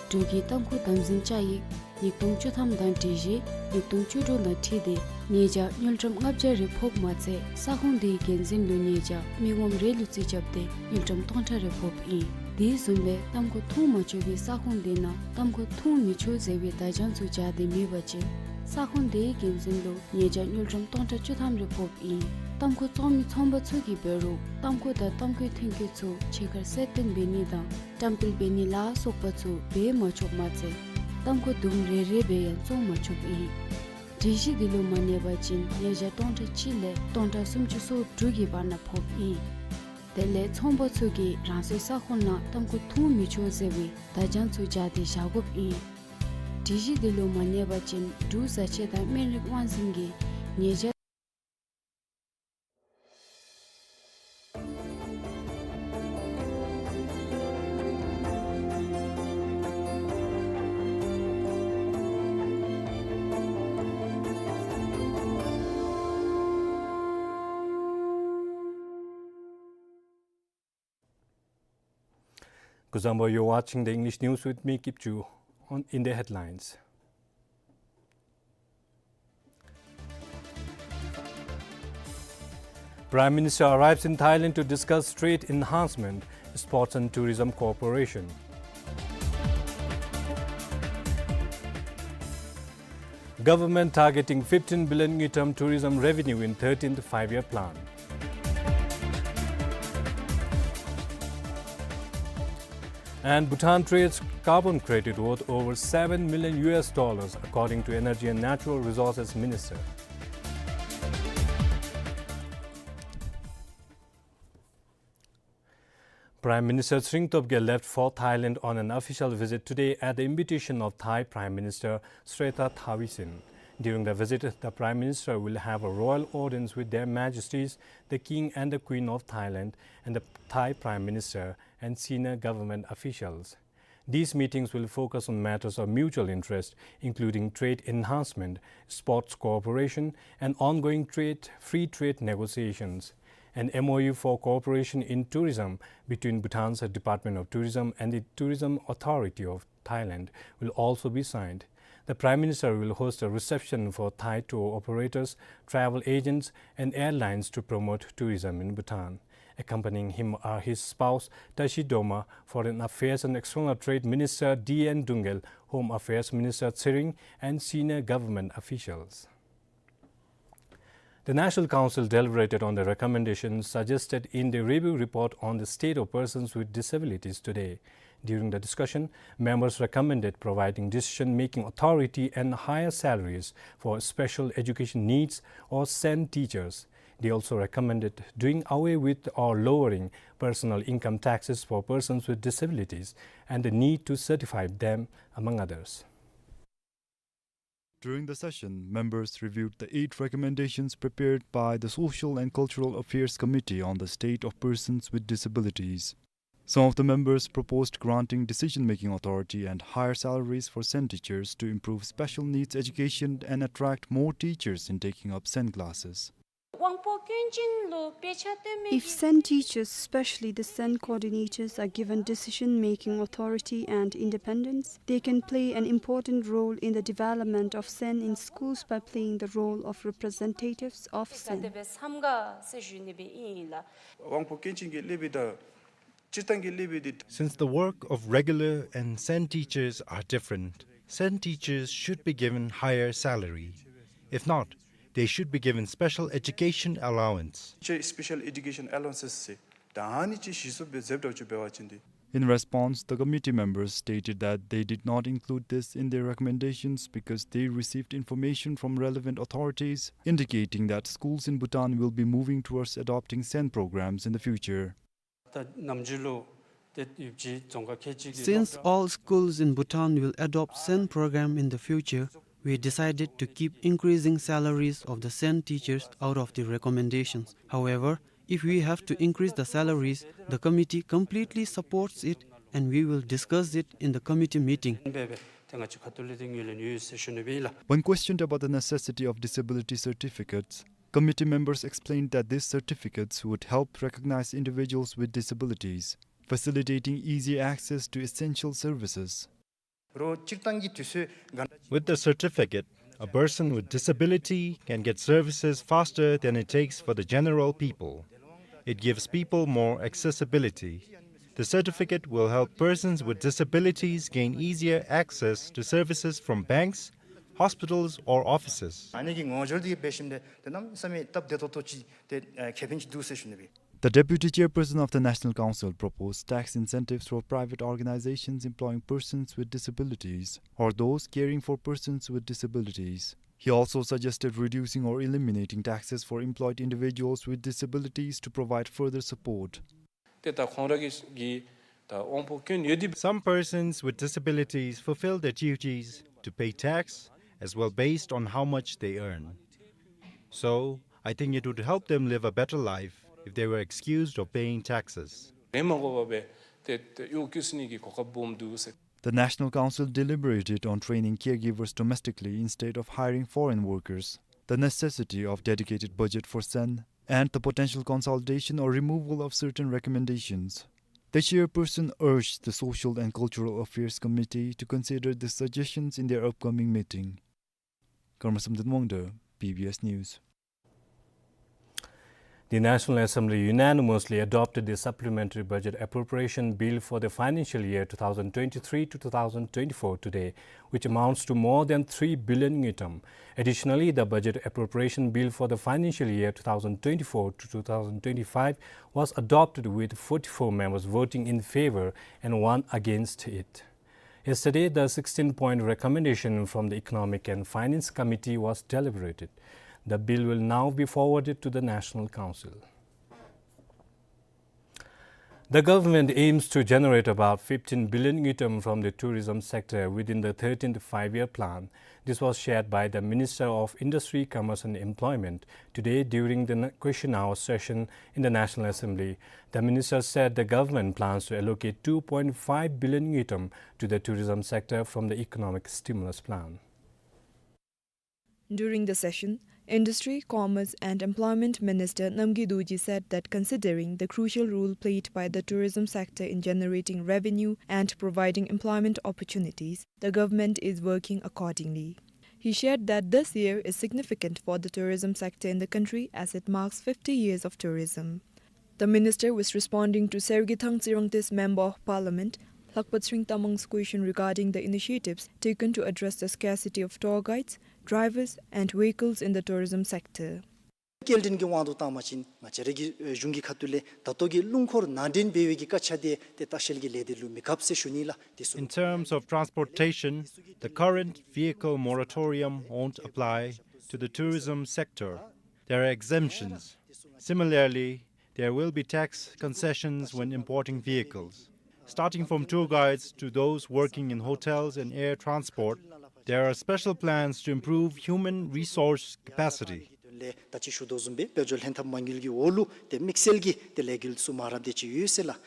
འབྲུག་གི་ཏམ་ཁུ་དམ་འཛིན་བཅའ་ཡིག་ཉིས་སྟོང་བཅུ་ཐམ་དང་སྒྲིག་གཞི་ཉིས་སྟོང་བཅུ་དྲུག་དང་འཁྲིལ་ཏེ་ཉེས་བྱ་དངུལ་ཀྲམ་ལྔ་བརྒྱ་རེ་ཕོགཔ་མ་ཚད་ས་ཁོངས་དེའི་འགན་འཛིན་ལུ་ཉེས་བྱ་མི་ངོམ་རེ་ལུ་རྩིས་རྐྱབ་སྟེ་དངུལ་ཀྲམ་སྟོང་ཕྲག་རེ་ཕོགཔ་ཨིན། དེ་བཟུམ་སྦེ་ཏམ་ཁུ་འཐུང་མ་ཆོག་པའི་ས་ཁོངས་དེ་ནང་ཏམ་ཁུ་འཐུང་མི་ཆོག་ཟེར་བའི་བརྡ་བྱང་ཚུ་སྦྱར་ཏེ་མེད་པ་ཅིན་ས་ཁོངས་དེའི་འགན་འཛིན་ལུ་ཉེས་བྱ་དངུལ་ཀྲམ་སྟོང་ཕྲག་བཅུ་ཐམ་རེ་ཕོགཔ་ཨིན། ཏམ་ཁུ་བཙོང་མི་ཚོང་པ་ཚུ་གིས་འབད་རུང་ཏམ་ཁུ་དང་ཏམ་ཁུའི་ཐོན་སྐྱེད་ཚུ་ཕྱི་ཁར་གསལ་སྟོན་འབད་ནི་དང་བཀྲམ་སྤེལ་འབད་ནི་ལ་སོགས་པ་ཚུ་འབད་མ་ཆོགཔ་མ་ཚད་ཏམ་ཁུ་དུམ་རེ་རེ་སྦེ་ཡང་བཙོང་མ་ཆོགཔ་ཨིན། སྒྲིག་གཞི་འདི་ལུ་མ་གནས་པ་ཅིན་ཉེས་བྱ་སྟོང་ཕྲག་གཅིག་ལས་སྟོང་ཕྲག་སུམ་ཅུ་སོ་དྲུག་གི་བར་ན་ཕོགཔ་ཨིན། དེ་ལས་ཚོང་པ་ཚུ་གིས་རང་སོའི་ས་ཁོངས་ནང་ཏམ་ཁུ་འཐུང་མི་ཆོག་ཟེར་བའི་བརྡ་བྱང་ཚུ་སྦྱར་ཏེ་བཞག་དགོཔ་ཨིན། སྒྲིག་གཞི་འདི་ལུ་མ་གནས་པ་ཅིན་འབྲུག་བཟའ་ཆས་དང་སྨན་རིགས་དབང་འཛིན་གྱིས་ཉེས་བྱ། Resemble, you're watching the English news with me, Kipchu. On, in the headlines. Prime Minister arrives in Thailand to discuss trade enhancement, sports and tourism cooperation. Government targeting fifteen billion ngultrum tourism revenue in thirteenth Five-Year Plan. And Bhutan trades carbon credit worth over seven million U S dollars, according to Energy and Natural Resources Minister. Prime Minister Tshering Tobgay left for Thailand on an official visit today at the invitation of Thai Prime Minister Srettha Thavisin. During the visit, the Prime Minister will have a royal audience with Their Majesties, the King and the Queen of Thailand, and the Thai Prime Minister and senior government officials. These meetings will focus on matters of mutual interest, including trade enhancement, sports cooperation, and ongoing trade, free trade negotiations. An M O U for cooperation in tourism between Bhutan's Department of Tourism and the Tourism Authority of Thailand will also be signed. The Prime Minister will host a reception for Thai tour operators, travel agents, and airlines to promote tourism in Bhutan. Accompanying him are his spouse, Tashi Dorma, Foreign Affairs and External Trade Minister D N Doungel, Home Affairs Minister Tshering, and senior government officials. The National Council deliberated on the recommendations suggested in the review report on the state of persons with disabilities today. During the discussion, members recommended providing decision-making authority and higher salaries for special education needs or SEN teachers. They also recommended doing away with or lowering personal income taxes for persons with disabilities and the need to certify them, among others. During the session, members reviewed the eight recommendations prepared by the Social and Cultural Affairs Committee on the state of persons with disabilities. Some of the members proposed granting decision-making authority and higher salaries for SEN teachers to improve special needs education and attract more teachers in taking up SEN classes. If SEN teachers, especially the SEN coordinators, are given decision-making authority and independence, they can play an important role in the development of SEN in schools by playing the role of representatives of SEN. དབང་པོ་སྐྱོན་ཅན་གྱི་སློབ་དཔོན་དང་སྤྱིར་བཏང་གི་སློབ་དཔོན་དེ། Since the work of regular and SEN teachers are different, SEN teachers should be given higher salary. If not, they should be given special education allowance. ཅེས་special education allowances ཟེར་ད་ཨ་ནི་ཅིག་གཞི་བཙུགས་འབད་མཛདཔ་འདྲཝ་ཅིག་འབད་བ་ཅིན་ཏེ། In response, the committee members stated that they did not include this in their recommendations because they received information from relevant authorities indicating that schools in Bhutan will be moving towards adopting SEN programs in the future. ད་ནམ་རྒྱུན་ལུ་ཏེ་ཡོད་པའི་རྫོང་ཁག་ཁལ་གཅིག་གི། Since all schools in Bhutan will adopt SEN program in the future, we decided to keep increasing salaries of the SEN teachers out of the recommendations. However, if we have to increase the salaries, the committee completely supports it and we will discuss it in the committee meeting. འབད་བའི་ཏེ་ང་བཅས་ཁ་ཐུག་ལས་ཏེ་ངོས་ལེན་ཡོད་ཟེར་ཞུ་ནི་སྦེ་ཨིན་ལགས། When questioned about the necessity of disability certificates, committee members explained that these certificates would help recognize individuals with disabilities, facilitating easier access to essential services. རོགས་སྤྱིར་བཏང་གི་དུས་ཚོད་ག་འདྲ་ཅིག With the certificate, a person with disability can get services faster than it takes for the general people. It gives people more accessibility. The certificate will help persons with disabilities gain easier access to services from banks, hospitals, or offices. ཨ་ནི་གི་ངོ་སྦྱོར་འདི་འབད་ཞིནམ་ལས་ཏེ་གནམ་མེད་ས་མེད་སྟབས་བདེ་ཏོག་ཏོ་ཅིག་ཏེ་ཨ་ཁེ་ཕན་ཅིག་འདུག་ཟེར་ཞུ་ནི་སྦེ། The Deputy Chairperson of the National Council proposed tax incentives for private organizations employing persons with disabilities or those caring for persons with disabilities. He also suggested reducing or eliminating taxes for employed individuals with disabilities to provide further support. ཏེ་ད་ཁོང་ར་གི་གི་ད་དབང་པོ་སྐྱོན་ཡོད་དེ། Some persons with disabilities fulfill their duties to pay tax as well based on how much they earn. So, I think it would help them live a better life if they were excused of paying taxes. ཨེ་མ་དགོ་པར་སྦེ་ཏེ་ཏེ་གཡོག་བཀོལ་ནི་གི་གོ་སྐབས་སྦོམ་འདུག་ཟེར། The National Council deliberated on training caregivers domestically instead of hiring foreign workers, the necessity of dedicated budget for SEN, and the potential consolidation or removal of certain recommendations. The chairperson urged the Social and Cultural Affairs Committee to consider the suggestions in their upcoming meeting. Karma Samdin Wangda, B B S News. The National Assembly unanimously adopted the Supplementary Budget Appropriation Bill for the financial year two thousand twenty-three to two thousand twenty-four today, which amounts to more than three billion ngultrum. Additionally, the Budget Appropriation Bill for the financial year two thousand twenty-four to two thousand twenty-five was adopted, with forty-four members voting in favor and one against it. Yesterday, the sixteen-point recommendation from the Economic and Finance Committee was deliberated. The bill will now be forwarded to the National Council. The government aims to generate about fifteen billion ngultrum from the tourism sector within the thirteenth Five-Year Plan. This was shared by the Minister of Industry, Commerce and Employment today during the n-, question hour session in the National Assembly. The minister said the government plans to allocate two point five billion ngultrum to the tourism sector from the economic stimulus plan. During the session, Industry, Commerce and Employment Minister Namgay Dorji said that considering the crucial role played by the tourism sector in generating revenue and providing employment opportunities, the government is working accordingly. He shared that this year is significant for the tourism sector in the country as it marks fifty years of tourism. The minister was responding to Sergithang Tsirangtes, Member of Parliament, Lakpa Tshering Tamang's question regarding the initiatives taken to address the scarcity of tour guides, drivers, and vehicles in the tourism sector. སྐྱེལ་འདྲེན་གྱི་དབང་དུ་བཏང་བ་ཅིན་ང་བཅས་ར་གི་གཞུང་གི་ཁ་ཐུག་ལས་ད་ལྟོ་གི་རླུང་འཁོར་ནང་འདྲེན་འབད་བའི་གི་ཀ་ཆ་དེ་ཏེ་ལྟ་བཤལ་གྱི་ལས་དེ་ལུ་མི་འགབ་ཟེར་ཞུ་ནི་ལགས། དེ་ཚུ། In terms of transportation, the current vehicle moratorium won't apply to the tourism sector. There are exemptions. Similarly, there will be tax concessions when importing vehicles. Starting from tour guides to those working in hotels and air transport, there are special plans to improve human resource capacity. ད་ཅི་ཞུ་དོ་བཟུམ་སྦེ་དཔལ་འབྱོར་ལྷན་ཐབས་མ་དངུལ་གྱི་འོག་ལུ་ཏེ་དམིགས་བསལ་གྱི་ཏེ་ལས་འགུལ་ཚུ་མ་རབས་དེ་ཅིག་ཡོད་ཟེར་ལགས།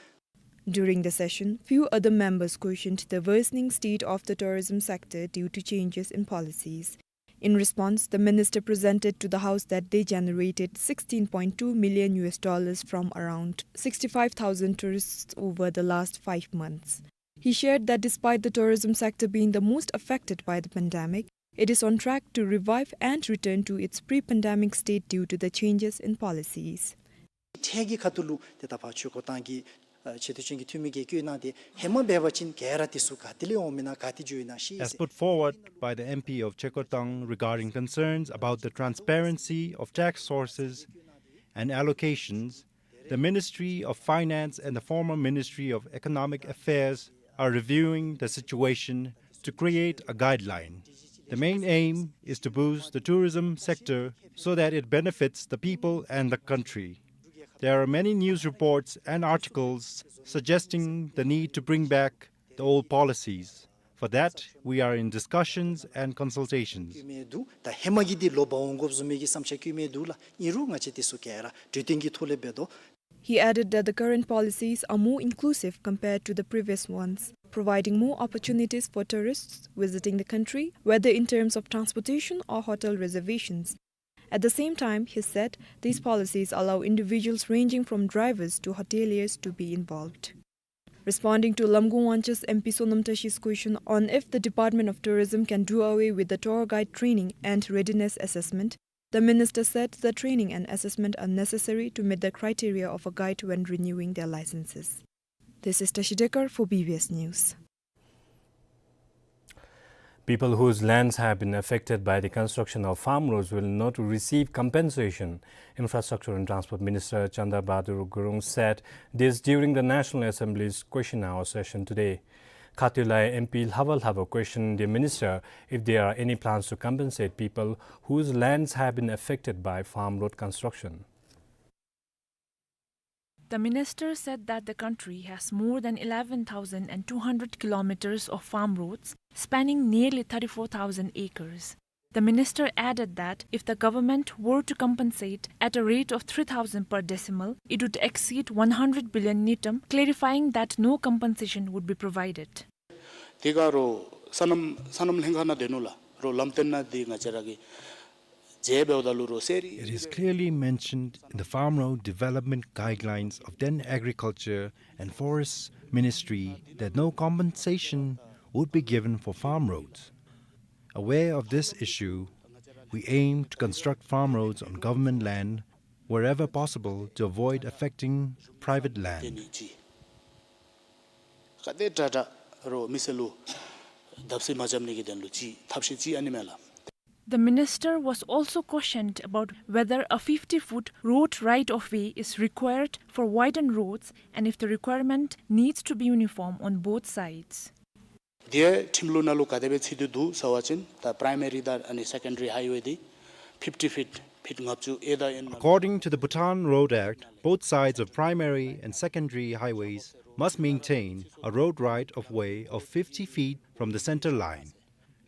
During the session, few other members questioned the worsening state of the tourism sector due to changes in policies. In response, the minister presented to the House that they generated sixteen point two million U S dollars from around sixty-five thousand tourists over the last five months. He shared that despite the tourism sector being the most affected by the pandemic, it is on track to revive and return to its pre-pandemic state due to the changes in policies. འཕྲལ་གྱི་ཁ་ཐུག་ལུ་ཏེ་ད་ཕར་ཆོས་འཁོར་ཏང་གི་ཨ་ཆེ་བསྟོད་ཅན་གྱི་འཐུས་མི་གིས་བཀོད་གནང་སྟེ་ཧེ་མ་འབད་བ་ཅིན་ག་ར་དེ་ཚུ་ག་ཏེ་ལས་འོང་མི་ན་ག་ཏེ་འགྱོ་ཡི་ན་ཤེས་ཡི་ཟེར། As put forward by the M P of Chekotang regarding concerns about the transparency of tax sources and allocations, the Ministry of Finance and the former Ministry of Economic Affairs are reviewing the situation to create a guideline. The main aim is to boost the tourism sector so that it benefits the people and the country. There are many news reports and articles suggesting the need to bring back the old policies. For that, we are in discussions and consultations. བཀོད་མི་འདུག། ད་ཧེ་མ་གི་འདི་ལོག་འབག་འོང་དགོཔ་བཟུམ་མའི་གི་བསམ་འཆར་བཀོད་མི་འདུག་ལགས། ཨིན་རུང་ང་བཅས་དེ་ཚུ་ག་ར་གྲོས་བསྟུན་གྱི་ཐོག་ལས་འབད་དོ། He added that the current policies are more inclusive compared to the previous ones, providing more opportunities for tourists visiting the country, whether in terms of transportation or hotel reservations. At the same time, he said these policies allow individuals ranging from drivers to hoteliers to be involved. Responding to Lamgong Wanchus M P Sonam Tashi's question on if the Department of Tourism can do away with the tour guide training and readiness assessment, the minister said the training and assessment are necessary to meet the criteria of a guide when renewing their licenses. This is Tashi Dekar for B B S News. People whose lands have been affected by the construction of farm roads will not receive compensation, Infrastructure and Transport Minister Chanda Bahadur Gurung said this during the National Assembly's question hour session today. Kha Thui Lai M P Lhava Lhava questioned the minister if there are any plans to compensate people whose lands have been affected by farm road construction. The minister said that the country has more than eleven thousand two hundred kilometers of farm roads, spanning nearly thirty-four thousand acres. The minister added that if the government were to compensate at a rate of three thousand per decimal, it would exceed one hundred billion ngultrum, clarifying that no compensation would be provided. དེ་ག་རོགས་སོ་ནམ་སོ་ནམ་ལྷན་ཁག་ནང་སྡོད་ནུག་ལགས། རོགས་ལམ་སྟོན་ནང་འདི་ང་བཅས་ར་གི་ It is clearly mentioned in the Farm Road Development Guidelines of then Agriculture and Forests Ministry that no compensation would be given for farm roads. Aware of this issue, we aim to construct farm roads on government land wherever possible to avoid affecting private land. ཁ་ཏེ་དྲག་དྲག་རོགས་མི་སེར་ལུ་བརྡབ་གསིག་མ་རྐྱབ་ནི་གི་དོན་ལུ་ཅིག་ཐབས་ཤེས་ཅིག་ཨ་ནི་མས་ལགས། The minister was also questioned about whether a fifty-foot road right-of-way is required for widened roads and if the requirement needs to be uniform on both sides. དེ་ཁྲིམས་ལུགས་ནང་ལུ་ག་དེ་སྦེ་ཚུད་དེ་འདུག་ཟེར་བ་ཅིན་ད་པ་རའི་མ་རི་དང་ཨ་ནི་སེ་ཀེན་ཌ་རི་ཧའི་ཝེ་འདི་ཕིཕ་ཊི་ཕིཊ་ཕིཊ་ལྔ་བཅུ་ཨེ་དང་ཨེན་མ། According to the Bhutan Road Act, both sides of primary and secondary highways must maintain a road right of way of fifty feet from the center line.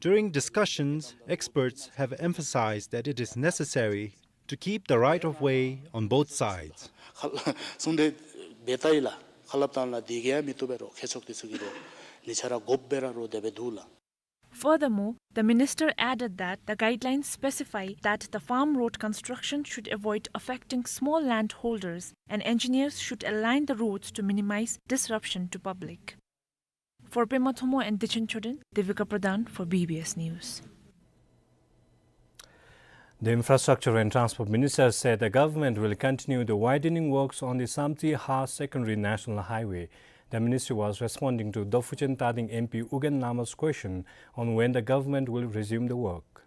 During discussions, experts have emphasized that it is necessary to keep the right of way on both sides. ཁ་ལ་གསུང་དེ་འབད་ད་ཡི་ལགས། ཁ་སླབ་བཏང་ལགས། དེ་གིས་ཡང་མི་བཏུབ་པས་རོགས། མཁས་མཆོག་དེ་ཚུ་གིས་རོགས་ཉེ་ཆར་ར་དགོཔ་སྦེ་ར་རོགས་དེ་སྦེ་འདུག་ལགས། Furthermore, the minister added that the guidelines specify that the farm road construction should avoid affecting small landholders and engineers should align the roads to minimize disruption to public. For Pema Thomo and Dichen Choden, Devika Pradhan for B B S News. The Infrastructure and Transport Minister said the government will continue the widening works on the Samtse-Har Secondary National Highway. The ministry was responding to Dophuchen Tading M P Ugyen Lama's question on when the government will resume the work.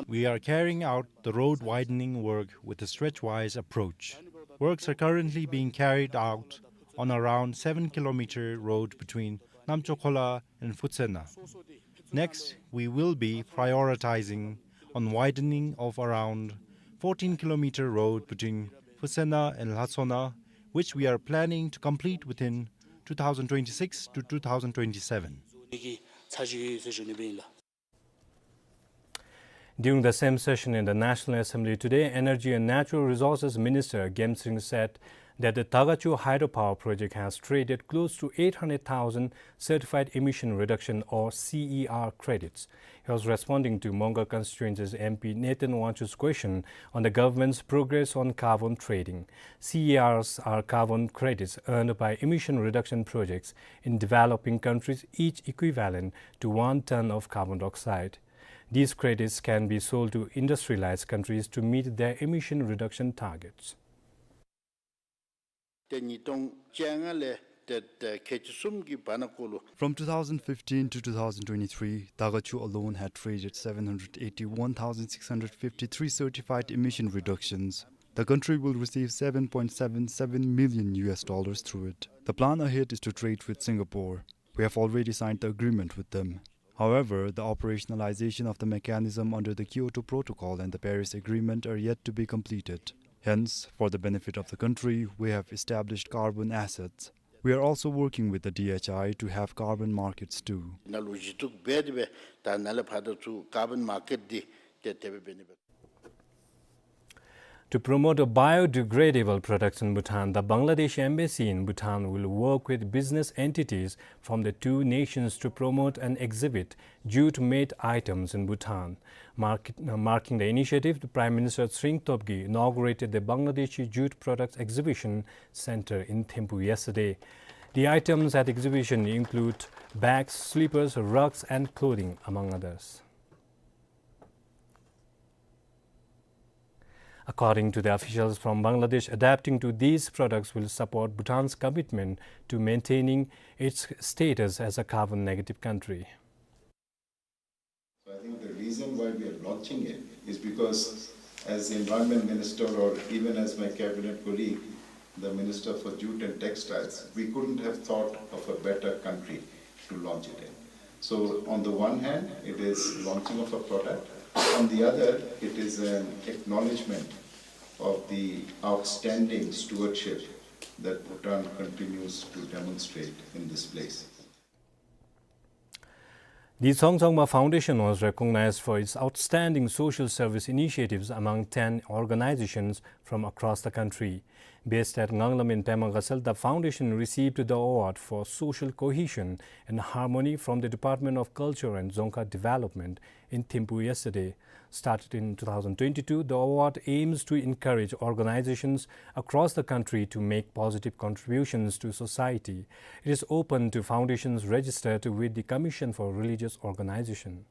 We are carrying out the road widening work with a stretchwise approach. Works are currently being carried out on around seven kilometer road between Namchokhola and Futsena. Next, we will be prioritizing on widening of around fourteen kilometer road between Futsena and Lhatsona, which we are planning to complete within two thousand twenty-six to two thousand twenty-seven. During the same session in the National Assembly today, Energy and Natural Resources Minister Gamtsring said that the Dagachu hydropower project has traded close to eight hundred thousand certified emission reduction or C E R credits. He was responding to Mongar constituency's M P Nathan Wangchuk's question on the government's progress on carbon trading. C E Rs are carbon credits earned by emission reduction projects in developing countries, each equivalent to one ton of carbon dioxide. These credits can be sold to industrialized countries to meet their emission reduction targets. ཏེ་ཉིས་སྟོང་བཅོ་ལྔ་ལས་ཏེ་ཏེ་ཁལ་གཅིག་གསུམ་གྱི་བར་ན་གུ་ལུ། From two thousand fifteen to two thousand twenty-three, Dagachu alone had traded seven hundred eighty-one thousand six hundred fifty-three certified emission reductions. The country will receive seven point seven seven million U S dollars through it. The plan ahead is to trade with Singapore. We have already signed the agreement with them. However, the operationalization of the mechanism under the Kyoto Protocol and the Paris Agreement are yet to be completed. Hence, for the benefit of the country, we have established carbon assets. We are also working with the D H I to have carbon markets too. ནཱ་ལུ་གཞི་བཙུགས་འབད་དེ་སྦེ་ད་ནཱ་ལས་ཕར་ད་ཚུར་ཀར་བཱན་མར་ཀེཊ་འདི་ཏེ་དེ་སྦེ་འབད་ནི་སྦེ། To promote biodegradable products in Bhutan, the Bangladesh Embassy in Bhutan will work with business entities from the two nations to promote and exhibit jute-made items in Bhutan. Mark-, uh, marking the initiative, the Prime Minister Tshering Tobgay inaugurated the Bangladeshi Jute Products Exhibition Center in Thimphu yesterday. The items at exhibition include bags, slippers, rugs, and clothing, among others. According to the officials from Bangladesh, adapting to these products will support Bhutan's commitment to maintaining its status as a carbon-negative country. So I think the reason why we are launching it is because, as the environment minister or even as my cabinet colleague, the Minister for Jute and Textiles, we couldn't have thought of a better country to launch it in. So on the one hand, it is launching of a product. On the other, it is an acknowledgement of the outstanding stewardship that Bhutan continues to demonstrate in this place. The Tshogtshogma Foundation was recognized for its outstanding social service initiatives among ten organizations from across the country. Based at Nganglam in Pema Ghasal, the foundation received the award for social cohesion and harmony from the Department of Culture and Dzongkha Development in Thimphu yesterday. Started in two thousand twenty-two, the award aims to encourage organizations across the country to make positive contributions to society. It is open to foundations registered with the Commission for Religious Organization.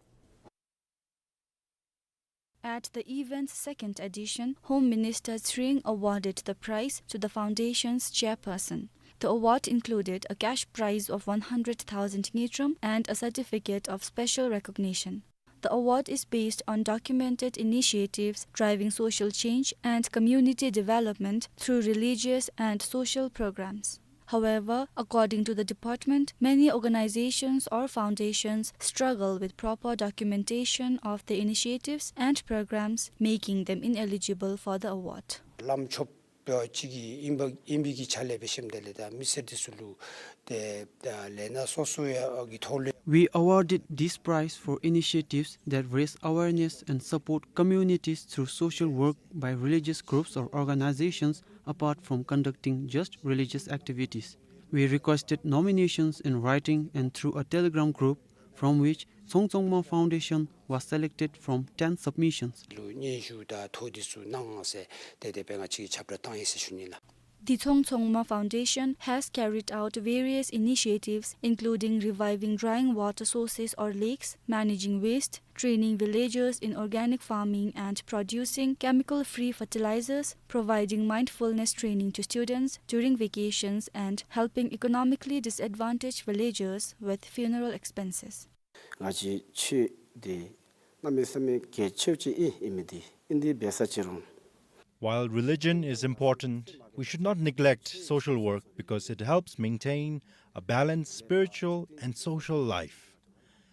At the event's second edition, Home Minister Tshering awarded the prize to the foundation's chairperson. The award included a cash prize of one hundred thousand ngultrum and a certificate of special recognition. The award is based on documented initiatives driving social change and community development through religious and social programs. However, according to the department, many organizations or foundations struggle with proper documentation of the initiatives and programs, making them ineligible for the award. ལམ་ཆོགཔ་ཅིག་གི་ཨིན་པ་ཨིན་པའི་གི་ཆ་ལས་འབད་ཞིནམ་དེ་ལས་ད་མི་སེར་འདི་ཚུ་ལུ་ཏེ་ད་ལས་སྣ་སོ་སོ་ཡང་གི་ཐོག་ལས། We awarded this prize for initiatives that raise awareness and support communities through social work by religious groups or organizations apart from conducting just religious activities. We requested nominations in writing and through a Telegram group, from which Tsong Tsongma Foundation was selected from ten submissions. ལུ་སྙན་ཞུ་དང་ཐོ་འདི་ཚུ་གནང་ཟེར་ཏེ་དེ་སྦེ་ང་བཅས་ཀྱིས་ཁྱབ་བསྒྲགས་བཏང་ཡི་ཟེར་ཞུ་ནི་ལགས། The Tsong Tsongma Foundation has carried out various initiatives, including reviving drying water sources or lakes, managing waste, training villagers in organic farming and producing chemical-free fertilizers, providing mindfulness training to students during vacations, and helping economically disadvantaged villagers with funeral expenses. ང་བཅས་ཆོས་འདི་གནམ་མེད་ས་མེད་གལ་ཆེཝ་ཅིག་ཨིན། ཨིན་མི་འདི་ཨིན། འདི་འབད་ས་ཅིག་རུང་། While religion is important, we should not neglect social work because it helps maintain a balanced spiritual and social life.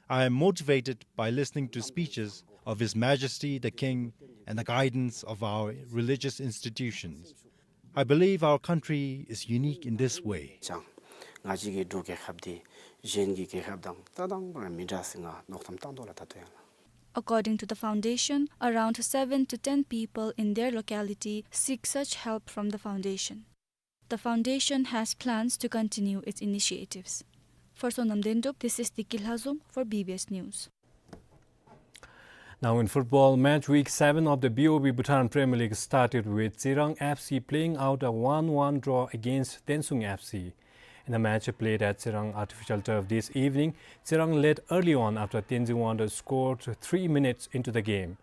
I am motivated by listening to speeches of His Majesty the King and the guidance of our religious institutions. I believe our country is unique in this way. ཅང་ང་བཅས་ཀྱི་འབྲུག་རྒྱལ་ཁབ་འདི་གཞན་གྱི་རྒྱལ་ཁབ་དང་རྩ་དང་པ་ར་མི་འདྲ་ཟེར་ང་མནོ་བསམ་བཏང་དོ་ལགས་ད་ལྟོ་ཡང་ལགས། According to the foundation, around seven to ten people in their locality seek such help from the foundation. The foundation has plans to continue its initiatives. For Sonam Dendup, this is Diki Lhazom for B B S News. Now in football, match week seven of the B O B Bhutan Premier League started with Tsirang F C playing out a one one draw against Tensung F C. In the match played at Tsirang artificial turf this evening, Tsirang led early on after Tenzin Wangdo scored three minutes into the game.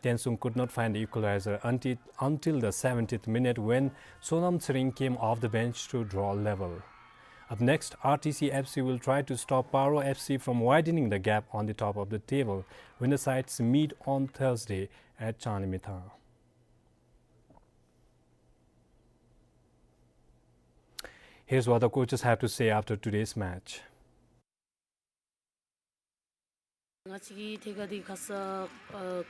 Tensung could not find the equalizer until, until the seventieth minute when Sonam Tshering came off the bench to draw level. Up next, R T C F C will try to stop Paro F C from widening the gap on the top of the table when the sides meet on Thursday at Changlimithang. Here's what the coaches have to say after today's match. ང་བཅས་ཀྱིས་ཐད་ཀར་འདི་ཁ་ས་ཨ་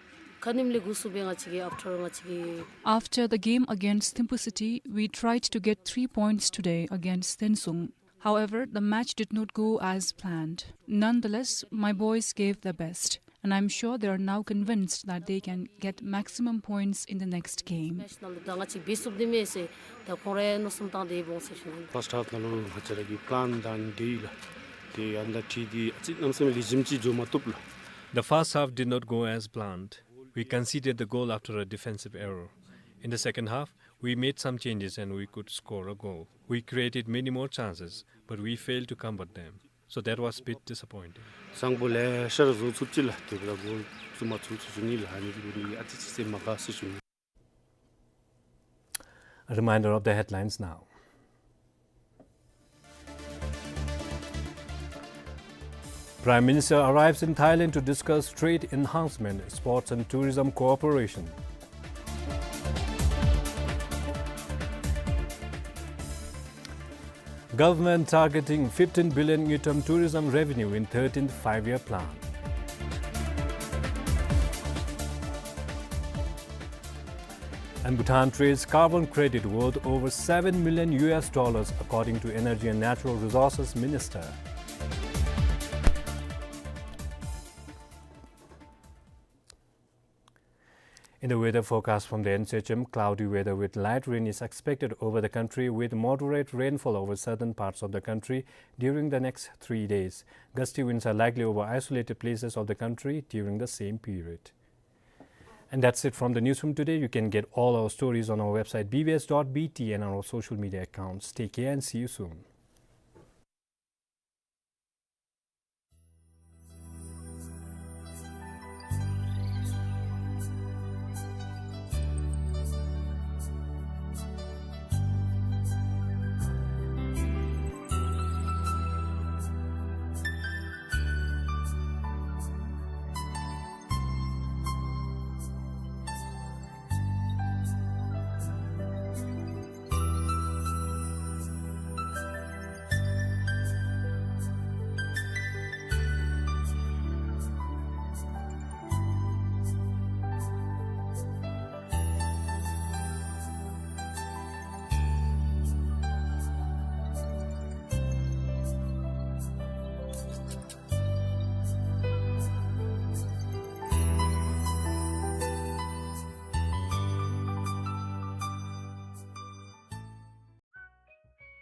ཁ་ཉིནམ་ལས་འགོ་བཙུགས་སྦེ་ང་བཅས་ཀྱིས་after ང་བཅས་ཀྱིས། After the game against Thimphu City, we tried to get three points today against Tensung. However, the match did not go as planned. Nonetheless, my boys gave their best, and I'm sure they are now convinced that they can get maximum points in the next game. Match ནང་ལུ་ད་ང་བཅས་འབད་ཚུགསཔ་འདི་མས་ཟེར་ད་ཁོང་ར་མནོ་བསམ་བཏང་སྟེ་འོང་ཟེར་ཞུ་ནི། First half ནང་ལུ་ང་བཅས་ར་གི་plan དང་འདི་ལགས། ཏེ་ཨ་ནི་དང་འཁྲིལ་ཏེ་ཨ་ཙི་གནམ་མེད་ས་མེད་ལེགས་ཤོམ་ཅིག་འགྱོ་མ་བཏུབ་ལགས། The first half did not go as planned. We conceded the goal after a defensive error. In the second half, we made some changes and we could score a goal. We created many more chances, but we failed to convert them. So that was a bit disappointing. བཟང་པོ་ལེ་ཤ་ར་བཟོ་ཚུགས་ཅི་ལགས། དེ་འབདཝ་ད་གོལ་བཙུགས་མ་ཚུགས་ཟེར་ཞུ་ནི་ལགས། ཨ་ནི་འདི་ཨ་ཙི་ཅིག་ཟེར་མ་དགའ་ཟེར་ཞུ་ནི། A reminder of the headlines now. Prime Minister arrives in Thailand to discuss trade enhancement, sports and tourism cooperation. Government targeting fifteen billion ngultrum tourism revenue in thirteenth Five-Year Plan. And Bhutan trades carbon credit worth over seven million U S dollars, according to Energy and Natural Resources Minister. In the weather forecast from the N C H M, cloudy weather with light rain is expected over the country, with moderate rainfall over southern parts of the country during the next three days. Gusty winds are likely over isolated places of the country during the same period. And that's it from the newsroom today. You can get all our stories on our website B B S dot B T and on our social media accounts. Take care and see you soon.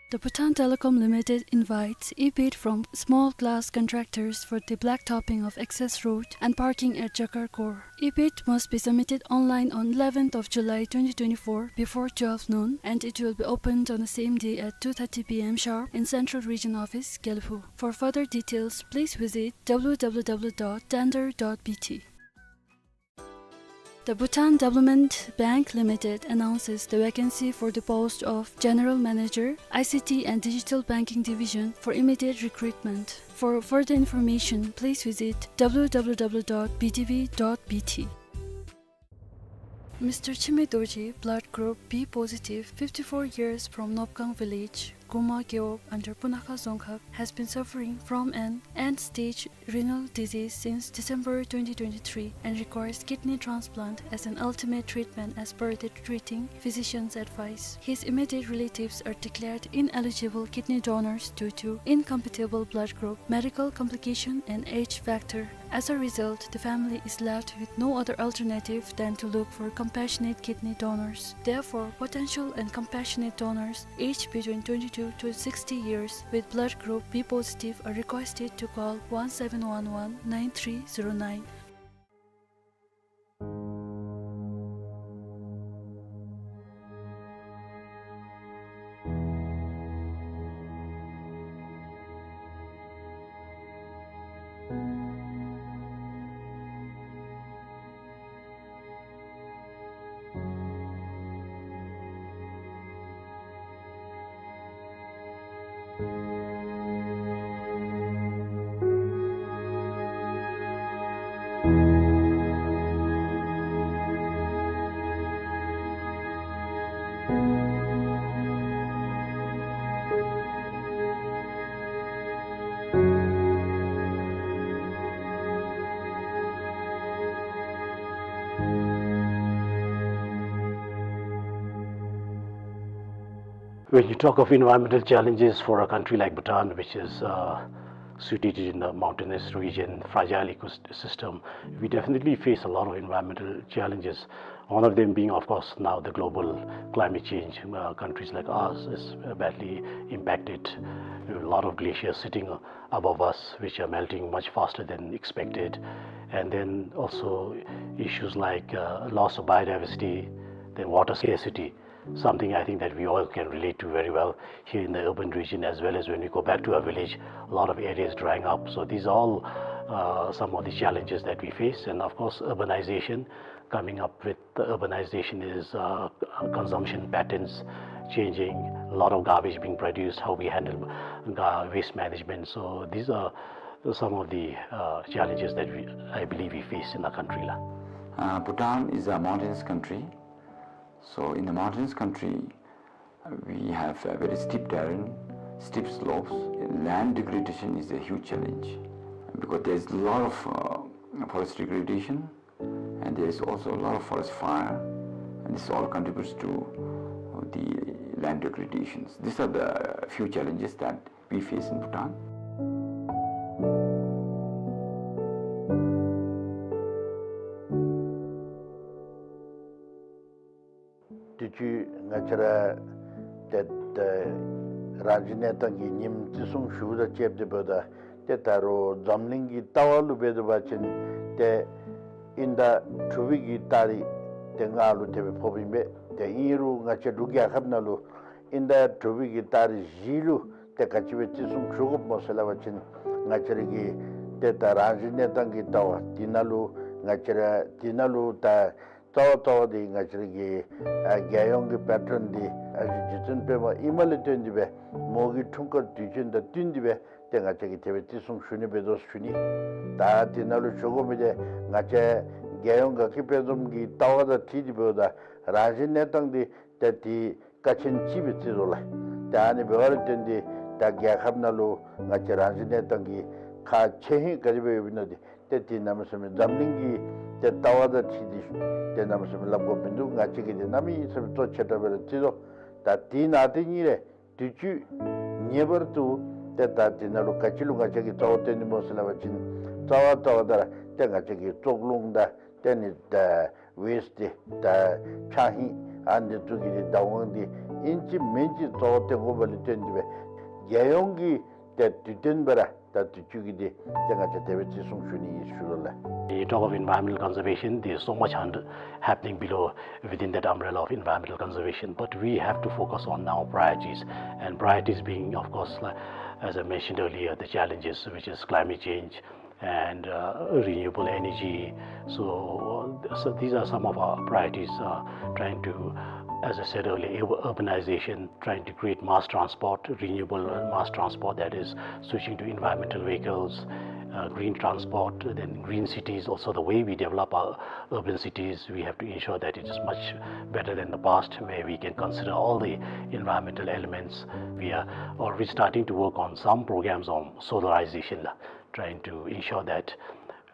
The Bhutan Telecom Limited invites e-bid from small glass contractors for the blacktopping of access road and parking at Jakar Core. E-bid must be submitted online on eleventh of July twenty twenty-four before twelve noon, and it will be opened on the same day at two thirty P M sharp in Central Region Office, Gelephu. For further details, please visit W W W dot tender dot B T. The Bhutan Development Bank Limited announces the vacancy for the post of General Manager, I C T and Digital Banking Division for immediate recruitment. For further information, please visit W W W dot B D B dot B T. Mister Chime Dorji, blood group B positive, fifty-four years, from Nopkang village, Guma Gewog under Punakha Dzongkhag, has been suffering from an end-stage renal disease since December twenty twenty-three and requires kidney transplant as an ultimate treatment as per the treating physician's advice. His immediate relatives are declared ineligible kidney donors due to incompatible blood group, medical complication and age factor. As a result, the family is left with no other alternative than to look for compassionate kidney donors. Therefore, potential and compassionate donors aged between twenty-two to sixty years with blood group B positive are requested to call one seven one one nine three zero nine. When you talk of environmental challenges for a country like Bhutan, which is, uh, situated in the mountainous region, fragile ecosystem, we definitely face a lot of environmental challenges. One of them being, of course, now the global climate change. Uh, countries like ours is, uh, badly impacted. We have a lot of glaciers sitting above us, which are melting much faster than expected. And then also issues like, uh, loss of biodiversity, then water scarcity, something I think that we all can relate to very well here in the urban region, as well as when we go back to our village, a lot of areas drying up. So these are all, uh, some of the challenges that we face. And of course, urbanization, coming up with the urbanization is, uh, consumption patterns changing, a lot of garbage being produced, how we handle ga-, waste management. So these are some of the, uh, challenges that we, I believe we face in our country la. Uh, Bhutan is a mountainous country. So in the mountainous country, uh, we have a very steep terrain, steep slopes. Land degradation is a huge challenge because there's a lot of, uh, forest degradation, and there is also a lot of forest fire, and this all contributes to the land degradations. These are the few challenges that we face in Bhutan. ཅིག་ང་བཅས་ར་ཏེ་ད་རང་བཞིན་གནས་སྟངས་ཀྱི་ཉིནམ་བརྩི་སྲུང་ཞུཝ་དང་བཅསཔ་ད་འབདཝ་ད་ཏེ་ད་རུང་འཛམ་གླིང་གི་ལྟ་བ་ལུ་འབད་དོ་བ་ཅིན་ཏེ་དབྱིན་ཟླ་དྲུག་པའི་གི་ཏ་རིག་ཏེ་ལྔ་ལུ་དེ་སྦེ་ཕོགཔ་ཨིན་པས། ཏེ་ཨིན་རུང་ང་བཅས་འབྲུག་རྒྱལ་ཁབ་ནང་ལུ་དབྱིན་ཟླ་དྲུག་པའི་གི་ཏ་རིག་བཞི་ལུ་ཏེ་ག་ཅི་སྦེ་བརྩི་སྲུང་ཞུ་དགོཔ་སྨོ་ཟེར་སླབ་པ་ཅིན་ང་བཅས་ར་གི་ཏེ་ད་རང་བཞིན་གནས་སྟངས་ཀྱི་ལྟ་བ་འདི་ནང་ལུ་ང་བཅས་ར་འདི་ནང་ལུ་ད་རྩ་བ་རྩ་བ་འདི་ང་བཅས་ར་གི་ཨ་རྒྱལ་ཡོངས་ཀྱི་པེ་ཊོན་འདི་ཨ་རྗེ་བཙུན་པདྨ་ཨིནམ་ལས་བརྟེན་ཏེ་སྦེ་མོ་གི་འཁྲུངས་སྐར་དུས་ཆེན་དང་བསྟུན་ཏེ་སྦེ་ཏེ་ང་བཅས་ཀྱིས་དེ་སྦེ་བརྩི་སྲུང་ཞུ་ནི་འབད་དོ་ཞུ་ནི། ད་འདི་ནང་ལུ་ཞུ་དགོ་མི་འདི་ང་བཅས་རྒྱལ་ཡོངས་དགའ་སྐྱིད་དཔལ་འཛོམས་ཀྱི་ལྟ་བ་དང་འཁྲིལ་ཏེ་འབདཝ་ད་རང་བཞིན་གནས་སྟངས་འདི་ཏེ་འདི་ཀ་ཆེན་ཅིག་སྦེ་བརྩི་དོ་ལགས། ཏེ་ཨ་ནི་འབདཝ་ལས་བརྟེན་ཏེ་ད་རྒྱལ་ཁབ་ནང་ལུ་ང་བཅས་རང་བཞིན་གནས་སྟངས་ཀྱི་ཁག་ཆེ་ཧིང་ག་དེ་སྦེ་ཡོདཔ་ཨིན་ན་འདི་ཏེ་འདི་གནམ་མེད་ས་མེད་འཛམ་གླིང་གི་ཏེ་ལྟ་བ་དང་འཁྲིལ་ཏེ་ཏེ་གནམ་མེད་ས་མེད་སླབ་དགོཔ་མིན་འདུག། ང་བཅས་ཀྱིས་འདི་གནམ་མེད་ས་མེད་གཙོ་ཆེ་དྲགས་སྦེ་ར་བརྩི་དོ། ད་འདི་ནང་དེ་གཉིས་རེ་དུས་ཅི་ངེས་པར་དུ་ཏེ་ད་འདི་ནང་ལུ་ག་ཅི་ལུ་ང་བཅས་ཀྱིས་གཙོ་བོ་བཏོན་ནི་སྨོ་ཟེར་སླབ་པ་ཅིན་རྩ་བ་རྩ་བ་ད་ར་ཏེ་ང་བཅས་ཀྱི་བཙོག་རླུང་དང་ཏེ་ནི་ད་ཝེསཊ་འདི་ད་ཆག་ཧིང་ཨ་འདི་ཚུ་གི་འདི་བདག་དབང་འདི་ཨིན་ཅི་མིན་ཅི་གཙོ་བོ་བཏོན་དགོཔ་ལས་བརྟེན་ཏེ་སྦེ་རྒྱལ་ཡོངས་ཀྱི་ཏེ་དུས་སྟོན་སྦེ་ར་ད་དུས་ཅི་གི་འདི་ཏེ་ང་བཅས་དེ་སྦེ་བརྩི་སྲུང་ཞུ་ནི་ཨིན་ཞུ་དོ་ལགས། You talk of environmental conservation, there's so much under, happening below, within that umbrella of environmental conservation. But we have to focus on our priorities. And priorities being, of course, like, as I mentioned earlier, the challenges, which is climate change and, uh, renewable energy. So, so these are some of our priorities, uh, trying to, as I said earlier, ur-, urbanization, trying to create mass transport, renewable mass transport, that is switching to environmental vehicles, uh, green transport, then green cities. Also, the way we develop our urban cities, we have to ensure that it is much better than the past, where we can consider all the environmental elements. We are already starting to work on some programs on solarization, trying to ensure that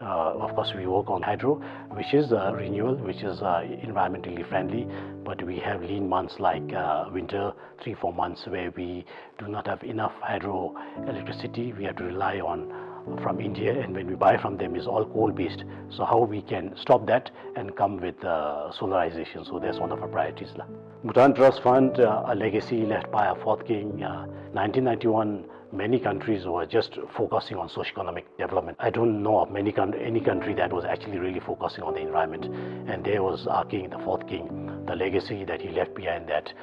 uh, of course, we work on hydro, which is, uh, renewal, which is, uh, environmentally friendly, but we have lean months like, uh, winter, three, four months where we do not have enough hydroelectricity. We have to rely on from India, and when we buy from them, it's all coal-based. So how we can stop that and come with, uh, solarization? So that's one of our priorities, la. Bhutan Trust Fund, uh, a legacy left by our fourth king, uh, nineteen ninety-one, many countries were just focusing on socio-economic development. I don't know of many coun-, any country that was actually really focusing on the environment. And there was our king, the fourth king, the legacy that he left behind, that,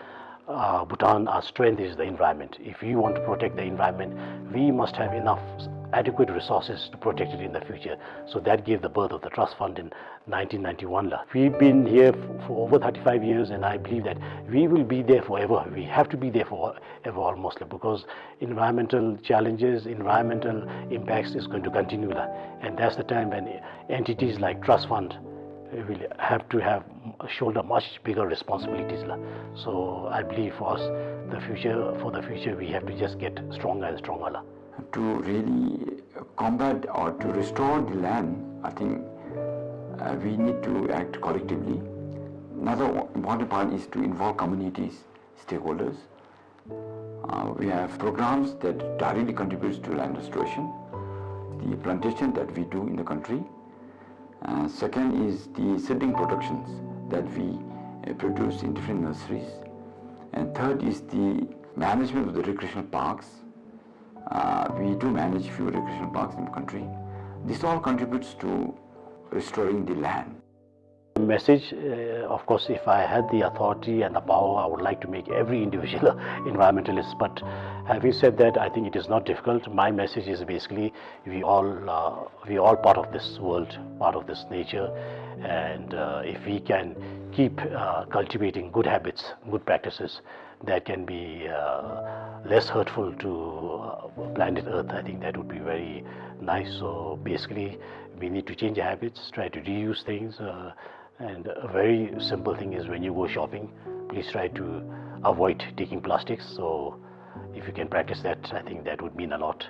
uh, Bhutan, our strength is the environment. If we want to protect the environment, we must have enough adequate resources to protect it in the future. So that gave the birth of the trust fund in nineteen ninety-one, la. We've been here f-, for over thirty-five years, and I believe that we will be there forever. We have to be there forever almost, la, because environmental challenges, environmental impacts is going to continue, la. And that's the time when entities like trust fund will have to have, shoulder much bigger responsibilities, la. So I believe for us, the future, for the future, we have to just get stronger and stronger, la. To really combat or to restore the land, I think, uh, we need to act collectively. Another important part is to involve communities, stakeholders. Uh, we have programs that directly contributes to land restoration, the plantation that we do in the country. Uh, second is the seedling productions that we, uh, produce in different nurseries. And third is the management of the recreational parks. Uh, we do manage few recreational parks in the country. This all contributes to restoring the land. Message, uh, of course, if I had the authority and the power, I would like to make every individual environmentalist. But having said that, I think it is not difficult. My message is basically we all, uh, we all part of this world, part of this nature, and, uh, if we can keep, uh, cultivating good habits, good practices, that can be, uh, less hurtful to, uh, planet Earth, I think that would be very nice. So basically, we need to change habits, try to reuse things, uh, and a very simple thing is when you go shopping, please try to avoid taking plastics. So if you can practice that, I think that would mean a lot.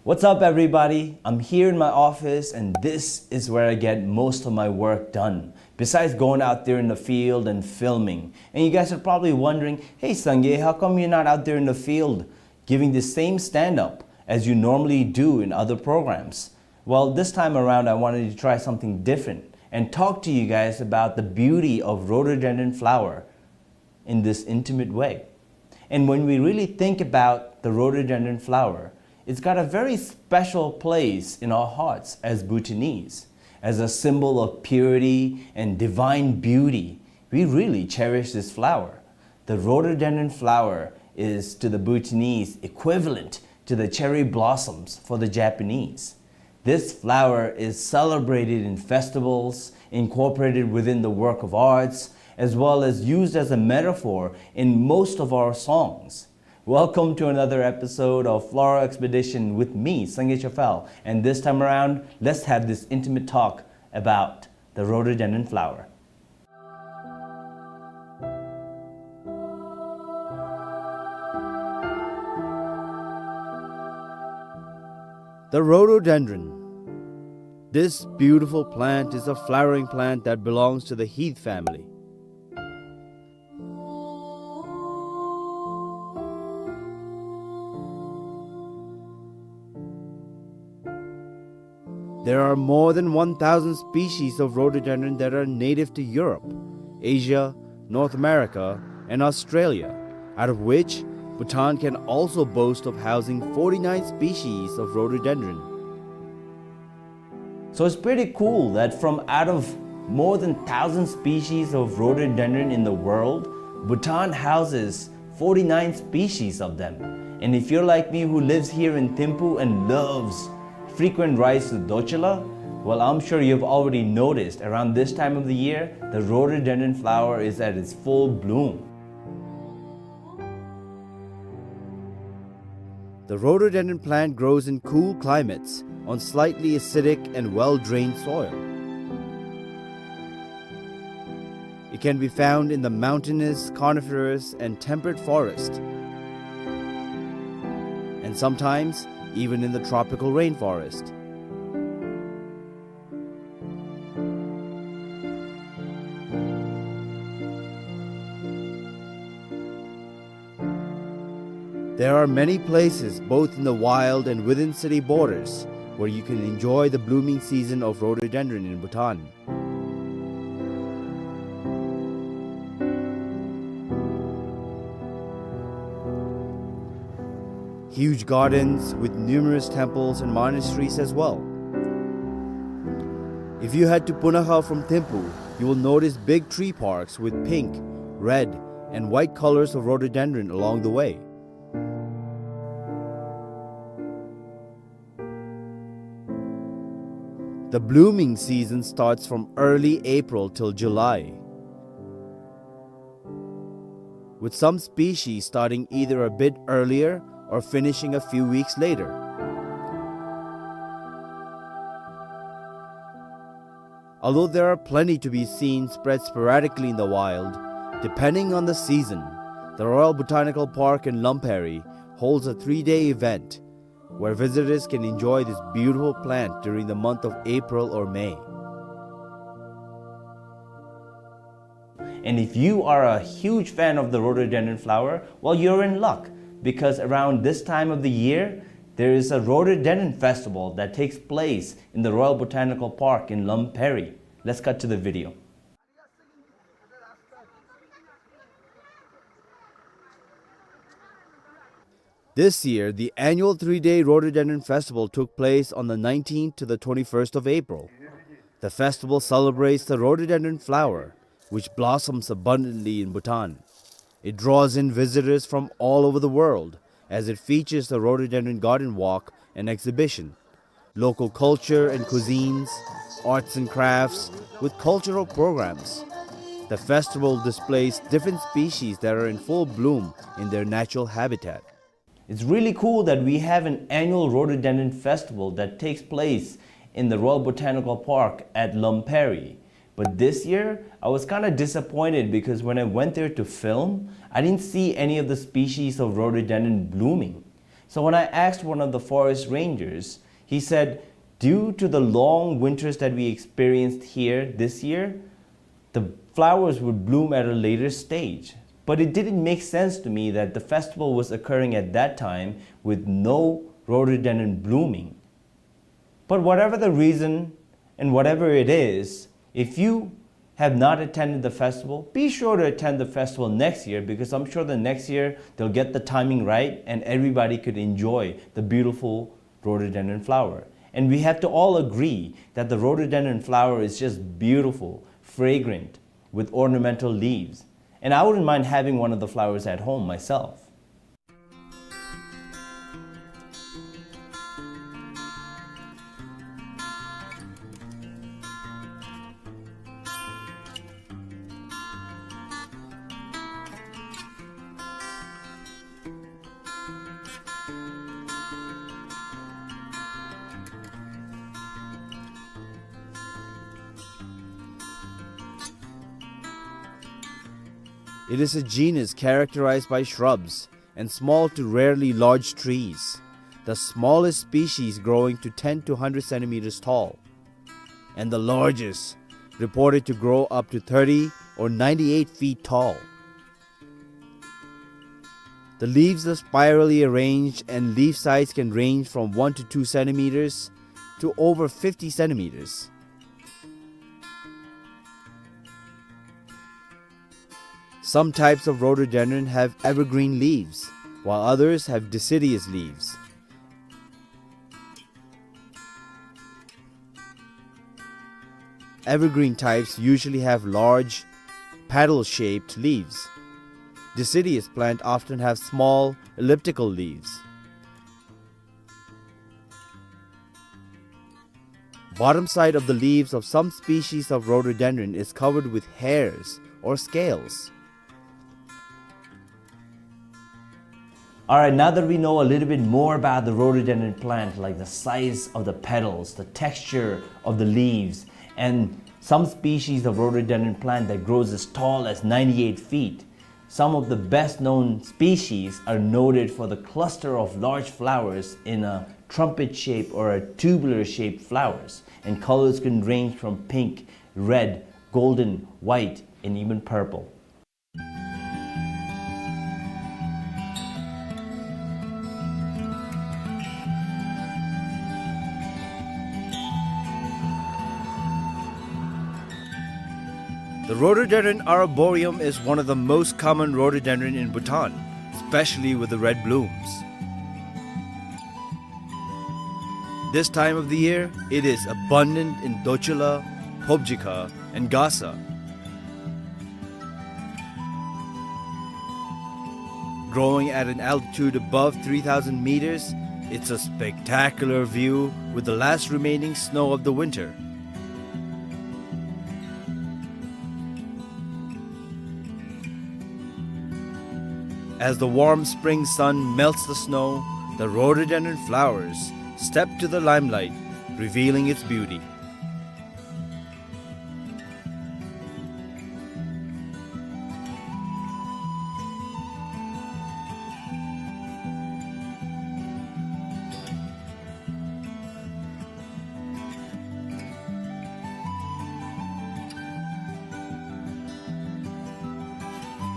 What's up, everybody? I'm here in my office, and this is where I get most of my work done, besides going out there in the field and filming. And you guys are probably wondering, "Hey, Sangay, how come you're not out there in the field giving the same stand-up as you normally do in other programs?" Well, this time around, I wanted to try something different and talk to you guys about the beauty of rhododendron flower in this intimate way. And when we really think about the rhododendron flower, it's got a very special place in our hearts as Bhutanese. As a symbol of purity and divine beauty, we really cherish this flower. The rhododendron flower is, to the Bhutanese, equivalent to the cherry blossoms for the Japanese. This flower is celebrated in festivals, incorporated within the work of arts, as well as used as a metaphor in most of our songs. Welcome to another episode of Floral Expedition with me, Sangay Chafal, and this time around, let's have this intimate talk about the rhododendron flower. The rhododendron. This beautiful plant is a flowering plant that belongs to the heath family. There are more than one thousand species of rhododendron that are native to Europe, Asia, North America, and Australia, out of which Bhutan can also boast of housing forty-nine species of rhododendron. So it's pretty cool that from out of more than thousand species of rhododendron in the world, Bhutan houses forty-nine species of them. And if you're like me, who lives here in Thimphu and loves frequent rides to Dorcula, well, I'm sure you've already noticed around this time of the year, the rhododendron flower is at its full bloom. The rhododendron plant grows in cool climates on slightly acidic and well-drained soil. It can be found in the mountainous, coniferous, and temperate forest, and sometimes even in the tropical rainforest. There are many places, both in the wild and within city borders, where you can enjoy the blooming season of rhododendron in Bhutan. Huge gardens with numerous temples and monasteries as well. If you head to Punakha from Thimphu, you will notice big tree parks with pink, red, and white colors of rhododendron along the way. The blooming season starts from early April till July, with some species starting either a bit earlier or finishing a few weeks later. Although there are plenty to be seen spread sporadically in the wild, depending on the season, the Royal Botanical Park in Lamperi holds a three-day event where visitors can enjoy this beautiful plant during the month of April or May. And if you are a huge fan of the rhododendron flower, well, you're in luck, because around this time of the year, there is a rhododendron festival that takes place in the Royal Botanical Park in Lamperi. Let's cut to the video. This year, the annual three-day Rhododendron Festival took place on the nineteenth to the twenty-first of April. The festival celebrates the rhododendron flower, which blossoms abundantly in Bhutan. It draws in visitors from all over the world, as it features the Rhododendron Garden Walk and exhibition, local culture and cuisines, arts and crafts, with cultural programs. The festival displays different species that are in full bloom in their natural habitat. It's really cool that we have an annual rhododendron festival that takes place in the Royal Botanical Park at Lamperi. But this year, I was kinda disappointed because when I went there to film, I didn't see any of the species of rhododendron blooming. So when I asked one of the forest rangers, he said, due to the long winters that we experienced here this year, the flowers would bloom at a later stage. But it didn't make sense to me that the festival was occurring at that time with no rhododendron blooming. But whatever the reason and whatever it is, if you have not attended the festival, be sure to attend the festival next year, because I'm sure the next year they'll get the timing right and everybody could enjoy the beautiful rhododendron flower. And we have to all agree that the rhododendron flower is just beautiful, fragrant, with ornamental leaves. And I wouldn't mind having one of the flowers at home myself. It is a genus characterized by shrubs and small to rarely large trees, the smallest species growing to ten to hundred centimeters tall, and the largest reported to grow up to thirty or ninety-eight feet tall. The leaves are spirally arranged and leaf size can range from one to two centimeters to over fifty centimeters. Some types of rhododendron have evergreen leaves, while others have deciduous leaves. Evergreen types usually have large, paddle-shaped leaves. Deciduous plant often have small, elliptical leaves. Bottom side of the leaves of some species of rhododendron is covered with hairs or scales. All right, now that we know a little bit more about the rhododendron plant, like the size of the petals, the texture of the leaves, and some species of rhododendron plant that grows as tall as ninety-eight feet, some of the best known species are noted for the cluster of large flowers in a trumpet shape or a tubular shaped flowers, and colors can range from pink, red, golden, white, and even purple. The rhododendron arboreum is one of the most common rhododendron in Bhutan, especially with the red blooms. This time of the year, it is abundant in Dochula, Phobjikha, and Gasa. Growing at an altitude above three thousand meters, it's a spectacular view with the last remaining snow of the winter. As the warm spring sun melts the snow, the rhododendron flowers step to the limelight, revealing its beauty.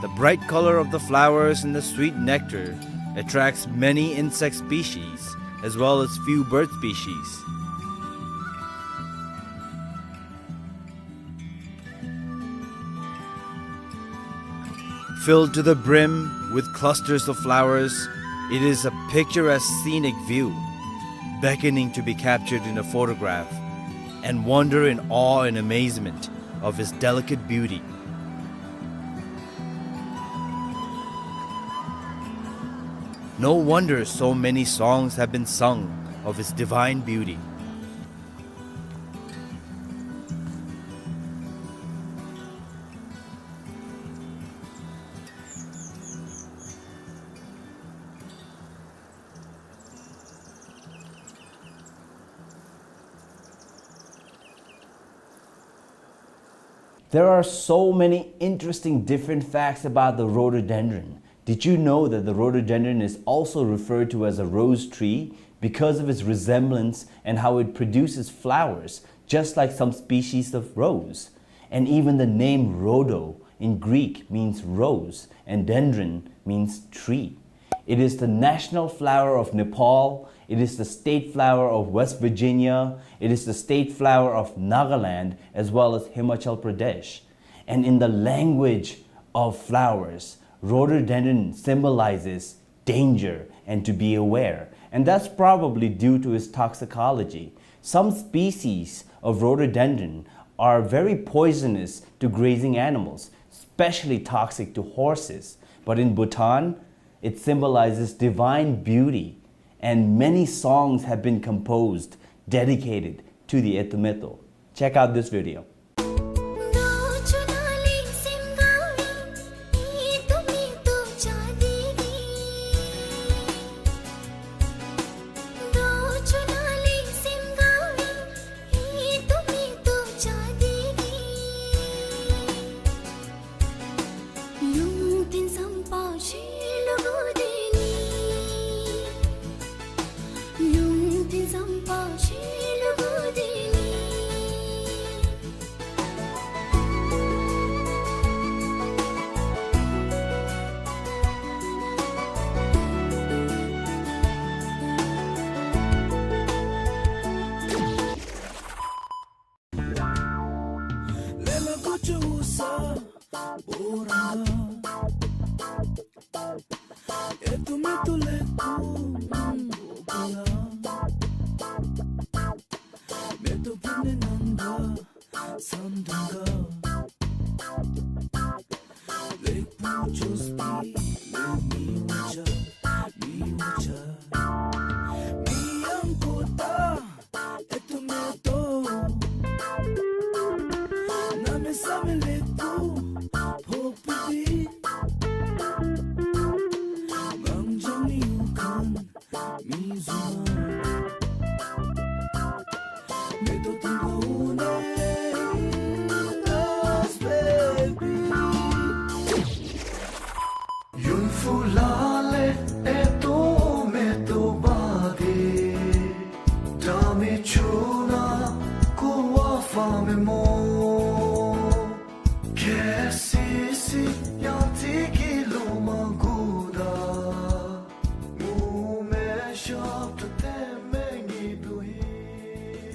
The bright color of the flowers and the sweet nectar attracts many insect species as well as few bird species. Filled to the brim with clusters of flowers, it is a picturesque scenic view, beckoning to be captured in a photograph, and wonder in awe and amazement of its delicate beauty. No wonder so many songs have been sung of its divine beauty. There are so many interesting different facts about the rhododendron. Did you know that the rhododendron is also referred to as a rose tree because of its resemblance and how it produces flowers, just like some species of rose? And even the name rhodo in Greek means rose, and dendron means tree. It is the national flower of Nepal. It is the state flower of West Virginia. It is the state flower of Nagaland, as well as Himachal Pradesh. And in the language of flowers, rhododendron symbolizes danger and to be aware. And that's probably due to its toxicology. Some species of rhododendron are very poisonous to grazing animals, especially toxic to horses. But in Bhutan, it symbolizes divine beauty, and many songs have been composed dedicated to the Eto Meto. Check out this video.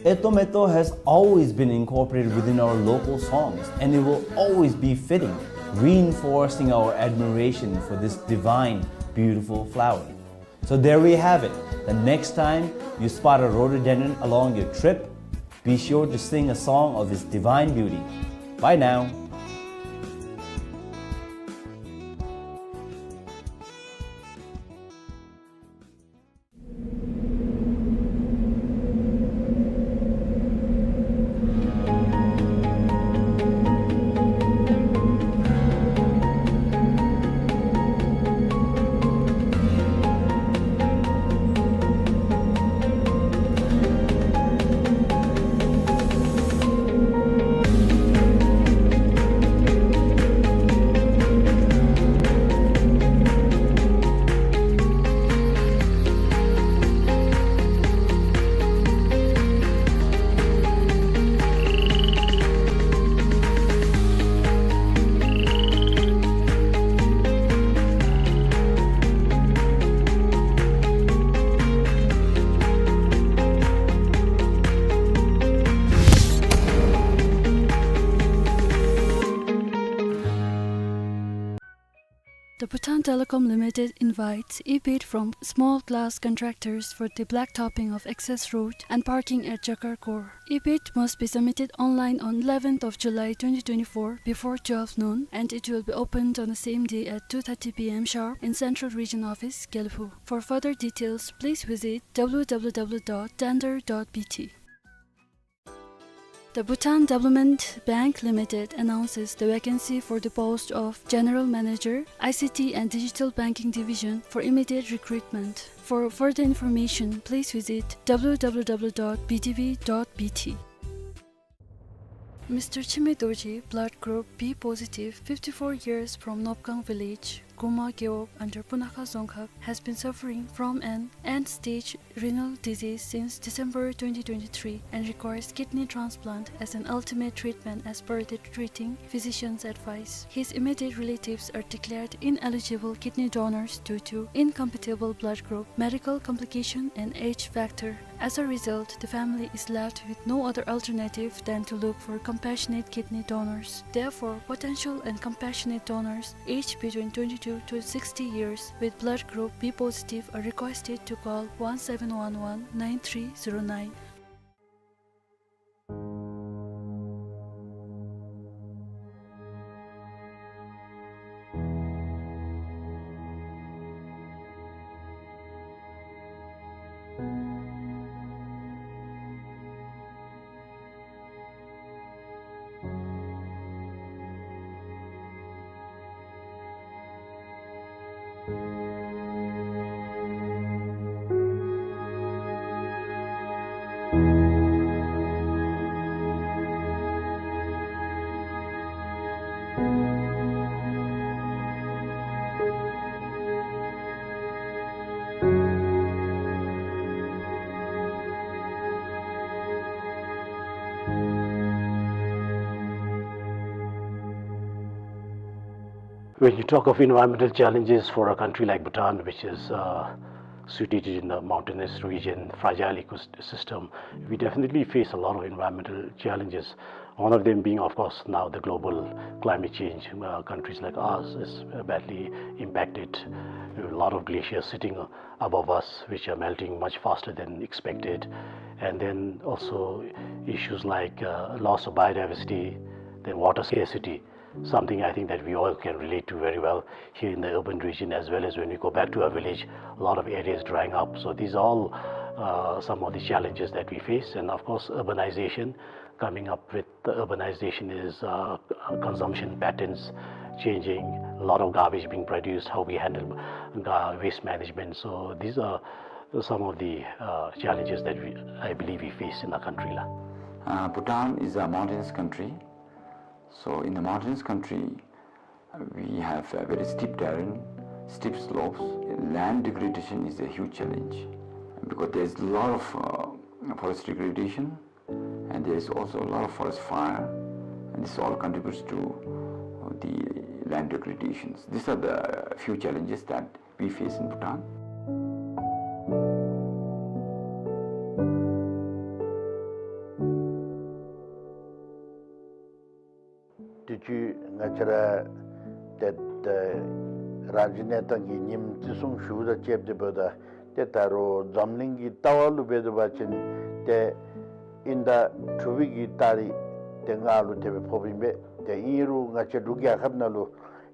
Eto Meto has always been incorporated within our local songs, and it will always be fitting, reinforcing our admiration for this divine, beautiful flower. So there we have it. The next time you spot a rhododendron along your trip, be sure to sing a song of its divine beauty. Bye now. The Bhutan Telecom Limited invites e-bid from small glass contractors for the blacktopping of access road and parking at Jakar Core. E-bid must be submitted online on eleventh of July twenty twenty-four before twelve noon, and it will be opened on the same day at two thirty P M sharp in Central Region Office, Gelephu. For further details, please visit W W W dot tender dot B T. The Bhutan Development Bank Limited announces the vacancy for the post of General Manager, I C T and Digital Banking Division for immediate recruitment. For further information, please visit W W W dot B D B dot B T. Mister Chime Dorji, blood group B positive, fifty-four years, from Nopkang village, Buma Gewog under Punakha Dzongkhag has been suffering from an end-stage renal disease since December twenty twenty-three and requires kidney transplant as an ultimate treatment as per the treating physician's advice. His immediate relatives are declared ineligible kidney donors due to incompatible blood group, medical complication, and age factor. As a result, the family is left with no other alternative than to look for compassionate kidney donors. Therefore, potential and compassionate donors aged between twenty-two to sixty years with blood group B positive are requested to call one seven one one nine three zero nine. When you talk of environmental challenges for a country like Bhutan, which is, uh, situated in a mountainous region, fragile ecosystem, we definitely face a lot of environmental challenges. One of them being, of course, now the global climate change. Uh, countries like ours is, uh, badly impacted. A lot of glaciers sitting above us, which are melting much faster than expected. And then also issues like, uh, loss of biodiversity, then water scarcity, something I think that we all can relate to very well here in the urban region, as well as when we go back to our village, a lot of areas drying up. So these are all, uh, some of the challenges that we face. And of course, urbanization, coming up with the urbanization is, uh, consumption patterns changing, a lot of garbage being produced, how we handle ga-, waste management. So these are some of the, uh, challenges that we, I believe we face in our country la. Uh, Bhutan is a mountainous country. So in the mountainous country, we have a very steep terrain, steep slopes. Land degradation is a huge challenge because there's a lot of, uh, forest degradation, and there's also a lot of forest fire, and this all contributes to, uh, the land degradations. These are the few challenges that we face in Bhutan. དུས་ཅི་ང་བཅས་ར་ཏེ་ད་རང་བཞིན་གནས་སྟངས་ཀྱི་ཉིནམ་བརྩི་སྲུང་ཞུཝ་དང་བཅསཔ་ད་འབདཝ་ད་ཏེ་ད་རུང་འཛམ་གླིང་གི་ལྟ་བ་ལུ་འབད་དོ་བ་ཅིན་ཏེ་དབྱིན་ཟླ་དྲུག་པའི་གི་ཏ་རིག་ཏེ་ལྔ་ལུ་དེ་སྦེ་ཕོགཔ་ཨིན་པས། ཏེ་ཨིན་རུང་ང་བཅས་འབྲུག་རྒྱལ་ཁབ་ནང་ལུ་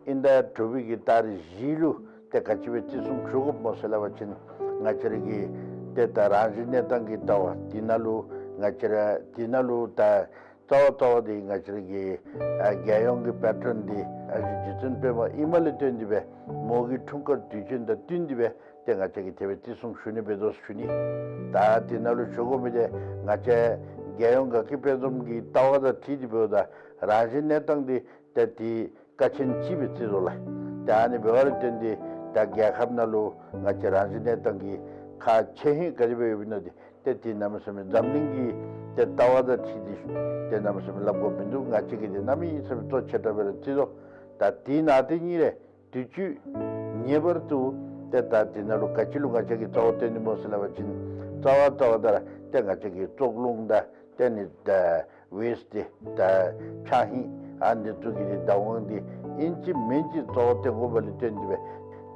དབྱིན་ཟླ་དྲུག་པའི་གི་ཏ་རིག་བཞི་ལུ་ཏེ་ག་ཅི་སྦེ་བརྩི་སྲུང་ཞུ་དགོཔ་སྨོ་ཟེར་སླབ་པ་ཅིན་ང་བཅས་ར་གི་ཏེ་ད་རང་བཞིན་གནས་སྟངས་ཀྱི་ལྟ་བ་འདི་ནང་ལུ་ང་བཅས་ར་འདི་ནང་ལུ་ད་རྩ་བ་རྩ་བ་འདི་ང་བཅས་ར་གི་ཨ་རྒྱལ་ཡོངས་ཀྱི་པེ་ཊོན་འདི་ཨ་རྗེ་བཙུན་པདྨ་ཨིནམ་ལས་བརྟེན་ཏེ་སྦེ་མོ་གི་འཁྲུངས་སྐར་དུས་ཆེན་དང་བསྟུན་ཏེ་སྦེ་ཏེ་ང་བཅས་ཀྱིས་དེ་སྦེ་བརྩི་སྲུང་ཞུ་ནི་འབད་དོ་ཞུ་ནི། ད་འདི་ནང་ལུ་ཞུ་དགོ་མི་འདི་ང་བཅས་རྒྱལ་ཡོངས་དགའ་སྐྱིད་དཔལ་འཛོམས་ཀྱི་ལྟ་བ་དང་འཁྲིལ་ཏེ་འབདཝ་ད་རང་བཞིན་གནས་སྟངས་འདི་ཏེ་འདི་ཀ་ཆེན་ཅིག་སྦེ་བརྩི་དོ་ལགས། ཏེ་ཨ་ནི་འབདཝ་ལས་བརྟེན་ཏེ་ད་རྒྱལ་ཁབ་ནང་ལུ་ང་བཅས་རང་བཞིན་གནས་སྟངས་ཀྱི་ཁག་ཆེ་ཧིང་ག་དེ་སྦེ་ཡོདཔ་ཨིན་ན་འདི་ཏེ་འདི་གནམ་མེད་ས་མེད་འཛམ་གླིང་གི་ཏེ་ལྟ་བ་དང་འཁྲིལ་ཏེ་ཏེ་གནམ་མེད་ས་མེད་སླབ་དགོཔ་མིན་འདུག། ང་བཅས་ཀྱིས་འདི་གནམ་མེད་ས་མེད་གཙོ་ཆེ་དྲགས་སྦེ་ར་བརྩི་དོ། ད་འདི་ནང་དེ་གཉིས་རེ་དུས་ཅི་ངེས་པར་དུ་ཏེ་ད་འདི་ནང་ལུ་ག་ཅི་ལུ་ང་བཅས་ཀྱིས་རྩ་བ་བཏོན་ནི་སྨོ་ཟེར་སླབ་པ་ཅིན་རྩ་བ་རྩ་བ་ད་ར་ཏེ་ང་བཅས་ཀྱི་བཙོག་རླུང་དང་ཏེ་ནི་ད་ཝེསཊ་འདི་ད་ཕྱགས་ཧིང་ཨ་ནི་ཚུ་གི་འདི་བདག་དབང་འདི་ཨིན་ཅི་མིན་ཅི་རྩ་བ་བཏོན་དགོཔ་ལས་བརྟེན་ཏེ་སྦེ་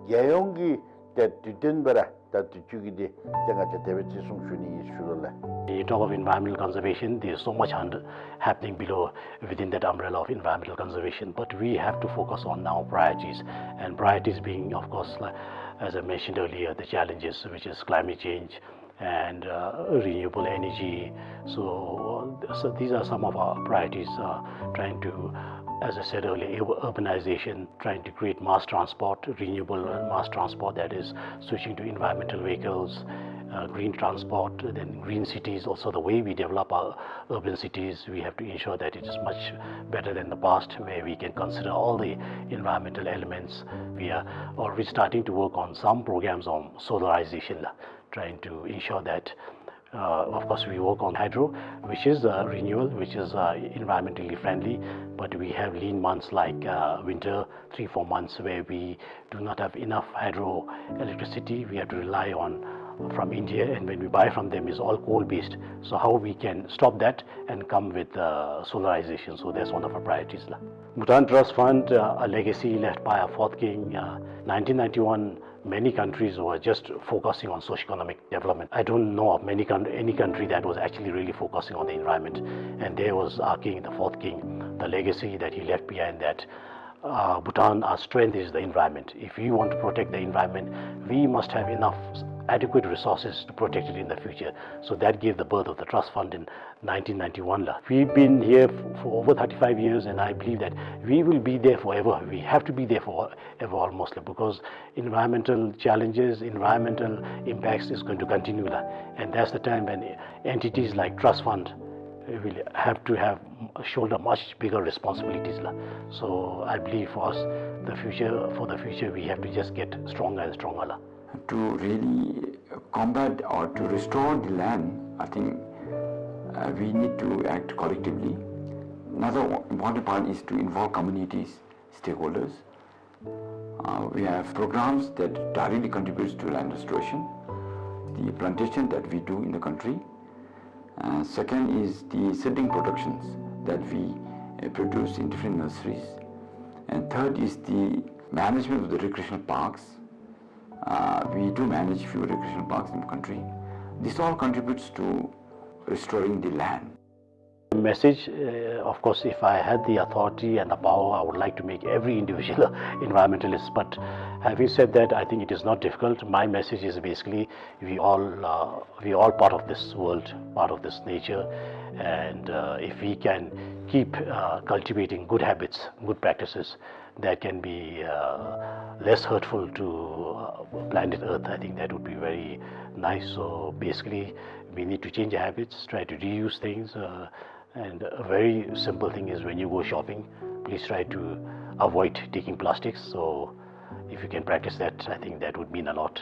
རྒྱལ་ཡོངས་ཀྱི་ཏེ་དུས་སྟོན་སྦེ་ར་ད་དུས་ཅི་གི་འདི་ཏེ་ང་བཅས་དེ་སྦེ་བརྩི་སྲུང་ཞུ་ནི་ཨིན་ཞུ་དོ་ལགས། When you talk of environmental conservation, there is so much under, happening below, within that umbrella of environmental conservation. But we have to focus on our priorities, and priorities being, of course, like, as I mentioned earlier, the challenges, which is climate change, and, uh, renewable energy. So, so these are some of our priorities, uh, trying to, as I said earlier, ur-, urbanization, trying to create mass transport, renewable mass transport, that is switching to environmental vehicles, uh, green transport, then green cities. Also, the way we develop our urban cities, we have to ensure that it is much better than the past, where we can consider all the environmental elements. We are already starting to work on some programs on solarization, la, trying to ensure that, uh, of course, we work on hydro, which is, uh, renewal, which is, uh, environmentally friendly, but we have lean months like, uh, winter, three, four months where we do not have enough hydroelectricity. We have to rely on from India, and when we buy from them, it's all coal-based. So how we can stop that and come with, uh, solarization? So that's one of our priorities, la. Bhutan Trust Fund, uh, a legacy left by our fourth king, uh, nineteen ninety-one, many countries were just focusing on socio-economic development. I don't know of many coun-, any country that was actually really focusing on the environment. And there was our king, the fourth king, the legacy that he left behind, that, uh, Bhutan, our strength is the environment. If we want to protect the environment, we must have enough adequate resources to protect it in the future. So that gave the birth of the trust fund in nineteen ninety-one, la. We've been here f-, for over thirty-five years, and I believe that we will be there forever. We have to be there forever almost, la, because environmental challenges, environmental impacts is going to continue, la. And that's the time when entities like trust fund will have to have, shoulder much bigger responsibilities, la. So I believe for us, the future, for the future, we have to just get stronger and stronger, la. To really combat or to restore the land, I think, uh, we need to act collectively. Another important part is to involve communities, stakeholders. Uh, we have programs that directly contributes to land restoration, the plantation that we do in the country. Uh, second is the seedling productions that we, uh, produce in different nurseries. And third is the management of the recreational parks. Uh, we do manage few recreational parks in the country. This all contributes to restoring the land. Message, uh, of course, if I had the authority and the power, I would like to make every individual environmentalist. But having said that, I think it is not difficult. My message is basically we all, uh, we all part of this world, part of this nature, and, uh, if we can keep, uh, cultivating good habits, good practices, that can be, uh, less hurtful to, uh, planet Earth, I think that would be very nice. So basically, we need to change our habits, try to reuse things, uh, and a very simple thing is when you go shopping, please try to avoid taking plastics. So if you can practice that, I think that would mean a lot.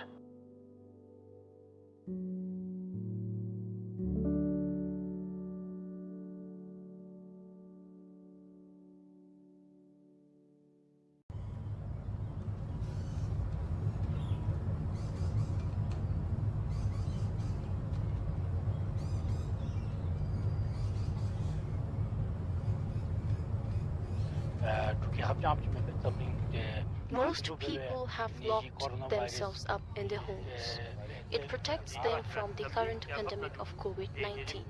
Most people have locked themselves up in their homes. It protects them from the current pandemic of COVID nineteen.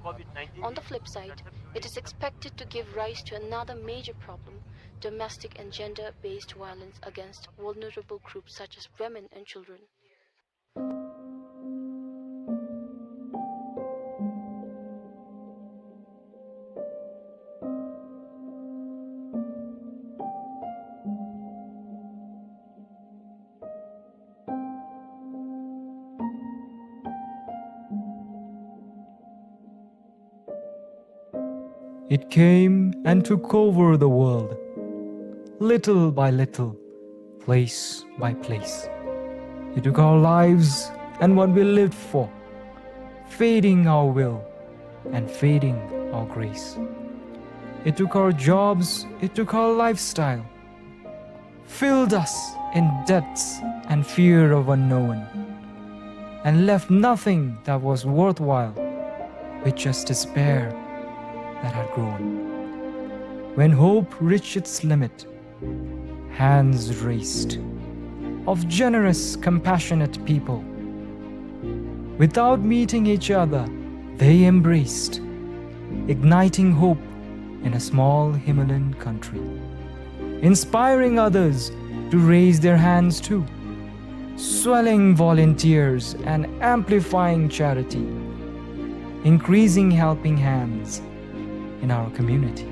On the flip side, it is expected to give rise to another major problem, domestic and gender-based violence against vulnerable groups such as women and children. It came and took over the world, little by little, place by place. It took our lives and what we lived for, fading our will and fading our grace. It took our jobs, it took our lifestyle, filled us in debts and fear of unknown, and left nothing that was worthwhile, with just despair that had grown. When hope reached its limit, hands raised of generous, compassionate people. Without meeting each other, they embraced, igniting hope in a small Himalayan country, inspiring others to raise their hands too, swelling volunteers and amplifying charity, increasing helping hands in our community.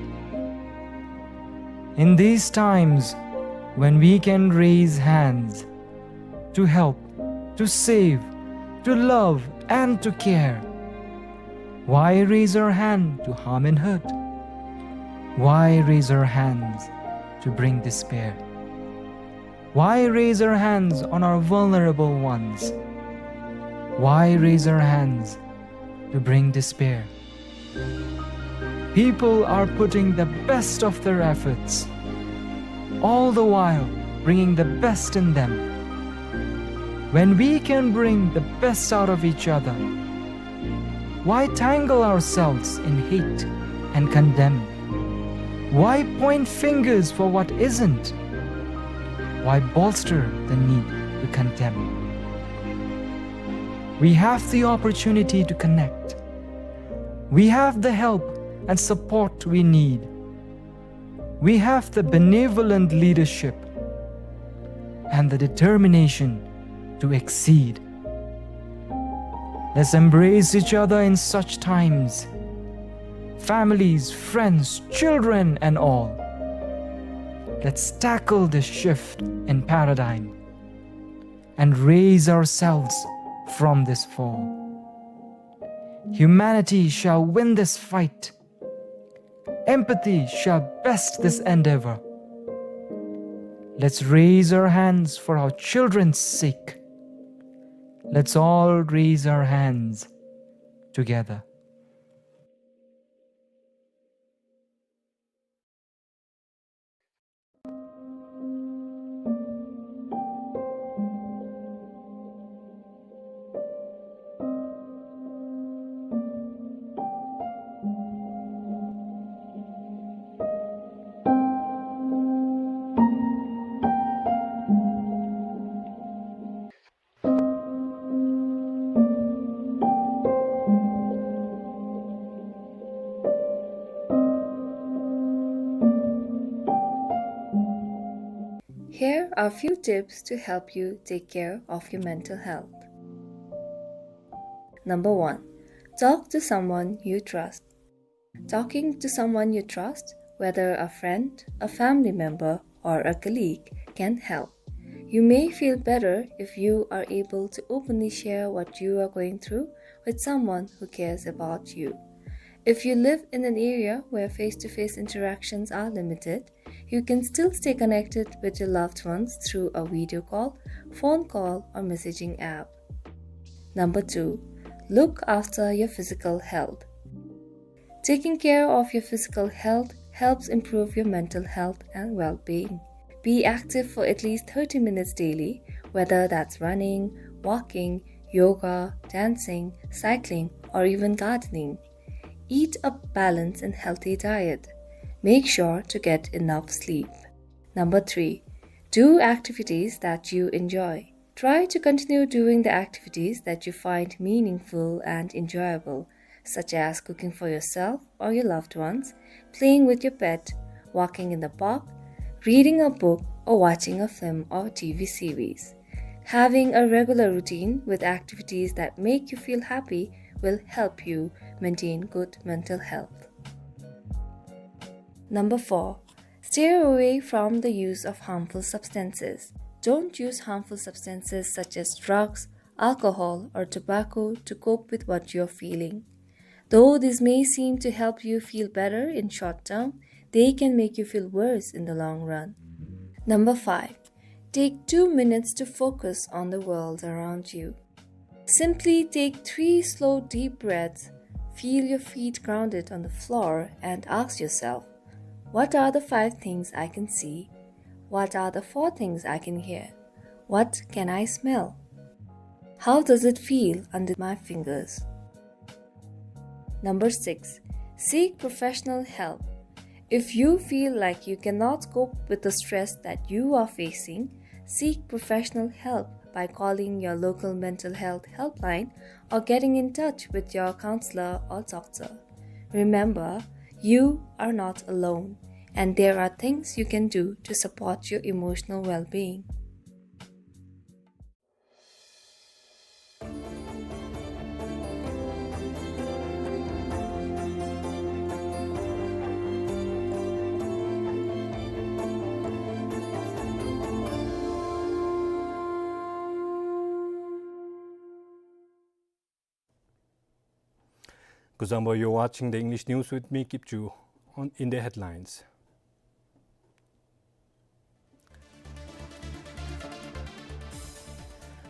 In these times when we can raise hands to help, to save, to love, and to care. Why raise our hand to harm and hurt? Why raise our hands to bring despair? Why raise our hands on our vulnerable ones? Why raise our hands to bring despair? People are putting the best of their efforts, all the while bringing the best in them. When we can bring the best out of each other, why tangle ourselves in hate and condemn? Why point fingers for what isn't? Why bolster the need to condemn? We have the opportunity to connect. We have the help and support we need. We have the benevolent leadership and the determination to exceed. Let's embrace each other in such times. Families, friends, children, and all. Let's tackle this shift in paradigm and raise ourselves from this fall. Humanity shall win this fight. Empathy shall best this endeavor. Let's raise our hands for our children's sake. Let's all raise our hands together. Here are a few tips to help you take care of your mental health. Number one, talk to someone you trust. Talking to someone you trust, whether a friend, a family member, or a colleague, can help. You may feel better if you are able to openly share what you are going through with someone who cares about you. If you live in an area where face-to-face interactions are limited, you can still stay connected with your loved ones through a video call, phone call, or messaging app. Number two, look after your physical health. Taking care of your physical health helps improve your mental health and well-being. Be active for at least thirty minutes daily, whether that's running, walking, yoga, dancing, cycling, or even gardening. Eat a balanced and healthy diet. Make sure to get enough sleep. Number three, do activities that you enjoy. Try to continue doing the activities that you find meaningful and enjoyable, such as cooking for yourself or your loved ones, playing with your pet, walking in the park, reading a book, or watching a film or T V series. Having a regular routine with activities that make you feel happy will help you maintain good mental health. Number four, steer away from the use of harmful substances. Don't use harmful substances such as drugs, alcohol, or tobacco to cope with what you're feeling. Though this may seem to help you feel better in short term, they can make you feel worse in the long run. Number five, take two minutes to focus on the world around you. Simply take three slow, deep breaths, feel your feet grounded on the floor, and ask yourself, "What are the five things I can see? What are the four things I can hear? What can I smell? How does it feel under my fingers?" Number six, seek professional help. If you feel like you cannot cope with the stress that you are facing, seek professional help by calling your local mental health helpline or getting in touch with your counselor or doctor. Remember, you are not alone, and there are things you can do to support your emotional well-being. Kuzuzangpo, you're watching the English news with me, Kipchu. On, in the headlines.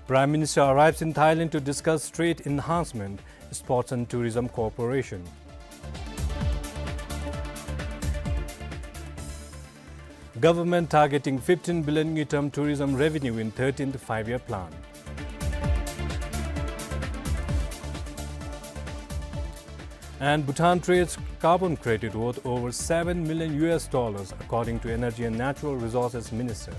Prime Minister arrives in Thailand to discuss trade enhancement, sports and tourism cooperation. Government targeting fifteen billion ngultrum tourism revenue in thirteenth Five-Year Plan. And Bhutan trades carbon credit worth over seven million U S dollars, according to Energy and Natural Resources Minister.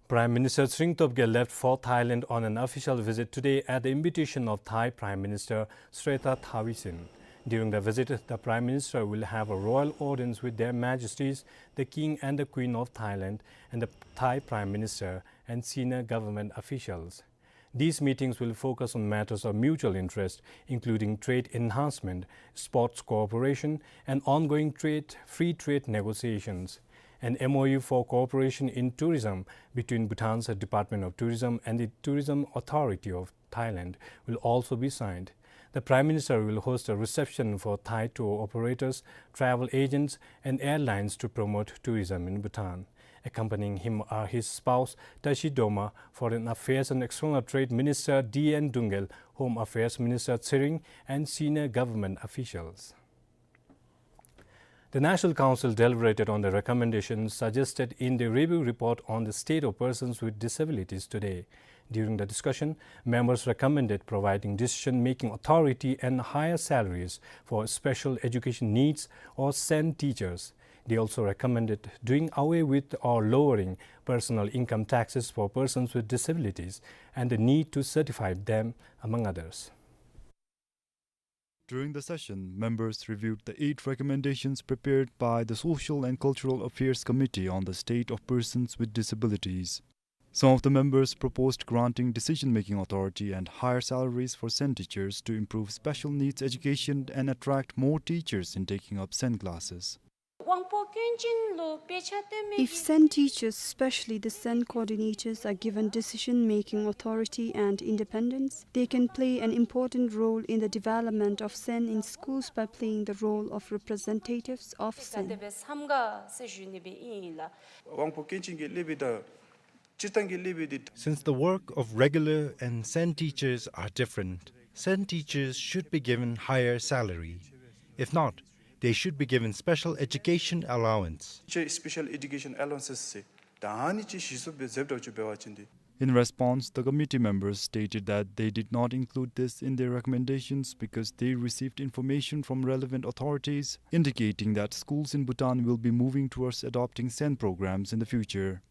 Prime Minister Tshering Tobgay left for Thailand on an official visit today at the invitation of Thai Prime Minister Srettha Thavisin. During the visit, the Prime Minister will have a royal audience with Their Majesties, the King and the Queen of Thailand, and the Thai Prime Minister and senior government officials. These meetings will focus on matters of mutual interest, including trade enhancement, sports cooperation, and ongoing trade, free trade negotiations. An M O U for cooperation in tourism between Bhutan's Department of Tourism and the Tourism Authority of Thailand will also be signed. The Prime Minister will host a reception for Thai tour operators, travel agents, and airlines to promote tourism in Bhutan. Accompanying him are his spouse, Tashi Dorma, Foreign Affairs and External Trade Minister D N Doungel, Home Affairs Minister Tshering, and senior government officials. The National Council deliberated on the recommendations suggested in the review report on the state of persons with disabilities today. During the discussion, members recommended providing decision-making authority and higher salaries for special education needs or SEN teachers. They also recommended doing away with or lowering personal income taxes for persons with disabilities and the need to certify them, among others. During the session, members reviewed the eight recommendations prepared by the Social and Cultural Affairs Committee on the state of persons with disabilities. Some of the members proposed granting decision-making authority and higher salaries for SEN teachers to improve special needs education and attract more teachers in taking up SEN classes. If SEN teachers, especially the SEN coordinators, are given decision-making authority and independence, they can play an important role in the development of SEN in schools by playing the role of representatives of SEN. དབང་པོ་སྐྱོན་ཅན་གྱི་སློབ་དཔོན་དང་སྤྱིར་བཏང་གི་སློབ་དཔོན་དེ། Since the work of regular and SEN teachers are different, SEN teachers should be given higher salary. If not, they should be given special education allowance. ཅེས་special education allowances ཟེར་ད་ཨ་ནི་ཅིག་གཞི་བཙུགས་འབད་མཛདཔ་འདྲཝ་ཅིག་འབད་བ་ཅིན་ཏེ། In response, the committee members stated that they did not include this in their recommendations because they received information from relevant authorities indicating that schools in Bhutan will be moving towards adopting SEN programs in the future.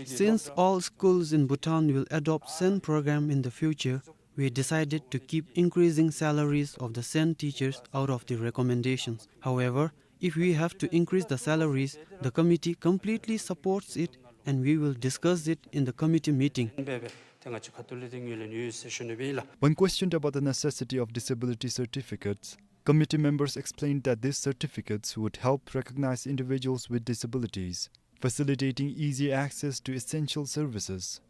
Since all schools in Bhutan will adopt SEN program in the future, we decided to keep increasing salaries of the SEN teachers out of the recommendations. However, if we have to increase the salaries, the committee completely supports it and we will discuss it in the committee meeting. When questioned about the necessity of disability certificates, committee members explained that these certificates would help recognize individuals with disabilities, facilitating easier access to essential services.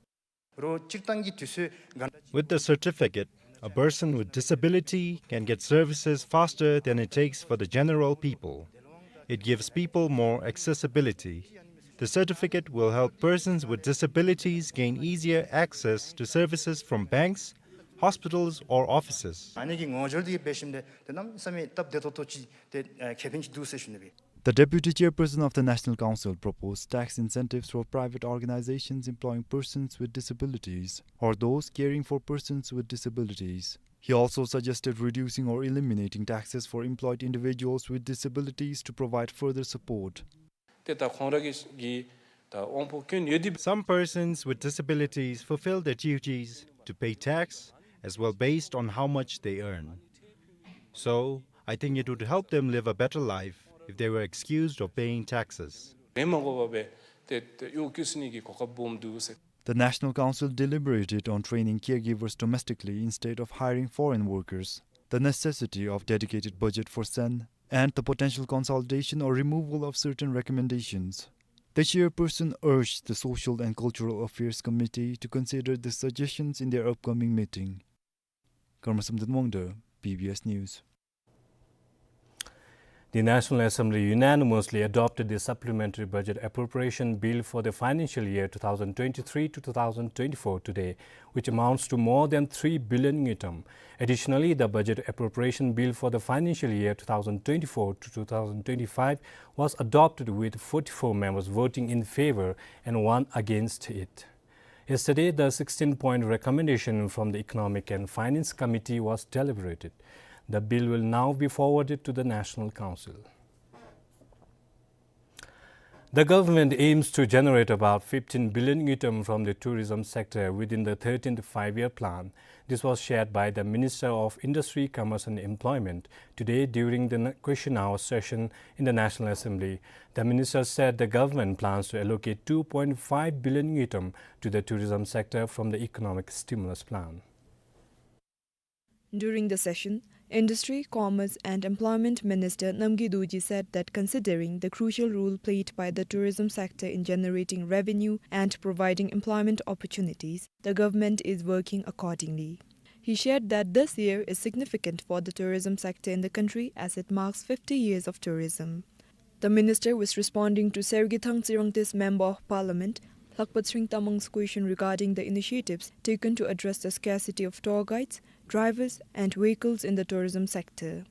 With the certificate, a person with disability can get services faster than it takes for the general people. It gives people more accessibility. The certificate will help persons with disabilities gain easier access to services from banks, hospitals, or offices. ཨ་ནི་གི་ངོ་སྦྱོར་འདི་འབད་ཞིནམ་ལས་ཏེ་གནམ་མེད་ས་མེད་སྟབས་བདེ་ཏོག་ཏོ་ཅིག་ཏེ་ཨ་ཁེ་ཕན་ཅིག་འདུག་ཟེར་ཞུ་ནི་སྦེ། The Deputy Chairperson of the National Council proposed tax incentives for private organizations employing persons with disabilities or those caring for persons with disabilities. He also suggested reducing or eliminating taxes for employed individuals with disabilities to provide further support. ཏེ་ད་ཁོང་ར་གི་གི་ད་དབང་པོ་སྐྱོན་ཡོད་དེ། Some persons with disabilities fulfill their duties to pay tax as well based on how much they earn. So, I think it would help them live a better life if they were excused of paying taxes. མེན་མ་དགོ་པར་སྦེ་ཏེ་ཏེ་གཡོག་བཀོལ་ནི་གི་གོ་སྐབས་སྦོམ་འདུག་ཟེར། The National Council deliberated on training caregivers domestically instead of hiring foreign workers, the necessity of dedicated budget for SEN, and the potential consolidation or removal of certain recommendations. The chairperson urged the Social and Cultural Affairs Committee to consider the suggestions in their upcoming meeting. Karma Samten Wangda, B B S News. The National Assembly unanimously adopted the Supplementary Budget Appropriation Bill for the financial year two thousand twenty-three to two thousand twenty-four today, which amounts to more than three billion ngultrum. Additionally, the Budget Appropriation Bill for the financial year two thousand twenty-four to two thousand twenty-five was adopted, with forty-four members voting in favor and one against it. Yesterday, the sixteen-point recommendation from the Economic and Finance Committee was deliberated. The bill will now be forwarded to the National Council. The government aims to generate about fifteen billion ngultrum from the tourism sector within the thirteenth Five-Year Plan. This was shared by the Minister of Industry, Commerce and Employment today during the n-, question hour session in the National Assembly. The minister said the government plans to allocate two point five billion ngultrum to the tourism sector from the economic stimulus plan. During the session, Industry, Commerce and Employment Minister Namgay Dorji said that considering the crucial role played by the tourism sector in generating revenue and providing employment opportunities, the government is working accordingly. He shared that this year is significant for the tourism sector in the country as it marks fifty years of tourism. The minister was responding to Sergithang Tsirangtes, Member of Parliament, Lakpa Tshering Tamang's question regarding the initiatives taken to address the scarcity of tour guides, drivers and vehicles in the tourism sector.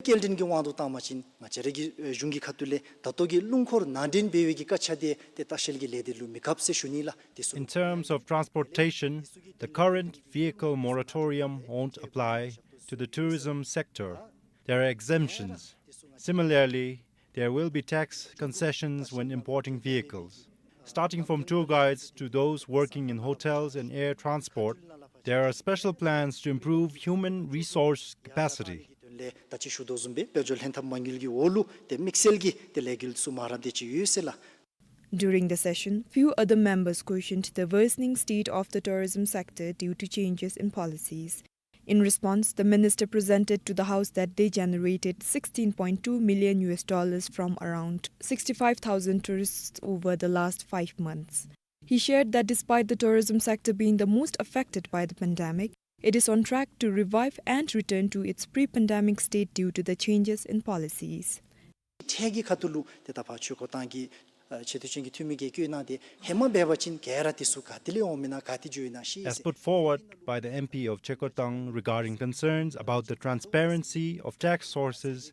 སྐྱེལ་འདྲེན་གྱི་དབང་དུ་བཏང་བ་ཅིན་ང་བཅས་ར་གི་ཨེ་གཞུང་གི་ཁ་ཐུག་ལས་ད་ལྟོ་གི་སྣུམ་འཁོར་ནང་འདྲེན་འབད་བའི་གི་ཀ་ཆ་དེ་ཏེ་ལྟ་བཤལ་གྱི་ལས་སྡེ་ལུ་མི་གབ་ཟེར་ཞུ་ནི་ལགས། དེ་ཚུ། In terms of transportation, the current vehicle moratorium won't apply to the tourism sector. There are exemptions. Similarly, there will be tax concessions when importing vehicles. Starting from tour guides to those working in hotels and air transport, there are special plans to improve human resource capacity. ད་ཅི་ཞུ་དོ་བཟུམ་སྦེ་དཔལ་འབྱོར་ལྷན་ཐབས་མ་དངུལ་གྱི་འོག་ལུ་ཏེ་དམིགས་བསལ་གྱི་ཏེ་ལས་འགུལ་ཚུ་མ་རབས་དེ་ཅིག་ཡོད་ཟེར་ལགས། During the session, few other members questioned the worsening state of the tourism sector due to changes in policies. In response, the minister presented to the House that they generated sixteen point two million U S dollars from around sixty-five thousand tourists over the last five months. He shared that despite the tourism sector being the most affected by the pandemic, it is on track to revive and return to its pre-pandemic state due to the changes in policies. ཐད་ཀྱི་ཁ་ཐུག་ལུ་ཏེ་ད་ཕར་ཆོས་འཁོར་ཏང་གི་ཨ་ཆེ་བསྟོད་ཅན་གྱི་འཐུས་མི་གིས་བཀོད་གནང་སྟེ་ཧེ་མ་འབད་བ་ཅིན་ག་ར་དེ་ཚུ་ག་ཏེ་ལས་འོང་མི་ན་ག་ཏེ་འགྱོ་ཡི་ན་ཤེས་ཟེར། As put forward by the M P of Chekottang regarding concerns about the transparency of tax sources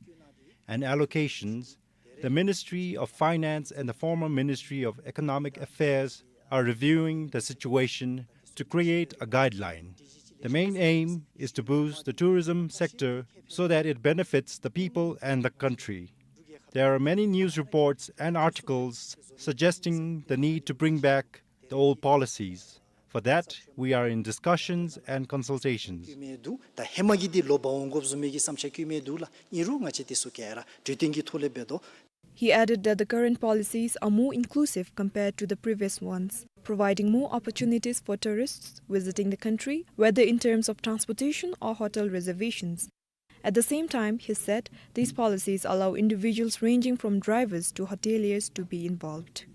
and allocations, the Ministry of Finance and the former Ministry of Economic Affairs are reviewing the situation to create a guideline. The main aim is to boost the tourism sector so that it benefits the people and the country. There are many news reports and articles suggesting the need to bring back the old policies. For that, we are in discussions and consultations. བཀོད་མི་འདུག། ད་ཧེ་མ་གི་འདི་ལོག་འབག་འོང་དགོཔ་བཟུམ་མའི་གི་བསམ་འཆར་བཀོད་མི་འདུག་ལགས། ཨིན་རུང་ང་བཅས་དེ་ཚུ་ག་ར་གྲོས་བསྟུན་གྱི་ཐོག་ལས་འབད་དོ། He added that the current policies are more inclusive compared to the previous ones, providing more opportunities for tourists visiting the country, whether in terms of transportation or hotel reservations. At the same time, he said these policies allow individuals ranging from drivers to hoteliers to be involved.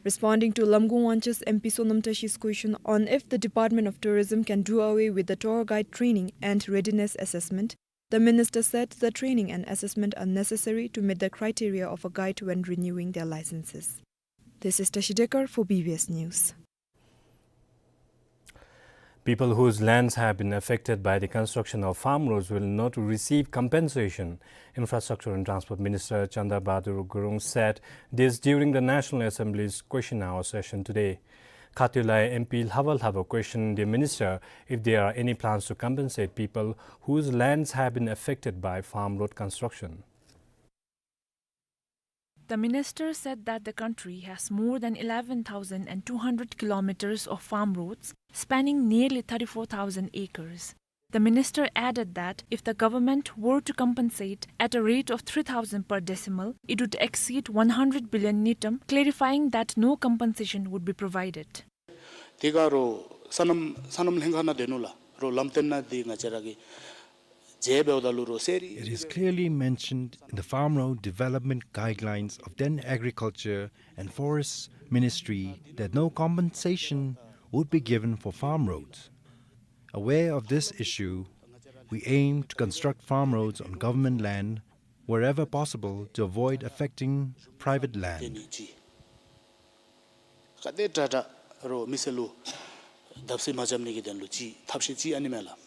Responding to Lamgong Wanchus M P Sonam Tashi's question on if the Department of Tourism can do away with the tour guide training and readiness assessment, the minister said the training and assessment are necessary to meet the criteria of a guide when renewing their licenses. This is Tashi Dekar for B B S News. People whose lands have been affected by the construction of farm roads will not receive compensation. Infrastructure and Transport Minister Chandra Bahadur Gurung said this during the National Assembly's question hour session today. Kha Tui Lai M P Lhava Lhava questioned the minister if there are any plans to compensate people whose lands have been affected by farm road construction. The minister said that the country has more than eleven thousand two hundred kilometers of farm roads, spanning nearly thirty-four thousand acres. The minister added that if the government were to compensate at a rate of three thousand per decimal, it would exceed one hundred billion ngultrum, clarifying that no compensation would be provided. དེ་ག་ར་སོ་ནམ་སོ་ནམ་ལྷན་ཁག་ནང་སྡོད་ནུག་ལགས། རོགས་ལམ་སྟོན་ནང་འདི་ང་བཅས་ར་གི་ རྗེས་འབདཝ་ད་ལུ་རོགས་ཟེར་རི། It is clearly mentioned in the Farm Road Development Guidelines of then Agriculture and Forest Ministry that no compensation would be given for farm roads. Aware of this issue, we aim to construct farm roads on government land wherever possible to avoid affecting private land. ག་དེ་དྲག་དྲག་རོགས་མི་སེར་ལུ་བརྡབ་གསིག་མ་རྐྱབ་ནི་གི་དོན་ལུ་ཅིག་ཐབས་ཤེས་ཅིག་ཨ་ནི་མས་ལགས།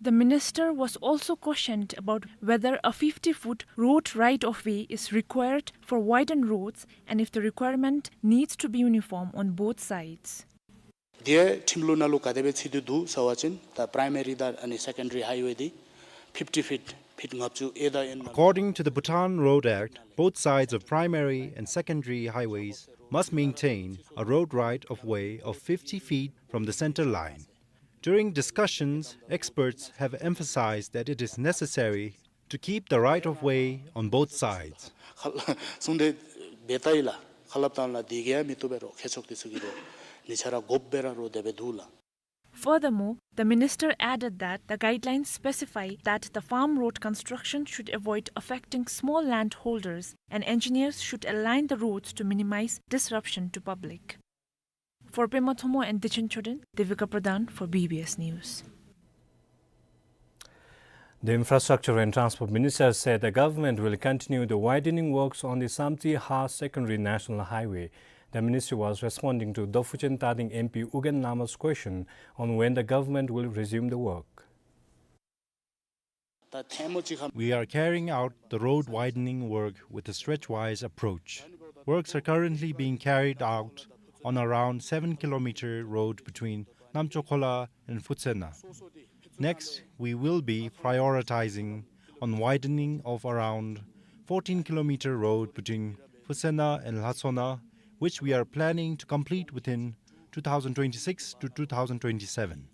The minister was also questioned about whether a fifty-foot road right-of-way is required for widened roads and if the requirement needs to be uniform on both sides. དེ་ཁྲིམས་ལུགས་ནང་ལུ་ག་དེ་སྦེ་ཚུད་དེ་འདུག་ཟེར་བ་ཅིན་ད་པ་རའི་མ་རི་དང་ཨ་ནི་སེ་ཀེན་ཌ་རི་ཧའི་ཝེ་འདི་ཕིཕ་ཊི་ཕིཊ་ཕིཊ་ལྔ་བཅུ་ཨེ་དང་ཨེན་མ། According to the Bhutan Road Act, both sides of primary and secondary highways must maintain a road right of way of fifty feet from the center line. During discussions, experts have emphasized that it is necessary to keep the right of way on both sides. ཁ་ལ་གསུངས་ཏེ་འབད་ད་ཡི་ལགས། ཁ་སླབ་བཏང་ལགས། དེ་གིས་ཡང་མི་བཏུབ་པས་རོགས། མཁས་མཆོག་དེ་ཚུ་གིས་རོགས་ཉེ་ཆར་ར་དགོཔ་སྦེ་ར་རོགས་དེ་སྦེ་འདུག་ལགས། Furthermore, the minister added that the guidelines specify that the farm road construction should avoid affecting small landholders and engineers should align the roads to minimize disruption to public. For Pema Thomo and Dechen Choden, Devika Pradhan for B B S News. The Infrastructure and Transport Minister said the government will continue the widening works on the Samtse-Har Secondary National Highway. The ministry was responding to Dophuchen Tading M P Ugyen Lama's question on when the government will resume the work. We are carrying out the road widening work with a stretchwise approach. Works are currently being carried out on around seven kilometer road between Namchokhola and Futsena. Next, we will be prioritizing on widening of around fourteen kilometer road between Futsena and Lhatsona, which we are planning to complete within two thousand twenty-six to two thousand twenty-seven.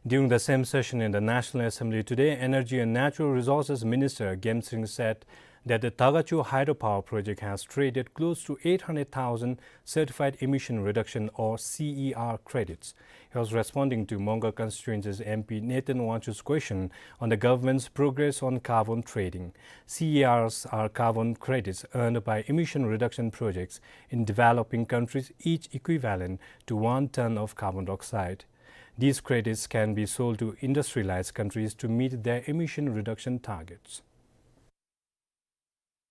During the same session in the National Assembly today, Energy and Natural Resources Minister Gem Singh said that the Dagachu hydropower project has traded close to eight hundred thousand certified emission reduction or C E R credits. He was responding to Mongar constituency's M P Nathan Wangchuk's question on the government's progress on carbon trading. C E Rs are carbon credits earned by emission reduction projects in developing countries, each equivalent to one ton of carbon dioxide. These credits can be sold to industrialized countries to meet their emission reduction targets.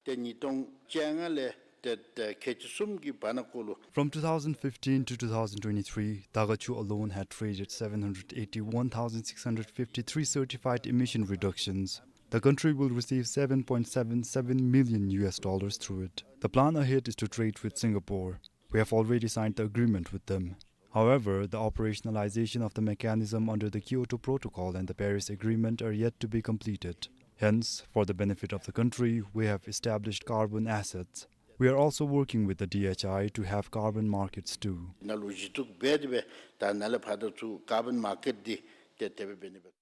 ཏེ་ཉིས་སྟོང་བཅོ་ལྔ་ལས་ཏེ་ཏེ་ཁལ་གཅིག་གསུམ་གྱི་བར་ན་གུ་ལུ། From two thousand fifteen to two thousand twenty-three, Dagachu alone had traded seven hundred eighty-one thousand six hundred fifty-three certified emission reductions. The country will receive seven point seven seven million U S dollars through it. The plan ahead is to trade with Singapore. We have already signed the agreement with them. However, the operationalization of the mechanism under the Kyoto Protocol and the Paris Agreement are yet to be completed. Hence, for the benefit of the country, we have established carbon assets. We are also working with the D H I to have carbon markets too. ནང་ལུ་གཞི་བཙུགས་འབད་དེ་སྦེ་ད་ནཱ་ལས་ཕར་ད་ཚུར་ཀར་བཱན་མར་ཀེཊ་འདི་ཏེ་དེ་སྦེ་འབད་ནི་སྦེ།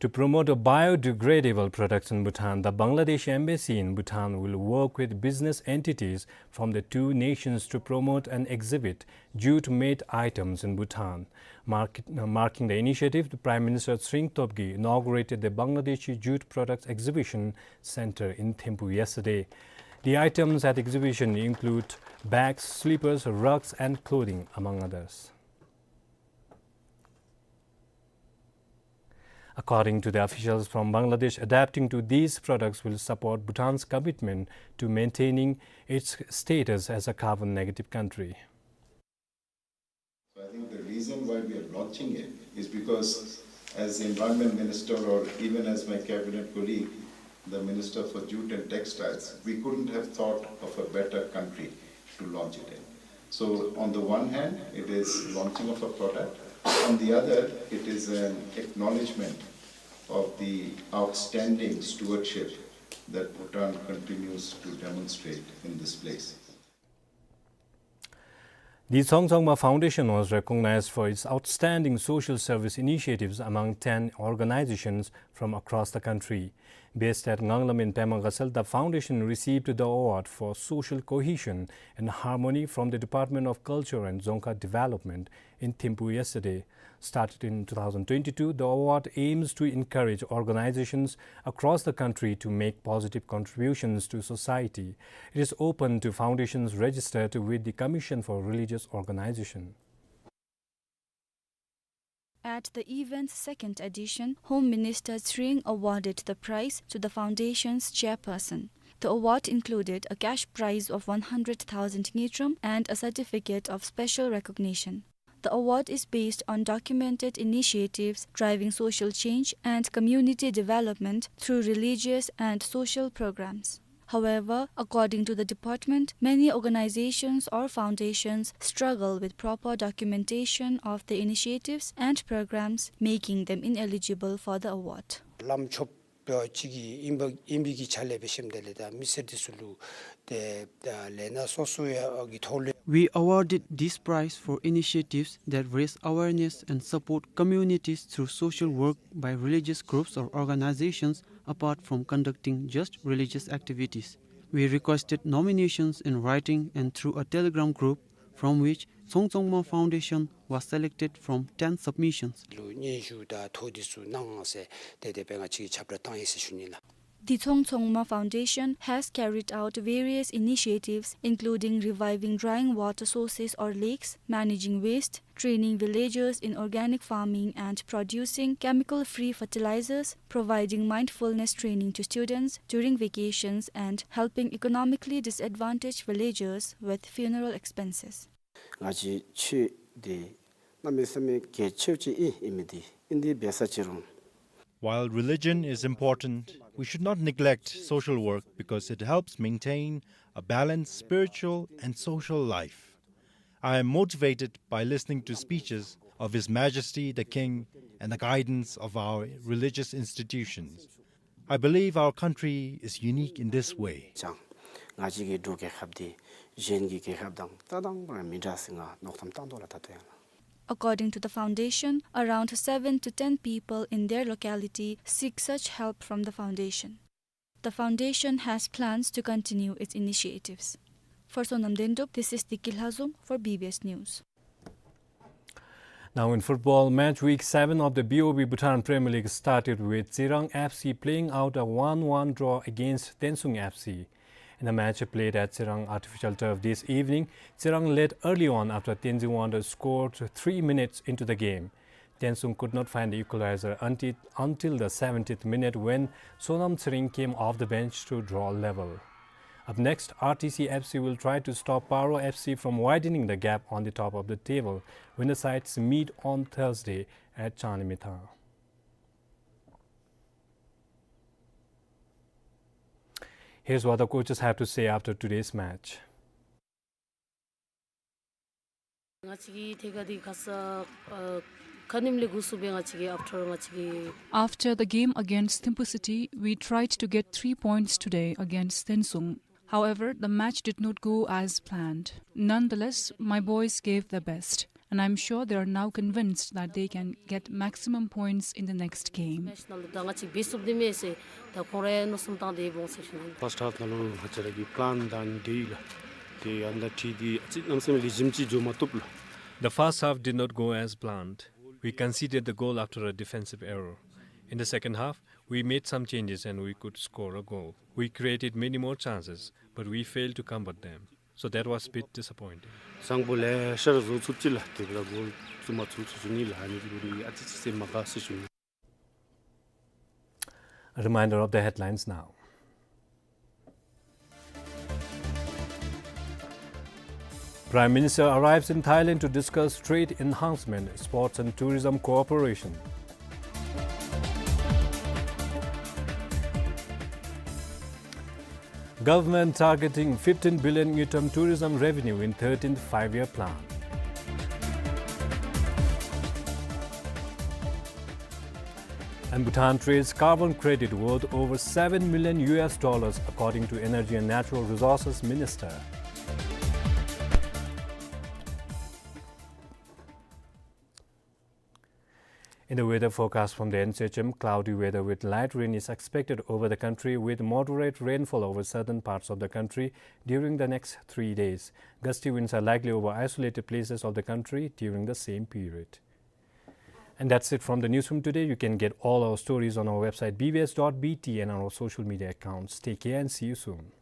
To promote biodegradable products in Bhutan, the Bangladesh Embassy in Bhutan will work with business entities from the two nations to promote and exhibit jute-made items in Bhutan. Mark-, uh, marking the initiative, the Prime Minister Tshering Tobgay inaugurated the Bangladeshi Jute Products Exhibition Center in Thimphu yesterday. The items at exhibition include bags, slippers, rugs, and clothing, among others. According to the officials from Bangladesh, adapting to these products will support Bhutan's commitment to maintaining its status as a carbon negative country. So I think the reason why we are launching it is because, as the environment minister or even as my cabinet colleague, the Minister for Jute and Textiles, we couldn't have thought of a better country to launch it in. So on the one hand, it is launching of a product. On the other, it is an acknowledgement of the outstanding stewardship that Bhutan continues to demonstrate in this place. The Tshong Tshongma Foundation was recognized for its outstanding social service initiatives among ten organizations from across the country. Based at Nganglam in Pema Gatshel, the foundation received the award for social cohesion and harmony from the Department of Culture and Dzongkha Development in Thimphu yesterday. Started in two thousand twenty-two, the award aims to encourage organizations across the country to make positive contributions to society. It is open to foundations registered with the Commission for Religious Organization. At the event's second edition, Home Minister Tshering awarded the prize to the foundation's chairperson. The award included a cash prize of one hundred thousand ngultrum and a certificate of special recognition. The award is based on documented initiatives driving social change and community development through religious and social programs. However, according to the department, many organizations or foundations struggle with proper documentation of the initiatives and programs, making them ineligible for the award. ལམ་ཆོགཔ་ཅིག་གི་ཨིན་པ་ཨིན་པའི་གི་ཆ་ལས་འབད་ཞིནམ་དེ་ལས་ད་མི་སེར་འདི་ཚུ་ལུ་ཏེ་ད་ལས་སྣ་སོ་སོ་ཡང་གི་ཐོག་ལས། We awarded this prize for initiatives that raise awareness and support communities through social work by religious groups or organizations apart from conducting just religious activities. We requested nominations in writing and through a Telegram group from which Tshong Tshongma Foundation was selected from ten submissions. ལུ་སྙན་ཞུ་དང་ཐོ་འདི་ཚུ་གནང་ཟེར་ཏེ་དེ་སྦེ་ང་བཅས་ཀྱིས་ཁྱབ་བསྒྲགས་བཏང་ཡི་ཟེར་ཞུ་ནི་ལགས། The Tshong Tshongma Foundation has carried out various initiatives, including reviving drying water sources or lakes, managing waste, training villagers in organic farming and producing chemical-free fertilizers, providing mindfulness training to students during vacations, and helping economically disadvantaged villagers with funeral expenses. ང་བཅས་ཆོས་འདི་གནམ་མེད་ས་མེད་གལ་ཆེཝ་ཅིག་ཨིན་ཨིན་མི་འདི་ཨིན། དེ་འབད་ས་ཅིག་རུང་། While religion is important, we should not neglect social work because it helps maintain a balanced spiritual and social life. I am motivated by listening to speeches of His Majesty the King and the guidance of our religious institutions. I believe our country is unique in this way. ཅང་ང་བཅས་ཀྱི་འབྲུག་རྒྱལ་ཁབ་འདི་གཞན་གྱི་རྒྱལ་ཁབ་དང་རྩ་དང་པ་ར་མི་འདྲ་ཟེར་ང་མནོ་བསམ་བཏང་དོ་ལགས་ད་ལྟོ་ཡང་ལགས། According to the foundation, around seven to ten people in their locality seek such help from the foundation. The foundation has plans to continue its initiatives. For Sonam Dendrup, this is Diki Lhazong for B B S News. Now in football, match week seven of the B O B Bhutan Premier League started with Tsirang F C playing out a one one draw against Tensung F C. In a match played at Tsirang artificial turf this evening, Tsirang led early on after Tenzin Wangdo scored three minutes into the game. Tensung could not find the equalizer until, until the seventieth minute when Sonam Tshering came off the bench to draw level. Up next, R T C F C will try to stop Paro F C from widening the gap on the top of the table when the sides meet on Thursday at Chanimithang. Here's what the coaches have to say after today's match. ང་བཅས་ཀྱིས་ཐད་ཀར་འདི་ཁ་ས་ཨ་ཁ་ཉིནམ་ལས་འགོ་བཙུགས་སྦེ་ང་བཅས་ཀྱིས་after ང་བཅས་ཀྱིས། After the game against Thimphu City, we tried to get three points today against Tensung. However, the match did not go as planned. Nonetheless, my boys gave their best, and I'm sure they are now convinced that they can get maximum points in the next game. Match ནང་ལུ་ད་ང་བཅས་འབད་ཚུགསཔ་འདི་མས་ཟེར་ད་ཁོང་ར་མནོ་བསམ་བཏང་སྟེ་འོང་ཟེར་ཞུ་ནི། First half ནང་ལུ་ང་བཅས་ར་གི་plan དང་འདི་ལགས། ཏེ་ཨ་ནི་ད་ཁྲིད་དེ་ཨ་ཙི་གནམ་མེད་ས་མེད་ལེགས་ཤོམ་ཅིག་འགྱོ་མ་བཏུབ་ལགས། The first half did not go as planned. We conceded the goal after a defensive error. In the second half, we made some changes and we could score a goal. We created many more chances, but we failed to convert them. So that was a bit disappointing. བཟང་པོ་ལེ་ཤ་ར་བཟོ་ཚུགས་ཅི་ལགས། དེ་ལས་གོལ་བཙུགས་མ་ཚུགས་ཟེར་ཞུ་ནི་ལགས། ཨ་ནི་འདི་ཨ་ཙི་ཅིག་སེམས་མ་དགའ་ཟེར་ཞུ་ནི། A reminder of the headlines now. Prime Minister arrives in Thailand to discuss trade enhancement, sports and tourism cooperation. Government targeting fifteen billion ngultrum tourism revenue in thirteenth Five-Year Plan. And Bhutan trades carbon credit worth over seven million U S dollars, according to Energy and Natural Resources Minister. In the weather forecast from the N C H M, cloudy weather with light rain is expected over the country, with moderate rainfall over southern parts of the country during the next three days. Gusty winds are likely over isolated places of the country during the same period. And that's it from the newsroom today. You can get all our stories on our website B B S dot B T and on our social media accounts. Take care and see you soon.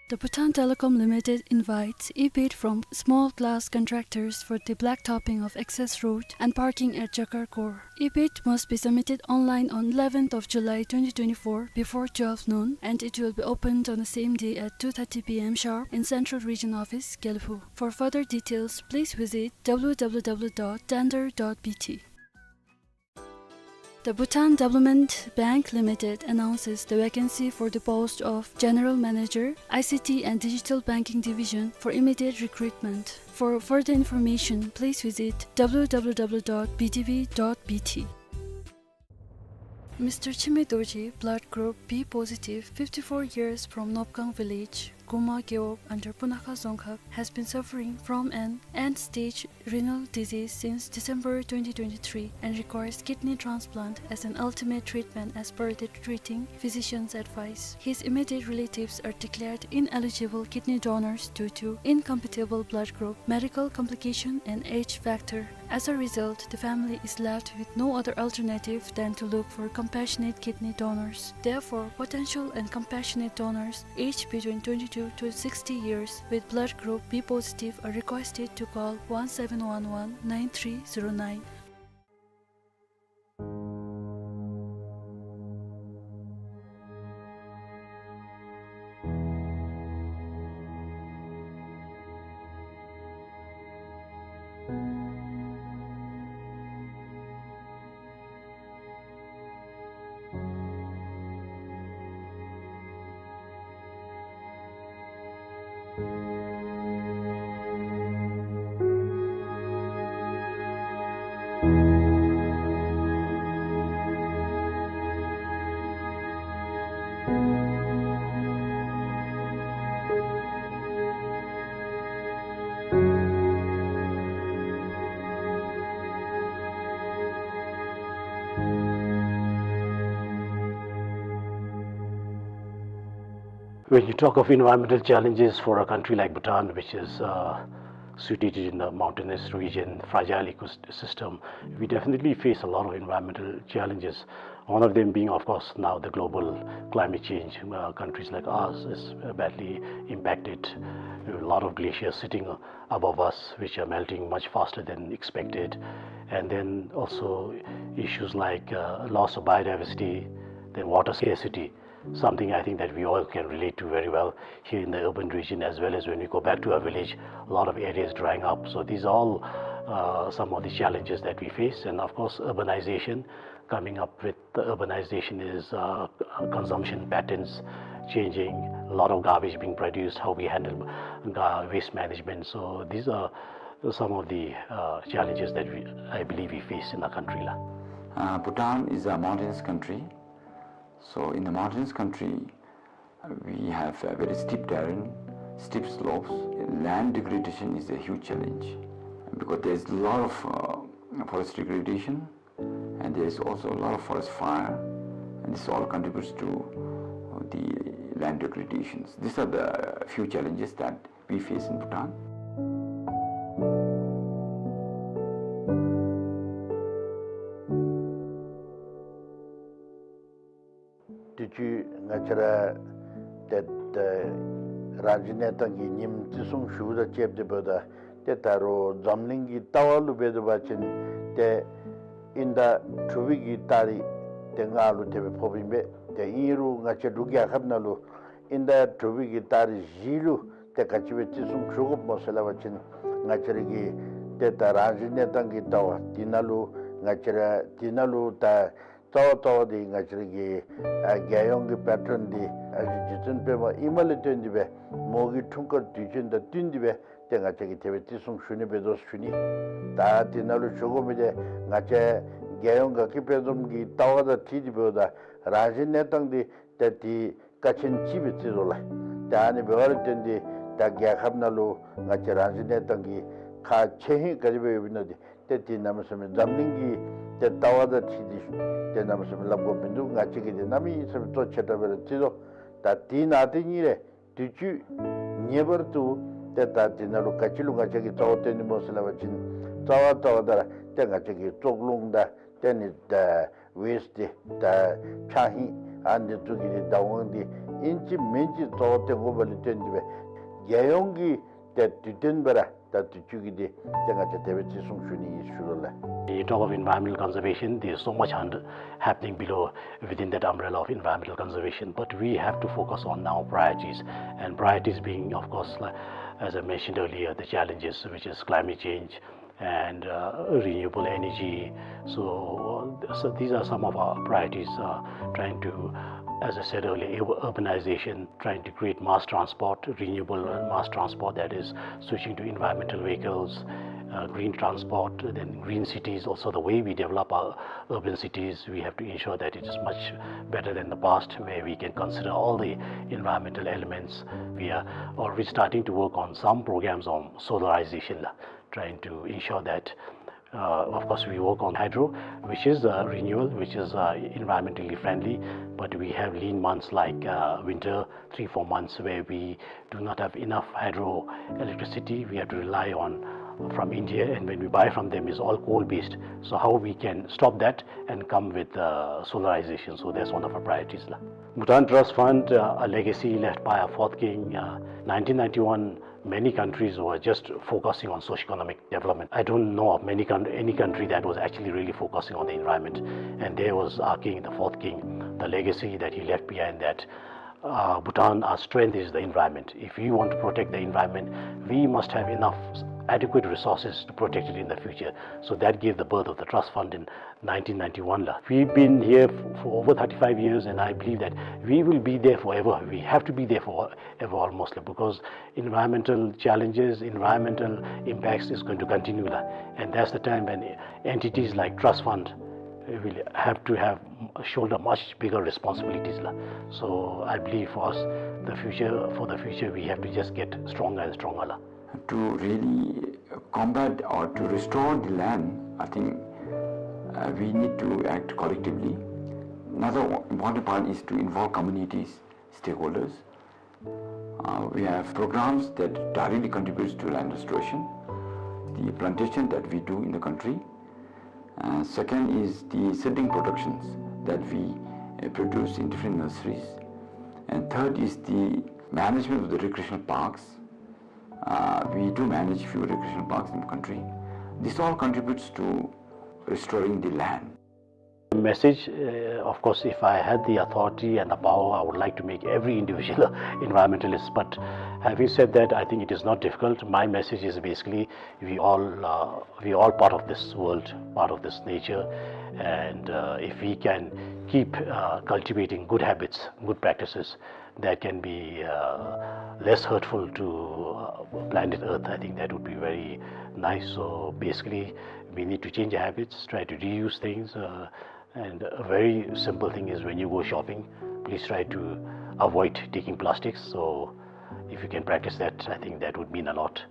The Bhutan Telecom Limited invites e-bid from small glass contractors for the blacktopping of access road and parking at Jakar Core. E-bid must be submitted online on eleventh of July twenty twenty-four before twelve noon, and it will be opened on the same day at two thirty P M sharp in Central Region Office, Gelephu. For further details, please visit W W W dot tender dot B T. The Bhutan Development Bank Limited announces the vacancy for the post of General Manager, I C T and Digital Banking Division for immediate recruitment. For further information, please visit W W W dot B D B dot B T. Mister Chime Dorji, blood group B positive, fifty-four years, from Nopkang village, Guma Gewog under Punakha Dzongkhag, has been suffering from an end-stage renal disease since December twenty twenty-three and requires kidney transplant as an ultimate treatment as per the treating physician's advice. His immediate relatives are declared ineligible kidney donors due to incompatible blood group, medical complication and age factor. As a result, the family is left with no other alternative than to look for compassionate kidney donors. Therefore, potential and compassionate donors aged between twenty-two to sixty years with blood group B positive are requested to call one seven one one nine three zero nine. When you talk of environmental challenges for a country like Bhutan, which is, uh, situated in the mountainous region, fragile ecosystem, we definitely face a lot of environmental challenges. One of them being, of course, now the global climate change. Uh, countries like ours is, uh, badly impacted. A lot of glaciers sitting above us, which are melting much faster than expected. And then also issues like, uh, loss of biodiversity, then water scarcity, something I think that we all can relate to very well here in the urban region, as well as when we go back to our village, a lot of areas drying up. So these are all, uh, some of the challenges that we face. And of course, urbanization, coming up with the urbanization is, uh, consumption patterns changing, a lot of garbage being produced, how we handle ga-, waste management. So these are some of the, uh, challenges that we, I believe we face in our country la. Uh, Bhutan is a mountainous country. So in the mountainous country, uh, we have a very steep terrain, steep slopes. Land degradation is a huge challenge because there's a lot of, uh, forest degradation, and there's also a lot of forest fire, and this all contributes to, uh, the land degradations. These are the few challenges that we face in Bhutan. ཅིག་ང་བཅས་ར་ཏེ་ཏེ་རང་བཞིན་གནས་སྟངས་ཀྱི་ཉིནམ་བརྩི་སྲུང་ཞུཝ་དང་བཅསཔ་ད་འབདཝ་ད་ཏེ་ད་རུང་འཛམ་གླིང་གི་ལྟ་བ་ལུ་འབད་དོ་བ་ཅིན་ཏེ་དབྱིན་ཟླ་དྲུག་པའི་གི་ཏ་རིག་ཏེ་ལྔ་ལུ་དེ་སྦེ་ཕོགཔ་ཨིན་པས། ཏེ་ཨིན་རུང་ང་བཅས་འབྲུག་རྒྱལ་ཁབ་ནང་ལུ་དབྱིན་ཟླ་དྲུག་པའི་གི་ཏ་རིག་བཞི་ལུ་ཏེ་ག་ཅི་སྦེ་བརྩི་སྲུང་ཞུ་དགོཔ་སྨོ་ཟེར་སླབ་པ་ཅིན་ང་བཅས་ར་གི་ཏེ་ད་རང་བཞིན་གནས་སྟངས་ཀྱི་ལྟ་བ་འདི་ནང་ལུ་ང་བཅས་ར་འདི་ནང་ལུ་ད་རྩ་བ་རྩ་བ་འདི་ང་བཅས་ར་གི་ཨ་རྒྱལ་ཡོངས་ཀྱི་པེ་ཊོན་འདི་ཨ་རྗེ་རྗེ་བཙུན་པདྨ་ཨིནམ་ལས་བརྟེན་ཏེ་སྦེ་མོ་གི་འཁྲུངས་སྐར་དུས་ཆེན་དང་བསྟུན་ཏེ་སྦེ་ཏེ་ང་བཅས་ཀྱིས་དེ་སྦེ་བརྩི་སྲུང་ཞུ་ནི་འབད་དོ་ཞུ་ནི། ད་འདི་ནང་ལུ་ཞུ་དགོ་མི་འདི་ང་བཅས་རྒྱལ་ཡོངས་དགའ་སྐྱིད་དཔལ་འཛོམས་ཀྱི་ལྟ་བ་དང་འཁྲིལ་ཏེ་འབདཝ་ད་རང་བཞིན་གནས་སྟངས་འདི་ཏེ་འདི་ཀ་ཆེན་ཅིག་སྦེ་བརྩི་དོ་ལགས། ཏེ་ཨ་ནི་འབདཝ་ལས་བརྟེན་ཏེ་ད་རྒྱལ་ཁབ་ནང་ལུ་ང་བཅས་རང་བཞིན་གནས་སྟངས་ཀྱི་ཁག་ཆེ་ཧིང་ག་དེ་སྦེ་ཡོདཔ་ཨིན་ན་འདི་ཏེ་འདི་གནམ་མེད་ས་མེད་འཛམ་གླིང་གི་ཏེ་ལྟ་བ་དང་འཁྲིལ་ཏེ་ཏེ་གནམ་མེད་ས་མེད་སླབ་དགོཔ་མིན་འདུག། ང་བཅས་ཀྱིས་འདི་གནམ་མེད་ས་མེད་གཙོ་ཆེ་དྲགས་སྦེ་ར་བརྩི་དོ། ད་འདི་ནང་ཏེ་ཨ་ནི་རེ་དུས་ཅི་ངེས་པར་དུ་ཏེ་ད་འདི་ནང་ལུ་ག་ཅི་ལུ་ང་བཅས་ཀྱིས་རྩ་བ་བཏོན་ནི་སྨོ་ཟེར་སླབ་པ་ཅིན་རྩ་བ་རྩ་བ་ད་ར་ཏེ་ང་བཅས་ཀྱི་བཙོག་རླུང་དང་ཏེ་ཨ་ནི་ད་ཝེསཊ་འདི་ད་ཕྱགས་ཧིང་ཨ་ནི་ཚུ་གི་བདག་དབང་འདི་ཨིན་ཅི་མིན་ཅི་རྩ་བ་བཏོན་དགོཔ་ལས་བརྟེན་ཏེ་སྦེ་རྒྱལ་ཡོངས་ཀྱི་ཏེ་དུས་སྟོན་སྦེ་ར་ད་དུས་ཅི་གི་འདི་ཏེ་ང་བཅས་དེ་སྦེ་བརྩི་སྲུང་ཞུ་ནི་ཨིན་ཞུ་དོ་ལགས། When you talk of environmental conservation, there is so much under, happening below, within that umbrella of environmental conservation. But we have to focus on our priorities. And priorities being, of course, like, as I mentioned earlier, the challenges, which is climate change and, uh, renewable energy. So, so these are some of our priorities, uh, trying to, as I said earlier, ur-, urbanization, trying to create mass transport, renewable mass transport, that is switching to environmental vehicles, uh, green transport, then green cities. Also, the way we develop our urban cities, we have to ensure that it is much better than the past, where we can consider all the environmental elements. We are already starting to work on some programs on solarization, trying to ensure that, uh, of course, we work on hydro, which is, uh, renewal, which is, uh, environmentally friendly, but we have lean months like, uh, winter, three, four months where we do not have enough hydroelectricity. We have to rely on from India, and when we buy from them, it's all coal-based. So how we can stop that and come with, uh, solarization? So that's one of our priorities, la. Bhutan Trust Fund, uh, a legacy left by our fourth king, uh, nineteen ninety-one, many countries were just focusing on socio-economic development. I don't know of many coun-, any country that was actually really focusing on the environment. And there was our king, the fourth king, the legacy that he left behind, that, uh, Bhutan, our strength is the environment. If we want to protect the environment, we must have enough adequate resources to protect it in the future. So that gave the birth of the trust fund in nineteen ninety-one, la. We've been here f-, for over thirty-five years, and I believe that we will be there forever. We have to be there forever almost, la, because environmental challenges, environmental impacts is going to continue, la. And that's the time when entities like trust fund will have to have, shoulder much bigger responsibilities, la. So I believe for us, the future, for the future, we have to just get stronger and stronger, la. To really combat or to restore the land, I think, uh, we need to act collectively. Another important part is to involve communities, stakeholders. Uh, we have programs that directly contributes to land restoration, the plantation that we do in the country. Uh, second is the seedling productions that we, uh, produce in different nurseries. And third is the management of the recreational parks. Uh, we do manage few recreational parks in the country. This all contributes to restoring the land. Message, uh, of course, if I had the authority and the power, I would like to make every individual environmentalist. But having said that, I think it is not difficult. My message is basically we all, uh, we all part of this world, part of this nature, and, uh, if we can keep, uh, cultivating good habits, good practices, that can be, uh, less hurtful to, uh, planet Earth, I think that would be very nice. So basically, we need to change our habits, try to reuse things, uh, and a very simple thing is when you go shopping, please try to avoid taking plastics. So if you can practice that, I think that would mean a lot.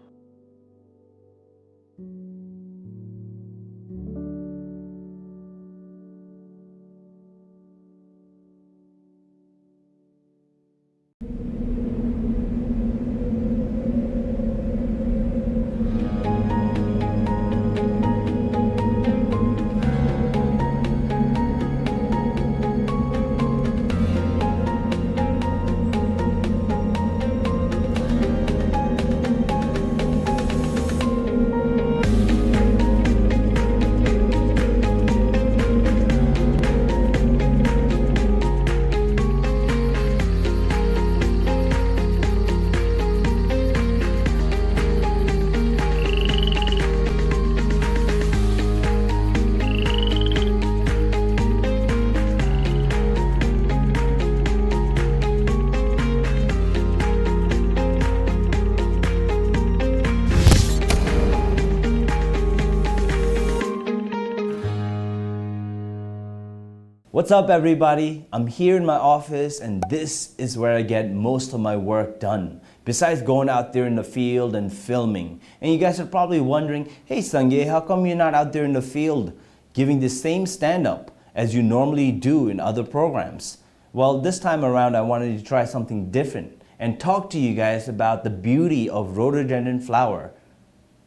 What's up, everybody? I'm here in my office, and this is where I get most of my work done, besides going out there in the field and filming. And you guys are probably wondering, "Hey, Sangay, how come you're not out there in the field giving the same stand-up as you normally do in other programs?" Well, this time around, I wanted to try something different and talk to you guys about the beauty of rhododendron flower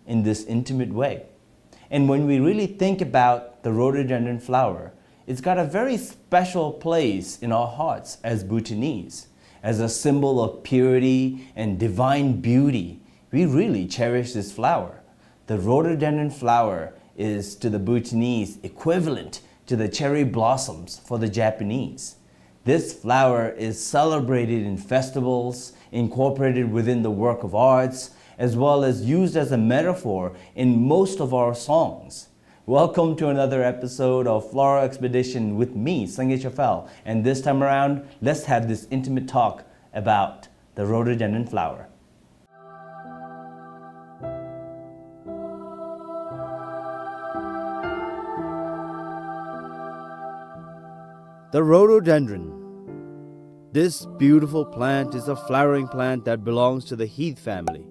in this intimate way. And when we really think about the rhododendron flower, it's got a very special place in our hearts as Bhutanese. As a symbol of purity and divine beauty, we really cherish this flower. The rhododendron flower is, to the Bhutanese, equivalent to the cherry blossoms for the Japanese. This flower is celebrated in festivals, incorporated within the work of arts, as well as used as a metaphor in most of our songs. Welcome to another episode of Floral Expedition with me, Sangay Chafal, and this time around, let's have this intimate talk about the rhododendron flower. The rhododendron. This beautiful plant is a flowering plant that belongs to the heath family.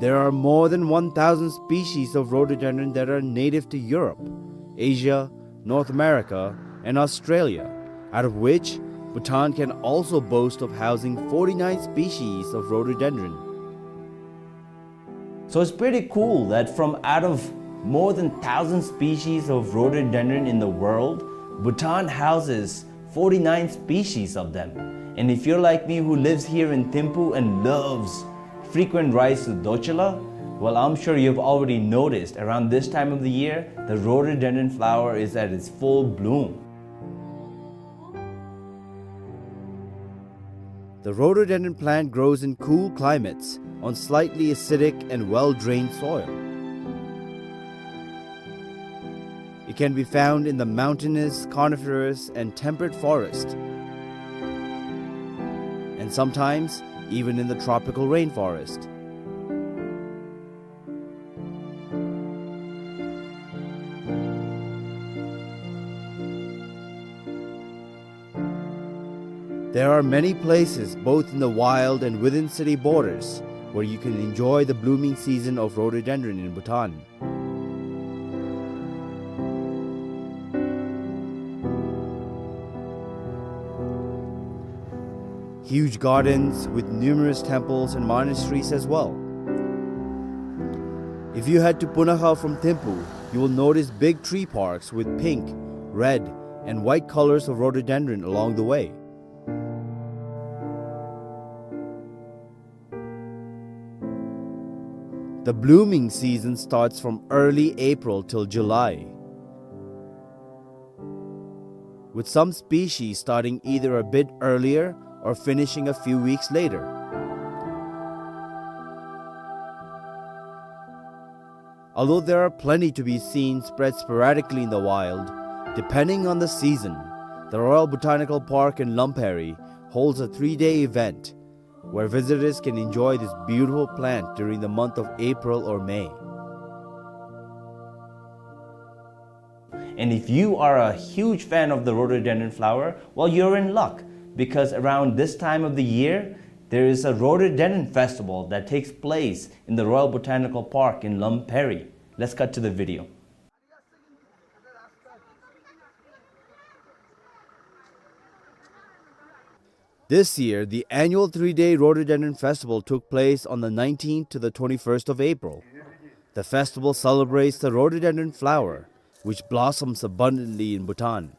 There are more than one thousand species of rhododendron that are native to Europe, Asia, North America, and Australia, out of which Bhutan can also boast of housing forty-nine species of rhododendron. So it's pretty cool that from out of more than thousand species of rhododendron in the world, Bhutan houses forty-nine species of them. And if you're like me, who lives here in Thimphu and loves frequent rides to Dorcula, well, I'm sure you've already noticed around this time of the year, the rhododendron flower is at its full bloom. The rhododendron plant grows in cool climates on slightly acidic and well-drained soil. It can be found in the mountainous, coniferous, and temperate forest, and sometimes even in the tropical rainforest. There are many places, both in the wild and within city borders, where you can enjoy the blooming season of rhododendron in Bhutan. Huge gardens with numerous temples and monasteries as well. If you head to Punakha from Thimphu, you will notice big tree parks with pink, red, and white colors of rhododendron along the way. The blooming season starts from early April till July, with some species starting either a bit earlier or finishing a few weeks later. Although there are plenty to be seen spread sporadically in the wild, depending on the season, the Royal Botanical Park in Lhomphairi holds a three-day event where visitors can enjoy this beautiful plant during the month of April or May. And if you are a huge fan of the rhododendron flower, well, you're in luck, because around this time of the year, there is a rhododendron festival that takes place in the Royal Botanical Park in Lhomphairi. Let's cut to the video. This year, the annual three-day Rhododendron Festival took place on the nineteenth to the twenty-first of April. The festival celebrates the rhododendron flower, which blossoms abundantly in Bhutan.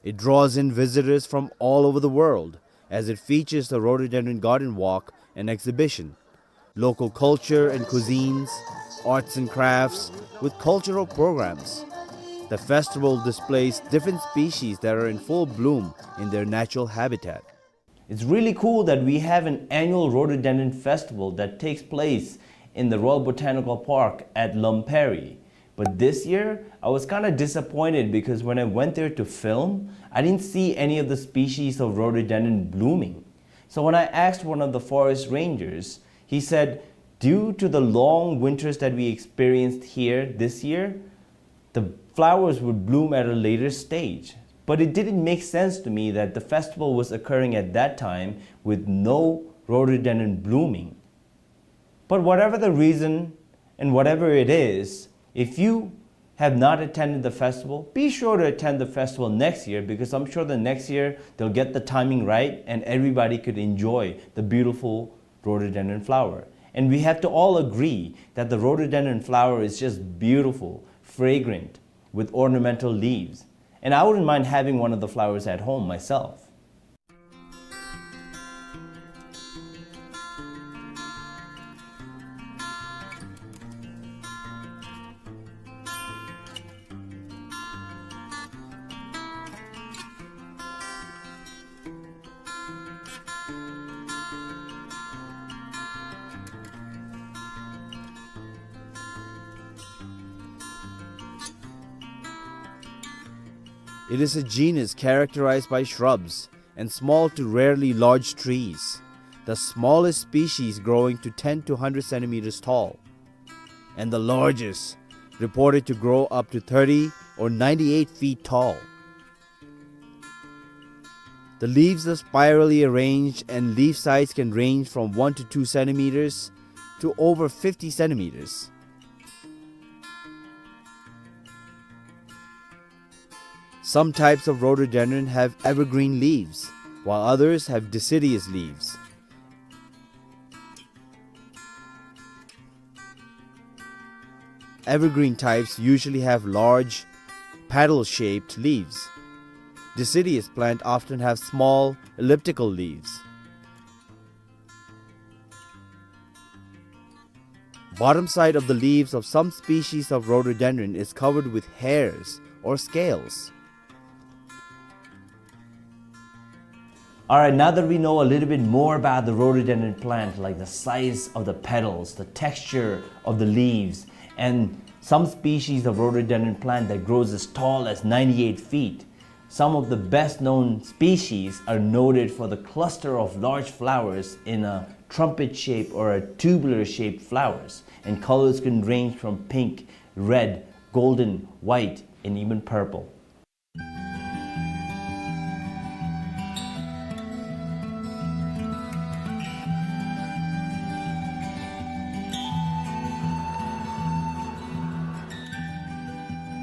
It draws in visitors from all over the world, as it features the Rhododendron Garden Walk and exhibition, local culture and cuisines, arts and crafts, with cultural programs. The festival displays different species that are in full bloom in their natural habitat. It's really cool that we have an annual rhododendron festival that takes place in the Royal Botanical Park at Lhomphairi. But this year, I was kinda disappointed because when I went there to film, I didn't see any of the species of rhododendron blooming. So when I asked one of the forest rangers, he said, due to the long winters that we experienced here this year, the flowers would bloom at a later stage. But it didn't make sense to me that the festival was occurring at that time with no rhododendron blooming. But whatever the reason and whatever it is, if you have not attended the festival, be sure to attend the festival next year, because I'm sure the next year they'll get the timing right and everybody could enjoy the beautiful rhododendron flower. And we have to all agree that the rhododendron flower is just beautiful, fragrant, with ornamental leaves. And I wouldn't mind having one of the flowers at home myself. It is a genus characterized by shrubs and small to rarely large trees, the smallest species growing to ten to hundred centimeters tall, and the largest reported to grow up to thirty or ninety-eight feet tall. The leaves are spirally arranged and leaf size can range from one to two centimeters to over fifty centimeters. Some types of rhododendron have evergreen leaves, while others have deciduous leaves. Evergreen types usually have large, paddle-shaped leaves. Deciduous plant often have small, elliptical leaves. Bottom side of the leaves of some species of rhododendron is covered with hairs or scales. All right, now that we know a little bit more about the rhododendron plant, like the size of the petals, the texture of the leaves, and some species of rhododendron plant that grows as tall as ninety-eight feet, some of the best known species are noted for the cluster of large flowers in a trumpet shape or a tubular shaped flowers, and colors can range from pink, red, golden, white, and even purple.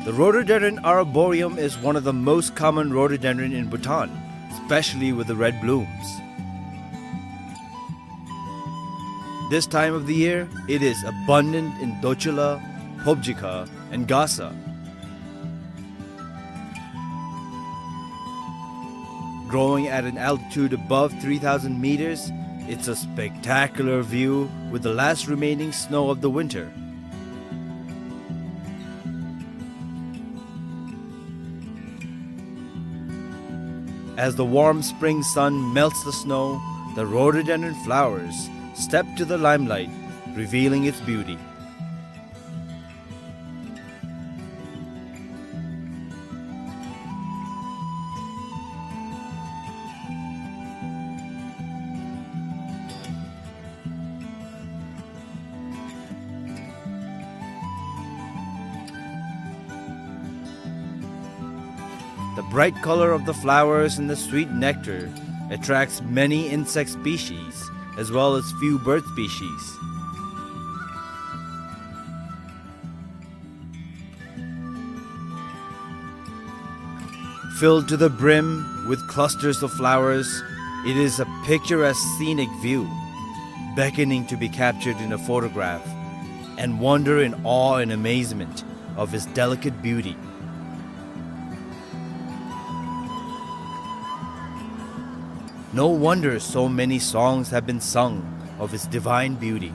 The rhododendron arboreum is one of the most common rhododendron in Bhutan, especially with the red blooms. This time of the year, it is abundant in Dochula, Phobjikha, and Gasa. Growing at an altitude above three thousand meters, it's a spectacular view with the last remaining snow of the winter. As the warm spring sun melts the snow, the rhododendron flowers step to the limelight, revealing its beauty. The bright color of the flowers and the sweet nectar attracts many insect species as well as few bird species. Filled to the brim with clusters of flowers, it is a picturesque scenic view, beckoning to be captured in a photograph, and wonder in awe and amazement of its delicate beauty. No wonder so many songs have been sung of its divine beauty.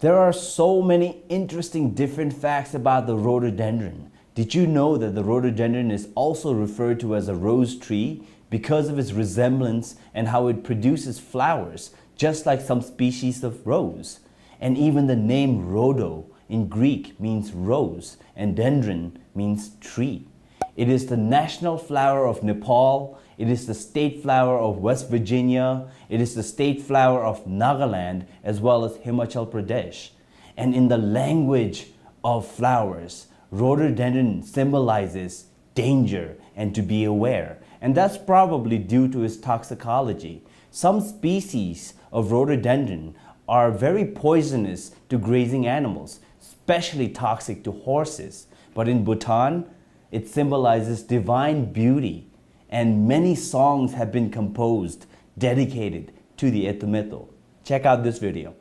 There are so many interesting different facts about the rhododendron. Did you know that the rhododendron is also referred to as a rose tree because of its resemblance and how it produces flowers, just like some species of rose? And even the name rhodo in Greek means rose, and dendron means tree. It is the national flower of Nepal, it is the state flower of West Virginia, it is the state flower of Nagaland, as well as Himachal Pradesh. And in the language of flowers, rhododendron symbolizes danger and to be aware, and that's probably due to its toxicology. Some species of rhododendron are very poisonous to grazing animals, especially toxic to horses. But in Bhutan, it symbolizes divine beauty, and many songs have been composed dedicated to the Eto Meto. Check out this video.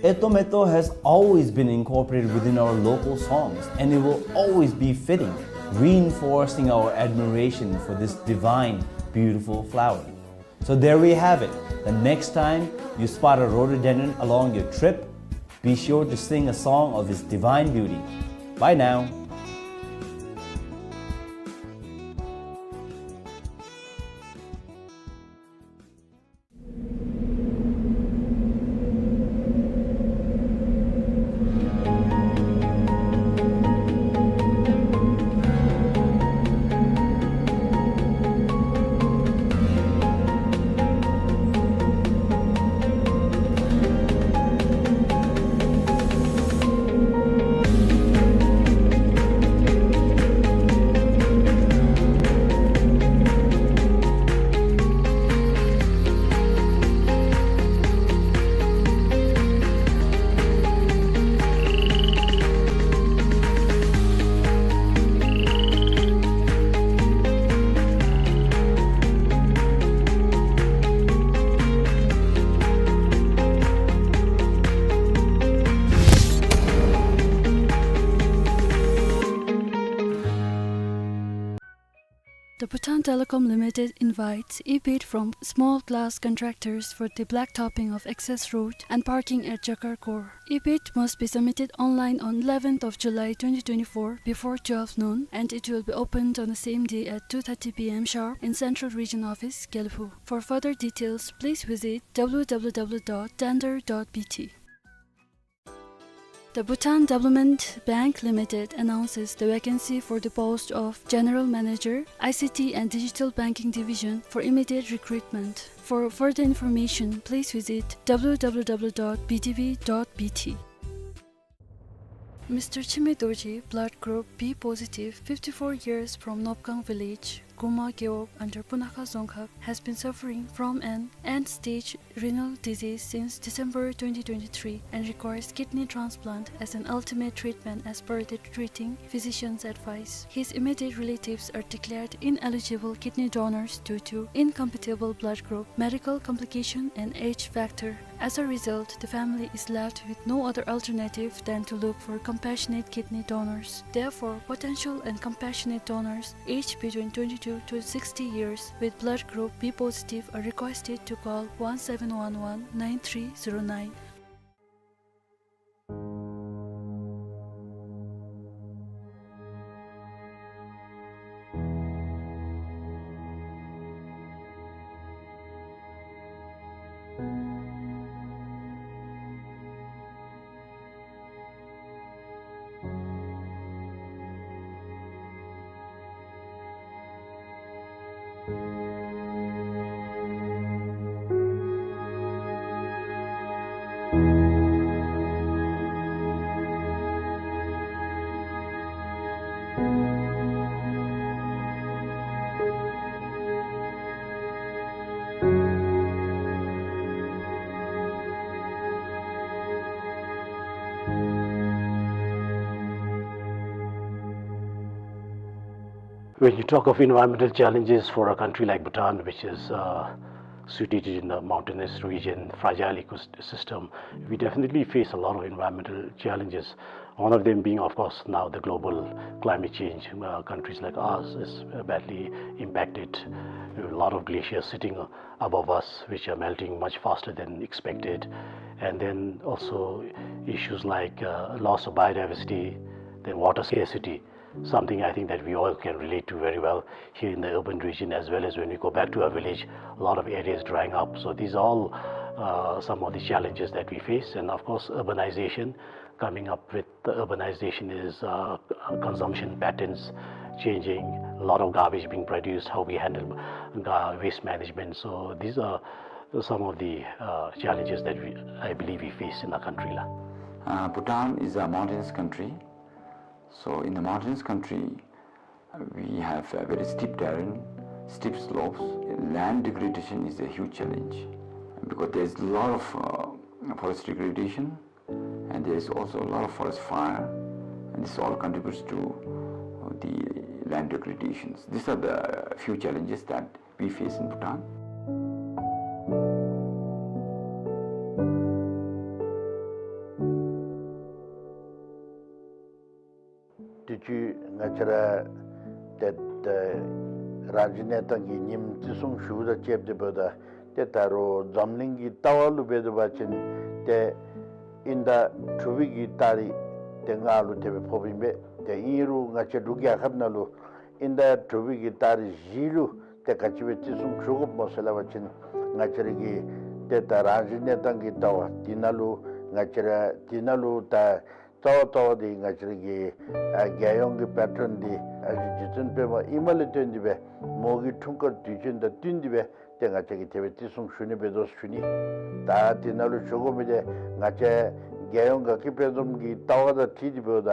Eto Meto has always been incorporated within our local songs, and it will always be fitting, reinforcing our admiration for this divine, beautiful flower. So there we have it. The next time you spot a rhododendron along your trip, be sure to sing a song of its divine beauty. Bye now. The Bhutan Telecom Limited invites e-bid from small glass contractors for the blacktopping of access road and parking at Jakar Ghor. E-bid must be submitted online on eleventh of July twenty twenty-four before twelve noon, and it will be opened on the same day at two thirty P M sharp in Central Region Office, Gelephu. For further details, please visit W W W dot tender dot B T. The Bhutan Development Bank Limited announces the vacancy for the post of General Manager, I C T and Digital Banking Division for immediate recruitment. For further information, please visit W W W dot B D B dot B T. Mister Chime Dorji, blood group B positive, fifty-four years, from Nopgang village, Buma Gewog under Punakha Dzongkhag has been suffering from an end-stage renal disease since December twenty twenty-three and requires kidney transplant as an ultimate treatment as per the treating physician's advice. His immediate relatives are declared ineligible kidney donors due to incompatible blood group, medical complication and age factor. As a result, the family is left with no other alternative than to look for compassionate kidney donors. Therefore, potential and compassionate donors aged between twenty-two to sixty years with blood group B positive are requested to call one seven one one nine three zero nine. When you talk of environmental challenges for a country like Bhutan, which is, uh, situated in the mountainous region, fragile ecosystem, we definitely face a lot of environmental challenges. One of them being, of course, now the global climate change. Uh, countries like ours is, uh, badly impacted. A lot of glaciers sitting above us, which are melting much faster than expected. And then also issues like, uh, loss of biodiversity, then water scarcity, something I think that we all can relate to very well here in the urban region, as well as when we go back to our village, a lot of areas drying up. So these are all, uh, some of the challenges that we face. And of course, urbanization, coming up with the urbanization is, uh, consumption patterns changing, a lot of garbage being produced, how we handle ga-, waste management. So these are some of the, uh, challenges that we, I believe we face in our country la. Uh, Bhutan is a mountainous country. So in the mountainous country, we have a very steep terrain, steep slopes. Land degradation is a huge challenge because there's a lot of, uh, forest degradation, and there's also a lot of forest fire, and this all contributes to, uh, the land degradations. These are the few challenges that we face in Bhutan. དུས་ཅི་ང་བཅས་ར་ཏེ་ཏེ་རང་བཞིན་གནས་སྟངས་ཀྱི་ཉིནམ་བརྩི་སྲུང་ཞུཝ་དང་བཅསཔ་ད་འབདཝ་ད་ཏེ་ད་རུང་འཛམ་གླིང་གི་ལྟ་བ་ལུ་འབད་དོ་བ་ཅིན་ཏེ་དབྱིན་ཟླ་དྲུག་པའི་གི་ཏ་རིག་ཏེ་ལྔ་ལུ་དེ་སྦེ་ཕོགཔ་ཨིན་པས། ཏེ་ཨིན་རུང་ང་བཅས་འབྲུག་རྒྱལ་ཁབ་ནང་ལུ་དབྱིན་ཟླ་དྲུག་པའི་གི་ཏ་རིག་བཞི་ལུ་ཏེ་ག་ཅི་སྦེ་བརྩི་སྲུང་ཞུ་དགོཔ་སྨོ་ཟེར་སླབ་པ་ཅིན་ང་བཅས་ར་གི་ཏེ་ད་རང་བཞིན་གནས་སྟངས་ཀྱི་ལྟ་བ་འདི་ནང་ལུ་ང་བཅས་ར་འདི་ནང་ལུ་ད་རྩ་བ་རྩ་བ་འདི་ང་བཅས་ར་གི་ཨ་རྒྱལ་ཡོངས་ཀྱི་པེ་ཊོན་འདི་ཨ་རྗེ་བཙུན་པདྨ་ཨིནམ་ལས་བརྟེན་ཏེ་སྦེ་མོ་གི་འཁྲུངས་སྐར་དུས་ཆེན་དང་བསྟུན་ཏེ་སྦེ་ཏེ་ང་བཅས་ཀྱིས་དེ་སྦེ་བརྩི་སྲུང་ཞུ་ནི་འབད་དོ་ཞུ་ནི། ད་འདི་ནང་ལུ་ཞུ་དགོ་མི་འདི་ང་བཅས་རྒྱལ་ཡོངས་དགའ་སྐྱིད་དཔལ་འཛོམས་ཀྱི་ལྟ་བ་དང་འཁྲིལ་ཏེ་འབདཝ་ད་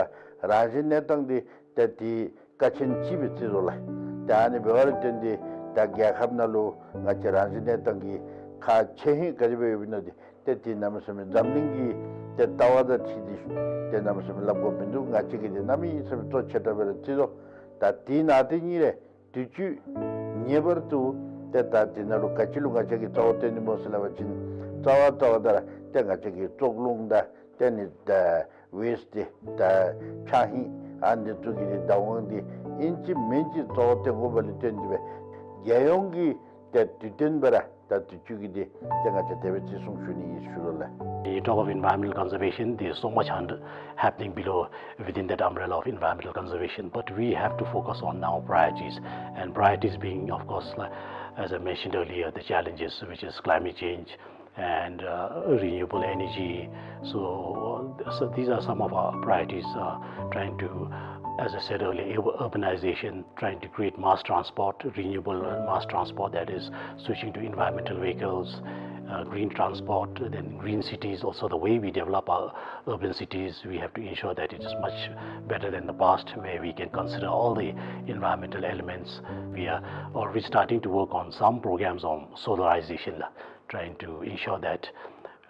རང་བཞིན་གནས་སྟངས་འདི་ཏེ་འདི་ཀ་ཆེན་ཅིག་སྦེ་བརྩི་དོ་ལགས། ཏེ་ཨ་ནི་འབདཝ་ལས་བརྟེན་ཏེ་ད་རྒྱལ་ཁབ་ནང་ལུ་ང་བཅས་རང་བཞིན་གནས་སྟངས་ཀྱི་ཁག་ཆེ་ཧིང་ག་དེ་སྦེ་ཡོདཔ་ཨིན་ན་འདི་ཏེ་འདི་གནམ་མེད་ས་མེད་འཛམ་གླིང་གི་ཏེ་ལྟ་བ་དང་འཁྲིལ་ཏེ་ཏེ་གནམ་མེད་ས་མེད་སླབ་དགོཔ་མིན་འདུག། ང་བཅས་ཀྱིས་འདི་གནམ་མེད་ས་མེད་གཙོ་ཆེ་དྲགས་སྦེ་ར་བརྩི་དོ། ད་འདི་ནང་དེ་གཉིས་རེ་དུས་ཅི་ངེས་པར་དུ་ཏེ་ད་འདི་ནང་ལུ་ག་ཅི་ལུ་ང་བཅས་ཀྱིས་རྩ་བ་བཏོན་ནི་སྨོ་ཟེར་སླབ་པ་ཅིན་རྩ་བ་རྩ་བ་ད་ར་ཏེ་ང་བཅས་ཀྱི་བཙོག་རླུང་དང་ཏེ་ནི་ད་ཝེསཊ་འདི་ད་ཕྱགས་ཧིང་ཨ་ནི་ཚུ་གི་འདི་བདག་དབང་འདི་ཨིན་ཅི་མིན་ཅི་རྩ་བ་བཏོན་དགོཔ་ལས་བརྟེན་ཏེ་སྦེ་རྒྱལ་ཡོངས་ཀྱི་ཏེ་དུས་སྟོན་སྦེ་ར་ད་དུས་ཅི་གི་འདི་ཏེ་ང་བཅས་དེ་སྦེ་བརྩི་སྲུང་ཞུ་ནི་ཨིན་ཞུ་དོ་ལགས། You talk of environmental conservation, there's so much under, happening below within that umbrella of environmental conservation. But we have to focus on our priorities, and priorities being, of course, like, as I mentioned earlier, the challenges, which is climate change and, uh, renewable energy. So, so these are some of our priorities, uh, trying to As I said earlier, ur-, urbanization, trying to create mass transport, renewable mass transport, that is switching to environmental vehicles, uh, green transport, then green cities. Also, the way we develop our urban cities, we have to ensure that it is much better than the past, where we can consider all the environmental elements. We are already starting to work on some programs on solarization, trying to ensure that,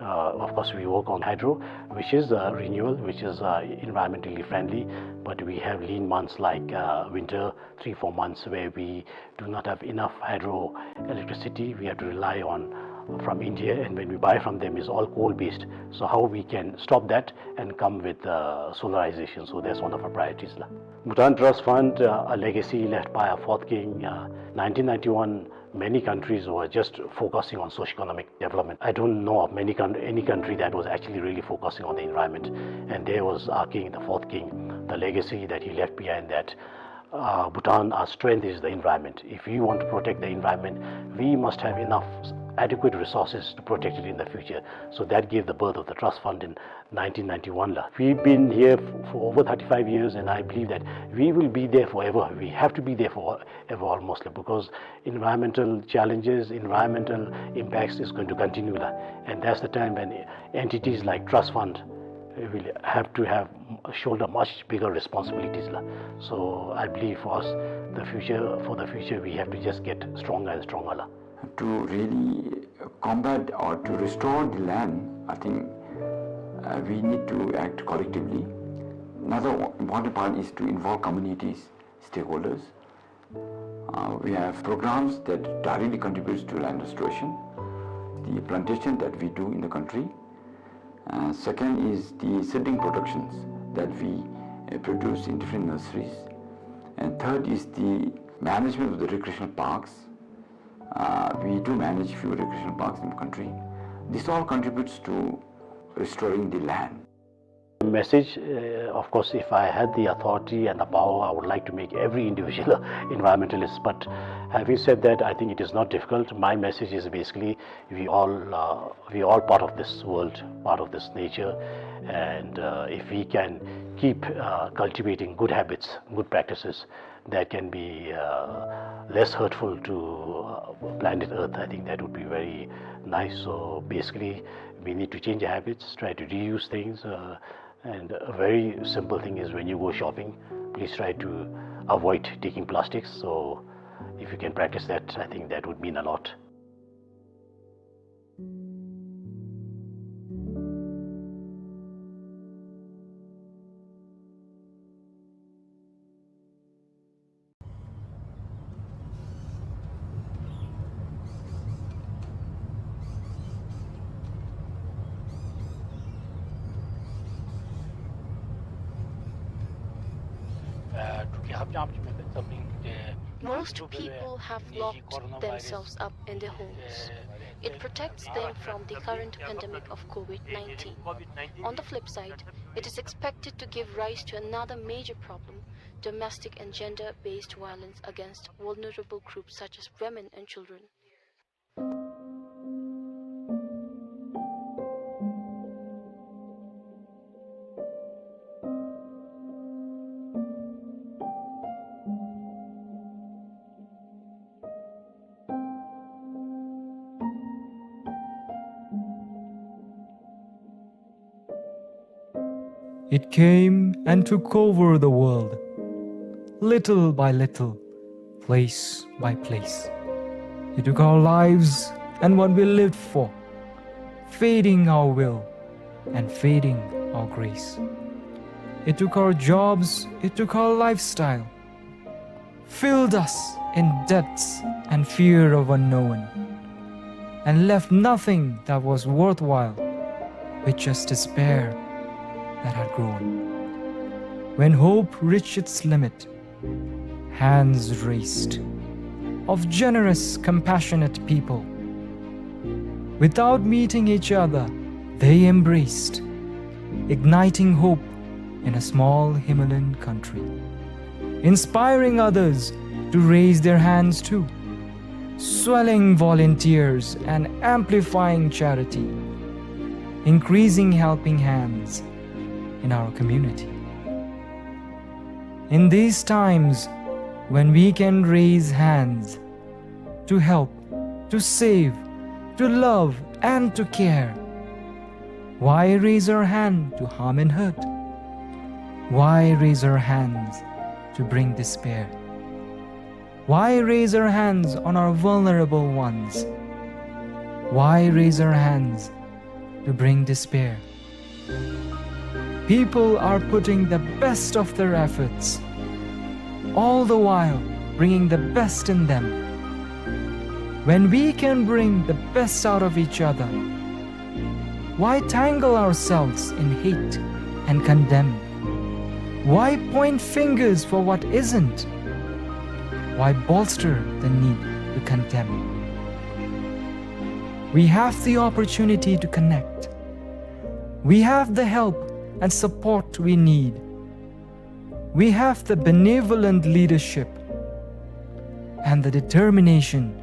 uh, of course, we work on hydro, which is, uh, renewal, which is, uh, environmentally friendly, but we have lean months like, uh, winter, three, four months where we do not have enough hydroelectricity. We have to rely on from India, and when we buy from them, it's all coal-based. So how we can stop that and come with, uh, solarization? So that's one of our priorities, la. Bhutan Trust Fund, uh, a legacy left by our fourth king, uh, nineteen ninety-one, many countries were just focusing on socio-economic development. I don't know of many coun-, any country that was actually really focusing on the environment. And there was our king, the fourth king, the legacy that he left behind, that, uh, Bhutan, our strength is the environment. If we want to protect the environment, we must have enough adequate resources to protect it in the future. So that gave the birth of the trust fund in nineteen ninety-one, la. We've been here f-, for over thirty-five years, and I believe that we will be there forever. We have to be there forever almost, la, because environmental challenges, environmental impacts is going to continue, la. And that's the time when entities like trust fund, uh, will have to have, shoulder much bigger responsibilities, la. So I believe for us, the future, for the future, we have to just get stronger and stronger, la. To really combat or to restore the land, I think, uh, we need to act collectively. Another important part is to involve communities, stakeholders. Uh, we have programs that directly contributes to land restoration, the plantation that we do in the country. Uh, second is the seedling productions that we, uh, produce in different nurseries. And third is the management of the recreational parks. Uh, we do manage few recreational parks in the country. This all contributes to restoring the land. Message, uh, of course, if I had the authority and the power, I would like to make every individual environmentalist. But having said that, I think it is not difficult. My message is basically we all, uh, we all part of this world, part of this nature, and, uh, if we can keep, uh, cultivating good habits, good practices, that can be, uh, less hurtful to, uh, planet Earth, I think that would be very nice. So basically, we need to change our habits, try to reuse things, uh, and a very simple thing is when you go shopping, please try to avoid taking plastics. So if you can practice that, I think that would mean a lot. Most people have locked themselves up in their homes. It protects them from the current pandemic of COVID nineteen. On the flip side, it is expected to give rise to another major problem, domestic and gender-based violence against vulnerable groups such as women and children. It came and took over the world, little by little, place by place. It took our lives and what we lived for, feeding our will and feeding our grace. It took our jobs, it took our lifestyle, filled us in debts and fear of unknown, and left nothing that was worthwhile, with just despair that had grown. When hope reached its limit, hands raised of generous, compassionate people. Without meeting each other, they embraced, igniting hope in a small Himalayan country, inspiring others to raise their hands too, swelling volunteers and amplifying charity, increasing helping hands in our community. In these times when we can raise hands to help, to save, to love, and to care, why raise our hand to harm and hurt? Why raise our hands to bring despair? Why raise our hands on our vulnerable ones? Why raise our hands to bring despair? People are putting the best of their efforts, all the while bringing the best in them. When we can bring the best out of each other, why tangle ourselves in hate and condemn? Why point fingers for what isn't? Why bolster the need to condemn? We have the opportunity to connect. We have the help and support we need. We have the benevolent leadership and the determination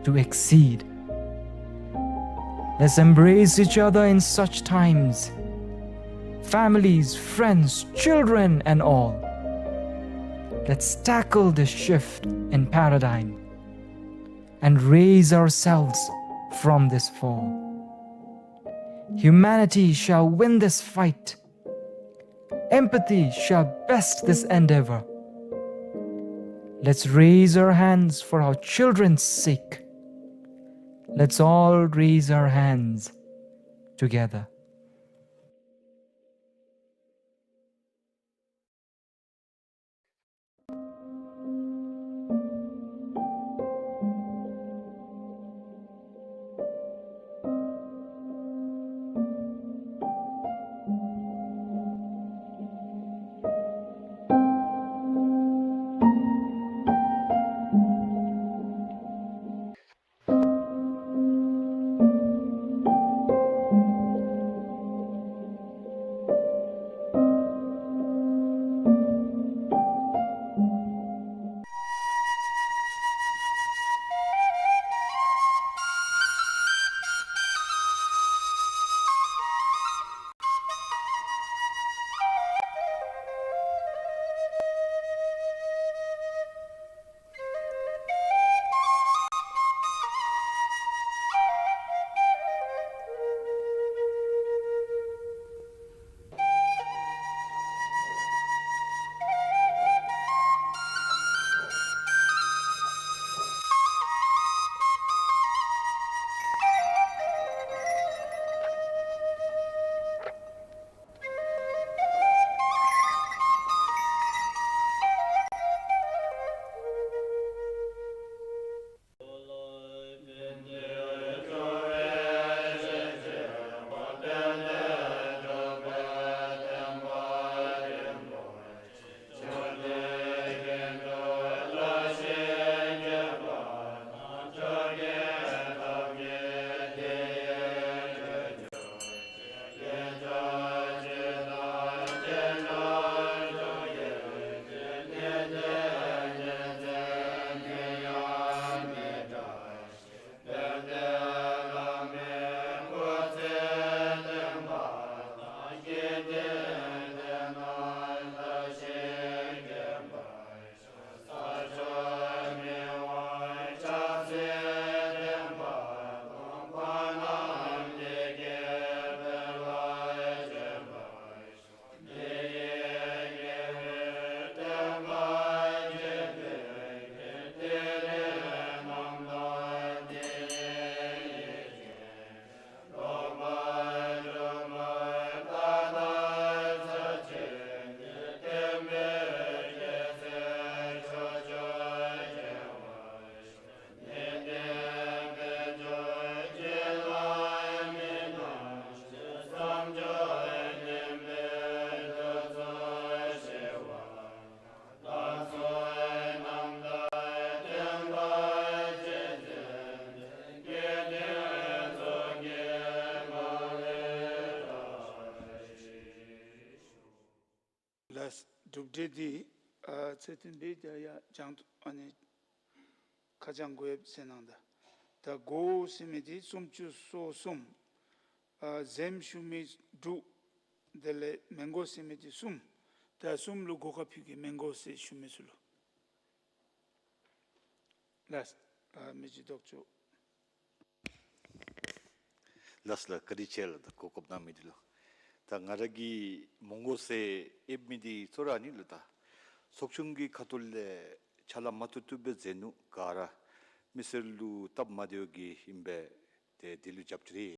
to exceed. Let's embrace each other in such times. Families, friends, children, and all. Let's tackle this shift in paradigm and raise ourselves from this fall. Humanity shall win this fight. Empathy shall best this endeavor. Let's raise our hands for our children's sake. Let's all raise our hands together. ལགས། གྲུབ་འབྲས་འདི་ཨ་ཚེ་བརྟན་འདི་ད་ཡ་སྦྱང་ཨ་ནི་ཁ་སྦྱང་དགོ་ཡོདཔ་ཟེར་གནང་ད། ད་དགོ་ཟེར་མི་འདི་སུམ་ཅུ་སོ་གསུམ། ཨ་འཛེམ་ཞུ་མི་དྲུག། དེ་ལས་མི་དགོ་ཟེར་མི་འདི་གསུམ། ད་གསུམ་ལུ་གོ་སྐབས་ཕུལ་གེ་མི་དགོ་ཟེར་ཞུ་མི་ཚུ་ལུ། ལགས། ཨ་མི་རྗེ་ལྡོག་ཕྱོགས། ལགས་ལགས། བཀའ་དྲིན་ཆེ་ལགས། ད་གོ་སྐབས་གནང་མི་འདི་ལུ། ད་ང་ར་གིས་མི་དགོ་ཟེར་ཨེབ་མི་འདི་གཙོ་བོ་ར་ཨ་ནི་ལགས། ད་ཚོགས་ཆུང་གི་ཁ་ཐུག་ལས་ཕྱག་ལཱ་མ་ཐུབ་ཐུབ་སྦེ་མཛད་ནུག་ག་ར་མི་སེར་ལུ་སྟབས་མ་བདེཝ་གིས་ཨིན་པས། ཏེ་འདི་ལུ་རྒྱབ་སྐྱོར་རེ་